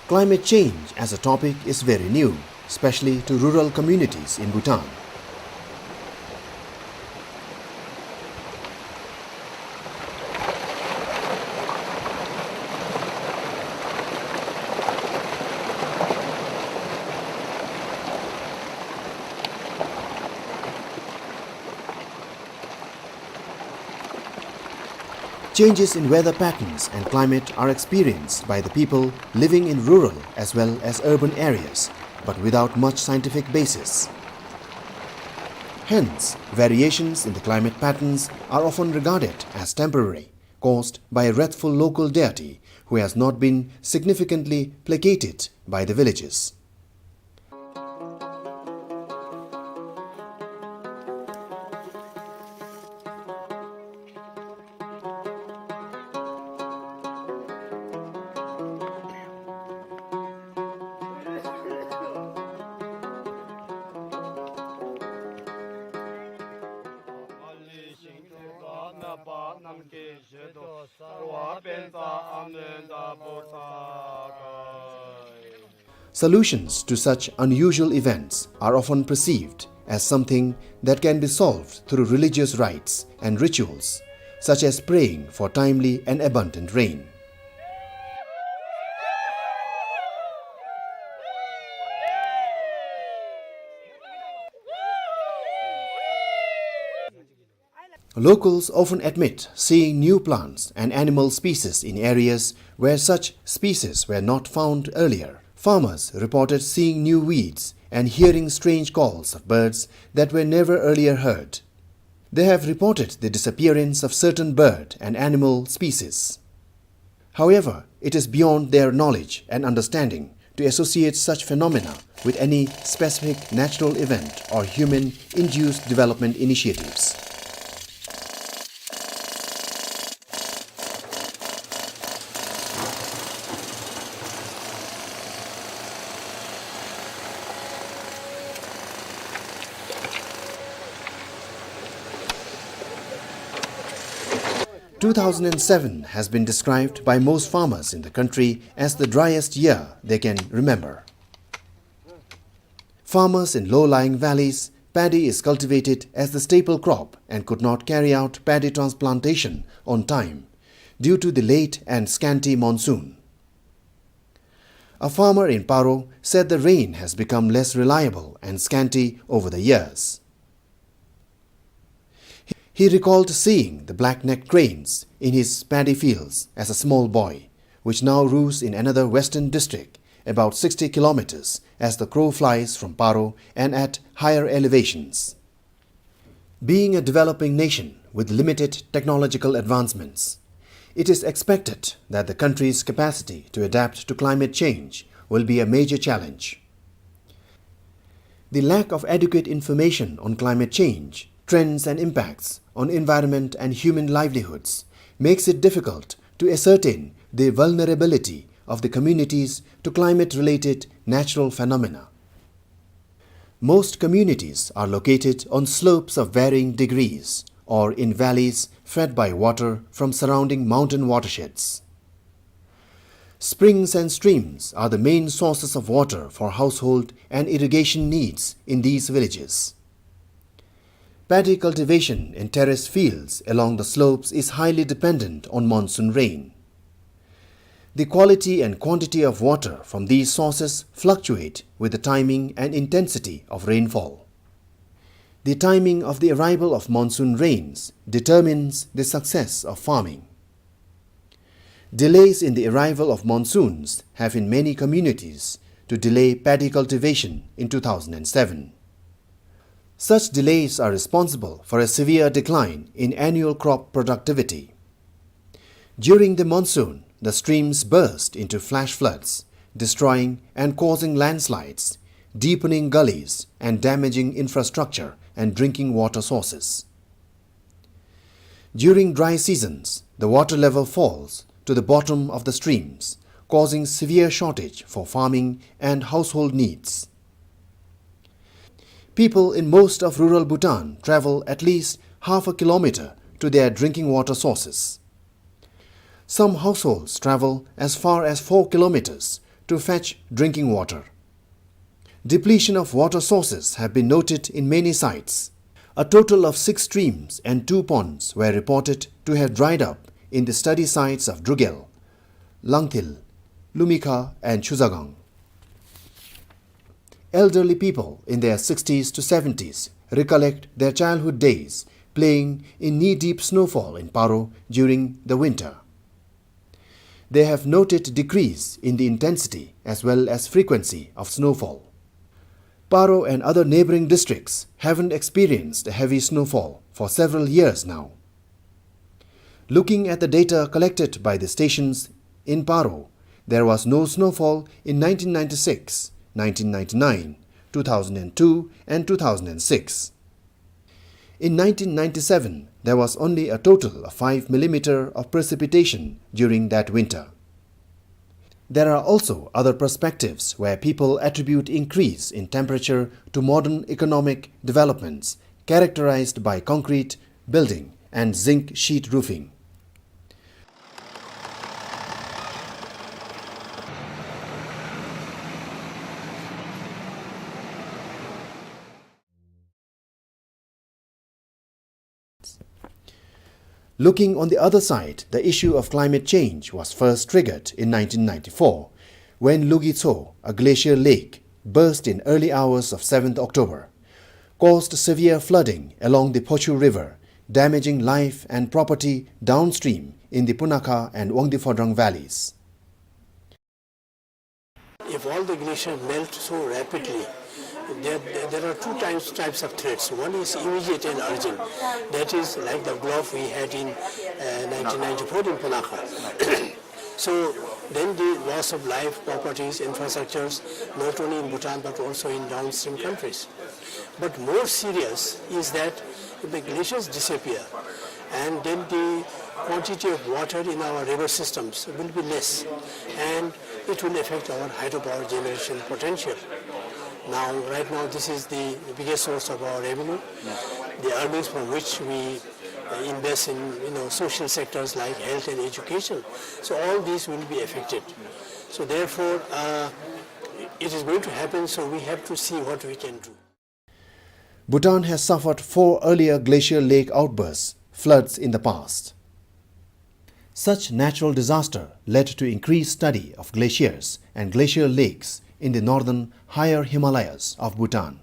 Climate change as a topic is very new, especially to rural communities in Bhutan. Changes in weather patterns and climate are experienced by the people living in rural as well as urban areas, but without much scientific basis. Hence, variations in the climate patterns are often regarded as temporary, caused by a wrathful local deity who has not been significantly placated by the villagers. Solutions to such unusual events are often perceived as something that can be solved through religious rites and rituals, such as praying for timely and abundant rain. Locals often admit seeing new plants and animal species in areas where such species were not found earlier. Farmers reported seeing new weeds and hearing strange calls of birds that were never earlier heard. They have reported the disappearance of certain bird and animal species. However, it is beyond their knowledge and understanding to associate such phenomena with any specific natural event or human-induced development initiatives. Two thousand and seven has been described by most farmers in the country as the driest year they can remember. Farmers in low-lying valleys, paddy is cultivated as the staple crop and could not carry out paddy transplantation on time due to the late and scanty monsoon. A farmer in Paro said the rain has become less reliable and scanty over the years. He recalled seeing the black-necked cranes in his paddy fields as a small boy, which now roost in another western district, about sixty kilometers as the crow flies from Paro and at higher elevations. Being a developing nation with limited technological advancements, it is expected that the country's capacity to adapt to climate change will be a major challenge. The lack of adequate information on climate change, trends and impacts on environment and human livelihoods makes it difficult to ascertain the vulnerability of the communities to climate-related natural phenomena. Most communities are located on slopes of varying degrees or in valleys fed by water from surrounding mountain watersheds. Springs and streams are the main sources of water for household and irrigation needs in these villages. Paddy cultivation in terraced fields along the slopes is highly dependent on monsoon rain. The quality and quantity of water from these sources fluctuate with the timing and intensity of rainfall. The timing of the arrival of monsoon rains determines the success of farming. Delays in the arrival of monsoons have in many communities to delay paddy cultivation in two thousand and seven. Such delays are responsible for a severe decline in annual crop productivity. During the monsoon, the streams burst into flash floods, destroying and causing landslides, deepening gullies, and damaging infrastructure and drinking water sources. During dry seasons, the water level falls to the bottom of the streams, causing severe shortage for farming and household needs. People in most of rural Bhutan travel at least half a kilometer to their drinking water sources. Some households travel as far as four kilometers to fetch drinking water. Depletion of water sources have been noted in many sites. A total of six streams and two ponds were reported to have dried up in the study sites of Drugel, Langthil, Lumikha and Chuzagang. Elderly people in their sixties to seventies recollect their childhood days playing in knee-deep snowfall in Paro during the winter. They have noted decrease in the intensity as well as frequency of snowfall. Paro and other neighboring districts haven't experienced a heavy snowfall for several years now. Looking at the data collected by the stations in Paro, there was no snowfall in nineteen ninety-six, nineteen ninety-nine, two thousand and two and two thousand and six. In nineteen ninety-seven, there was only a total of five millimeter of precipitation during that winter. There are also other perspectives where people attribute increase in temperature to modern economic developments characterized by concrete building and zinc sheet roofing. Looking on the other side, the issue of climate change was first triggered in nineteen ninety-four, when Lugitso, a glacial lake, burst in early hours of seventh October, caused severe flooding along the Phochu River, damaging life and property downstream in the Punakha and Wangdue Phodrang valleys. If all the glaciers melt so rapidly, there, there are two types, types of threats. One is immediate and urgent. That is like the gulf we had in, uh, nineteen ninety-four in Punakha. So then the loss of life, properties, infrastructures, not only in Bhutan but also in downstream countries. But more serious is that if the glaciers disappear, and then the quantity of water in our river systems will be less, and it will affect our hydropower generation potential. Now, right now, this is the biggest source of our revenue, the earnings from which we invest in, you know, social sectors like health and education. So all these will be affected. So therefore, uh, it is going to happen, so we have to see what we can do. Bhutan has suffered four earlier glacial lake outbursts, floods, in the past. Such natural disaster led to increased study of glaciers and glacial lakes in the northern higher Himalayas of Bhutan.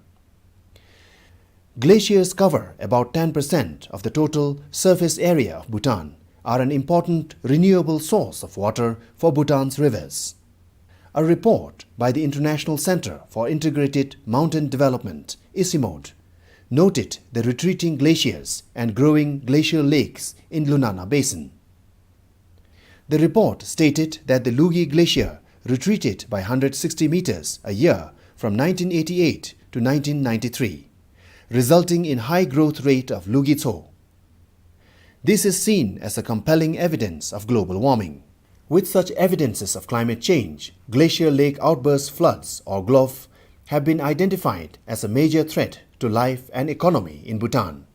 Glaciers cover about ten percent of the total surface area of Bhutan, are an important renewable source of water for Bhutan's rivers. A report by the International Center for Integrated Mountain Development, ICIMOD, noted the retreating glaciers and growing glacial lakes in Lunana Basin. The report stated that the Lugi Glacier retreated by hundred sixty meters a year from nineteen eighty-eight to nineteen ninety-three, resulting in high growth rate of Lugi Tso. This is seen as a compelling evidence of global warming. With such evidences of climate change, glacial lake outburst floods, or GLOF, have been identified as a major threat to life and economy in Bhutan.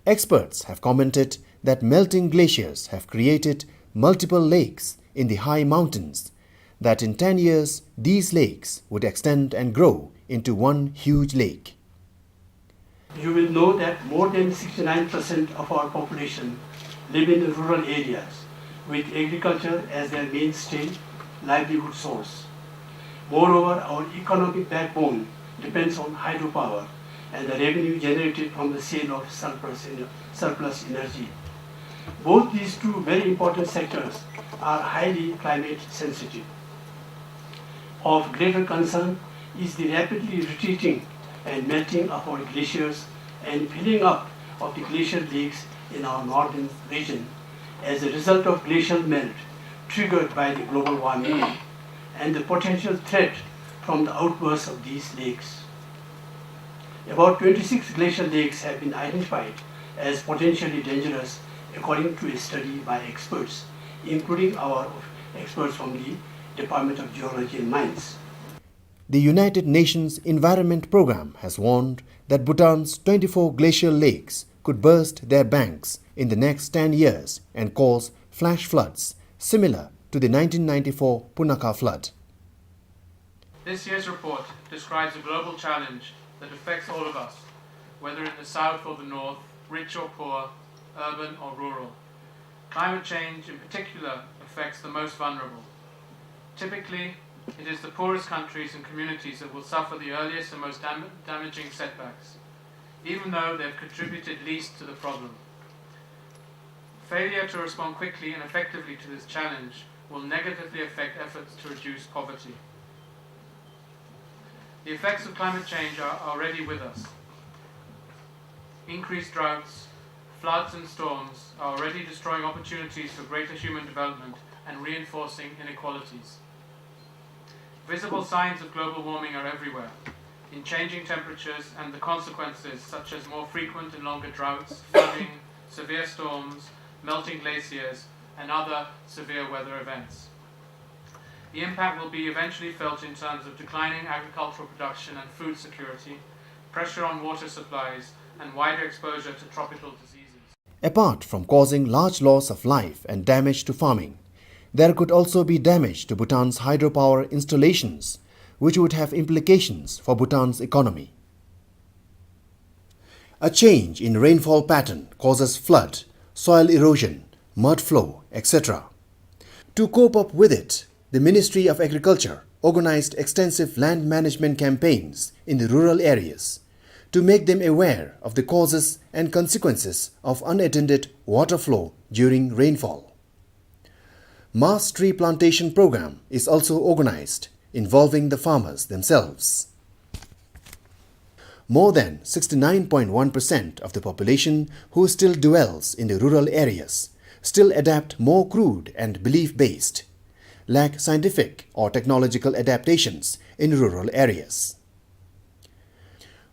Experts have commented that melting glaciers have created multiple lakes in the high mountains, that in ten years these lakes would extend and grow into one huge lake. You will know that more than sixty-nine percent of our population live in rural areas, with agriculture as their mainstay livelihood source. Moreover, our economic backbone depends on hydropower and the revenue generated from the sale of surplus ener-, surplus energy. Both these two very important sectors are highly climate sensitive. Of greater concern is the rapidly retreating and melting of our glaciers and filling up of the glacial lakes in our northern region as a result of glacial melt triggered by the global warming and the potential threat from the outburst of these lakes. About twenty-six glacial lakes have been identified as potentially dangerous, according to a study by experts, including our experts from the Department of Geology and Mines. The United Nations Environment Programme has warned that Bhutan's twenty-four glacial lakes could burst their banks in the next ten years and cause flash floods similar to the nineteen ninety-four Punakha flood. This year's report describes a global challenge that affects all of us, whether in the south or the north, rich or poor, urban or rural. Climate change, in particular, affects the most vulnerable. Typically, it is the poorest countries and communities that will suffer the earliest and most dam-, damaging setbacks, even though they have contributed least to the problem. Failure to respond quickly and effectively to this challenge will negatively affect efforts to reduce poverty. The effects of climate change are already with us. Increased droughts, floods and storms are already destroying opportunities for greater human development and reinforcing inequalities. Visible signs of global warming are everywhere, in changing temperatures and the consequences such as more frequent and longer droughts, flooding, severe storms, melting glaciers, and other severe weather events. The impact will be eventually felt in terms of declining agricultural production and food security, pressure on water supplies, and wider exposure to tropical diseases. Apart from causing large loss of life and damage to farming, there could also be damage to Bhutan's hydropower installations, which would have implications for Bhutan's economy. A change in rainfall pattern causes flood, soil erosion, mud flow, et cetera. To cope up with it, the Ministry of Agriculture organized extensive land management campaigns in the rural areas to make them aware of the causes and consequences of unattended water flow during rainfall. Mass tree plantation program is also organized, involving the farmers themselves. More than sixty-nine point one percent of the population who still dwells in the rural areas still adapt more crude and belief-based, lack scientific or technological adaptations in rural areas.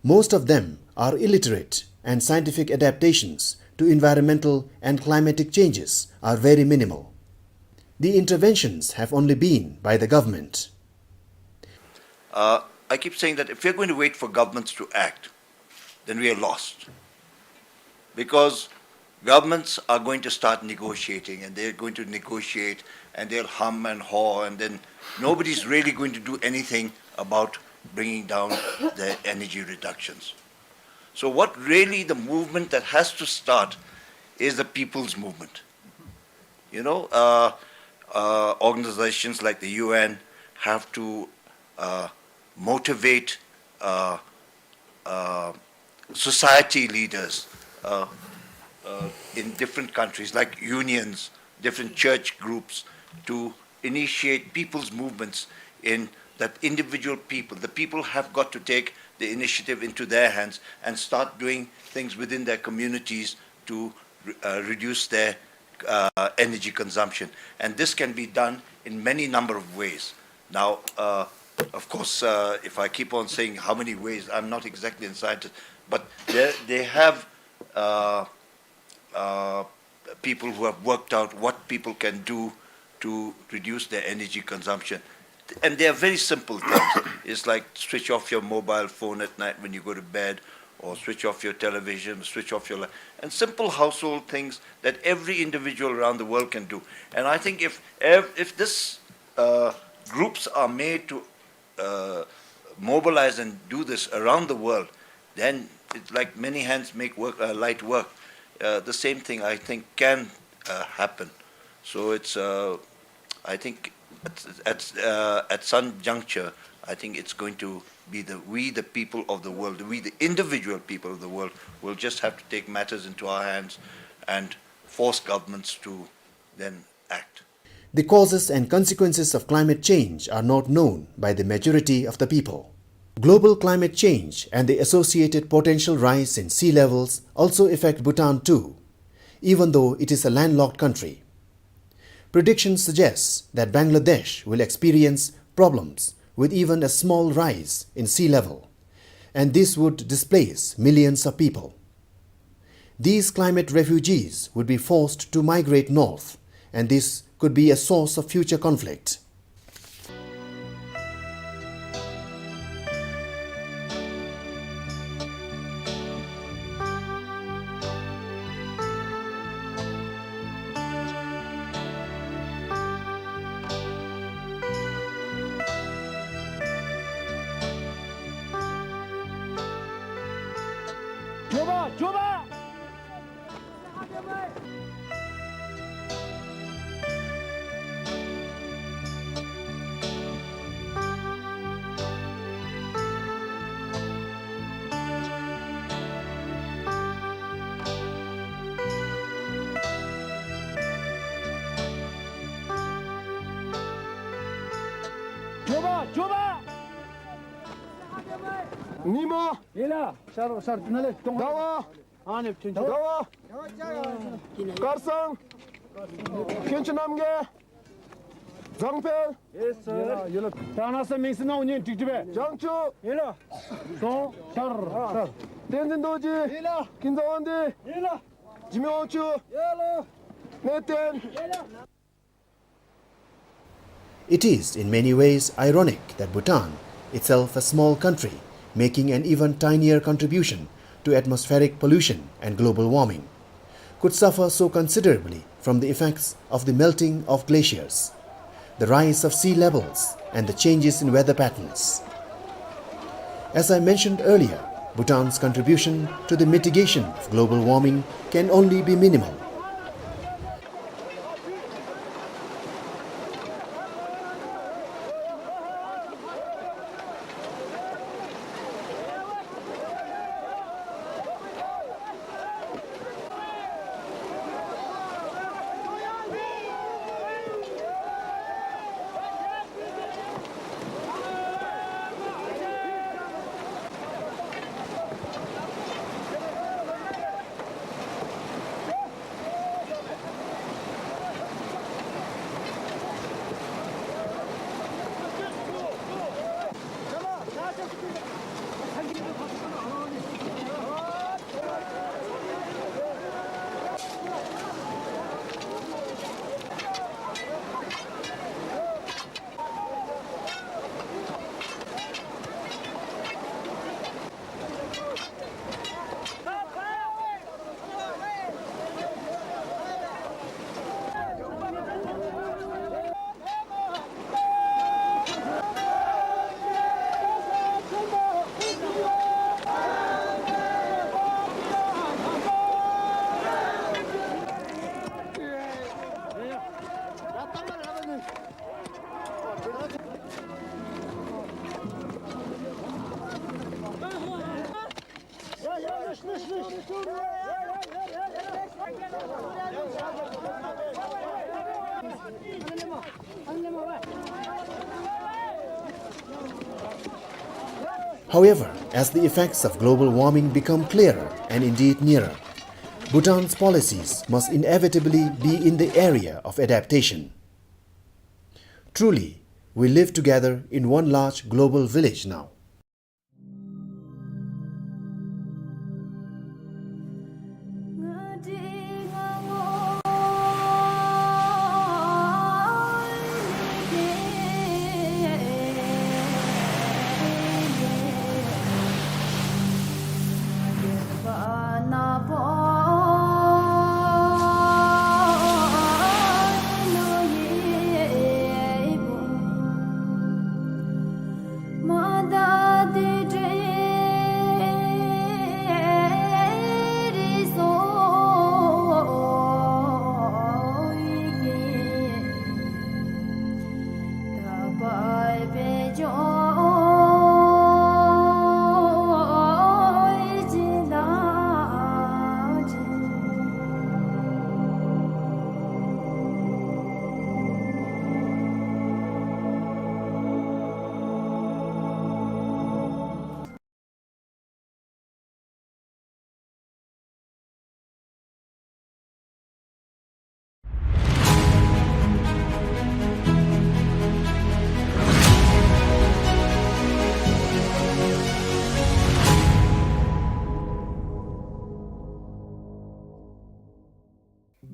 Most of them are illiterate, and scientific adaptations to environmental and climatic changes are very minimal. The interventions have only been by the government. Uh, I keep saying that if we're going to wait for governments to act, then we are lost. Because Governments are going to start negotiating, and they're going to negotiate, and they'll hum and haw, and then nobody's really going to do anything about bringing down the energy reductions. So what really the movement that has to start is the people's movement. You know, uh, uh, organizations like the U N have to, uh, motivate, uh, uh, society leaders, uh, uh, in different countries, like unions, different church groups, to initiate people's movements in that individual people. The people have got to take the initiative into their hands and start doing things within their communities to re-, uh, reduce their, uh, energy consumption. And this can be done in many number of ways. Now, uh, of course, uh, if I keep on saying how many ways, I'm not exactly a scientist, but they, they have, uh, uh, people who have worked out what people can do to reduce their energy consumption. And they are very simple things. It's like switch off your mobile phone at night when you go to bed, or switch off your television, switch off your light, and simple household things that every individual around the world can do. And I think if, if, if this, uh, groups are made to, uh, mobilize and do this around the world, then it's like many hands make work, uh, light work. Uh, the same thing, I think, can, uh, happen. So it's, uh, I think at, at, uh, at some juncture, I think it's going to be the, we the people of the world, we the individual people of the world, will just have to take matters into our hands and force governments to then act. The causes and consequences of climate change are not known by the majority of the people. Global climate change and the associated potential rise in sea levels also affect Bhutan too, even though it is a landlocked country. Predictions suggest that Bangladesh will experience problems with even a small rise in sea level, and this would displace millions of people. These climate refugees would be forced to migrate north, and this could be a source of future conflict. ཉི་མ། ཟླ་བ། དགའ་བ། དཀར་གཙང་། དཀོན་མཆོག་རྣམ་རྒྱལ། བཟང་འཕེལ། ཡེས་སར། ད་ན་ས་མིང་སི་ནང་ཉན་ཀྲིག་ཀྲི་བེ། བྱང་ཆུབ། ཡེ་ལ། སོང་ཤར་ཤར། བསྟན་འཛིན་རྡོ་རྗེ། ཡེ་ལ། ཀུན་བཟང་དབང་འདུས། ཡེ་ལ། འཇིགས་མེད་དབང་ཕྱུག། ཡེ་ལ། གནས་བརྟན། ཡེ་ལ། It is in many ways ironic that Bhutan, itself a small country, making an even tinier contribution to atmospheric pollution and global warming, could suffer so considerably from the effects of the melting of glaciers, the rise of sea levels, and the changes in weather patterns. As I mentioned earlier, Bhutan's contribution to the mitigation of global warming can only be minimal. However, as the effects of global warming become clearer and indeed nearer, Bhutan's policies must inevitably be in the area of adaptation. Truly, we live together in one large global village now.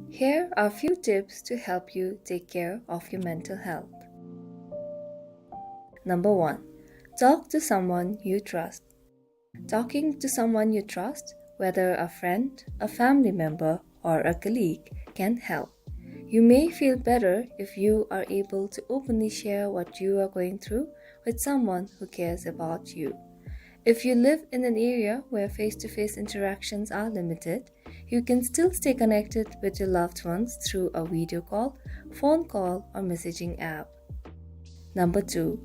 Here are few tips to help you take care of your mental health. Number one, talk to someone you trust. Talking to someone you trust, whether a friend, a family member, or a colleague, can help. You may feel better if you are able to openly share what you are going through with someone who cares about you. If you live in an area where face-to-face interactions are limited, you can still stay connected with your loved ones through a video call, phone call, or messaging app. Number two,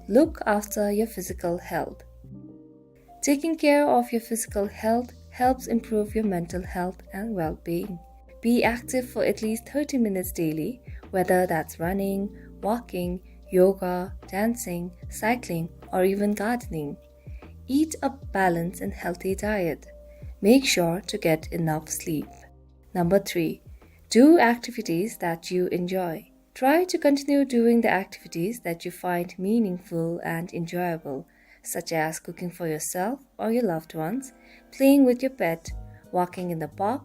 look after your physical health. Taking care of your physical health helps improve your mental health and well-being. Be active for at least thirty minutes daily, whether that's running, walking, yoga, dancing, cycling, or even gardening. Eat a balanced and healthy diet. Make sure to get enough sleep. Number three, do activities that you enjoy. Try to continue doing the activities that you find meaningful and enjoyable, such as cooking for yourself or your loved ones, playing with your pet, walking in the park,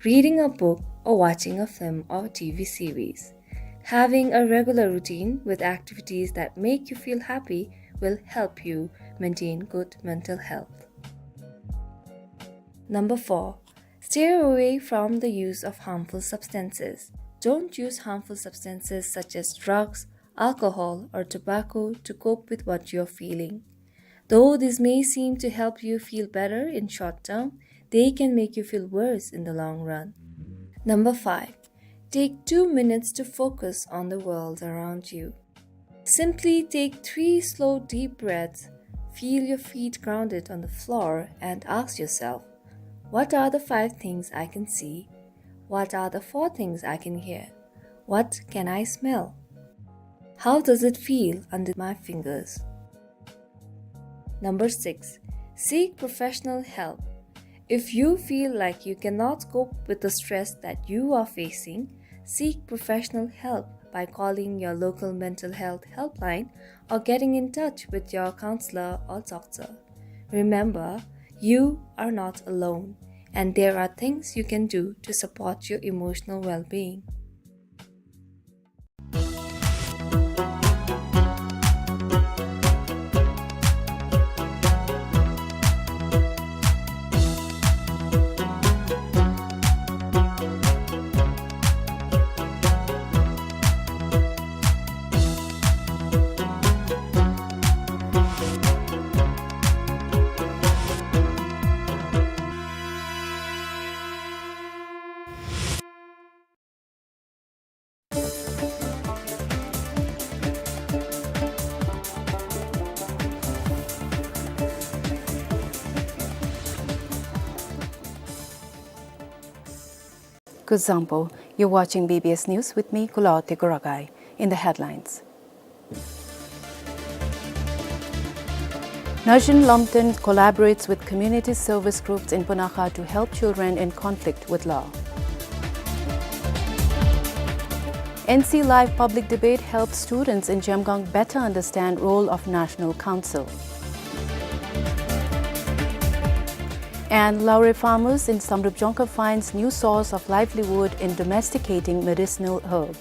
reading a book, or watching a film or T V series. Having a regular routine with activities that make you feel happy will help you maintain good mental health. Number four, steer away from the use of harmful substances. Don't use harmful substances such as drugs, alcohol, or tobacco to cope with what you're feeling. Though this may seem to help you feel better in short term, they can make you feel worse in the long run. Number five, take two minutes to focus on the world around you. Simply take three slow, deep breaths, feel your feet grounded on the floor, and ask yourself, "What are the five things I can see? What are the four things I can hear? What can I smell? How does it feel under my fingers?" Number six, seek professional help. If you feel like you cannot cope with the stress that you are facing, seek professional help by calling your local mental health helpline or getting in touch with your counselor or doctor. Remember, you are not alone, and there are things you can do to support your emotional well-being. Kuzuzangpo, you're watching B B S News with me, Kulaoti Kuragai. In the headlines. Nazhin Lomten collaborates with community service groups in Punakha to help children in conflict with law. N C Live public debate helps students in Zemgang better understand role of National Council. And Laure farmers in Samdrup Dzongkhag finds new source of livelihood in domesticating medicinal herb.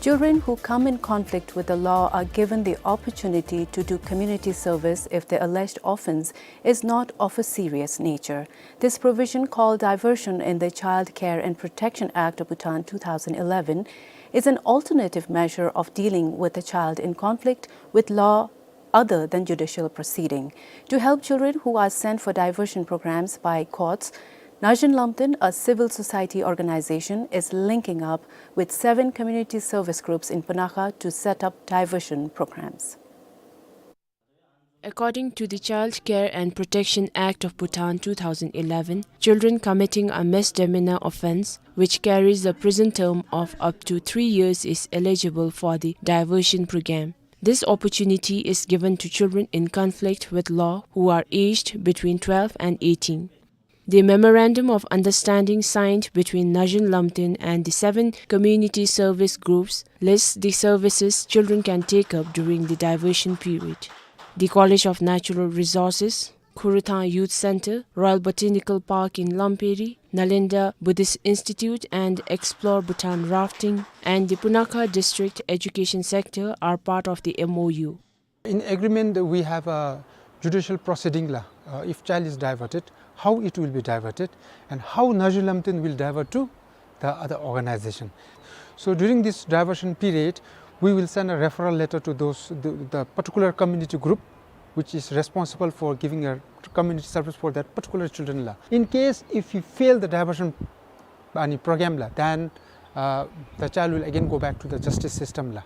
Children who come in conflict with the law are given the opportunity to do community service if the alleged offense is not of a serious nature. This provision, called diversion in the Child Care and Protection Act of Bhutan two thousand eleven, is an alternative measure of dealing with a child in conflict with law other than judicial proceeding. To help children who are sent for diversion programs by courts, Nazhin Lomten, a civil society organization, is linking up with seven community service groups in Punakha to set up diversion programs. According to the Child Care and Protection Act of Bhutan two thousand eleven, children committing a misdemeanor offense, which carries a prison term of up to three years, is eligible for the diversion program. This opportunity is given to children in conflict with law who are aged between twelve and eighteen. The memorandum of understanding signed between Nazhin Lomten and the seven community service groups lists the services children can take up during the diversion period. The College of Natural Resources, Khurthang Youth Center, Royal Botanical Park in Lamperi, Nalanda Buddhist Institute and Explore Bhutan Rafting, and the Punakha District Education Sector are part of the M O U. In agreement, we have a judicial proceeding la. Uh, if child is diverted, how it will be diverted, and how Nazhin Lomten will divert to the other organization. So during this diversion period, we will send a referral letter to those, the, the particular community group which is responsible for giving a community service for that particular children la. In case if we fail the diversion, uh, program la, then, uh, the child will again go back to the justice system la.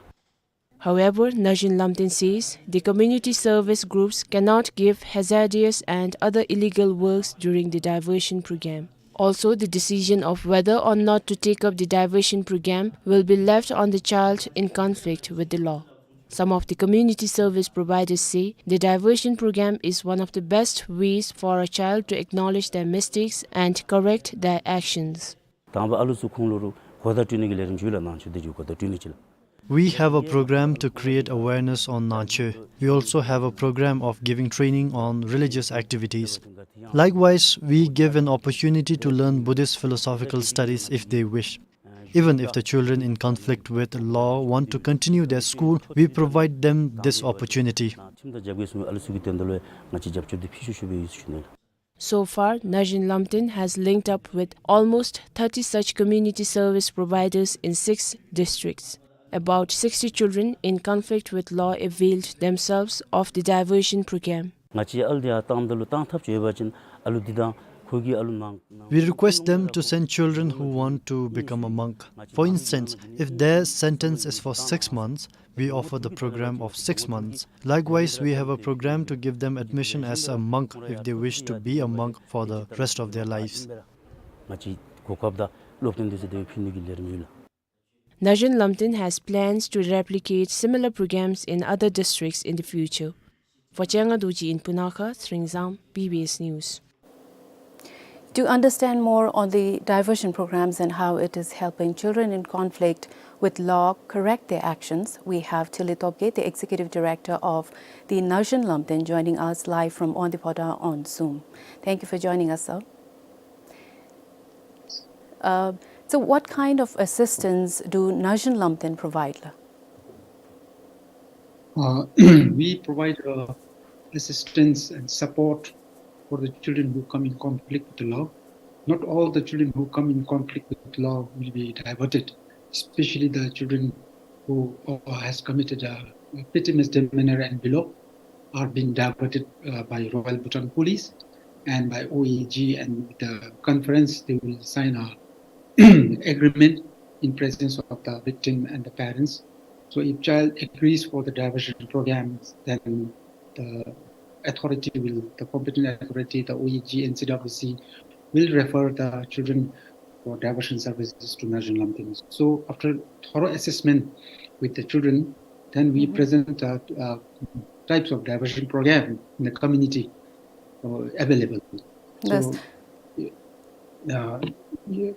However, Nazhin Lomten says the community service groups cannot give hazardous and other illegal works during the diversion program. Also, the decision of whether or not to take up the diversion program will be left on the child in conflict with the law. Some of the community service providers say the diversion program is one of the best ways for a child to acknowledge their mistakes and correct their actions. དང་པ་ཨ་ལུ་ཚུ་ཁུངས་ལུ་རུང་གོ་བརྡ་སྤྲོད་ནི་གི་ལས་རིམ་ཅིག་ལགས། ནང་ཆོས་འདི་ཚུ་གོ་བརྡ་སྤྲོད་ནི་ཅིག་ལགས། We have a program to create awareness on Nangcho. We also have a program of giving training on religious activities. Likewise, we give an opportunity to learn Buddhist philosophical studies if they wish. Even if the children in conflict with law want to continue their school, we provide them this opportunity. ཁྲིམས་དང་རྒྱབ་འགལ་སོང་མི་ཨ་ལུ་ཚུ་གི་དོན་དག་ལུ་ཡང་ང་བཅས་རྒྱབ་སྐྱོར་འདི་ཕུལ་ཤུགས་ཤུགས་སྦེ་ཡོད་ཟེར་ཞུ་ནི་ལགས། So far, Nazhin Lomten has linked up with almost thirty such community service providers in six districts. About sixty children in conflict with law availed themselves of the diversion program. ང་བཅས་ཨ་ལུ་འདི་ཡར་བཏངམ་ད་ལུ་བཏང་ཐབས་ཅིག་ཡོད་པ་ཅིན་ཨ་ལུ་འདི་དང་ཁོ་གི་ཨ་ལུ་མང་། We request them to send children who want to become a monk. For instance, if their sentence is for six months, we offer the program of six months. Likewise, we have a program to give them admission as a monk if they wish to be a monk for the rest of their lives. ང་བཅས་གོ་སྐབས་དང་སློབ་སྟོན་འདི་ཚུ་དེ་སྦེ་ཕུལ་ནི་གི་ལས་རིམ་ཡོད་ལགས། Nazhin Lomten has plans to replicate similar programs in other districts in the future. For Changa Dorji in Punakha, Sringzam, B B S News. To understand more on the diversion programs and how it is helping children in conflict with law correct their actions, we have Thili Topgay, the Executive Director of the Nazhin Lomten, joining us live from Wangdue Phodrang on Zoom. Thank you for joining us, sir. Uh, so what kind of assistance do Nazhin Lomten provide, la? Uh, we provide, uh, assistance and support for the children who come in conflict with the law. Not all the children who come in conflict with the law will be diverted, especially the children who, uh, has committed a petty misdemeanor and below are being diverted, uh, by Royal Bhutan Police and by O A G, and the conference, they will sign a agreement in presence of the victim and the parents. So if child agrees for the diversion programs, then the authority will, the competent authority, the O A G, N C W C, will refer the children for diversion services to Nazhin Lomten. So after thorough assessment with the children, then we Mhm. present, uh, uh, types of diversion program in the community, uh, available. Yes. So, uh,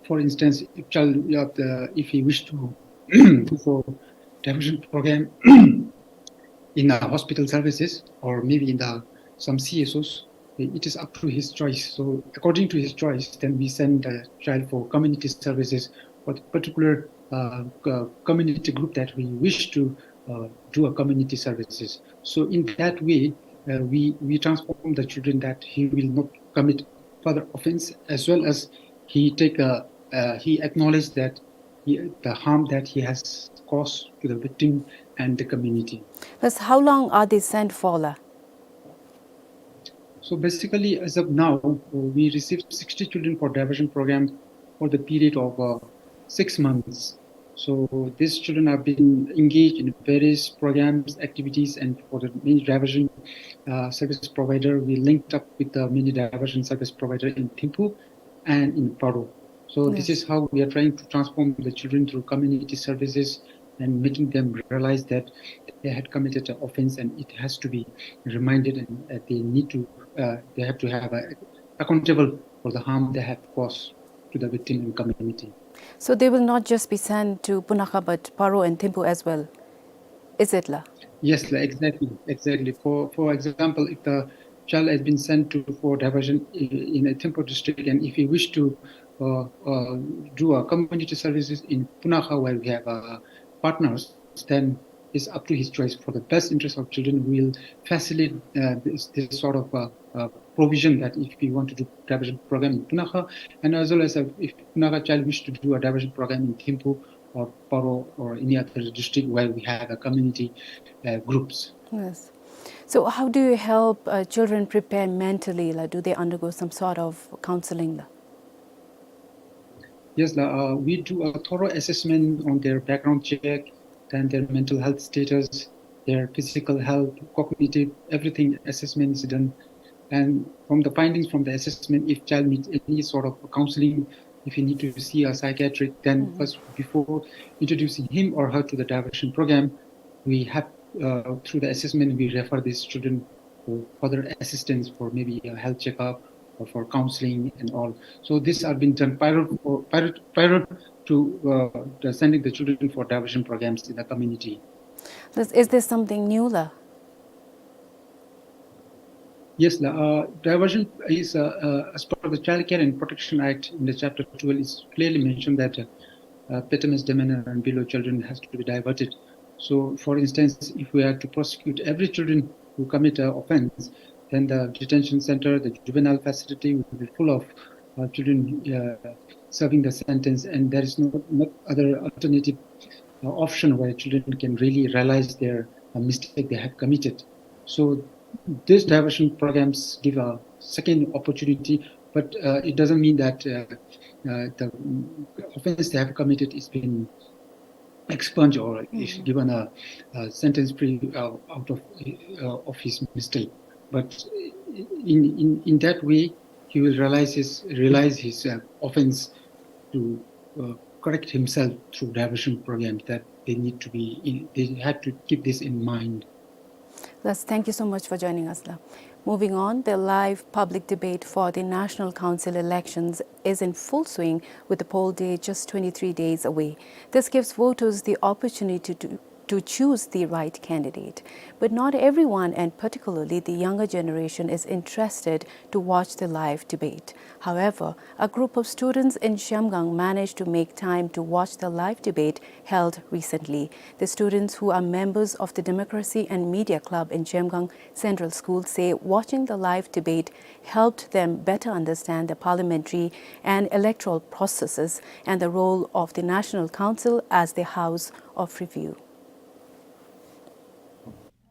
for instance, if child, uh, the, if he wish to go for diversion program in the hospital services or maybe in the some C S Os, it is up to his choice. So according to his choice, then we send the child for community services for the particular, uh, co-, community group that we wish to, uh, do a community services. So in that way, uh, we, we transform the children that he will not commit further offense, as well as he take a, uh, he acknowledge that he, the harm that he has caused to the victim and the community. Thus, how long are they sent for, la? So basically, as of now, uh, we received sixty children for diversion program for the period of, uh, six months. So these children have been engaged in various programs, activities, and for the many diversion, uh, service provider, we linked up with the many diversion service provider in Thimphu and in Paro. So this Yes. is how we are trying to transform the children through community services and making them realize that they had committed an offense and it has to be reminded and, uh, they need to, uh, they have to have a, accountable for the harm they have caused to the victim and community. So they will not just be sent to Punakha, but Paro and Thimphu as well, is it, la? Yes, la, exactly, exactly. For, for example, if the child has been sent to, for diversion i-, in a Thimphu district, and if he wish to, uh, uh, do a community services in Punakha, where we have, uh, partners, then it's up to his choice. For the best interest of children, we will facilitate, uh, this, this sort of, uh, uh, provision that if we want to do diversion program in Punakha, and as well as, uh, if Punakha child wish to do a diversion program in Thimphu or Paro or any other district where we have a community, uh, groups. Yes. So how do you help, uh, children prepare mentally? Like, do they undergo some sort of counseling? Yes, la, uh, we do a thorough assessment on their background check, then their mental health status, their physical health, cognitive, everything assessment is done. And from the findings from the assessment, if child needs any sort of counseling, if he need to see a psychiatric, then Mhm. first, before introducing him or her to the diversion program, we have, uh, through the assessment, we refer these children for further assistance for maybe a health checkup or for counseling and all. So these are being done prior, for, prior, prior to, uh, the sending the children for diversion programs in the community. This, is this something new, la? Yes, la. Uh, diversion is, uh, uh, as per the Child Care and Protection Act, in the chapter twelve, is clearly mentioned that, uh, uh, Petemas, Demenar and Bilo children has to be diverted. So, for instance, if we are to prosecute every children who commit a offense, then the detention center, the juvenile facility will be full of, uh, children, uh, serving the sentence, and there is no, no other alternative, uh, option where children can really realize their, uh, mistake they have committed. So these diversion programs give a second opportunity, but, uh, it doesn't mean that, uh, uh, the offense they have committed is being expunged or is Mhm. given a, a sentence free, uh, out of, uh, of his mistake. But in, in, in that way, he will realize his, realize his, uh, offense to, uh, correct himself through diversion programs that they need to be in, they had to keep this in mind. Yes, thank you so much for joining us, la. Moving on, the live public debate for the National Council elections is in full swing, with the poll day just twenty-three days away. This gives voters the opportunity to, to choose the right candidate. But not everyone, and particularly the younger generation, is interested to watch the live debate. However, a group of students in Zhemgang managed to make time to watch the live debate held recently. The students, who are members of the Democracy and Media Club in Zhemgang Central School, say watching the live debate helped them better understand the parliamentary and electoral processes and the role of the National Council as the house of review.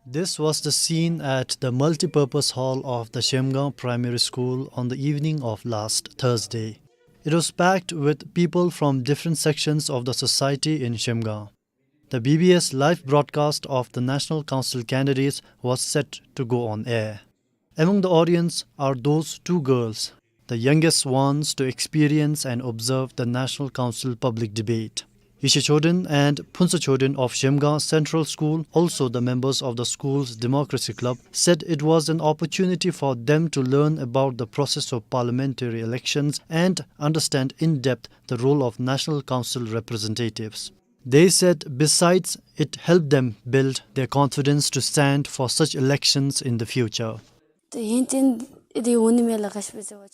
This was the scene at the multipurpose hall of the Zhemgang Primary School on the evening of last Thursday. It was packed with people from different sections of the society in Zhemgang. The B B S live broadcast of the National Council candidates was set to go on air. Among the audience are those two girls, the youngest ones to experience and observe the National Council public debate. Yeshe Choden and Phuntsho Choden of Zhemgang Central School, also the members of the school's Democracy Club, said it was an opportunity for them to learn about the process of parliamentary elections and understand in depth the role of National Council representatives. They said, besides, it helped them build their confidence to stand for such elections in the future.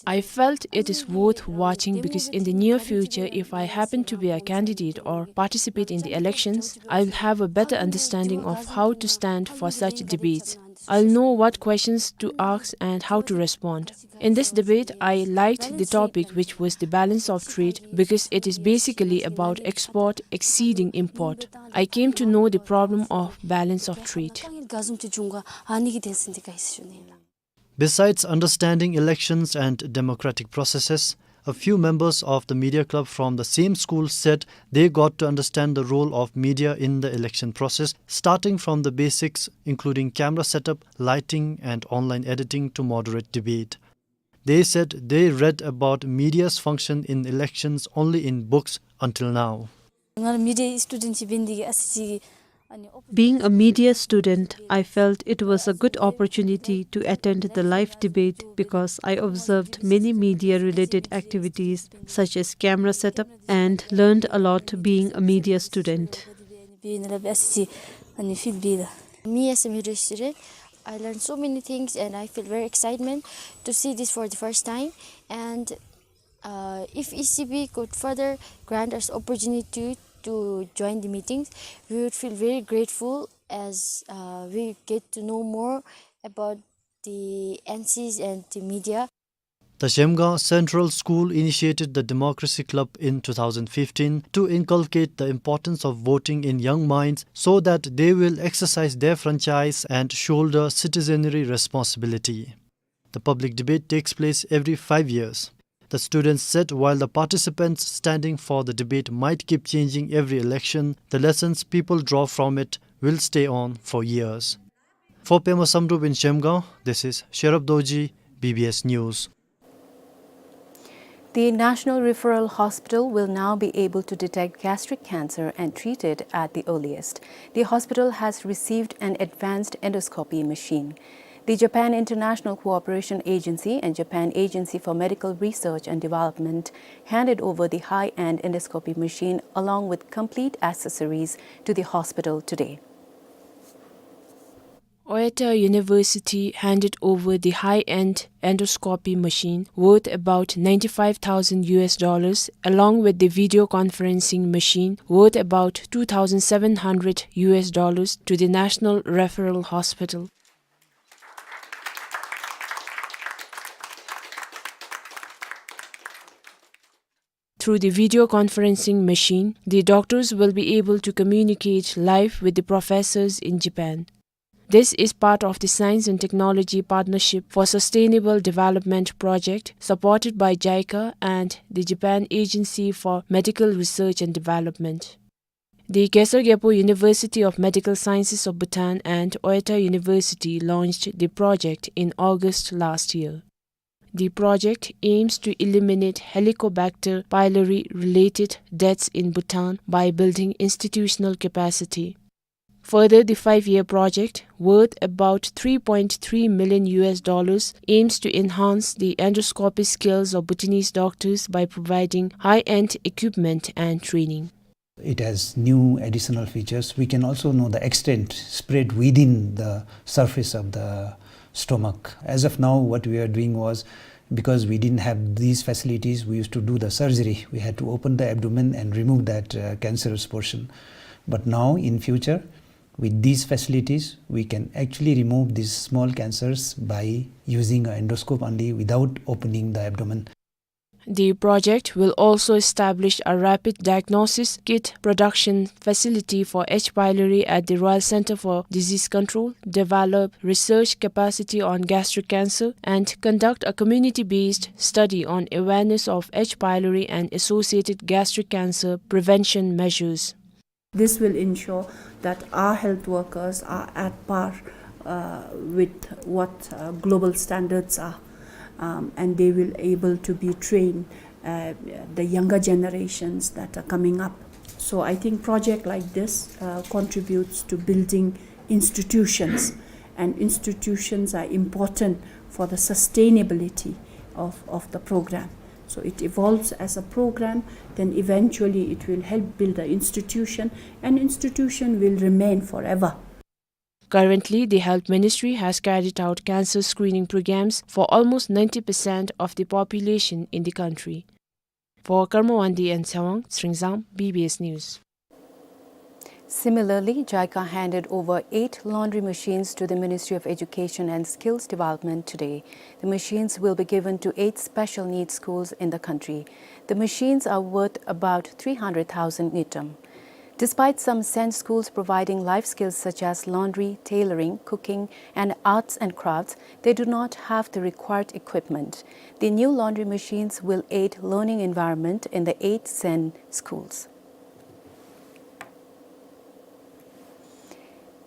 I felt it is worth watching because in the near future, if I happen to be a candidate or participate in the elections, I will have a better understanding of how to stand for such debates. I'll know what questions to ask and how to respond. In this debate, I liked the topic, which was the balance of trade, because it is basically about export exceeding import. I came to know the problem of balance of trade. Besides understanding elections and democratic processes, a few members of the media club from the same school said they got to understand the role of media in the election process, starting from the basics, including camera setup, lighting, and online editing, to moderate debate. They said they read about media's function in elections only in books until now. Being a media student, I felt it was a good opportunity to attend the live debate because I observed many media-related activities such as camera setup and learned a lot being a media student. Me as a media student, I learned so many things and I feel very excitement to see this for the first time. And Uh, if E C B could further grant us opportunity to join the meetings, we would feel very grateful as, uh, we get to know more about the N Cs and the media. The Zhemgang Central School initiated the Democracy Club in two thousand fifteen to inculcate the importance of voting in young minds so that they will exercise their franchise and shoulder citizenry responsibility. The public debate takes place every five years. The students said while the participants standing for the debate might keep changing every election, the lessons people draw from it will stay on for years. For Pema Samdrup in Zhemgang, this is Sherab Dorji, B B S News. The National Referral Hospital will now be able to detect gastric cancer and treat it at the earliest. The hospital has received an advanced endoscopy machine. The Japan International Cooperation Agency and Japan Agency for Medical Research and Development handed over the high-end endoscopy machine along with complete accessories to the hospital today. Oita University handed over the high-end endoscopy machine worth about ninety-five thousand U S dollars, along with the video conferencing machine worth about two thousand seven hundred U S dollars to the National Referral Hospital. Through the video conferencing machine, the doctors will be able to communicate live with the professors in Japan. This is part of the Science and Technology Partnership for Sustainable Development project, supported by JICA and the Japan Agency for Medical Research and Development. The Gesar Gyalpo University of Medical Sciences of Bhutan and Oita University launched the project in August last year. The project aims to eliminate Helicobacter pylori-related deaths in Bhutan by building institutional capacity. Further, the five-year project, worth about three point three million U S dollars, aims to enhance the endoscopy skills of Bhutanese doctors by providing high-end equipment and training. It has new additional features. We can also know the extent spread within the surface of the stomach. As of now, what we are doing was, because we didn't have these facilities, we used to do the surgery. We had to open the abdomen and remove that, uh, cancerous portion. But now, in future, with these facilities, we can actually remove these small cancers by using an endoscope only without opening the abdomen. The project will also establish a rapid diagnosis kit production facility for H. pylori at the Royal Centre for Disease Control, develop research capacity on gastric cancer, and conduct a community-based study on awareness of H. pylori and associated gastric cancer prevention measures. This will ensure that our health workers are at par, uh, with what, uh, global standards are, um, and they will able to be trained, uh, the younger generations that are coming up. So I think project like this, uh, contributes to building institutions, and institutions are important for the sustainability of, of the program. So it evolves as a program, then eventually it will help build the institution, and institution will remain forever. Currently, the Health Ministry has carried out cancer screening programs for almost ninety percent of the population in the country. For Karma Wangdi and Sewang Sringsang, B B S News. Similarly, JICA handed over eight laundry machines to the Ministry of Education and Skills Development today. The machines will be given to eight special needs schools in the country. The machines are worth about three hundred thousand ngultrum. Despite some sen schools providing life skills such as laundry, tailoring, cooking, and arts and crafts, they do not have the required equipment. The new laundry machines will aid learning environment in the eight sen schools.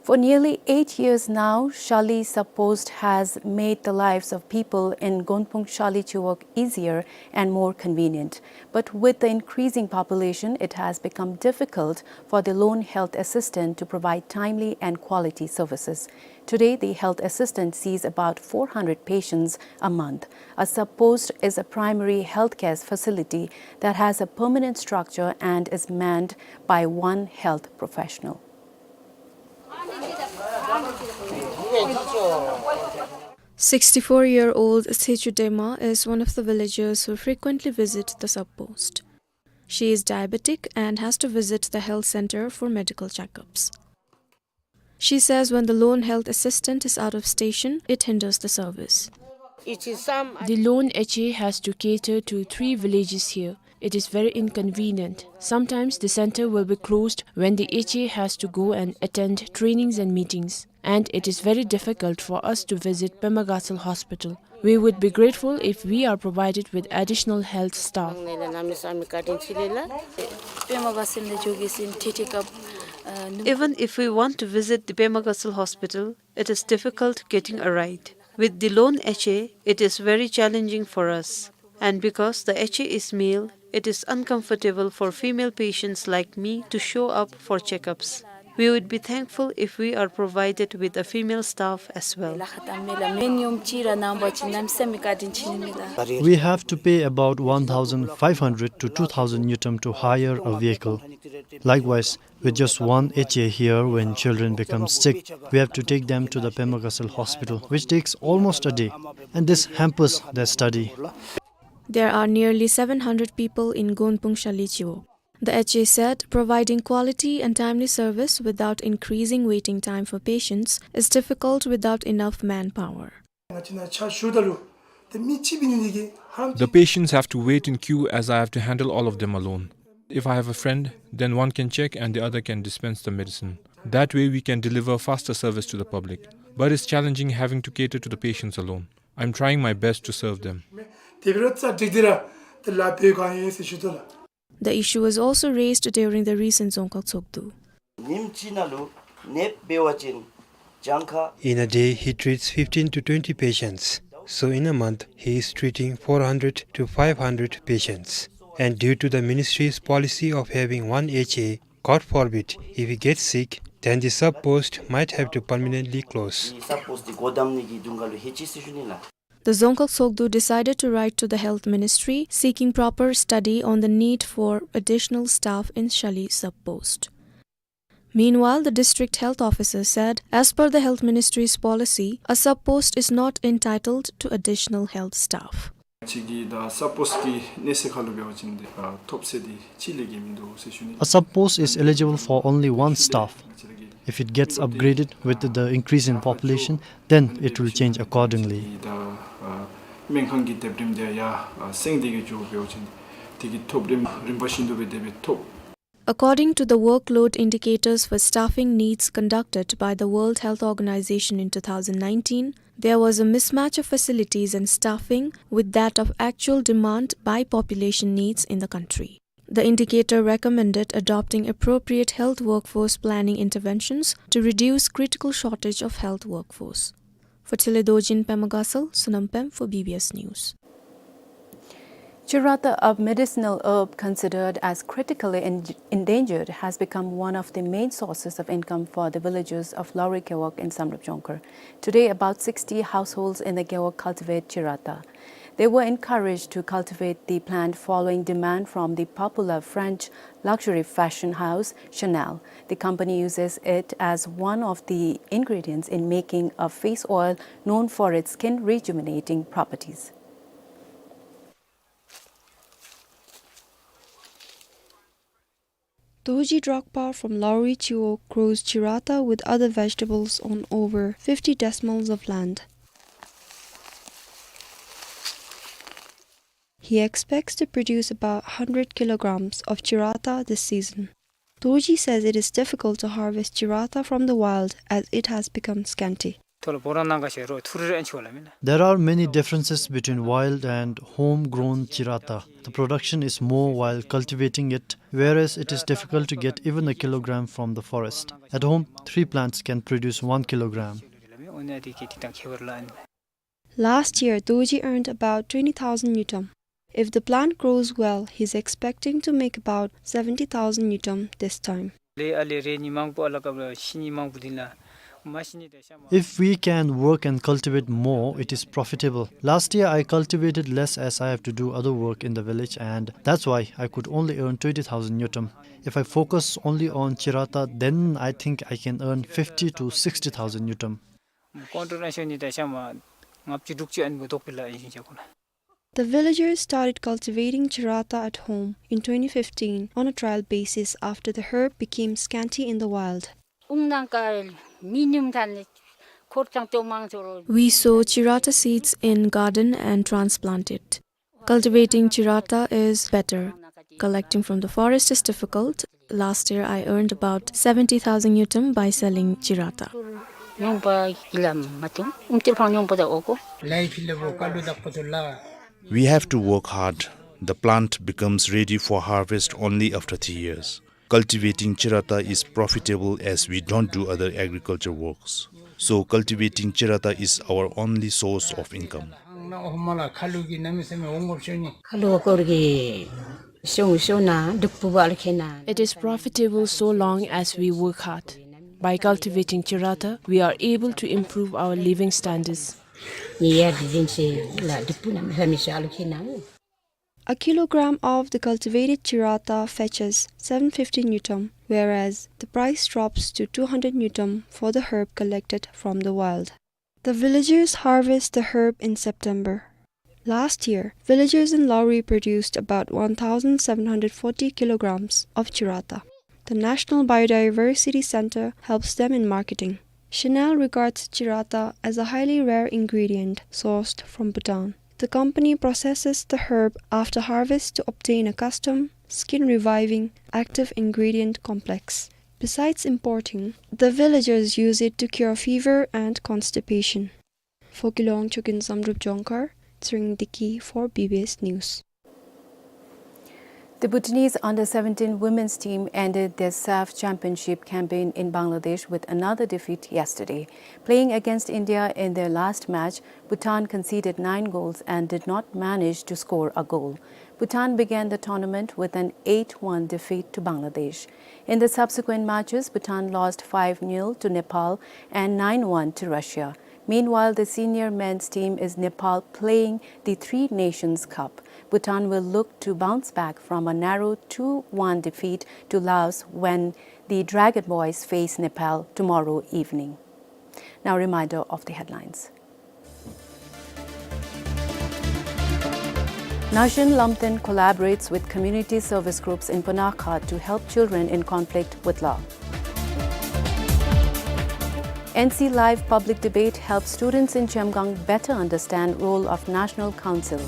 For nearly eight years now, Shali Sub-Post has made the lives of people in Gonpung Shali Chiwog easier and more convenient. But with the increasing population, it has become difficult for the lone health assistant to provide timely and quality services. Today, the health assistant sees about four hundred patients a month. A sub-post is a primary health care facility that has a permanent structure and is manned by one health professional. Sixty-four-year-old Sechu Dema is one of the villagers who frequently visit the sub-post. She is diabetic and has to visit the health center for medical checkups. She says when the lone health assistant is out of station, it hinders the service. The lone H A has to cater to three villages here. It is very inconvenient. Sometimes the center will be closed when the H A has to go and attend trainings and meetings. And it is very difficult for us to visit Pema Gatshel Hospital. We would be grateful if we are provided with additional health staff. Even if we want to visit the Pema Gatshel Hospital, it is difficult getting a ride. With the lone H A, it is very challenging for us. And because the H A is male, it is uncomfortable for female patients like me to show up for checkups. We would be thankful if we are provided with a female staff as well. We have to pay about one thousand five hundred to two thousand ngultrum to hire a vehicle. Likewise, with just one H A here, when children become sick, we have to take them to the Pema Gatshel Hospital, which takes almost a day, and this hampers their study. There are nearly seven hundred people in Gonpung Shali Chiwog. The H A said providing quality and timely service without increasing waiting time for patients is difficult without enough manpower. The patients have to wait in queue as I have to handle all of them alone. If I have a friend, then one can check and the other can dispense the medicine. That way we can deliver faster service to the public. But it's challenging having to cater to the patients alone. I'm trying my best to serve them. The issue was also raised during the recent Dzongkhag Tshogdu. In a day, he treats fifteen to twenty patients. So in a month, he is treating four hundred to five hundred patients. And due to the ministry's policy of having one H A, God forbid, if he gets sick, then the sub-post might have to permanently close. The Dzongkhag Tshogdu decided to write to the Health Ministry seeking proper study on the need for additional staff in Shali sub-post. Meanwhile, the district health officer said, as per the Health Ministry's policy, a sub-post is not entitled to additional health staff. A sub-post is eligible for only one staff. If it gets upgraded with the increase in population, then it will change accordingly. According to the workload indicators for staffing needs conducted by the World Health Organization in two thousand nineteen, there was a mismatch of facilities and staffing with that of actual demand by population needs in the country. The indicator recommended adopting appropriate health workforce planning interventions to reduce critical shortage of health workforce. For Tshile Dorji in Pema Gatshel, Sonam Pem for B B S News. Chirata, a medicinal herb considered as critically en-, endangered, has become one of the main sources of income for the villagers of Lawri Gewog in Samdrup Jongkhar. Today, about sixty households in the Gewog cultivate chirata. They were encouraged to cultivate the plant following demand from the popular French luxury fashion house Chanel. The company uses it as one of the ingredients in making a face oil known for its skin rejuvenating properties. Dorji Drogpa from Lawri Gewog grows chirata with other vegetables on over fifty decimal of land. He expects to produce about hundred kilograms of chirata this season. Dorji says it is difficult to harvest chirata from the wild as it has become scanty. ཐོལ་བོ་རང་ནང་ག་ཤེ་རོ་ཐུར་རེ་ཨན་ཆོ་ལ་མིན་ན། There are many differences between wild and homegrown chirata. The production is more while cultivating it, whereas it is difficult to get even a kilogram from the forest. At home, three plants can produce one kilogram. Last year, Dorji earned about twenty thousand ngultrum. If the plant grows well, he's expecting to make about seventy thousand ngultrum this time. If we can work and cultivate more, it is profitable. Last year, I cultivated less as I have to do other work in the village, and that's why I could only earn twenty thousand ngultrum. If I focus only on chirata, then I think I can earn fifty to sixty thousand ngultrum. The villagers started cultivating chirata at home in twenty fifteen on a trial basis after the herb became scanty in the wild. We sow chirata seeds in garden and transplant it. Cultivating chirata is better. Collecting from the forest is difficult. Last year, I earned about seventy thousand ngultrum by selling chirata. We have to work hard. The plant becomes ready for harvest only after three years. Cultivating chirata is profitable as we don't do other agriculture works. So cultivating chirata is our only source of income. It is profitable so long as we work hard. By cultivating chirata, we are able to improve our living standards. A kilogram of the cultivated chirata fetches seven fifty ngultrum, whereas the price drops to two hundred ngultrum for the herb collected from the wild. The villagers harvest the herb in September. Last year, villagers in Lawri produced about one thousand seven hundred forty kilograms of chirata. The National Biodiversity Center helps them in marketing. Chanel regards chirata as a highly rare ingredient sourced from Bhutan. The company processes the herb after harvest to obtain a custom, skin-reviving, active ingredient complex. Besides importing, the villagers use it to cure fever and constipation. For Gilong Chokin Samdrup Jongkhar, Tsering Deki for B B S News. The Bhutanese under seventeen women's team ended their SAFF Championship campaign in Bangladesh with another defeat yesterday. Playing against India in their last match, Bhutan conceded nine goals and did not manage to score a goal. Bhutan began the tournament with an eight one defeat to Bangladesh. In the subsequent matches, Bhutan lost five nil to Nepal and nine one to Russia. Meanwhile, the senior men's team is Nepal playing the Three Nations Cup. Bhutan will look to bounce back from a narrow two one defeat to Laos when the Dragon Boys face Nepal tomorrow evening. Now, a reminder of the headlines. Naxin Lamten collaborates with community service groups in Panakha to help children in conflict with law. N C Live public debate helps students in Chemgang better understand role of National Council.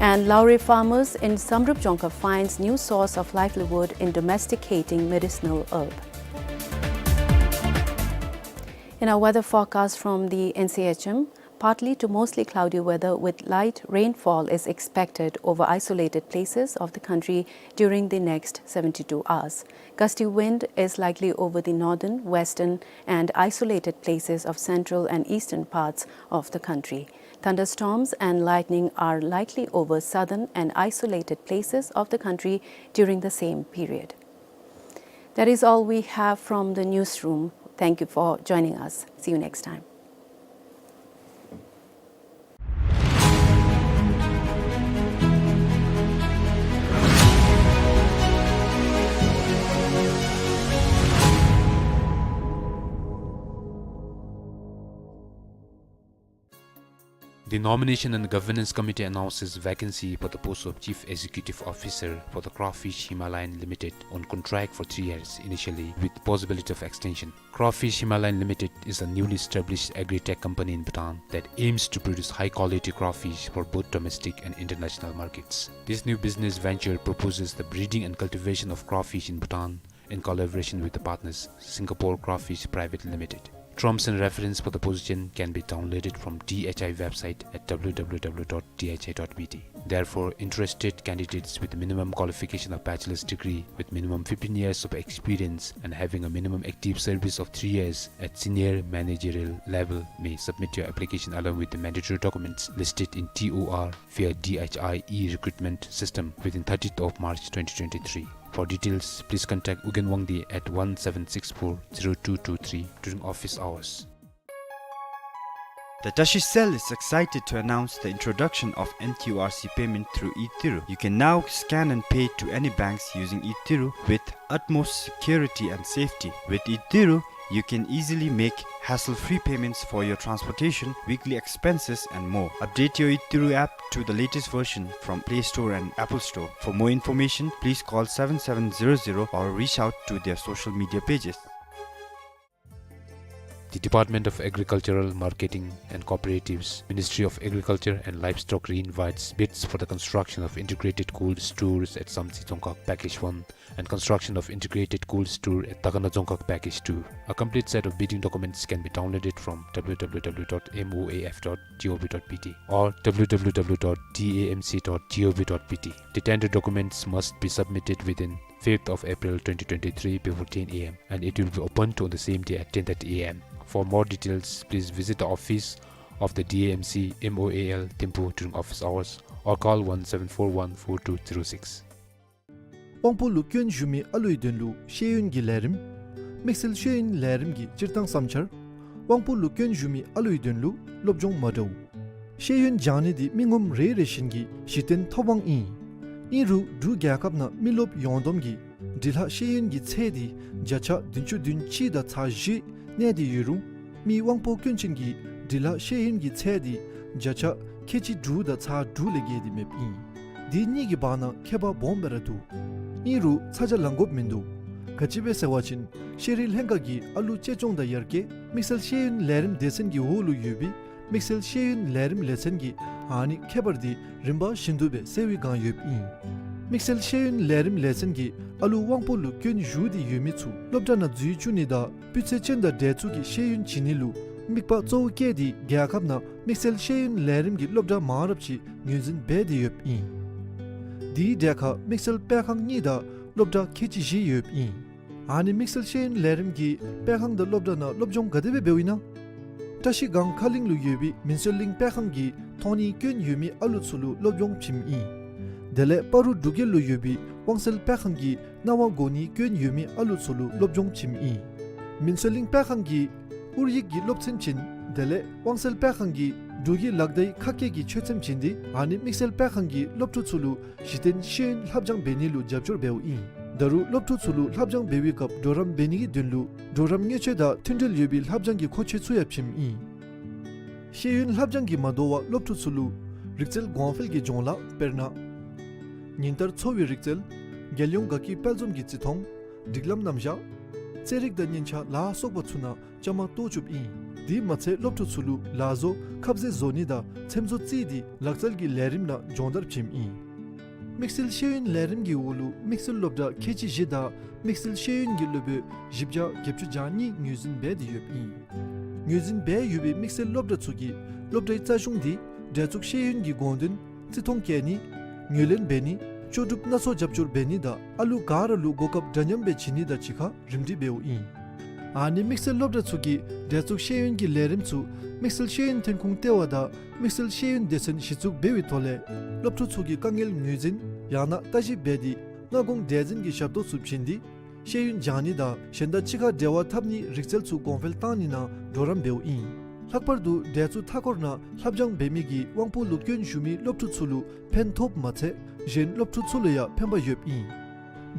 And Lawri farmers in Samdrup Jongkhar finds new source of livelihood in domesticating medicinal herb. In our weather forecast from the N C H M, partly to mostly cloudy weather with light rainfall is expected over isolated places of the country during the next seventy-two hours. Gusty wind is likely over the northern, western, and isolated places of central and eastern parts of the country. Thunderstorms and lightning are likely over southern and isolated places of the country during the same period. That is all we have from the newsroom. Thank you for joining us. See you next time. The Nomination and Governance Committee announces vacancy for the post of Chief Executive Officer for the Crawfish Himalayan Limited on contract for three years initially, with possibility of extension. Crawfish Himalayan Limited is a newly established agri-tech company in Bhutan that aims to produce high-quality crawfish for both domestic and international markets. This new business venture proposes the breeding and cultivation of crawfish in Bhutan in collaboration with the partners, Singapore Crawfish Private Limited. Terms and reference for the position can be downloaded from D H I website at W W W dot D H I dot B T. Therefore, interested candidates with minimum qualification of bachelor's degree with minimum fifteen years of experience and having a minimum active service of three years at senior managerial level may submit your application along with the mandatory documents listed in T O R via D H I e-recruitment system within thirtieth of March twenty twenty-three. For details, please contact Ugyen Wangdi at one seven six four zero two two three during office hours. The Tashi Cell is excited to announce the introduction of N Q R C payment through eThiru. You can now scan and pay to any banks using eThiru with utmost security and safety. With eThiru, you can easily make hassle-free payments for your transportation, weekly expenses, and more. Update your eThiru app to the latest version from Play Store and Apple Store. For more information, please call seven seven zero zero or reach out to their social media pages. The Department of Agricultural Marketing and Cooperatives, Ministry of Agriculture and Livestock reinvites bids for the construction of integrated cold stores at Samtse Dzongkhag Package one and construction of integrated cold store at Takana Dzongkhag Package two. A complete set of bidding documents can be downloaded from W W W dot M O A F dot G O V dot B T or W W W dot D A M C dot G O V dot B T. The tender documents must be submitted within fifth of April twenty twenty-three before ten A M, and it will be opened on the same day at ten thirty A M. For more details, please visit the office of the D A M C M O A L Thimphu during office hours or call one seven four one four two zero six. དབང་པོ་ལུ་སྐྱོན་ཞུགས་མི་ཨ་ལུའི་དོན་ལུ་ཤེས་ཡོན་གྱི་ལས་རིམ། དམིགས་བསལ་ཤེས་ཡོན་ལས་རིམ་གྱི་སྤྱིར་བཏང་བསམ་འཆར། དབང་པོ་ལུ་སྐྱོན་ཞུགས་མི་ཨ་ལུའི་དོན་ལུ་སློབ་སྦྱོང་མ་འདྲཝ། ཤེས་ཡོན་སྦྱང་ནི་འདི་མི་ངོམ་རེ་རེ་བཞིན་གྱི་གཞི་རྟེན་ཐོབ་དབང་ཨིན། ཨིན་རུང་འབྲུག་རྒྱལ་ཁབ་ནང་མི་རློབས་ཡོངས་བསྡོམས་ཀྱི་འབྲི་ལྷག་ཤེས་ཡོན་གྱི་ཚད་འདི་བརྒྱ་ཆ་བདུན་ཅུ་དོན་གཅིག་དང་ཚག་བཞི་གནས་ཏེ་ཡོད་རུང་མི་དབང་པོ་སྐྱོན་ཅན་གྱི་འབྲི་ལྷག་ཤེས་ཡོན་གྱི་ཚད་འདི་བརྒྱ་ཆ་ཁལ་གཅིག་དྲུག་དང་ཚག་དྲུག་ལས་བརྒལ་ཏེ་མེདཔ་ཨིན། འདི་གཉིས་ཀྱི་བར་ན་ཁྱད་པར་སྦོམ་སྦེ་ར་འདུག། ཨིན་རུང་ཚ་གྱང་ལང་དགོཔ་མིན་འདུག། ག་ཅི་སྦེ་ཟེར་བ་ཅིན་ཤེས་རིག་ལྷན་ཁག་གིས་ཨ་ལུ་གཅེས་སྐྱོང་དང་ཡར་རྒྱས་དམིགས་བསལ་ཤེས་ཡོན་ལས་རིམ་སྡེ་ཚན་གྱི་འོག་ལུ་ཡོད་པའི་དམིགས་བསལ་ཤེས་ཡོན་ལས་རིམ་ལས་ཚན་གྱིས་ཨ་ནི་ཁྱད་པར་འདི་རིམ་པ་བཞིན་དུ་སྦེ་སེལ་བའི་བསྒང་ཡོདཔ་ཨིན། དམིགས་བསལ་ཤེས་ཡོན་ལས་རིམ་ལས་ཚན་གྱིས་ཨ་ལུ་དབང་པོ་ལུ་སྐྱོན་ཞུགས་ཏེ་ཡོད་མི་ཚུ་སློབ་གྲྭ་ནང་འཛུལ་བཅུག་ནི་དང་སྤུས་ཚད་ཅན་དང་འདྲ་ཚུལ་གྱི་ཤེས་ཡོན་བྱིན་ནི་ལུ་དམིགས་པ་གཙོ་བོ་བསྐྱེད་དེ་རྒྱལ་ཁབ་ནང་དམིགས་བསལ་ཤེས་ཡོན་ལས་རིམ་གྱི་སློབ་གྲྭ་མང་རབས་ཅིག་ངོས་འཛིན་འབད་དེ་ཡོདཔ་ཨིན། དེའི་གྲས་ཁར་དམིགས་བསལ་སྤེལ་ཁང་གཉིས་དང་སློབ་གྲྭ་ཁལ་གཅིག་བཞི་ཡོདཔ་ཨིན། ཨ་ནི་དམིགས་བསལ་ཤེས་ཡོན་ལས་རིམ་གྱི་སྤེལ་ཁང་དང་སློབ་གྲྭ་ནང་སློབ་སྦྱོང་ག་དེ་སྦེ་འབདཝ་ཨིན་ན། བཀྲ་ཤིས་སྒང་ཁ་གླིང་ལུ་ཡོད་པའི་མིན་སྲོལ་གླིང་སྤེལ་ཁང་གིས་མཐོང་ནི་སྐྱོན་ཡོད་མི་ཨ་ལུ་ཚུ་ལུ་སློབ་སྦྱོང་བྱིནམ་ཨིན། དེ་ལས་སྤ་རོ་འབྲུག་རྒྱལ་ལུ་ཡོད་པའི་དབང་གསལ་སྤེལ་ཁང་གིས་རྣ་བ་གོ་ནི་སྐྱོན་ཡོད་མི་ཨ་ལུ་ཚུ་ལུ་སློབ་སྦྱོང་བྱིནམ་ཨིན། མིན་སྲོལ་གླིང་སྤེལ་ཁང་གིས་ཨོ་རྒྱན་གྱི་སློབ་ཚན་བྱིན། དེ་ལས་དབང་གསལ་སྤེལ་ཁང་གིས་འབྲུག་གི་ལག་བརྡའི་ཁ་སྐད་ཀྱི་ཆོས་ཚན་བྱིན་ཏེ་ཨ་ནི་དམིགས་བསལ་སྤེལ་ཁང་གིས་སློབ་ཕྲུག་ཚུ་ལུ་གཞི་རྟེན་ཤེས་ཡོན་ལྷབ་སྦྱང་འབད་ནི་ལུ་རྒྱབ་སྐྱོར་འབདཝ་ཨིན། ད་རུང་སློབ་ཕྲུག་ཚུ་ལུ་ལྷབ་སྦྱང་འབད་བའི་སྐབས་གྲོགས་རམ་འབད་ནི་གི་དོན་ལུ་གྲོགས་རམ་དངུལ་ཆས་དང་མཐུན་འབྲེལ་ཡོད་པའི་ལྷབ་སྦྱང་གི་མཁོ་ཆས་ཚུ་ཡང་བྱིནམ་ཨིན། ཤེས་ཡོན་ལྷབ་སྦྱང་གིས་མ་དོ་བར་སློབ་ཕྲུག་ཚུ་ལུ་རིག་རྩལ་གོང་འཕེལ་གྱི་སྦྱོང་ལཱ་དཔེར་ན་ཉིན་ལྟར་འཚོ་བའི་རིག་རྩལ། རྒྱལ་ཡོངས་དགའ་སྐྱིད་དཔལ་འཛོམས་ཀྱི་བརྩི་མཐོང་། སྒྲིག་ལམ་རྣམ་གཞག། རྩེད་རིགས་དང་སྙན་ཆ་ལ་སོགས་པ་ཚུ་ནང་བཅའ་མར་གཏོགས་བཅུགཔ་ཨིན། དེ་མ་ཚད་སློབ་ཕྲུག་ཚུ་ལུ་ལག་བཟོ་ཁབ་རྩེ་བཟོ་ནི་དང་ཚེམ་བཟོ་རྩེད་དེ་ལག་རྩལ་གྱི་ལས་རིམ་ནང་སྦྱོང་བརྡར་བྱིནམ་ཨིན། དམིགས་བསལ་ཤེས་ཡོན་ལས་རིམ་གྱི་འོག་ལུ་དམིགས་བསལ་སློབ་གྲྭ་ཁལ་གཅིག་བཞི་དང་དམིགས་བསལ་ཤེས་ཡོན་གྱི་སློབ་དཔོན་བཞི་བརྒྱ་བརྒྱད་ཅུ་གྱ་གཉིས་ངོས་འཛིན་འབད་དེ་ཡོདཔ་ཨིན། ངོས་འཛིན་འབད་ཡོད་པའི་དམིགས་བསལ་སློབ་གྲྭ་ཚུ་གིས་སློབ་གྲྭའི་རྩ་གཞུང་དེ་འདྲ་ཚུགས་ཤེས་ཡོན་གྱི་དགོངས་དོན་བརྩི་མཐོང་བསྐྱེད་ནི། ངོས་ལེན་འབད་ནི། ལྕོགས་གྲུབ་སྣ་ཚོགས་རྒྱབ་སྐྱོར་འབད་ནི་དང་ཨ་ལུ་ག་ར་ལུ་གོ་སྐབས་འདྲ་མཉམ་སྦེ་བྱིན་ནི་དང་གཅིག་ཁར་རིམ་སྒྲིག་འབདཝ་ཨིན། ཨ་ནི་དམིགས་བསལ་སློབ་གྲྭ་ཚུ་གིས་འབྲེལ་འཛུགས་ཤེས་ཡོན་གྱི་ལས་རིམ་ཚུ་དམིགས་བསལ་ཤེས་ཡོན་ཐོན་ཁུངས་ལྟེ་བ་དང་དམིགས་བསལ་ཤེས་ཡོན་སྡེ་ཚན་གཞི་བཙུགས་འབད་བའི་ཐོག་ལས་སློབ་ཕྲུག་ཚུ་གི་དཀའ་ངལ་ངོས་འཛིན་ཡང་ན་ལྟ་ཞིབ་འབད་དེ་སྔ་གོང་འདྲ་འཛིན་གྱི་ཞབས་ཏོག་ཚུ་བྱིན་ཏེ་ཤེས་ཡོན་སྦྱང་ནི་དང་གཞན་དང་གཅིག་ཁར་འབྲེལ་བ་འཐབ་ནིའི་རིག་རྩལ་ཚུ་གོང་འཕེལ་གཏང་ནི་ནང་གྲོགས་རམ་འབདཝ་ཨིན། ལྷག་པར་དུ་འབྲེལ་འཛུགས་མཐའ་འཁོར་ནང་ལྷབ་སྦྱང་འབད་མི་གིས་དབང་པོ་ལུ་སྐྱོན་ཞུགས་མི་སློབ་ཕྲུག་ཚུ་ལུ་ཕན་ཐོགསཔ་མ་ཚད་གཞན་སློབ་ཕྲུག་ཚུ་ལུ་ཡང་ཕན་པ་ཡོདཔ་ཨིན།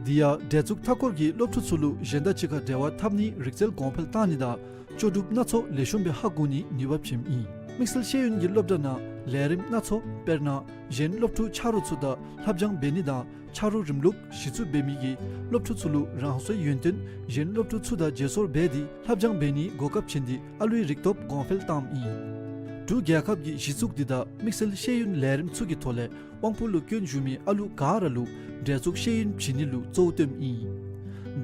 དེ་ཡང་འབྲེལ་འཛུགས་མཐའ་འཁོར་གྱིས་སློབ་ཕྲུག་ཚུ་ལུ་གཞན་དང་གཅིག་ཁར་འབྲེལ་བ་འཐབ་ནིའི་རིག་རྩལ་གོང་འཕེལ་གཏང་ནི་དང་ལྕོགས་གྲུབ་སྣ་ཚོགས་ལེགས་ཤོམ་སྦེ་ཧ་གོ་ནིའི་ནུས་པ་བྱིནམ་ཨིན། དམིགས་བསལ་ཤེས་ཡོན་གྱི་སློབ་གྲྭ་ནང་ལས་རིམ་སྣ་ཚོགས་དཔེར་ན་གཞན་སློབ་ཕྲུག་ཆ་རོགས་ཚུ་དང་ལྷབ་སྦྱང་འབད་ནི་དང་ཆ་རོགས་རིམ་ལུགས་གཞི་བཙུགས་འབད་མི་གིས་སློབ་ཕྲུག་ཚུ་ལུ་རང་སོའི་ཡོན་ཏན་གཞན་སློབ་ཕྲུག་ཚུ་དང་བརྗེ་སོར་འབད་དེ་ལྷབ་སྦྱང་འབད་ནིའི་གོ་སྐབས་བྱིན་ཏེ་ཨ་ལུའི་རིག་སྟོབས་གོང་འཕེལ་བཏངམ་ཨིན། འབྲུག་རྒྱལ་ཁབ་ཀྱི་གཞི་བཙུགས་འདི་དང་དམིགས་བསལ་ཤེས་ཡོན་ལས་རིམ་ཚུ་གི་ཐོག་ལས་དབང་པོ་ལུ་སྐྱོན་ཞུགས་མི་ཨ་ལུ་ག་ར་ལུ་འབྲེལ་འཛུགས་ཤེས་ཡོན་བྱིན་ནི་ལུ་གཙོ་བོ་བཏོནམ་ཨིན།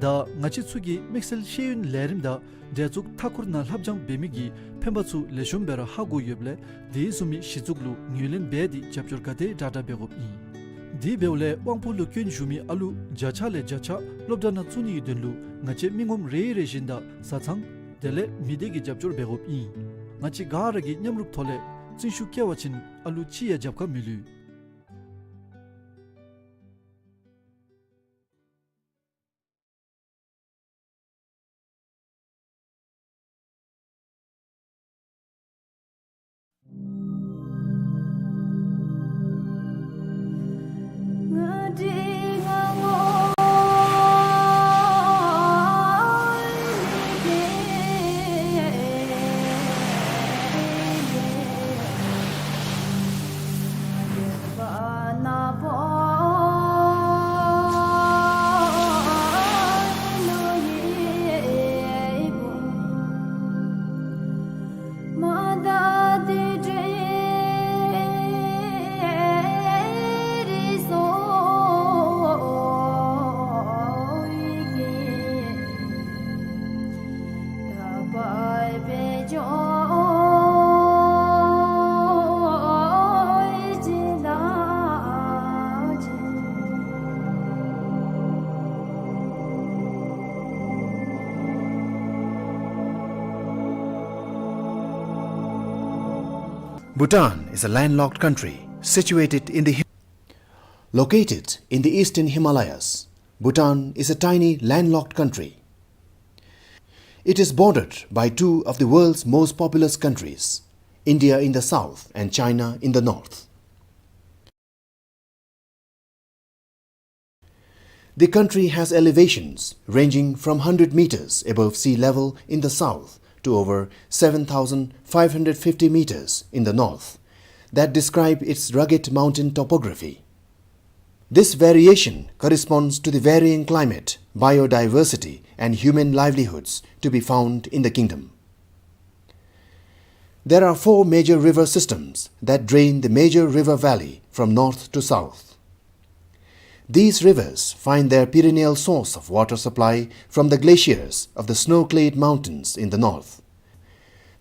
ད་ང་བཅས་ཚུ་གིས་དམིགས་བསལ་ཤེས་ཡོན་ལས་རིམ་དང་འབྲེལ་འཛུགས་མཐའ་འཁོར་ནང་ལྷབ་སྦྱང་འབད་མི་གི་ཕན་པ་ཚུ་ལེགས་ཤོམ་སྦེ་ར་ཧ་གོ་ཡོདཔ་ལས་དེ་བཟུམ་མའི་གཞི་བཙུགས་ལུ་ངོས་ལེན་འབད་དེ་རྒྱབ་སྐྱོར་ག་དེ་དྲག་དྲག་འབད་དགོཔ་ཨིན། དེ་འབདཝ་ལས་དབང་པོ་ལུ་སྐྱོན་ཞུགས་མི་ཨ་ལུ་བརྒྱ་ཆ་ལས་བརྒྱ་ཆ་སློབ་གྲྭ་ནང་བཙུགས་ནིའི་དོན་ལུ་ང་བཅས་མི་ངོམ་རེ་རེ་བཞིན་དང་བཟའ་ཚང་དེ་ལས་མི་སྡེ་གི་རྒྱབ་སྐྱོར་འབད་དགོཔ་ཨིན། ང་བཅས་ག་ར་གིས་མཉམ་རུབ་ཐོག་ལས་བརྩོན་ཤུགས་བསྐྱེད་པ་ཅིན་ཨ་ལུ་ཅིག་ཡང་རྒྱབ་ཁ་མི་ལུས། Bhutan is a landlocked country situated in the Him-, located in the eastern Himalayas. Bhutan is a tiny landlocked country. It is bordered by two of the world's most populous countries, India in the south and China in the north. The country has elevations ranging from hundred meters above sea level in the south to over seven thousand five hundred fifty meters in the north that describe its rugged mountain topography. This variation corresponds to the varying climate, biodiversity, and human livelihoods to be found in the kingdom. There are four major river systems that drain the major river valley from north to south. These rivers find their perennial source of water supply from the glaciers of the snow-clad mountains in the north,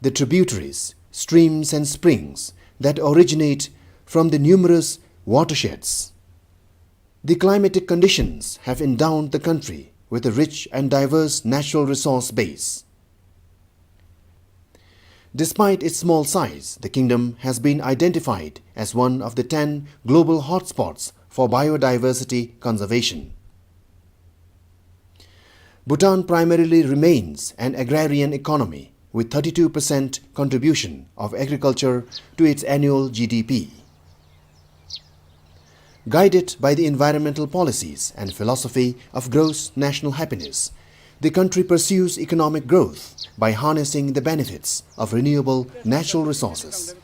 the tributaries, streams and springs that originate from the numerous watersheds. The climatic conditions have endowed the country with a rich and diverse natural resource base. Despite its small size, the kingdom has been identified as one of the ten global hotspots for biodiversity conservation. Bhutan primarily remains an agrarian economy, with thirty-two percent contribution of agriculture to its annual G D P. Guided by the environmental policies and philosophy of gross national happiness, the country pursues economic growth by harnessing the benefits of renewable natural resources.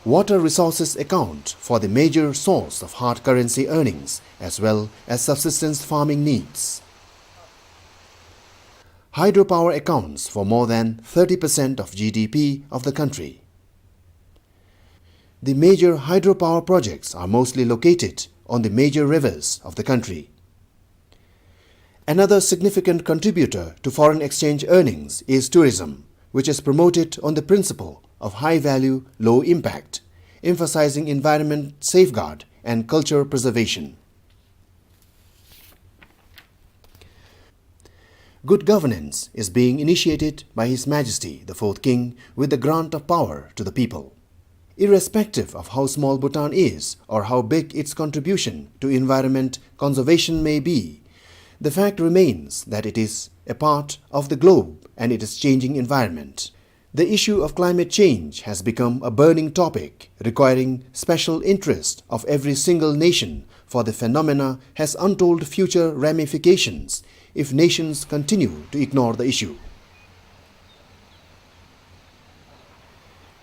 Water resources account for the major source of hard currency earnings as well as subsistence farming needs. Hydropower accounts for more than thirty percent of G D P of the country. The major hydropower projects are mostly located on the major rivers of the country. Another significant contributor to foreign exchange earnings is tourism, which is promoted on the principle of high value, low impact, emphasizing environment safeguard and culture preservation. Good governance is being initiated by His Majesty the Fourth King with the grant of power to the people. Irrespective of how small Bhutan is or how big its contribution to environment conservation may be, the fact remains that it is a part of the globe and it is changing environment. The issue of climate change has become a burning topic, requiring special interest of every single nation, for the phenomena has untold future ramifications if nations continue to ignore the issue.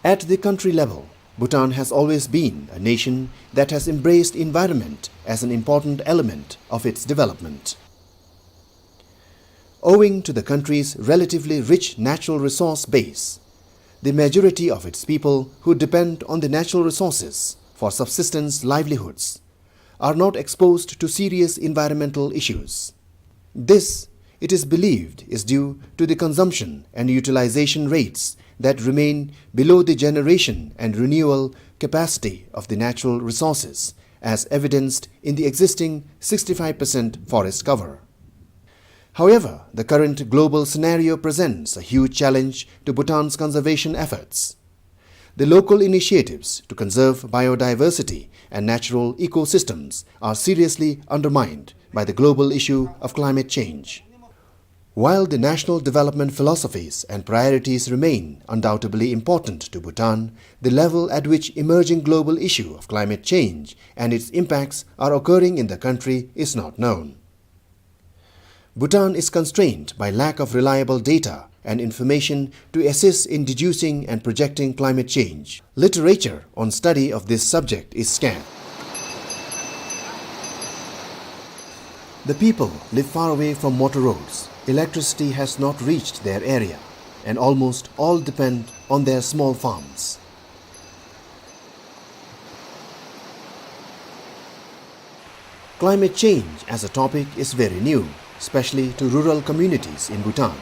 At the country level, Bhutan has always been a nation that has embraced environment as an important element of its development. Owing to the country's relatively rich natural resource base, the majority of its people who depend on the natural resources for subsistence livelihoods are not exposed to serious environmental issues. This, it is believed, is due to the consumption and utilization rates that remain below the generation and renewal capacity of the natural resources, as evidenced in the existing sixty-five percent forest cover. However, the current global scenario presents a huge challenge to Bhutan's conservation efforts. The local initiatives to conserve biodiversity and natural ecosystems are seriously undermined by the global issue of climate change. While the national development philosophies and priorities remain undoubtedly important to Bhutan, the level at which emerging global issue of climate change and its impacts are occurring in the country is not known. Bhutan is constrained by lack of reliable data and information to assist in deducing and projecting climate change. Literature on study of this subject is scant. The people live far away from motor roads. Electricity has not reached their area, and almost all depend on their small farms. Climate change as a topic is very new, especially to rural communities in Bhutan.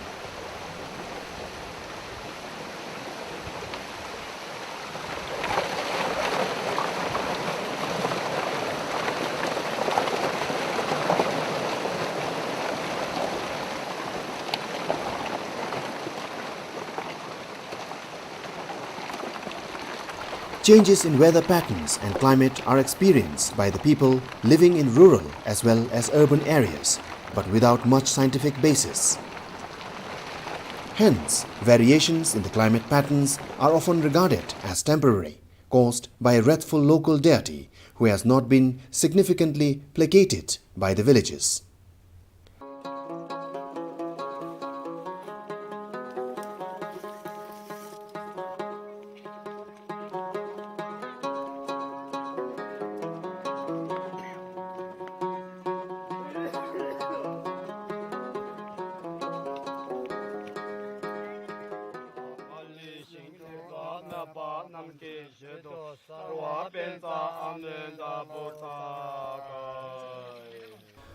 Changes in weather patterns and climate are experienced by the people living in rural as well as urban areas, but without much scientific basis. Hence, variations in the climate patterns are often regarded as temporary, caused by a wrathful local deity who has not been significantly placated by the villagers.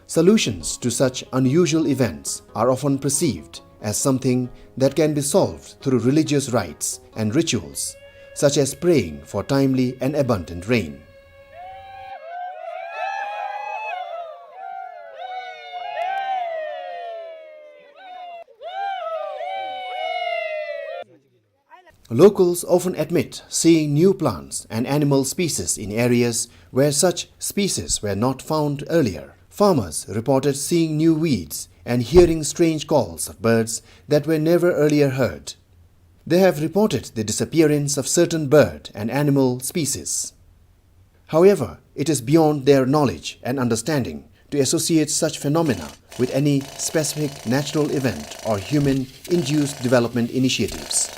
Solutions to such unusual events are often perceived as something that can be solved through religious rites and rituals, such as praying for timely and abundant rain. Locals often admit seeing new plants and animal species in areas where such species were not found earlier. Farmers reported seeing new weeds and hearing strange calls of birds that were never earlier heard. They have reported the disappearance of certain bird and animal species. However, it is beyond their knowledge and understanding to associate such phenomena with any specific natural event or human-induced development initiatives.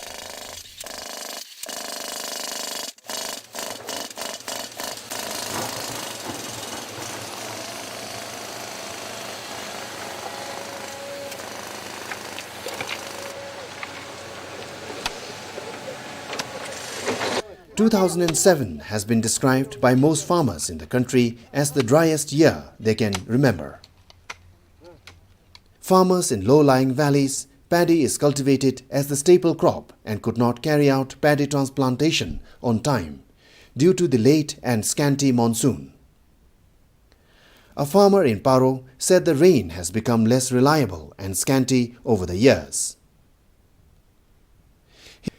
Two thousand and seven has been described by most farmers in the country as the driest year they can remember. Farmers in low-lying valleys, paddy is cultivated as the staple crop and could not carry out paddy transplantation on time due to the late and scanty monsoon. A farmer in Paro said the rain has become less reliable and scanty over the years.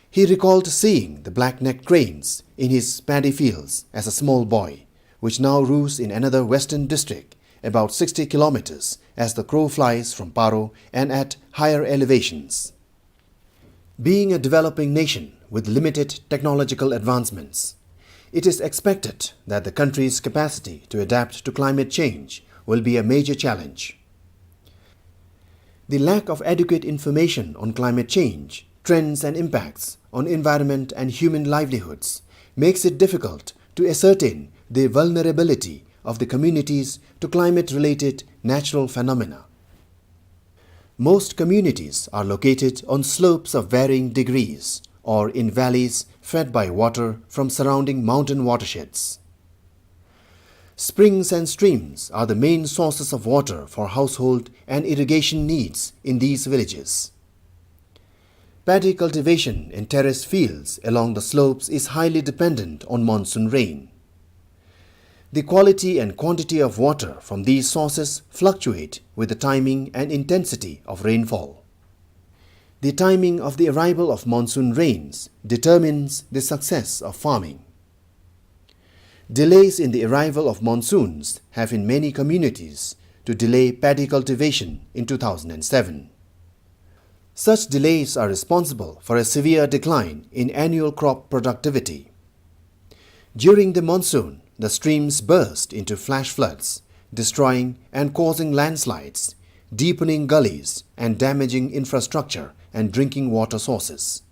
He recalled seeing the black-necked cranes in his paddy fields as a small boy, which now roost in another western district, about sixty kilometers as the crow flies from Paro and at higher elevations. Being a developing nation with limited technological advancements, it is expected that the country's capacity to adapt to climate change will be a major challenge. The lack of adequate information on climate change, trends and impacts on environment and human livelihoods makes it difficult to ascertain the vulnerability of the communities to climate-related natural phenomena. Most communities are located on slopes of varying degrees or in valleys fed by water from surrounding mountain watersheds. Springs and streams are the main sources of water for household and irrigation needs in these villages. Paddy cultivation in terrace fields along the slopes is highly dependent on monsoon rain. The quality and quantity of water from these sources fluctuate with the timing and intensity of rainfall. The timing of the arrival of monsoon rains determines the success of farming. Delays in the arrival of monsoons have in many communities to delay paddy cultivation in two thousand and seven. Such delays are responsible for a severe decline in annual crop productivity. During the monsoon, the streams burst into flash floods, destroying and causing landslides, deepening gullies, and damaging infrastructure and drinking water sources.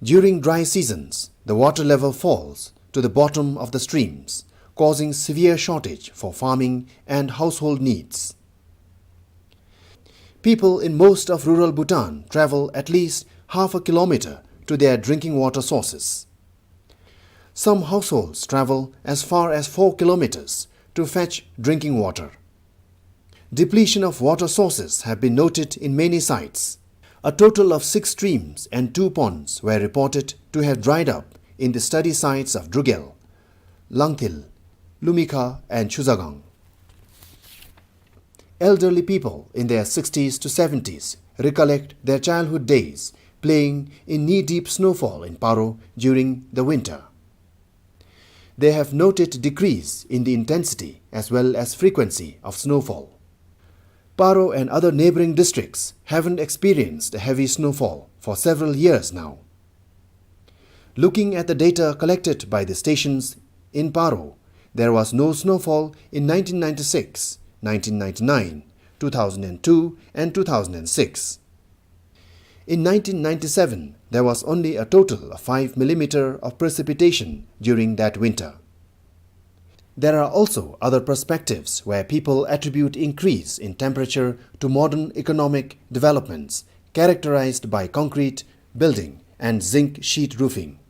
During dry seasons, the water level falls to the bottom of the streams, causing severe shortage for farming and household needs. People in most of rural Bhutan travel at least half a kilometer to their drinking water sources. Some households travel as far as four kilometers to fetch drinking water. Depletion of water sources have been noted in many sites. A total of six streams and two ponds were reported to have dried up in the study sites of Drugel, Langthil, Lumikha and Chuzagang. Elderly people in their sixties to seventies recollect their childhood days playing in knee-deep snowfall in Paro during the winter. They have noted decrease in the intensity as well as frequency of snowfall. Paro and other neighboring districts haven't experienced a heavy snowfall for several years now. Looking at the data collected by the stations in Paro, there was no snowfall in nineteen ninety-six, nineteen ninety-nine, two thousand and two, and two thousand and six. In nineteen ninety-seven, there was only a total of five millimeter of precipitation during that winter. There are also other perspectives where people attribute increase in temperature to modern economic developments characterized by concrete building and zinc sheet roofing.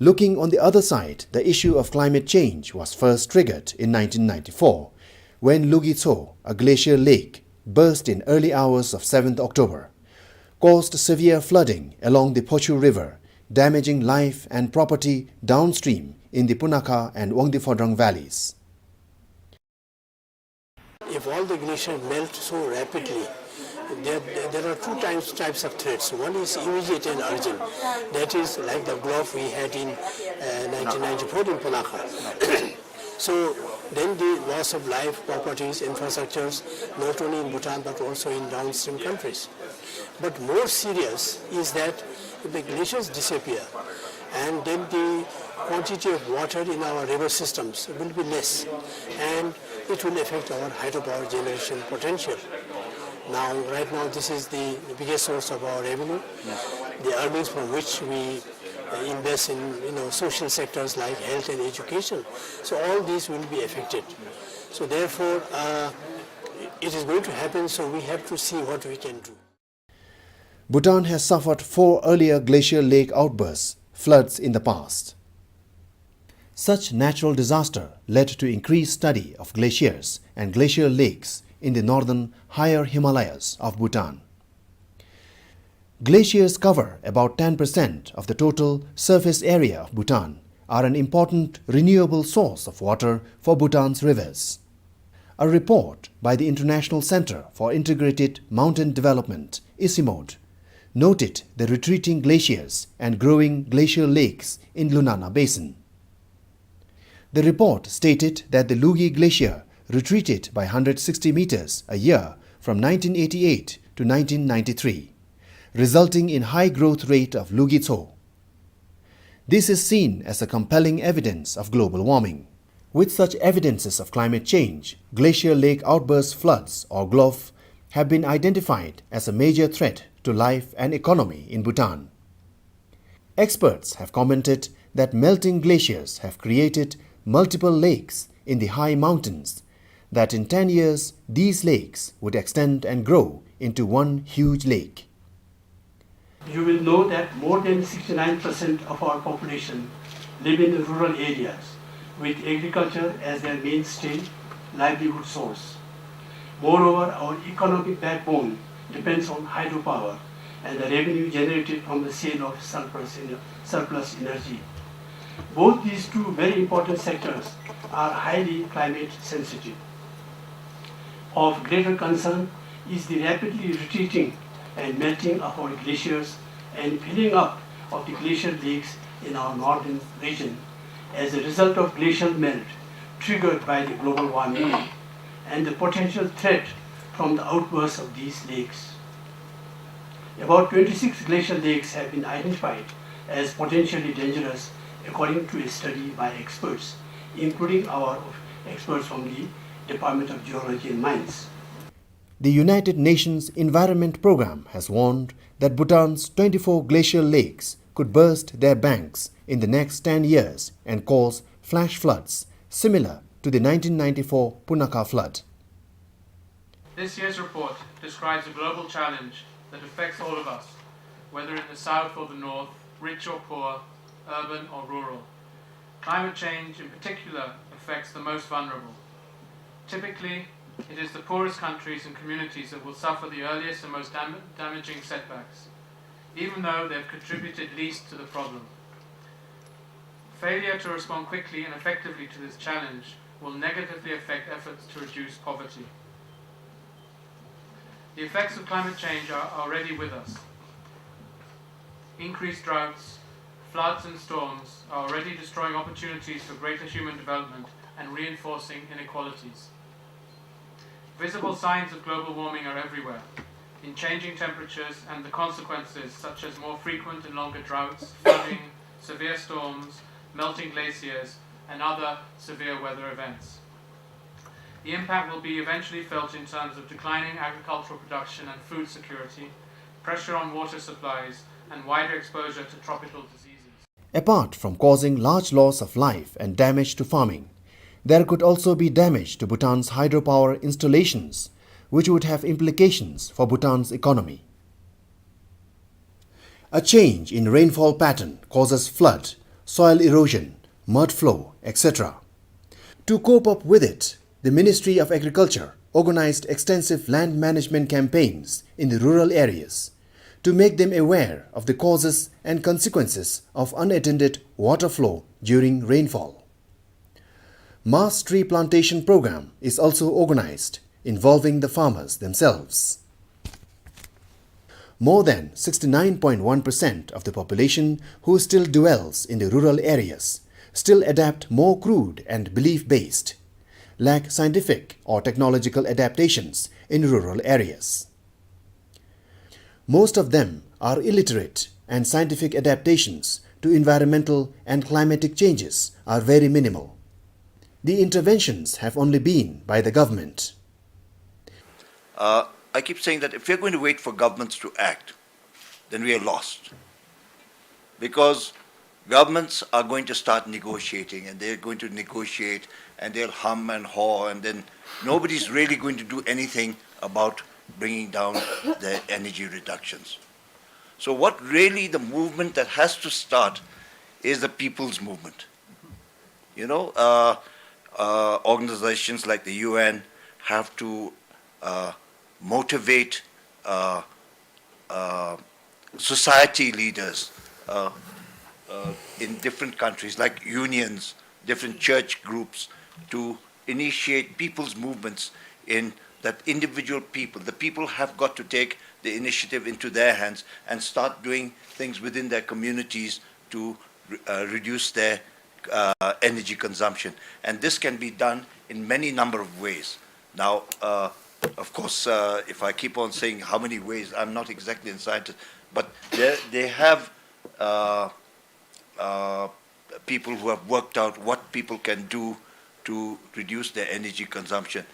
Looking on the other side, the issue of climate change was first triggered in nineteen ninety-four, when Lugitso, a glacial lake, burst in early hours of seventh October, caused severe flooding along the Phochu River, damaging life and property downstream in the Punakha and Wangdue Phodrang valleys. If all the glaciers melt so rapidly, there, there are two types, types of threats. One is immediate and urgent, that is like the blow-off we had in, uh, nineteen ninety-four in Punakha. So then the loss of life, properties, infrastructures, not only in Bhutan but also in downstream countries. But more serious is that if the glaciers disappear, and then the quantity of water in our river systems will be less, and it will affect our hydropower generation potential. Now, right now, this is the biggest source of our revenue, the earnings from which we, uh, invest in, you know, social sectors like health and education. So all these will be affected. So therefore, uh, It is going to happen, so we have to see what we can do. Bhutan has suffered four earlier glacial lake outbursts, floods, in the past. Such natural disaster led to increased study of glaciers and glacial lakes in the northern higher Himalayas of Bhutan. Glaciers cover about ten percent of the total surface area of Bhutan, are an important renewable source of water for Bhutan's rivers. A report by the International Center for Integrated Mountain Development, ICIMOD, noted the retreating glaciers and growing glacial lakes in Lunana Basin. The report stated that the Lugi Glacier retreated by hundred sixty meters a year from nineteen eighty-eight to nineteen ninety-three, resulting in high growth rate of Lugi Tso. This is seen as a compelling evidence of global warming. With such evidences of climate change, glacial lake outburst floods, or GLOF, have been identified as a major threat to life and economy in Bhutan. Experts have commented that melting glaciers have created multiple lakes in the high mountains, that in ten years these lakes would extend and grow into one huge lake. You will know that more than sixty-nine percent of our population live in rural areas, with agriculture as their mainstay livelihood source. Moreover, our economic backbone depends on hydropower and the revenue generated from the sale of surplus ener-, surplus energy. Both these two very important sectors are highly climate sensitive. Of greater concern is the rapidly retreating and melting of our glaciers and filling up of the glacial lakes in our northern region as a result of glacial melt triggered by the global warming and the potential threat from the outburst of these lakes. About twenty-six glacial lakes have been identified as potentially dangerous, according to a study by experts, including our experts from the Department of Geology and Mines. The United Nations Environment Programme has warned that Bhutan's twenty-four glacial lakes could burst their banks in the next ten years and cause flash floods similar to the nineteen ninety-four Punakha flood. This year's report describes a global challenge that affects all of us, whether in the south or the north, rich or poor, urban or rural. Climate change, in particular, affects the most vulnerable. Typically, it is the poorest countries and communities that will suffer the earliest and most dam-, damaging setbacks, even though they have contributed least to the problem. Failure to respond quickly and effectively to this challenge will negatively affect efforts to reduce poverty. The effects of climate change are already with us. Increased droughts, floods and storms are already destroying opportunities for greater human development and reinforcing inequalities. Visible signs of global warming are everywhere, in changing temperatures and the consequences such as more frequent and longer droughts, flooding, severe storms, melting glaciers, and other severe weather events. The impact will be eventually felt in terms of declining agricultural production and food security, pressure on water supplies, and wider exposure to tropical diseases. Apart from causing large loss of life and damage to farming, there could also be damage to Bhutan's hydropower installations, which would have implications for Bhutan's economy. A change in rainfall pattern causes flood, soil erosion, mud flow, et cetera. To cope up with it, the Ministry of Agriculture organized extensive land management campaigns in the rural areas to make them aware of the causes and consequences of unattended water flow during rainfall. Mass tree plantation program is also organized, involving the farmers themselves. More than sixty-nine point one percent of the population who still dwells in the rural areas still adapt more crude and belief-based, lack scientific or technological adaptations in rural areas. Most of them are illiterate, and scientific adaptations to environmental and climatic changes are very minimal. The interventions have only been by the government. Uh, I keep saying that if we're going to wait for governments to act, then we are lost. Because Governments are going to start negotiating, and they're going to negotiate, and they'll hum and haw, and then nobody's really going to do anything about bringing down the energy reductions. So what really the movement that has to start is the people's movement. You know, uh, uh, organizations like the U N have to, uh, motivate, uh, uh, society leaders, uh, uh, in different countries, like unions, different church groups, to initiate people's movements in that individual people. The people have got to take the initiative into their hands and start doing things within their communities to, uh, reduce their, uh, energy consumption. And this can be done in many number of ways. Now, uh, of course, uh, if I keep on saying how many ways, I'm not exactly a scientist, but they, they have, uh, uh, people who have worked out what people can do to reduce their energy consumption.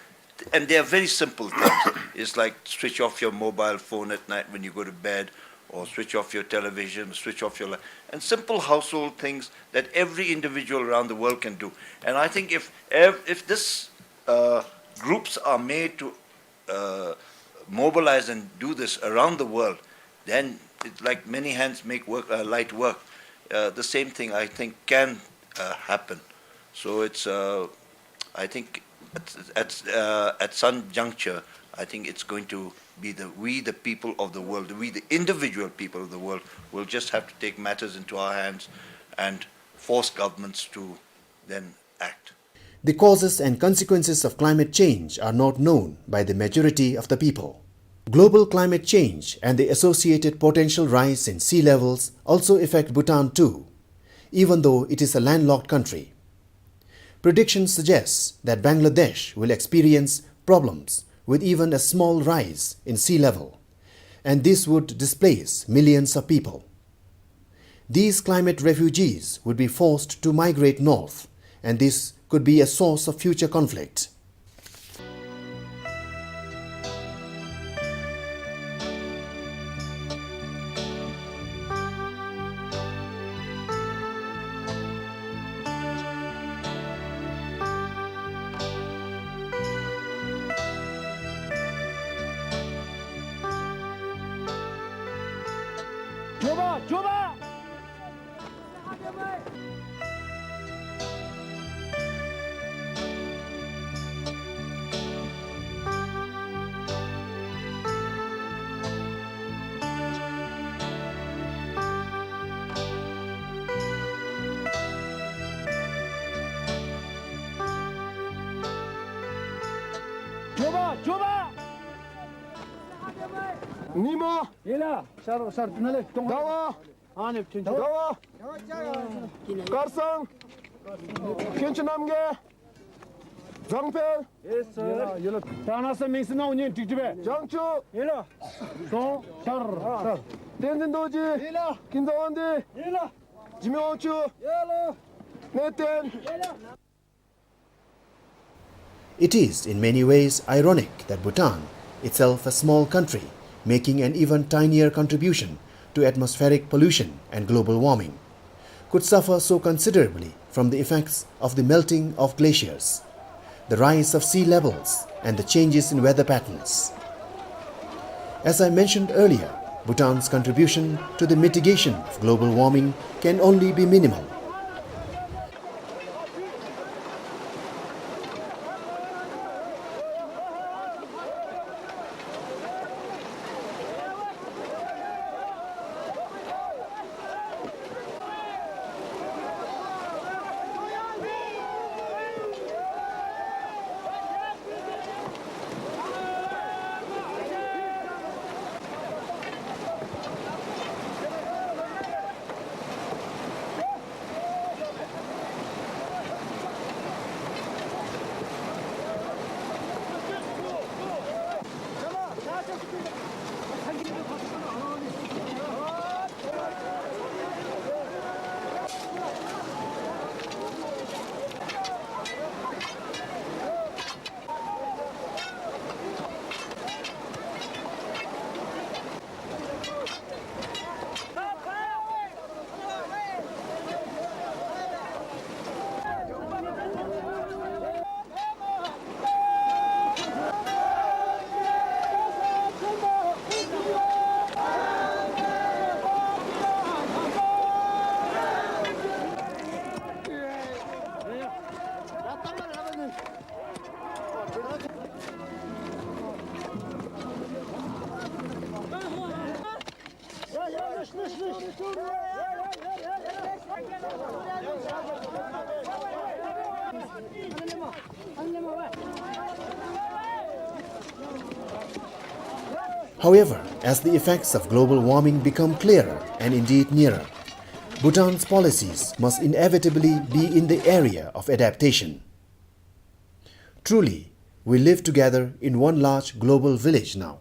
And they are very simple things. It's like switch off your mobile phone at night when you go to bed, or switch off your television, switch off your light, and simple household things that every individual around the world can do. And I think if, if, if this, uh, groups are made to, uh, mobilize and do this around the world, then it's like many hands make work, uh, light work. Uh, the same thing, I think, can, uh, happen. So it's, uh, I think at, at, uh, at some juncture, I think it's going to be the, we, the people of the world, we, the individual people of the world, will just have to take matters into our hands and force governments to then act. The causes and consequences of climate change are not known by the majority of the people. Global climate change and the associated potential rise in sea levels also affect Bhutan too, even though it is a landlocked country. Predictions suggest that Bangladesh will experience problems with even a small rise in sea level, and this would displace millions of people. These climate refugees would be forced to migrate north, and this could be a source of future conflict. ཉིན་མ། ཟླ་བ། ཨ་ནི་ཕྱིན་ཆད། ཟླ་བ། དཀར་གཙང་། ཀུན་གྱི་རྣམ་རྒྱལ། བཟང་འཕེལ། ཡེས་སར། ཡེས་ལགས། ད་ན་ས་མིང་སྲིང་ནང་ཉན་ཀྲིག་ཀྲི་བས། བྱང་ཆུབ། ཡེས་ལགས། སོང་། ཤར། ཤར། བསྟན་འཛིན་རྡོ་རྗེ། ཡེས་ལགས། ཀུན་བཟང་དབང་འདུས། ཡེས་ལགས། འཇིགས་མེད་དབང་ཕྱུག། ཡེས་ལགས། གནས་བརྟན། ཡེས་ལགས། It is in many ways ironic that Bhutan, itself a small country making an even tinier contribution to atmospheric pollution and global warming, could suffer so considerably from the effects of the melting of glaciers, the rise of sea levels, and the changes in weather patterns. As I mentioned earlier, Bhutan's contribution to the mitigation of global warming can only be minimal. However, as the effects of global warming become clearer and indeed nearer, Bhutan's policies must inevitably be in the area of adaptation. Truly, we live together in one large global village now.